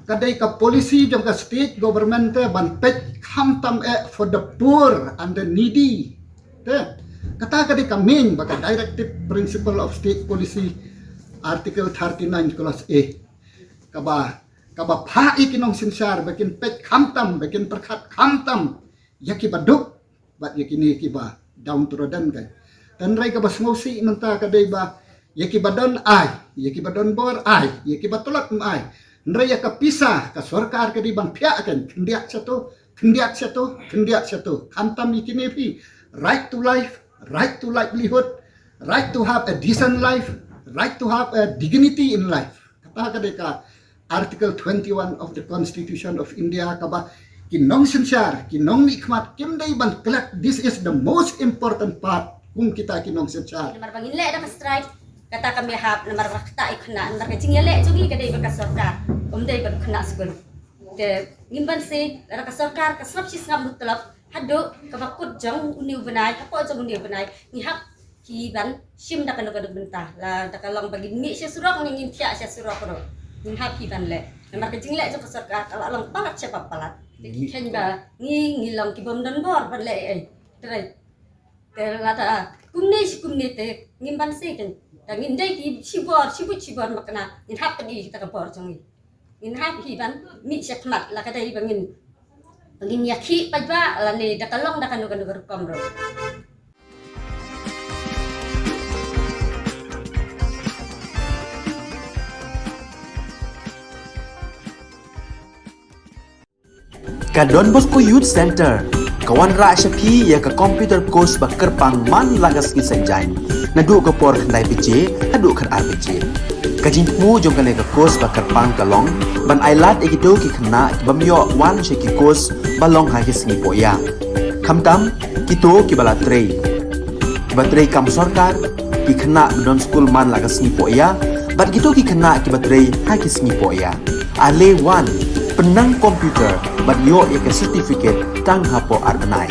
Ka dei ka policy jong ka state government te ban peit khamtam eh for the poor and the needy. Te, kata ka dei ka main ba ka Directive Principle of State Policy Article thirty-nine clause A, kaba, kaba phah ïa ki nongsynshar ba kin peit khamtam, ba kin pyrkhat khamtam ïa kiba duk bad ïa kine kiba downtrodden, kan. Hynrei kaba sngewsih mynta ka dei ba ïa kiba don ai, ïa kiba don bor ai, ïa kiba tlot ym ai. Hynrei ïa ka pisa ka sorkar ka dei ban phiah, kan, khyndiat sha to, khyndiat sha to, khyndiat sha to. Khamtam ïa kine phi, right to life, right to livelihood, right to have a decent life, right to have a dignity in life. Kata ka dei ka Article twenty-one of the Constitution of India, kaba ki nongsynshar, ki nongmihkhmat kim dei ban klet. This is the most important part, kum kita ki nongsynshar. Namar ba ngin leh da ka strike, kata kam ïahap, namar ba kata i khynnah, namar ka jingïaleh jong ngi ka dei bad ka sorkar, ym dei bad khynnah skul. Te ngim banse, lada ka sorkar ka sngap shi sngap mutlop, haduh kaba kut jong une u bnai, hapoh jong une u bnai, ngi hap hi ban shim da kano kano bynta. Lada ka long ba ngin mih sha surok, ngin, ngin thiah sha surok ruh, ngim hap hi ban leh. Namar ka jingleh jong ka sorkar ka la long palat sha ba palat. Te ki kheiñ ba ngi, ngi long ki bym don bor ban leh ei ei. Te te lada kumne shi kumne te ngim banse, kan. Da ngin dei ki shibor, shibun shibor makna, ngin hap pynïaid ïa ka bor jong ngi. Ngin hap hi ban mih shakhmat, la ka dei ba ngin, ba ngin ïakhih paidbah lane da ka long da kano kano ka rukom ruh. Ka Don Bosco Youth Centre ka wanrah sha phi ïa ka computer course ba kyrpang man la ka sngi Saitjaiñ, naduh ka por khyndai baje haduh khatar baje. Ka jingthmu jong kane ka course ba kyrpang ka long ban ailad ïa kito ki khynnah kiba ym ïoh wan sha ki course ba long ha ki sngi pohïa, khamtam kito kiba la trei, kiba trei kam sorkar, ki khynnah ba don skul man la ka sngi pohïa, bad kito ki khynnah kiba trei ha ki sngi pohïa. Ale wan, pynnang computer bad ïoh ïa ka certificate tang hapoh ar bnai.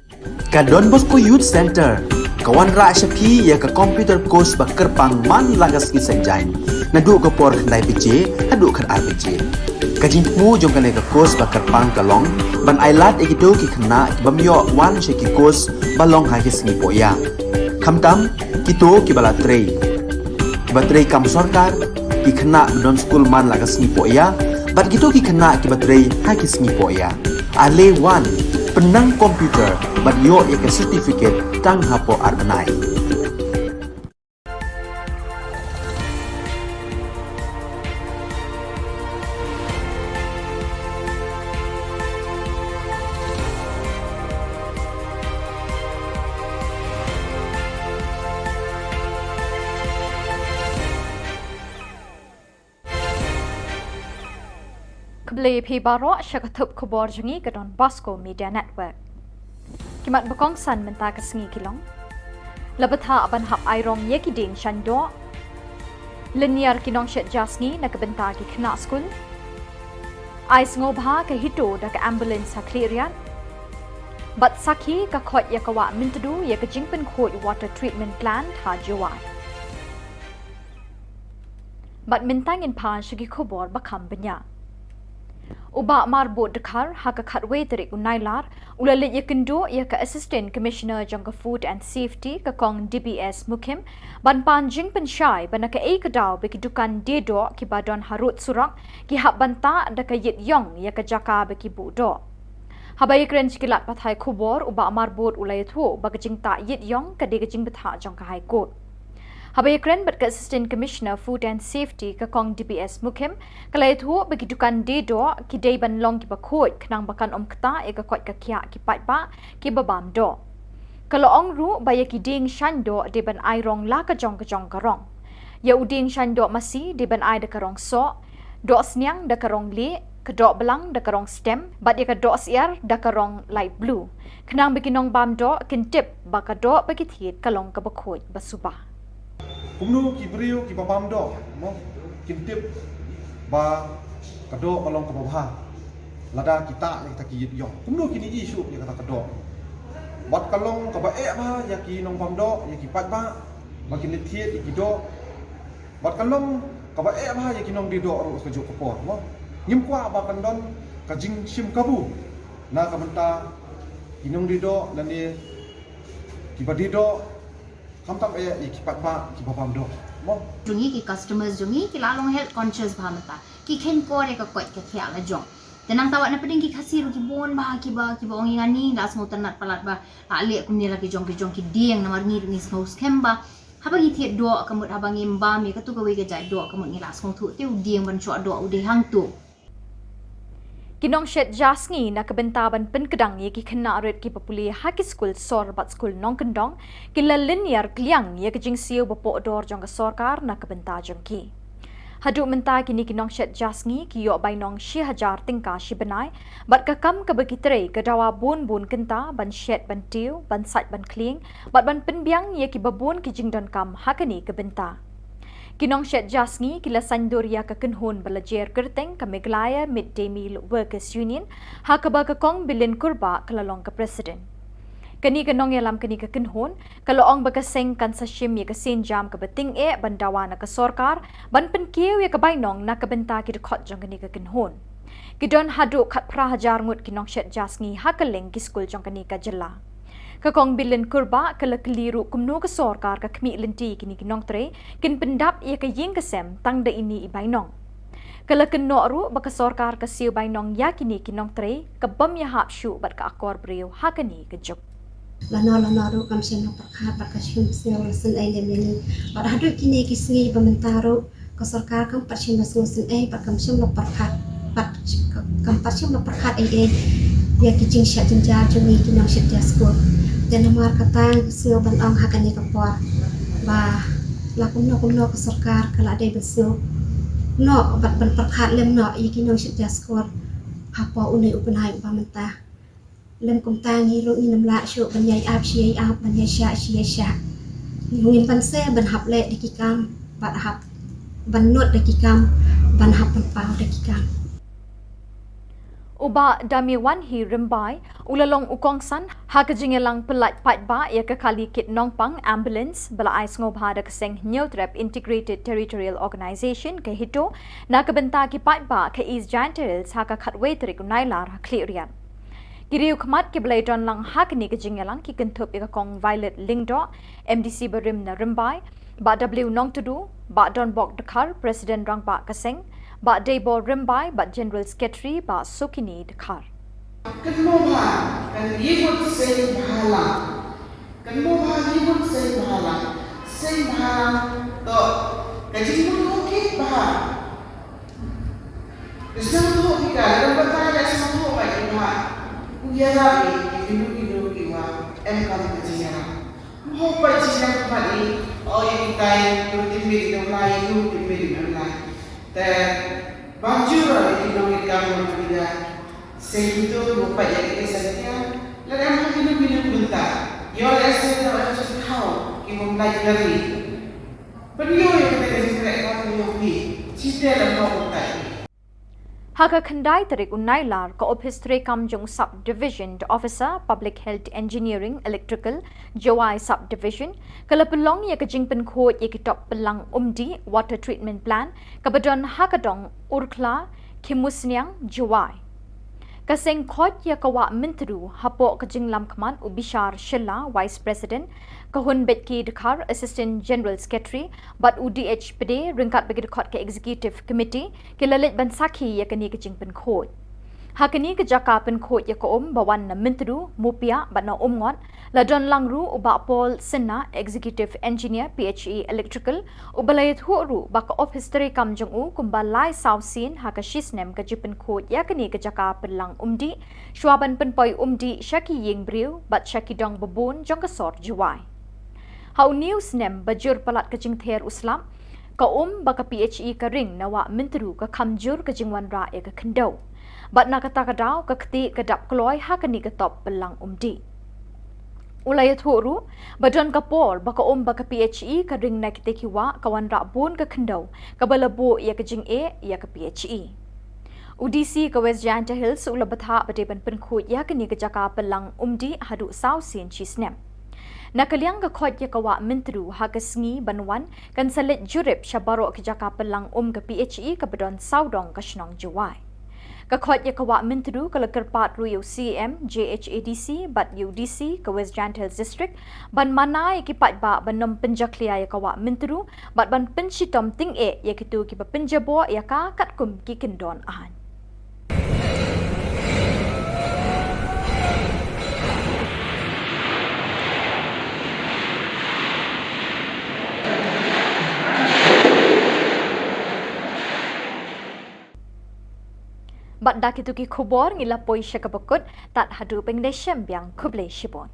Ka Don Bosco Youth Centre ka wanrah sha phi ïa ka computer course ba kyrpang man la ka sngi Saitjaiñ, naduh ka por khyndai baje haduh khatar baje. Ka jingthmu jong kane ka course ba kyrpang ka long ban ailad ïa kito ki khynnah ki bym ïoh wan sha ki course ba long ha ki sngi pohïa, khamtam kito kiba la trei, kiba trei kam sorkar, ki khynnah ba don skul man la ka sngi pohïa, bad kito ki khynnah kiba trei ha ki sngi pohïa. Ale wan, pynnang computer bad ïoh ïa ka certificate tang hapoh ar bnai. Khublei phi baroh sha ka thup khubor jong ngi ka Don Bosco Media Network. Ki mat ba kongsan mynta ka sngi ki long: La bthah ban hap airong ïa ki dieng shaiñ doh. Lynñiar ki nongshet ja sngi na ka bynta ki khynnah skul. Ai sngewbha ka HITO da ka ambulance ha Khliehriat. Bad sakhi ka khoit ïa ka wah Myntdu ïa ka jingpynkhuid water treatment plant ha Jowai. Bad mynta ngin pan sha ki khubor ba kham bniah. U Bah Marbud Dkhar ha ka khatwei tarik u Nailar u la leit ïakynduh ïa ka Assistant Commissioner jong ka Food and Safety, ka Kong D B S Mukhim, ban pan jingpynshai ba na kaei ka daw ba ki dukan die doh kiba don harud surok ki hap ban tah da ka ïit ïong ïa ka jaka ba ki buh doh. Haba ïakren sha ki lad pathai khubor, u Bah Marbud u la ïathuh ba ka jingtah ïit ïong ka dei ka jingbthah jong ka High Court. Haba ïakren bad ka Assistant Commissioner Food and Safety, ka Kong D B S Mukhim, ka la ïathuh ba ki dukan die doh ki dei ban long kiba khuid khnang ba kan ym ktah ïa ka koit ka khiah ki paidbah kiba bam doh. Ka la ong ruh ba ïa ki dieng shaiñ doh dei ban airong la ka jong ka jong ka rong. Ïa u dieng shaiñ doh masi dei ban ai da ka rong soh, doh sniang da ka rong lieh, ka doh blang da ka rong stem, bad ïa ka doh syiar da ka rong light blue, khnang ba ki nongbam doh kin tip ba ka doh ba ki thied ka long kaba khuid ba suba. Kumno ki briew kiba bam doh, mo, kin tip ba ka doh ka long kaba bha lada ki tah ïa kita ki ïit ïong? Kumno kin ïohi shuh ïa kata ka doh? Bad ka long kaba eh bha ïa ki nongbam doh, ïa ki paidbah, ba kin leit thied ïa ki doh. Bad ka long kaba eh bha ïa ki nongdie doh ruh kajuh ka por, mo. Ngim kwah ba kan don ka jingshim kabu na ka bynta ki nongdie doh lane kiba die doh, khamtam eh ïa ki paidbah kiba bam doh, mo. Jong ngi, ki customers jong ngi ki la long health conscious bha mynta. Ki kheiñ kor ïa ka koit ka khiah la jong. Te nangta wat na pdeng ki Khasi ruh ki bun bha kiba, kiba ong ïa ngi, la sngewtynnat palat ba la leh kumne la ki jong ki jong ki dieng, namar ngi ruh ngi sngew skhem ba haba ngi thied doh ka mut, haba ngim bam ïa katu kawei ka jait doh ka mut ngi la sngewthuh te u dieng ban shoh doh u dei hangtu. Ki nongshet ja sngi na ka bynta ban pynkdang ïa ki khynnah rit kiba pule ha ki skul sor bad skul nongkyndong ki la lynñiar kliang ïa ka jingsiew ba pohdor jong ka sorkar na ka bynta jong ki. Haduh mynta kine ki nongshet ja sngi ki ïoh bainong shi hajar tyngka shi bnai, bad ka kam kaba ki trei ka dawa bun bun kynta ban shet ban tiew, ban sait ban khlieng, bad ban pynbiang ïa kiba bun ki jingdonkam ha kane ka bynta. Ki nongshet ja sngi ki la saiñdur ïa ka kynhun ba la jer kyrteng ka Meghalaya Mid Day Meal Workers Union, ha kaba ka Kong Bilin Kurbah ka la long ka president. Kane ka nongïalam kane ka kynhun ka la ong ba ka seng kan sa shim ïa ka sienjam kaba tyngeh ban dawa na ka sorkar ban pynkiew ïa ka bainong na ka bynta ki dkhot jong kane ka kynhun. Ki don haduh khatphra hajar ngut ki nongshet ja sngi ha kylleng ki skul jong kane ka jylla. Ka Kong Bilin Kurbah ka la kylli ruh kumno ka sorkar ka khmih lynti kine ki nongtrei kin pyndap ïa ka ïing ka sem tang da ine i bainong. Ka la kynnoh ruh ba ka sorkar ka siew bainong ïa kine ki nongtrei ka bym ïahap shuh bad ka akor briew ha kane ka juk. Lano lano ruh kam shym la pyrkhat bad ka shim siew la sngewsih lem ïa ngi. Bad haduh kine ki sngi ba mynta ruh ka sorkar kam pat shym la sngewsih ei bad kam shym la pyrkhat, bad kam pat shym la pyrkhat ei ei ïa ki jingshah jynjar jong ngi ki nongshet ja skul. Te namar kata nga sngew ban ong ha kane ka por ba la kumno kumno ka sorkar ka la dei ban sngew noh bad ban pyrkhat lem noh ïa ki nongshet ja skul hapoh une u bnai uba mynta. Lym kumta ngi ruh ngin ym lah shuh ban ïai ap shi ïai ap, ban ïai shah shi ïai shah. Ngim banse ban hap leh da ki kam bad hap ban nud da ki kam, ban hap ban paw da ki kam. U Bah Damiwanhi Rymbai u la long u kongsan ha ka jingïalang pyllait paidbah ïa ka kali kit nongpang ambulance ba la ai sngewbha da ka seng Hynñiewtrep Integrated Territorial Organization ka HITO na ka bynta ki paidbah ka East Jaintia Hills ha ka khatwei tarik u Nailar ha Khliehriat. Ki riew khmat kiba la ïadon lang ha kane ka jingïalang ki kynthup ïa ka Kong Violet Lyngdoh, MDC barim na Rymbai, Bah W Nongtdu, Bah Donbok Dkhar, President Rangbah ka seng, Bah Deibor Rymbai, Bah General Secretary, Bah Sukini Dkhar. Kynmaw bha, kan ïa mut seng bhalang. Kynmaw bha, ïa mut seng bhalang. Seng bhalang toh ka jingmut kit bha. Ka sngewthuh ki ka, lada batai ka sngewthuh bha ki bha. U ïarap ïa kino kino kiwa em kam ka jingïarap. Mo peit shisha ka mat i, o ïa kitai, ïa u teammate i dang lai, ïa u teammate i dang lai. Te ban jur ïa ki nongmihkhmat ïa shisha, mo peit ïa ki shisha. Lada em ha kino kino ki bynta, ïoh lehse da em shisha thaw ki bym lait lari. Pynïoh ïa kita ki jingtrei ka pynïoh ki, shisha la mo bynta. Ha ka khyndai tarik u Nailar, ka ophis treikam jong u Sub Division Officer Public Health Engineering Electrical, Jowai Sub Division, ka la pynlong ïa ka jingpynkhuid ïa ki top pyllang umdih, water treatment plant, kaba don ha ka dong Urkhla, Khimusniang, Jowai. Ka seng khoit ïa ka Wah Myntdu hapoh ka jinglam khmat u Bishar Shylla, Vice President, ka Hunbeitki Dkhar, Assistant General Secretary, bad u D H Pde ryngkat bad ki dkhot ka Executive Committee, ki la leit ban sakhi ïa kane ka jingpynkhuid. Ha kane ka jaka pynkhuid ïa ka um ba wan na Myntdu, Mupiah bad na Umngot, la don lang ruh u Bah Paul Synna, Executive Engineer, P H E Electrical, uba la ïathuh ruh ba ka ophis treikam jong u kumba lai saw sien ha ka shisnem ka jingpynkhuid ïa kane ka jaka pyllang umdih, shwa ban pynpoi umdih sha ki ïing briew bad sha ki dong babun jong ka sor Jowai. Ha une u snem ba jur palat ka jingther u slap, ka um ba ka P H E ka ring na Wah Myntdu ka kham jur ka jingwanrah ïa ka khyndew. Bad na kata ka daw ka kti ka dap kloi ha kane ka top pyllang umdih. U la ïathuh ruh ba don ka por ba ka um ba ka P H E ka ring na kita ki wah ka wanrah bun ka khyndew, kaba la buh ïa ka jingeh ïa ka P H E. U D C ka West Jaintia Hills u la bthah ba dei ban pynkhuid ïa kane ka jaka pyllang umdih haduh saw sien shisnem. Na ka liang ka khoit ïa ka Wah Myntdu ha ka sngi ban wan kan sa leit jurip sha baroh ki jaka pyllang um ka P H E kaba don sawdong ka shnong Jowai. Ka khoit ïa ka Wah Myntdu ka la kyrpad ruh ïa u C M, J H A D C bad ïa u D C ka West Jaintia Hills District ban mana ïa ki paidbah ban ym pynjakhlia ïa ka Wah Myntdu bad ban pynshitom tyngeh ïa kito kiba pynjaboh ïa ka katkum ki kyndon aiñ. Bad da kito ki khubor ngi la poi sha kaba kut, tad haduh ban ïashem biang, khublei shibun.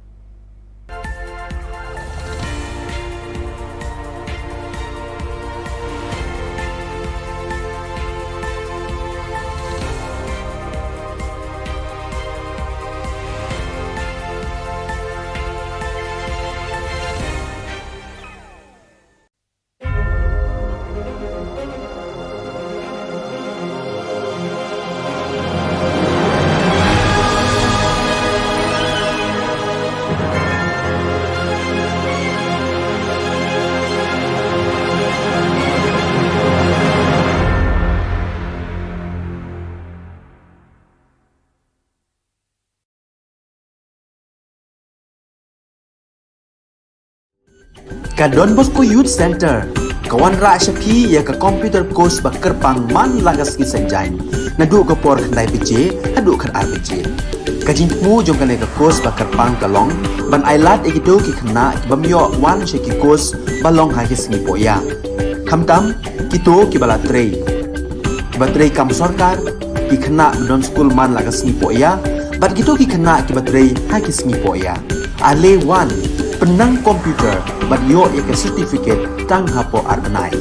Ka Don Bosco Youth Centre ka wanrah sha phi ïa ka computer course ba kyrpang man la ka sngi Saitjaiñ, naduh ka por khyndai baje haduh khatar baje. Ka jingthmu jong kane ka course ba kyrpang ka long ban ai lad ïa kito ki khynnah ki bym ïoh wan sha ki course ba long ha ki sngi pohïa, khamtam kito kiba la trei, kiba trei kam sorkar, ki khynnah ba don skul man la ka sngi pohïa, bad kito ki khynnah kiba trei ha ki sngi pohïa. Ale wan, pynnang computer bad ïoh ïa ka certificate tang hapoh ar bnai.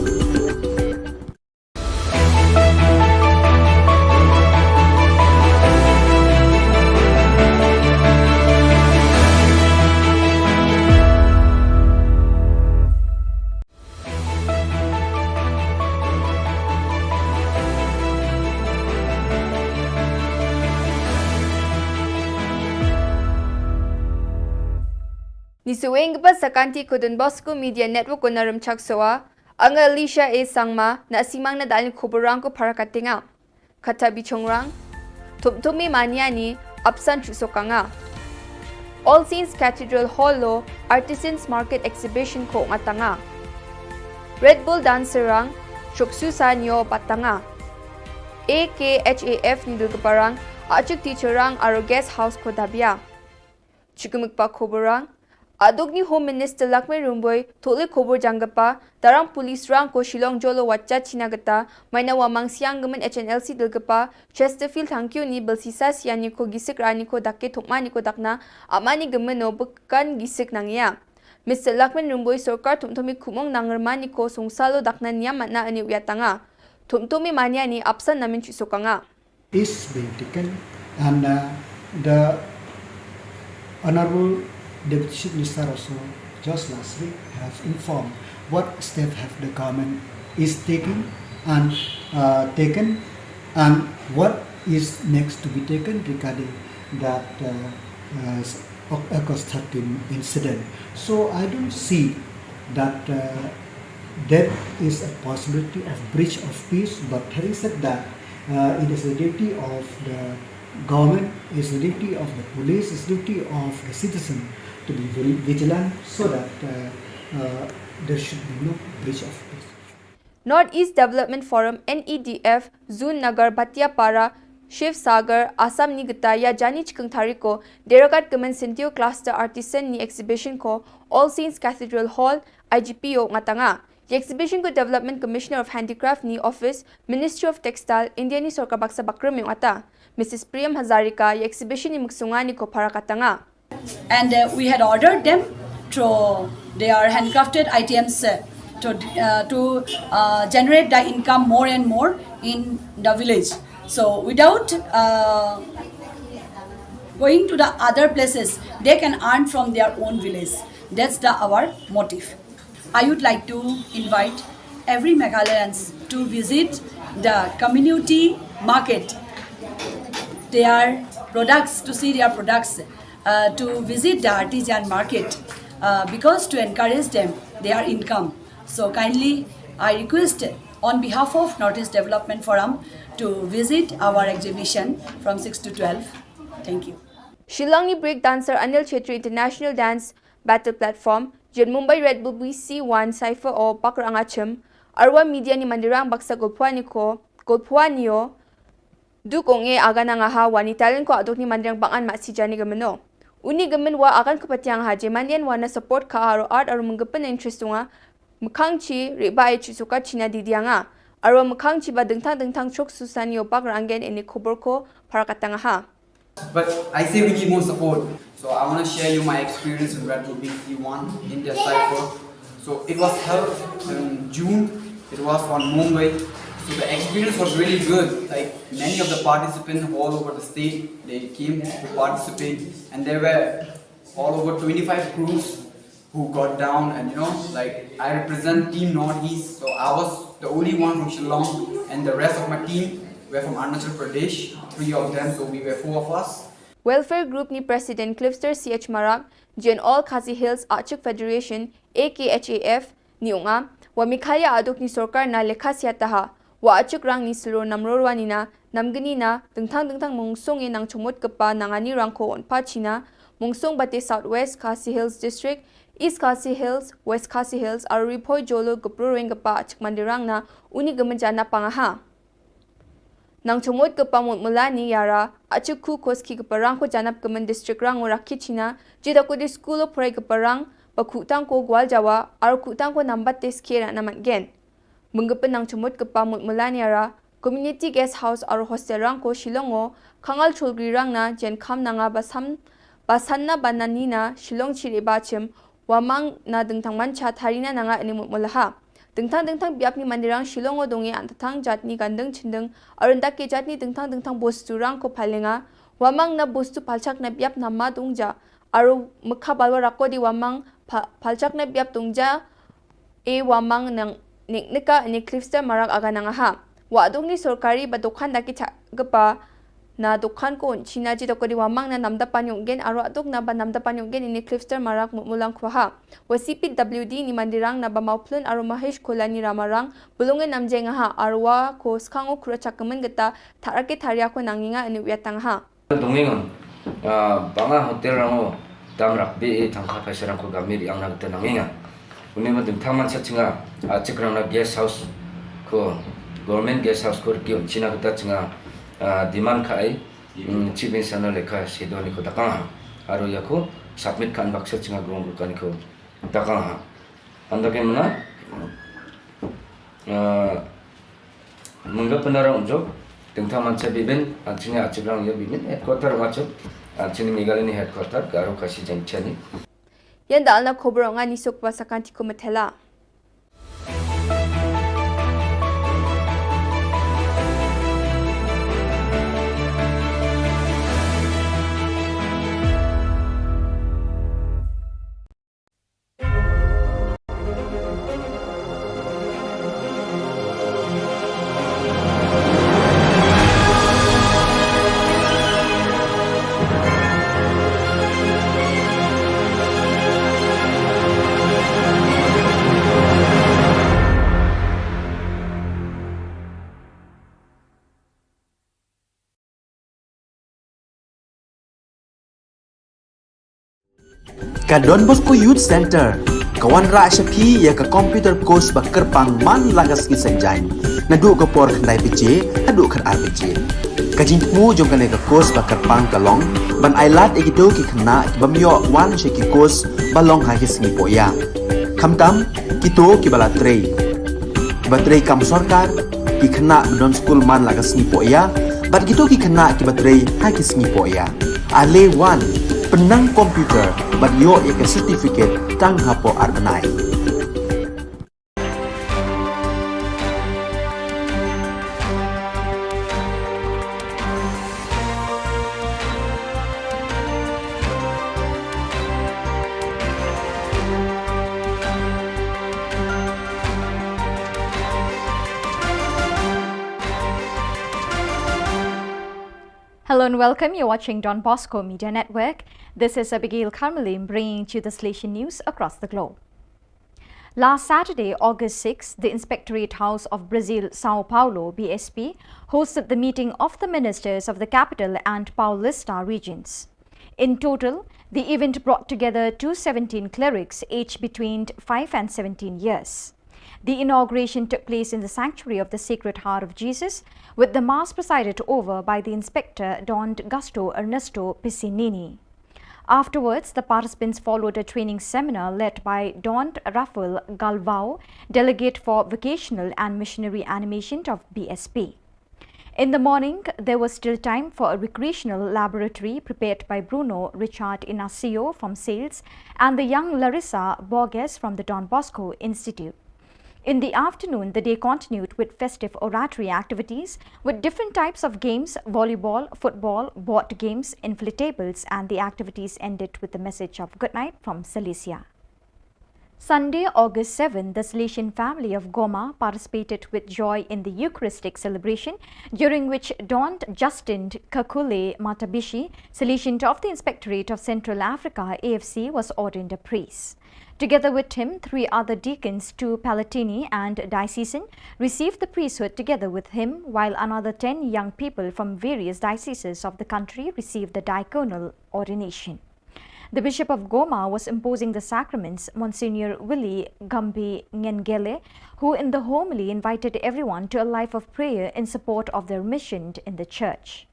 Isweng ba sakanti ko Don Bosco Media Network ko narum chak soa, anga Alicia A Sangma, na simang na dalin kuburang ko para katinga. Kata bichongrang, Tumtumi Maniani, apsan chusokanga. All Saints Cathedral Hall lo, Artisans Market Exhibition ko ngatanga. Red Bull Dancer rang, chuksu sa nyo batanga. A K H A F ni dul keparang, achuk teacher rang aro guest house ko dabia. Chukemuk pa kuburang, aduk ni Home Minister Lakmin Rumboi, thole kubur jangkepa, darang police rang ko Shillong jolo wacha China geta, maina wamang siang gemen H N L C dul kepa, Chesterfield Thangkyo ni belsisa siani ko gisik rani ko dake thukmani ko dakna, amani gemen no bekan gisik nangya. Mister Lakmin Rumboi sorkar Tumtumi kumong nangermani ko sungsalo dakna niam matna ani uyatanga. Tumtumi Maniani apsan namin chusokanga. Is being taken, and uh, the Honorable Deputy Chief Minister also just last week have informed what step have the government is taking and uh, taken, and what is next to be taken regarding that uh, uh, August thirteen incident. So I don't see that uh, there is a possibility of breach of peace, but having said that, uh, it is the duty of the government, it's the duty of the police, it's the duty of the citizen to be vigilant so that uh, uh, there should be no breach of peace. North East Development Forum, N E D F, Zun Nagar, Bhatiapara, Shiv Sagar, Assam ni geta ya jani chikung thariko, derakat kemen Sentio Cluster Artisan ni exhibition ko, All Saints Cathedral Hall, I G P o ngatanga. Ye exhibition ko Development Commissioner of Handicraft ni Office, Ministry of Textile, India ni sorkar baksa bakrum yong ata. Missus Priyam Hazarika, ye exhibition ni muksungani ko para katanga. And uh, we had ordered them to their handcrafted items uh, to, uh, to uh, generate the income more and more in the village. So without uh, going to the other places, they can earn from their own village. That's the our motive. I would like to invite every Meghalayans to visit the community market, their products, to see their products, uh, to visit the artisan market uh, because to encourage them their income. So kindly, I request on behalf of Northeast Development Forum to visit our exhibition from six to twelve. Thank you. Shillong ni break dancer Anil Chhetri International Dance Battle Platform, Jen Mumbai Red Bull B C one Cypher o Bakr Angachim, Arwa Media ni Mandirang Baksa Golphuani ko, Golphuani o, Duk ong e agan anga ha wa ni talent ko aduk ni mandiang bangan ma si jani gemeno. Uni gemen wa agan ko patiang ha je mandian wa na support ka aro art aro menggepen interest tunga. Mekang chi riba e chi suka china di dianga. Aro mekang chi ba dengtang dengtang chok susan yo bak ranggen ini kubur ko para katanga ha. But I say we need more support. So I want to share you my experience in Red Bull B C one in their cycle. So it was held in June. It was on Mumbai. So the experience was really good. Like many of the participants all over the state, they came to participate, and there were all over twenty-five crews who got down, and you know, like I represent Team Northeast, so I was the only one from Shillong, and the rest of my team were from Arunachal Pradesh, three of them, so we were four of us. Welfare Group ni President Cliffster C H Marak, Jen All Khasi Hills Achik Federation, A K H A F, ni unga, wa Meghalaya aduk ni sorkar na lekha siataha, wa achuk rang ni selo namrorwa nina, namgni na, dengtang dengtang mungsung e nang chumut kepa nangani rangko onpa china, mungsung bate South West Khasi Hills District, East Khasi Hills, West Khasi Hills, aro Ri Bhoi Jolo gepro reng kepa achuk mandirang na, uni gemenjana pangaha. Nang chumut kepa mut mulani yara, achuk ku koski kepa rangko janap kemen district rang ura kichina, jida ko di school o prai kepa rang, ba kutang ko gwal jawa, aro kutang ko nambat te skera namat gen. Menggepen nang chumut kepa mut mulani ara, community guest house aro hostel rangko Shillong o, kangal chulgri rang na, jen kam nanga basam, basanna banani na, Shillong chiri bachim, wamang na dengtang mancha tharina nanga ini mut mulaha. Dengtang dengtang biap ni mandirang Shillong o dongi antatang jatni gandeng chindeng, arundak ke jatni dengtang dengtang bostu rangko palenga, wamang na bostu palchak na biap nama dongja, aro mekha balwa rako di wamang pa-, palchak na biap dongja, e wamang nang nik nika ini Cliffster Marak aga nangaha. Wa adung ni sorkari ba dokan daki cha gepa Na dukhan ko un China ji doko di wamang na Namda Panyuk Gen aro aduk na ba Namda Panyuk Gen ini Clifster Marak Mutmulang Kwaha. Wa C P W D ini Mandirang na ba Mauplun aro Mahesh Kolani Ramarang bulung en namjeng ha arwa ko skango kura chakamen geta tharake tharia ko nanginga anu wiatang ha. Dongingon, ah, banga hotel rango dam rakbi e thangkha phaisa rangko gamir yang na geta nanginga. Uni ma dingthang man sa chinga, ah, chikrang na guest house ko, government guest house ko riki un China geta chinga, ah, demand ka ai, mm, chief minister na lekha sidoni ko dakang ha. Aro yako submit kan baksa chinga grong kani ko dakang ha. Anda ke mana? Ah, Mengga penara unjok, tengtang mancha bibin, anchini achibrang ya bibin, headquarter macha, anchini Meghalaya ni headquarter, Garo Khasi Jaintia ni. Yan da alna khobor nga ni sok ba sakan tiko matela. Ka Don Bosco Youth Center ka wanrah sha phi ïa ka computer course ba kyrpang man la ka sngi Saitjaiñ, naduh ka por khyndai baje haduh khatar baje. Ka jingthmu jong kane ka course ba kyrpang ka long ban ailad ïa kito ki khynnah ki bym ïoh wan sha ki course ba long ha ki sngi pohïa. Khamtam kito kiba la trei, kiba trei kam sorkar, ki khynnah ba don skul man la ka sngi pohïa, bad kito ki khynnah kiba trei ha ki sngi pohïa. Ale wan, pynnang computer bad ïoh ïa ka certificate tang hapoh ar bnai. Hello and welcome. You're watching Don Bosco Media Network. This is Abigail Karmalim bringing to you the Salesian news across the globe. Last Saturday, August sixth, the Inspectorate House of Brazil, Sao Paulo, B S P, hosted the meeting of the ministers of the capital and Paulista regions. In total, the event brought together two hundred seventeen clerics aged between five and seventeen years. The inauguration took place in the sanctuary of the Sacred Heart of Jesus, with the Mass presided over by the Inspector Don Gasto Ernesto Piccinini. Afterwards, the participants followed a training seminar led by Don Rafael Galvao, delegate for vocational and missionary animation of B S P. In the morning, there was still time for a recreational laboratory prepared by Bruno Richard Inacio from sales and the young Larissa Borges from the Don Bosco Institute. In the afternoon, the day continued with festive oratory activities with different types of games, volleyball, football, board games, inflatables, and the activities ended with the message of good night from Cilicia. Sunday, August seventh, the Salesian family of Goma participated with joy in the Eucharistic celebration, during which Don Justin Kakule Matabishi, Salesian of the Inspectorate of Central Africa, A F C, was ordained a priest. Together with him, three other deacons, two Palatini and diocesan, received the priesthood together with him, while another ten young people from various dioceses of the country received the diaconal ordination. The Bishop of Goma was imposing the sacraments, Monsignor Willie Gambi Ngengele, who in the homily invited everyone to a life of prayer in support of their mission in the church.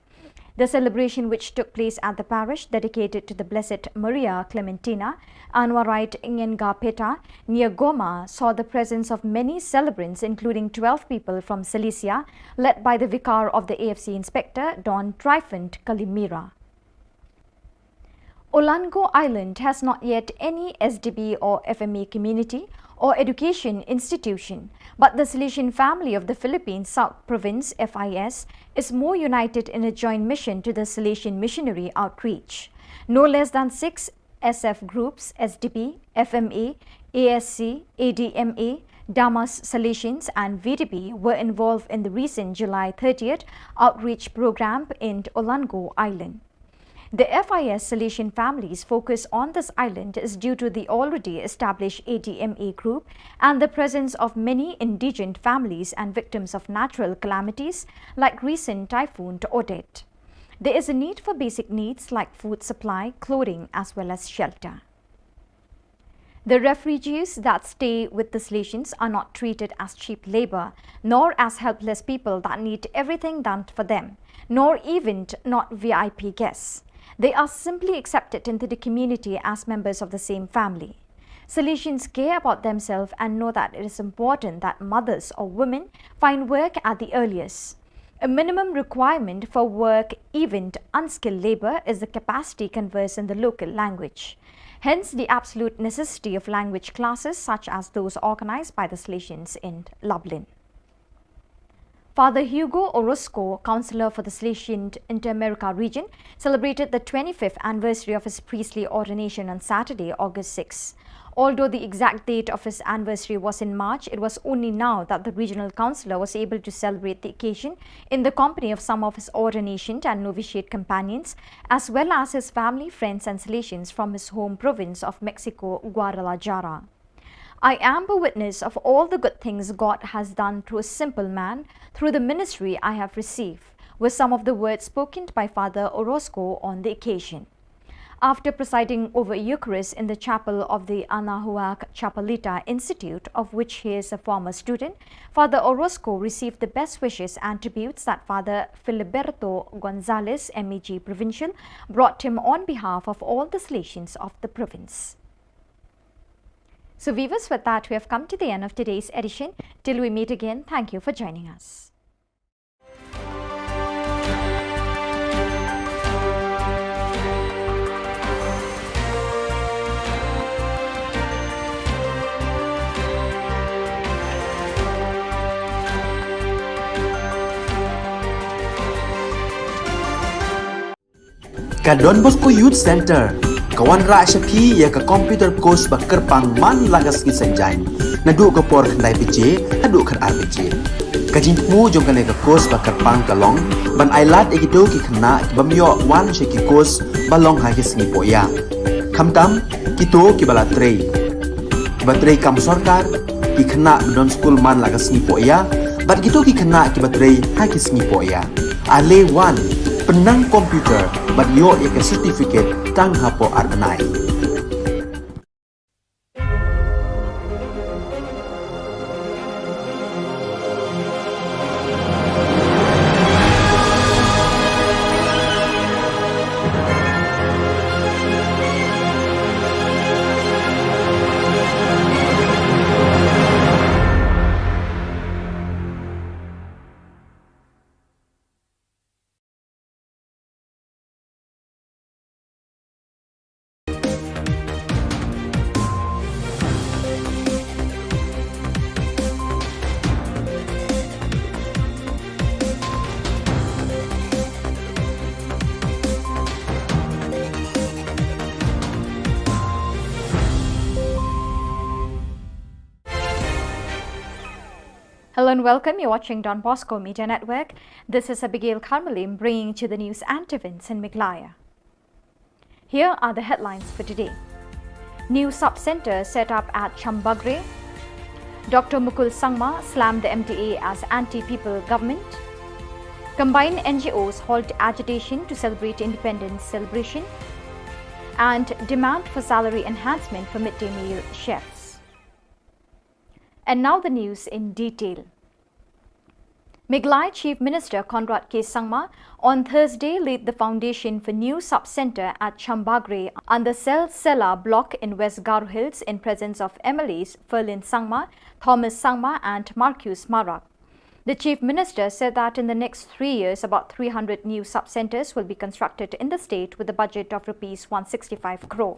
The celebration, which took place at the parish dedicated to the Blessed Maria Clementina, Anwarite Ngengapeta, near Goma, saw the presence of many celebrants, including twelve people from Cilicia, led by the vicar of the A F C inspector, Don Tryphon Kalimira. Olango Island has not yet any S D B or F M A community or education institution, but the Salesian family of the Philippine South Province, F I S, is more united in a joint mission to the Salesian missionary outreach. No less than six S F groups, S D B, F M A, A S C, A D M A, Damas Salesians and V D B were involved in the recent July thirtieth outreach program in Olango Island. The F I S Salesian families' focus on this island is due to the already established A D M A group and the presence of many indigent families and victims of natural calamities like recent Typhoon Odette. There is a need for basic needs like food supply, clothing, as well as shelter. The refugees that stay with the Salesians are not treated as cheap labor, nor as helpless people that need everything done for them, nor even not V I P guests. They are simply accepted into the community as members of the same family. Salesians care about themselves and know that it is important that mothers or women find work at the earliest. A minimum requirement for work, even unskilled labor, is the capacity conversed in the local language. Hence, the absolute necessity of language classes such as those organized by the Salesians in Lublin. Father Hugo Orozco, counselor for the Salesian Inter-America region, celebrated the twenty-fifth anniversary of his priestly ordination on Saturday, August sixth. Although the exact date of his anniversary was in March, it was only now that the regional councillor was able to celebrate the occasion in the company of some of his ordination and novitiate companions, as well as his family, friends, and Salesians from his home province of Mexico, Guadalajara. "I am a witness of all the good things God has done through a simple man, through the ministry I have received," were some of the words spoken by Father Orozco on the occasion. After presiding over Eucharist in the chapel of the Anahuac Chapelita Institute, of which he is a former student, Father Orozco received the best wishes and tributes that Father Filiberto Gonzalez, M A G Provincial, brought him on behalf of all the Salesians of the province. So viewers, with that, we have come to the end of today's edition. Till we meet again, thank you for joining us. Ka Don Bosco Youth Centre ka wanrah sha phi ïa ka computer course ba kyrpang man la ka sngi Saitjaiñ, naduh ka por khyndai baje haduh khatar baje. Ka jingthmu jong kane ka course ba kyrpang ka long ban ailad ïa kito ki khynnah ki bym ïoh wan sha ki course ba long ha ki sngi pohïa, khamtam kito kiba la trei, kiba trei kam sorkar, ki khynnah ba don skul man la ka sngi pohïa, bad kito ki khynnah kiba trei ha ki sngi pohïa. Ale wan, pynnang computer bad ïoh ïa ka certificate tang hapoh ar bnai. Hello and welcome. You're watching Don Bosco Media Network. This is Abigail Karmalim bringing to the news and events in Meghalaya. Here are the headlines for today. New sub-centre set up at Chambagre. Doctor Mukul Sangma slammed the M D A as anti-people government. Combined N G Os halt agitation to celebrate independence celebration. And demand for salary enhancement for midday meal chefs. And now the news in detail. Meghalaya Chief Minister Conrad K Sangma on Thursday laid the foundation for new sub-centre at Chambagre under Selsela block in West Garo Hills in presence of M L As Ferlin Sangma, Thomas Sangma and Marcuise Marak. The Chief Minister said that in the next three years, about three hundred new sub-centres will be constructed in the state with a budget of rupees one sixty-five crore.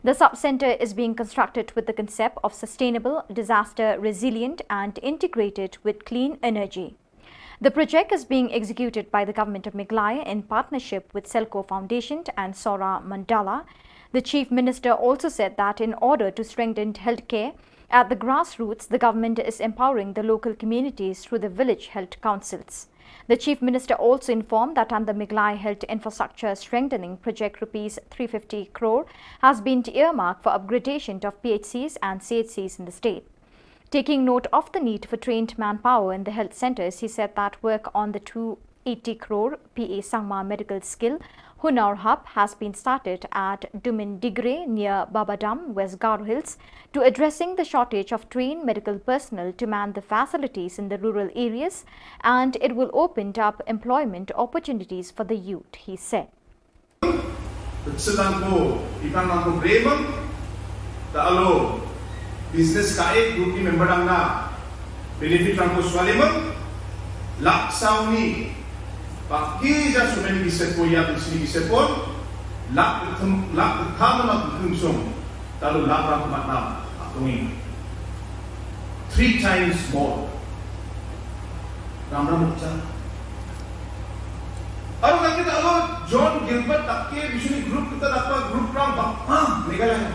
The sub-centre is being constructed with the concept of sustainable, disaster resilient and integrated with clean energy. The project is being executed by the Government of Meghalaya in partnership with Selco Foundation and Saurabh Mandal. The Chief Minister also said that in order to strengthen healthcare At the grassroots, the government is empowering the local communities through the village health councils. The Chief Minister also informed that under Meghalaya Health Infrastructure Strengthening Project, rupees three fifty crore has been earmarked for upgradation of P H Cs and C H Cs in the state. Taking note of the need for trained manpower in the health centres, he said that work on the two eighty crore P A Sangma Medical Skill Hunar Hub has been started at Dumindigre near Babadam, West Garo Hills, to addressing the shortage of trained medical personnel to man the facilities in the rural areas, and it will open up employment opportunities for the youth, he said. Sedang ko, ikan ko bremang, ta alo business kae group ni member dang na benefit rang ko swaliman, lak sauni, paki ja sumen ki sepo ya, ki sini ki sepon, lak kem, lak kama kem song, ta alo lak rang ko matna, atungi. Three times more. Ram ram cha. Aro kaki ta alo John Gilbert tak ke bishuni group kita dapat group ram bak ah Meghalaya.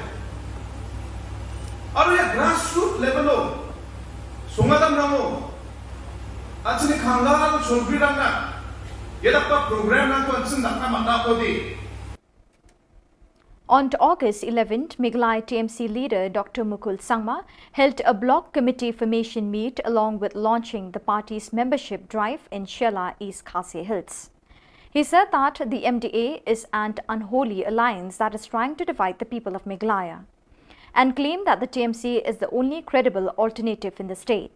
Aro ya grassroots level lo. Sungadam ramo. Achini khangla chonpri ram na. Ya dapat program na ko ansin dakna mata ko di. On August eleventh, Meghalaya T M C leader Doctor Mukul Sangma held a block committee formation meet along with launching the party's membership drive in Shella, East Khasi Hills. He said that the M D A is an unholy alliance that is trying to divide the people of Meghalaya, and claimed that the T M C is the only credible alternative in the state.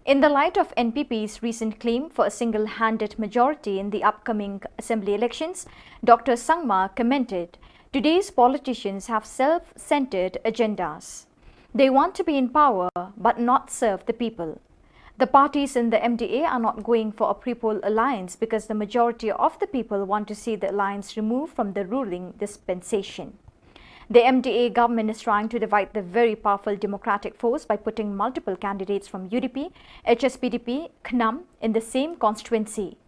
In the light of N P P's recent claim for a single-handed majority in the upcoming assembly elections, Doctor Sangma commented, "Today's politicians have self-centered agendas. They want to be in power but not serve the people. The parties in the M D A are not going for a pre-poll alliance because the majority of the people want to see the alliance removed from the ruling dispensation." The M D A government is trying to divide the very powerful democratic force by putting multiple candidates from U D P, H S P D P, KHNAM in the same constituency.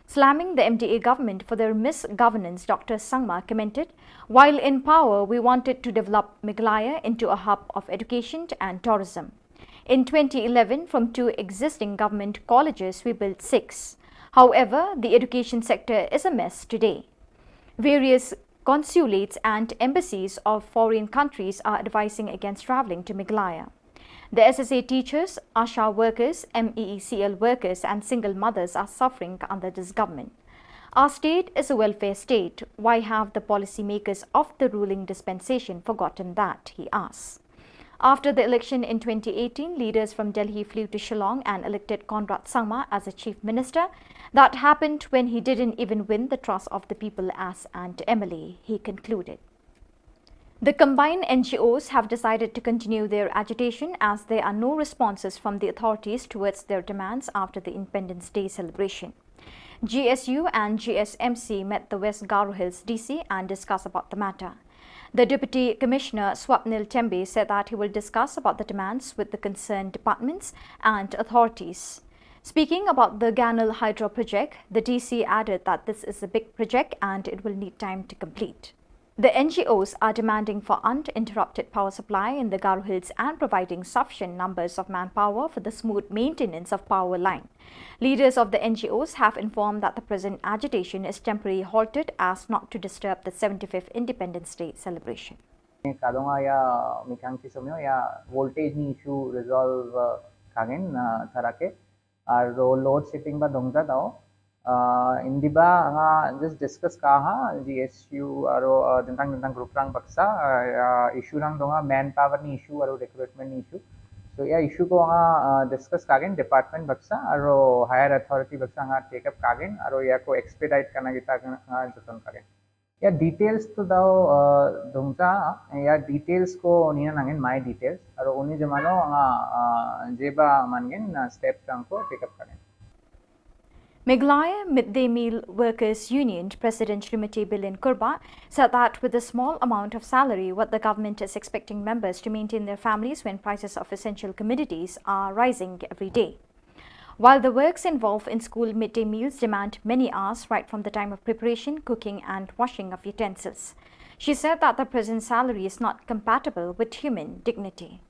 Slamming the M D A government for their misgovernance, Doctor Sangma commented, "While in power, we wanted to develop Meghalaya into a hub of education and tourism. In twenty eleven, from two existing government colleges, we built six. However, the education sector is a mess today. Various consulates and embassies of foreign countries are advising against travelling to Meghalaya. The S S A teachers, ASHA workers, M E E C L workers and single mothers are suffering under this government. Our state is a welfare state. Why have the policymakers of the ruling dispensation forgotten that?" he asks. After the election in twenty eighteen, leaders from Delhi flew to Shillong and elected Conrad Sangma as a chief minister. That happened when he didn't even win the trust of the people as an M L A, he concluded. The combined N G Os have decided to continue their agitation as there are no responses from the authorities towards their demands after the Independence Day celebration. G S U and G S M C met the West Garo Hills D C and discussed about the matter. The Deputy Commissioner Swapnil Tembe said that he will discuss about the demands with the concerned departments and authorities. Speaking about the Ganal Hydro project, the D C added that this is a big project and it will need time to complete. The N G Os are demanding for uninterrupted power supply in the Garo Hills and providing sufficient numbers of manpower for the smooth maintenance of power line. Leaders of the N G Os have informed that the present agitation is temporarily halted as not to disturb the seventy-fifth Independence Day celebration. Kadonga ya mikang chi somyo ya voltage ni issue resolve, uh, kangin, uh, tharake. Aro load shedding ba dongja dao. Uh, indiba nga just discuss kaha G S U aro, uh, dentang dentang group rang baksa, uh, uh, issue rang donga manpower ni issue aro recruitment ni issue. So ya issue ko nga, uh, discuss kagen department baksa aro higher authority baksa nga take up kagen aro ya ko expedite kana kita nga joton kagen. Ya details to dao, uh, dongja, ya details ko nina nangin my details. Aro uni jemano nga, uh, jeba mangin, uh, step rang ko take up kagen. Meghalaya Midday Meal Workers Union President Srimati Bilin Kurbah said that with the small amount of salary, what the government is expecting members to maintain their families when prices of essential commodities are rising every day. While the works involved in school midday meals demand many hours right from the time of preparation, cooking and washing of utensils, she said that the present salary is not compatible with human dignity.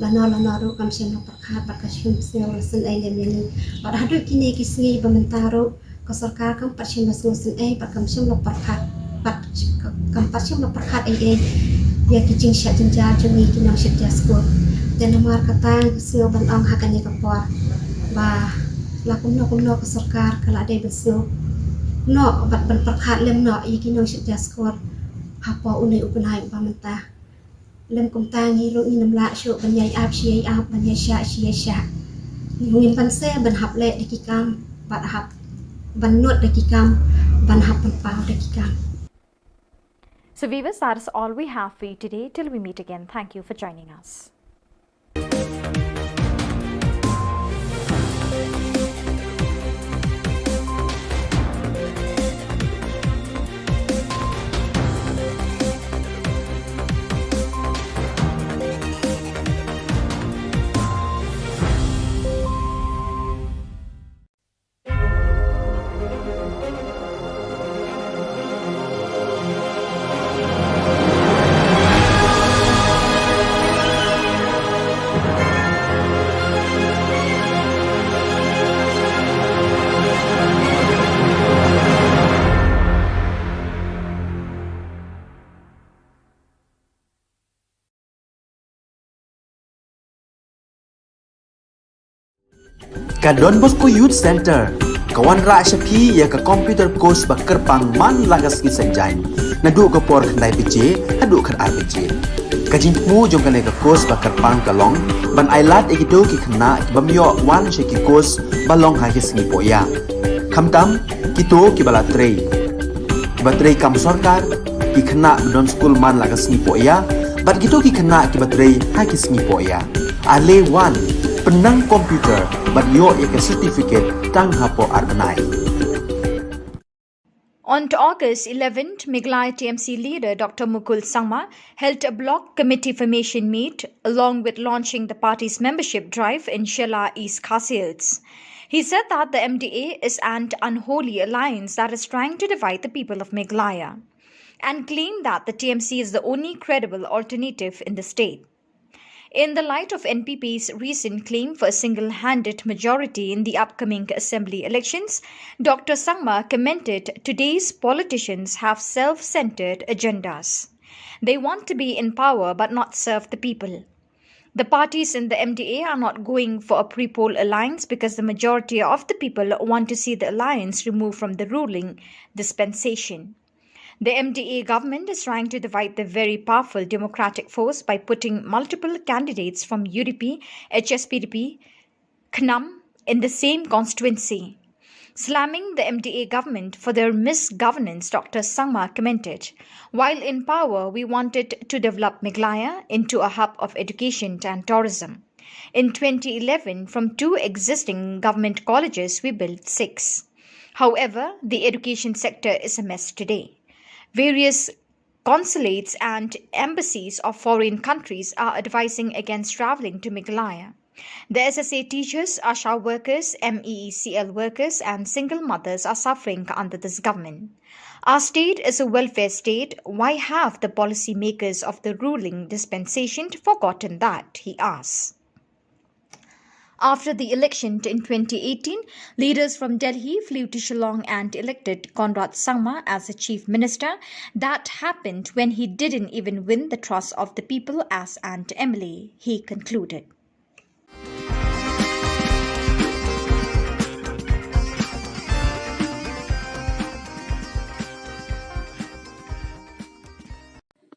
Lano lano ruh kam shym la pyrkhat bad kam shym sngew la sngewsih lem ïa ngi. Bad haduh kine ki sngi ba mynta ruh ka sorkar kam pat shym la sngewsih bad kam shym la pyrkhat bad kam pat shym la pyrkhat ei ei ïa ki jingshah jynjar jong ngi ki nongshit jar skur. Te namar kata nga sngew ban ong ha kane ka por ba la kumno kumno ka sorkar ka la dei ban sngew noh bad ban pyrkhat lem noh ïa ki nongshit jar skur hapoh une u bnai uba mynta. Lem kumta ngi ruh ngim lah shuh ban ïai ap shi ïai ap, ban ïai shah shi ïai shah. Ngim banse ban hap leh da ki kam, ban hap ban nud da ki kam, ban hap ban paw da ki kam. So viewers, that is all we have for you today. Till we meet again, thank you for joining us. Ka Don Bosco Youth Centre ka wanrah sha phi ïa ka computer course ba kyrpang man la ka sngi Saitjaiñ, naduh ka por khyndai baje haduh khatar baje. Ka jingthmu jong kane ka course ba kyrpang ka long ban ailad ïa kito ki khynnah ki bym ïoh wan sha ki course ba long ha ki sngi pohïa. Khamtam kito kiba la trei, kiba trei kam sorkar, ki khynnah ba don skul man la ka sngi pohïa, bad kito ki khynnah kiba trei ha ki sngi pohïa. Ale wan, pynnang computer bad ïoh ïa ka certificate tang hapoh ar bnai. On August eleventh, Meghalaya T M C leader Doctor Mukul Sangma held a block committee formation meet along with launching the party's membership drive in Shella, East Khasi Hills. He said that the M D A is an unholy alliance that is trying to divide the people of Meghalaya and claimed that the T M C is the only credible alternative in the state. In the light of N P P's recent claim for a single-handed majority in the upcoming assembly elections, Doctor Sangma commented today's politicians have self-centered agendas. They want to be in power but not serve the people. The parties in the M D A are not going for a pre-poll alliance because the majority of the people want to see the alliance removed from the ruling dispensation. The M D A government is trying to divide the very powerful democratic force by putting multiple candidates from U D P, H S P D P, KHNUM in the same constituency. Slamming the M D A government for their misgovernance, Doctor Sangma commented, "While in power, we wanted to develop Meghalaya into a hub of education and tourism. In twenty eleven, from two existing government colleges, we built six. However, the education sector is a mess today. Various consulates and embassies of foreign countries are advising against travelling to Meghalaya. The S S A teachers, ASHA workers, M E E C L workers, and single mothers are suffering under this government. Our state is a welfare state. Why have the policymakers of the ruling dispensation forgotten that?" he asks. After the election in twenty eighteen, leaders from Delhi flew to Shillong and elected Conrad Sangma as the chief minister. That happened when he didn't even win the trust of the people as an M L A, he concluded.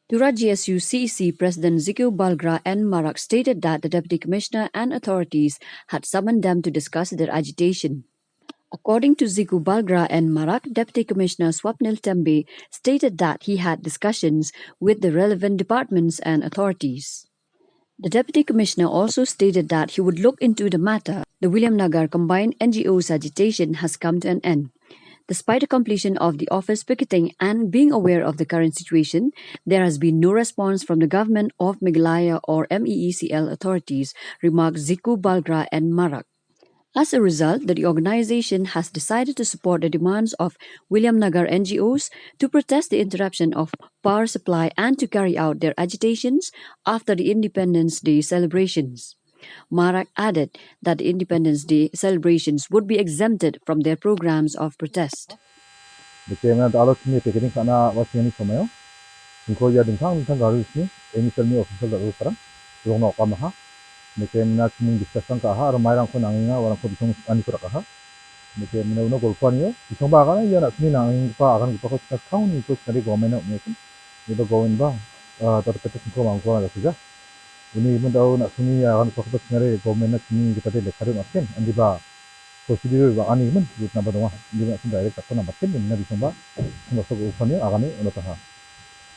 Tura G S U C E C President Ziku Balgra N Marak stated that the Deputy Commissioner and authorities had summoned them to discuss their agitation. According to Ziku Balgra N Marak, Deputy Commissioner Swapnil Tembe stated that he had discussions with the relevant departments and authorities. The Deputy Commissioner also stated that he would look into the matter. The Williamnagar combined N G Os agitation has come to an end. Despite the completion of the office picketing and being aware of the current situation, there has been no response from the government of Meghalaya or M E E C L authorities, remarked Ziku Balgra N Marak. As a result, the organization has decided to support the demands of Williamnagar N G Os to protest the interruption of power supply and to carry out their agitations after the Independence Day celebrations. Marak added that the Independence Day celebrations would be exempted from their programs of protest. Deke mena da alo sini te kini kana wa sini someo. Singko ya dingthang dingthang garu sini, emi sel mi official da alo sarang, long no kama ha. Deke mena sini discussion ka ha, ramai rang ko nang inga, warang ko bisong ani ko raka ha. Deke mena uno golfan yo, bisong ba kana ya na sini nang ing pa akan ko ko sini kau ni ko sini government ni ko. Ni ba government ba, ah, tata pete singko mang ko da sija. Ini mendau na sini ya kan ko ko sini government na sini kita de lekadu na sini, andi ba procedure ba ani men, lut namba dong. Andi ba sini direct tak namba sini, na bisong ba, sini so ko ufan yo, agani ono taha.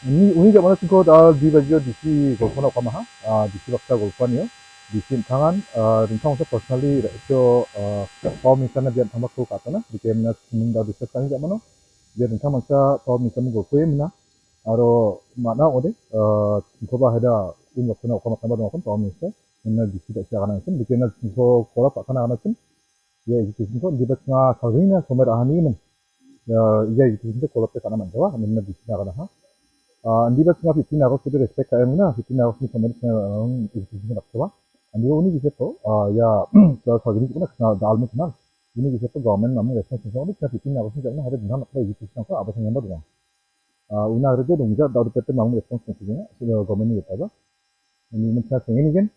Ini uni ja mana singko da di ba jo D C golfan ok kama ha, ah, D C baksa golfan yo, D C tangan, ah, dingthang sa personally ra jo, ah, pau minsan na bian tama ko katana, deke mena sini da bisa tani ja mana, bian tama sa pau minsan golfan yo mena, aro mana ode, ah, singko ba hada un baksa na ok kama tama dong kon pau minsan, mena D C da sia kana sini, deke mena singko kola pa kana kana sini, ya, education ko, di ba nga salring na somer ahani men. Ya, ya, education ko kolap te kana man jawa, men na di sini kana ha. Ah, di ba nga fifteen August ko respect ka em na, fifteen August ni somer na, um, education ko nak jawa. Andi ba uni di seto, ah, ya, sa salring ko na, na dal mo kenal. Ini di seto government namu response ko, di fifteen August ni kana, hada dengan nak education ko, apa sing yang baru. Ah, una rede dong ja da pete mang response ko sini, sila government ni ta ba. Ini men sa sini kan.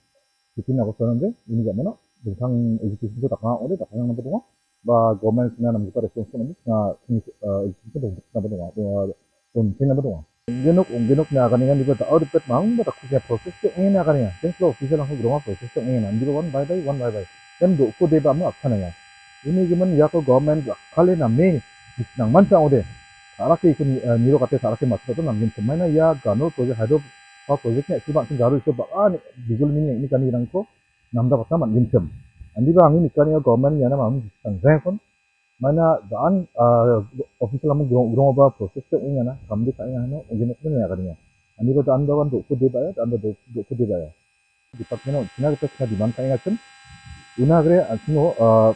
Fifteen August nanti, ini ja mana, dingthang education ko tak nga, ode tak nga namba dong. Ba government sini nam kita response ko nanti, na sini, eh, education ko dong, namba dong, eh, dong, sini namba dong. Genok, genok na kani kan di ba, audit pet mang, ba tak kusya process ko ini na kani kan. Then flow official ang ko dong process ko ini na. Di ba one by by, one by by. Then do ko de ba mo akana ya. Ini gimen ya ko government kali na me, is nang man sa ode. Sarake ko ni, eh, niro kate sarake mas ko nam gin semai na ya gano project hydro power project ne si bang sing garu so ba ani bijul mini ni kani rang ko namda patna man gin sem. Andi ba angin ikani ya government ya na mam sang rang kon. Mana dan, eh, official am grong grong ba process ko ini na kam di ka ini no ujin ko ya kani ya. Andi ba dan ba wan do ko de ba ya, dan ba do do ko de ba ya. Department of China kita China demand ka inga chen. Una gre antingo, ah,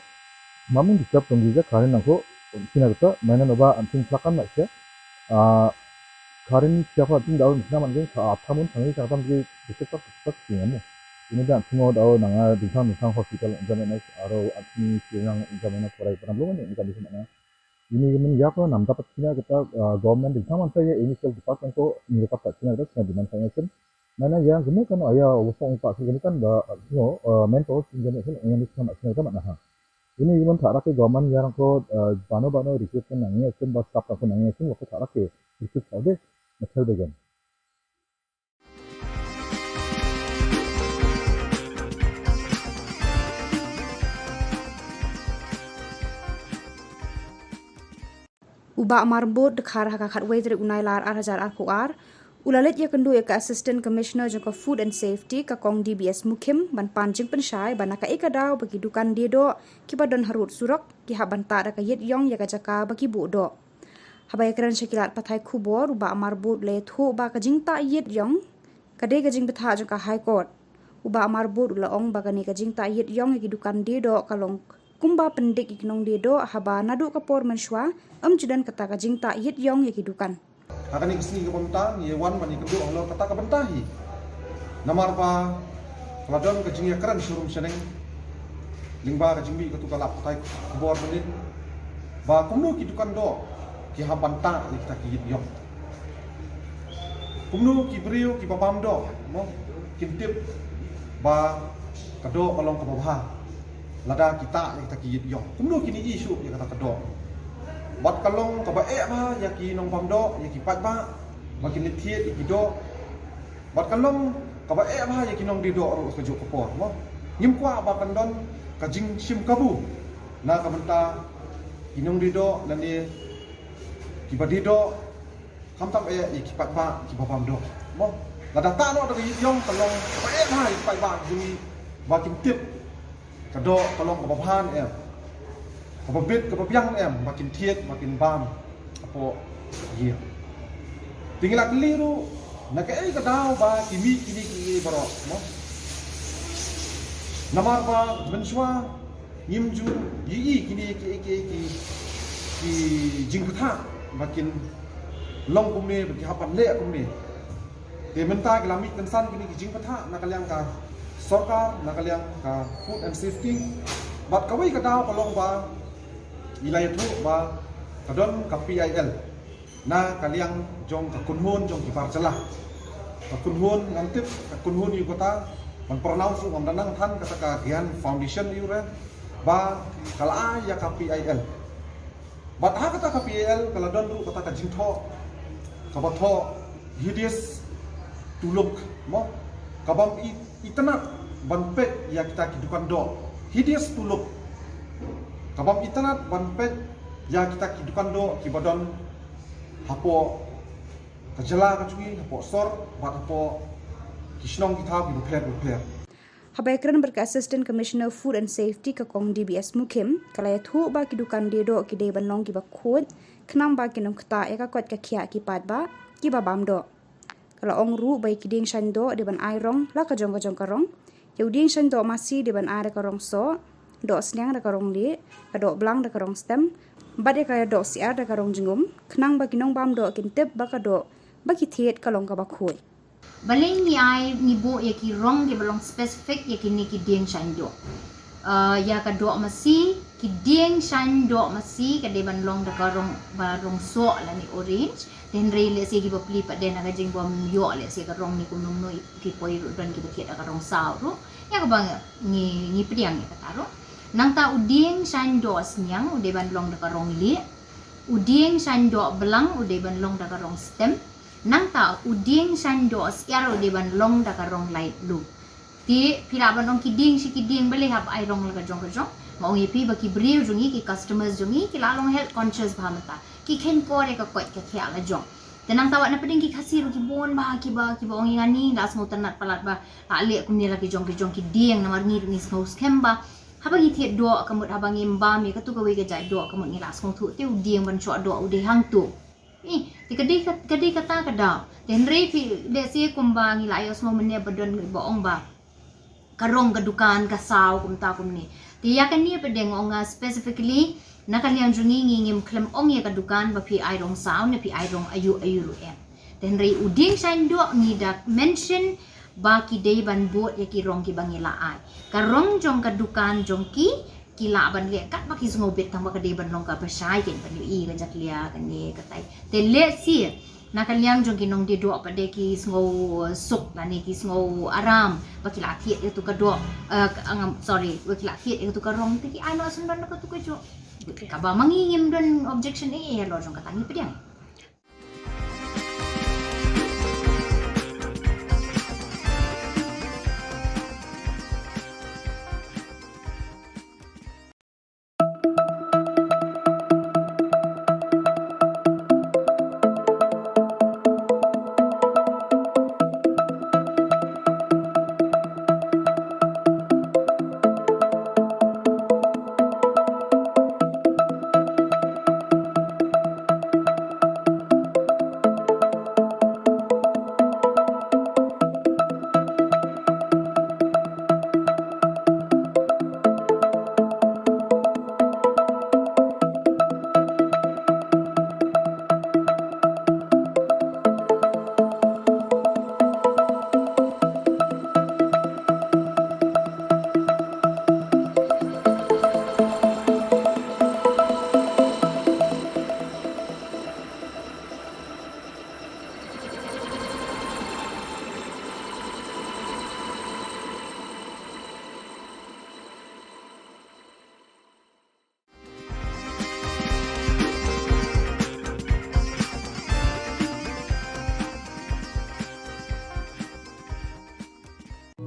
mamung disturb tong gija karin nangko China kita mana noba anting plakan na sia. Ah, karin siapa anting daun China man geng ka athamun sangi ka tam gi disturb tak tak singamu. Ini da antingo daun nanga dingthang dingthang hospital jamena aro anting sinang jamena korai pernah belum ni kan di sana. Ini men ya ko nam dapat China kita, ah, government dingthang man saya initial department ko ni dapat China kita China demand saya chen. Mana yang gini kan aya usong pa sini kan ba, you know, eh, mentor sini kan ini sama sini kan mana ha. Ini gimana tak rakyat government yang ko, eh, bano bano recruitment nang ya sim ba staff ko nang ya sim ko tak rakyat recruit saja macam begini. U Bah Marbud Dkhar ha ka khatwei tarik u Nailar ar hajar arphew ar, u la leit ïakynduh ïa ka Assistant Commissioner jong ka Food and Safety ka Kong D B S Mukhim ban pan jingpynshai ba na kaei ka daw ba ki dukan die doh kiba don harud surok ki hap ban tah da ka ïit ïong ïa ka jaka ba ki buh doh. Haba ïakren sha ki lad pathai khubor u Bah Marbud u la ïathuh ba ka jingtah ïit ïong ka dei ka jingbthah jong ka High Court. U Bah Marbud u la ong ba kane ka jingtah ïit ïong ïa ki dukan die doh ka long kumba pyndik ïa ki nongdie doh haba naduh ka por mynshuwa ym ju don kata ka jingtah ïit ïong ïa ki dukan. Ha kane ka sngi kaba mynta ngi wan ban ïakynduh halor kata ka bynta hi. Namar ba ka la don ka jingïakren sharum shaneng lyngba ka jingmih katu ka lad pathai khubor mynnin ba kumno ki dukan doh ki hap ban tah ïa kita ki ïit ïong. Kumno ki briew kiba bam doh mo kin tip ba ka doh ka long kaba bha lada ki tah ïa kita ki ïit ïong. Kumno kin ïohi shuh ïa kata ka doh. Bad ka long kaba eh bha ïa ki nongbam doh, ïa ki paidbah ba kin leit thied ïa ki doh. Bad ka long kaba eh bha ïa ki nongdie doh ruh ha kajuh ka por mo. Ngim kwah ba kan don ka jingshim kabu na ka bynta ki nongdie doh lane kiba die doh. Khamtam eh ïa ki paidbah kiba bam doh mo. Lada tah noh da ka ïit ïong ka long kaba eh bha ïa ki paidbah jong ngi ba kin tip ka doh ka long kaba bha ne em, kaba bit kaba biang ne em ba kin thied ba kin bam hapoh ïing. Te ngi la kylli ruh na kaei ka daw ba ki mih kine kiei baroh mo. Namar ba mynshuwa Ngim ju ïohi kine ki, ki, ki, ki jingpyntha ba kin long kumne, ba ki hap ban leh kumne. Te mynta ki la mih kynsan kine ki jingpyntha na ka liang ka sorkar, na ka liang ka food and safety. Bad kawei ka daw ka long ba ngi la ïathuh ba ka don ka P I L na ka liang jong ka kynhun jong ki bar jylla. Ka kynhun ngam tip, ka kynhun ïa kata, ban pronounce ruh ngam da nang than, kata ka Gyan Foundation ïa u re, ba ka la ai ïa ka P I L. Bad ha kata ka P I L ka la don ruh kata ka jingthoh kaba thoh hideous to look, mo, kabym i-, itynnad ban peit ïa kita ki dukan doh. Hideous to look. Kabym itynnad ban peit ïa kita ki dukan doh kiba don hapoh ka jylla ka jong ngi, hapoh sor bad hapoh ki shnong ki thaw kiba pher bapher. Haba ïakren bad ka Assistant Commissioner Food and Safety ka Kong D B S Mukhim, ka la ïathuh ba ki dukan die doh ki dei ban long kiba khuid, khnang ba kin ym ktah ïa ka koit ka khiah ki paidbah kiba bam doh. Ka la ong ruh ba ïa ki dieng shaiñ doh dei ban ai rong la ka jong ka jong ka rong. Ïa u dieng shaiñ doh masi dei ban ai da ka rong soh, doh sniang da ka rong lieh, ka doh blang da ka rong stem, bad ïa ka doh syiar da ka rong jingum, khnang ba ki nongbam doh kin tip ba ka doh ba ki thied ka long kaba khuid. Balei ngi ai, ngi buh ïa ki rong kiba long specific ïa kine ki dieng shaiñ doh. Ah, ïa ka doh masi, ki dieng shaiñ doh masi ka dei ban long da ka rong, ba rong soh lane orange. Te hynrei lehse kiba plie pat de na ka jingbym ïoh lehse ka rong ne kumno kumno, ki poi ruh don kiba thied da ka rong saw ruh. Ïa kaba ngi, ngi pdiang ïa kata ruh. Nangta u dieng shaiñ doh sniang u dei ban long da ka rong lieh. U dieng shaiñ doh blang u dei ban long da ka rong stem. Nangta u dieng shaiñ doh syiar u dei ban long da ka rong light blue. Te phi lah ban ong ki dieng shi ki dieng balei hap ai rong la ka jong ka jong. Nga ong ïa phi ba ki briew jong ngi, ki customers jong ngi ki la long health conscious bha mynta. Ki kheiñ kor ïa ka koit ka khiah la jong. Te nangta wat na pdeng ki Khasi ruh ki bun bha kiba, kiba ong ïa ngi, la sngewtynnat palat ba la leh kumne la ki jong ki jong ki dieng, namar ngi ruh ngi sngew skhem ba haba ngi thied doh ka mut, haba ngim bam ïa katu kawei ka jait doh ka mut ngi la sngewthuh te u dieng ban shoh doh u dei hangtu. Eh, te ka dei ka, ka dei kata ka daw. Te hynrei phi, lehse kumba ngi la ïohsngew mynne ba don ba ong ba ka rong ka dukan ka saw kumta kumne. Te ïa kane pat de nga ong nga specifically na ka liang jong ngi, ngi ngim khlem ong ïa ka dukan ba phi ai rong saw ne phi ai rong aïu aïu ruh em. Te hynrei u dieng shaiñ doh ngi da mention ba ki dei ban bud ïa ki rong kiba ngi la ai. Ka rong jong ka dukan jong ki, ki lah ban leh kat ba ki sngew bit, tang ba ka dei ban long kaba shai, kin ban ïohi ka jakhlia kane katai. Te lehse na ka liang jong ki nongdie doh pat de ki sngew suk lane ki sngew aram ba ki la thied ïa katu ka doh, eh, ka, ngam, sorry, ba ki la thied ïa katu ka rong, te ki ai noh sngewdon ïa katu ka juh. Kaba ma ngi ngim don objection ei ei halor jong kata, ngi pdiang.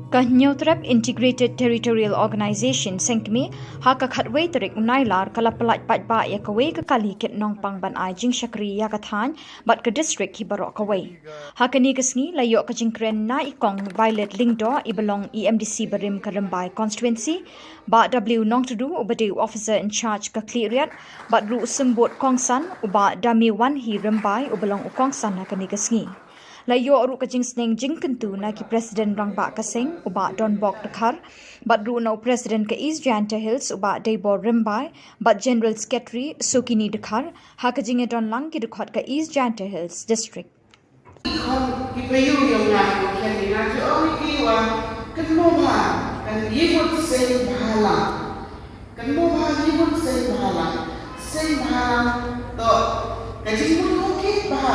Ka Hynñiewtrep Integrated Territorial Organization, seng kmie, ha ka khatwei tarik u Nailar ka la pyllait paidbah ïa kawei ka kali kit nongpang ban ai jingshakri ïa ka thaiñ bad ka district hi baroh kawei. Ha kane ka sngi la ïoh ka jingkren na i Kong Violet Lyngdoh, i ba long i M D C barim ka Rymbai Constituency, Bah W Nongtdu, u ba dei u officer in charge ka Khliehriat, bad ruh u symbud kongsan, u Bah Damewanhi Rymbai, u ba long u kongsan ha kane ka sngi. La ïoh ruh ka jingsneng jingkyntu na ki President Rangbah ka seng u Bah Donbok Dkhar, bad ruh na u President ka East Jaintia Hills u Bah Deibor Rymbai, bad General Secretary Sukini Dkhar, ha ka jingïadon lang ki dkhot ka East Jaintia Hills District. Ki payu yong nga ko khen ni na jo ong ki wa kan mo ba kan yimut seng bhala. Kan mo ba yimut seng bhala. Seng bhala to ka jingmut ko ki ba.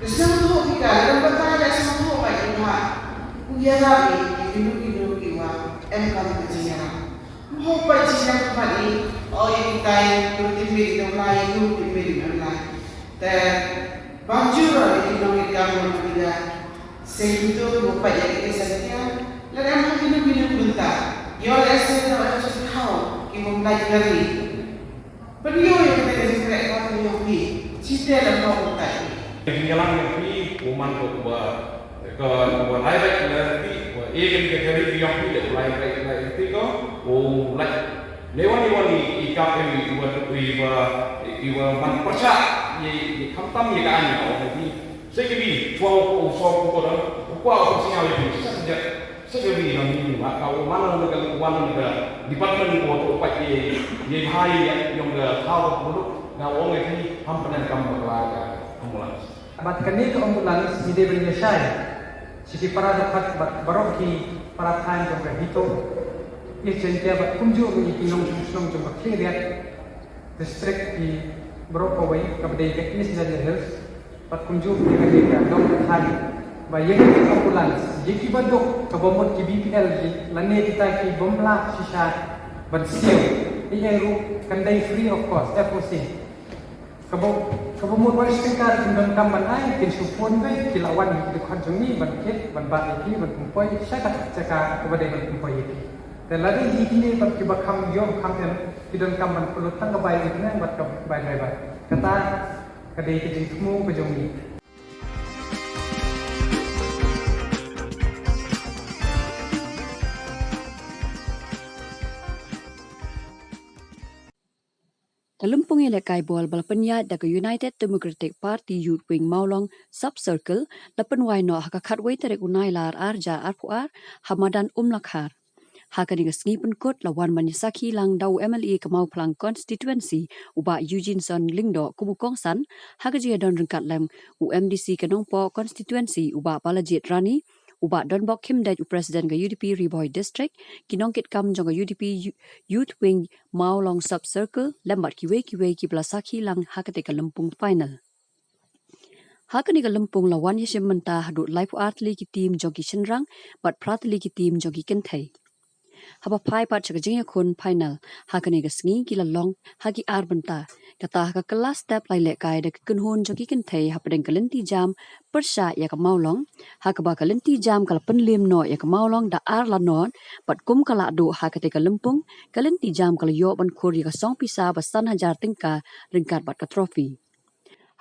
Ka seng to ki ka kan ba ta ya seng to ba ki ba. Ku ya la ki ki nu ki nu ki wa em kan ka jingya. Mo ba jingya ka ba ni o ya ki tai tu ti mi ki dong lai tu ti mi ki dong lai. Te ban jur ïa ki nongïalam mynta. Sngewthuh ba peit ïa ki sngewthuh. Lada em ha kino kino ki bynta, ïoh lehse noh ïa ki sngewthuh ki bym lait kari. Pynïoh ïa kata ka jingkhreh ka ïoh phi. Chite la noh mynta. Ka jingïalang ïa phi u man ko ba ka ba lai bai la phi ba e kan ka kari ïoh phi la lai bai la phi ko u lait. Lewan lewan i i kap i wa i wa i wa man pyrshah i i khamtam i ka an o i se ke bi chwa u so ku ko da u kwa u si ya i sa ja se ke bi na ni ma ka u man na ka wan na ka department ko to pa i i hai ya yong ka thaw ko lu na o ngi ham pan kam ba la ka ambulance. Bad kane ka ambulance ngi dei ban ïa shai sha ki para dkhot bad baroh ki para thaiñ jong ka HITO, East Jaintia bad kumjuh ruh ïa ki nongshong shnong jong ka Khliehriat District, ki baroh kawei kaba dei ka East Jaintia Hills bad kumjuh ruh ïa ka dei ka dong ka thaiñ ba ïa ka ambulance ïa ki baduk kaba mut ki B P L lane kita ki bym lah shisha ban siew, ïa ruh kan dei free of cost, F O C. Kaba, kaba mut wan shi tyngka kin donkam ban ai, kin shu phone beit, ki la wan ki dkhot jong ngi ban kit, ban bat ïa ki, ban pynpoi sha ka jaka kaba dei ban pynpoi ïa ki. Te lada ïa kine pat kiba kham ïoh kham em, ki donkam ban pynlut tang ka bai ïa ki nang bad ka bai driver. Kata ka dei ka jingthmu ka jong ngi. Ka lympung ïalehkai ball ba la pynïaid da ka United Democratic Party Youth Wing Mawlong Sub Circle la pynwai noh ha ka khatwei tarik u Nailar ar hajar arphew ar ha madan Umlakhar. Ha kane ka sngi pynkut la wan ban ïasakhi lang da u M L A ka Mawphlang Constituency u Bah Eugene Son Lyngdoh kum u kongsan, ha ka jingïadon ryngkat lem u M D C ka Nongpoh Constituency u Bah Balajied Rani, u Bah Donbok Khymdeit u President ka U D P Ri Bhoi District, ki nongkitkam jong ka U D P Yu- Youth Wing Mawlong Sub Circle lem bad kiwei kiwei kiba la sakhi lang ha kata ka lympung final. Ha kane ka lympung la wan ïashim bynta haduh laiphew ar tylli ki team jong ki shynrang bad phra tylli ki team jong ki kynthei. Haba phai pat sha ka jingïakhun final ha kane ka sngi ki la long ha ki ar bynta. Kata ha ka kylla step la ïalehkai da ki kynhun jong ki kynthei hapdeng ka lynti jam pyrshah ïa ka Mawlong, ha kaba ka lynti jam ka la pynliem noh ïa ka Mawlong da ar la not, bad kum ka lah duh ha kata ka lympung, ka lynti jam ka la ïoh ban khur ïa ka song pisa ba san hajar tyngka ryngkat bad ka trophy.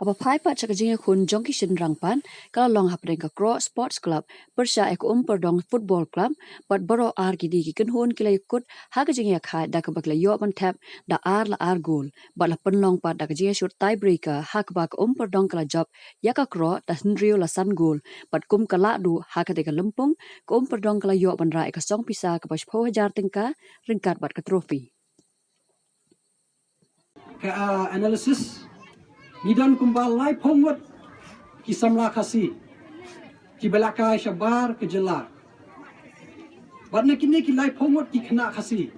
Haba phai pat sha ka jingïakhun jong ki shynrang pat ka la long hapdeng ka Kroh Sports Club pyrshah ïa ka Umpyrdong Football Club, bad baroh ar kine ki kynhun ki la ïakut ha ka jingïakhaid da kaba ki la ïoh ban thep da ar la ar gol, bad la pynlong pat da ka jingïashut tiebreaker ha kaba ka Umpyrdong ka la jop ïa ka Kroh da hynriew la san gol, bad kum ka lah duh ha kata ka lympung, ka Umpyrdong ka la ïoh ban rah ïa ka song pisa kaba shiphew hajar tyngka ryngkat bad ka trophy. Ka, ah, analysis, ngi don kumba laiphew ngut ki samla Khasi kiba la kai shabar ka jylla. Bad na kine ki laiphew ngut ki khynnah Khasi,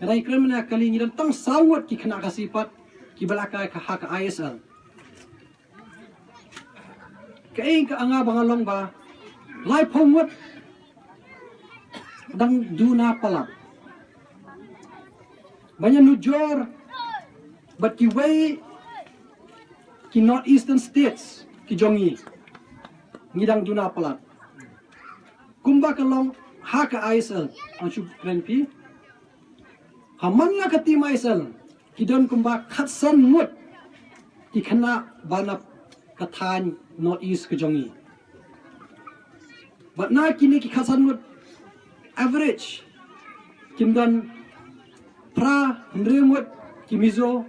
nga dang kren mynne kali ngi don tang saw ngut ki khynnah Khasi pat kiba la kai ka ha ka I S L. Kaei ka anga ba nga long ba laiphew ngut dang duna palat. Ba ngi nujor bad kiwei ki North Eastern States ki jong ngi, ngi dang duna palat. Kumba ka long ha ka I S L, ang shu kren phi. Ha man la ka team I S L ki don kumba khatsan ngut ki khynnah ba na ka thaiñ North East ka jong ngi. Bad na kine ki khatsan ngut, average kin don phra hynriew ngut ki Mizo,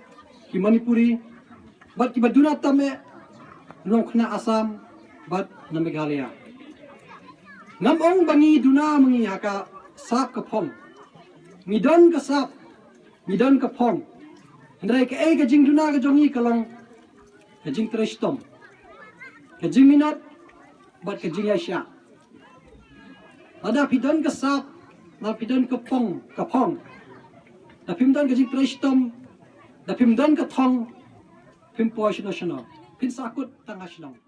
ki Manipuri, bad kiba duna tam eh nongkhynnah Assam bad na Meghalaya. Ngam ong ba ngi duna ma ngi ha ka sap ka phong. Ngi don ka sap, ngi don ka phong. Hynrei kaei ka jingduna ka jong ngi ka long ka jingtrei shitom, ka jingminot bad ka jingïaishah. Lada phi don ka sap, lada phi don ka phong, ka phong, da phim don ka jingtrei shitom, da phim don ka thong, phim poi shano shano, phin sahkut tang ha shnong.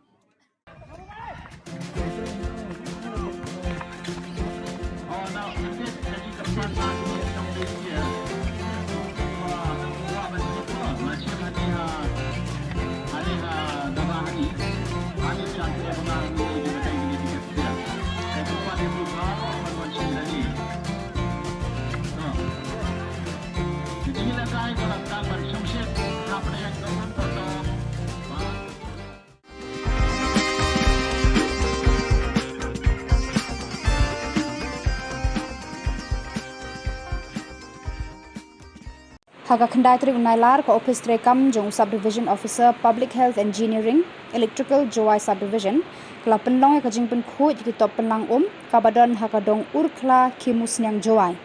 Ha ka khyndai tarik u Nailar, ka Ophis Treikam jong u Sub Division Officer Public Health Engineering, Electrical, Jowai Sub Division ka la pynlong ïa ka jingpynkhuid ïa ki top pynlang um kaba don ha ka dong Urkhla, Khimusniang, Jowai.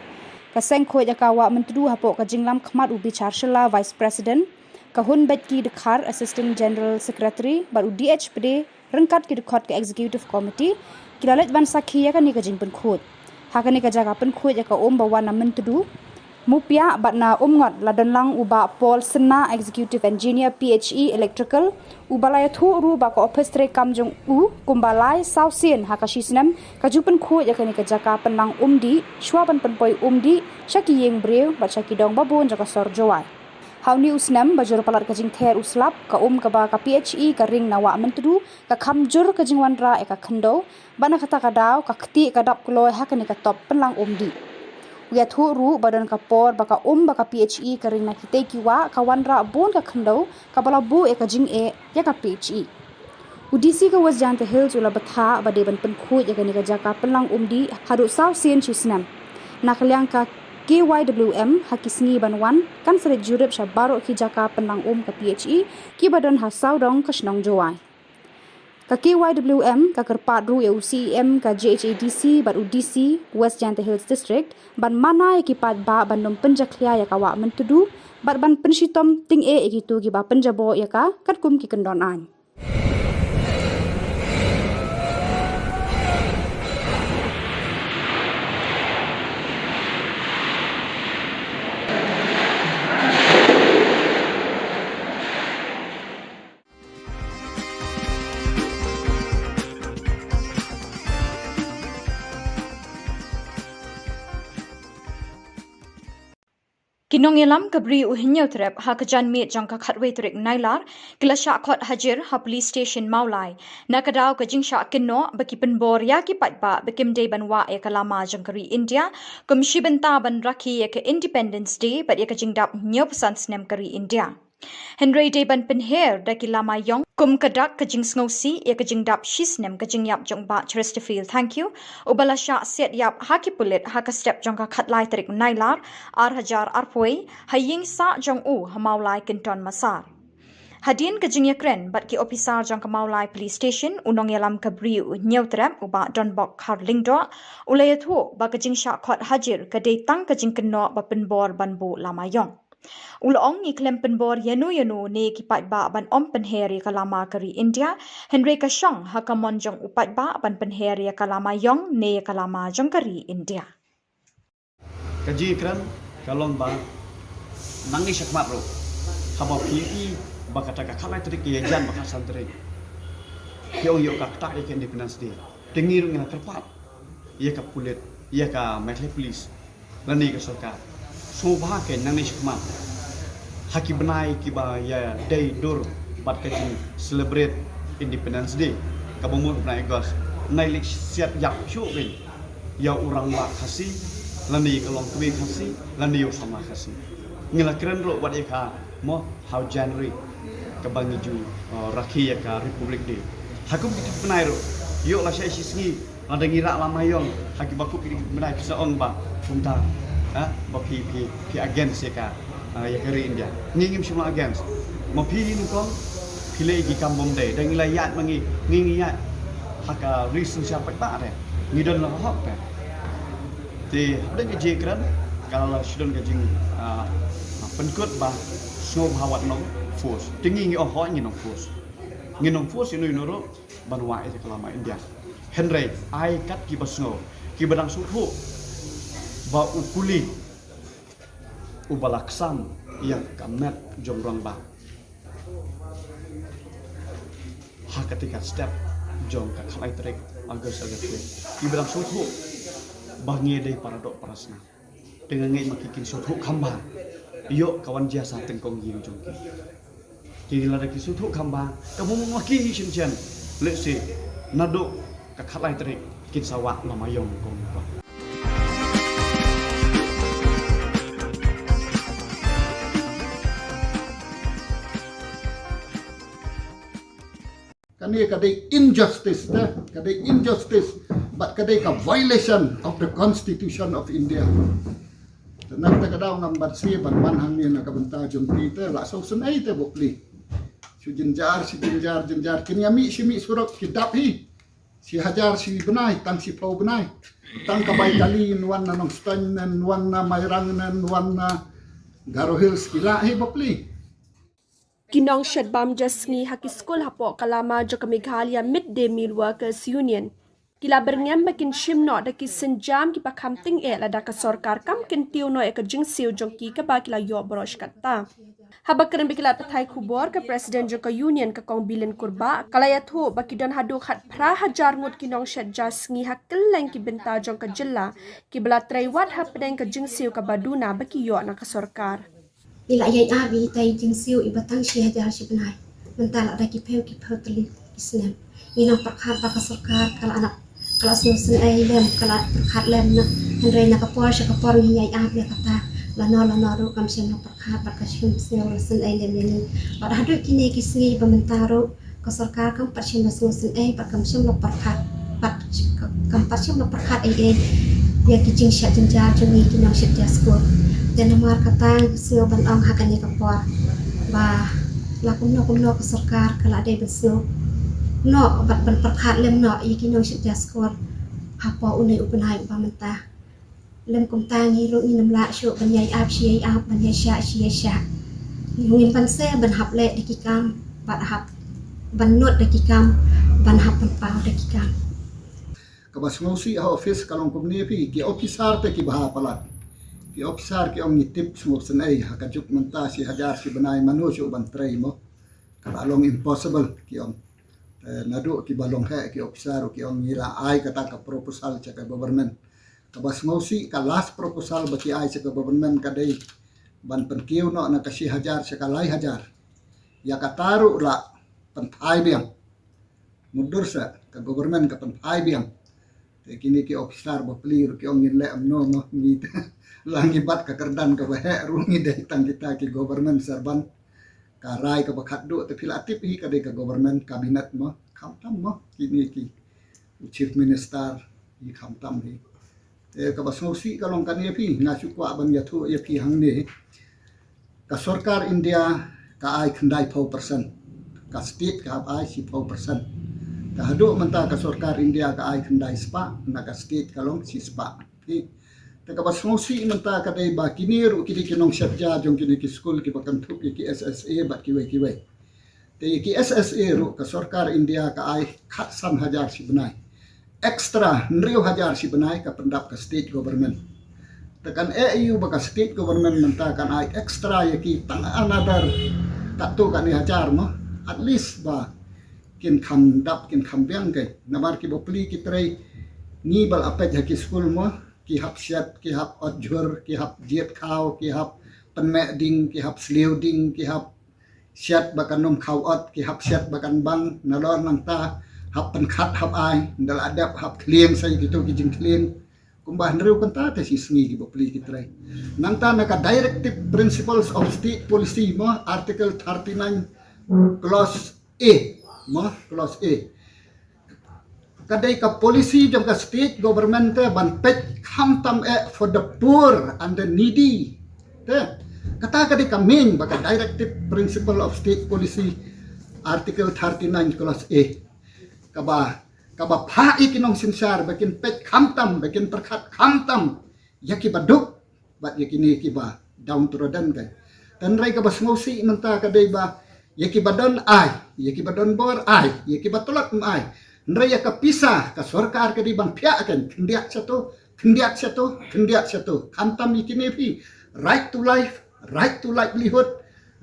Ka seng khuid ïa ka Wah Myntdu hapoh ka jinglam khmat u Bichar Shylla, Vice President, ka Hunbeitki Dkhar, Assistant General Secretary, bad u D H Pde, ryngkat ki dkhot ka Executive Committee, ki la leit ban sakhi ïa kane ka jingpynkhuid. Ha kane ka jaka pynkhuid ïa ka um ba wan na Myntdu, Mupiah bad na Umngot la don lang u Bah Paul Synna, Executive Engineer, P H E Electrical, uba la ïathuh ruh ba ka Ophis Treikam jong u kumba lai saw sien ha ka shisnem ka ju pynkhuid ïa kane ka jaka pynlang um dih, shuwa ban pynpoi um dih sha ki ïing briew bad sha ki dong babun jong ka sor Jowai. Ha une u snem ba jur palat ka jingther u slap, ka um kaba ka P H E ka ring na Wah Myntdu ka kham jur ka jingwanrah ïa ka khyndew, bad na kata ka daw ka ktieh ka dap kloi ha kane ka top pynlang um dih. U ïathuh ruh ba don ka por ba ka um ba ka P H E ka ring na kitei ki wah ka wanrah bun ka khyndew, kaba la buh ïa ka jingeh ïa ka P H E. U D C ka West Jaintia Hills u la bthah ba dei ban pynkhuid ïa kane ka jaka pynlang um dih haduh saw sien shisnem. Na ka liang ka K Y W M, ha ki sngi ban wan kan sa leit jurip sha baroh ki jaka pynlang um ka P H E kiba don ha sawdong ka shnong Jowai. Ka K Y W M ka kyrpad ruh ïa u C E M ka J H A D C bad u D C West Jaintia Hills District ban mana ïa ki paidbah ban ym pynjakhlia ïa ka Wah Myntdu bad ban pynshitom tyngeh ïa kito kiba pynjaboh ïa ka katkum ki kyndon aiñ. Ki nongïalam ka Bri u Hynñiewtrep ha ka janmiet jong ka khatwei tarik Nailar ki la shah khot hajir ha Police Station Mawlai na ka daw ka jingshah kynnoh ba ki pynbor ïa ki paidbah ba kim dei ban wah ïa ka lama jong ka ri India kum shi bynta ban rakhe ïa ka Independence Day bad ïa ka jingdap hynñiewphew san snem ka ri India. Hynrei dei ban pynher da ki lama ïong kum ka dak ka jingsngewsih ïa ka jingdap shisnem ka jingïap jong u Bah Chesterfield Thangkhiew, uba la shah siat ïap ha ki pulit ha ka step jong ka khatlai tarik Nailar, ar hajar arphew, ha ïing sah jong u ha Mawlai Kynton Massar. Hadien ka jingïakren bad ki ophisar jong ka Mawlai Police Station, u nongïalam ka Bri u Hynñiewtrep, u Bah Donbok Kharlyngdoh, u la ïathuh ba ka jingshah khot hajir ka dei tang ka jingkynnoh ba pynbor ban buh lama ïong. U la ong, ngi khlem pynbor ïano ïano ne ki paidbah ban ym pynher ïa ka lama ka ri India, hynrei ka shong ha ka mon jong u paidbah ban pynher ïa ka lama ïong ne ïa ka lama jong ka ri India. Ka jingkren ka long ba nangne shakhmat ruh haba phi ïohi ba kata ka khatlai tarik ka ïajan ba khatsan tarik, phi ong ïoh ka ktah ïa ka Independence Day. Te ngi ruh ngi la kyrpad ïa ka pulit, ïa ka Meghalaya Police lane ka sorkar, sngewbha kein nangne shakhmat ha ki bnai kiba ïadei dur bad ka jing celebrate Independence Day kaba mut bnai August, nai leit siat ïap shuh kein ïa u rangbah Khasi lane ïa ka longkmie Khasi lane ïa u samla Khasi. Ngi la kren ruh wat ïa ka mo ha u January kaba ngi ju, uh, rakhe ïa ka Republic Day. Ha kum kito ki bnai ruh, ïoh lashai shisngi lada ngi rah lama ïong ha kiba kup kito ki bnai, phi sa ong ba kumta, ha, ba phi, phi, phi against ïa ka, uh, ïa ka ri India. Ngi ngim shym la against. Ma phi hi nyngkong, Ki leh ki kam bym dei, da ngi la ïaid ma ngi, ngi ngi ïaid ha ka ri synshar paidbah te ngi don la hok te. Te hapdeng ka jingkren ka la shu don ka jing, ah, pynkut ba sngewbha wat nong force. Te ngi ngi ong hooid ngi nong force. Ngi nong force ïa no ïa no ruh ban wad ïa ka lama India. Hynrei ai kat kiba sngew, kiba dang sngewthuh ba u kuli uba la ksam ïa ka met jong rangbah ha kata ka step jong ka khatlai tarik August, August. Kiba dang sngewthuh ba ngi dei para doh para snam. Te nga ngeit ma ki kin sngewthuh kham bha ïoh ka wan jia sa tyngkong ïing jong ki. Ki lada ki sngewthuh kham bha, ka mut ma ki hi shen shen. Let's say naduh ka khatlai tarik kin sa wad lama ïong kong ba. Kane ka dei injustice te, ka dei injustice, bad ka dei ka violation of the Constitution of India. Te nangta ka daw ngam banse ban wan hangne na ka bynta jong ki te, la sngewsynei te bapli. Shu jynjar, shu jynjar, jynjar, kin ïa mih shi mih surok ki dap hi. Shi hajar shi bnai, tang shiphew bnai. Tang ka bai kali, wan na Nongstoiñ, wan na Mairang, wan na Garo Hills, ki lah hi bapli. Ki nongshet bam ja sngi ha ki skul hapoh ka lama jong ka Meghalaya Mid Day Meal Workers Union ki la byrngem ba kin shim noh da ki sienjam kiba kham tyngeh lada ka sorkar kam kyntiew noh ïa ka jingsiew jong ki kaba ki la ïoh baroh shi katta. Haba kren bad ki lad pathai khubor, ka president jong ka union, ka Kong Bilin Kurbah, ka la ïathuh ba ki don haduh khatphra hajar ngut ki nongshet ja sngi ha kylleng ki bynta jong ka jylla kiba la trei wad hapdeng ka jingsiew kaba duna ba ki ïoh na ka sorkar. Ngi la ïai ap ïa itai i jingsiew iba tang shi hajar shi bnai. Mynta la da ki phew ki phew tylli ki snem. Ngi nang pyrkhat ba ka sorkar ka la, ka la sngewsynei lem, ka la pyrkhat lem na, hynrei na ka por sha ka por ngi ïai ap ïa kata. Lano lano ruh kam shym la pyrkhat bad kam shym sngewsynei lem ïa ngi. Bad haduh kine ki sngi ba mynta ruh ka sorkar kam pat shym la sngewsynei bad kam shym la pyrkhat, bad kam pat shym la pyrkhat ei ei ïa ki jingshah jynjar jong ngi ki nongshet ja skul. Te namar kata nga sngew ban ong ha kane ka por ba la kumno kumno ka sorkar ka la dei ban sngew noh bad ban pyrkhat lem noh ïa ki nongshet ja skul hapoh une u bnai uba mynta. Lym kumta ngi ruh ngin ym lah shuh ban ïai ap shi ïai ap, ban ïai shah shi ïai shah. Ngin banse ban hap leh da ki kam, ban hap ban nud da ki kam, ban hap ban paw da ki kam. Kaba sngewsih ha office ka long kumne phi, ki officer te ki bha palat. Ki officer ki ong ngi tip sngewsynei ha ka juk mynta shi hajar shi bnai mano shuh ban trei mo. Ka la long impossible ki ong. Te naduh kiba long heh ki officer ki ong ngi la ai kata ka proposal sha ka government. Kaba sngewsih ka last proposal ba ki ai sha ka government ka dei ban pynkiew noh na ka shi hajar sha ka lai hajar. Ïa kata ruh la pynphai biang. Mutdur sa ka government ka pynphai biang. Te kine ki officer bapli ruh ki ong ngin leh kumno mo, ngi te la ngi bat ka kyrdan kaba heh ruh ngi dei tang kita ki government servant. Ka rai kaba khatduh te phi la tip hi ka dei ka government cabinet mo, khamtam mo kine ki, u chief minister, i khamtam hi. Te kaba sngewsih ka long kane phi, nga shu kwah ban ïathuh ïa phi hangne. Ka sorkar India ka ai khyndai phew percent. Ka state ka hap ai shiphew percent. Te haduh mynta ka sorkar India ka ai khyndai spah, na ka state ka long shi spah. Phi. Te kaba sngewsih mynta ka dei ba kine ruh ki dei ki nongshet ja jong kine ki skul kiba kynthup ïa ki S S A bad kiwei kiwei. Te ïa ki S S A ruh ka sorkar India ka ai khatsan hajar shi bnai. Extra hynriew hajar shi bnai ka pyndap ka state government. Te kan eh ïa u ba ka state government mynta kan ai extra ïa ki tang another katto katne hajar mo. At least ba kin kham dap kin kham biang kai. Namar ki bapli ki trei ngi ba la peit ha ki skul mo. Ki hap shet, ki hap ot jhur, ki hap jied khaw, ki hap pynmeh ding, ki hap sliew ding, ki hap shet ba kan ym khaw ot, ki hap shet ba kan bang, nalor nangta hap pynkhat hap ai, nda la dep hap khlieng sa ïa kito ki jingkhlieng. Kumba hynriew kynta te shi sngi ki bapli ki trei. Nangta na ka Directive Principles of State Policy mo, Article thirty-nine, Clause A, mo, Clause A. Ka dei ka policy jong ka state government te ban peit khamtam eh for the poor and the needy. Te kata ka dei ka main ba ka Directive Principle of State Policy Article thirty-nine clause A, kaba, kaba phah ïa ki nongsynshar ba kin peit khamtam, ba kin pyrkhat khamtam ïa kiba duk bad ïa kine kiba downtrodden, kan. Hynrei kaba sngewsih mynta ka dei ba ïa kiba don ai, ïa kiba don bor ai, ïa kiba tlot ym ai. Hynrei ïa ka pisa ka sorkar ka dei ban phiah, kan, khyndiat sha to, khyndiat sha to, khyndiat sha to. Khamtam ïa kine phi, right to life, right to livelihood,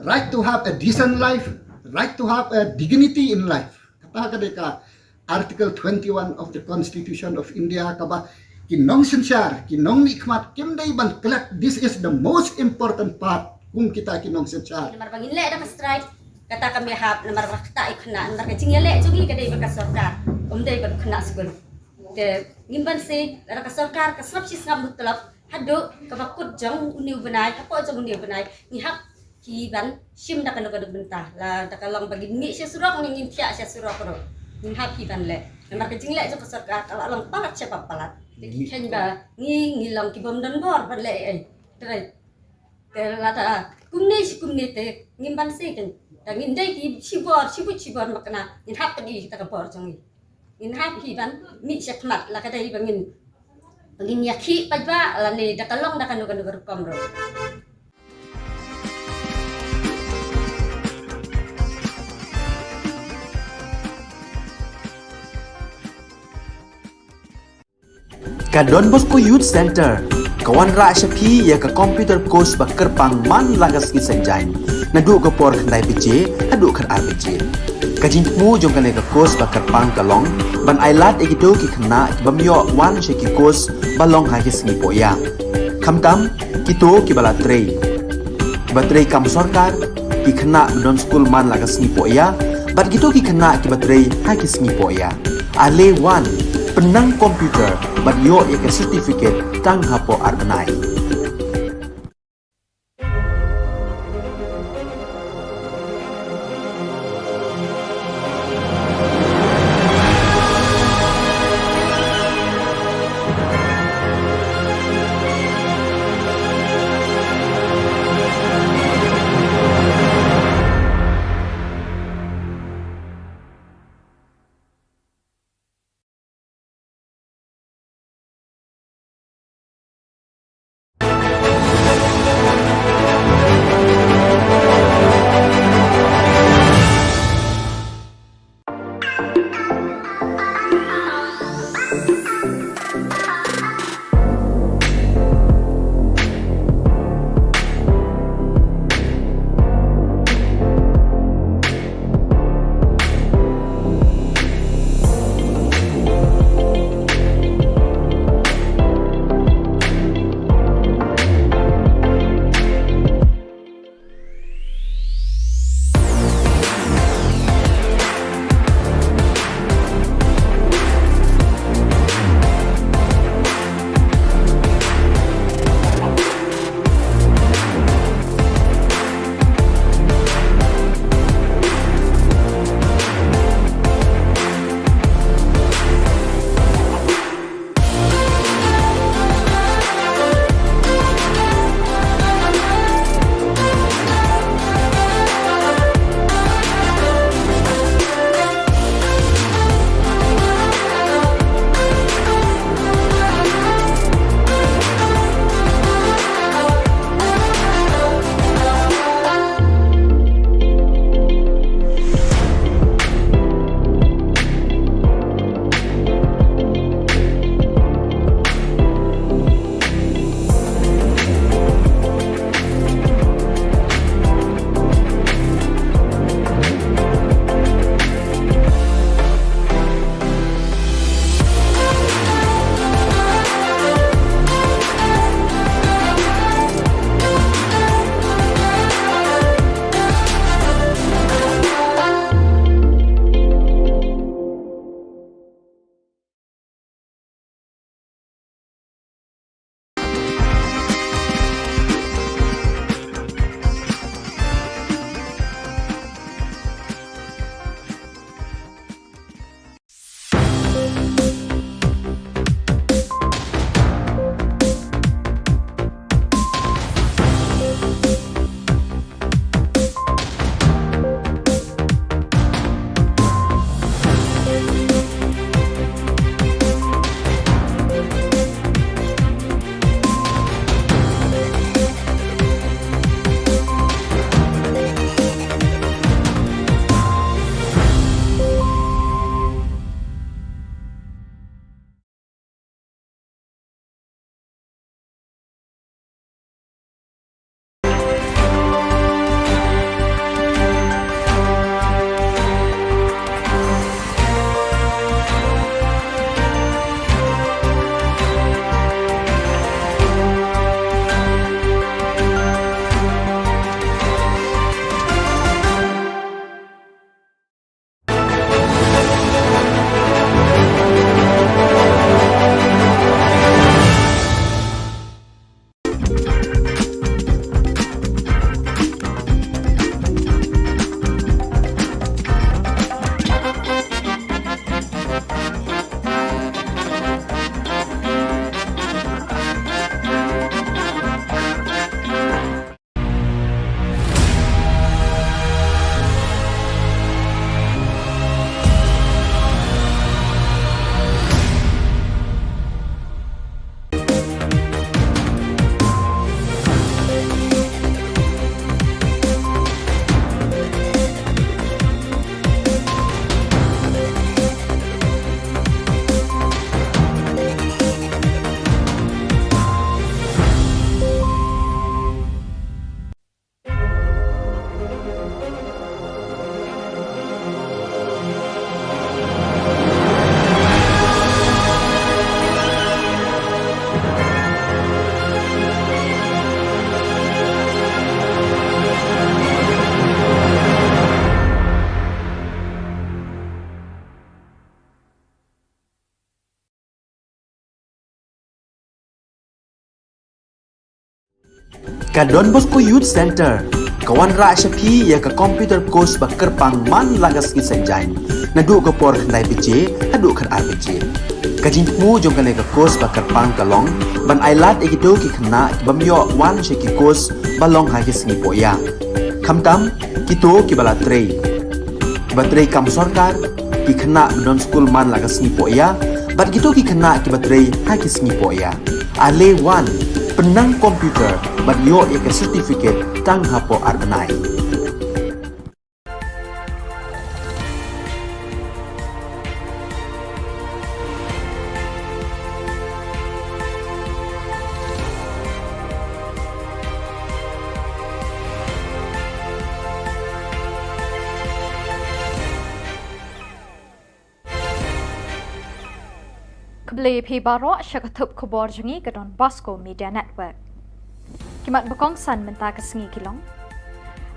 right to have a decent life, right to have a dignity in life. Kata ka dei ka Article twenty-one of the Constitution of India, kaba ki nongsynshar, ki nongmihkhmat kim dei ban klet. This is the most important part, kum kita ki nongsynshar. Namar ba ngin leh da ka strike, kata kam ïahap, namar ba kata i khynnah, namar ka jingïaleh jong ngi ka dei bad ka sorkar, ym dei bad khynnah skul. Te ngim banse, lada ka sorkar ka sngap shi sngap mutlop, haduh kaba kut jong une u bnai, hapoh jong une u bnai, ngi hap hi ban shim da kano kano bynta. Lada ka long ba ngin mih sha surok, ngin, ngin thiah sha surok ruh, ngin hap hi ban leh. Namar ka jingleh jong ka sorkar ka la long palat sha ba palat. Te ki kheiñ ba ngi, ngi long ki bym don bor ban leh ei ei. Te, te lada kumne shi kumne te ngim banse, kan. Da ngin dei ki shibor, shibun shibor, makna ngin hap pynïaid ïa kita ka bor jong ngi. Ngin hap hi ban mih sha khmat, la ka dei ba ngin, ba ngin ïakhih paidbah lane da ka long da kano kano ka rukom ruh. Ka Don Bosco Youth Centre ka wanrah sha phi ïa ka computer course ba kyrpang man la ka sngi Saitjaiñ, naduh ka por khyndai baje haduh khatar baje. Ka jingthmu jong kane ka course ba kyrpang ka long ban ailad ïa kito ki khynnah ki bym ïoh wan sha ki course ba long ha ki sngi pohïa, khamtam kito kiba la trei, kiba trei kam sorkar, ki khynnah ba don skul man la ka sngi pohïa, bad kito ki khynnah kiba trei ha ki sngi pohïa. Ale wan, pynnang computer bad ïoh ïa ka certificate tang hapoh ar bnai. Ka Don Bosco Youth Centre ka wanrah sha phi ïa ka computer course ba kyrpang man la ka sngi Saitjaiñ, naduh ka por khyndai baje haduh khatar baje. Ka jingthmu jong kane ka course ba kyrpang ka long ban ailad ïa kito ki khynnah ki bym ïoh wan sha ki course ba long ha ki sngi pohïa, khamtam kito kiba la trei, kiba trei kam sorkar, ki khynnah ba don skul man la ka sngi pohïa bad kito ki khynnah kiba trei ha ki sngi pohïa. Ale wan, pynnang computer bad ïoh ïa ka certificate tang hapoh ar bnai. Khublei phi baroh sha ka thup khubor jong ngi ka Don Bosco Media Network. Ki mat ba kongsan mynta ka sngi ki long: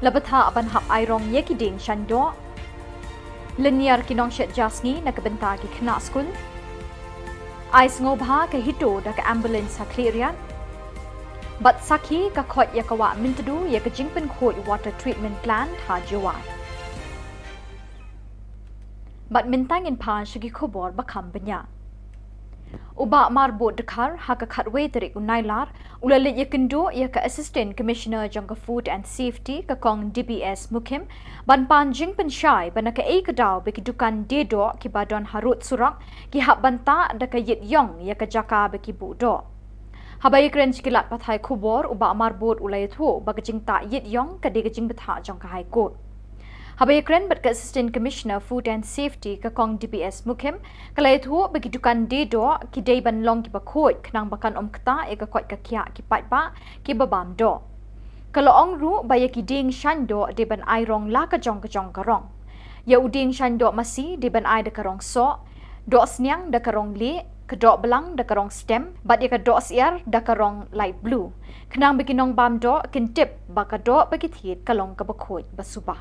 La bthah ban hap airong ïa ki dieng shain doh. Lynñiar ki nongshet ja sngi na ka bynta ki khynnah skul. Ai sngewbha ka HITO da ka ambulance ha Khliehriat. Bad sakhi ka khoit ïa ka Wah Myntdu ïa ka jingpynkhuid water treatment plant ha Jowai. Bad mynta ngin pan sha ki khubor ba kham bniah. U Bah Marbud Dkhar ha ka khatwei tarik u Nailar u la leit ïakynduh ïa ka Assistant Commissioner jong ka Food and Safety, ka Kong D B S Mukhim, ban pan jingpynshai ba na kaei ka daw ba ki dukan die doh kiba don harud surok ki hap ban tah da ka ïit ïong ïa ka jaka ba ki buh doh. Haba ïakren sha ki lad pathai khubor, u Bah Marbud u la ïathuh ba ka jingtah ïit ïong ka dei ka jingbthah jong ka High Court. Haba ïakren bad ka Assistant Commissioner Food and Safety, ka Kong D B S Mukhim, ka la ïathuh ba ki dukan die doh ki dei ban long kiba khuid khnang ba kan ym ktah ïa ka koit ka khiah ki paidbah kiba bam doh. Ka la ong ruh ba ïa ki dieng shain doh dei ban airong la ka jong ka jong ka rong. Ïa u dieng shain doh masi dei ban ai da ka rong soh, doh sniang da ka rong lieh, ka doh blang da ka rong stem, bad ïa ka doh syiar da ka rong light blue, khnang ba ki nongbam doh kin tip ba ka doh ba ki thied ka long kaba khuid ba suba.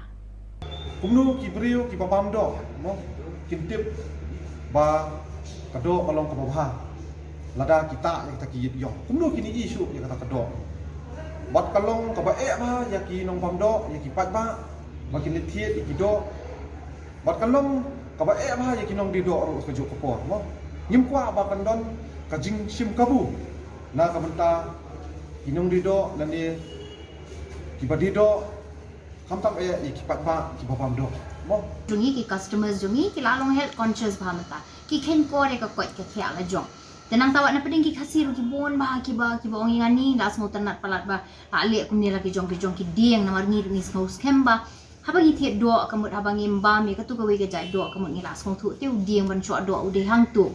Kumno ki briew kiba bam doh, mo, kin tip ba ka doh ka long kaba bha lada ki tah ïa kata ki ïit ïong? Kumno kin ïohi shuh ïa kata ka doh? Bad ka long kaba eh bha ïa ki nongbam doh, ïa ki paidbah, ba kin leit thied ïa ki doh. Bad ka long kaba eh bha ïa ki nongdie doh ruh kajuh ka por, mo. Ngim kwah ba kan don ka jingshim kabu na ka bynta ki nongdie doh lane kiba die doh, khamtam eh ïa ki paidbah kiba bam doh, mo. Jong ngi, ki customers jong ngi ki la long health conscious bha mynta. Ki kheiñ kor ïa ka koit ka khiah la jong. Te nangta wat na pdeng ki Khasi ruh ki bun bha kiba, kiba ong ïa ngi, la sngewtynnat palat ba la leh kumne la ki jong ki jong ki dieng, namar ngi ruh ngi sngew skhem ba haba ngi thied doh ka mut, haba ngim bam ïa katu kawei ka jait doh ka mut ngi la sngewthuh te u dieng ban shoh doh u dei hangtu.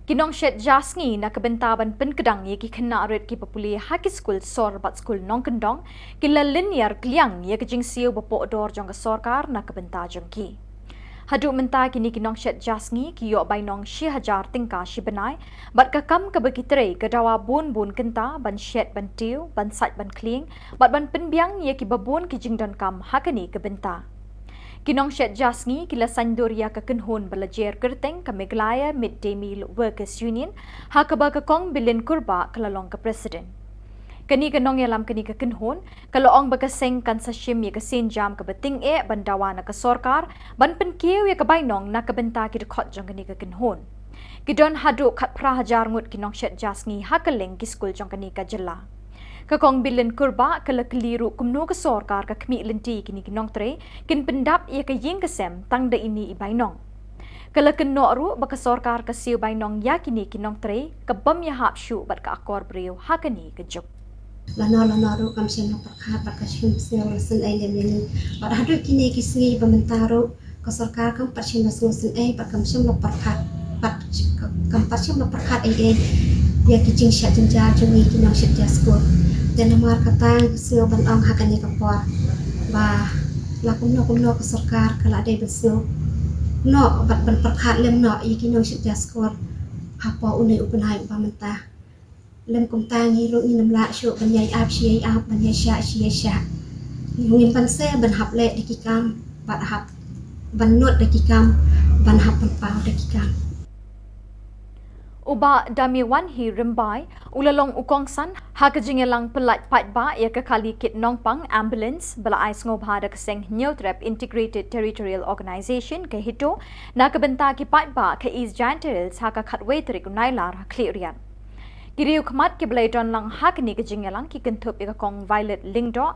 Ki nongshet ja sngi na ka bynta ban pynkdang ïa ki khynnah rit kiba pule ha ki skul sor bad skul nongkyndong ki la lynñiar kliang ïa ka jingsiew ba poh dor jong ka sorkar na ka bynta jong ki. Haduh mynta kine ki nongshet ja sngi ki ïoh bainong shi hajar tyngka shi bnai, bad ka kam kaba ki trei ka dawa bun bun kynta ban shet, ban tiew, ban sait, ban khlieng, bad ban pynbiang ïa kiba bun ki jingdonkam ha kane ka bynta. Ki nongshet ja sngi ki la saiñdur ïa ka kynhun ba la jer kyrteng ka Meghalaya Mid Day Meal Workers Union, ha kaba ka Kong Bilin Kurbah ka la long ka president. Kane ka nongïalam kane ka kynhun ka la ong ba ka seng kan sa shim ïa ka sienjam kaba tyngeh ban dawa na ka sorkar ban pynkiew ïa ka bainong na ka bynta ki dkhot jong kane ka kynhun. Ki don haduh khatphra hajar ngut ki nongshet ja sngi ha kylleng ki skul jong kane ka jylla. Ka Kong Bilin Kurbah ka la kylli ruh kumno ka sorkar ka khmih lynti kine ki nongtrei kin pyndap ïa ka ïing ka sem tang da ine i bainong. Ka la kynnoh ruh ba ka sorkar ka siew bainong ïa kine ki nongtrei ka bym ïahap shuh bad ka akor briew ha kane ka juk. Lano lano ruh kam shym la pyrkhat bad ka shim sniew la sngewsih lem ïa ngi. Bad haduh kine ki sngi ba mynta ruh ka sorkar kam pat shym la sngewsih, eh, bad kam shym la pyrkhat, bad kam pat shym la pyrkhat ei ei ïa ki jingshah jynjar jong ngi ki nongshet ja skul. Te namar kata nga sngew ban ong ha kane ka por ba la kumno kumno ka sorkar ka la dei ban sngew noh bad ban pyrkhat lem noh ïa ki nongshet ja skul hapoh une u bnai uba mynta. Lym kumta ngi ruh ngin ym lah shuh ban ïai ap shi ïai ap, ban ïai shah shi ïai shah. Ngim banse ban hap leh da ki kam bad hap ban nud da ki kam, ban hap ban paw da ki kam. U U Bah Damiwanhi Rymbai u la long u kongsan ha ka jingïalang pyllait paidbah ïa ka kali kit nongpang ambulance ba la ai sngewbha da ka seng Hynñiewtrep Integrated Territorial Organization ka HITO na ka bynta ki paidbah ka East Jaintia Hills ha ka khatwei tarik u Nailar ha Khliehriat. Ki riew khmat kiba la ïadon lang ha kane ka jingïalang ki kynthup ïa ka Kong Violet Lyngdoh,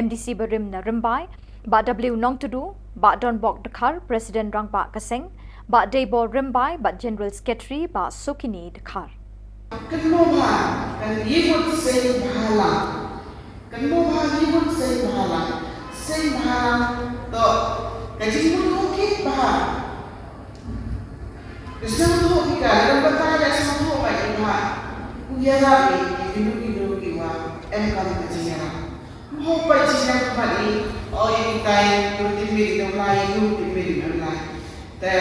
MDC barim na Rymbai, Bah W Nongtdu, Bah Donbok Dkhar, President Rangbah ka seng, Bah Deibor Rymbai, Bah General Secretary, Bah Sukini Dkhar. Kynmaw bha, kan ïa mut seng bhalang. Kynmaw bha, ïa mut seng bhalang. Seng bhalang toh ka jingmut kit bha. Ka sngewthuh ki ka, lada batai la sngewthuh ba ki bha. U ïarap ïa kino kino kiwa em kam ka jingïarap. Mo pa jingïarap khmat i, o ïa kitai, ïa u teammate i dang lai, ïa u teammate i dang lai. Te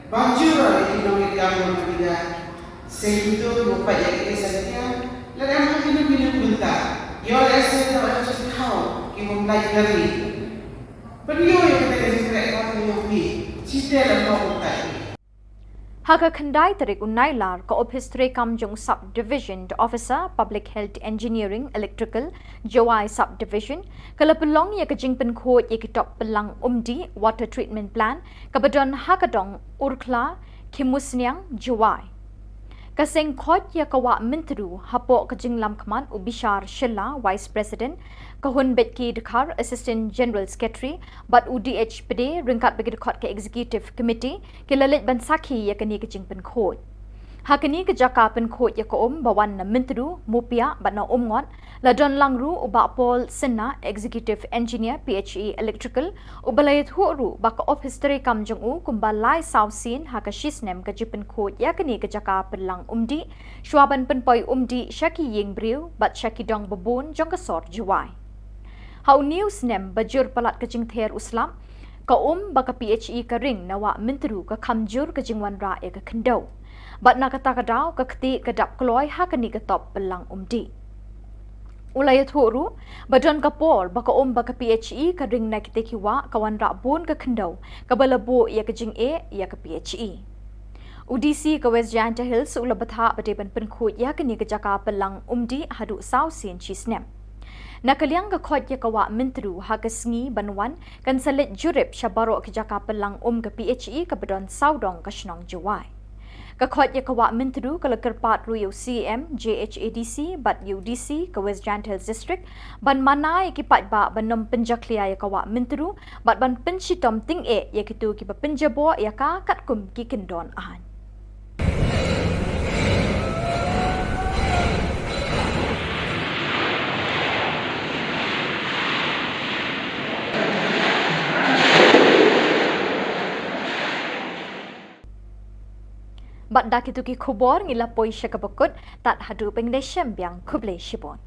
ban jur ïa ki nongïalam nongïalam. Sngewthuh mo pa ïa ki sa ïa. Lada em ha kino kino bynta. Ïoh lehse ïoh em sa thaw, ki bym lai kari. Pynïoh ïa kata ka jingtrei ka pynïoh phi. Chite la mo utai. Ha ka khyndai tarik u Nailar ka ophis treikam jong u Sub Division Officer Public Health Engineering Electrical Jowai Sub Division ka la pynlong ïa ka jingpynkhuid ïa ki top pyllang umdih water treatment plant kaba don ha ka dong Urkhla Khimusniang Jowai. Ka seng khoit ïa ka Wah Myntdu hapoh ka jinglam khmat u Bishar Shylla, Vice President, ka Hun Betki Dkhar, Assistant General Secretary, bad u D H Pde ryngkat bad ki dkhot ka Executive Committee ki la leit ban sakhi ïa kane ka jingpynkhuid. Ha kane ka jaka pynkhuid ïa ka um ba wan na Myntdu, Mupiah bad na Umngot, la don lang ruh u Bah Paul Synna, Executive Engineer, P H E Electrical, uba la ïathuh ruh ba ka ophis treikam jong u kumba lai saw sien ha ka shi snem ka jingpynkhuid ïa kane ka jaka pyllang umdih, shwa ban pynpoi umdih sha ki ïing briew bad sha ki dong babun jong ka sor Jowai. Ha une u snem ba jur palat ka jingther u slap, ka um ba ka P H E ka ring na Wah Myntdu ka kham jur ka jingwanrah ïa ka khyndew. Bad na kata ka daw ka kti ka dap kloi ha kane ka top pyllang umdih. U la ïathuh ruh ba don ka por ba ka um ba ka P H E ka ring na kita ki wah ka wanrah bun ka khyndew kaba la buh ïa ka jingeh ïa ka P H E. U D C ka West Jaintia Hills u la bthah ba dei ban pynkhuid ïa kane ka jaka pyllang umdih haduh saw sien shi snem. Na ka liang ka khoit ïa ka Wah Myntdu ha ka sngi ban wan kan sa leit jurip sha baroh ki jaka pyllang um ka P H E kaba don sawdong ka shnong Jowai. Ka khoit ïa ka Wah Myntdu ka la kyrpad ruh ïa u C M, J H A D C bad ïa u D C ka West Jaintia Hills District ban mana ïa ki paidbah ban ym pynjakhlia ïa ka Wah Myntdu bad ban pynshitom tyngeh ïa kito kiba pynjaboh ïa ka katkum ki kyndon aiñ. Bad da kito ki khubor ngi la poi sha kaba kut, tad haduh ban ïashem biang, khublei shibun.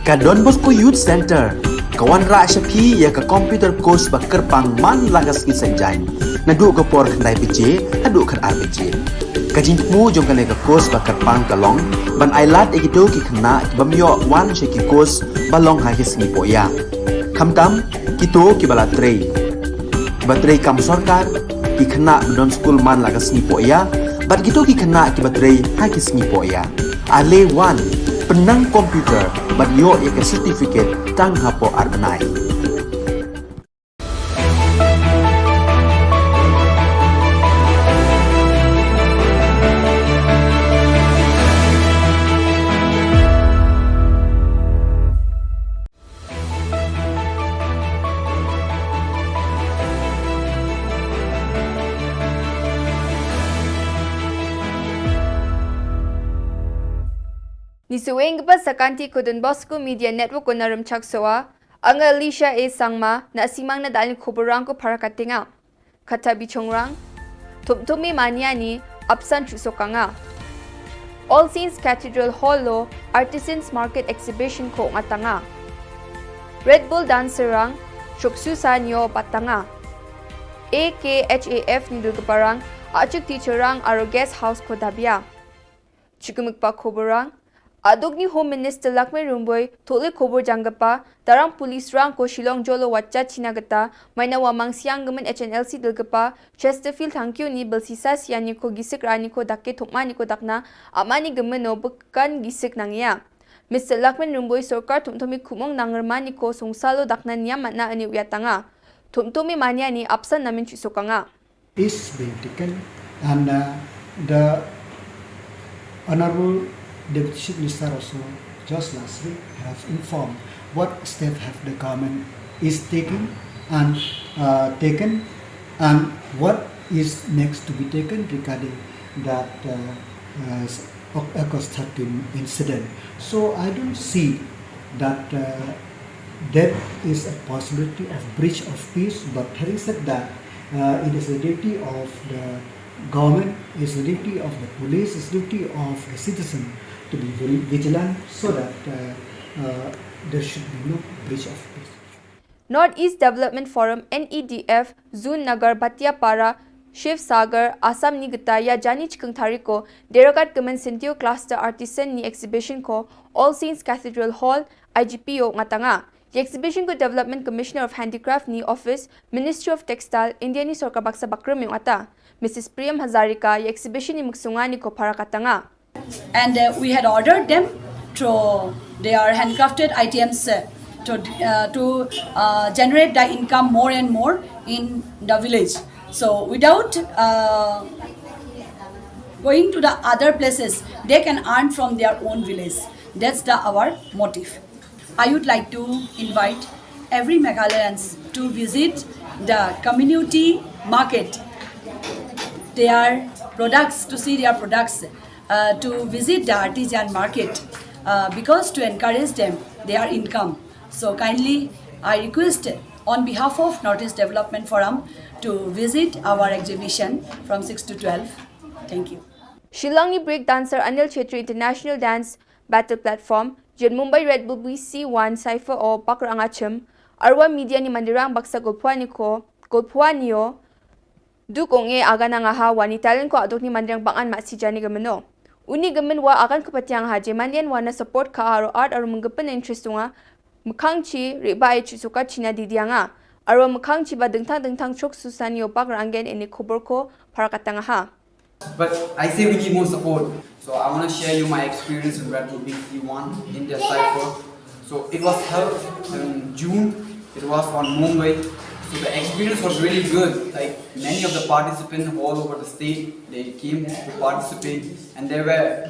Ka Don Bosco Youth Centre ka wanrah sha phi ïa ka computer course ba kyrpang man la ka sngi Saitjaiñ, naduh ka por khyndai baje haduh khatar baje. Ka jingthmu jong kane ka course ba kyrpang ka long ban ailad ïa kito ki khynnah ki bym ïoh wan sha ki course ba long ha ki sngi pohïa, khamtam kito kiba la trei, kiba trei kam sorkar, ki khynnah ba don skul man la ka sngi pohïa bad kito ki khynnah kiba trei ha ki sngi pohïa. Ale wan, pynnang computer bad ïoh ïa ka certificate tang hapoh ar bnai. Ni suweng ba sakanti ko Don Bosco Media Network ko na Rymchak Soa, anga Alicia A Sangma, na simang na dalin ko borang ko para katinga. Kata bichongrang, Thumthumi Mania ni apsan chusokanga. All Saints Cathedral Hall lo Artisans Market Exhibition ko ngatanga. Red Bull Dancer rang, Choksusa nyo batanga. A K H A F ni dulgaparang, achuk teacher rang aro guest house ko dabia. Chukmikpa koborang, aduk ni Home Minister Lakmin Rumboi, thole kobor janggapa, tarang police rang ko Shillong jolo wacha china gata, maina wamang siang gemen H N L C dulgapa, Chesterfield thangkyu ni belsisa siani ko gisik rani ko dake thukmani ko dakna, amani gemen no bukan gisik nangya. Mister Lakmin Rumboi sorkar Thumthumi kumong nangrmani ko songsalo dakna niam mana ani uyatanga. Thumthumi Mania ni apsan namin chusokanga. Is being taken, and uh, the Honorable Deputy Chief Minister also just last week have informed what step have the government is taking and uh, taken, and what is next to be taken regarding that uh, uh, August thirteen incident. So I don't see that uh, there is a possibility of breach of peace, but having said that, uh, it is the duty of the government, it's the duty of the police, it's the duty of the citizen to be very vigilant so that uh, uh, there should be no breach of peace. North East Development Forum N E D F Zun Nagar Batiapara Shiv Sagar Assam ni gita ya jani chikung tariko Deragat Kemen Sentio Cluster Artisan ni exhibition ko All Saints Cathedral Hall I G P o ngatanga. Exhibition ko Development Commissioner of Handicraft ni Office Ministry of Textile India ni sorkar baksa bakrum yung ata. Missus Priyam Hazarika ya exhibition ni muksungani ko para katanga. And uh, we had ordered them to their handcrafted items uh, to, uh, to uh, generate the income more and more in the village. So without uh, going to the other places, they can earn from their own village. That's the our motive. I would like to invite every Meghalayans to visit the community market, their products, to see their products, uh, to visit the artisan market uh, because to encourage them their income. So kindly I request on behalf of North East Development Forum to visit our exhibition from six to twelve. Thank you. Shillong ni break dancer Anil Chhetri International Dance Battle Platform, jin Mumbai Red Bull B C one Cypher o Pak Rangachim, arwa media ni mandirang baksa golphuani ko, golphuani o, duk ong e agan anga ha wani talent ko aduk ni mandirang bangan ma si jani gemeno. Uni gemen wa agan ko patiang ha je mandian wa na support ka aro art aro menggepen interest tunga, mekang chi riba e chi suka china didianga, arwa mekang chi ba dengtang dengtang chok susan yo Pak Ranggen ini khobor ko para katanga ha. But I say we need more support. So I want to share you my experience in Red Bull B C one in their cypher. So it was held in June. It was on Mumbai. So the experience was really good. Like many of the participants all over the state, they came to participate, and there were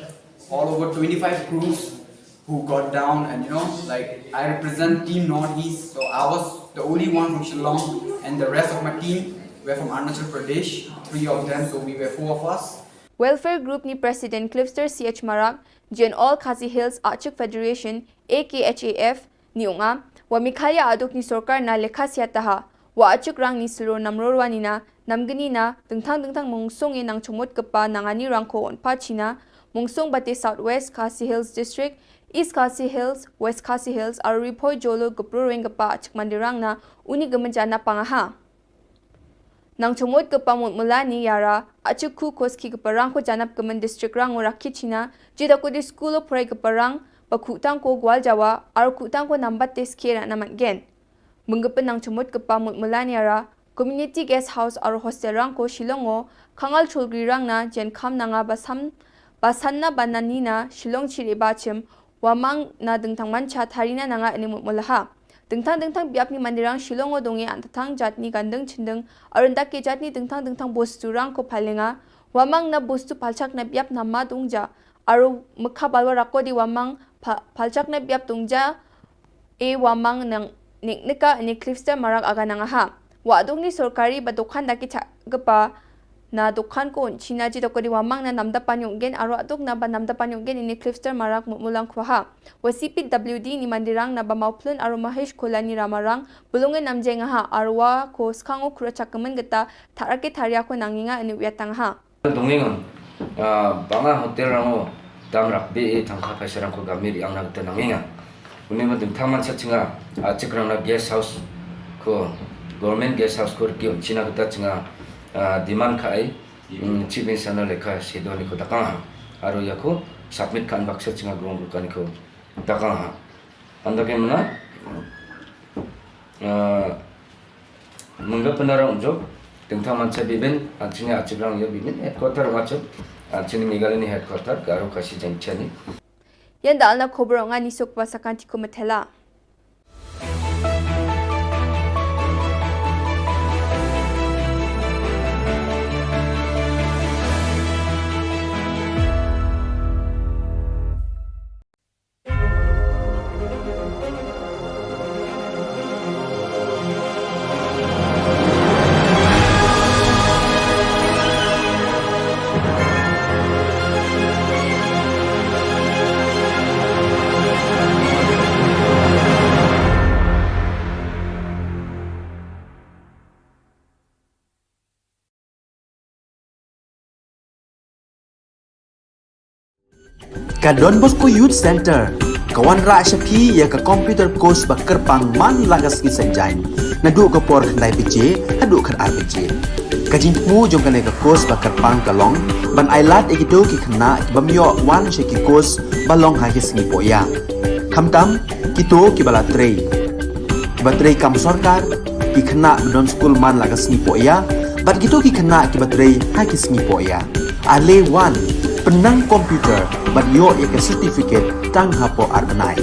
all over twenty-five crews who got down, and you know, like, I represent Team Northeast, so I was the only one from Shillong, and the rest of my team were from Arunachal Pradesh, three of them, so we were four of us. Welfare Group ni President Cliffster C H Marak, jin All Khasi Hills Achuk Federation, A K H A F, ni unga, wa Meghalaya aduk ni sorkar na lekha siataha, wa achuk rang ni selo namrorwa nina, namgeni na, dengtang dengtang mungsung e nang chumut kepa nangani rang ko onpa china, mungsung bate South West Khasi Hills District, East Khasi Hills, West Khasi Hills, aro Ri Bhoi jolo gepro reng kepa achuk mandirang na, uni gemenjana pangaha. Nang chumut kepa mut mulani yara, achuk khu koski kepa rang ko janap kemen district rang ora kichina, jida ko di school o prai kepa rang, ba khutang ko gwal jawa, aro khutang ko nambat te skera namat gen. Menggepen nang chumut kepa mut mulani yara, community guest house aro hostel rang ko Shillong o, kangal chulgri rang na, jen kam nanga basam, basanna bananina, Shillong chiri bachim, wamang na dengtang mancha tharina nanga ini mut mulaha. Dengtang dengtang biap ni mandirang Shillong o dongi antatang jatni gandeng chindeng, arundak ke jatni dengtang dengtang bostu rang ko palenga, wamang na bostu palchak na biap na ma dongja, aru mekha balwa rako di wamang pa-, palchak na biap dongja, e wamang nang nik nika ini Cliffster Marak aga nangaha. Wa aduk ni sorkari ba dokan daki chak gepa, Na dukhan ko un china ji doko di wamang na Namdapan Yonggen aro aduk na ba Namdapan Yonggen ini Clifster Marak Mutmulang Kwaha. Wa C P W D ini Mandirang na ba Mauplun aro Mahesh Kolani Ramarang bulunge namjenga ha aro wa ko skango kura chakamen geta tharake tharia ko nanginga ini wiatang ha. Dongeng, ah, banga hotel rango dam rakbe e tangka paisa rangko gamir yang na geta nanginga. Uni ma dingthang mansa chinga, ah, chikrang na guest house ko, government guest house ko riki un china geta chinga, ah, demand ka ai, mm, chief minister na lekha sedo ni ko dakang ha. Aro ya ko submit kan baksa chinga grong ko kan ko dakang ha. Anda ke mana? Ah, Mengga penara unjuk, dingthang mansa bibin, an chini achibrang ya bibin, headquarter wachuk, an chini Meghalaya ni headquarter, Garo Khasi Jaiñtia ni. Yan da alna khobor nga ni sok ba sakan tiko metela. Ka Don Bosco Youth Center ka wanrah sha phi ïa ka computer course ba kyrpang man la ka sngi Saitjaiñ, naduh ka por khyndai baje haduh khatar baje. Ka jingthmu jong kane ka course ba kyrpang ka long ban ailad ïa kito ki khynnah ki bym ïoh wan sha ki course ba long ha ki sngi pohïa. Khamtam kito kiba la trei, kiba trei kam sorkar, ki khynnah ba don skul man la ka sngi pohïa, bad kito ki khynnah kiba trei ha ki sngi pohïa. Ale wan, pynnang computer bad ïoh ïa ka certificate tang hapoh ar bnai.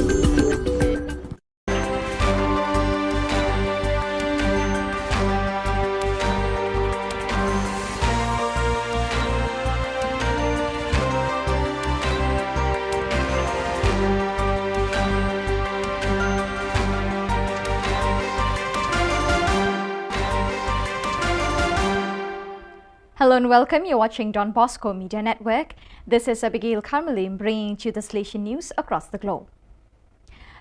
Hello and welcome. You're watching Don Bosco Media Network. This is Abigail Karmalim bringing to you the Salesian news across the globe.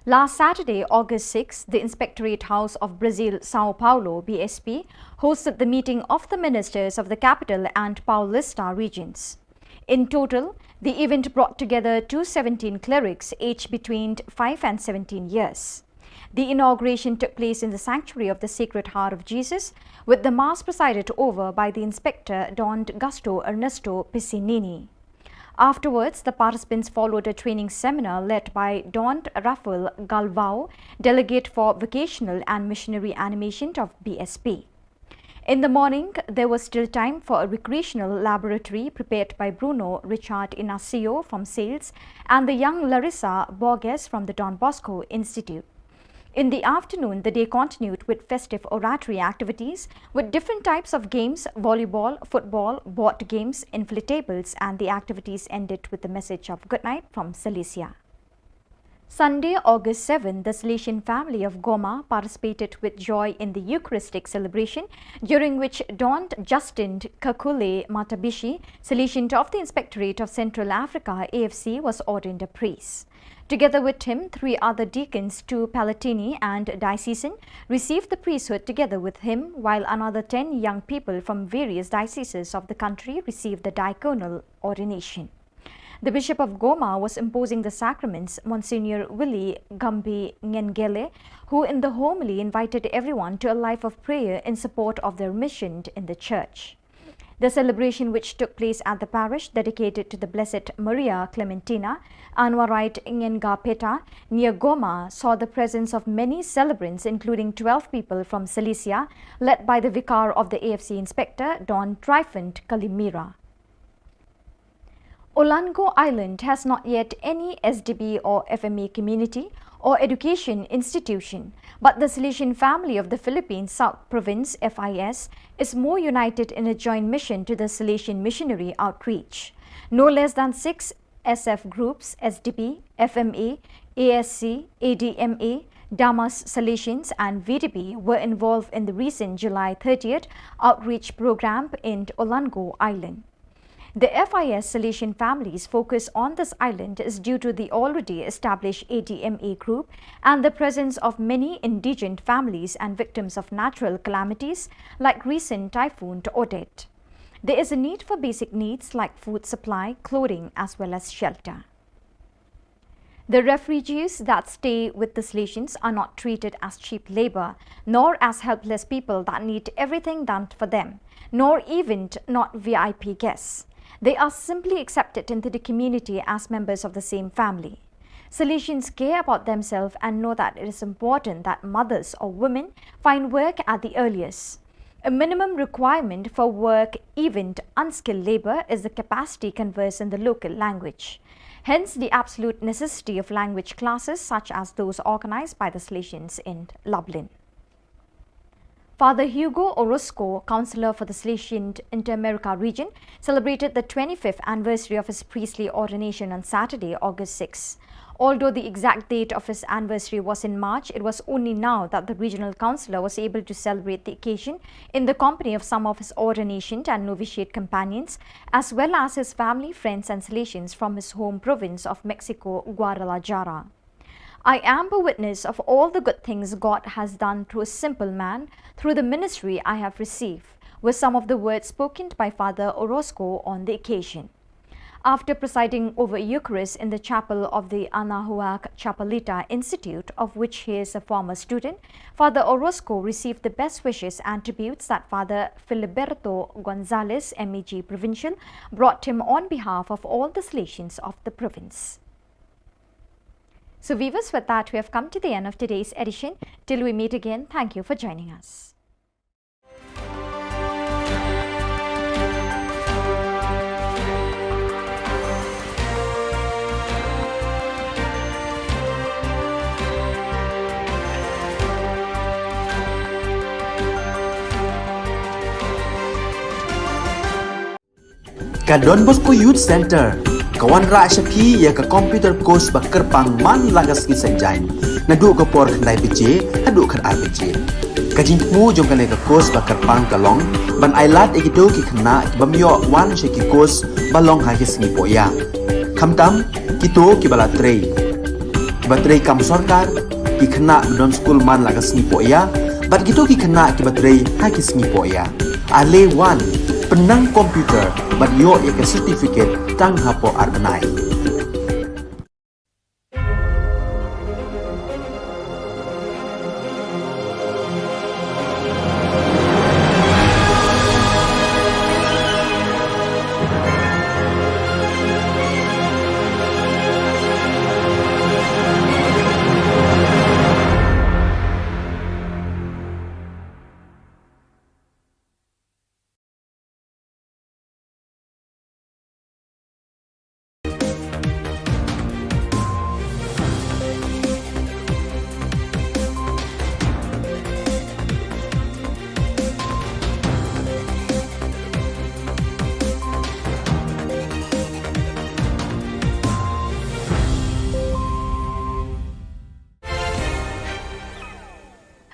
Last Saturday, August sixth, the Inspectorate House of Brazil, São Paulo, B S P, hosted the meeting of the ministers of the capital and Paulista regions. In total, the event brought together two seventeen clerics aged between five and seventeen years. The inauguration took place in the sanctuary of the Sacred Heart of Jesus, with the Mass presided over by the Inspector Don Gasto Ernesto Piccinini. Afterwards, the participants followed a training seminar led by Don Rafael Galvao, delegate for vocational and missionary animation of B S P. In the morning, there was still time for a recreational laboratory prepared by Bruno Richard Inacio from sales and the young Larissa Borges from the Don Bosco Institute. In the afternoon, the day continued with festive oratory activities with different types of games, volleyball, football, board games, inflatables, and the activities ended with the message of good night from Salesian. Sunday, August seventh, the Salesian family of Goma participated with joy in the Eucharistic celebration, during which Don Justin Kakule Matabishi, Salesian of the Inspectorate of Central Africa, A F C, was ordained a priest. Together with him, three other deacons, two Palatini and diocesan, received the priesthood together with him, while another ten young people from various dioceses of the country received the diaconal ordination. The Bishop of Goma was imposing the sacraments, Monsignor Willie Gambi Ngengele, who in the homily invited everyone to a life of prayer in support of their mission in the church. The celebration, which took place at the parish dedicated to the Blessed Maria Clementina, Anwarite Ngengapeta, near Goma, saw the presence of many celebrants, including twelve people from Salesian, led by the vicar of the A F C inspector, Don Tryphon Kalimira. Olango Island has not yet any S D B or F M A community or education institution, but the Salesian family of the Philippines South Province, F I S, is more united in a joint mission to the Salesian missionary outreach. No less than six S F groups, S D B, F M A, A S C, A D M A, Damas Salesians and V D P were involved in the recent July thirtieth outreach program in Olango Island. The F I S Salesian families' focus on this island is due to the already established A D M A group and the presence of many indigent families and victims of natural calamities like recent Typhoon Odette. There is a need for basic needs like food supply, clothing, as well as shelter. The refugees that stay with the Salesians are not treated as cheap labor, nor as helpless people that need everything done for them, nor even not V I P guests. They are simply accepted into the community as members of the same family. Salesians care about themselves and know that it is important that mothers or women find work at the earliest. A minimum requirement for work, even unskilled labor, is the capacity converse in the local language. Hence, the absolute necessity of language classes such as those organized by the Salesians in Lublin. Father Hugo Orozco, counselor for the Salesian Inter-America region, celebrated the twenty-fifth anniversary of his priestly ordination on Saturday, August sixth. Although the exact date of his anniversary was in March, it was only now that the regional councillor was able to celebrate the occasion in the company of some of his ordination and novitiate companions, as well as his family, friends, and Salesians from his home province of Mexico, Guadalajara. "I am a witness of all the good things God has done through a simple man, through the ministry I have received," were some of the words spoken by Father Orozco on the occasion. After presiding over Eucharist in the chapel of the Anahuac Chapelita Institute, of which he is a former student, Father Orozco received the best wishes and tributes that Father Filiberto Gonzalez, M E G Provincial, brought him on behalf of all the Salesians of the province. So viewers, with that, we have come to the end of today's edition. Till we meet again, thank you for joining us. Ka Don Bosco Youth Centre ka wanrah sha phi ïa ka computer course ba kyrpang man la ka sngi Saitjaiñ, naduh ka por khyndai baje haduh khatar baje. Ka jingthmu jong kane ka course ba kyrpang ka long ban ailad ïa kito ki khynnah ki bym ïoh wan sha ki course ba long ha ki sngi pohïa. Khamtam kito kiba la trei, kiba trei kam sorkar, ki khynnah ba don skul man la ka sngi pohïa, bad kito ki khynnah kiba trei ha ki sngi pohïa. Ale wan, pynnang computer bad ïoh ïa ka certificate tang hapoh ar bnai.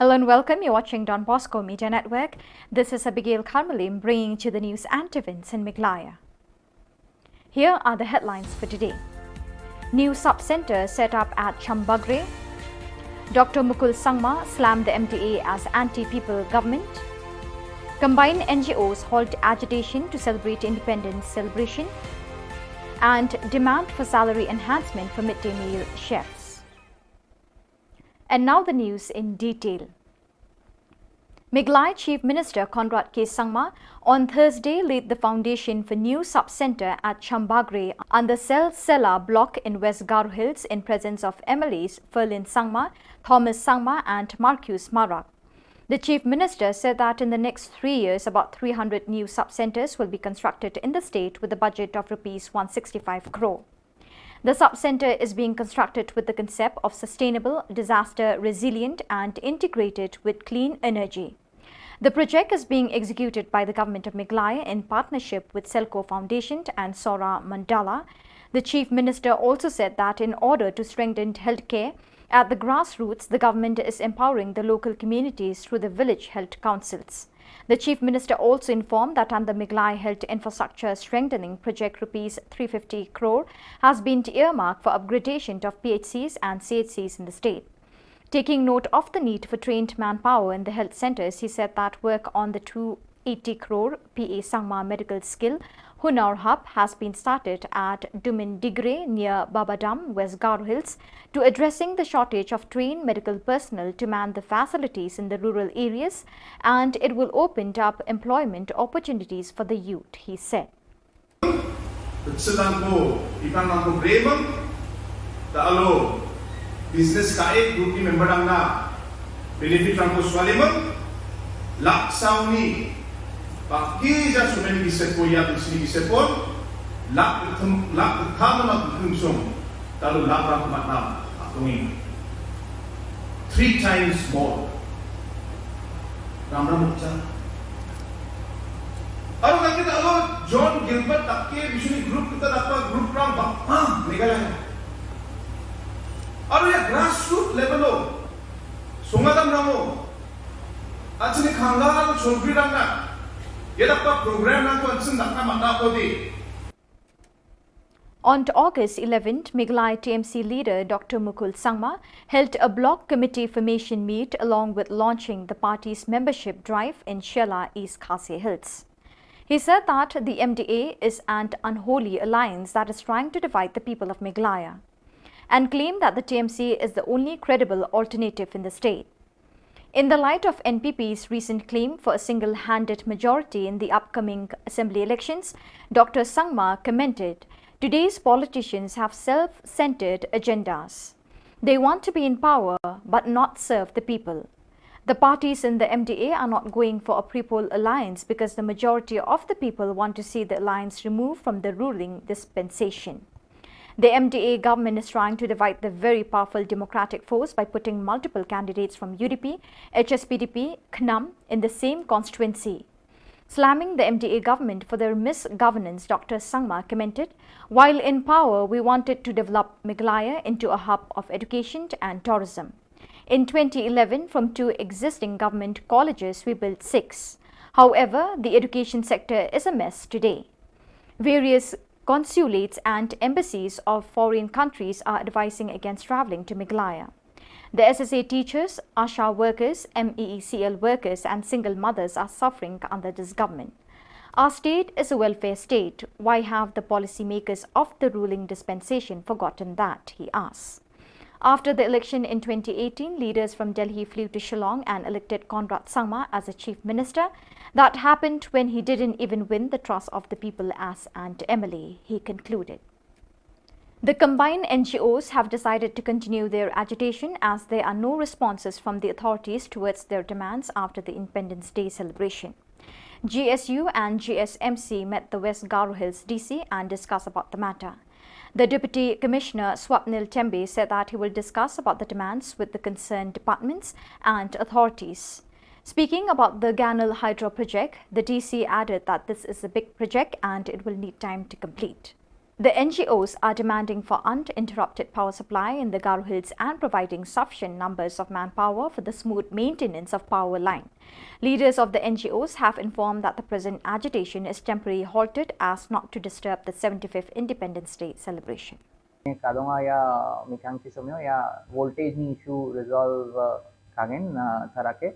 Hello and welcome. You're watching Don Bosco Media Network. This is Abigail Karmalim bringing to the news and events in Meghalaya. Here are the headlines for today. New sub-centre set up at Chambagre. Doctor Mukul Sangma slammed the M D A as anti-people government. Combined N G Os halt agitation to celebrate independence celebration. And demand for salary enhancement for midday meal chefs. And now the news in detail. Meghalaya Chief Minister Conrad K Sangma on Thursday laid the foundation for new sub-centre at Chambagre under Selsela block in West Garo Hills in presence of M L As Ferlin Sangma, Thomas Sangma and Marcuise Marak. The Chief Minister said that in the next three years, about three hundred new sub-centres will be constructed in the state with a budget of rupees one sixty-five crore. The sub-centre is being constructed with the concept of sustainable, disaster resilient and integrated with clean energy. The project is being executed by the Government of Meghalaya in partnership with Selco Foundation and Saurabh Mandal. The Chief Minister also said that in order to strengthen healthcare, At the grassroots, the government is empowering the local communities through the village health councils. The Chief Minister also informed that under Meghalaya Health Infrastructure Strengthening Project, rupees three fifty crore has been earmarked for upgradation of P H Cs and C H Cs in the state. Taking note of the need for trained manpower in the health centres, he said that work on the two eighty crore P A Sangma Medical Skill Hunar Hub has been started at Dumindigre near Babadam, West Garo Hills, to addressing the shortage of trained medical personnel to man the facilities in the rural areas, and it will open up employment opportunities for the youth, he said. Sedang ko, ipan ko bremen, ta alo business kae group ni member dang na benefit rang ko swalimen, lak sauni, baki ja sumen ki sepo ya, ki sini ki sepon, lak kem, lak kama kem song, ta alo lak rang ko matna, atungi. Three times more. Ram ram cha. Aro kaki ta alo John Gilbert tak ke bishuni group kita dapat group ram bak ah Meghalaya. Aro ya grassroots level lo. Sungadam ramo. Achini khangla alo chonpri ram na. Ya dapat program na ko ansin dakna mata ko di. On August eleventh, Meghalaya T M C leader Doctor Mukul Sangma held a block committee formation meet along with launching the party's membership drive in Shella, East Khasi Hills. He said that the M D A is an unholy alliance that is trying to divide the people of Meghalaya, and claimed that the T M C is the only credible alternative in the state. In the light of N P P's recent claim for a single-handed majority in the upcoming assembly elections, Doctor Sangma commented, "Today's politicians have self-centered agendas. They want to be in power but not serve the people. The parties in the M D A are not going for a pre-poll alliance because the majority of the people want to see the alliance removed from the ruling dispensation." The M D A government is trying to divide the very powerful democratic force by putting multiple candidates from U D P, H S P D P, KHNAM in the same constituency. Slamming the M D A government for their misgovernance, Doctor Sangma commented, "While in power, we wanted to develop Meghalaya into a hub of education and tourism. In twenty eleven, from two existing government colleges, we built six. However, the education sector is a mess today. Various consulates and embassies of foreign countries are advising against travelling to Meghalaya. The S S A teachers, ASHA workers, M E E C L workers and single mothers are suffering under this government. Our state is a welfare state. Why have the policymakers of the ruling dispensation forgotten that?" he asks. After the election in twenty eighteen, leaders from Delhi flew to Shillong and elected Conrad Sangma as a chief minister. That happened when he didn't even win the trust of the people as an M L A, he concluded. The combined N G Os have decided to continue their agitation as there are no responses from the authorities towards their demands after the Independence Day celebration. G S U and G S M C met the West Garo Hills D C and discussed about the matter. The Deputy Commissioner Swapnil Tembe said that he will discuss about the demands with the concerned departments and authorities. Speaking about the Ganal Hydro project, the D C added that this is a big project and it will need time to complete. The N G Os are demanding for uninterrupted power supply in the Garo Hills and providing sufficient numbers of manpower for the smooth maintenance of power line. Leaders of the N G Os have informed that the present agitation is temporarily halted as not to disturb the seventy-fifth Independence Day celebration. Kadonga ya mikang ti somyo ya voltage ni issue resolve, uh, kangin, uh, tharake.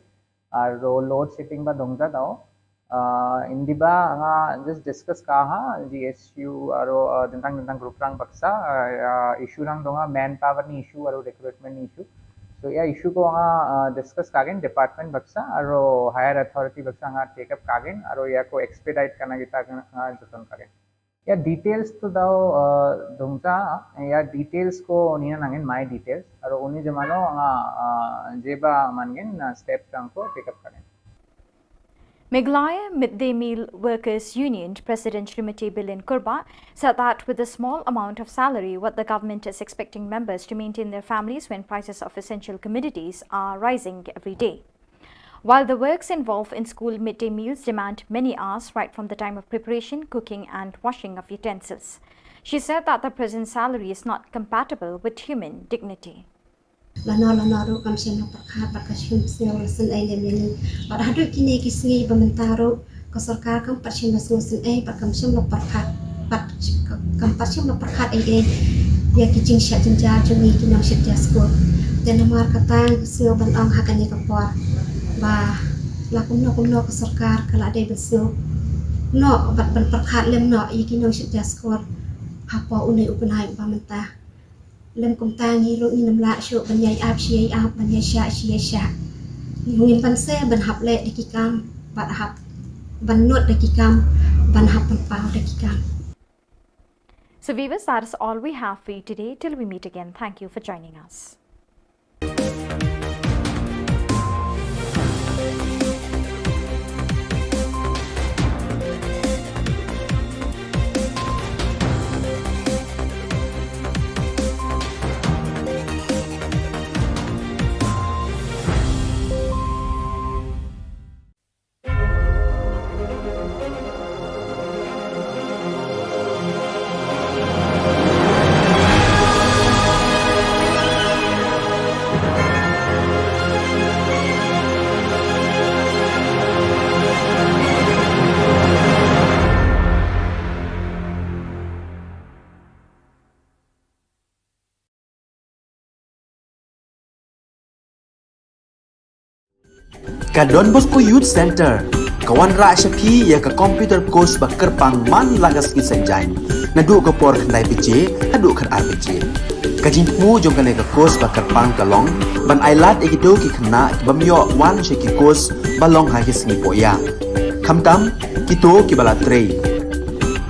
Aro load shedding ba dongja dao. Uh, indiba nga just discuss kaha G S U aro, uh, dentang dentang group rang baksa, uh, uh, issue rang donga manpower ni issue aro recruitment ni issue. So ya issue ko nga, uh, discuss kagen department baksa aro higher authority baksa nga take up kagen aro ya ko expedite kana kita nga joton kagen. Ya details to dao, uh, dongja, ya details ko nina nangin my details. Aro uni jemano nga, uh, jeba mangin, uh, step rang ko take up kagen. Meghalaya Midday Meal Workers Union President Srimati Bilin Kurbah said that with a small amount of salary, what the government is expecting members to maintain their families when prices of essential commodities are rising every day. While the works involved in school midday meals demand many hours right from the time of preparation, cooking and washing of utensils, she said that the present salary is not compatible with human dignity. Lano lano ruh kam shym la pyrkhat bad kam shym sngew la sngewsih lem ïa ngi. Bad haduh kine ki sngi ba mynta ruh ka sorkar kam pat shym la sngewsih bad kam shym la pyrkhat bad kam pat shym la pyrkhat ei ei ïa ki jingshah jynjar jong ngi ki nongshit jar skur. Te namar kata nga sngew ban ong ha kane ka por ba la kumno kumno ka sorkar ka la dei ban sngew noh bad ban pyrkhat lem noh ïa ki nongshit jar skur hapoh une u bnai uba mynta. Lem kumta ngi ruh ngim lah shuh ban ïai ap shi ïai ap, ban ïai shah shi ïai shah. Ngim banse ban hap leh da ki kam, ban hap ban nud da ki kam, ban hap ban paw da ki kam. So viewers, that is all we have for you today. Till we meet again, thank you for joining us. Ka Don Bosco Youth Centre ka wanrah sha phi ïa ka computer course ba kyrpang man la ka sngi Saitjaiñ, naduh ka por khyndai baje haduh khatar baje. Ka jingthmu jong kane ka course ba kyrpang ka long ban ailad ïa kito ki khynnah ki bym ïoh wan sha ki course ba long ha ki sngi pohïa. Khamtam kito kiba la trei,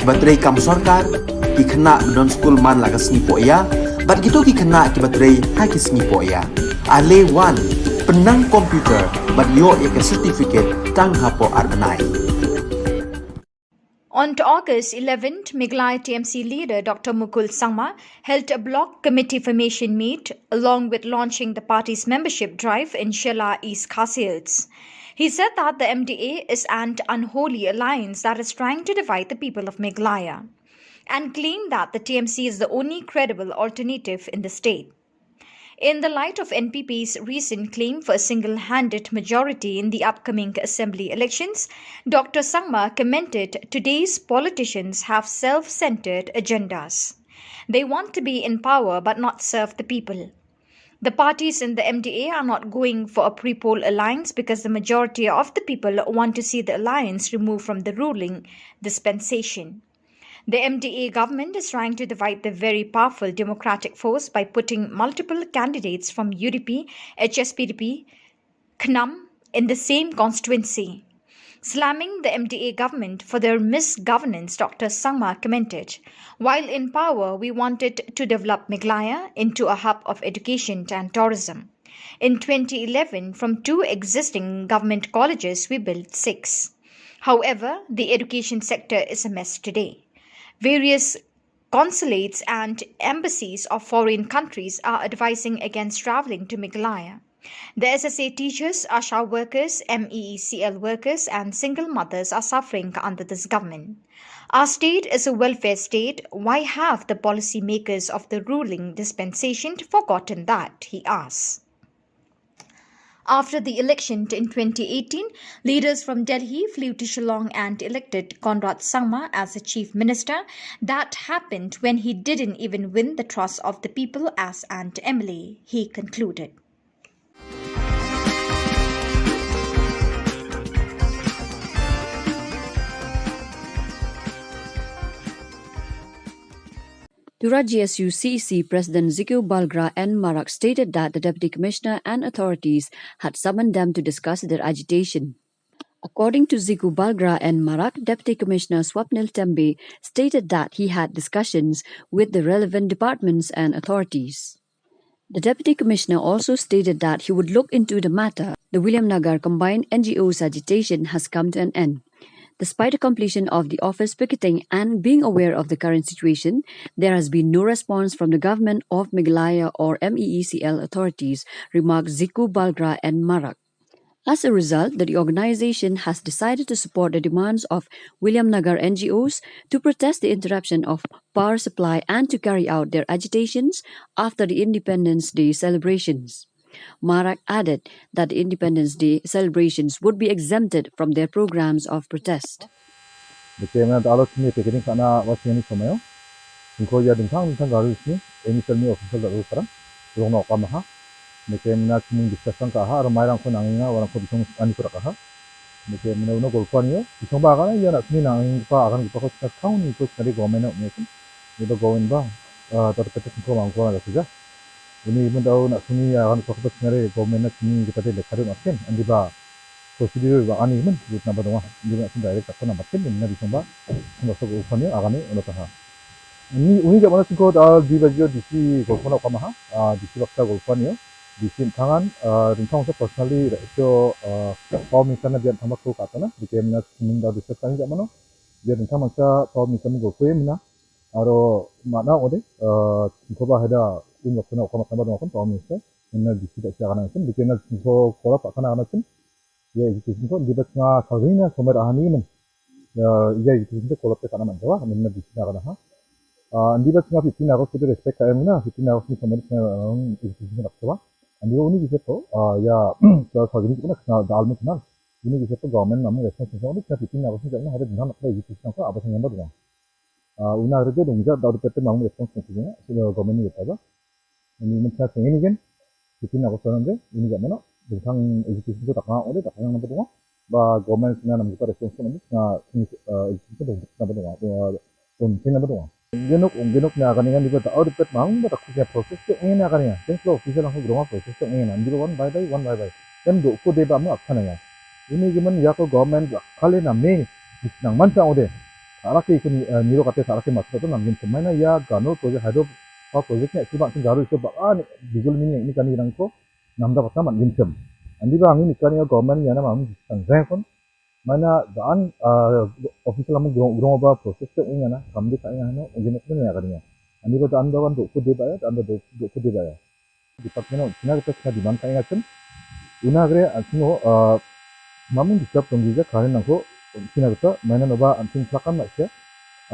kiba trei kam sorkar, ki khynnah ba don skul man la ka sngi pohïa, bad kito ki khynnah kiba trei ha ki sngi pohïa. Ale wan, pynnang computer bad ïoh ïa ka certificate tang hapoh ar bnai. On August eleventh, Meghalaya T M C leader Doctor Mukul Sangma held a block committee formation meet along with launching the party's membership drive in Shella, East Khasi Hills. He said that the M D A is an unholy alliance that is trying to divide the people of Meghalaya and claimed that the T M C is the only credible alternative in the state. In the light of N P P's recent claim for a single-handed majority in the upcoming assembly elections, Doctor Sangma commented today's politicians have self-centered agendas. They want to be in power but not serve the people. The parties in the M D A are not going for a pre-poll alliance because the majority of the people want to see the alliance removed from the ruling dispensation. The M D A government is trying to divide the very powerful democratic force by putting multiple candidates from U D P, H S P D P, KHNUM in the same constituency. Slamming the M D A government for their misgovernance, Doctor Sangma commented, "While in power, we wanted to develop Meghalaya into a hub of education and tourism. In twenty eleven, from two existing government colleges, we built six. However, the education sector is a mess today. Various consulates and embassies of foreign countries are advising against travelling to Meghalaya. The S S A teachers, ASHA workers, M E E C L workers, and single mothers are suffering under this government. Our state is a welfare state. Why have the policy makers of the ruling dispensation forgotten that?" he asks. After the election in twenty eighteen, leaders from Delhi flew to Shillong and elected Conrad Sangma as the chief minister. That happened when he didn't even win the trust of the people as an M L A, he concluded. Tura G S U C E C President Ziku Balgra N Marak stated that the Deputy Commissioner and authorities had summoned them to discuss their agitation. According to Ziku Balgra N Marak, Deputy Commissioner Swapnil Tembe stated that he had discussions with the relevant departments and authorities. The Deputy Commissioner also stated that he would look into the matter. The Williamnagar Combined N G Os agitation has come to an end. Despite the completion of the office picketing and being aware of the current situation, there has been no response from the government of Meghalaya or M E E C L authorities, remarked Ziku Balgra N Marak. As a result, the organization has decided to support the demands of Williamnagar N G Os to protest the interruption of power supply and to carry out their agitations after the Independence Day celebrations. Marak added that the Independence Day celebrations would be exempted from their programs of protest. Deke mena ta alo sini pekering kana wa sini somayo. Singko ya dingthang dingthang garu sini, emi selmi official da ru karang, rong no kamaha. Deke mena sini discussion ka ha, ramai rang ko nangina, warang ko bisong ani ko rakaha. Deke mena uno golpuan yo, bisong ba kana ya na sini nangin pa akan kita ko sini kau ni ko sini government no ni sini. Ni ba government ba, ah, ta kete singko mangko na da kerja. Ini mendau na sini akan kita ko sini government na sini kita de lekadu makin, andi ba procedure ba ani men, lut namba dong. Lut na sini direct takon namba kin, na bisong ba, sini so golpuan yo, akan ni, ono taha. Ini, uni jap mana singko da di bajio D C golpuan yo kamaha, ah, D C baksa golpuan yo, D C tangan, ah, dingthang sa personally, ra iso, ah, pau minsan na bian thamak ko katana, deke mena sini da discuss kani jap mana, bian dingthang mansa pau minsan golpuan yo mena, aro mana ode, ah, singko ba hada, un baksa na kama tamba dong kon pau minsan, mena D C da siya kana sin, deke mena singko kola pa kana kana sin, ya, education ko, di ba nga salrina, somer ahani men. Ya, ya, education ko kolap te kana man jawa, men na di sina kana ha. Ah, di ba nga fifteen August ko respect ka em na, fifteen August ni somer sina, um, education ko nak jawa. Andi ba uni bisa to, ah, ya, sa salrini ko na, na dal mo kenal. Ini bisa to government namu respect sina, ini sina fifteen August ni kana ada dengan apa education ko, apa sina ba dengan. Ah, una kerja dong ja, da udah pete mang response ko sina, sina government ni apa ba. Ini men sina sini kan, fifteen August nanti, ini jap mana, dingthang education ko takang, ode takang namba dong. Ba government sina nam kita response ko nanti, sina sini, eh, education ko namba dong, eh, dong sini namba dong. Genok, genok na akan ingan di ba, oh, di pet mang, ba tak punya proses tu, ini akan ingan. Thanks lo, official langsung dong proses tu, ini, di ba one by by, one by by. Dan dok ko deba mu akan ingan. Ini gimen ya ko government kali na me, bis nang mansa ode. Sarake kini, eh, niro kate sarake masuk tu nam gin semai na ya gano project hydro power project ne sibak sing garu iso ba, ah, ni bijul mini ni kani nang ko, nam da patna man gin sem. Andi ba angin ikani ya government ya na mam sang reng kon. Mana dan, eh, official am grong grong ba process tu ingan na, kam di ka ingan no, gin ne ya kani ya. Andi ba dan ba wan dok ko deba ya, dan ba dok ko deba ya. Department of China kita China demand ka inga chen. Una gre, ah, singo, ah, mamun disturb tong gija karen nangko China kita, maina noba anting plakan na sia.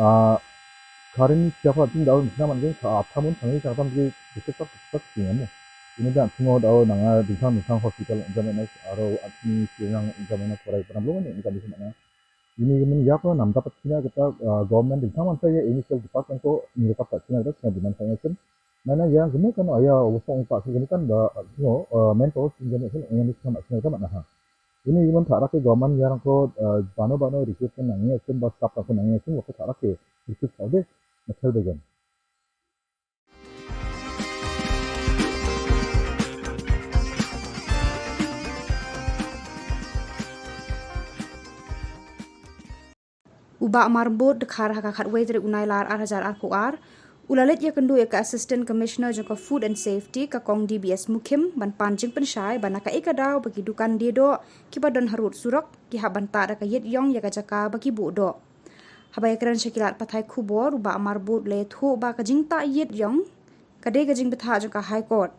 Ah, karen sia pa anting daun China man geng ka athamun sangi ka tam ge disturb tak tak singa mo. Ini da singo daun nanga dingthang dingthang hospital jamaina aro anting singa jamaina korai pernah belum ni kan di sana. Ini men ya ko nam dapat China kita, ah, government dingthang man saya initial department ko ni dapat China kita China demand ka inga chen. Mana yang kene kan aya wosong pa kene kan ba, you know, eh, mentor sing kene kan yang ni sama sing sama nah. Ini iman tak rakyat government yang ko, eh, bano bano recruit kan nang ya sim ba staff ko nang ya sim ko tak rakyat recruit saja. Macam begini. U Bah Marbud dkhar ha ka khatwei tarik u Nailar ar hajar arphew ar, u la leit ïakynduh ïa ka Assistant Commissioner jong ka Food and Safety ka Kong D B S Mukhim ban pan jingpynshai ba na kaei ka daw ba ki dukan die doh kiba don harud surok ki hap ban tah da ka ïit ïong ïa ka jaka ba ki buh doh. Haba ïakren sha ki lad pathai khubor, u Bah Marbud u la ïathuh ba ka jingtah ïit ïong ka dei ka jingbthah jong ka High Court.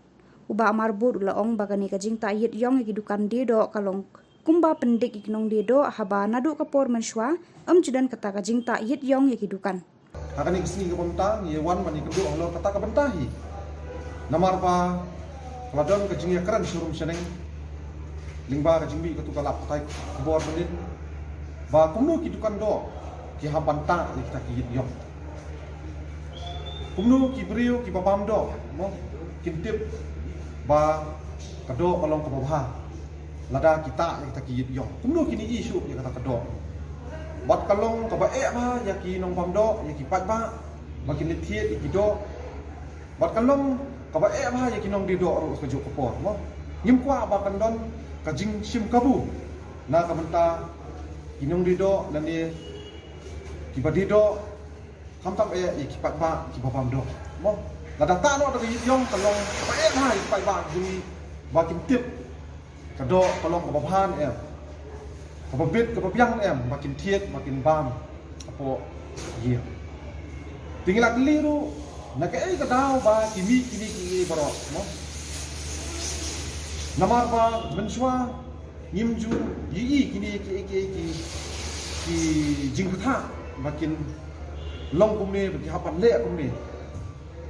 U Bah Marbud u la ong ba kane ka jingtah ïit ïong ïa ki dukan die doh ka long kumba pyndik ïa ki nongdie doh haba naduh ka por mynshuwa ym ju don kata ka jingtah ïit ïong ïa ki dukan. Ha kane ka sngi kaba mynta ngi wan ban ïakynduh halor kata ka bynta hi. Namar ba ka la don ka jingïakren sharum shaneng lyngba ka jingmih katu ka lad pathai khubor mynnin ba kumno ki dukan doh ki hap ban tah ïa kita ki ïit ïong. Kumno ki briew kiba bam doh, mo, kin tip ba ka doh ka long kaba bha lada ki tah ïa kita ki ïit ïong. Kumno kin ïohi shuh ïa kata ka doh. Bad ka long kaba eh bha ïa ki nongbam doh, ïa ki paidbah ba kin leit thied ïa ki doh. Bad ka long kaba eh bha ïa ki nongdie doh ruh kajuh ka por, mo. Ngim kwah ba kan don ka jingshim kabu na ka bynta ki nongdie doh lane kiba die doh. Khamtam eh ïa ki paidbah kiba bam doh, mo. Lada tah noh da ka ïit ïong ka long kaba eh bha ïa ki paidbah jong ngi ba kin tip ka doh ka long kaba bha ne em, kaba bit kaba biang ne em, ba kin thied ba kin bam hapoh ïing. Te ngi la kylli ruh na kaei ka daw ba ki mih kine kiei baroh, mo. Namar ba mynshuwa Ngim ju ïohi kine ki, ki, ki, ki jingbatai ba kin long kumne, ba ki hap ban leh kumne.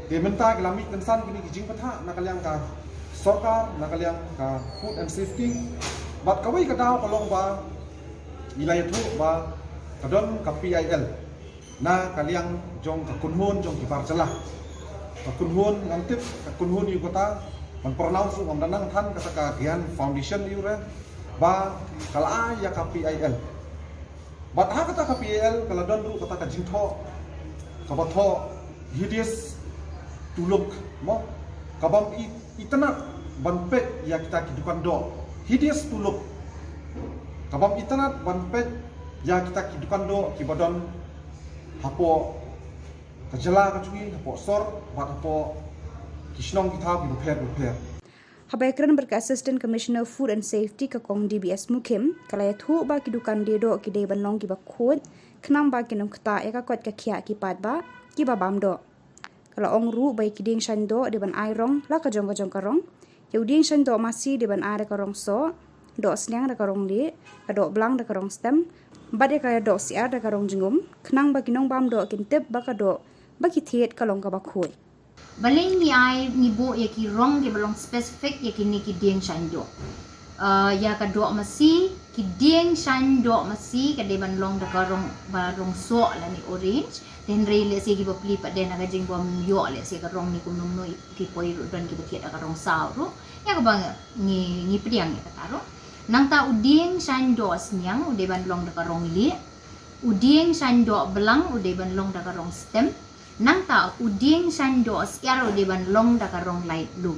Te mynta ki la mih kynsan kine ki jingbatai na ka liang ka sorkar, na ka liang ka food and safety. Bad kawei ka daw ka long ba ngi la ïathuh ba ka don ka P I L na ka liang jong ka kynhun jong ki bar jylla. Ka kynhun ngan tip, ka kynhun ïa kata, ban pronounce ruh ngam da nang than, kata ka Gyan Foundation ïa u re, ba ka la ai ïa ka P I L. Bad ha kata ka P I L ka la don ruh kata ka jingthoh kaba thoh hideous to look, mo, ka bym i-, itynnad ban peit ïa kita ki dukan doh. Hideous to look. Ka bym itynnad ban peit ïa kita ki dukan doh kiba don hapoh ka jylla ka jong ngi, hapoh sor bad hapoh ki shnong ki thaw kiba pher ba pher. Haba ïakren bad ka Assistant Commissioner Food and Safety, ka Kong D B S Mukhim, ka la ïathuh ba ki dukan die doh ki dei ban long kiba khuid, khnang ba kin ym ktah ïa ka koit ka khiah ki paidbah kiba bam doh. Ka la ong ruh ba ïa ki dieng shaiñ doh dei ban ai rong la ka jong ka jong ka rong. Ïa u dieng shaiñ doh masi dei ban ai da ka rong soh, doh sniang da ka rong lieh, ka doh blang da ka rong stem, bad ïa ka doh syiar da ka rong jingum, khnang ba ki nongbam doh kin tip ba ka doh ba ki thied ka long kaba khuid. Balei ngi ai, ngi buh ïa ki rong kiba long specific ïa kine ki dieng shaiñ doh. Ah, ïa ka doh masi, ki dieng shaiñ doh masi ka dei ban long da ka rong, ba rong soh lane orange. Te hynrei lehse kiba plie pat de na ka jingbym ïoh lehse ka rong ne kumno kumno, ki poi ruh don kiba thied da ka rong saw ruh. Ïa kaba ngi, ngi pdiang ïa kata ruh. Nangta u dieng shaiñ doh sniang u dei ban long da ka rong lieh. U dieng shaiñ doh blang u dei ban long da ka rong stem. Nangta u dieng shaiñ doh syiar u dei ban long da ka rong light blue.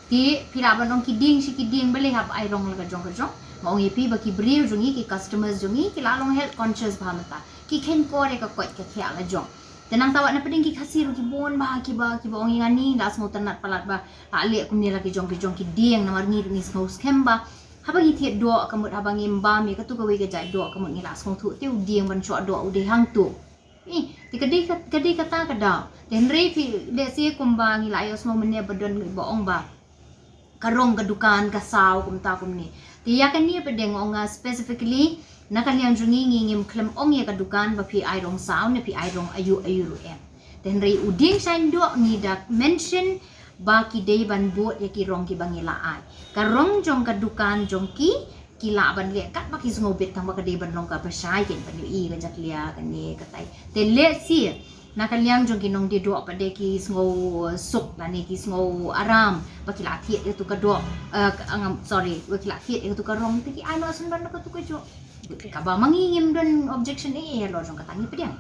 Te phi lah ban ong ki dieng shi ki dieng balei hap ai rong la ka jong ka jong. Nga ong ïa phi ba ki briew jong ngi, ki customers jong ngi ki la long health conscious bha mynta. Ki kheiñ kor ïa ka koit ka khiah la jong. Te nangta wat na pdeng ki Khasi ruh ki bun bha kiba, kiba ong ïa nga, ngi la sngewtynnad palat ba la leh kumne la ki jong ki jong ki dieng, namar ngi ruh ngi sngewskhem ba haba ngi thied doh ka mut, haba ngim bam ïa katu kawei ka jait doh ka mut ngi la sngewthuh te u dieng ban shoh doh u dei hangto. Eh, te ka dei ka, ka dei kata ka daw. Te hynrei phi, lehse kumba ngi la ïohsngew mynne ba don ba ong ba ka rong ka dukan ka saw kumta kumne. Te ïa kane pat de nga ong nga specifically na ka liang jong ngi, ngi ngim khlem ong ïa ka dukan ba phi ai rong saw ne phi ai rong aïu aïu ruh em. Te hynrei u dieng shaiñ doh ngi da mention ba ki dei ban bud ïa ki rong kiba ngi la ai. Ka rong jong ka dukan jong ki, ki lah ban leh katba ki sngewbit tang ba ka dei ban long kaba shai, kin ban ïohi ka jakhlia kane katai. Te lehse na ka liang jong ki nongdie doh pat de ki sngewsuk lane ki sngew aram ba ki la thied ïa katu ka doh, eh, ka, ngam, sorry, ba ki la thied ïa katu ka rong, te ki ai noh shen ban da katu ka jong. Kaba ma ngi ngim don objection eh, eh, halor jong kata, ngi pdiang.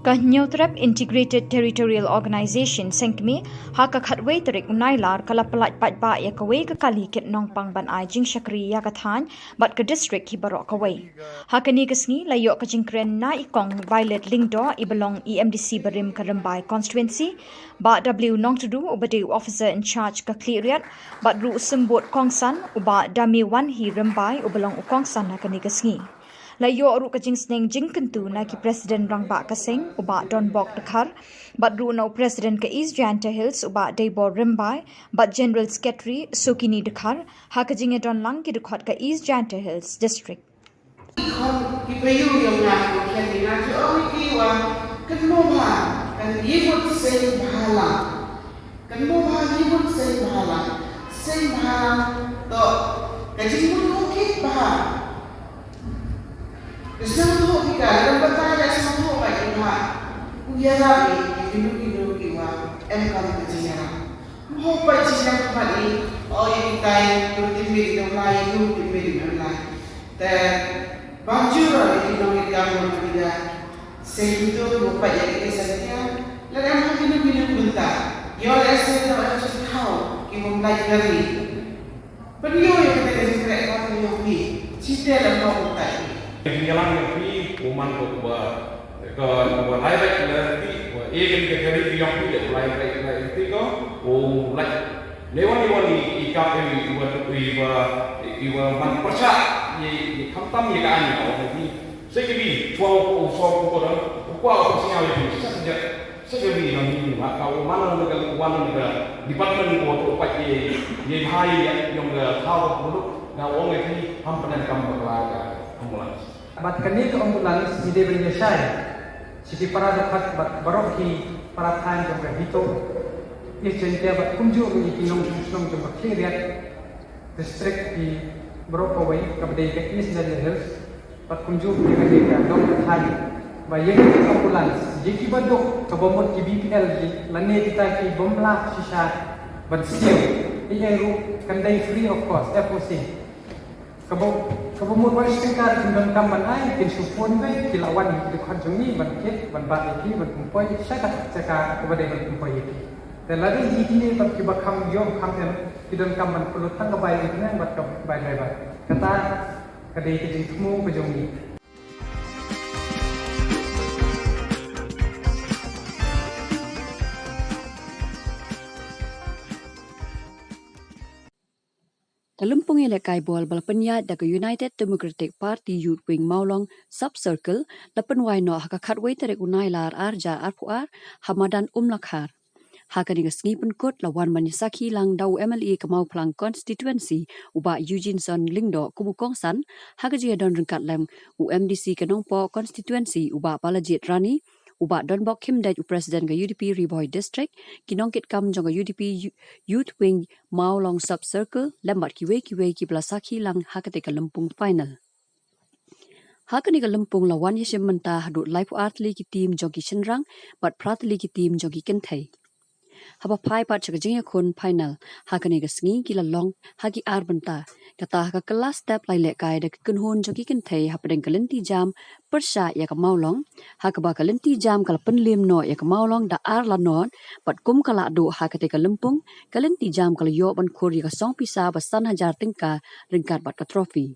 Ka Hynñiewtrep Integrated Territorial Organization, seng kmie, ha ka khatwei tarik u Nailar ka la pyllait paidbah ïa kawei ka kali kit nongpang ban ai jingshakri ïa ka thaiñ bad ka district hi baroh kawei. Ha kane ka sngi la ïoh ka jingkren na i Kong Violet Lyngdoh, i ba long i M D C barim ka Rymbai constituency, Bah W Nongtdu, u ba dei u officer in charge ka Khliehriat, bad ruh u symbud kongsan, u Bah Damewanhi Rymbai, u ba long u kongsan ha kane ka sngi. La ïoh ruh ka jingsneng jingkyntu na ki President Rangbah ka seng u Bah Donbok Dkhar, bad ruh na u President ka East Jaintia Hills u Bah Deibor Rymbai, bad General Secretary Sukini Dkhar, ha ka jingïadon lang ki dkhot ka East Jaintia Hills District. Ki payu yong nga ko khen ni na jo ong ki wa kan mo ba kan yimut seng bhala. Kan mo ba yimut seng bhala. Seng bhala to ka jingmut ko kit ba. Ka seng tu ki ka kan bata ya seng tu ba ki ba. Ku ya la ki ki nu ki nu ki wa em kan ka jingya. Mo pa jingya ka ba ni o ya ki tai tu ti mi tu lai tu ti mi tu lai. Te ban jur ïa ki nongïalam ruh ki da seng to mo pat ïa ki seng ïa la dang ha ki nong ki nong bynta ïa la seng to ïa seng thaw ki mo lai kari. Pynïoh ïa kita ka jingkreh ka pynïoh ki site la mo bynta. Ka jingïalang ïa ki u man ko ba ka ba lai bai la ti ba e kan ka kari ki ïoh ki lai bai la ti ko u lai. Lewan lewan i i ka i wa i wa i wa man pyrshah i i khamtam i ka ani ka wa ni. Sa ka bi chwa u so ko ko da u kwa u si ya i sa ka ja sa ka bi na ni ma ka u man na ka wan na ka department ko to pa i i hai ya yong ka thaw ko ko na wa ngi ham pan kam ba ka ambulance. Bad kane ka ambulance ngi dei ban ïashai sha ki para dkhot bad baroh ki para thaiñ jong ka HITO, East Jaintia bad kumjuh ruh ïa ki nongshong shnong jong ka Khliehriat District, ki baroh kawei kaba dei ka East Jaintia Hills bad kumjuh ruh ïa ka dei ka dong ka thaiñ. Ba ïa ka ambulance ïa ki baduk kaba mut ki BPL lane kita ki bym lah shisha ban siew, ïa ruh kan dei free of cost, FOC. Kaba kaba mut ba shi tyngka kin donkam ban ai, kin shu phone beit, ki la wan ïa ki dkhot jong ngi ban kit ban bat ïa ki ban pynpoi sha ka jaka kaba dei ban pynpoi ïa ki. Te lada ïa kine pat kiba kham ïoh kham em ki donkam ban pynlut tang ka bai ïa ki nang bad ka bai driver. Kata ka dei ka jingthmu ka jong ngi. Ka lympung ïalehkai bol ba la pynïaid da ka United Democratic Party Youth Wing Mawlong Sub Circle la pynwai noh ha ka khatwei tarik u Nailar ar hajar arphew ar ha madan Umlakhar. Ha kane ka sngi pynkut la wan ban ïasakhi lang da u MLA ka Mawphlang Constituency u Bah Eugene Son Lyngdoh kum u kongsan, ha ka jingïadon ryngkat lem u MDC ka Nongpoh Constituency u Bah Balajied Rani, u Bah Donbok Khymdeit u President ka UDP Ri Bhoi District, ki nongkitkam jong ka UDP Youth Wing Mawlong Sub Circle lem bad kiwei kiwei kiba la sakhi lang ha katei ka lympung final. Ha kane ka lympung la wan ïashim bynta haduh laiphew ar tylli ki team jong ki shynrang bad phra tylli ki team jong ki kynthei. Haba phai pat sha ka jingïakhun final ha kane ka sngi ki la long ha ki ar bynta. Kata ha ka kylla step la ïalehkai da ki kynhun jong ki kynthei hapdeng ka lynti jam pyrshah ïa ka Mawlong, ha kaba ka lynti jam ka la pynliem noh ïa ka Mawlong da ar la nod, bad kum ka lah duh ha katei ka lympung ka lynti jam ka la ïoh ban khur ïa ka song pisa ba san hajar tyngka ryngkat bad ka trophy.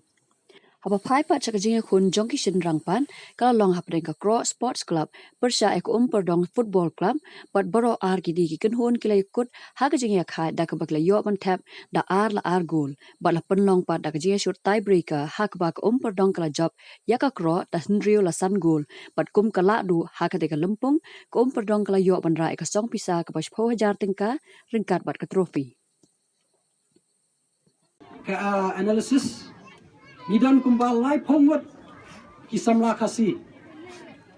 Haba phai pat sha ka jingïakhun jong ki shynrang pat ka la long hapdeng ka Kroh Sports Club pyrshah ïa ka Umpyrdong Football Club, bad baroh ar kine ki kynhun ki la ïakut ha ka jingïakhaid da kaba ki la ïoh ban thep da ar la ar gol, bad la pynlong pat da ka jingïashut tiebreaker ha kaba ka Umpyrdong ka la jop ïa ka Kroh da hynriew la san gol, bad kum ka lah duh ha katei ka lympung ka Umpyrdong ka la ïoh ban rah ïa ka song pisa kaba shiphew hajar tyngka ryngkat bad ka trophy. Ka, ah, analysis, ngi don kumba laiphew ngut ki samla Khasi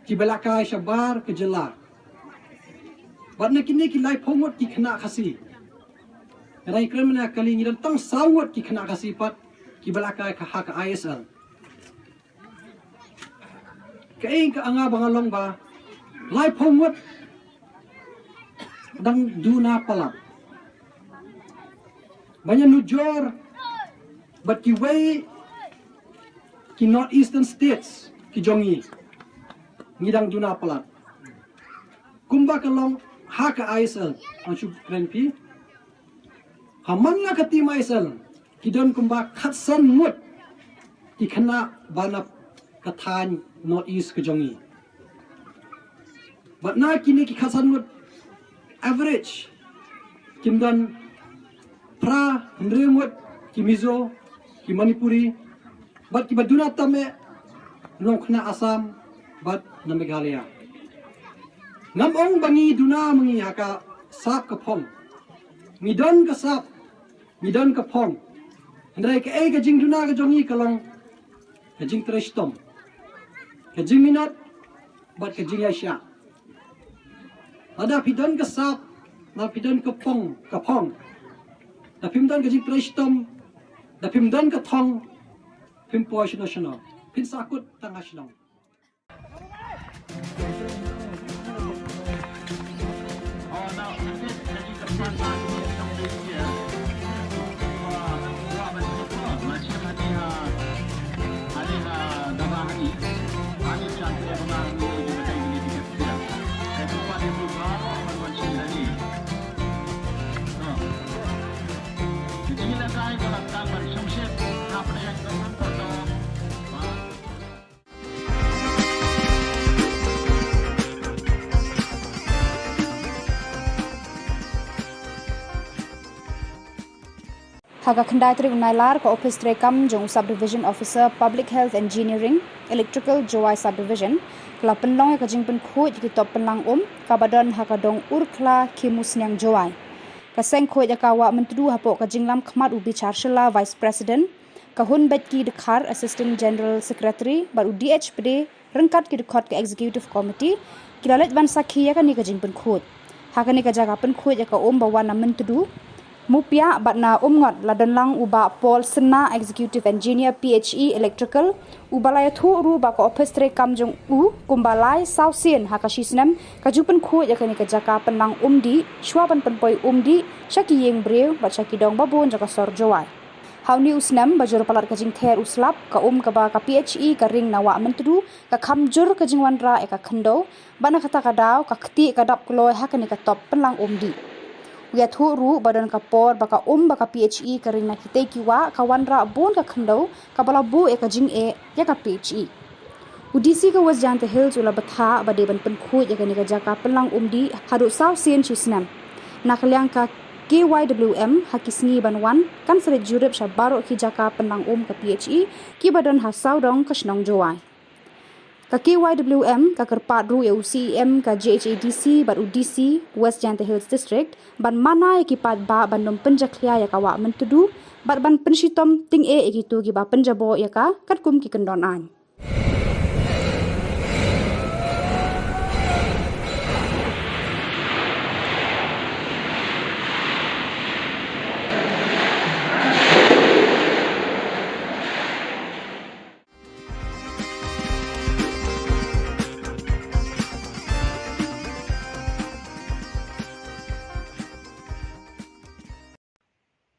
kiba lehkai shabar ka jylla. Bad na kine ki laiphew ngut ki khynnah Khasi, nga dang kren mynne kali ngi don tang saw ngut ki khynnah Khasi pat kiba lehkai ha ka I S L. Kaei ka nga ba nga long ba laiphew ngut dang duna palat. Ba ngi nujor bad kiwei ki North Eastern States ki jong ngi, ngi dang duna palat. Kumba ka long ha ka I S L, ang shu kren phi. Ha man la ka team I S L ki don kumba khatsan ngut ki khynnah ba na ka thaiñ North East ka jong ngi. Bad na kine ki khatsan ngut, average kin don phra hynriew ngut ki Mizo, ki Manipuri, bad kiba duna tam eh Nongkhnang Assam bad na Meghalaya. Ngam ong ba ngi duna ma ngi ha ka sap ka phong. Ngi don ka sap, ngi don ka phong. Hynrei kaei ka jingduna ka jong ngi ka long ka jingtrei shitom, ka jingminot bad ka jingïaishah. Lada phi don ka sap, lada phi don ka phong, ka phong, da phim don ka jingtrei shitom, da phim don ka thong, phim poi shano shano, phin sahkut tang ha shnong. Ha ka khyndai tarik u Nailar, ka Ophis Treikam jong u Sub Division Officer Public Health Engineering, Electrical, Jowai Sub Division ka la pynlong ïa ka jingpynkhuid ïa ki top pynlang um kaba don ha ka dong Urkhla, Khimusniang, Jowai. Ka seng khuid ïa ka Wah Myntdu hapoh ka jinglam khmat u Bichar Shylla, Vice President, ka Hunbeitki Dkhar, Assistant General Secretary, bad u D H Pde, ryngkat ki dkhot ka Executive Committee, ki la leit ban sakhi ïa kane ka jingpynkhuid. Ha kane ka jaka pynkhuid ïa ka um ba wan na Myntdu, Mupiah bad na Umngot la don lang u Bah Paul Synnah, Executive Engineer, P H E Electrical, uba la ïathuh ruh ba ka Ophis Treikam jong u kumba lai saw sien ha ka shi snem ka ju pynkhuid ïa kane ka jaka pynlang um dih, shuwa ban pynpoi um dih sha ki ïing briew bad sha ki dong babun jong ka sor Jowai. Ha une u snem ba jur palat ka jingther u slap, ka um kaba ka P H E ka ring na Wah Myntdu ka kham jur ka jingwanrah ïa ka khyndew, bad na kata ka daw ka ktieh ka dap kloi ha kane ka top pynlang um dih. U ïathuh ruh ba don ka por ba ka um ba ka P H E ka ring na kitei ki wah ka wanrah bun ka khyndew, kaba la buh ïa ka jingeh ïa ka P H E. U D C ka West Jaintia Hills u la bthah ba dei ban pynkhuid ïa kane ka jaka pynlang um dih haduh saw sien shi snem. Na ka liang ka K Y W M, ha ki sngi ban wan kan sa leit jurip sha baroh ki jaka pynlang um ka P H E kiba don ha sawdong ka shnong Jowai. Ka K Y W M ka kyrpad ruh ïa u C E M ka J H A D C bad u D C West Jaintia Hills District ban mana ïa ki paidbah ban ym pynjakhlia ïa ka Wah Myntdu bad ban pynshitom tyngeh ïa kito kiba pynjaboh ïa ka katkum ki kyndon aiñ.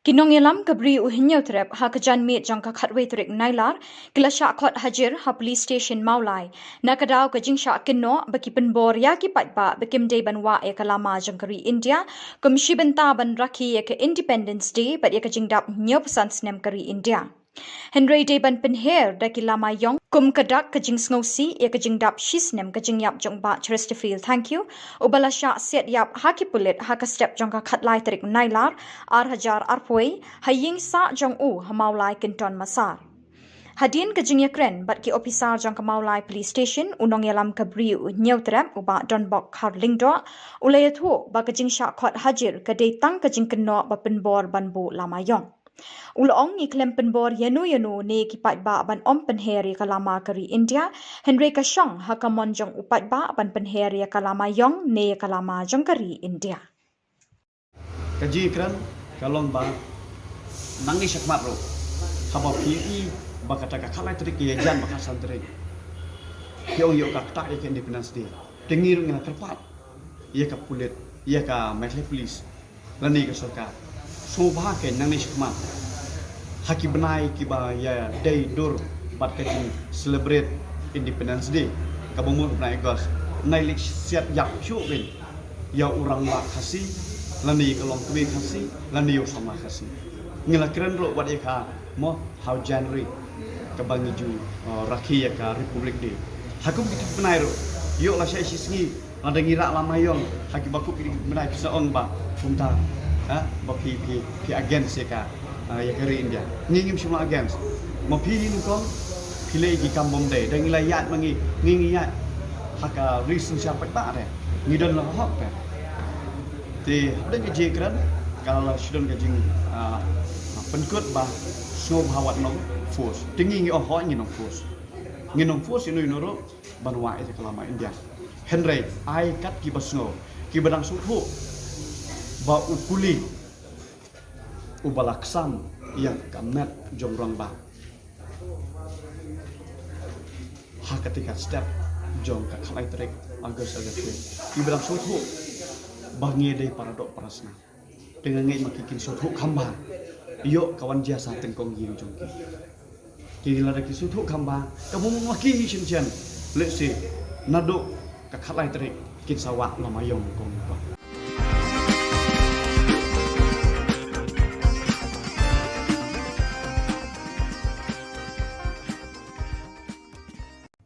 Ki nongïalam ka Bri u Hynñiewtrep ha ka janmiet jong ka khatwei tarik Nailar ki la shah khot hajir ha Police Station Mawlai na ka daw ka jingshah kynnoh ba ki pynbor ïa ki paidbah ba kim dei ban wah ïa ka lama jong ka ri India kum shi bynta ban rakhe ïa ka Independence Day bad ïa ka jingdap hynñiewphew san snem ka ri India. Hynrei dei ban pynher da ki lama ïong kum ka dak ka jingsngewsih ïa ka jingdap shi snem ka jingïap jong Bah Chesterfield Thangkhiew, uba la shah siat ïap ha ki pulit ha ka step jong ka khatlai tarik Nailar, ar hajar arphew, ha ïing sah jong u ha Mawlai Kynton Massar. Hadien ka jingïakren bad ki ophisar jong ka Mawlai Police Station, u nongïalam ka Bri u Hynñiewtrep, u Bah Donbok Kharlyngdoh, u la ïathuh ba ka jingshah khot hajir ka dei tang ka jingkynnoh ba pynbor ban buh lama ïong. U la ong, ngi khlem pynbor ïano ïano ne ki paidbah ban ym pynher ïa ka lama ka ri India, hynrei ka shong ha ka mon jong u paidbah ban pynher ïa ka lama ïong ne ïa ka lama jong ka ri India. Ka jingkren ka long ba nangne shakhmat ruh, haba phi ïohi ba kata ka khatlai tarik ka ïajan bad khatsan tarik, phi ong ïoh ka ktah ïa ka Independence Day. Te ngi ruh ngi la kyrpad ïa ka pulit, ïa ka Meghalaya Police lane ka sorkar, sngewbha kein nangne shakhmat, ha ki bnai kiba ïadei dur bad ka jing celebrate Independence Day, kaba mut u bnai August, nai leit siat ïap shuh kein ïa u rangbah Khasi lane ïa ka longkmie Khasi lane ïa u samla Khasi. Ngi la kren ruh wat ïa ka mo ha u January, kaba ngi ju, uh, rakhe ïa ka Republic Day. Ha kum ki bnai ruh, ïoh lashai shi sngi, lada ngi rah lama ïong ha kiba kup ki bnai, phi sa ong ba kumta, ha, ba phi, phi, phi against ïa ka, uh, ïa ka ri India. Ngi ngim shym la against. Ma phi hi nyngkong, Ki leh ki kam bym dei, da ngi la ïaid ma ngi, ngi ngi ïaid ha ka ri synshar paidbah re, ngi don la ka hok re. Te hapdeng ka jingkren ka la shu don ka jing, ah, pynkut ba sngewbha wat nong force. Te ngi ngi ong hooid ngi nong force. Ngi nong force ïa no ïa no ruh ban wad ïa ka lama India. Hynrei ai kat kiba sngew, kiba dang sngewthuh ba u kuli uba la ksam ïa ka met jong rangbah ha kata ka step jong ka khatlai tarik August, August. Kiba dang sngewthuh ba ngi dei para doh para snam. Te nga ngeit ma ki kin sngewthuh kham bha ïoh ka wan jia sa tyngkong ïing jong ki. Ki lada ki sngewthuh kham bha, ka bym ma ki hi shen shen. Let's say naduh ka khatlai tarik kin sa wad la ma ïong kong ko.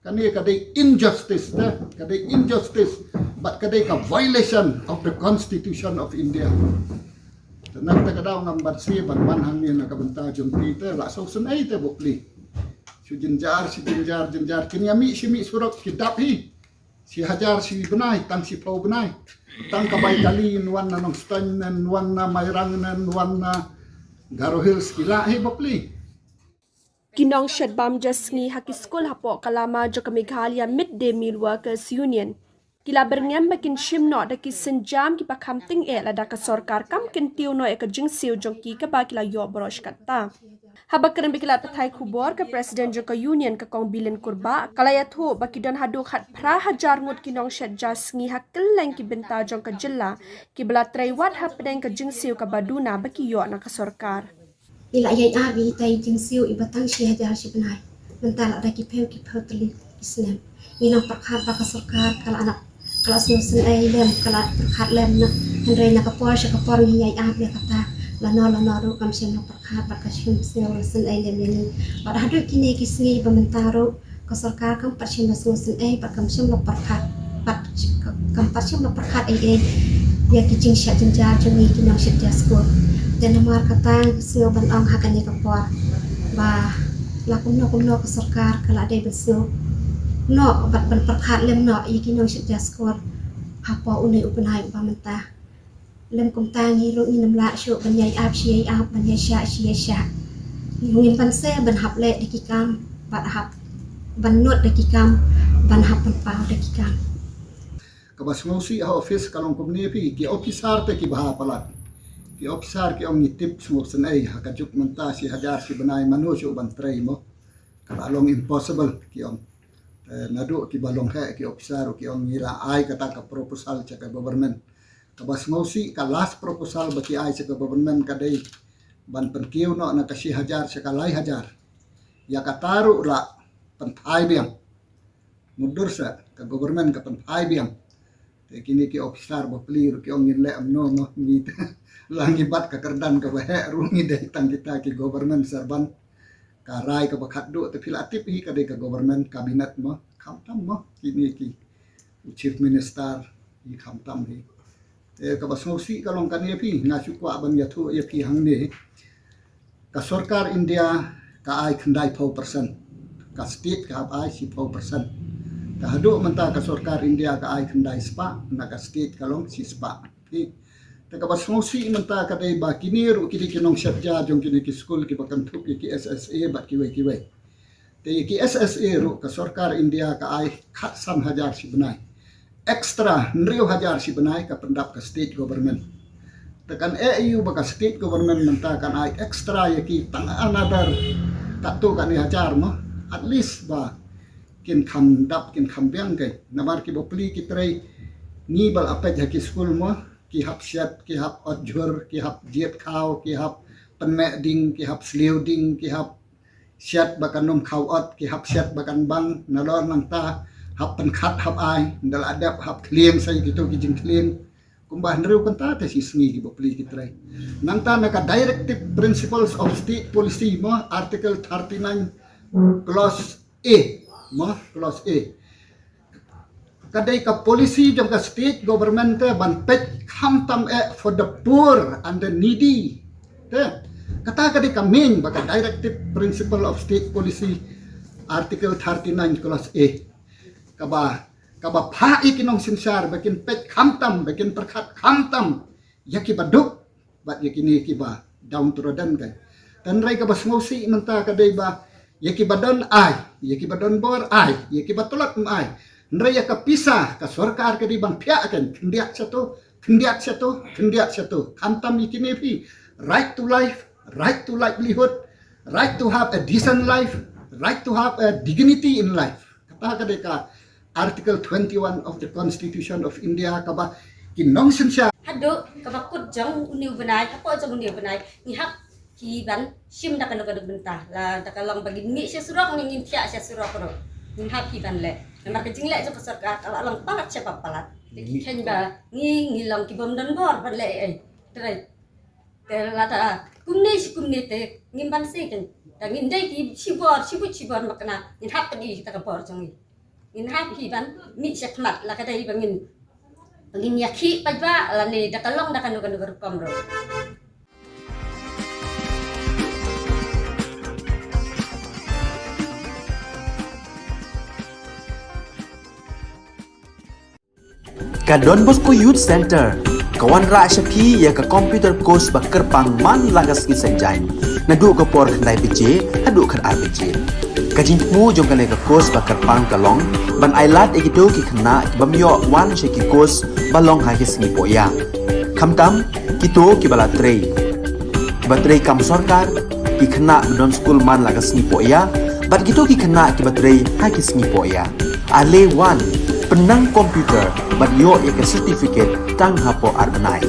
Kane ka dei injustice te, ka dei injustice, bad ka dei ka violation of the Constitution of India. Te nangta ka daw ngam banse ban wan hangne na ka bynta jong phi te, la sngewsynei te bapli. Shu jynjar, shu jynjar, jynjar, kin ïa mih shi mih surok ki dap hi. Shi hajar shi bnai, tang shiphew bnai. Tang ka bai kali, wan na Nongstoiñ, wan na Mairang, wan na Garo Hills, ki lah hi bapli. Ki nongshet bam ja sngi ha ki skul hapoh ka lama jong ka Meghalaya Mid Day Meal Workers Union ki la byrngem ba kin shim noh da ki sienjam kiba kham tyngeh lada ka sorkar kam kyntiew noh ïa ka jingsiew jong ki kaba ki la ïoh baroh shi katta. Haba kren bad ki lad pathai khubor, ka president jong ka union, ka Kong Bilin Kurbah, ka la ïathuh ba ki don haduh khatphra hajar ngut ki nongshet ja sngi ha kylleng ki bynta jong ka jylla kiba la trei wad hapdeng ka jingsiew kaba duna ba ki ïoh na ka sorkar. Ngi la ïai ap ïa itai i jingsiew iba tang shi hajar shi bnai. Mynta la da ki phew ki phew tylli ki snem. Ngi nang pyrkhat ba ka sorkar ka la, ka la sngewsynei lem, ka la pyrkhat lem na, hynrei na ka por sha ka por ngi ïai ap ïa kata. Lano lano ruh kam shym la pyrkhat bad kam shym sngewsynei lem ïa ngi. Bad haduh kine ki sngi ba mynta ruh ka sorkar kam pat shym la sngewsynei bad kam shym la pyrkhat, bad kam pat shym la pyrkhat ei ei ïa ki jingshah jynjar jong ngi ki nongshet ja skul. Te namar kata nga sngew ban ong ha kane ka por ba la kumno kumno ka sorkar ka la dei ban sngew noh bad ban pyrkhat lem noh ïa ki nongshet ja skul hapoh une u bnai uba mynta. Lym kumta ngi ruh ngim lah shuh ban ïai ap shi ïai ap, ban ïai shah shi ïai shah. Ngim banse ban hap leh da ki kam, ban hap ban nud da ki kam, ban hap ban paw da ki kam. Kaba sngewsih ha office ka long kumne phi, ki officer te ki bha palat. Ki officer ki ong ngi tip sngewsynei, ha ka juk mynta shi hajar shi bnai mano shuh ban trei mo. Ka la long impossible ki ong. Eh, naduh kiba long heh ki officer ki ong ngi la ai kata ka proposal sha ka government. Kaba sngewsih ka last proposal ba ki ai sha ka government ka dei ban pynkiew noh na ka shi hajar sha ka lai hajar. Ïa kata ruh la pynphai biang. Mutdur sa ka government ka pynphai biang. Te kine ki officer bapli ruh ki ong ngin leh kumno mo, ngi la ngi bat ka kyrdan kaba heh ruh ngi dei tang kita ki government servant. Ka rai kaba khatduh te phi la tip hi ka dei ka government cabinet mo, khamtam mo kine ki u chief minister, i khamtam hi. Te kaba sngewsih ka long kane phi, nga shu kwah ban ïathuh ïa phi hangne. Ka sorkar India ka ai khyndai phew percent. Ka state ka hap ai shiphew percent. Te haduh mynta ka sorkar India ka ai khyndai spah, na ka state ka long shi spah. Phi. Te kaba sngewsih mynta ka dei ba kine ruh ki dei ki nongshet ja jong kine ki skul kiba kynthup ïa ki S S A bad kiwei kiwei. Te ïa ki S S A ruh ka sorkar India ka ai khatsan hajar shi bnai. Extra hynriew hajar shi bnai ka pyndap ka state government. Te kan eh ïa u ba ka state government mynta kan ai extra ïa ki tang another katto katne hajar mo. At least ba kin kham dap kin kham biang kai. Namar ki bapli ki trei ngi ba la peit ha ki skul mo. Ki hap shet, ki hap ot jhur, ki hap jied khaw, ki hap pynmeh ding, ki hap sliew ding, ki hap shet ba kan ym khaw ot, ki hap shet ba kan bang, nalor nangta hap pynkhat hap ai, nda la dep hap khlieng sa ïa kito ki jingkhlieng. Kumba hynriew kynta te shi sngi ki bapli ki trei. Nangta na ka Directive Principles of State Policy mo, Article thirty-nine, Clause A, mo, Clause A. Ka dei ka policy jong ka state government te ban peit khamtam eh for the poor and the needy. Te, kata ka dei ka main ba ka Directive Principle of State Policy Article thirty-nine clause A, kaba, kaba phah ïa ki nongsynshar ba kin peit khamtam, ba kin pyrkhat khamtam ïa kiba duk bad ïa kine kiba downtrodden, kan. Hynrei kaba sngewsih mynta ka dei ba ïa kiba don ai, ïa kiba don bor ai, ïa kiba tlot ym ai. Hynrei ïa ka pisa ka sorkar ka dei ban phiah, kan, khyndiat sha to, khyndiat sha to, khyndiat sha to. Khamtam ïa kine phi, right to life, right to livelihood, right to have a decent life, right to have a dignity in life. Kata ka dei ka Article twenty-one of the Constitution of India, kaba ki nongsynshar. Haduh kaba kut jong une u bnai, hapoh jong une u bnai, ngi hap ki ban shim da kano kano bynta, la da ka long ba ngin mih sha surok ne ngin thiah sha surok ruh, ngin hap ki ban leh. Namar ka jingleh jong ka sorkar ka la long palat sha ba palat. Te ki kheiñ ba ngi, ngi long ki bym don bor ban leh ei ei. Te lada kumne shi kumne te ngim ban seh, kan. Da ngin dei ki shibor, shibun shibun, makna ngin hap pynïaid ïa ka bor jong ngi. Ngin hap hi ban mih shakhmat, la ka dei ba ngin, ba ngin ïakhih paidbah lane da ka long da kano kano ka rukom ruh. Ka Don Bosco Youth Centre ka wanrah sha phi ïa ka computer course ba kyrpang man la ka sngi Saitjaiñ, naduh ka por khyndai baje haduh khatar baje. Ka jingthmu jong kane ka course ba kyrpang ka long ban ailad ïa kito ki khynnah ki bym ïoh wan sha ki course ba long ha ki sngi poh ïa. Khamtam kito kiba la trei, kiba trei kam sorkar, ki khynnah ba don skul man la ka sngi poh ïa, bad kito ki khynnah kiba trei ha ki sngi poh ïa. Ale wan, pynnang computer bad ïoh ïa ka certificate tang hapoh ar bnai.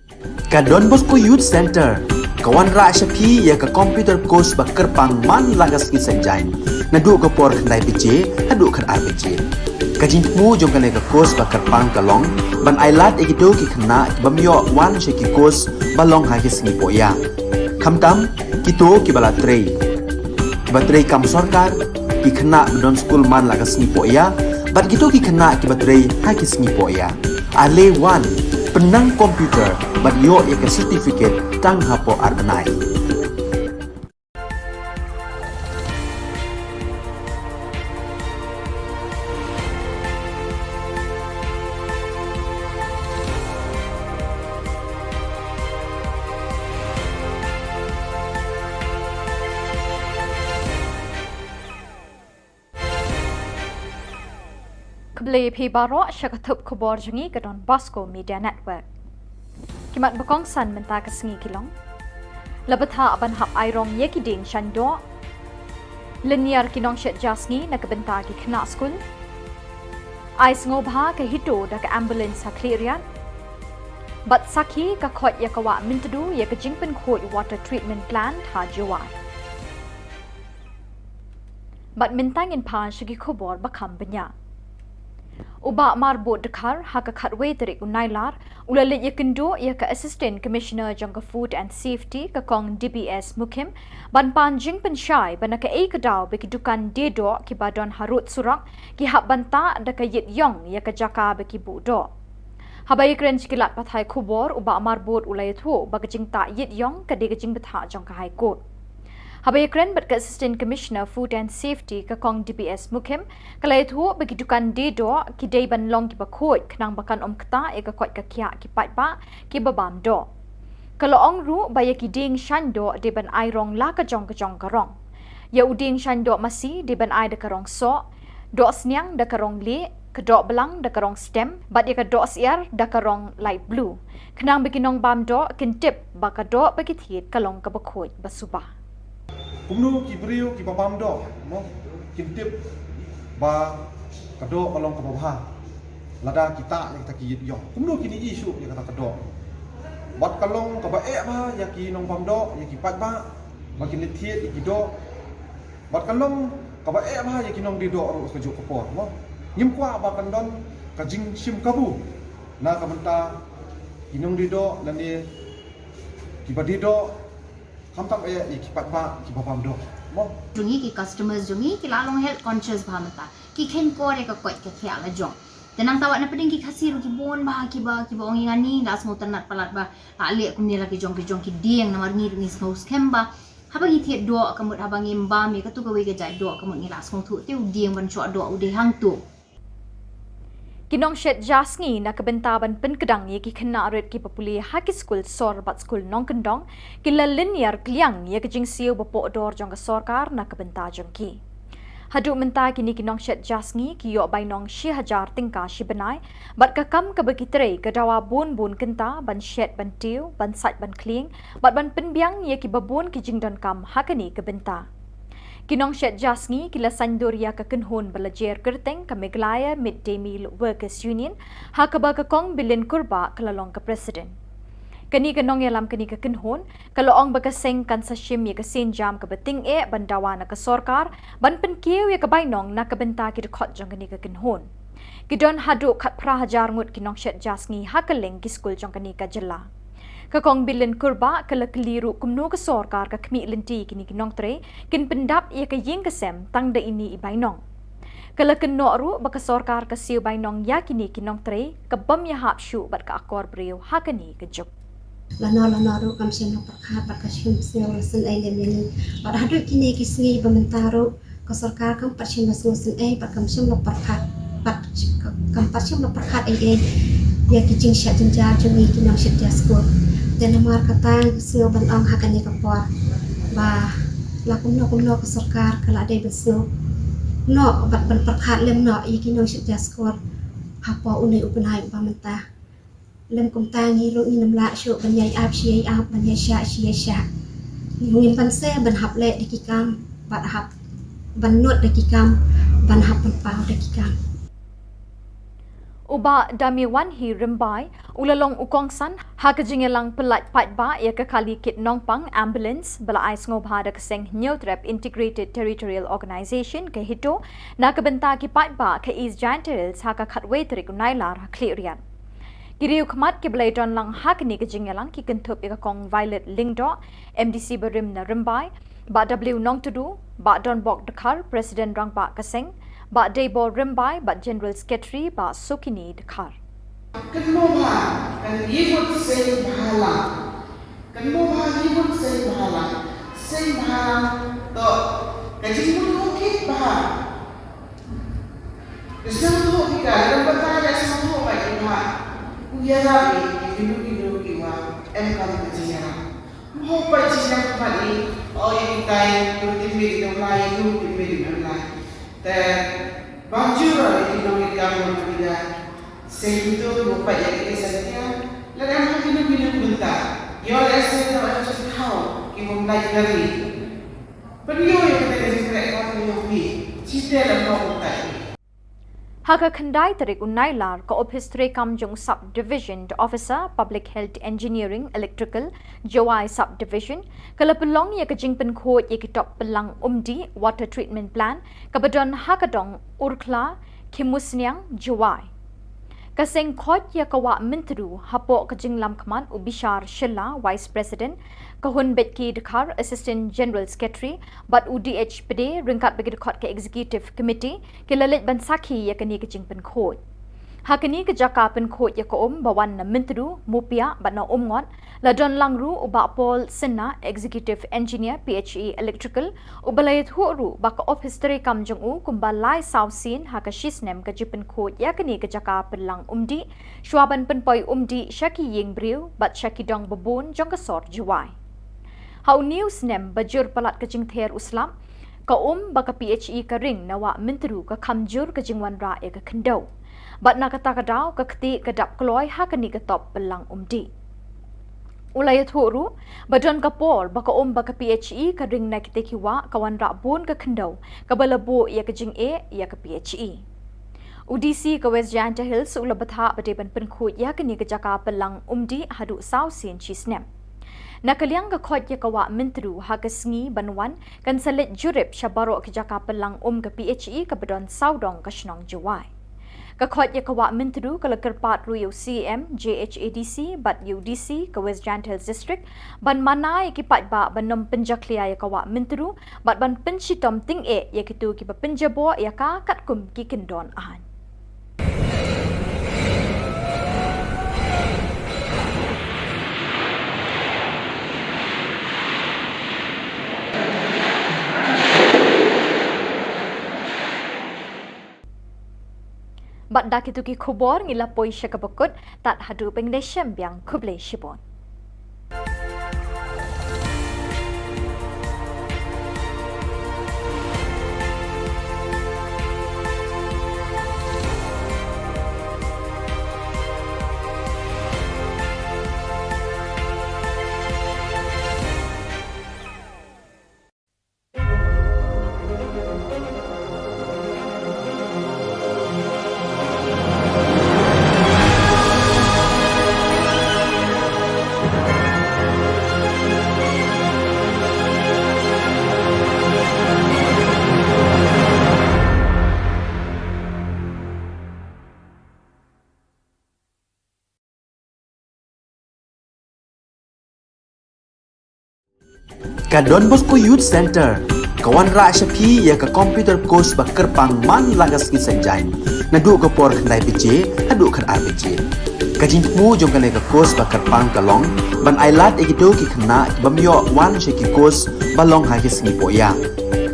Ka Don Bosco Youth Centre ka wanrah sha phi ïa ka computer course ba kyrpang man la ka sngi Saitjaiñ, naduh ka por khyndai baje haduh khatar baje. Ka jingthmu jong kane ka course ba kyrpang ka long ban ailad ïa kito ki khynnah ki bym ïoh wan sha ki course ba long ha ki sngi pohïa, khamtam kito kiba la trei, kiba trei kam sorkar, ki khynnah ba don skul man la ka sngi pohïa bad kito ki khynnah kiba trei ha ki sngi pohïa. Ale wan, pynnang computer bad ïoh ïa ka certificate tang hapoh ar bnai. Khublei phi baroh sha ka thup khubor jong ngi ka Don Bosco Media Network. Ki mat ba kongsan mynta ka sngi ki long: la bthah ban hap airong ïa ki dieng shaiñ doh, lynñiar ki nongshet ja sngi na ka bynta ki khynnah skul, ai sngewbha ka HITO da ka ambulance ha Khliehriat, bad sakhi ka khoit ïa ka wah Myntdu ïa ka jingpynkhuid water treatment plant ha Jowai. Bad mynta ngin pan sha ki khubor ba kham bniah. U Bah Marbud Dkhar ha ka khatwei tarik u Nailar u la leit ïakynduh ïa ka Assistant Commissioner jong ka Food and Safety, ka Kong D B S Mukhim, ban pan jingpynshai ba na kaei ka daw ba ki dukan die doh kiba don harud surok ki hap ban tah da ka ïit ïong ïa ka jaka ba ki buh doh. Haba ïakren sha ki lad pathai khubor, u Bah Marbud u la ïathuh ba ka jingtah ïit ïong ka dei ka jingbthah jong ka High Court. Haba ïakren bad ka Assistant Commissioner Food and Safety, ka Kong D B S Mukhim, ka la ïathuh ba ki dukan die doh ki dei ban long kiba khuid khnang ba kan ym ktah ïa ka koit ka khiah ki paidbah kiba bam doh. Ka la ong ruh ba ïa ki dieng shaiñ doh dei ban airong la ka jong ka jong ka rong. Ïa u dieng shaiñ doh masi dei ban ai da ka rong soh, doh sniang da ka rong lieh, ka doh blang da ka rong stem, bad ïa ka doh syiar da ka rong light blue, khnang ba ki nongbam doh kin tip ba ka doh ba ki thied ka long kaba khuid ba suba. Kumno ki briew kiba bam doh, mo, kin tip ba ka doh ka long kaba bha lada ki tah ïa kata ki ïit ïong? Kumno kin ïohi shuh ïa kata ka doh? Bad ka long kaba eh bha ïa ki nongbam doh, ïa ki paidbah, ba kin leit thied ïa ki doh. Bad ka long kaba eh bha ïa ki nongdie doh ruh ka juh ka por, mo. Ngim kwah ba kan don ka jingshim kabu na ka bynta ki nongdie doh lane kiba die doh, khamtam eh ïa ki paidbah kiba bam doh, mo. Jong ngi, ki customers jong ngi ki la long health conscious bha mynta. Ki kheiñ kor ïa ka koit ka khiah la jong. Te nangta wat na pdeng ki Khasi ruh ki bun bha kiba, kiba ong ïa ngi, la sngewtynnat palat ba la leh kumne la ki jong ki jong ki dieng, namar ngi ruh ngi sngew skhem ba haba ngi thied doh ka mut, haba ngim bam ïa katu kawei ka jait doh ka mut ngi la sngewthuh te u dieng ban shoh doh u dei hangtu. Ki nongshet ja sngi na ka bynta ban pynkdang ïa ki khynnah rit kiba pule ha ki skul sor bad skul nongkyndong ki la lynñiar kliang ïa ka jingsiew ba poh dor jong ka sorkar na ka bynta jong ki. Haduh mynta kine ki nongshet ja sngi ki ïoh bainong shi hajar tyngka shi bnai, bad ka kam kaba ki trei ka dawa bun bun kynta ban shet ban tiew, ban sait ban khlieng, bad ban pynbiang ïa kiba bun ki jingdonkam ha kane ka bynta. Ki nongshet ja sngi ki la saiñdur ïa ka kynhun ba la jer kyrteng ka Meghalaya Mid Day Meal Workers Union, ha kaba ka Kong Bilin Kurbah ka la long ka president. Kane ka nongïalam kane ka kynhun ka la ong ba ka seng kan sa shim ïa ka sienjam kaba tyngeh ban dawa na ka sorkar ban pynkiew ïa ka bainong na ka bynta ki dkhot jong kane ka kynhun. Ki don haduh khatphra hajar ngut ki nongshet ja sngi ha kylleng ki skul jong kane ka jylla. Ka Kong Bilin Kurbah ka la kylli ruh kumno ka sorkar ka khmih lynti kine ki nongtrei kin pyndap ïa ka ïing ka sem tang da ine i bainong. Ka la kynnoh ruh ba ka sorkar ka siew bainong ïa kine ki nongtrei ka bym ïahap shuh bad ka akor briew ha kane ka juk. Lano lano ruh kam shym la pyrkhat bad ka shim sniew la sngewsih lem ïa ngi. Bad haduh kine ki sngi ba mynta ruh ka sorkar kam pat shym la sngewsih ei bad kam shym la pyrkhat, bad kam pat shym la pyrkhat ei ei ïa ki jingshet jynjar jong ngi ki nongshet ja skul. Te namar kata nga sngew ban ong ha kane ka por ba la kumno kumno ka sorkar ka la dei ban sngew noh bad ban pyrkhat lem noh ïa ki nongshet ja skul hapoh une u bnai uba mynta. Lym kumta ngi ruh ngin ym lah shuh ban ïai ap shi ïai ap, ban ïai shah shi ïai shah. Ngim banse ban hap leh da ki kam, ban hap ban nud da ki kam, ban hap ban paw da ki kam. U Bah Damiwanhi Rymbai u la long u kongsan ha ka jingïalang pyllait paidbah ïa ka kali kit nongpang ambulance ba la ai sngewbha da ka seng Hynñiewtrep Integrated Territorial Organization ka HITO na ka bynta ki paidbah ka East Jaintia Hills ha ka khatwei tarik u Nailar ha Khliehriat. Ki riew khmat kiba la ïadon lang ha kane ka jingïalang ki kynthup ïa ka Kong Violet Lyngdoh, MDC barim na Rymbai, Bah W Nongtdu, Bah Donbok Dkhar, President Rangbah ka seng, Bah Deibor Rymbai, Bah General Secretary, Bah Sukini Dkhar. Kynmaw bha, kan ïa mut seng bhalang. Kynmaw bha, ïa mut seng bhalang. Seng bhalang toh ka jingmut kit bha. Ka sngewthuh ki ka, lada ba ta ka sngewthuh ba ki bha. U ïa la ki, ki kino kino ki wa, em kam ka jingïalang. Mo pa jingïalang khmat i, o ïa ki tai, tu tin mi di nong lai, tu tin mi di nong lai. Te, bang jura ïa ki nong ïa ka mo ki da. Seng tu mo pa ïa ki sa tia, lada em ha kino kino ki bynta. Ïa la seng tu em seng thaw, ki mo lai kari. Pynïoh ïa kata ka jingtrei ka pynïoh phi. Chite la mo utai. Ha ka khyndai tarik u Nailar ka ophis treikam jong u Sub Division Officer Public Health Engineering Electrical Jowai Sub Division ka la pynlong ïa ka jingpynkhuid ïa ki top pynlang umdih water treatment plant kaba don ha ka dong Urkhla Khimusniang Jowai. Ka seng khoit ïa ka Wah Myntdu hapoh ka jinglam khmat u Bishar Shylla, Vice President, ka Hun Betki Dkhar, Assistant General Secretary, bad u D H Pde ryngkat bad ki dkhot ka Executive Committee ki la leit ban sakhi ïa kane ka jingpynkhuid. Ha kane ka jaka pynkhuid ïa ka um ba wan na Myntdu, Mupiah bad na Umngot, la don lang ruh u Bah Paul Synna, Executive Engineer, P H E Electrical, uba la ïathuh ruh ba ka ophis treikam jong u kumba lai saw sien ha ka shi snem ka jingpynkhuid ïa kane ka jaka pynlang umdih, shwa ban pynpoi umdih sha ki ïing briew bad sha ki dong babun jong ka sor Jowai. Ha une u snem ba jur palat ka jingther u slap, ka um ba ka P H E ka ring na Wah Myntdu ka kham jur ka jingwanrah ïa ka khyndew. Bad na kata ka daw ka kti ka dap kloi ha kane ka top pynlang umdih. U la ïathuh ruh ba don ka por ba ka um ba ka P H E ka ring na kita ki wah ka wanrah bun ka khyndew kaba la buh ïa ka jingeh ïa ka P H E. U D C ka West Jaintia Hills u la bthah ba dei ban pynkhuid ïa kane ka jaka pynlang umdih haduh saw sien shi snem. Na ka liang ka khoit ïa ka Wah Myntdu ha ka sngi ban wan kan sa leit jurip sha baroh ki jaka pynlang um ka P H E kaba don sawdong ka shnong Jowai. Ka khoit ïa ka Wah Myntdu ka la kyrpad ruh ïa u C M, J H A D C bad ïa u D C ka West Jaintia Hills District ban mana ïa ki paidbah ban ym pynjakhlia ïa ka Wah Myntdu bad ban pynshitom tyngeh ïa kito kiba pynjaboh ïa ka katkum ki kyndon aiñ. Bad da kito ki khubor ngi la poi sha kaba kut, tad haduh ban ïashem biang, khublei shibun. Ka Don Bosco Youth Centre ka wanrah sha phi ïa ka computer course ba kyrpang man la ka sngi Saitjaiñ, naduh ka por khyndai baje haduh khatar baje. Ka jingthmu jong kane ka course ba kyrpang ka long ban ai lad ïa kito ki khynnah ki bym ïoh wan sha ki course ba long ha ki sngi pohïa,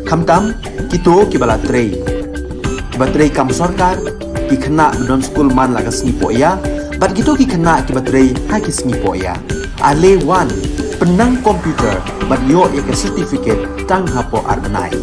khamtam kito kiba la trei, kiba trei kam sorkar, ki khynnah ba don skul man la ka sngi pohïa bad kito ki khynnah kiba trei ha ki sngi pohïa. Ale wan, pynnang computer bad ïoh ïa ka certificate tang hapoh ar bnai.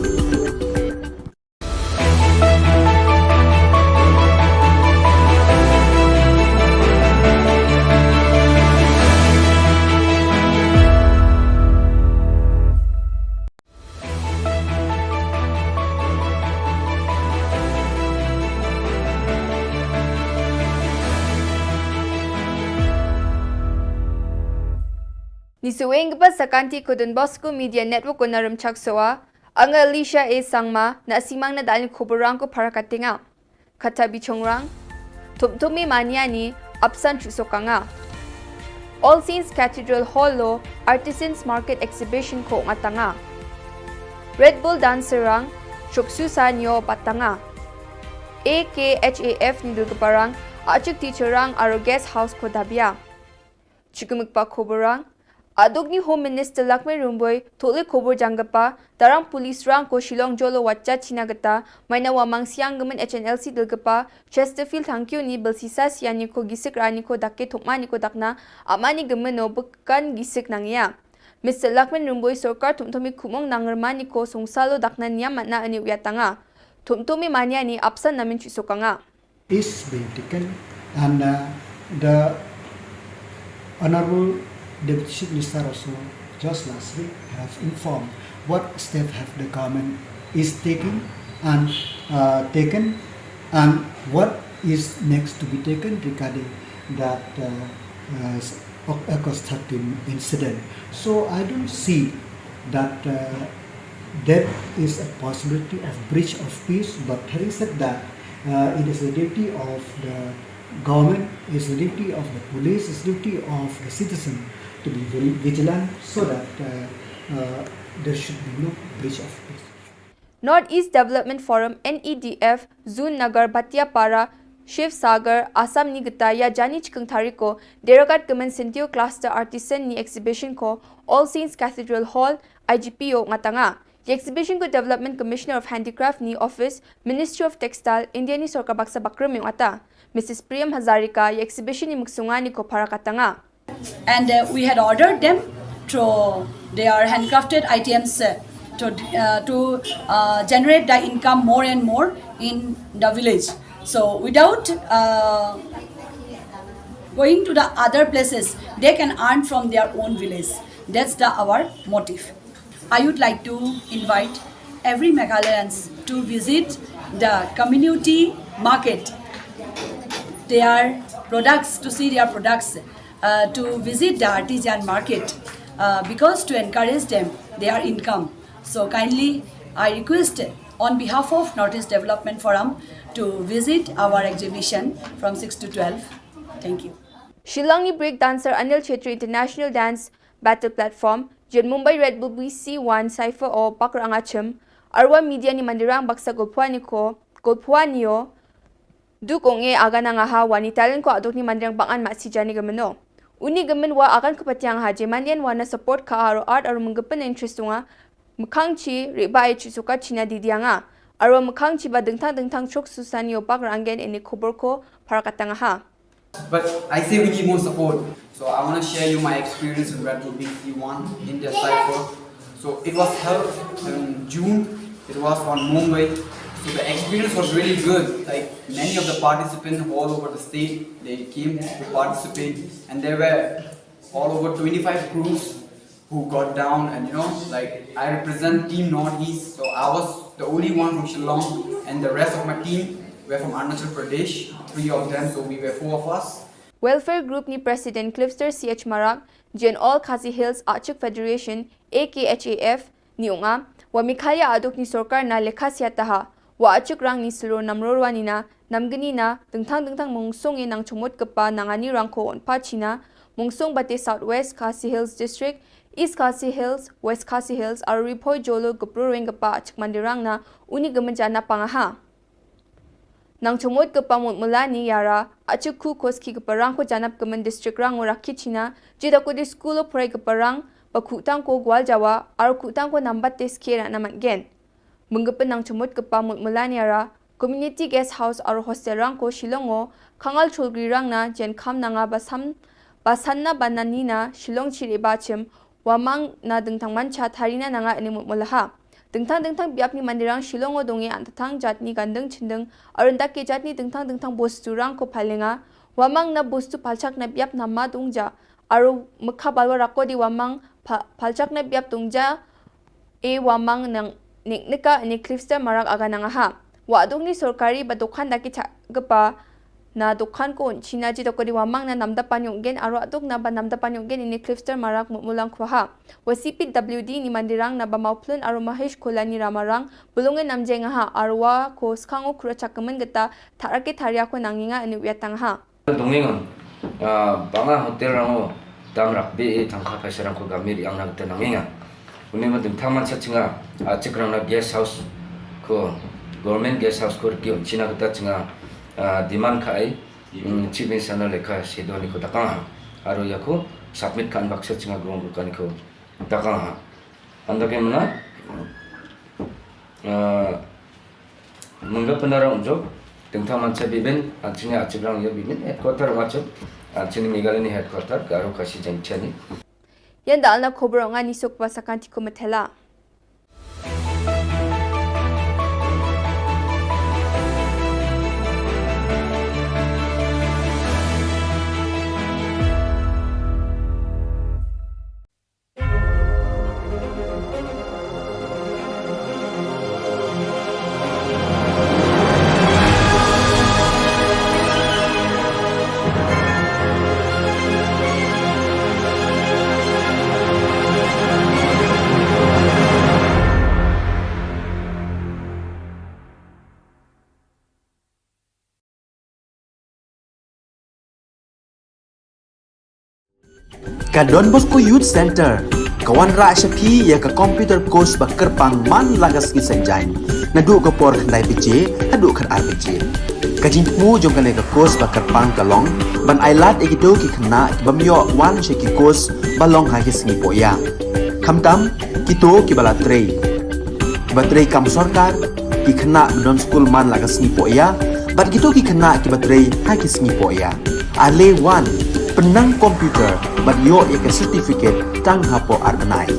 Ni suweng kaba sakanti ko Don Bosco Media Network ko na Rymchak Soa, anga Alicia A Sangma, na simang na dalin khubor rang ko para katinga. Kata bichongrang, Thumthumi Mania ni apsan chusokanga. All Saints Cathedral Hall lo Artisans Market Exhibition ko ngatanga. Red Bull Dancer rang, Choksu Sanyo batanga. A K H A F ni dulgaparang, achik teacher rang aro guest house ko dabia. Chikmikpa khubor rang, aduk ni Home Minister Lakmin Rymbui, thole khubor janggapa, darang police rang ko Shillong jolo wacha china gata, maina wamang siang gaman H N L C dulgapa, Chesterfield Thangkyo ni belsisa siani ko gisik rani ko dake thukmani ko dakna, amani gaman no bukan gisik nangya. Mister Lakmin Rymbui sorkar Thumthumi khumong nangrmani ko songsalo dakna niam matna ani uyatanga. Thumthumi Mania ni apsan namin chusokanga. Is being taken, and uh, the Honorable Deputy Chief Minister also just last week have informed what step have the government is taking and uh, taken, and what is next to be taken regarding that uh, uh, August thirteen incident. So I don't see that uh, there is a possibility of breach of peace, but having said that, uh, it is the duty of the government, it's the duty of the police, it's the duty of the citizen to be very vigilant so that uh, uh, there should be no breach of peace. North East Development Forum, N E D F, Zun Nagar, Bhatiapara, Shiv Sagar, Assam ni gata ya jani chikung thariko, deragat gaman Sentio Cluster Artisan ni exhibition ko, All Saints Cathedral Hall, I G P o ngatanga. Ye exhibition ko Development Commissioner of Handicraft ni Office, Ministry of Textile, India ni sorkar baksa bakrum yong ata. Missus Priyam Hazarika, ye exhibition ni muksunga ni ko para katanga. And uh, we had ordered them to their handcrafted items uh, to, uh, to uh, generate the income more and more in the village. So without uh, going to the other places, they can earn from their own village. That's the our motive. I would like to invite every Meghalayans to visit the community market, their products, to see their products, uh, to visit the artisan market uh, because to encourage them their income. So kindly, I request on behalf of Northeast Development Forum to visit our exhibition from six to twelve. Thank you. Shillong ni break dancer Anil Chhetri International Dance Battle Platform, jin Mumbai Red Bull B C one Cypher o Bakrang Achim, arwa media ni mandirang baksa golphuani ko, golphuani o, duk ong e agan anga ha wa ni talent ko aduk ni mandirang bangan ma si jani gamano. Uni gaman wa agan ko patiang ha je mandian wa na support ka aro art aro menggepen interest tunga, mekang chi, riba e chi suka china di dianga. Arwa mekang chi ba dengtang dengtang chok susani o Bakrang gen ini khubor ko para katanga ha. But I say we need more support. So I want to share you my experience in Red Bull B C one in their cypher. So it was held in June. It was on Mumbai. So the experience was really good. Like many of the participants all over the state, they came to participate, and there were all over twenty-five crews who got down, and you know, like, I represent Team Northeast, so I was the only one from Shillong, and the rest of my team were from Arunachal Pradesh, three of them, so we were four of us. Welfare Group ni President Cliffster C H Marak, jin All Khasi Hills Achik Federation, A K H A F, ni ong a, wa Meghalaya aduk ni sorkar na lekha siataha, wa achuk rang ni selo namrorwa nina, namgni na, dengtang dengtang mungsong e nang chumut kepa nangani rang ko onpa china, mungsong bate South West Khasi Hills District, East Khasi Hills, West Khasi Hills, aro Ri Bhoi jolo gepro reng kepa achuk mandirang na, uni gemenjana pangaha. Nang chumut kepa mut mulani yara, achuk khu koski kepa rang ko janap gemen district rang o rakhi china, jida ko di school o prai kepa rang, ba khutang ko gwal jawa, aro khutang ko nambat te skera namat gen. Menggepen nang chumut kepa mut mulani ara, community guest house aro hostel rang ko Shillong o, khangal chulgri rang na, jen kham nanga basam, basanna banani na, Shillong chire bachim, wamang na dengtang mancha tharina nanga ini mut mulaha. Dengtang dengtang biap ni mandirang Shillong o donge antatang jatni gandeng chindeng, arundak ke jatni dengtang dengtang bostu rang ko palenga, wamang na bostu palchak na biap nama dongja, aro mekha balwa rako di wamang pa-, palchak na biap dongja, e wamang nang nik nika ni Cliffster Marak aga nangaha. Wa aduk ni sorkari ba dokan daki cha gepa Na dukhan ko un China ji doko di wamang na Namda Panyuk gen aro aduk na ba Namda Panyuk gen ini Clifster Marak Mutmulang Kwaha. Wa C P W D ni Mandirang na ba Mauplun aro Mahesh Kolani Ramarang bulungin namjenga ha arwa ko skango kura chakamen geta tharake tharia ko nanginga ini wiatang ha. Dongingon, ah, banga hotel rango dam rakbe e thangkha phaisa rangko gamir yang na geta nanginga. Uni ma dingthang man sa chinga, ah, chikrang na guest house ko, government guest house ko riki un China geta chinga, ah, demand ka ai, mm, chief minister na lekha sedo ni ko takang ha. Aro ya ko submit kan baksa chinga gong ko kan ko takang ha. Anda ke mana? Ah, mengga penara unjuk, dingthang man sa bibin, an chini achikrang ya bibin, headquarter macam, an chini Meghalaya ni headquarter, Garo Khasi Jaintia ni. Yan da alna khobor nga ni suk ba sakan tiku metela. Ka Don Bosco Youth Centre ka wanrah sha phi ïa ka computer course ba kyrpang man la ka sngi Saitjaiñ, naduh ka por khyndai baje haduh khatar baje. Ka jingthmu jong kane ka course ba kyrpang ka long ban ailad ïa kito ki khynnah ki bym ïoh wan sha ki course ba long ha ki sngi pohïa, khamtam kito kiba la trei, kiba trei kam sorkar, ki khynnah ba don skul man la ka sngi pohïa, bad kito ki khynnah kiba trei ha ki sngi pohïa. Ale wan, pynnang computer bad ïoh ïa ka certificate tang hapoh ar bnai.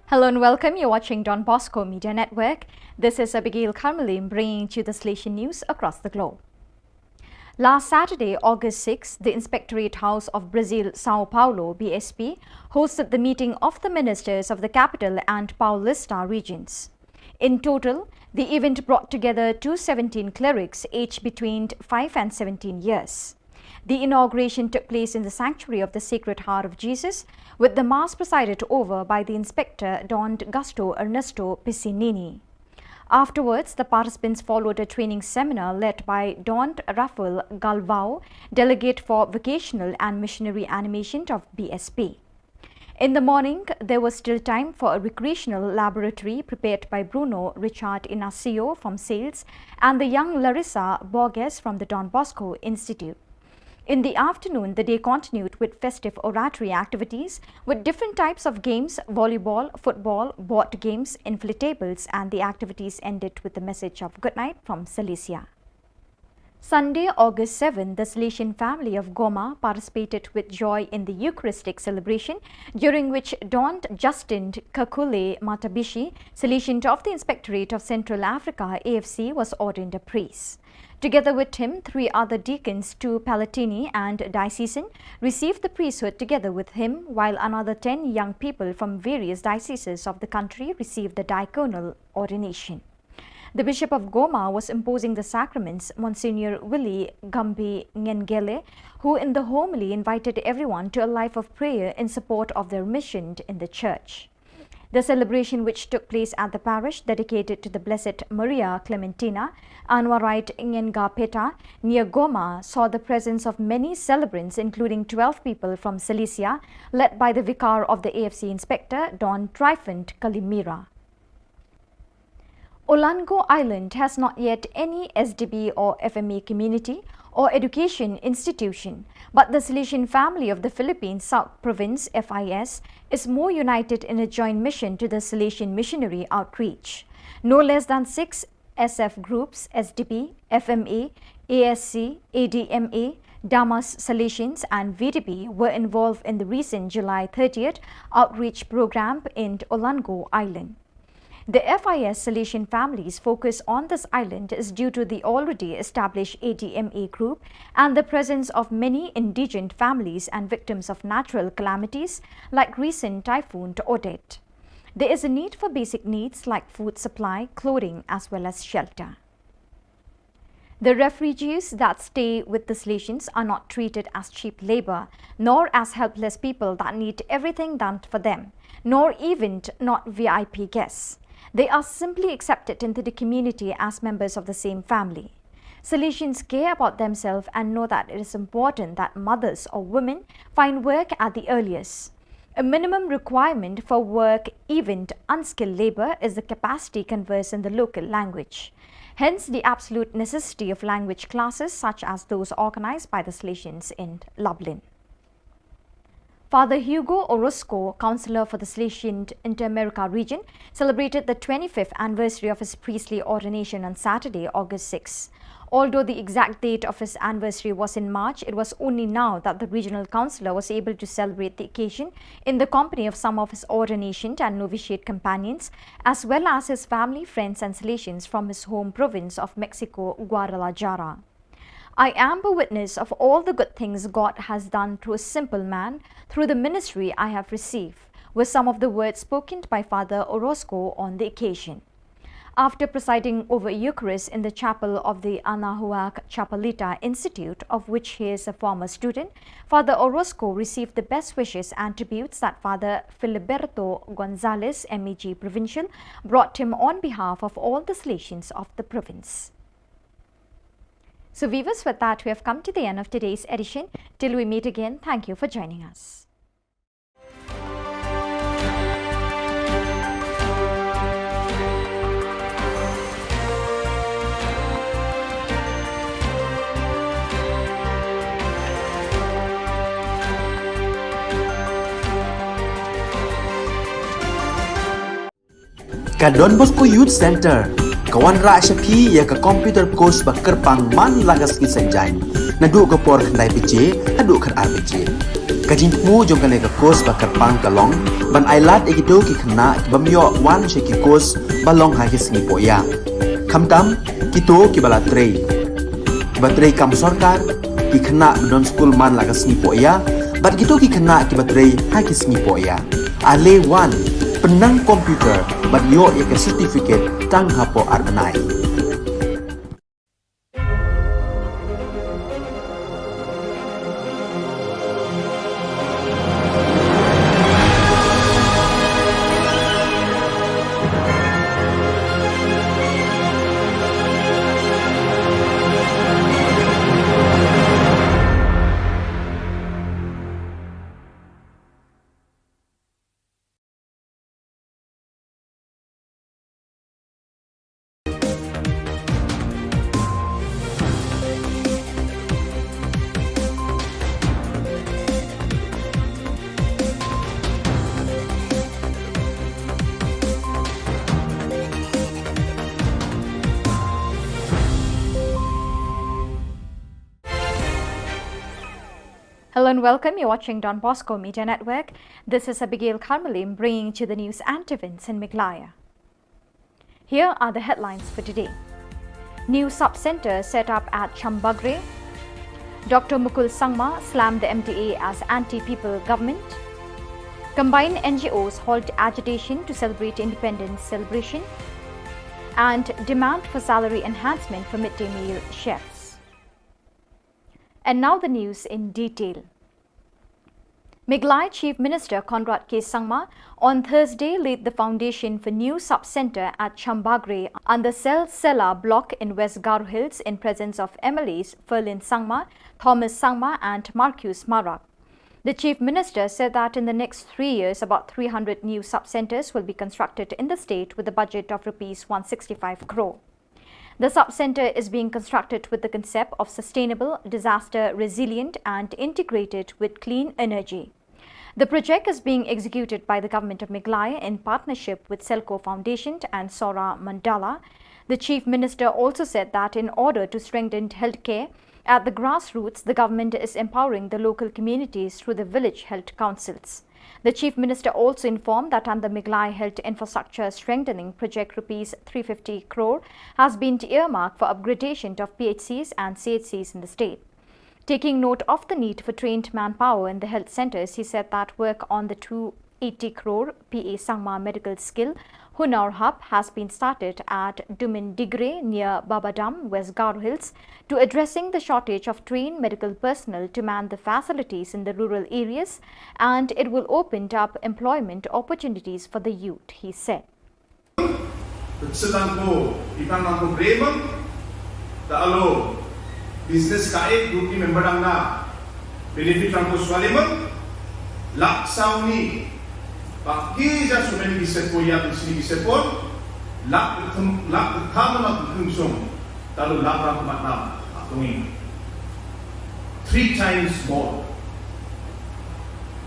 Hello and welcome. You're watching Don Bosco Media Network. This is Abigail Karmalim bringing to you the Salesian news across the globe. Last Saturday, August sixth, the Inspectorate House of Brazil, Sao Paulo, B S P, hosted the meeting of the ministers of the capital and Paulista regions. In total, the event brought together two seventeen clerics aged between five and seventeen years. The inauguration took place in the sanctuary of the Sacred Heart of Jesus, with the Mass presided over by the Inspector Don Gasto Ernesto Piccinini. Afterwards, the participants followed a training seminar led by Don Rafael Galvao, delegate for vocational and missionary animation of B S P. In the morning, there was still time for a recreational laboratory prepared by Bruno Richard Inacio from sales and the young Larissa Borges from the Don Bosco Institute. In the afternoon, the day continued with festive oratory activities with different types of games, volleyball, football, board games, inflatables, and the activities ended with the message of good night from Salesia. Sunday, August seventh, the Salesian family of Goma participated with joy in the Eucharistic celebration, during which Don Justin Kakule Matabishi, Salesian of the Inspectorate of Central Africa, A F C, was ordained a priest. Together with him, three other deacons, two Palatini and diocesan, received the priesthood together with him, while another ten young people from various dioceses of the country received the diaconal ordination. The Bishop of Goma was imposing the sacraments, Monsignor Willie Gambi Ngengele, who in the homily invited everyone to a life of prayer in support of their mission in the church. The celebration, which took place at the parish dedicated to the Blessed Maria Clementina, Anwarite Ngengapeta, near Goma, saw the presence of many celebrants, including twelve people from Salesia, led by the vicar of the A F C inspector, Don Tryphon Kalimira. Olango Island has not yet any S D B or F M A community or education institution, but the Salesian Family of the Philippines South Province, F I S, is more united in a joint mission to the Salesian missionary outreach. No less than six S F groups, S D B, F M A, A S C, A D M A, Damas Salesians and V D P were involved in the recent July thirtieth outreach program in Olango Island. The F I S Salesian families' focus on this island is due to the already established A D M A group and the presence of many indigent families and victims of natural calamities like recent Typhoon Odette. There is a need for basic needs like food supply, clothing, as well as shelter. The refugees that stay with the Salesians are not treated as cheap labor, nor as helpless people that need everything done for them, nor even not V I P guests. They are simply accepted into the community as members of the same family. Salesians care about themselves and know that it is important that mothers or women find work at the earliest. A minimum requirement for work, even unskilled labor, is the capacity converse in the local language. Hence, the absolute necessity of language classes such as those organized by the Salesians in Lublin. Father Hugo Orozco, counselor for the Salesian Inter-America region, celebrated the twenty-fifth anniversary of his priestly ordination on Saturday, August sixth. Although the exact date of his anniversary was in March, it was only now that the regional councillor was able to celebrate the occasion in the company of some of his ordination and novitiate companions, as well as his family, friends, and Salesians from his home province of Mexico, Guadalajara. "I am a witness of all the good things God has done through a simple man, through the ministry I have received," were some of the words spoken by Father Orozco on the occasion. After presiding over Eucharist in the chapel of the Anahuac Chapelita Institute, of which he is a former student, Father Orozco received the best wishes and tributes that Father Filiberto Gonzalez, M A G Provincial, brought him on behalf of all the Salesians of the province. So viewers, with that, we have come to the end of today's edition. Till we meet again, thank you for joining us. Ka Don Bosco Youth Centre ka wanrah sha phi ïa ka computer course ba kyrpang man la ka sngi Saitjaiñ, naduh ka por khyndai baje haduh khatar baje. Ka jingthmu jong kane ka course ba kyrpang ka long ban ailad ïa kito ki khynnah ki bym ïoh wan sha ki course ba long ha ki sngi pohïa. Khamtam kito kiba la trei, kiba trei kam sorkar, ki khynnah ba don skul man la ka sngi pohïa, bad kito ki khynnah kiba trei ha ki sngi pohïa. Ale wan, pynnang computer bad ïoh ïa ka certificate tang hapoh ar bnai. Hello and welcome. You're watching Don Bosco Media Network. This is Abigail Karmalim bringing to the news and events in Meghalaya. Here are the headlines for today. New sub-centre set up at Chambagre. Doctor Mukul Sangma slammed the M D A as anti-people government. Combined N G Os halt agitation to celebrate independence celebration. And demand for salary enhancement for midday meal chefs. And now the news in detail. Meghalaya Chief Minister Conrad K Sangma on Thursday laid the foundation for new sub-centre at Chambagre under Selsela block in West Garo Hills in presence of M L As Ferlin Sangma, Thomas Sangma and Marcuise Marak. The Chief Minister said that in the next three years, about three hundred new sub-centres will be constructed in the state with a budget of rupees one sixty-five crore. The sub-centre is being constructed with the concept of sustainable, disaster resilient and integrated with clean energy. The project is being executed by the Government of Meghalaya in partnership with Selco Foundation and Saurabh Mandal. The Chief Minister also said that in order to strengthen healthcare At the grassroots, the government is empowering the local communities through the village health councils. The Chief Minister also informed that under Meghalaya Health Infrastructure Strengthening Project, rupees three fifty crore has been earmarked for upgradation of P H Cs and C H Cs in the state. Taking note of the need for trained manpower in the health centres, he said that work on the two eighty crore P A Sangma Medical Skill Hunar Hub has been started at Dumindigre near Babadam, West Garo Hills, to addressing the shortage of trained medical personnel to man the facilities in the rural areas, and it will open up employment opportunities for the youth, he said. Sedang ko, itang nang ko bremang, ta alo, business kae, group ni member ang na, benefit ang ko swaliman, lak sauni, baki ja sumen bisa ko ya, bisa bisa pon, lak kem, lak kama na kem song, ta alo lak ang ko matna, atungi. Three times more.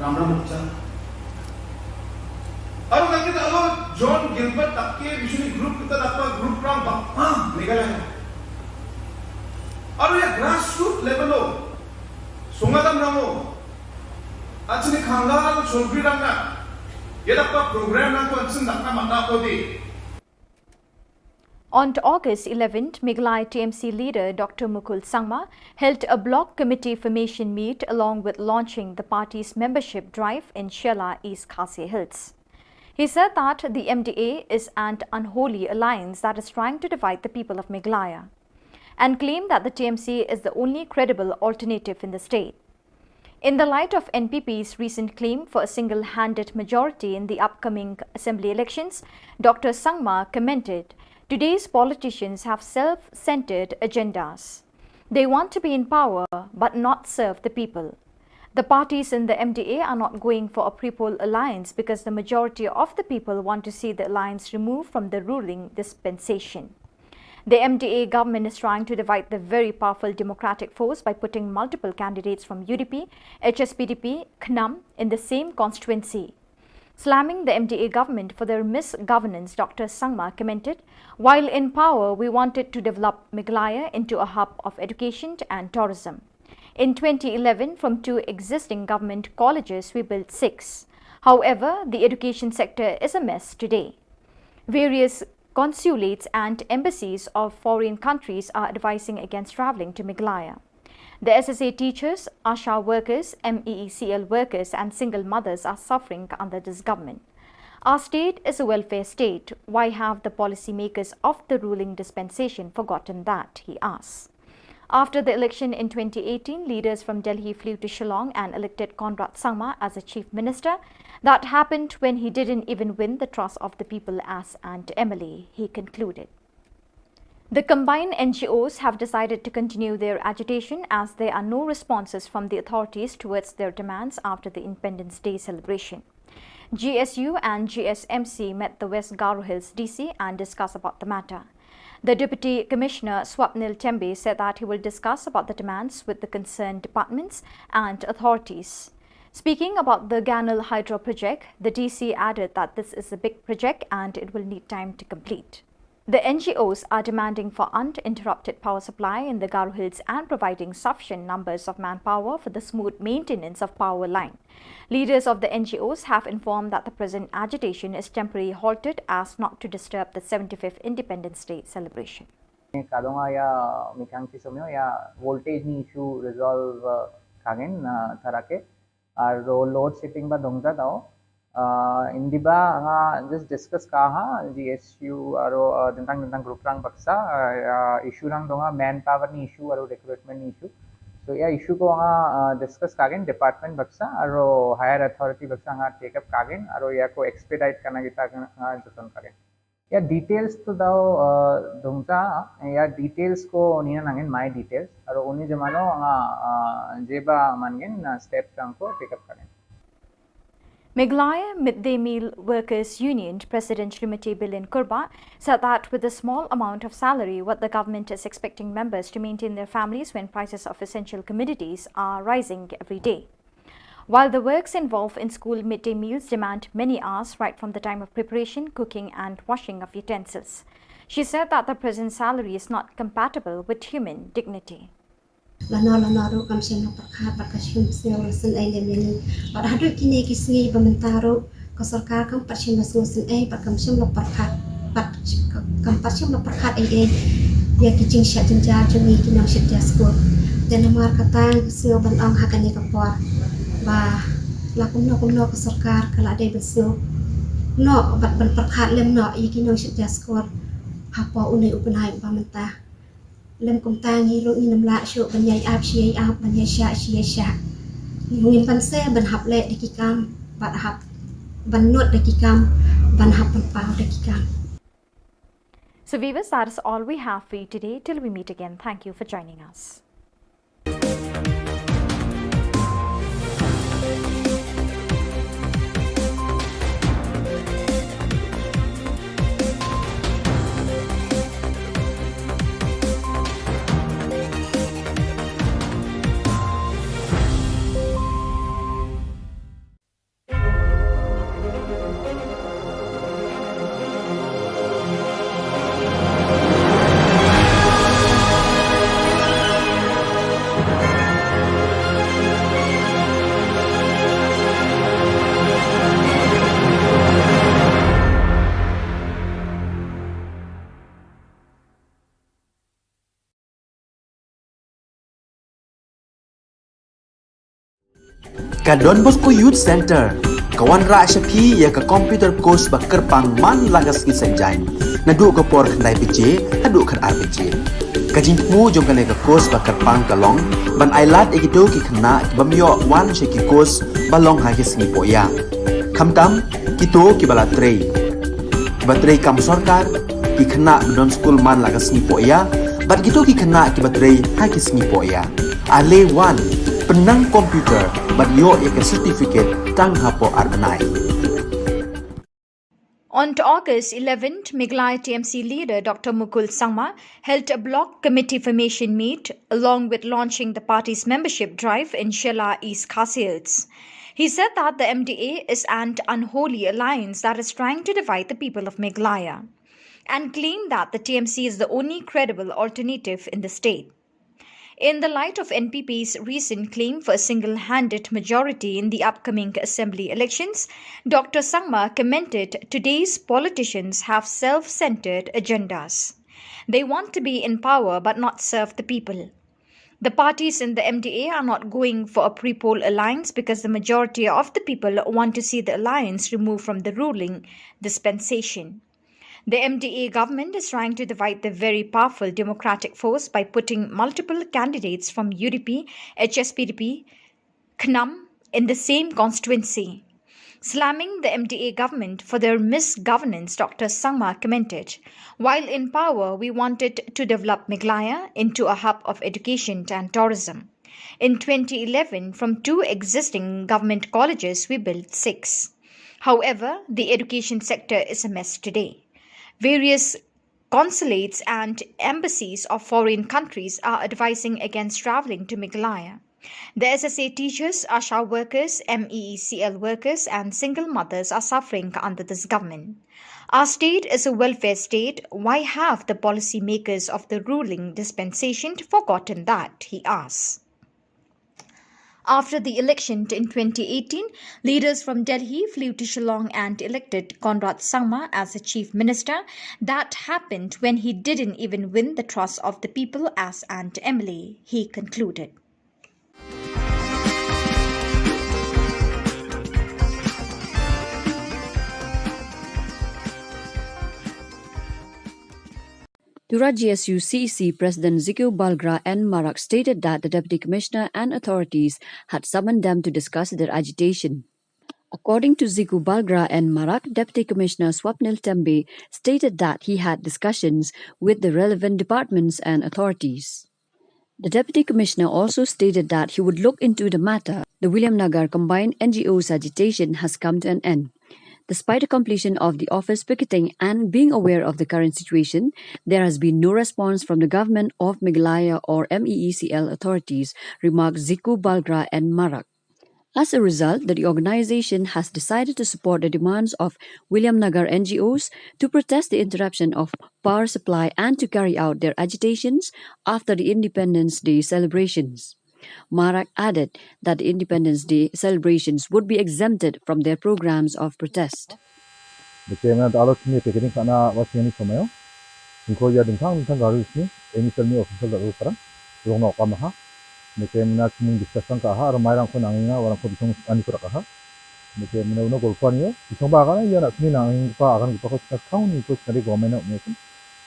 Ram ram cha. Aro kaki ta alo John Gilbert takke bishuni group kita dapat group ram bak ah Meghalaya. Aro ya grassroots level lo. Sungadam ramo. Achini khangal solbri rangna. Ya dapat program na ko ansin dakna mata ko di. On August eleventh, Meghalaya T M C leader Doctor Mukul Sangma held a block committee formation meet along with launching the party's membership drive in Shella, East Khasi Hills. He said that the M D A is an unholy alliance that is trying to divide the people of Meghalaya, and claimed that the T M C is the only credible alternative in the state. In the light of N P P's recent claim for a single-handed majority in the upcoming assembly elections, Doctor Sangma commented, "Today's politicians have self-centered agendas. They want to be in power but not serve the people. The parties in the M D A are not going for a pre-poll alliance because the majority of the people want to see the alliance removed from the ruling dispensation. The M D A government is trying to divide the very powerful democratic force by putting multiple candidates from U D P, H S P D P, KHNAM in the same constituency." Slamming the M D A government for their misgovernance, Doctor Sangma commented, "While in power, we wanted to develop Meghalaya into a hub of education and tourism. In twenty eleven, from two existing government colleges, we built six. However, the education sector is a mess today. Various consulates and embassies of foreign countries are advising against travelling to Meghalaya. The S S A teachers, ASHA workers, M E E C L workers and single mothers are suffering under this government. Our state is a welfare state. Why have the policymakers of the ruling dispensation forgotten that?" he asks. After the election in twenty eighteen, leaders from Delhi flew to Shillong and elected Conrad Sangma as a chief minister. That happened when he didn't even win the trust of the people as an M L A, he concluded. The combined N G Os have decided to continue their agitation as there are no responses from the authorities towards their demands after the Independence Day celebration. G S U and G S M C met the West Garo Hills D C and discussed about the matter. The Deputy Commissioner Swapnil Tembe said that he will discuss about the demands with the concerned departments and authorities. Speaking about the Ganal Hydro project, the D C added that this is a big project and it will need time to complete. The N G Os are demanding for uninterrupted power supply in the Garo Hills and providing sufficient numbers of manpower for the smooth maintenance of power line. Leaders of the N G Os have informed that the present agitation is temporarily halted as not to disturb the seventy-fifth Independence Day celebration. Kadonga ya mikang ki somyo ya voltage ni issue resolve, uh, kagin, uh, tharake. Aro load shedding ba dongja dao. Uh, indiba nga just discuss kaha G S U aro, uh, dentang dentang group rang baksa, uh, uh, issue rang donga manpower ni issue aro recruitment ni issue. So ya issue ko nga, uh, discuss kagen department baksa aro higher authority baksa nga take up kagen aro ya ko expedite kana kita nga joton kagen. Ya details to dao, uh, dongja, ya details ko nina nangin my details. Aro uni jamano nga, uh, jeba mangin, uh, step rang ko take up kagen. Meghalaya Midday Meal Workers Union President Srimati Bilin Kurbah said that with the small amount of salary, what the government is expecting members to maintain their families when prices of essential commodities are rising every day. While the works involved in school midday meals demand many hours right from the time of preparation, cooking and washing of utensils, she said that the present salary is not compatible with human dignity. Lano lano ruh kam shym la pyrkhat bad kam shym sngew la sngewsih lem ïa ngi. Bad haduh kine ki sngi ba mynta ruh ka sorkar kam pat shym la sngewsih bad kam shym la pyrkhat bad kam pat shym la pyrkhat ei ei ïa ki jingshah jynjar jong ngi ki nongshit jar skur. Te namar kata nga sngew ban ong ha kane ka por ba la kumno kumno ka sorkar ka la dei ban sngew noh bad ban pyrkhat lem noh ïa ki nongshit jar skur hapoh une u bnai ba mynta. Lem kumta ngi ruh ngim lah shuh ban ïai ap shi ïai ap, ban ïai shah shi ïai shah. Ngim banse ban hap leh da ki kam, ban hap ban nud da ki kam, ban hap ban paw da ki kam. So viewers, that is all we have for you today. Till we meet again, thank you for joining us. Ka Don Bosco Youth Centre ka wanrah sha phi ïa ka computer course ba kyrpang man la ka sngi Saitjaiñ, naduh ka por khyndai baje haduh khatar baje. Ka jingthmu jong kane ka course ba kyrpang ka long ban ailad ïa kito ki khynnah ki bym ïoh wan sha ki course ba long ha ki sngi pohïa, khamtam kito kiba la trei, kiba trei kam sorkar, ki khynnah ba don skul man la ka sngi pohïa bad kito ki khynnah kiba trei ha ki sngi pohïa. Ale wan, pynnang computer bad ïoh ïa ka certificate tang hapoh ar bnai. On August eleventh, Meghalaya T M C leader Doctor Mukul Sangma held a block committee formation meet along with launching the party's membership drive in Shella, East Khasi Hills. He said that the M D A is an unholy alliance that is trying to divide the people of Meghalaya, and claimed that the T M C is the only credible alternative in the state. In the light of N P P's recent claim for a single-handed majority in the upcoming assembly elections, Doctor Sangma commented today's politicians have self-centered agendas. They want to be in power but not serve the people. The parties in the M D A are not going for a pre-poll alliance because the majority of the people want to see the alliance removed from the ruling dispensation. The M D A government is trying to divide the very powerful democratic force by putting multiple candidates from U D P, H S P D P, KHNUM in the same constituency. Slamming the M D A government for their misgovernance, Doctor Sangma commented, "While in power, we wanted to develop Meghalaya into a hub of education and tourism. In twenty eleven, from two existing government colleges, we built six. However, the education sector is a mess today. Various consulates and embassies of foreign countries are advising against travelling to Meghalaya. The S S A teachers, ASHA workers, M E E C L workers, and single mothers are suffering under this government. Our state is a welfare state. Why have the policymakers of the ruling dispensation forgotten that?" he asks. After the election in twenty eighteen, leaders from Delhi flew to Shillong and elected Conrad Sangma as the chief minister. That happened when he didn't even win the trust of the people as an M L A, he concluded. Tura G S U C E C President Ziku Balgra N Marak stated that the Deputy Commissioner and authorities had summoned them to discuss their agitation. According to Ziku Balgra N Marak, Deputy Commissioner Swapnil Tembe stated that he had discussions with the relevant departments and authorities. The Deputy Commissioner also stated that he would look into the matter. The Williamnagar combined N G Os agitation has come to an end. Despite the completion of the office picketing and being aware of the current situation, there has been no response from the government of Meghalaya or M E E C L authorities, remarked Ziku Balgra N Marak. As a result, the organization has decided to support the demands of Williamnagar N G Os to protest the interruption of power supply and to carry out their agitations after the Independence Day celebrations. Marak added that the Independence Day celebrations would be exempted from their programs of protest. Dake mena da alo chini picketing kana wa chini somayo. Singko ya dingthang dingthang garu sini, emi selmi official da alo karang. Rong no kama ha. Dake mena chini discussion ka ha, ramai rang ko nanginga, warang ko bisong ani ko raka ha. Dake mena uno golfo ani yo. Bisong ba kana ya na sini nanging pa akan kita ko china kau ni ko china di government no ni.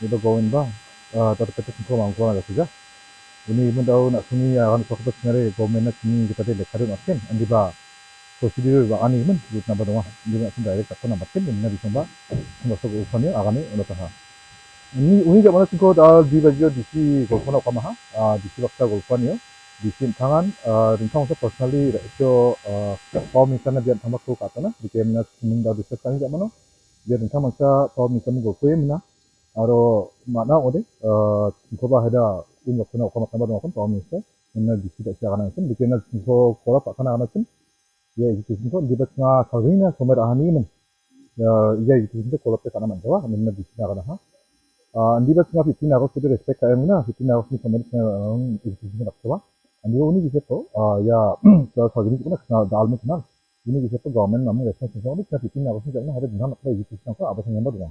Ni ba government ba. Ah, tata kata singko mang ko na da sija. Uni mendau na sini ya akan ko china di government na sini kita di lekadu na ken. Andi ba procedure ba ani men lut namba dong. Andi ba sini direct takon namba ken, uni na bisong ba sini masuk upan ya akan ni uno taha. Uni uni jap mana singko da di bajio D C golfo na kama ha. Ah, D C baksa golfo ni yo. D C tangan, ah, ringkang sa personally so, ah, pau minsan na bian tama ko katana. Dike mena sini da discuss tang jap mana. Bian tama sa pau minsan golfo ya mena. Aro mana ode, ah, singko ba hada un baksa na kama tama dong kan pau minsan. Mena D C da siya kana sen. Dike na singko kola pa kana kana sen. Ya, education ko, di ba nga salvina somer ahani men. Ya, ya, education ko kolot ka na man jawa, men na di sina kana ha. Ah, di ba nga fifteen August ko respect ka emna, fifteen August ni somer nga, um, education ko na jawa. Andi ba uni bisa to, ah, ya, sa salvini ko na, na dal men na. Uni bisa to government namu response ko, uni fifteen August ni kana hada dina na education ko, apa sangem ba dina.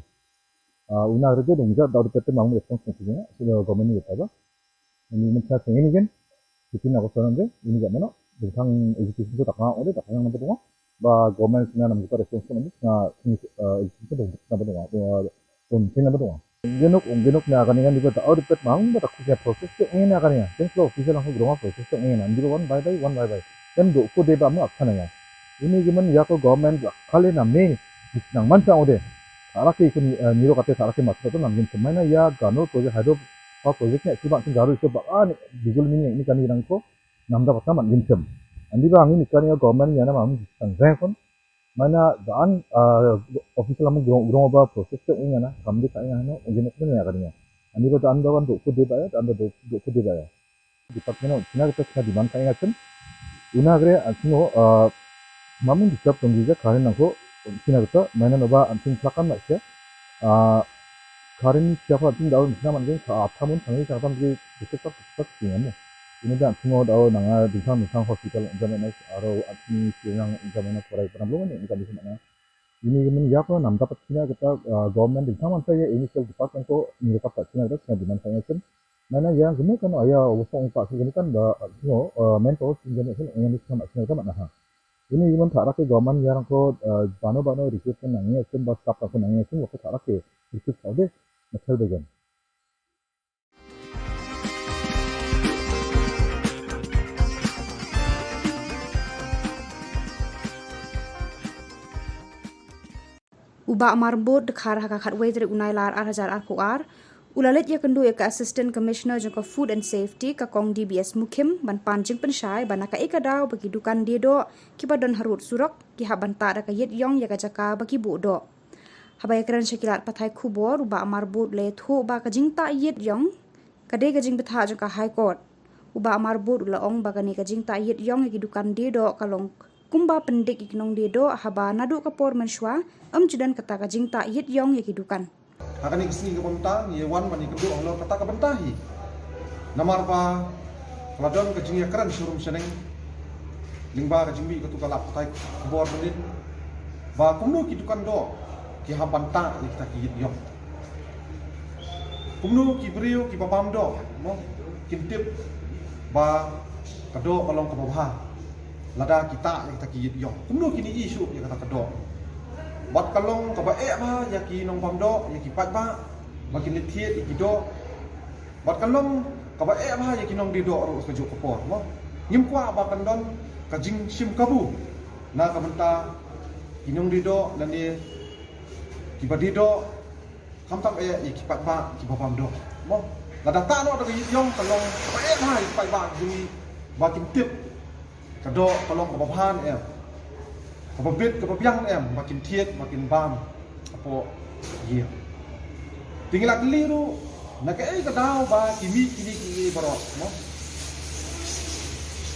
Ah, una rege dong ja da pete mang response ko sini, sini government ni ta ba. Ini men sa sini gen, fifteen August ni, ini ja mana, tentang education ko tak ngah, ode tak ngah napa dong. Ba government sini nam kita response ko, na sini, eh, education ko dong napa dong, dong sini napa dong. Genok, genok ni akan dengan di ba da audit pet mang, ba tak kusia proses ko ini akan ya. Then slow official aku gerong proses ko ini, di ba one by by, one by by. Then do ko de ba mu akan ya. Ini gimen ya ko government kali na me, nang man sa ode. Sarak ki kun, eh, niro kate sarak ki mas kate nam gin semai na ya gano project hydro power project ne sibak sing garu sibak ah ni bijul mini ni kani rang ko nam da patna man gin sem. Andi ba angin ikan ya government ya na mam sang rang kon. Mana dan, eh, official am grong grong ba process ke ini na kam di ka ini no ujin ne ya kani ya. Andi ba dan ba wan do ko de ba ya, dan ba do do ko de ba ya. Department of China kita China demand ka ingat chen. Una gre ansingo, ah, mamun disturb tong gija karin nangko China kita mainan oba ansing plakan lah sia. Ah, karin siapa ansing daun China man geng ka athamun sangi ka tam di disturb tak tak singamu. Ini da ansingo daun nanga dingtang dingtang hospital jamena aro ansing sinang jamena korai pernah belum ni bukan di sana. Ini men ya ko nam dapat China kita, ah, government dingtang man saya ini sel department ko ni dapat China kita China demand saya chen. Nana ya, gemu kan aya wosong pa sini kan ba, you know, uh, mentor sini kan ini sama sini kan mana ha. Ini gemu tak rakyat government ya rang ko, uh, bano bano recruit kan nang ya sim ba staff ko nang ya sim ko tak rakyat recruit ko de, macam begini. U Bah Marbud Dkhar ha ka khatwei tarik u Nailar ar hajar arphew ar, u la leit ïakynduh ïa ka Assistant Commissioner jong ka Food and Safety ka Kong D B S Mukhim ban pan jingpynshai ba na kaei ka daw ba ki dukan die doh kiba don harud surok ki hap ban tah da ka ïit ïong ïa ka jaka ba ki buh doh. Haba ïakren sha ki lad pathai khubor u Bah Marbud u la ïathuh ba ka jingtah ïit ïong ka dei ka jingbthah jong ka High Court. U Bah Marbud u la ong ba kane ka jingtah ïit ïong ïa ki dukan die doh ka long kumba pyndik ïa ki nongdie doh haba naduh ka por mynshuwa ym ju don kata ka jingtah ïit ïong ïa ki dukan. Ha kane ka sngi kaba mynta ngi ïa wan ban ïakynduh halor kata ka bynta hi. Namar ba ka la don ka jingïakren sharum shaneng lyngba ka jingmih katu ka lad pathai khubor mynnin ba kumno ki dukan doh ki hap ban tah ïa kita ki ïit ïong. Kumno ki briew kiba bam doh mo kin tip ba ka doh ka long kaba bha lada ki tah ïa kita ki ïit ïong. Kumno kin ïohi shuh ïa kata ka doh. Bad ka long kaba eh bha ïa ki nongbam doh, ïa ki paidbah ba kin leit thied ïa ki doh. Bad ka long kaba eh bha ïa ki nongdie doh ruh kajuh ka por mo. Ngim kwah ba kan don ka jingshim kabu na ka bynta ki nongdie doh lane kiba die doh. Khamtam eh ïa ki paidbah kiba bam doh mo. Lada tah noh da ka ïit ïong ka long kaba eh bha ïa ki paidbah ki jong ngi ba kin tip ka doh ka long kaba bha ne em, kaba bit kaba biang ne em ba kin thied ba kin bam hapoh ïing. Te ngi la kylli ruh na kaei ka daw ba ki mih kine kiei baroh mo.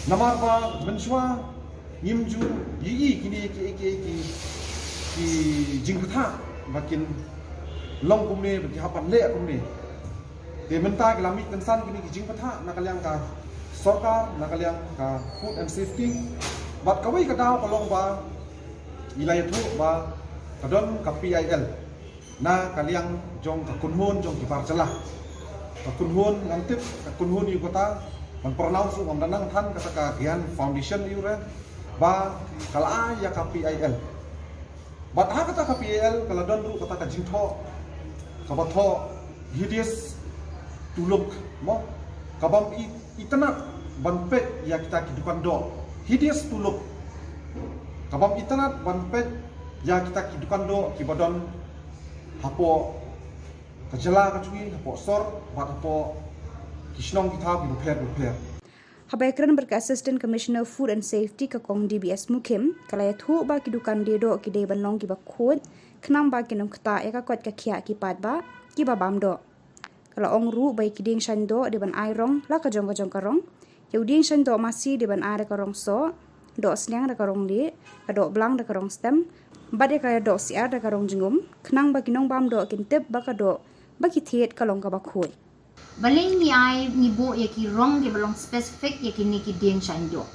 Namar ba mynshuwa Ngim ju ïohi kine ki, ki, ki, ki jingpyrta ba kin long kumne, ba ki hap ban leh kumne. Te mynta ki la mih kynsan kine ki jingpyrta na ka liang ka sorkar, na ka liang ka food and safety. Bad kawei ka daw ka long ba i la ïathuh ba ka don ka P I L na ka liang jong ka kynhun jong ki bar jylla. Ka kynhun ngan tip, ka kynhun ïa kata, ban pronounce u ngam da nang than, kata ka Gyan Foundation ïa u re, ba ka la ai ïa ka P I L. Bad ha kata ka P I L ka la don ruh kata ka jingthoh, kaba thoh hideous to look, mo, kabym i-, itynnad ban peit ïa kita ki dukan doh. Hideous to look. Kabym itynnad ban peit ïa kita ki dukan doh kiba don hapoh ka jylla ka jong ngi, hapoh sor bad hapoh ki shnong ki thaw kiba pher bapher. Haba ïakren bad ka Assistant Commissioner Food and Safety ka Kong D B S Mukhim, ka la ïathuh ba ki dukan die doh ki dei ban long kiba khuid, khnang ba kin ym ktah ïa ka koit ka khiah ki paidbah kiba bam doh. Ka la ong ruh ba ïa ki dieng shaiñ doh dei ban ai rong la ka jong ka jong ka rong. Ïa u dieng shaiñ doh masi dei ban ai da ka rong soh, doh sniang da ka rong lieh, ka doh blang da ka rong stem, bad ïa ka doh syiar da ka rong jingum, khnang ba ki nongbam doh kin tip ba ka doh ba ki thied ka long kaba khuid. Balei ngi ai, ngi buh ïa ki rong kiba long specific ïa kine ki dieng shaiñ doh.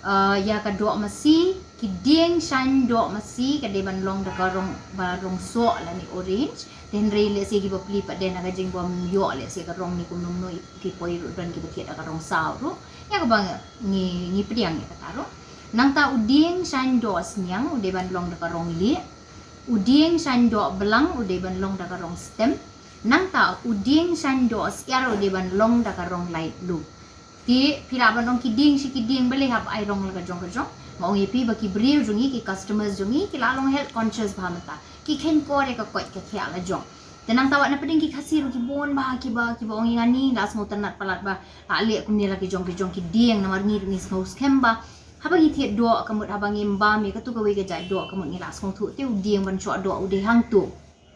Ah, ïa ka doh masi, ki dieng shaiñ doh masi ka dei ban long da ka rong, ba rong soh lane orange. Te hynrei lehse kiba plie pat de na ka jingbym ïoh lehse ka rong ne kumno kumno, ki poi ruh don kiba thied da ka rong saw ruh. Ïa kaba ngi, ngi pdiang ïa kata ruh. Nangta u dieng shaiñ doh sniang u dei ban long da ka rong lieh. U dieng shaiñ doh blang u dei ban long da ka rong stem. Nangta u dieng shaiñ doh syiar u dei ban long da ka rong light blue. Te phi lah ban ong ki dieng shi ki dieng balei hap ai rong la ka jong ka jong. Nga ong ïa phi ba ki briew jong ngi, ki customers jong ngi ki la long health conscious bha mynta. Ki kheiñ kor ïa ka koit ka khiah la jong. Te nangta wat na pdeng ki Khasi ruh ki bun bha kiba, kiba ong ïa ngi, la sngewtynnad palat ba la leh kumne la ki jong ki jong ki dieng, namar ngi ruh ngi sngew skhem ba haba ngi thied doh ka mut, haba ngim bam ïa katu kawei ka jait doh ka mut ngi la sngewthuh te u dieng ban shoh doh u dei hangto.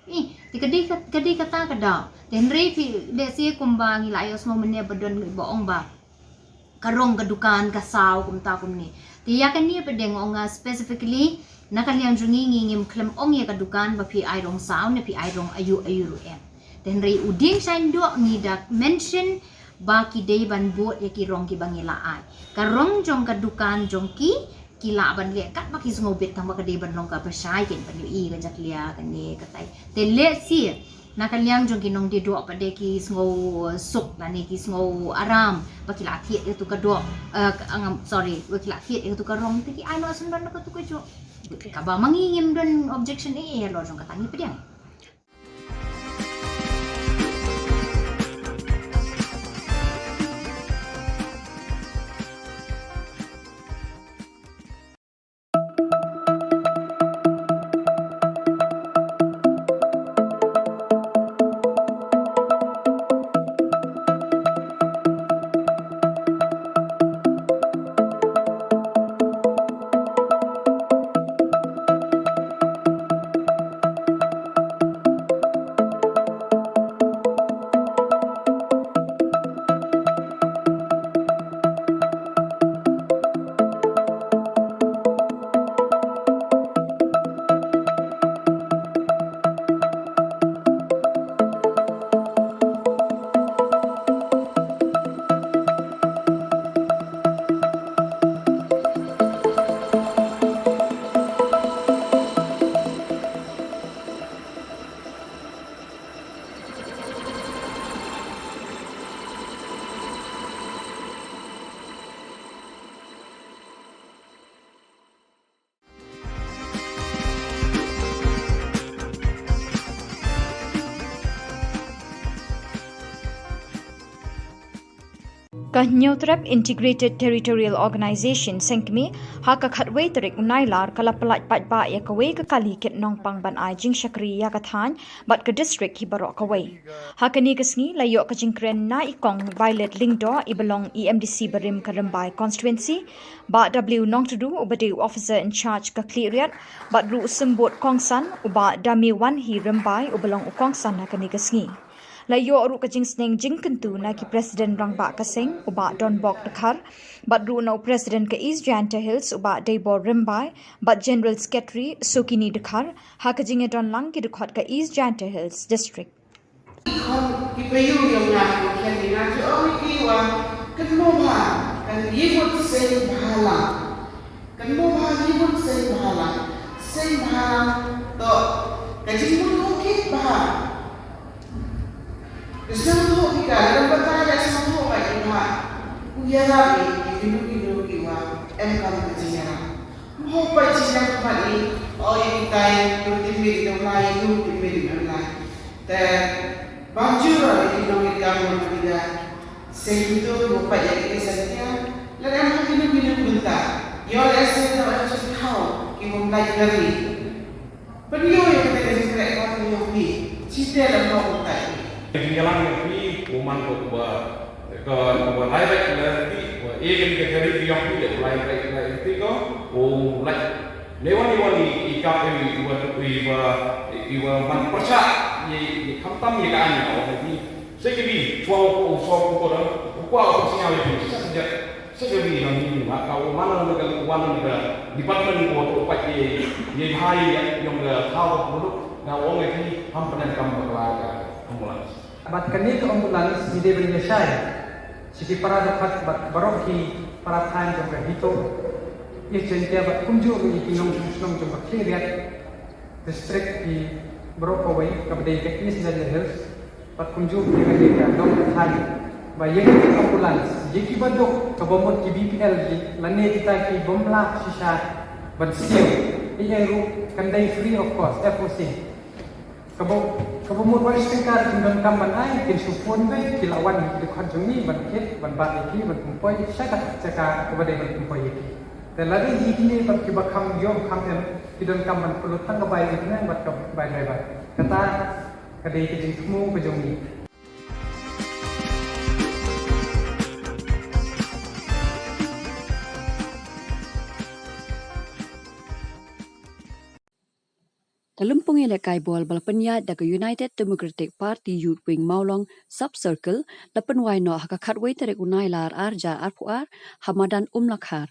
Ih, te ka dei ka, ka dei kata ka daw. Te hynrei phi, lehse kumba ngi la ïohsngew mynne ba don ba ong ba ka rong ka dukan ka saw kumta kumne. Te ïa kane pat de nga ong nga specifically na ka liang jong ngi, ngi ngim khlem ong ïa ka dukan ba phi ai rong saw ne phi ai rong aïu aïu ruh em. Te hynrei u dieng shaiñ doh ngi da mention ba ki dei ban bud ïa ki rong kiba ngi la ai. Ka rong jong ka dukan jong ki, ki lah ban leh katba ki sngew bit tang ba ka dei ban long kaba shai, kin ban ïohi ka jakhlia kane katai. Te lehse na ka liang jong ki nongdie doh pat de ki sngew suk lane ki sngew aram ba ki la thied ïa katu ka doh, eh, ka, ngam, sorry, ba ki la thied ïa katu ka rong, te ki ai noh sngewdon ïa katu ka juh. Kaba ma ngi ngim don objection ei ei halor jong kata, ngi pdiang. Ka Hynñiewtrep Integrated Territorial Organization, Sengkmie, ha ka khatwei tarik u Nailar ka la pyllait paidbah ïa kawei ka kali kit nongpang ban ai jingshakri ïa ka thaiñ bad ka district hi baroh kawei. Ha kane ka sngi la ïoh ka jingkren na i Kong Violet Lyngdoh, i ba long i M D C barim ka Rymbai Constituency, Bah W Nongtdu, u ba dei u Officer in Charge ka Khliehriat, bad ruh u Symbud Kongsan, u Bah Damewanhi Rymbai, u ba long u kongsan ha kane ka sngi. La ïoh ruh ka jingsneng jingkyntu na ki President Rangbah ka seng u Bah Donbok Dkhar, bad ruh na u President ka East Jaintia Hills u Bah Deibor Rymbai, bad General Secretary Sukini Dkhar, ha ka jingïadon lang ki dkhot ka East Jaintia Hills District. Ki payu ïong nga ki khen ni nga ju ong ki wa kan mo ba kan yimut seng bhala. Kan mo ba yimut seng bhala. Seng bhala to ka jingmut ko ki ba. Ka seng to ki ka dalam bata ya seng to ka ki ba. Ku ya la ki ki nu ki nu ki wa em kam ka jingya. Mo pa jingya ka ba ni o ya ki tai ku ti mi ki dong lai ku ti mi ki dong lai. Te ban jur ïa ki nongïalam ki da seng kito kiba pait ïa ki seng kia. Lada em ha kino kino ki bynta ïoh lehse tang em shu thaw ki bym lait kari. Pynïoh ïa kata ka jingkhreh ka ïoh ki. Chite la noh utai. Ka jingïalang ïa ki u man ko ba ka ba lai bai la ti wa e kan ka kari ïoh ki la lai bai la ti ko u lai. Newan newan i i kap i wa i wa i wa man pyrshah i i khamtam i ka ani o i se ke bi chwa ko u so ko da ko ko o si ya i sa ja se ke bi na ni ma ka o man na ka wan na ka department ko to pa i i hai ya yong ka thaw ko ko na o ngi ki ham pan kam ba la ka ambulance. Bad kane ka ambulance ngi dei ban ïa shai sha ki para dkhot bad baroh ki para thaiñ jong ka HITO, East Jaintia bad kumjuh ruh ïa ki nongshong shnong jong ka Khliehriat District, ki baroh kawei kaba dei ka East Jaintia Hills bad kumjuh ruh ïa kane ka dong ka thaiñ ba ïa kane ka ambulance ïa kiba duk kaba mut ki BPL lane kita ki bym lah shisha ban siew, ïa ruh kan dei free of cost, FOC. Kaba, kaba mut ba shi tyngka kin donkam ban ai, kin shu phone beit, ki la wan ki dkhot jong ngi ban kit, ban bat ïa ki, ban pynpoi sha ka jaka kaba dei ban pynpoi ïa ki. Te lada ïa kine pat kiba kham ïoh kham em ki donkam ban pynlut tang ka bai ïa kine bad ka bai driver. Kata ka dei ka jingthmu ka jong ngi. Ka lympung ïalehkai bol ba la pynïaid da ka United Democratic Party Youth Wing Mawlong Sub Circle la pynwai noh ha ka khatwei tarik u Nailar ar hajar arphew ar ha madan Umlakhar.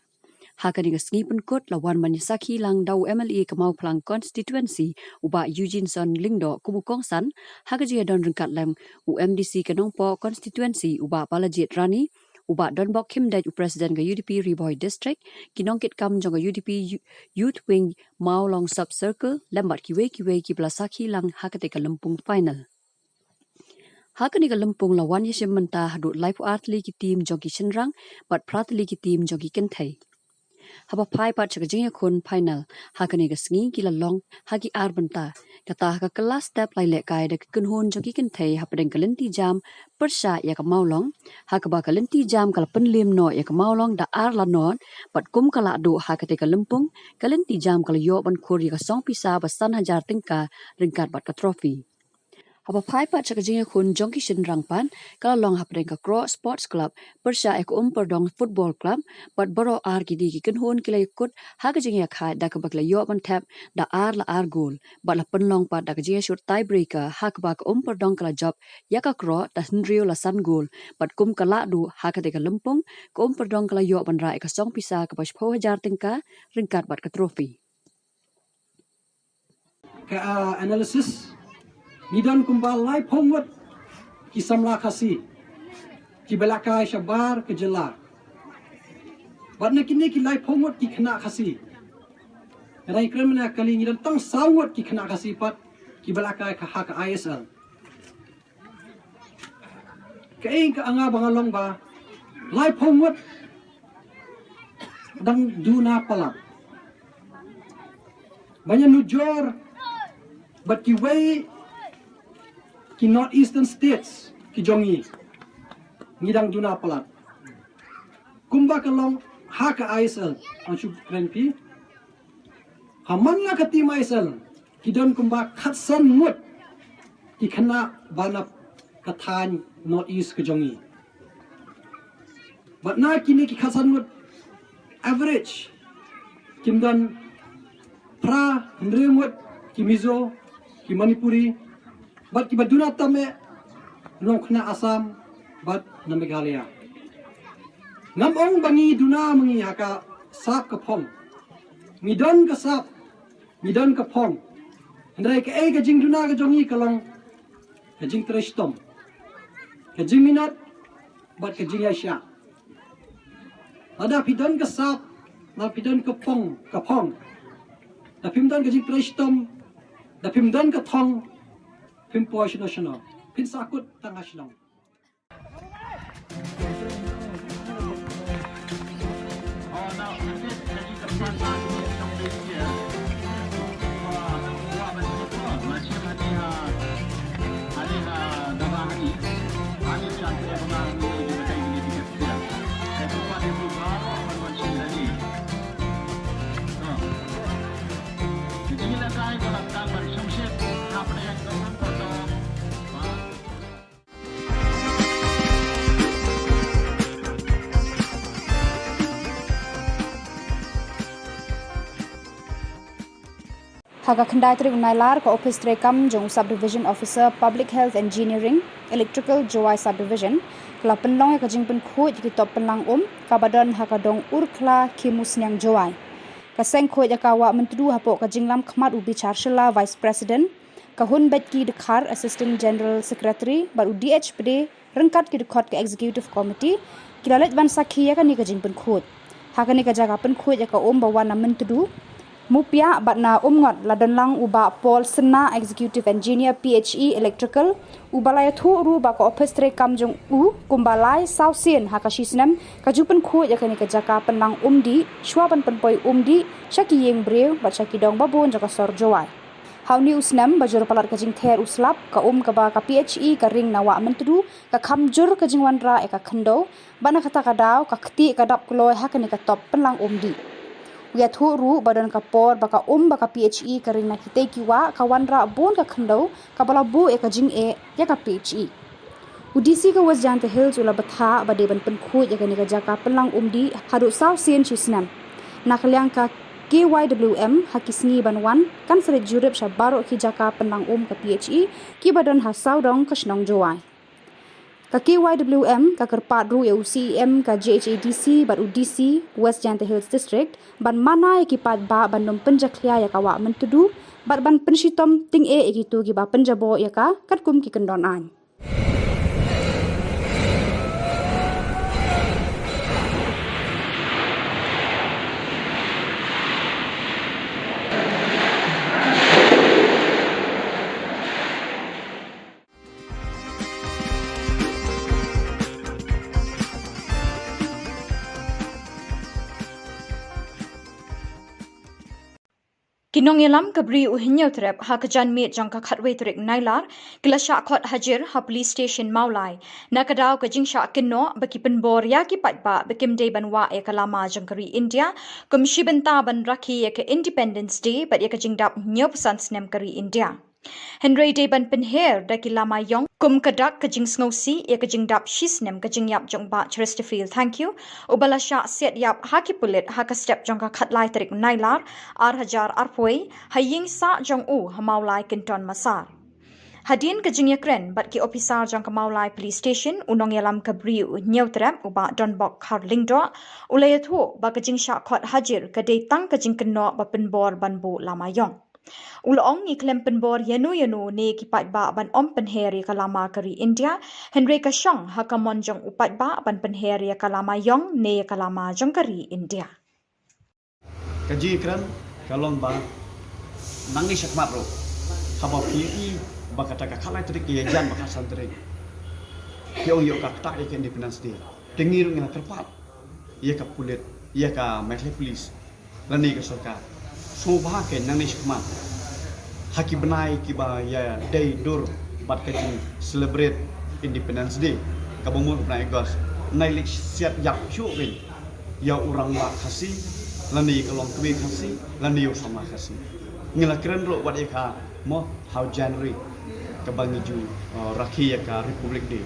Ha kane ka sngi pynkut la wan ban ïasakhi lang da u MLA ka Mawphlang Constituency u Bah Eugene Son Lyngdoh kum u kongsan, ha ka jingïadon ryngkat lem u MDC ka Nongpoh Constituency u Bah Balajied Rani, u Bah Donbok Khymdeit u President ka UDP Ri Bhoi District, ki nongkitkam jong ka UDP Youth Wing Mawlong Sub Circle lem bad kiwei kiwei kiba la sakhi lang ha katei ka lympung final. Ha kane ka lympung la wan ïashim bynta haduh laiphew ar tylli ki team jong ki shynrang bad phra tylli ki team jong ki kynthei. Haba phai pat sha ka jingïakhun final ha kane ka sngi ki la long ha ki ar bynta. Kata ha ka kylla step la ïalehkai da ki kynhun jong ki kynthei hapdeng ka lynti jam pyrshah ïa ka Mawlong, ha kaba ka lynti jam ka la pynliem noh ïa ka Mawlong da ar la nod, bad kum ka lah duh ha katei ka lympung ka lynti jam ka la ïoh ban khur ïa ka song pisa ba san hajar tyngka ryngkat bad ka trophy. Haba phai pat sha ka jingïakhun jong ki shynrang pat ka la long hapdeng ka Kroh Sports Club pyrshah ïa ka Umpyrdong Football Club, bad baroh ar kine ki kynhun ki la ïakut ha ka jingïakhaid da kaba ki la ïoh ban thep da ar la ar gol, bad la pynlong pat da ka jingïashut tiebreaker ha kaba ka Umpyrdong ka la jop ïa ka Kroh da hynriew la san gol, bad kum ka lah duh ha katei ka lympung ka Umpyrdong ka la ïoh ban rah ïa ka song pisa kaba shiphew hajar tyngka ryngkat bad ka trophy. Ka, ah, analysis, ngi don kumba laiphew ngut ki samla Khasi kiba lehkai shabar ka jylla. Bad na kine ki laiphew ngut ki khynnah Khasi, nga dang kren mynne kali ngi don tang saw ngut ki khynnah Khasi pat kiba lehkai ka ha ka I S L. Kaei ka nga ba nga long ba laiphew ngut dang duna palat. Ban ïanujor bad kiwei ki North Eastern States ki jong ngi, ngi dang duna palat. Kumba ka long ha ka I S L, ang shu kren phi. Ha man la ka team I S L ki don kumba khatsan ngut ki khynnah ba na ka thaiñ North East ka jong ngi. Bad na kine ki khatsan ngut, average kin don phra hynriew ngut ki Mizo, ki Manipuri, bad kiba duna tam eh Nongkhna Assam bad na Meghalaya. Ngam ong ba ngi duna ma ngi ha ka sap ka phong. Ngi don ka sap, ngi don ka phong. Hynrei kaei ka jingduna ka jong ngi ka long ka jingtrei shitom, ka jingminot bad ka jingïaishah. Lada phi don ka sap, lada phi don ka phong, ka phong, da phim don ka jingtrei shitom, da phim don ka thong, phim poi shano shano, phin sahkut tang ha shnong. Ha ka khyndai tarik u Nailar, ka Ophis Treikam jong u Sub Division Officer Public Health Engineering, Electrical, Jowai Sub Division ka la pynlong ïa ka jingpynkhuid ïa ki top pynlang um kaba don ha ka dong Urkhla, Khimusniang, Jowai. Ka seng khuid ïa ka Wah Myntdu hapoh ka jinglam khmat u Bichar Shylla, Vice President, ka Hunbeitki Dkhar, Assistant General Secretary, bad u D H Pde, ryngkat ki dkhot ka Executive Committee, ki la leit ban sakhi ïa kane ka jingpynkhuid. Ha kane ka jaka pynkhuid ïa ka um ba wan na Myntdu, Mupiah bad na Umngot la don lang u Bah Paul Synna, Executive Engineer, P H E Electrical, uba la ïathuh ruh ba ka Ophis Treikam jong u kumba lai saw sien ha ka shi snem ka ju pynkhuid ïa kane ka jaka pynlang um dih, shuwa ban pynpoi um dih sha ki ïing briew bad sha ki dong babun jong ka sor Jowai. Ha une u snem ba jur palat ka jingther u slap, ka um kaba ka P H E ka ring na Wah Myntdu ka kham jur ka jingwanrah ïa ka khyndew, bad na kata ka daw ka ktieh ka dap kloi ha kane ka top pynlang um dih. U ïathuh ruh ba don ka por ba ka um ba ka P H E ka ring na kitei ki wah ka wanrah bun ka khyndew, kaba la buh ïa ka jingeh ïa ka P H E. U D C ka West Jaintia Hills u la bthah ba dei ban pynkhuid ïa kane ka jaka pynlang um dih haduh saw sien shi snem. Na ka liang ka K Y W M, ha ki sngi ban wan kan sa leit jurip sha baroh ki jaka pynlang um ka P H E kiba don ha sawdong ka shnong Jowai. Ka K Y W M ka kyrpad ruh ïa u C E M ka J H A D C bad u D C West Jaintia Hills District ban mana ïa ki paidbah ban ym pynjakhlia ïa ka Wah Myntdu bad ban pynshitom tyngeh ïa kito kiba pynjaboh ïa ka katkum ki kyndon aiñ. Ki nongïalam ka Bri U Hynñiewtrep ha ka janmiet jong ka khatwei tarik Nailar ki la shah khot hajir ha Police Station Mawlai na ka daw ka jingshah kynnoh ba ki pynbor ïa ki paidbah ba kim dei ban wah ïa ka lama jong ka ri India kum shi bynta ban rakhe ïa ka Independence Day bad ïa ka jingdap hynñiewphew san snem ka ri India. Hynrei dei ban pynher da ki lama ïong kum ka dak ka jingsngewsih ïa ka jingdap shi snem ka jingïap jong Bah Chesterfield Thangkhiew, uba la shah siat ïap ha ki pulit ha ka step jong ka khatlai tarik Nailar ar hajar arphew, ha ïing sah jong u ha Mawlai Kynton Massar. Hadien ka jingïakren bad ki ophisar jong ka Mawlai Police Station, u nongïalam ka Bri U Hynñiewtrep, u Bah Donbok Kharlyngdoh, u la ïathuh ba ka jingshah khot hajir ka dei tang ka jingkynnoh ba pynbor ban buh lama ïong. U la ong, ngi khlem pynbor ïano ïano ne ki paidbah ban ym pynher ïa ka lama ka ri India, hynrei ka shong ha ka mon jong u paidbah ban pynher ïa ka lama ïong ne ïa ka lama jong ka ri India. Ka jingkren ka long ba nangne shakhmat ruh, haba phi i ba kata ka khatlai tarik ka ïajan ba khatsan tarik, phi ong ïoh ka ktah ïa ka Independence Day. Te ngi ruh ngi la kyrpad ïa ka pulit, ïa ka Meghalaya Police lane ka sorkar. Sngewbha kein nangne shakhmat, ha ki bnai kiba ïadei dur bad ka jing celebrate Independence Day, kaba mut bnai August, nai leit siat ïap shuh kein ïa u rangbah Khasi lane ïa ka longkmie Khasi lane ïa u samla Khasi. Ngi la kren ruh wat ïa ka mo ha u January, kaba ngi ju, uh, rakhe ïa ka Republic Day.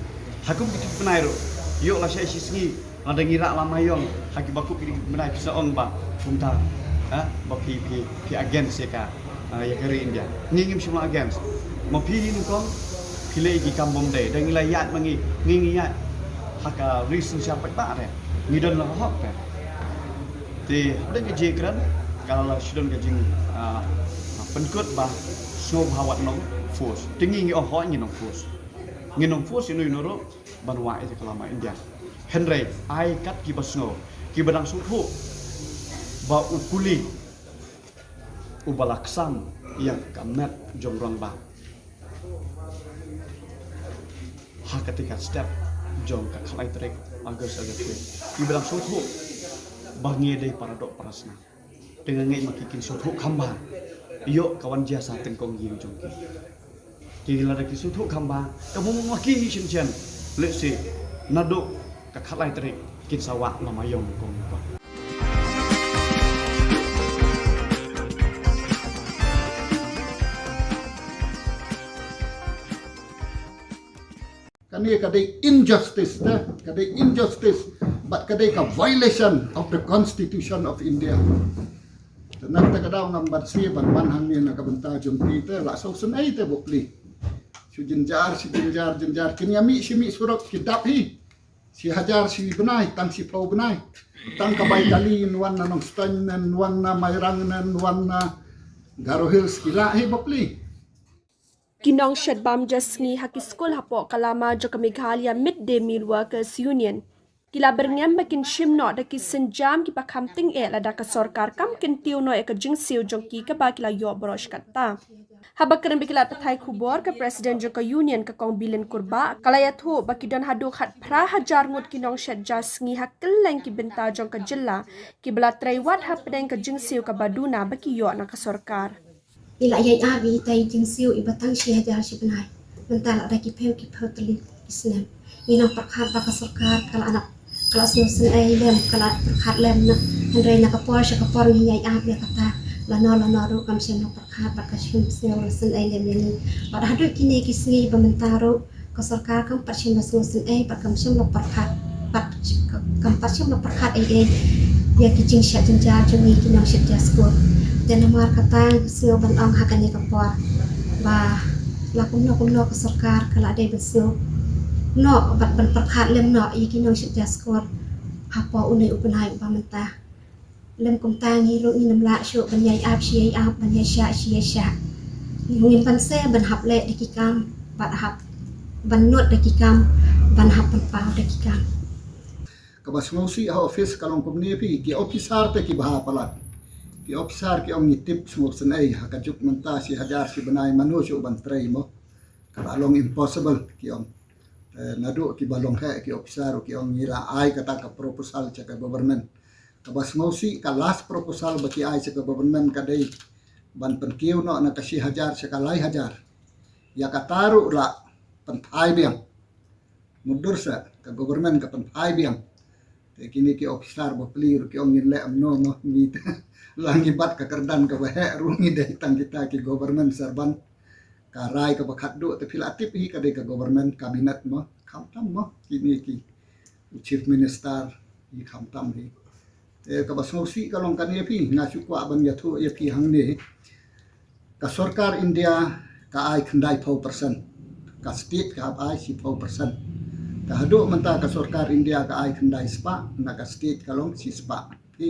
Ha kum ki bnai ruh, ïoh lashai shi sngi, lada ngi rah lama ïong ha kiba kum ki bnai, phi sa ong ba kumta, eh, ba phi, phi, phi against ïa ka, uh, ïa ka ri India. Ngi ngim shym la against. Ma phi hi nyngkong, Phi leh ki kam bym dei, da ngi la ïaid ma ngi, ngi ngi ïaid ha ka ri synshar paidbah re, ngi don la hok re. Te hapdeng ka jingkren ka la shu don ka jing, ah, pynkut ba sngewbha wat nong force. Te ngi ngi ong hooid ngi nong force. Ngi nong force ïa uno uno ruh ban wad ïa ka lama India. Hynrei ai kat kiba sngew, kiba dang sngewthuh ba u kuli uba la ksam ïa ka met jong rangbah ha kata ka step jong ka khatlai tarik August August. Kiba dang sngewthuh ba ngi dei para doh para snam. Te nga ngeit ma ki kin sngewthuh kham bha ïoh ka wan jia sa tyngkong ïing jong ki. Ki lada ki sngewthuh kham bha, ka bym ma ki hi shen shen. Let's say naduh ka khatlai tarik kin sa wad lama ïong kong ba. Kane ka dei injustice te, ka dei injustice, bad ka dei ka violation of the Constitution of India. Te nangta ka daw ngam banse ban wan hangne na ka bynta jong phi te, la sngewsynei te bapli. Shu jynjar, shu jynjar, jynjar, kin ïa mih shi mih surok ki dap hi. Shi hajar shi bnai, tang shiphew bnai. Tang ka bai kali, wan na Nongstoiñ, wan na Mairang, wan na Garo Hills, ki lah hi bapli. Ki nongshet bam ja sngi ha ki skul hapoh ka lama jong ka Meghalaya Mid Day Meal Workers Union ki la byrngem ba kin shim noh da ki sienjam kiba kham tyngeh lada ka sorkar kam kyntiew noh ïa ka jingsiew jong ki kaba ki la ïoh baroh shi katta. Haba kren bad ki lad pathai khubor, ka President jong ka Union, ka Kong Bilin Kurbah, ka la ïathuh ba ki don haduh khatphra hajar ngut ki nongshet ja sngi ha kylleng ki bynta jong ka jylla kiba la trei wad hapdeng ka jingsiew kaba duna ba ki ïoh na ka sorkar. Ngi la ïai ap ïa itai i jingsiew iba tang shi hajar shi bnai. Mynta la da ki phew ki phew tylli ki snem. Ngi nang pyrkhat ba ka sorkar ka la nang, ka la sngewsynei lem, ka la pyrkhat lem na. Hynrei na ka por sha ka por ngi ïai ap ïa kata. Lano lano ruh kam shym la pyrkhat bad ka shym sngewsynei lem ïa ngi. Bad haduh kine ki sngi ba mynta ruh ka sorkar kam pat shym la sngewsynei bad kam shym la pyrkhat, bad kam pat shym la pyrkhat ei ei ïa ki jingshet jynjar jong ngi ki nongshet ja skul. Te namar kata nga sngew ban ong ha kane ka por ba la kumno kumno ka sorkar ka la dei ban sngew noh bad ban pyrkhat lem noh ïa ki nongshet ja skul hapoh une u bnai uba mynta. Lym kumta ngi ruh ngin ym lah shuh ban ïai ap shi ïai ap, ban ïai shah shi ïai shah. Ngin banse ban hap leh da ki kam, ban hap ban nud da ki kam, ban hap pynpaw da ki kam. Kaba sngewsih ha office ka long kumne phi, ki officer te ki bha palat. Ki officer ki ong ngi tip sngewsynei, ha ka juk mynta shi hajar shi bnai mano shuh ban trei mo. Ka la long impossible ki ong. Eh, naduh kiba long heh ki officer ki ong ngi la ai kata ka proposal sha ka government. Kaba sngewsih ka last proposal ba ki ai sha ka government ka dei ban pynkiew noh na ka shi hajar sha ka lai hajar. Ïa kata ruh la pynphai biang. Mutdur sa ka government ka pynphai biang. Te kine ki officer bapli ruh ki ong ngin leh kumno mo, ngi te la ngi bat ka kyrdan kaba heh ruh ngi dei tang kita ki government servant. Ka rai kaba khatduh te phi la tip hi ka dei ka government cabinet mo, khamtam mo kine ki, u chief minister, i khamtam hi. Te kaba sngewsih ka long kane phi, nga shu kwah ban ïathuh ïa phi hangne. Ka sorkar India ka ai khyndai phew percent. Ka state ka hap ai shiphew percent. Te haduh mynta ka sorkar India ka ai khyndai spah, na ka state ka long shi spah. Phi.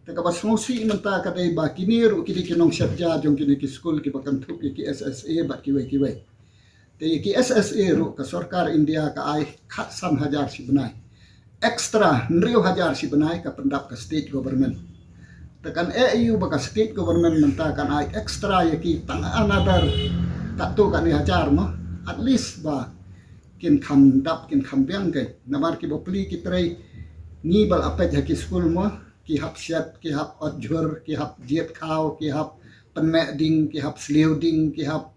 Te kaba sngewsih mynta ka dei ba kine ruh ki dei ki nongshet ja jong kine ki skul kiba kynthup ïa ki S S A bad kiwei kiwei. Te ïa ki S S A ruh ka sorkar India ka ai khatsan hajar shi bnai. Extra hynriew hajar shi bnai ka pyndap ka state government. Te kan eh ïa u ba ka state government mynta kan ai extra ïa ki tang another katto katne hajar mo. At least ba kin kham dap kin kham biang kai. Namar ki bapli ki trei ngi ba la peit ha ki skul mo. Ki hap shet, ki hap ot jhur, ki hap jied khaw, ki hap pynmeh ding, ki hap sliew ding, ki hap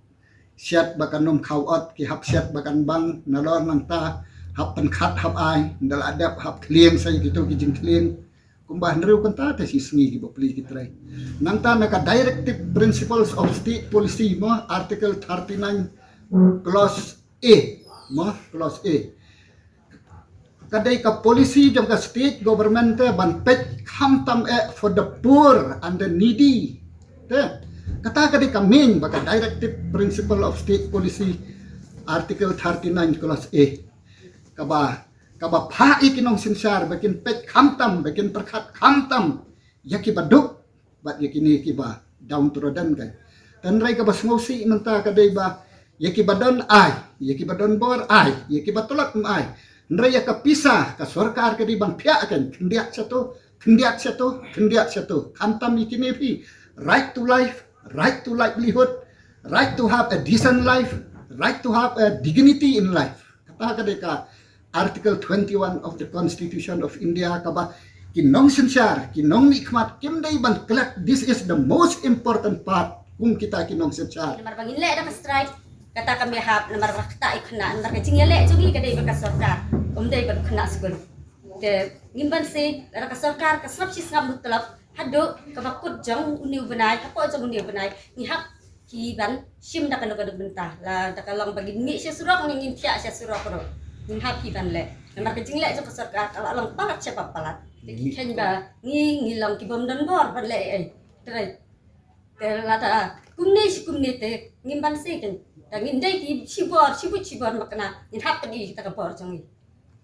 shet ba kan ym khaw ot, ki hap shet ba kan bang, nalor nangta hap pynkhat hap ai, nda la dep hap khlieng sa ïa kito ki jingkhlieng. Kumba hynriew kynta te shi sngi ki bapli ki trei. Nangta na ka Directive Principles of State Policy mo, Article thirty-nine, Clause A, mo, Clause A. Ka dei ka policy jong ka state government te ban peit khamtam eh for the poor and the needy. Te, kata ka dei ka main ba ka Directive Principle of State Policy, Article thirty-nine clause A, kaba, kaba phah ïa ki nongsynshar ba kin peit khamtam, ba kin pyrkhat khamtam ïa kiba duk bad ïa kine kiba downtrodden, kan. Hynrei kaba sngewsih mynta ka dei ba ïa kiba don ai, ïa kiba don bor ai, ïa kiba tlot ym ai. Hynrei ïa ka pisa ka sorkar ka dei ban phiah, kan, khyndiat shato, khyndiat shato, khyndiat shato. Khamtam ïa kine phi, right to life, right to livelihood, right to have a decent life, right to have a dignity in life. Kata ka dei ka Article twenty-one of the Constitution of India, kaba ki nongsynshar, ki nongmihkhmat kim dei ban klet. This is the most important part kum kita ki nongsynshar. Namar ba ngin leh da ka strike, kata kam ïahap, namar ba kata i khynnah, namar ka jingïaleh jong ngi ka dei bad ka sorkar, ym dei bad khynnah skul. Te ngim banse, lada ka sorkar ka sngap shi sngap mutlop, haduh kaba kut jong une u bnai, hapoh jong une u bnai, ngi hap hi ban shim da kano kano bynta. Lada ka long ba ngin mih sha surok ne ngin thiah sha surok ruh, ngin hap hi ban leh. Namar ka jingleh jong ka sorkar ka la long palat sha ba palat. Te ki kheiñ ba ngi, ngi long ki bym don bor ban leh ei ei. Te, te lada kumne shi kumne te ngim banse, kan. Da ngin dei ki shibor, shibuit shibor makna, ngin hap pyni ïa ka bor jong ngi.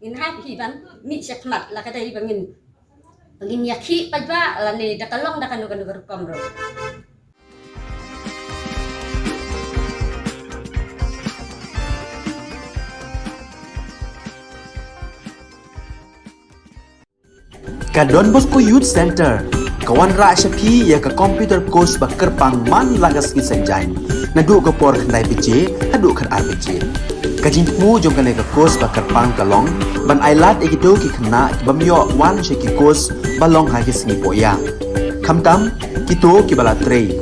Ngin hap hi ban mih sha khmat, la ka dei ba ngin, ba ngin ïakhih paidbah lane da ka long da kano kano ka rukom ruh. Ka Don Bosco Youth Centre ka wanrah sha phi ïa ka computer course ba kyrpang man la ka sngi Saitjaiñ, naduh ka por khyndai baje haduh khatar baje. Ka jingthmu jong kane ka course ba kyrpang ka long ban ailad ïa kito ki khynnah ki bym ïoh wan sha ki course ba long ha ki sngi pohïa. Khamtam kito kiba la trei,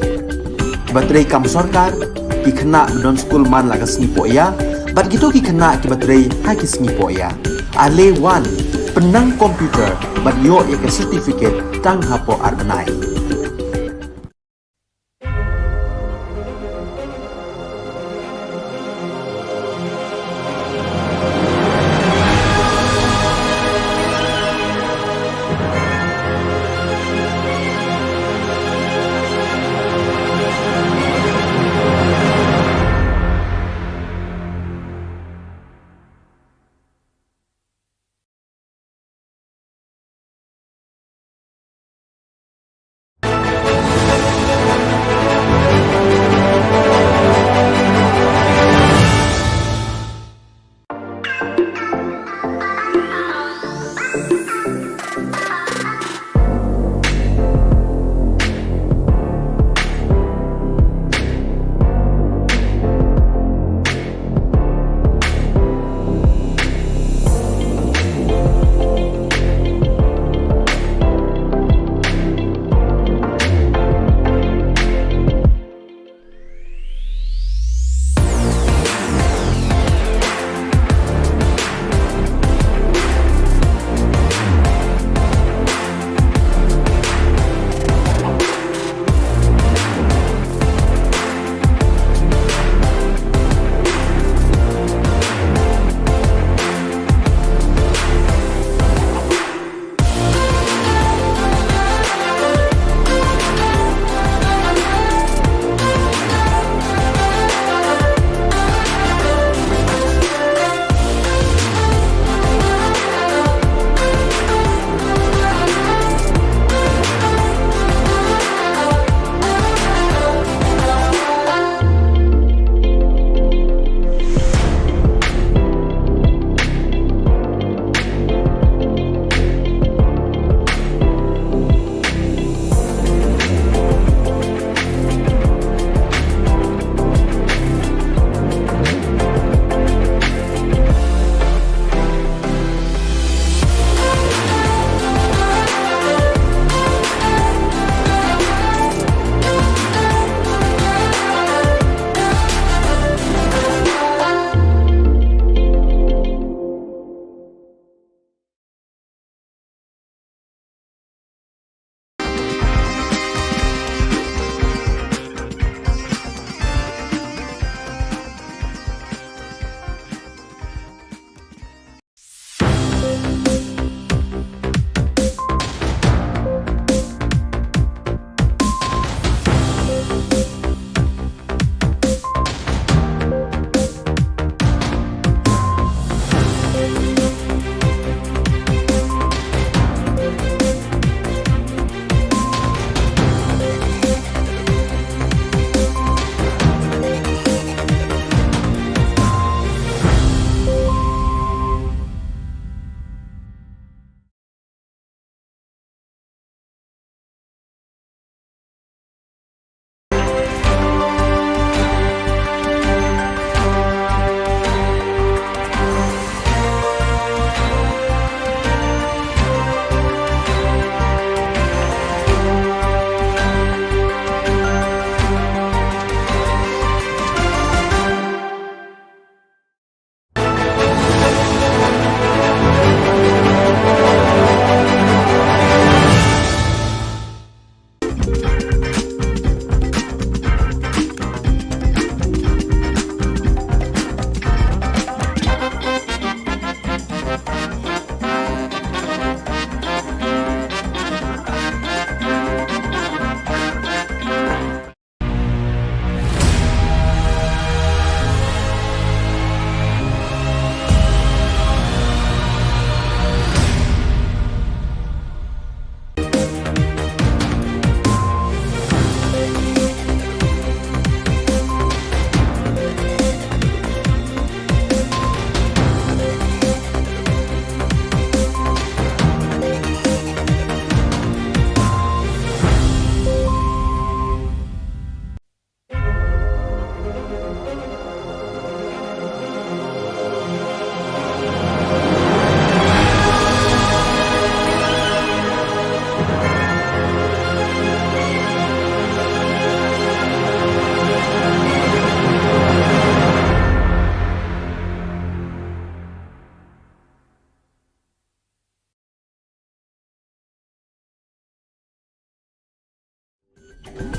kiba trei kam sorkar, ki khynnah ba don skul man la ka sngi pohïa, bad kito ki khynnah kiba trei ha ki sngi pohïa. Ale wan, pynnang computer bad ïoh ïa ka certificate tang hapoh ar bnai.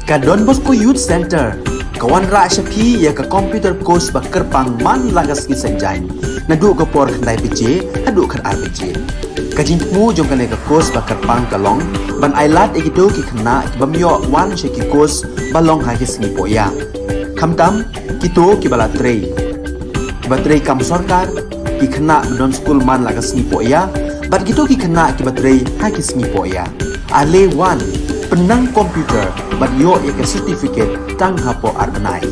Ka Don Bosco Youth Centre ka wanrah sha phi ïa ka computer course ba kyrpang man la ka sngi Saitjaiñ, naduh ka por khyndai baje haduh khatar baje. Ka jingthmu jong kane ka course ba kyrpang ka long ban ailad ïa kito ki khynnah ki bym ïoh wan sha ki course ba long ha ki sngi poh ïa, khamtam kito kiba la trei, kiba trei kam sorkar, ki khynnah ba don skul man la ka sngi poh ïa, bad kito ki khynnah kiba trei ha ki sngi poh ïa. Ale wan, pynnang computer bad ïoh ïa ka certificate tang hapoh ar bnai.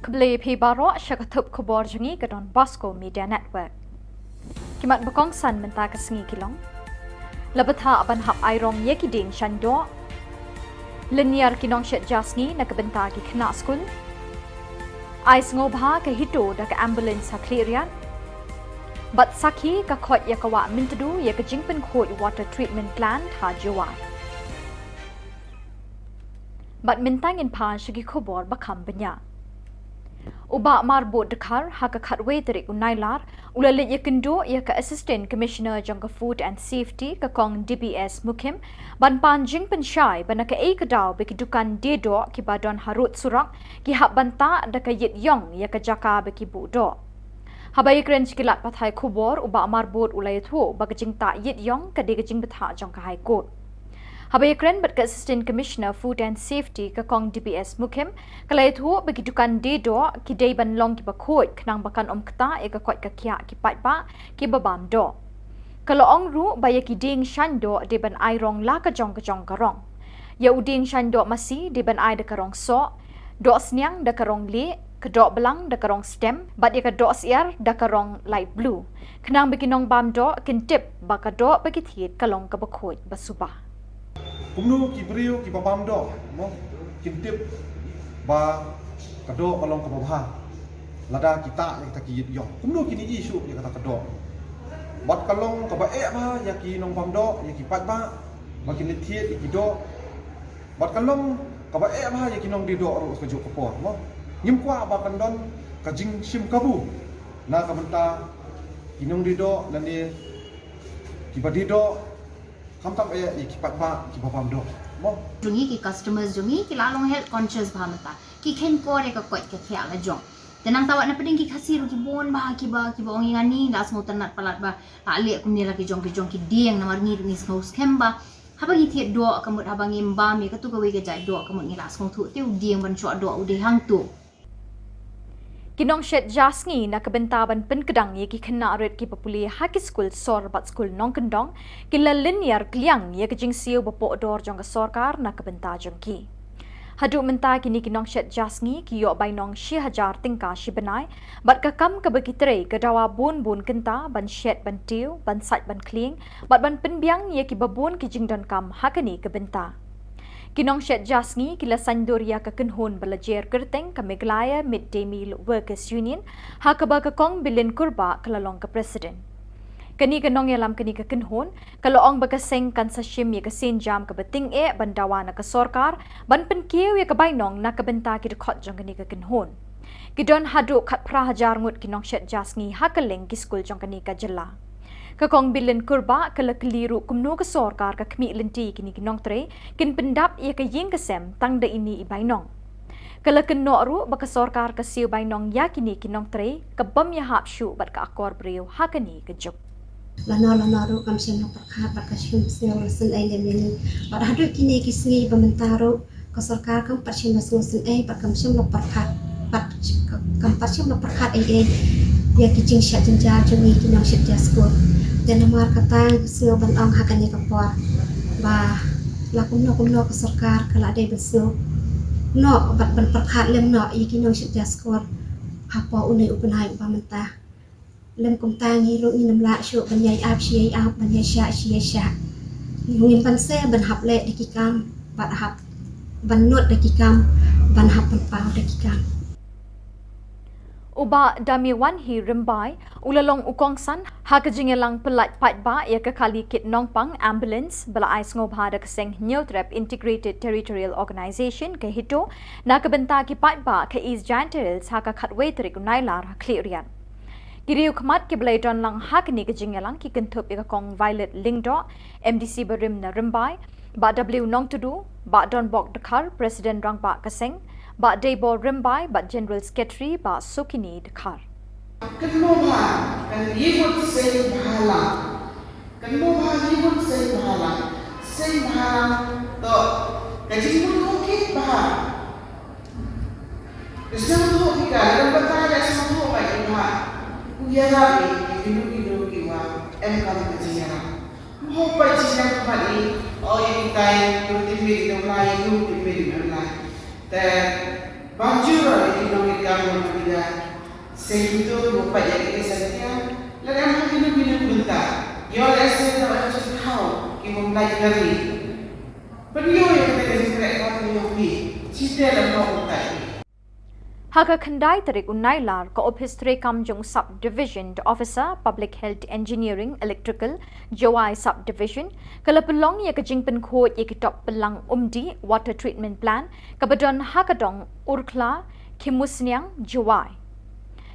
Khublei phi baroh sha ka thup khubor jong ngi ka Don Bosco Media Network. Ki mat ba kongsan mynta ka sngi ki long: La bthah ban hap ai rong ïa ki dieng shain doh. Lynñiar ki nongshet ja sngi na ka bynta ki khynnah skul. Ai sngewbha ka HITO da ka ambulance ha Khliehriat. Bad sakhi ka khoit ïa ka wah Myntdu ïa ka jingpynkhuid water treatment plant ha Jowai. Bad mynta ngin phai sha ki khubor ba kham bniah. U Bah Marbud Dkhar ha ka khatwei tarik u Nailar u la leit ïakynduh ïa ka Assistant Commissioner jong ka Food and Safety, ka Kong D B S Mukhim, ban pan jingpynshai ba na kaei ka daw ba ki dukan die doh kiba don harud surok ki hap ban tah da ka ïit ïong ïa ka jaka ba ki buh doh. Haba ïakren sha ki lad pathai khubor, u Bah Marbud u la ïathuh ba ka jingtah ïit ïong ka dei ka jingbthah jong ka High Court. Haba ïakren bad ka Assistant Commissioner Food and Safety, ka Kong D B S Mukhim, ka la ïathuh ba ki dukan die doh ki dei ban long kiba khuid khnang ba kan ym ktah ïa ka koit ka khiah ki paidbah kiba bam doh. Ka la ong ruh ba ïa ki dieng shain doh dei ban ai rong la ka jong ka jong ka rong. Ïa u dieng shain doh masi dei ban ai da ka rong soh, doh sniang da ka rong lieh, ka doh blang da ka rong stem, bad ïa ka doh syiar da ka rong light blue, khnang ba ki nongbam doh kin tip ba ka doh ba ki thied ka long kaba khuid ba suba. Kumno ki briew kiba bam doh, mo, kin tip ba ka doh ka long kaba bha lada ki tah ïa kata ki ïit ïong? Kumno kin ïohi shuh ïa kata ka doh? Bad ka long kaba eh bha ïa ki nongbam doh, ïa ki paidbah ba kin leit thied ïa ki doh. Bad ka long kaba eh bha ïa ki nongdie doh ruh kajuh ka por, mo. Ngim kwah ba kan don ka jingshim kabu na ka bynta ki nongdie doh lane kiba die doh, khamtam eh ïa ki paidbah kiba bam doh, mo. Jong ngi, ki customers jong ngi ki la long health conscious bha mynta. Ki kheiñ kor ïa ka koit ka khiah la jong. Te nangta wat na pdeng ki Khasi ruh ki bun bha kiba, kiba ong ïa ngi, la sngewtynnat palat ba la leh kumne la ki jong ki jong ki dieng, namar ngi ruh ngi sngew skhem ba haba ngi thied doh ka mut, haba ngim bam ïa katu kawei ka jait doh ka mut ngi la sngewthuh te u dieng ban shoh doh u dei hangtu. Ki nongshet ja sngi na ka bynta ban pynkdang ïa ki khynnah rit kiba pule ha ki skul sor bad skul nongkyndong ki la lynñiar kliang ïa ka jingsiew ba poh dor jong ka sorkar na ka bynta jong ki. Haduh mynta kine ki nongshet ja sngi ki ïoh bainong shi hajar tyngka shi bnai, bad ka kam kaba ki trei ka dawa bun bun kynta ban shet ban tiew, ban sait ban khlieng, bad ban pynbiang ïa kiba bun ki jingdonkam ha kane ka bynta. Ki nongshet ja sngi ki la saiñdur ïa ka kynhun ba la jer kyrteng ka Meghalaya Mid Day Meal Workers Union, ha kaba ka Kong Bilin Kurbah ka la long ka president. Kane ka nongïalam kane ka kynhun ka la ong ba ka seng kan sa shim ïa ka sienjam kaba tyngeh ban dawa na ka sorkar ban pynkiew ïa ka bainong na ka bynta ki dkhot jong kane ka kynhun. Ki don haduh khatphra hajar ngut ki nongshet ja sngi ha kylleng ki skul jong kane ka jylla. Ka Kong Bilin Kurbah ka la kylli ruh kumno ka sorkar ka khmih lynti kine ki nongtrei kin pyndap ïa ka ïing ka sem tang da ine i bainong. Ka la kynnoh ruh ba ka sorkar ka siew bainong ïa kine ki nongtrei ka bym ïahap shuh bad ka akor briew ha kane ka juk. Lano lano ruh kam shym la pyrkhat bad ka shim sniew la sngewsih lem ïa ngi. Bad haduh kine ki sngi ba mynta ruh ka sorkar kam pat shym la sngewsih bad kam shym la pyrkhat, bad kam pat shym la pyrkhat ei ei ïa ki jingshet jynjar jong ngi ki nongshet ja skul. Te namar kata nga sngew ban ong ha kane ka por ba la kumno kumno ka sorkar ka la dei ban sngewnoh bad ban pyrkhat lem noh ïa ki nongshet ja skul hapoh une u bnai uba mynta. Lym kumta ngi ruh ngin ym lah shuh ban ïai ap shi ïai ap, ban ïai shah shi ïai shah. Ngim banse ban hap leh da ki kam, bad hap ban nud da ki kam, ban hap pynpaw da ki kam. U Bah Damiwanhi Rymbai u la long u kongsan ha ka jingïalang pyllait paidbah ïa ka kali kit nongpang ambulance ba la ai sngewbha da ka seng Hynñiewtrep Integrated Territorial Organization ka HITO na ka bynta ki paidbah ka East Jaintia Hills ha ka khatwei tarik u Nailar ha Khliehriat. Ki riew khmat kiba la ïadon lang ha kane ka jingïalang ki kynthup ïa ka Kong Violet Lyngdoh, MDC barim na Rymbai, Bah W Nongtdu, Bah Donbok Dkhar, President Rangbah ka seng, Bah Deibor Rymbai, Bah General Secretary, Bah Sukini Dkhar. Kynmaw bha, kan ïa mut seng bhalang. Kynmaw bha, ïa mut seng bhalang. Seng bhalang toh ka jingmut u kit bha. Ka sngewthuh ki ka, lada batai da sngewthuh ba ki bha. U ïarap ïa kino kino kiwa em kam ka jingïarap. Mo peit shisnem khmat i, o ïa kitai, ïa u tip miet i dong lai, ïa u tip miet i dong lai. Te ban jur ïa ki nongmihkhmat ïa ki da. Shisha to mo peit ïa ki shisha. Lada em ha kino kino ki bynta. Ïoh lehse da em shisha thaw, ki bym lai kari. Pynïoh ïa kata ka jingkhreh ka pynïoh phi. Shisha lada mo peit. Ha ka khyndai tarik u Nailar, ka ophis treikam jong u Sub Division Officer Public Health Engineering Electrical, Jowai Sub Division, ka la pynlong ïa ka jingpynkhuid ïa ki top pyllang umdih Water Treatment Plant kaba don ha ka dong Urkhla, Khimusniang, Jowai.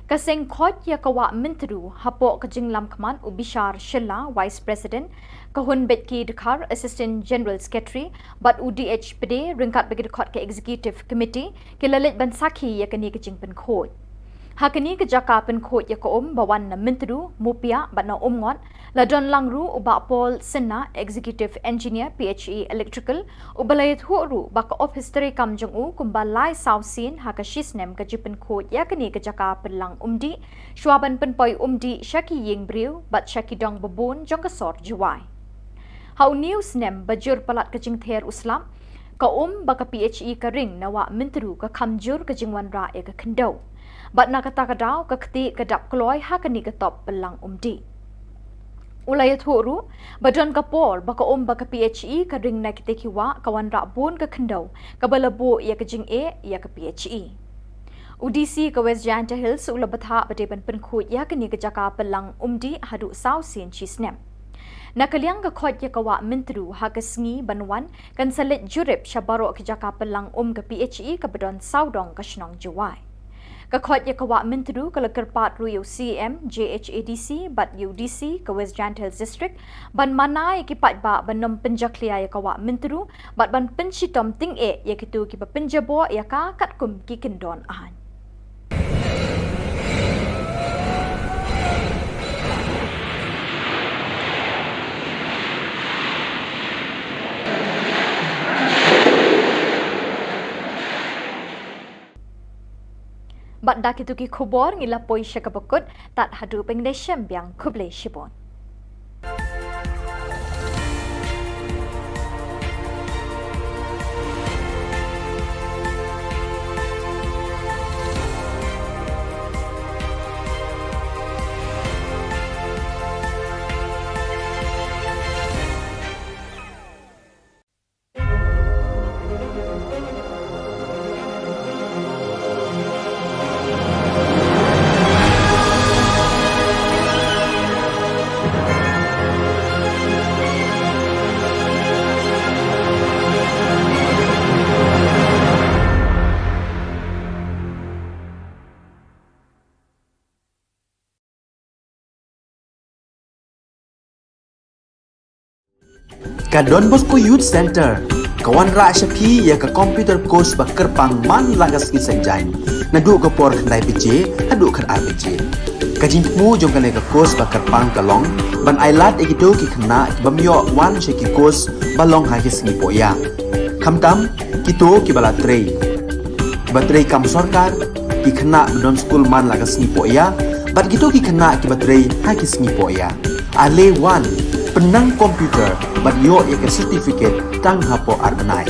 Ka seng khoit ïa ka Wah Myntdu hapoh ka jinglam khmat u Bishar Shylla, Vice President, ka Hunbeit K Dkhar, Assistant General Secretary, bad u D H Pde ryngkat bad ki dkhot ka Executive Committee ki la leit ban sakhi ïa kane ka jingpynkhuid. Ha kane ka jaka pynkhuid ïa ka um ba wan na Myntdu, Mupiah bad na Umngot, la don lang ruh u Bah Paul Synna, Executive Engineer, P H E Electrical, uba la ïathuh ruh ba ka ophis treikam jong u kumba lai saw sien ha ka shisnem ka jingpynkhuid ïa kane ka jaka pyllang umdih, shwa ban pynpoi umdih sha ki ïing briew bad sha ki dong babun jong ka sor Jowai. Ha une u snem ba jur palat ka jingther u slap, ka um ba ka P H E ka ring na Wah Myntdu ka kham jur ka jingwanrah ïa ka khyndew. Bad na kata ka daw ka ktieh ka dap kloi ha kane ka top pyllang umdih. U la ïathuh ruh ba don ka por ba ka um ba ka P H E ka ring na kita ki wah ka wanrah bun ka khyndew kaba la buh ïa ka jingeh ïa ka P H E. U D C ka West Jaintia Hills u la bthah ba dei ban pynkhuid ïa kane ka jaka pyllang umdih haduh saw sien shisnem. Na ka liang ka khoit ïa ka Wah Myntdu ha ka sngi ban wan kan sa leit jurip sha baroh ki jaka pyllang um ka P H E kaba don sawdong ka shnong Jowai. Ka khoit ïa ka Wah Myntdu ka la kyrpad ruh ïa u C M, J H A D C bad ïa u D C ka West Jaintia Hills District ban mana ïa ki paidbah ban ym pynjakhlia ïa ka Wah Myntdu bad ban pynshitom tyngeh ïa kito kiba pynjaboh ïa ka katkum ki kyndon aiñ. Bad da kito ki khubor ngi la poi sha kaba kut, tad haduh ban ïashem biang, khublei shibun. Ka Don Bosco Youth Centre ka wanrah sha phi ïa ka computer course ba kyrpang man la ka sngi Saitjaiñ, naduh ka por khyndai baje haduh khatar baje. Ka jingthmu jong kane ka course ba kyrpang ka long ban ailad ïa kito ki khynnah ki bym ïoh wan sha ki course ba long ha ki sngi poh ïa. Khamtam kito kiba la trei, kiba trei kam sorkar, ki khynnah ba don skul man la ka sngi poh ïa, bad kito ki khynnah kiba trei ha ki sngi poh ïa. Ale wan, pynnang computer bad ïoh ïa ka certificate tang hapoh ar bnai.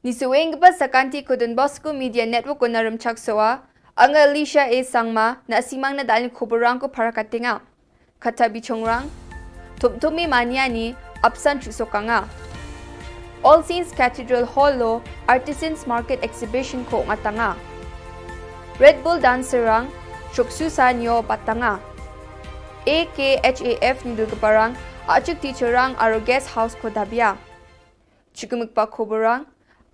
Ni suweng kaba sakanti ko Don Bosco Media Network ko na Rymchak Soa, anga Alicia A Sangma, na simang na dalin khubor rang ko para katenga. Kata bichongrang, Thumthumi Mania ni apsan chusokanga. All Saints Cathedral Hall lo Artisans Market Exhibition ko ngatanga. Red Bull Dancer rang, chuksu sa nyo batanga. A K H A F ni dul keparang, achik teacher rang aro guest house ko dabia. Chukmik pa khubor rang,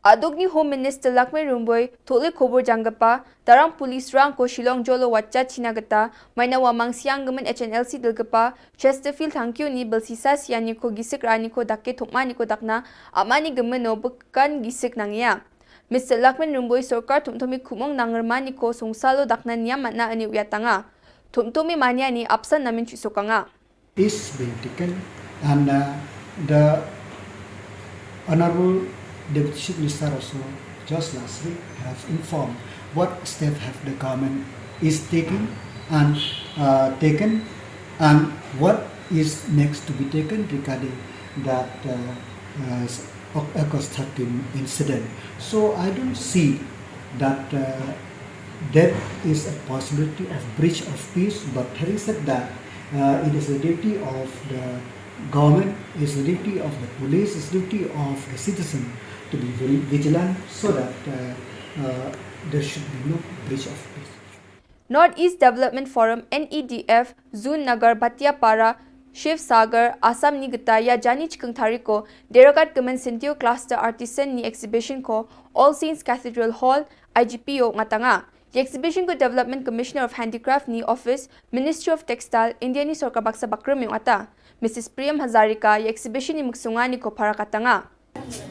aduk ni Home Minister Lakmin Rymbui, thole khubor jangkapa, tarang police rang ko Shillong jolo wacha china gata, maina wa mang siang gemen H N L C dul kepa, Chesterfield thangkyu ni belsisa siani ko gisik rani ko dake thukmani ko dakna, amani gemen no bekan gisik nangya. Mister Lakmin Rymbui sorkar Thumthumi khumong nangermani ko sungsalo dakna niam mana ani uyatanga. Thumthumi Mania ni apsan namin chusokanga. Is being taken, and uh, the Honorable Deputy Chief Minister also just last week have informed what step have the government is taking and uh, taken, and what is next to be taken regarding that uh, uh, August thirteen incident. So I don't see that uh, there is a possibility of breach of peace, but having said that, uh, it is the duty of the government, it's the duty of the police, it's the duty of the citizen to be very vigilant so that uh, uh, there should be no breach of peace. North East Development Forum, N E D F, Zun Nagar, Batiapara, Shiv Sagar, Assam ni gita ya jani chikung thariko, Deragat Kemen Sintio Cluster Artisan ni exhibition ko, All Saints Cathedral Hall, I G P o ngatanga. Exhibition ko Development Commissioner of Handicraft ni Office, Ministry of Textile, India ni sorkar baksa bakrum yung ata. Missus Priyam Hazarika, exhibition ni muksunga ni ko para katanga.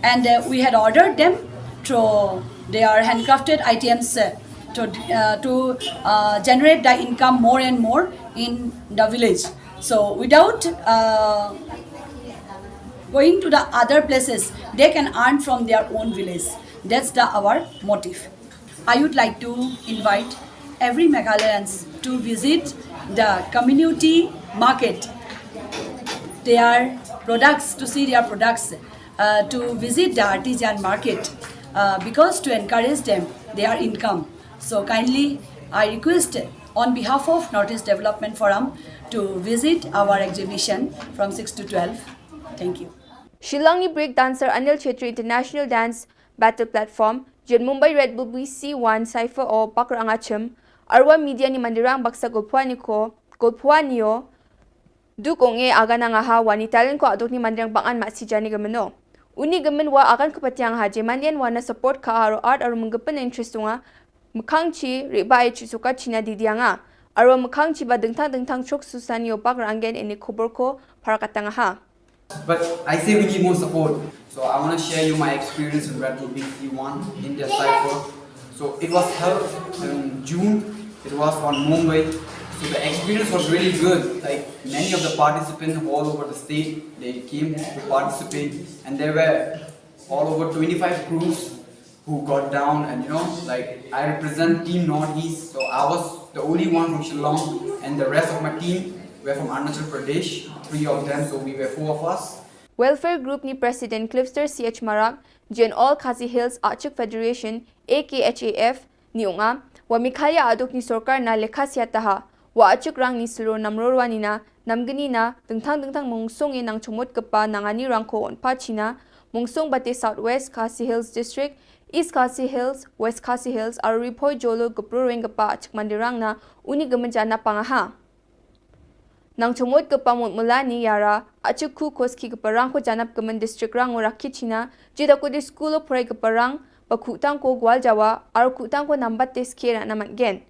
And uh, we had ordered them to their handcrafted items uh, to, uh, to uh, generate the income more and more in the village. So without uh, going to the other places, they can earn from their own village. That's the our motive. I would like to invite every Meghalayans to visit the community market, their products, to see their products, uh, to visit the artisan market, uh, because to encourage them, their income. So kindly, I request on behalf of North East Development Forum to visit our exhibition from six to twelve. Thank you. Shillong ni break dancer Anil Chhetri International Dance Battle Platform, jin Mumbai Red Bull B C one Cypher o Bakr Angachim, arwa media ni mandirang baksa golphuani ko, golphuani o, duk ong e agan angaha wa ni talent ko aduk ni mandirang bangan ma si jani gemeno. Uni gemen wa agan ko patiang ha je mandian wa na support ka aro art aro menggepen interest tunga, mekang chi, riba e chi suka china didianga, arwa mekang chi ba dengtang dengtang chok susan yo Bakr Anggen ini khubor ko para katangaha. But I say we need more support. So I want to share you my experience in Red Bull B C one India Cypher. So it was held in June. It was on Mumbai. So the experience was really good. Like many of the participants all over the state, they came to participate, and there were all over twenty-five crews who got down, and you know, like, I represent Team Northeast, so I was the only one from Shillong, and the rest of my team were from Arunachal Pradesh, three of them, so we were four of us. Welfare Group ni President Clifster C H Marak, jin All Khasi Hills Achik Federation, A K H A F, ni unga, wa Meghalaya aduk ni sorkar na lekha siataha, wa achik rang ni selo namrorwa nina, namgni na, dengtang dengtang mungsung e nang chumut kepa nangani rang ko onpa china, mungsung bate South West Khasi Hills District, East Khasi Hills, West Khasi Hills, aro Ri Bhoi jolo gepro reng kepa achik mandirang na, uni gemenjana pangaha. Nang chumut kepa mut mulani yara, achik ku koski kepa rang ko janap gemen district rang o rakhi china, jida ko di school o prai kepa rang, ba kutang ko gwal jawa, aro kutang ko nambat te skera na matgen.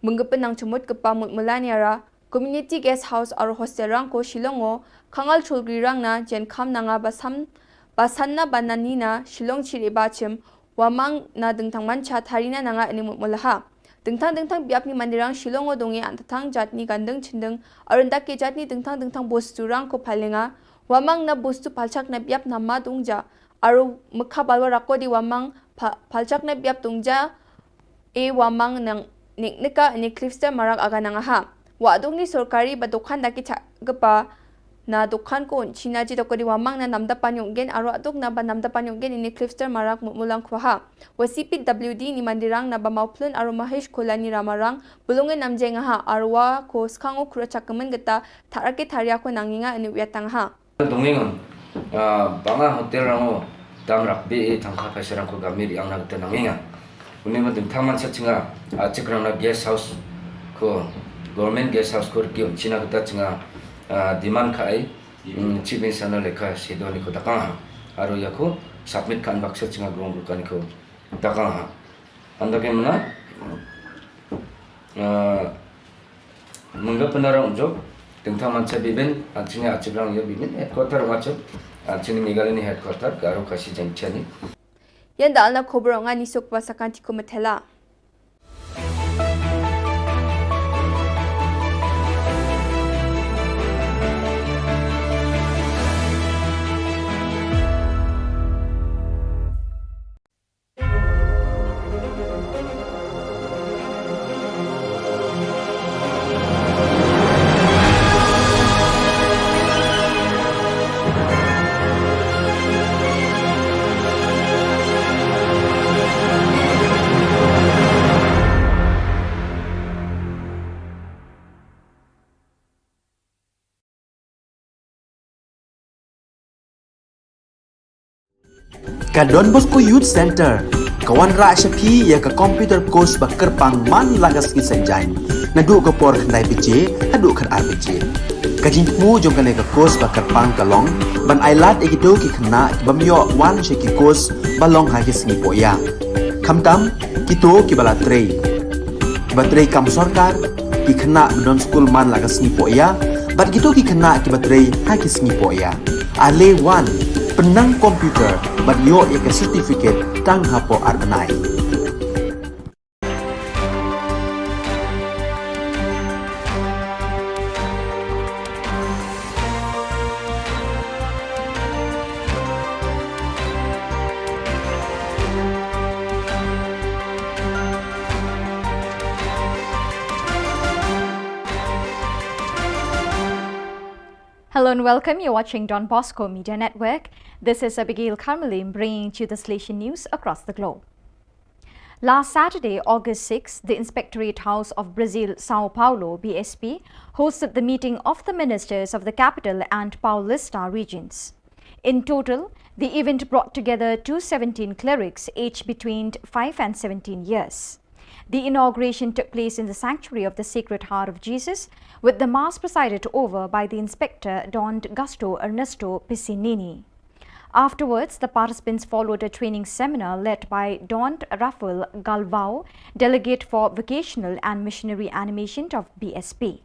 Menggepen nang chumut kepa mut mulani ara, community guest house aro hostel rang ko Shillong o, khangal chulgri rang na, jen kham nanga basam, basanna banani na, Shillong chire bachim, wamang na dengtang mancha tharina nanga ini mut mulaha. Dengtang dengtang biap ni mandirang Shillong o donge antatang jatni gandeng chindeng, arundak ke jatni dengtang dengtang bostu rang ko palenga, wamang na bostu palchak na biap nama dongja, aro mekha balwa rako di wamang pa-, palchak na biap dongja, e wamang nang nik nika ni Clifster Marak aga nangaha. Wa aduk ni sorkari ba dokan daki cha gepa Na dukhan ko un China ji doko di wamang na Namda Panyokgen aro aduk na ba Namda Panyokgen ini Clifster Marak Mutmulang Kwaha. Wa C P W D ini Mandirang na ba Mauplun aro Mahesh Kolani Ramarang bulungin namjengaha aro wa ko skango kura chakamen geta tharake tharia ko nanginga ini wiatangha. Dongeng, ah, banga hotel rango dam rakbe, eh, tangka paisa rangko gamir yang na geta nanginga. Uni ma ding thaman sa chinga, ah, chikrang na guest house ko, government guest house ko riki un China geta chinga, ah, demand ka ai, mm, chief minister na lekha sedo ni ko dakang ha. Aro ya ko submit kan baksa chinga grong ko kan ko dakang ha. Anda ke mana? Ah, Mengga penara unjuk, tengtang mancha biben, anchini achibrang ya biben, headquarter macam, anchini Meghalaya ni headquarter, Garo Khasi Jaintia ni. Yan da alna khobor nga ni sok ba sakan ti ko methela. Ka Don Bosco Youth Center ka wanrah sha phi ïa ka computer course ba kyrpang man la ka sngi Saitjaiñ, naduh ka por khyndai baje haduh khatar baje. Ka jingthmu jong kane ka course ba kyrpang ka long ban ailad ïa kito ki khynnah ki bym ïoh wan sha ki course ba long ha ki sngi pohïa. Khamtam kito kiba la trei, kiba trei kam sorkar, ki khynnah ba don skul man la ka sngi pohïa, bad kito ki khynnah kiba trei ha ki sngi pohïa. Ale wan, pynnang computer bad ïoh ïa ka certificate tang hapoh ar bnai. Hello and welcome. You're watching Don Bosco Media Network. This is Abigail Karmalim bringing to you the Salesian news across the globe. Last Saturday, August sixth, the Inspectorate House of Brazil, São Paulo, B S P, hosted the meeting of the ministers of the capital and Paulista regions. In total, the event brought together two seventeen clerics aged between five and seventeen years. The inauguration took place in the sanctuary of the Sacred Heart of Jesus, with the Mass presided over by the Inspector Don Gasto Ernesto Piccinini. Afterwards, the participants followed a training seminar led by Don Rafael Galvao, delegate for vocational and missionary animation of B S P.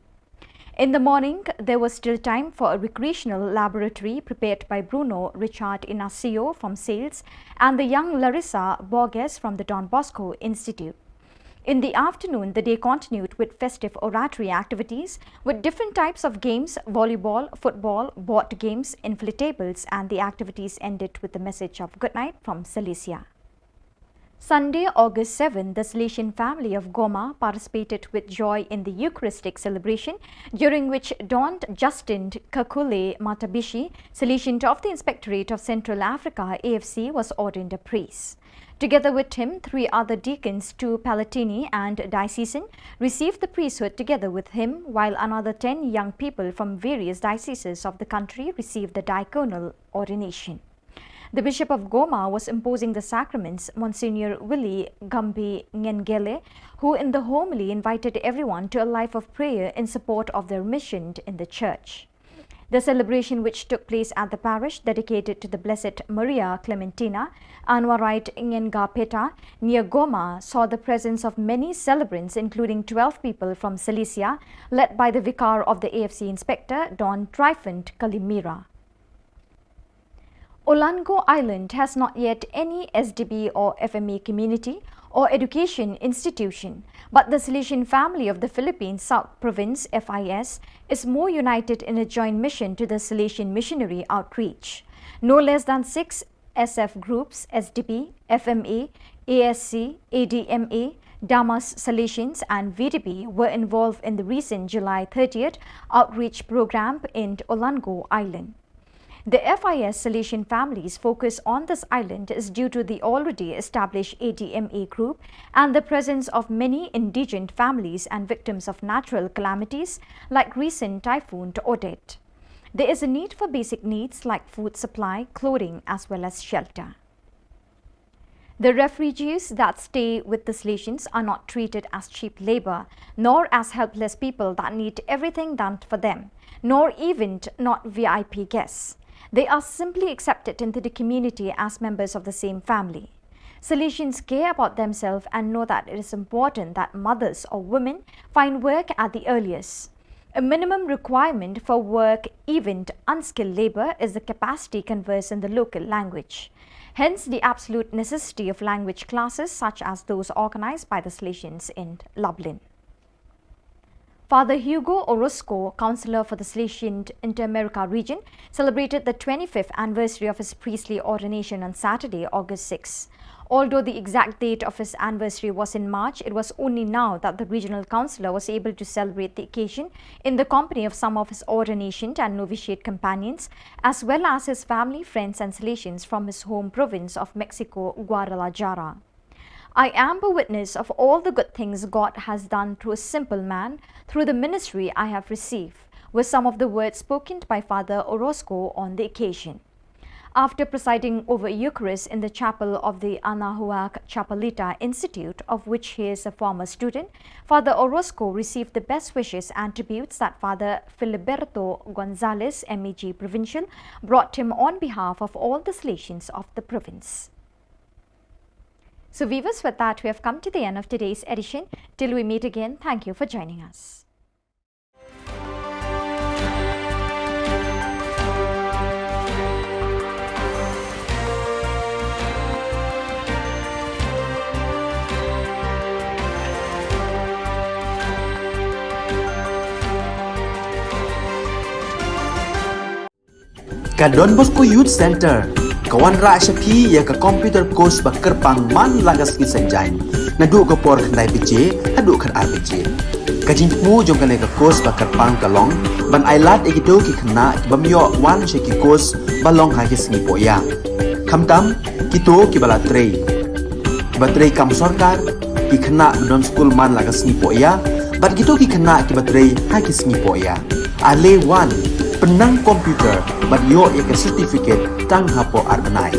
In the morning, there was still time for a recreational laboratory prepared by Bruno Richard Inacio from sales and the young Larissa Borges from the Don Bosco Institute. In the afternoon, the day continued with festive oratory activities with different types of games, volleyball, football, board games, inflatables, and the activities ended with the message of good night from Salesian. Sunday, August seventh, the Salesian family of Goma participated with joy in the Eucharistic celebration, during which Don Justin Kakule Matabishi, Salesian of the Inspectorate of Central Africa, A F C, was ordained a priest. Together with him, three other deacons, two Palatini and diocesan, received the priesthood together with him, while another ten young people from various dioceses of the country received the diaconal ordination. The Bishop of Goma was imposing the sacraments, Monsignor Willie Gambi Ngengele, who in the homily invited everyone to a life of prayer in support of their mission in the church. The celebration, which took place at the parish dedicated to the Blessed Maria Clementina, Anwarite Ngengapeta, near Goma, saw the presence of many celebrants, including twelve people from Salesian, led by the vicar of the A F C inspector, Don Tryphon Kalimira. Olango Island has not yet any S D B or F M A community or education institution, but the Salesian family of the Philippines South Province, F I S, is more united in a joint mission to the Salesian missionary outreach. No less than six S F groups, S D B, F M A, A S C, A D M A, Damas Salesians and V D B were involved in the recent July thirtieth outreach program in Olango Island. The F I S Salesian families' focus on this island is due to the already established A D M A group and the presence of many indigent families and victims of natural calamities like recent Typhoon Odette. There is a need for basic needs like food supply, clothing, as well as shelter. The refugees that stay with the Salesians are not treated as cheap labor, nor as helpless people that need everything done for them, nor even not V I P guests. They are simply accepted into the community as members of the same family. Salesians care about themselves and know that it is important that mothers or women find work at the earliest. A minimum requirement for work, even unskilled labor, is the capacity conversed in the local language. Hence, the absolute necessity of language classes such as those organized by the Salesians in Lublin. Father Hugo Orozco, counselor for the Salesian Inter-America region, celebrated the twenty-fifth anniversary of his priestly ordination on Saturday, August sixth. Although the exact date of his anniversary was in March, it was only now that the regional councillor was able to celebrate the occasion in the company of some of his ordination and novitiate companions, as well as his family, friends, and Salesians from his home province of Mexico, Guadalajara. "I am a witness of all the good things God has done through a simple man, through the ministry I have received," were some of the words spoken by Father Orozco on the occasion. After presiding over Eucharist in the chapel of the Anahuac Chapelita Institute, of which he is a former student, Father Orozco received the best wishes and tributes that Father Filiberto Gonzalez, M A G Provincial, brought him on behalf of all the Salesians of the province. So viewers, with that, we have come to the end of today's edition. Till we meet again, thank you for joining us. Ka Don Bosco Youth Centre ka wanrah sha phi ïa ka computer course ba kyrpang man la ka sngi Saitjaiñ, naduh ka por khyndai baje haduh khatar baje. Ka jingthmu jong kane ka course ba kyrpang ka long ban ailad ïa kito ki khynnah ki bym ïoh wan sha ki course ba long ha ki sngi pohïa. Khamtam kito kiba la trei, kiba trei kam sorkar, ki khynnah ba don skul man la ka sngi pohïa, bad kito ki khynnah kiba trei ha ki sngi pohïa. Ale wan, pynnang computer bad ïoh ïa ka certificate tang hapoh ar bnai.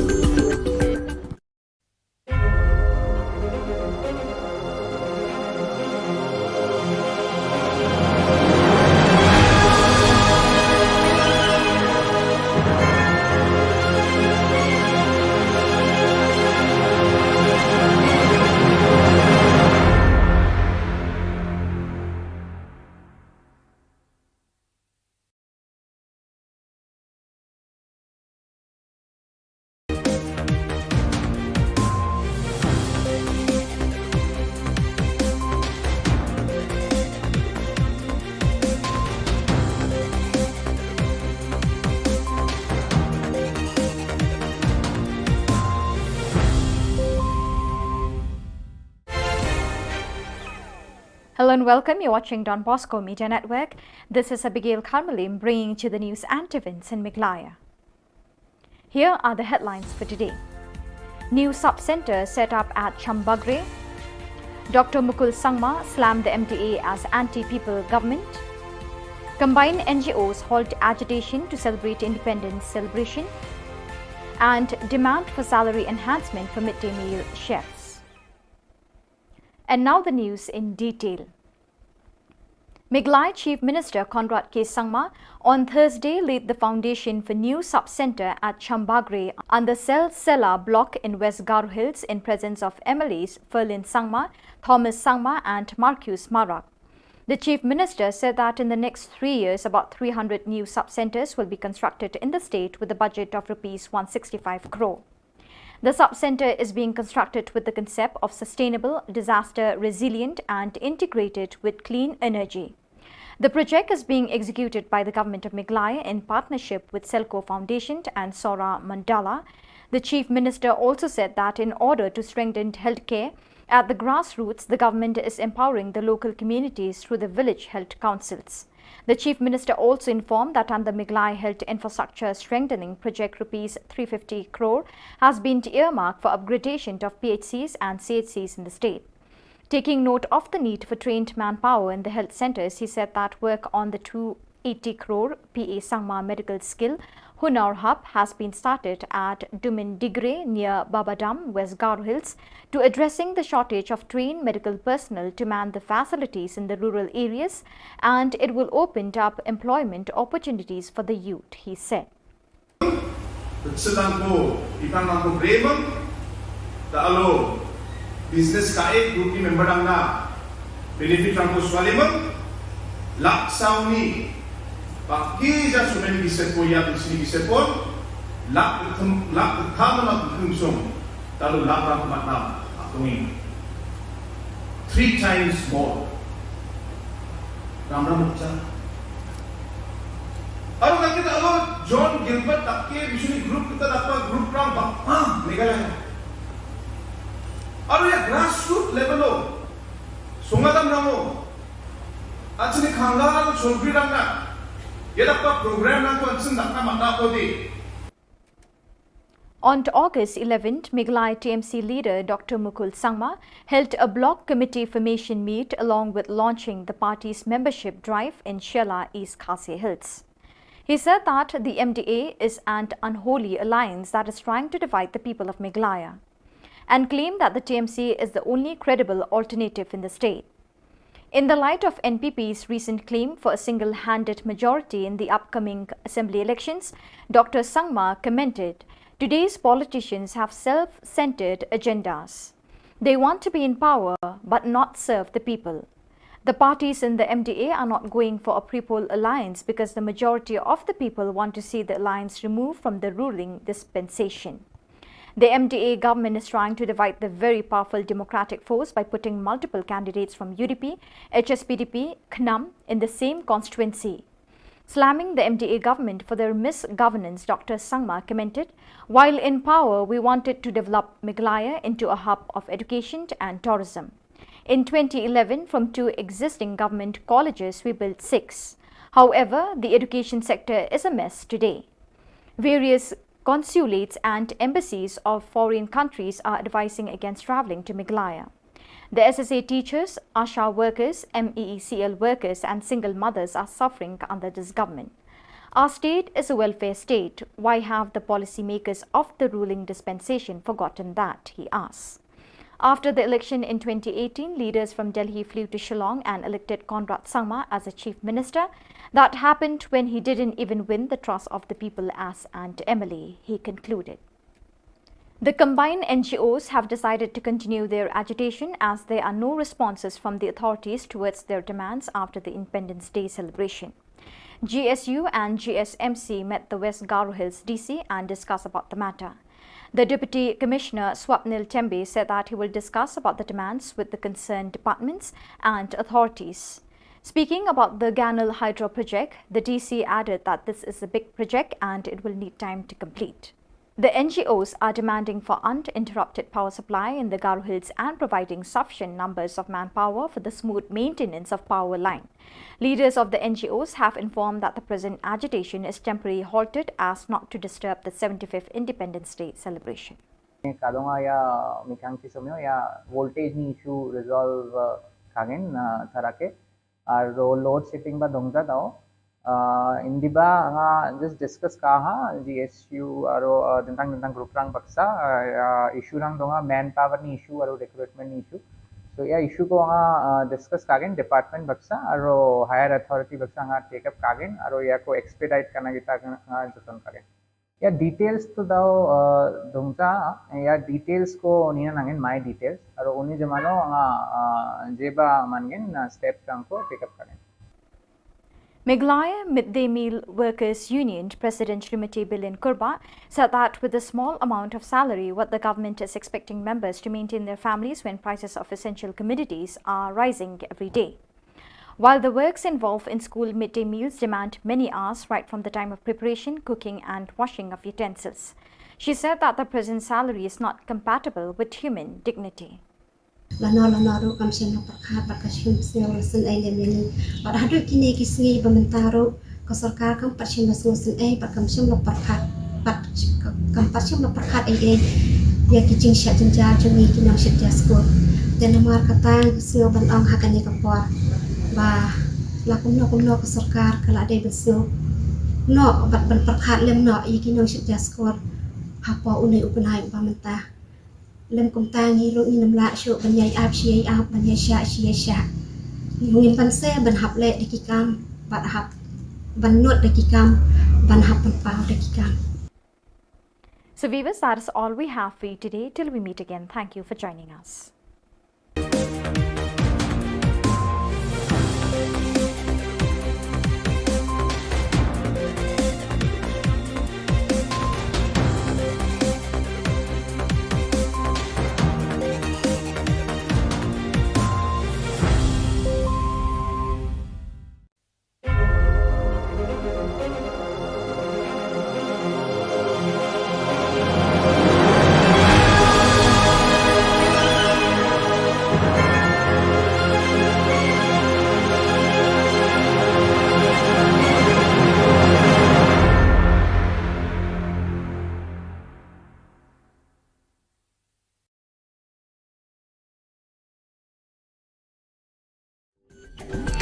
Hello and welcome. You're watching Don Bosco Media Network. This is Abigail Karmalim bringing to the news and events in Meghalaya. Here are the headlines for today. New sub-centre set up at Chambagre. Doctor Mukul Sangma slammed the M D A as anti-people government. Combined N G Os halt agitation to celebrate independence celebration. And demand for salary enhancement for midday meal chefs. And now the news in detail. Meghalaya Chief Minister Conrad K Sangma on Thursday laid the foundation for new sub-centre at Chambagre under Selsela block in West Garo Hills in presence of M L As Ferlin Sangma, Thomas Sangma and Marcus Marak. The Chief Minister said that in the next three years, about three hundred new sub-centres will be constructed in the state with a budget of rupees one sixty-five crore. The sub-centre is being constructed with the concept of sustainable, disaster resilient and integrated with clean energy. The project is being executed by the Government of Meghalaya in partnership with Selco Foundation and Sora Mandala. The Chief Minister also said that in order to strengthen healthcare, At the grassroots, the government is empowering the local communities through the village health councils. The Chief Minister also informed that under Meghalaya Health Infrastructure Strengthening Project, rupees three fifty crore has been earmarked for upgradation of P H Cs and C H Cs in the state. Taking note of the need for trained manpower in the health centres, he said that work on the two eighty crore P A Sangma Medical Skill Hunar Hub has been started at Dumindigre near Babadam, West Garo Hills, to addressing the shortage of trained medical personnel to man the facilities in the rural areas, and it will open up employment opportunities for the youth, he said. Sedang ko, itang nang ko bremang, ta alo business kae group ni member dang na benefit rang ko swaliman, lak saw ni, paki ja sumen ki sepo ya, ki sini ki sepo, lak kem, lak kama lak kem song, ta lo lak rang ko matna, atungi. Three times more. Ram ram cha. Aro kaki ta alo John Gilbert tak ke bishuni group kita dapat group rang bak, ah, Meghalaya. Aro ya grassroots level lo. Sungadam ramo. Achini khangal solbi rang na. Ya dapat program rang ko ansin dakna mata ko di. On August eleventh, Meghalaya T M C leader Doctor Mukul Sangma held a block committee formation meet along with launching the party's membership drive in Shella, East Khasi Hills. He said that the M D A is an unholy alliance that is trying to divide the people of Meghalaya and claimed that the T M C is the only credible alternative in the state. In the light of N P P's recent claim for a single-handed majority in the upcoming assembly elections, Doctor Sangma commented, "Today's politicians have self-centered agendas. They want to be in power but not serve the people. The parties in the M D A are not going for a pre-poll alliance because the majority of the people want to see the alliance removed from the ruling dispensation." The M D A government is trying to divide the very powerful democratic force by putting multiple candidates from U D P, H S P D P, KHNAM in the same constituency. Slamming the M D A government for their misgovernance, Doctor Sangma commented, "While in power, we wanted to develop Meghalaya into a hub of education and tourism. In twenty eleven, from two existing government colleges, we built six. However, the education sector is a mess today. Various consulates and embassies of foreign countries are advising against travelling to Meghalaya. The S S A teachers, ASHA workers, M E E C L workers and single mothers are suffering under this government. Our state is a welfare state. Why have the policymakers of the ruling dispensation forgotten that?" he asks. After the election in twenty eighteen, leaders from Delhi flew to Shillong and elected Conrad Sangma as a chief minister. That happened when he didn't even win the trust of the people as an M L A, he concluded. The combined N G Os have decided to continue their agitation as there are no responses from the authorities towards their demands after the Independence Day celebration. G S U and G S M C met the West Garo Hills D C and discussed about the matter. The Deputy Commissioner Swapnil Tembe said that he will discuss about the demands with the concerned departments and authorities. Speaking about the Ganal Hydro project, the D C added that this is a big project and it will need time to complete. The N G Os are demanding for uninterrupted power supply in the Garo Hills and providing sufficient numbers of manpower for the smooth maintenance of power line. Leaders of the N G Os have informed that the present agitation is temporarily halted as not to disturb the seventy-fifth Independence Day celebration. Kadonga ya mikang ki somyo ya voltage ni issue resolve, uh, kagen, uh, tharake. Aro load shedding ba dongja dao. Uh, indiba nga just discuss kaha G S U aro, uh, dentang dentang group rang baksa, uh, uh, issue rang donga manpower ni issue aro recruitment ni issue. So ya issue ko nga, uh, discuss kagen department baksa aro higher authority baksa nga take up kagen aro ya ko expedite kana kita nga joton kagen. Ya details to dao, uh, dongja, ya details ko nina nangin my details. Aro uni jemano nga, uh, jeba mangin, uh, step rang ko take up kagen. Meghalaya Midday Meal Workers Union President Srimati Bilin Kurbah said that with the small amount of salary, what the government is expecting members to maintain their families when prices of essential commodities are rising every day. While the works involved in school midday meals demand many hours right from the time of preparation, cooking and washing of utensils, she said that the present salary is not compatible with human dignity. Lano lano ruh kam shym la pyrkhat bad kam shym sngew la sngewsih ei lem ïa ngi. Bad haduh kine ki sngi ba mynta ruh ka sorkar kam pat shym la sngewsih ei bad kam shym la pyrkhat bad kam pat shym la pyrkhat ei ei ïa ki jingshah jynjar jong ngi ki nongshit jar skur. Te namar kata nga sngew ban ong ha kane ka por ba la kumno kumno ka sorkar ka la dei ban sngew noh bad ban pyrkhat lem noh ïa ki nongshit jar skur hapoh une u bnai uba mynta. Lem kumta ngi ruh ngim lah shuh ban ïai ap shi ïai ap, ban ïai shah shi ïai shah. Ngim banse ban hap leh da ki kam bad hap ban nud da ki kam, ban hap ban paw da ki kam. So viewers, that is all we have for you today. Till we meet again, thank you for joining us.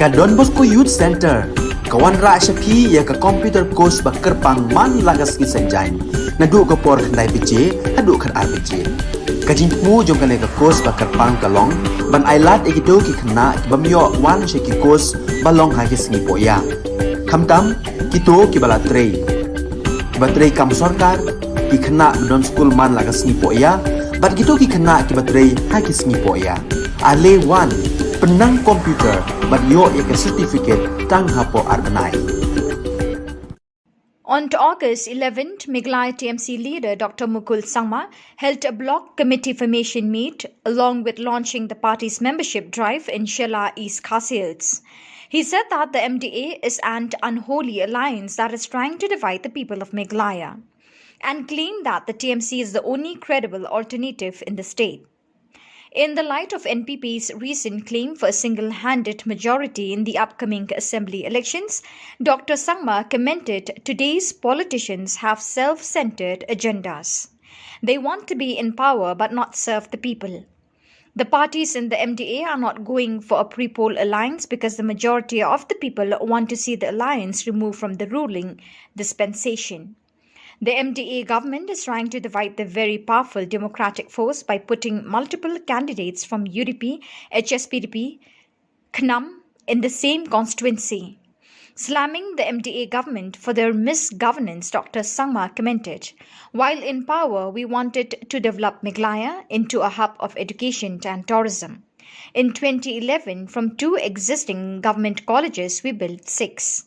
Ka Don Bosco Youth Centre ka wanrah sha phi ïa ka computer course ba kyrpang man la ka sngi Saitjaiñ, naduh ka por khyndai baje haduh khatar baje. Ka jingthmu jong kane ka course ba kyrpang ka long ban ailad ïa kito ki khynnah ki bym ïoh wan sha ki course ba long ha ki sngi pohïa. Khamtam kito kiba la trei, kiba trei kam sorkar, ki khynnah ba don skul man la ka sngi pohïa, bad kito ki khynnah kiba trei ha ki sngi pohïa. Ale wan, pynnang computer bad ïoh ïa ka certificate tang hapoh ar bnai. On August eleventh, Meghalaya T M C leader Doctor Mukul Sangma held a block committee formation meet along with launching the party's membership drive in Shella, East Khasi Hills. He said that the M D A is an unholy alliance that is trying to divide the people of Meghalaya and claimed that the T M C is the only credible alternative in the state. In the light of N P P's recent claim for a single-handed majority in the upcoming assembly elections, Doctor Sangma commented today's politicians have self-centered agendas. They want to be in power but not serve the people. The parties in the M D A are not going for a pre-poll alliance because the majority of the people want to see the alliance removed from the ruling dispensation. The M D A government is trying to divide the very powerful democratic force by putting multiple candidates from U D P, H S P D P, CNAM in the same constituency. Slamming the M D A government for their misgovernance, Doctor Sangma commented, "While in power, we wanted to develop Meghalaya into a hub of education and tourism. In twenty eleven, from two existing government colleges, we built six.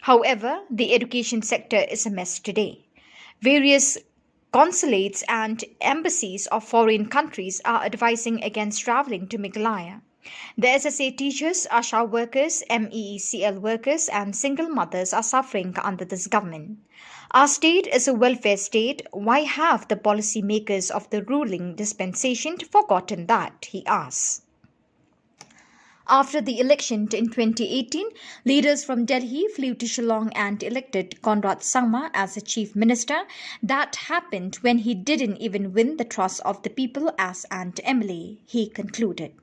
However, the education sector is a mess today. Various consulates and embassies of foreign countries are advising against travelling to Meghalaya. The S S A teachers, ASHA workers, M E E C L workers, and single mothers are suffering under this government. Our state is a welfare state. Why have the policymakers of the ruling dispensation forgotten that?" he asks. After the election in twenty eighteen, leaders from Delhi flew to Shillong and elected Conrad Sangma as the chief minister. That happened when he didn't even win the trust of the people as an M L A, he concluded.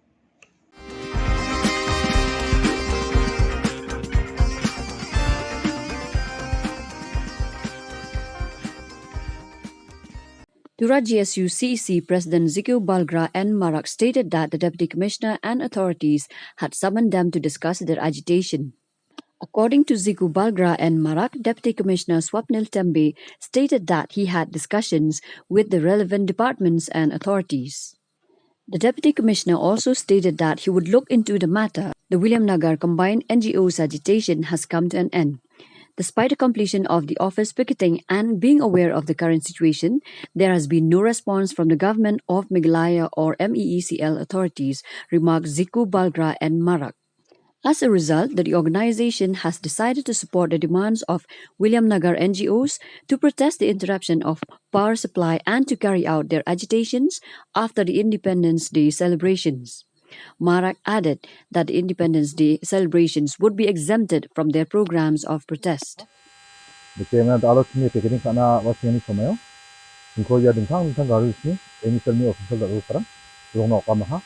Tura G S U C E C President Ziku Balgra N Marak stated that the Deputy Commissioner and authorities had summoned them to discuss their agitation. According to Ziku Balgra N Marak, Deputy Commissioner Swapnil Tembe stated that he had discussions with the relevant departments and authorities. The Deputy Commissioner also stated that he would look into the matter. The Williamnagar combined N G Os agitation has come to an end. Despite the completion of the office picketing and being aware of the current situation, there has been no response from the government of Meghalaya or M E E C L authorities, remarked Ziku Balgra N Marak. As a result, the organization has decided to support the demands of Williamnagar N G Os to protest the interruption of power supply and to carry out their agitations after the Independence Day celebrations. Marak added that the Independence Day celebrations would be exempted from their programs of protest. Dake mynta da alo sini pekering kana wa sini somayo. Singko ya dingkang dingkang garu sini, ini selmi official da ru karang, rong nok kamaha.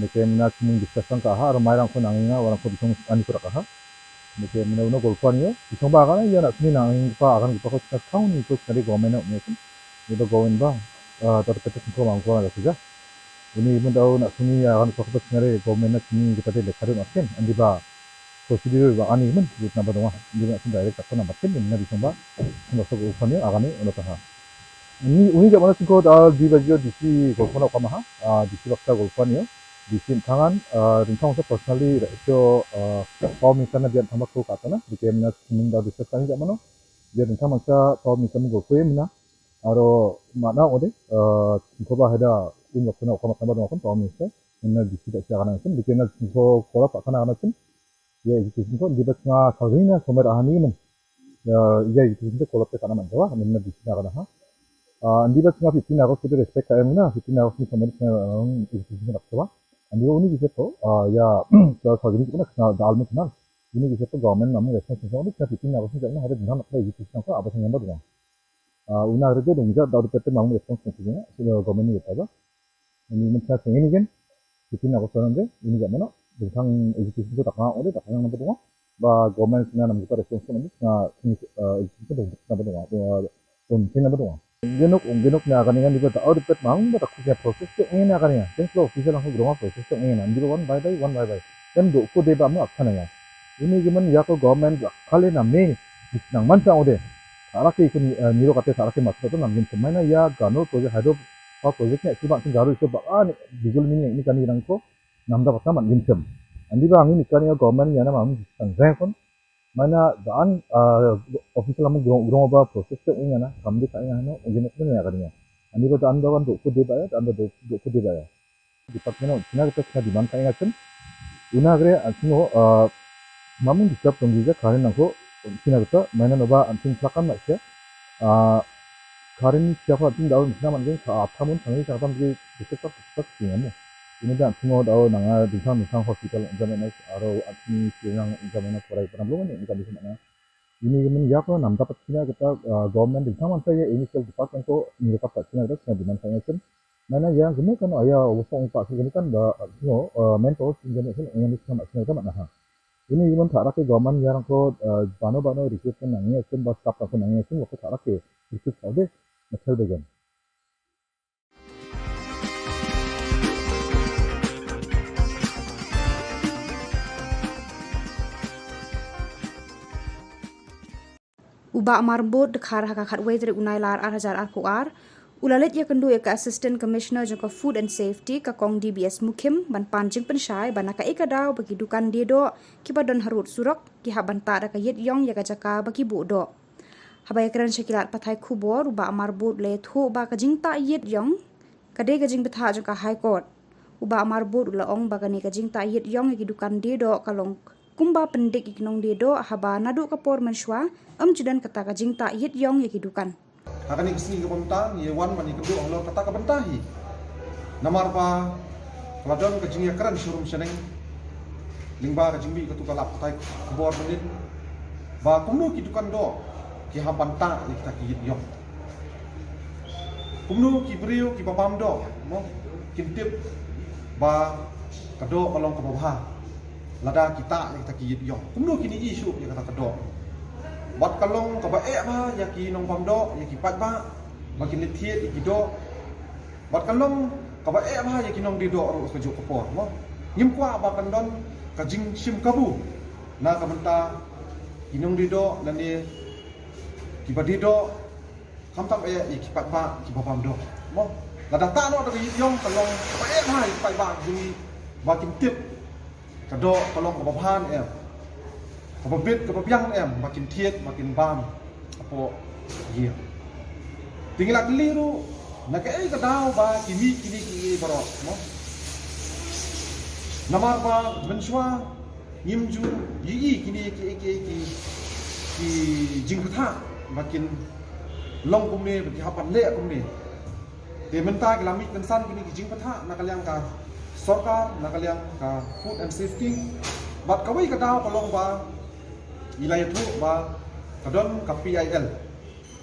Dake mynta sini discussion ka ha, ramai rang ko nanginga, warang ko bisong ani ko ha. Dake mynta uno golpuan yo, bisong ba kana ya na sini nanging pa akan kita ko kita kau ni ko kita di government ni ko. Ni ba government ba, ah, tapi kita singko mangko ada tiga. Ini mynta na sini ya akan ko kita sini government na sini kita di lekadu makin, andi ba procedure ba ani men, yut namba dong. Andi ba sini direct takko namba tin, ini na bisong ba, namba so golpuan yo, akan ni uno taha. Ini uni jap mana singko da di bajio D C golpuan ok kamaha, ah, D C baksa golpuan yo. Di sin tangan, ah, ringkang sa personally, ra ito, ah, Prime Minister na bian tambah ko katana, di kaya mina sini da discuss tani jap mana. Bian ringkang mangsa Prime Minister menggo ko ya mina. Aro mana ode, ah, ko ba hada un waktu na okama tambah dong akon Prime Minister. Mina D C tak siya kana sin, di kaya na ko kola pak kana kana sin. Ya, education ko, di ba nga salgina somer ahani men. Ya, ya, education ko kola pe kana man jawa, mina D C na kana ha. Ah, andi ba nga fifteen August ko respect ka em na, fifteen August ni somer na, um, education ko nak jawa. Andi ba uni bisa to, ah, ya, sa salgini ko na, na dal mo na. Uni bisa to government namu response ko na, fifteen August ni na, ada dina nak education ko, apa sing namba dong. Ah, una rede dong ja da pete mam response ko na, so government ni ta ba. Ini men sa sing ini kan. Fifteen August ni, ini ja mana. Dong sang education ko tak ngau, ode tak ngau namba dong. Ba government sina nam kita response ko na, sini, eh, education ko dong namba dong. Dong sing namba dong. Genok, genok na kan kan di ba da audit pet mam ba tak kusia process ko ini na kan ya. Kan slow official ang ko grong process ko ini na. Di ba one by by, one by by. Kan do ko de ba mo aksan ya. Ini gimen ya ko government kali na me, bis nang man sa ode. Sarak ke ikut, eh, niro kate sarak ke masuk tu nam gin semai na ya gano project hydro power project ni, sebab tu garu itu ba, ah, ni, bijul ni, ni kan ni nang ko, nam da patna man gin sem. Andi ba angin ikan ya government ya na mam, sang reng kon. Mana daan, eh, official am grong, grong ba process tu ini na, kam di ka ini na, ujin itu ni ya kan ya. Andi ba daan da wan do ko de ba ya, daan da do, do ko de ba ya. Department of China kita China demand ka inga chen. Una gre, ah, sino, ah, mamun disturb tong gija karen nangko China kita, maina noba anting plakan ma sia. Ah, karen sia pa anting daun China man geng ka athamun tangi ka tam ge disturb tak tak singa mo. Ini da sino dau nanga dingtang dingtang hospital jamena aro anting sinang jamena korai panam lo ni kan di mana. Ini men ya ko nam dapat China kita, ah, government dingtang man saya initial department ko ini dapat China kita China demand ka inga chen. Mana yang gini kan aya wosong pa sini kan da, you know, eh, mentor sini kan ini sama sini kan mana ha. Ini gimana tak rakyat government yang ko, eh, bano bano recruit kan nangya sim ba staff kan nangya sim waktu tak rakyat recruit kau deh, macam begini. U Bah Marbud dkhar ha ka khatwei tarik u Nailar ar hajar arphew ar, u la leit ïakynduh ïa ka Assistant Commissioner jong ka Food and Safety, ka Kong D B S Mukhim, ban pan jingpynshai ba na kaei ka daw ba ki dukan die doh kiba don harud surok ki hap ban tah da ka ïit ïong ïa ka jaka ba ki buh doh. Haba ïakren sha ki lad pathai khubor, u Bah Marbud u la ïathuh ba ka jingtah ïit ïong ka dei ka jingbthah jong ka High Court. U Bah Marbud u la ong ba kane ka jingtah ïit ïong ïa ki dukan die doh ka long kumba pyndik ïa ki nongdie doh haba naduh ka por mynshuwa ym ju don kata ka jingtah ïit ïong ïa ki dukan. Ha kane ka sngi kaba mynta ngi wan ban ïakynduh halor kata ka bynta hi. Namar ba ka la don ka jingïakren sharum shaneng lyngba ka jingmih katu ka lad pathai khubor mynnin ba kumno ki dukan doh ki hap ban tah ïa kita ki ïit ïong. Kumno ki briew kiba bam doh, mo, kin tip ba ka doh ka long kaba bha lada ki tah ïa kita ki ïit ïong. Kumno kin ïohi shuh ïa kata ka doh? Bad ka long kaba eh bha ïa ki nongbam doh, ïa ki paidbah, ba kin leit thied ïa ki doh. Bad ka long kaba eh bha ïa ki nongdie doh ruh ha kajuh ka por, mo. Ngim kwah ba kan don ka jingshim kabu na ka bynta ki nongdie doh lane kiba die doh, khamtam eh ïa ki paidbah kiba bam doh, mo. Lada tah noh da ka ïit ïong ka long kaba eh bha ïa ki paidbah jong ngi ba kin tip ka doh ka long kaba bha ne em, kaba bit kaba biang ne em, ba kin thied ba kin bam hapoh ïing. Te ngi la kylli ruh na kaei ka daw ba ki mih kine kiei baroh, mo. Namar ba mynshuwa ngim ju ïohi kine kiei kiei ki, ki jingpyrtha ba kin long kumne, ba ki hap ban leh kumne. Te mynta ki la mih kynsan kine ki jingpyrtha na ka liang ka sorkar na ka liang ka food and safety. Bad kawei ka daw ka long ba i la ïathuh ba ka don ka P I L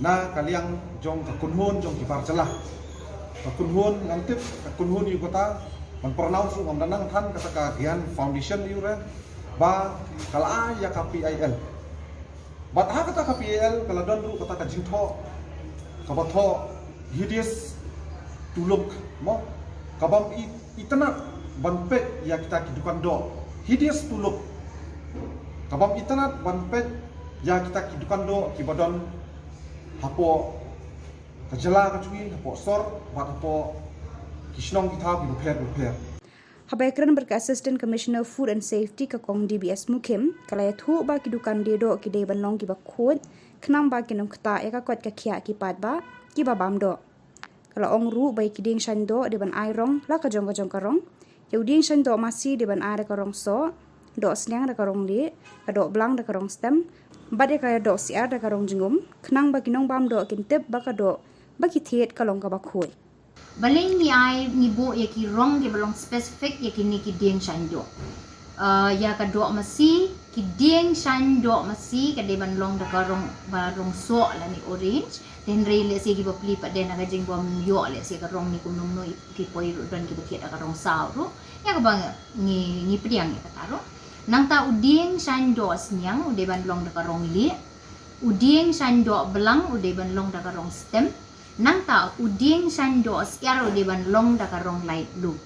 na ka liang jong ka kynhun jong ki bar jylla. Ka kynhun ngam tip, ka kynhun ïa kata, ban pronounce ruh ngam da nang than, kata ka Gyan Foundation ïa u re, ba ka la ai ïa ka P I L. Bad ha kata ka P I L ka la don ruh kata ka jingthoh kaba thoh hideous to look, mo, kabym i-, itynnad ban peit ïa kita ki dukan doh. Hideous to look. Kabym itynnad ban peit ïa kita ki dukan doh kiba don hapoh ka jylla ka jong ngi, hapoh sor bad hapoh ki shnong ki thaw kiba pher bapher. Haba ïakren bad ka Assistant Commissioner Food and Safety, ka Kong D B S Mukhim, ka la ïathuh ba ki dukan die doh ki dei ban long kiba khuid, khnang ba kin ym ktah ïa ka koit ka khiah ki paidbah kiba bam doh. Ka la ong ruh ba ïa ki dieng shaiñ doh dei ban ai rong la ka jong ka jong ka rong. Ïa u dieng shaiñ doh masi dei ban ai da ka rong soh, doh sniang da ka rong lieh, ka doh blang da ka rong stem, bad ïa ka doh syiar da ka rong jingum, khnang ba ki nongbam doh kin tip ba ka doh ba ki thied ka long kaba khuid. Balei ngi ai, ngi buh ïa ki rong kiba long specific ïa kine ki dieng shaiñ doh? Ah, ïa ka doh masi, ki dieng shaiñ doh masi ka dei ban long da ka rong, ba rong soh lane orange. Te hynrei lehse kiba plie pat de na ka jingbym ïoh lehse ka rong ne kumno kumno, ki poi ruh don kiba thied da ka rong saw ruh. Ïa kaba ngi, ngi pdiang ïa kata ruh. Nangta u dieng shaiñ doh sniang u dei ban long da ka rong lieh. U dieng shaiñ doh blang u dei ban long da ka rong stem. Nangta u dieng shaiñ doh syiar u dei ban long da ka rong light blue.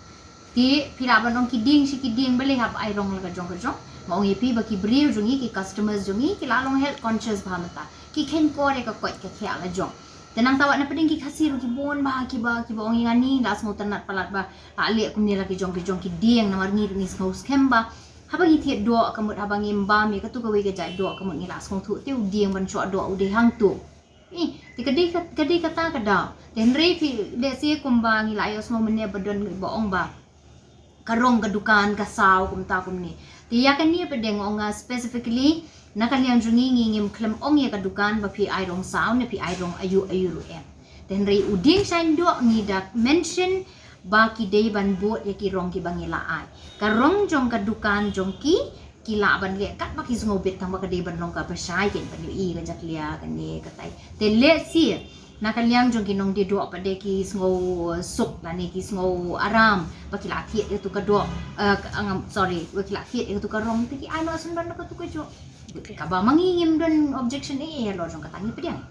Te phi lah ban ong ki dieng shi ki dieng, balei hap ai rong la ka jong ka jong? Nga ong ïa phi ba ki briew jong ngi, ki customers jong ngi, ki la long health conscious bha mynta. Ki kheiñ kor ïa ka koit ka khiah la jong. Te nangta wat na pdeng ki Khasi ruh ki bun bha kiba, kiba ong ïa ngi, la sngewtynnad palat ba la leh kumne la ki jong ki jong ki dieng, namar ngi ruh ngi sngew skhem ba haba ngi thied doh ka mut, haba ngim bam ïa katu kawei ka jait doh ka mut ngi la sngewthuh te u dieng ban shoh doh u dei hangto. Eh, te ka dei ka, ka dei kata ka daw. Te hynrei phi, lehse kumba ngi la ïohsngew mynne ba don ba ong ba ka rong ka dukan ka saw kumta kumne. Te ïa kane pat de nga ong nga specifically na ka liang jong ngi, ngi ngim khlem ong ïa ka dukan ba phi ai rong saw ne phi ai rong aïu aïu ruh em. Te hynrei u dieng shaiñ doh ngi da mention ba ki dei ban bud ïa ki rong kiba ngi la ai. Ka rong jong ka dukan jong ki, ki lah ban leh katba ki sngew bit, tang ba ka dei ban long kaba shai, kin ban ïohi ka jakhlia kane katai. Te lehse na ka liang jong ki nongdie doh pat de ki sngew suk lane ki sngew aram ba ki la thied ïa katu ka doh, eh, ka, ngam, sorry, ba ki la thied ïa katu ka rong, te ki ai noh shen ban ïa katu ka jong. Kaba ma ngi ngim don objection eh, eh, halor jong kata, ngi pdiang.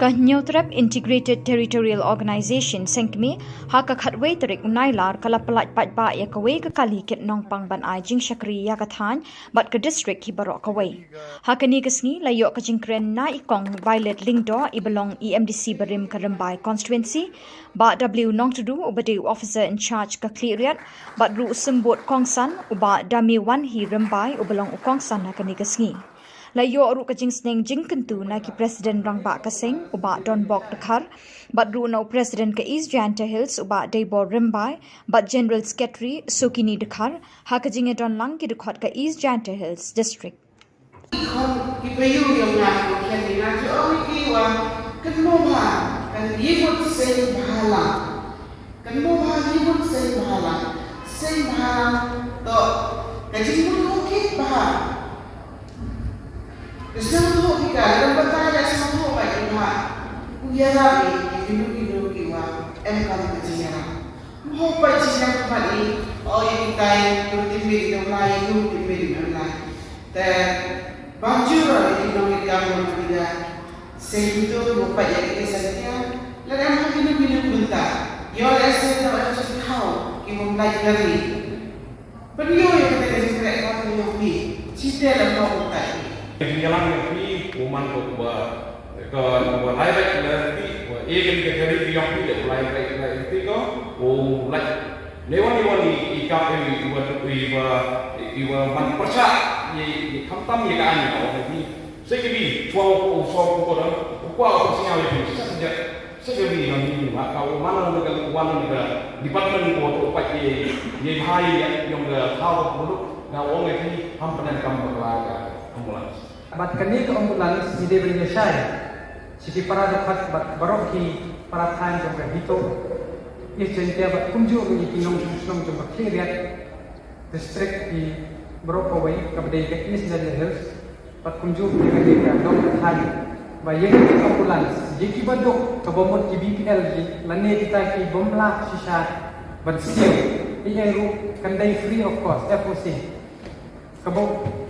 Ka Hynñiewtrep Integrated Territorial Organization, Seng Kmie, ha ka khatwei tarik u Nailar ka la pyllait paidbah ïa kawei ka kali kit nongpang ban ai jingshakri ïa ka thaiñ bad ka district hi baroh kawei. Ha kane ka sngi la ïoh ka jingkren na i Kong Violet Lyngdoh, iba long i M D C barim ka Rymbai Constituency, Bah W Nongtdu, uba dei u Officer in Charge ka Khliehriat, bad ruh u Symbud Kongsan, u Bah Damewanhi Rymbai, uba long u kongsan ha kane ka sngi. La ïoh ruh ka jingsneng jingkyntu na ki President Rangbah ka seng, u Bah Donbok Dkhar, bad ruh na u President ka East Jaintia Hills, u Bah Deibor Rymbai, bad General Secretary Sokini Dkhar, ha ka jingïadon lang ki dkhot ka East Jaintia Hills District. Ki payu yong nga, ki khen nga, ki ong ki wa. Kynmaw bha, kan ïa mut seng bhalang. Kynmaw bha, ïa mut seng bhalang. Seng bhalang to ka jingmut kit bha. Ka sngewthuh ki ka, lada batai da sngewthuh ba ki bha. U ïarap ïa kino kino kiwa em kam ka jingïarap. Mo pa jingïarap mat i, o ïa kitai, ïa u tymmen ïa u lai, ïa u tymmen ïa u lai. Te ban jur ïa ki nongïalam nongïalam. Seng kito mo pa ïa ki seng kia. Lada em ha kino kino ki bynta. Ïoh lehse na em shu thaw ki bym lait kari. Pynïoh ïa kata ka jingkhreh ka pynïoh phi. Chite lem noh utai. Ka jingïalang ïa phi, u man ko uba, ka uba lai bait lai riti, uba e kane ka jari ka ïong phi, u lai bait lai riti ko, u lai. Ne wan ne wan i, i kap i, i uba, i uba, i uba man pyrshah, i, i khamtam ïa ka aiñ ka wan phi. Sa ka bi, chwa u, u chwa u ko da, u kwah u pynsngew ïa phi, sa ka jait. Sa ka ri nang ni ma ka u man na ka wan na ka department ko to pat ye ye bhai ye yong ka thaw ko lu na ong e ki ham pyndonkam bakla ka ambulance. Bad kane ka ambulance ngi dei ban ïa shai. Shi ki para dkhot bad baroh ki para thaiñ jong ka HITO. East Jaintia bad kumjuh ïa ki nongshong shnong jong ka Khliehriat district ki baroh kawei kaba dei ka East Jaintia Hills. Bad kumjuh ïa kane ka dong ka thaiñ ba ïa kane ka ambulance ïa kiba duk kaba mut ki BPL ki lane kita ki bym lah shisha ban siew. Ïa ruh kan dei free of cost, FOC. Kaba,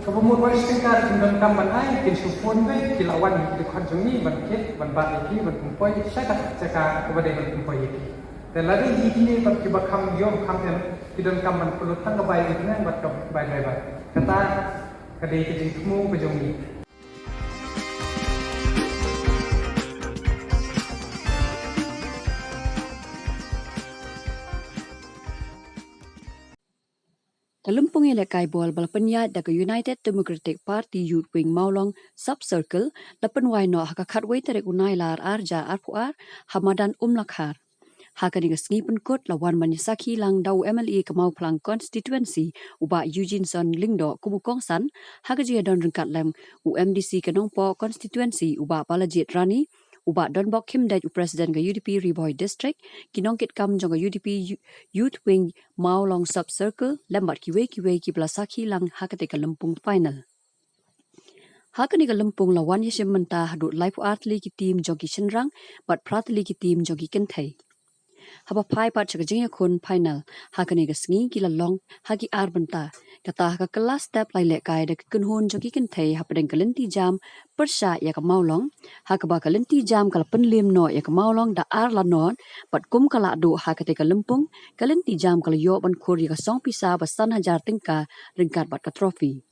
kaba mut wai shi tyngka kin donkam ban ai, kin shu phone beit, ki la wan ïa ki dkhot jong ngi ban kit, ban bat ïa ki, ban pynpoi sha ka jaka kaba dei ban pynpoi ïa ki. Te lada ïa kine bad kiba kham ïoh kham em, ki donkam ban pynlut tang ka bai internet bad ka bai driver. Kata ka dei ka jingthmu ka jong ngi. Ka lympung ïalehkai ball ba la pynïaid da ka United Democratic Party Youth Wing Mawlong Sub Circle la pynwai noh ha ka khatwei tarik u Nailar ar hajar arphew ar ha madan Umlakhar. Ha kane ka sngi pynkut la wan ban ïasakhi lang da u MLA ka Mawphlang Constituency u Bah Eugeneson Lyngdoh kum u kongsan ha ka jingïadon ryngkat lem u MDC ka Nongpoh Constituency u Bah Balajied Rani, u Bah Donbok Khymdeit u President ka UDP Ri Bhoi District, ki nongkitkam jong ka UDP Youth Wing Mawlong Sub Circle lem bad kiwei kiwei kiba la sakhi lang ha kata ka lympung final. Ha kane ka lympung la wan ïashim bynta haduh laiphew ar tylli ki team jong ki shynrang bad phra tylli ki team jong ki kynthei. Haba phai pat sha ka jingïakhun final ha kane ka sngi ki la long ha ki ar bynta. Kata ha ka kylla step la ïalehkai da ka kynhun jong ki kynthei hapdeng ka lynti jam pyrshah ïa ka Mawlong. Ha kaba ka lynti jam ka la pynliem noh ïa ka Mawlong da ar la nod bad kum ka lah duh ha kata ka lympung ka lynti jam ka la ïoh ban khur ïa ka song pisa ba san hajar tyngka ryngkat bad ka trophy.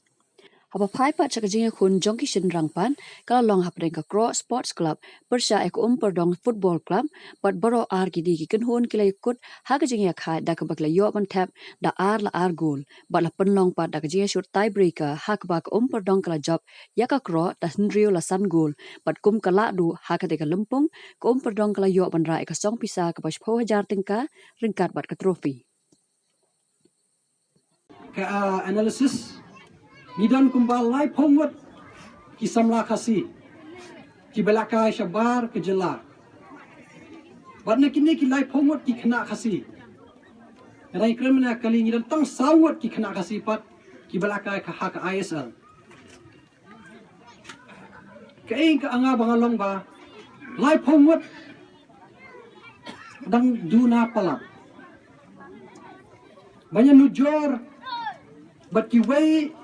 Haba phai pat sha ka jingïakhun jong ki shynrang pat ka la long hapdeng ka Kroh Sports Club pyrshah ïa ka Umpyrdong Football Club bad baroh ar kine ki kynhun ki la ïakut ha ka jingïakhaid da kaba ki la ïoh ban thep da ar la ar gol bad la pynlong pat da ka jingïashut tiebreaker ha kaba ka Umpyrdong ka la jop ïa ka Kroh da hynriew la san gol bad kum ka lah duh ha kata ka lympung ka Umpyrdong ka la ïoh ban rah ïa ka song pisa kaba shiphew hajar tyngka ryngkat bad ka trophy. Ka, ah, analysis, ngi don kumba laiphew ngut ki samla Khasi kiba lehkai shabar ka jylla. Bad na kine ki laiphew ngut ki khynnah Khasi, nga dang kren mynne kali ngi don tang saw ngut ki khynnah Khasi pat kiba lehkai ka ha ka ISL. Kaei ka anga ba nga long ba laiphew ngut dang duna palat. Ban ïanujor bad kiwei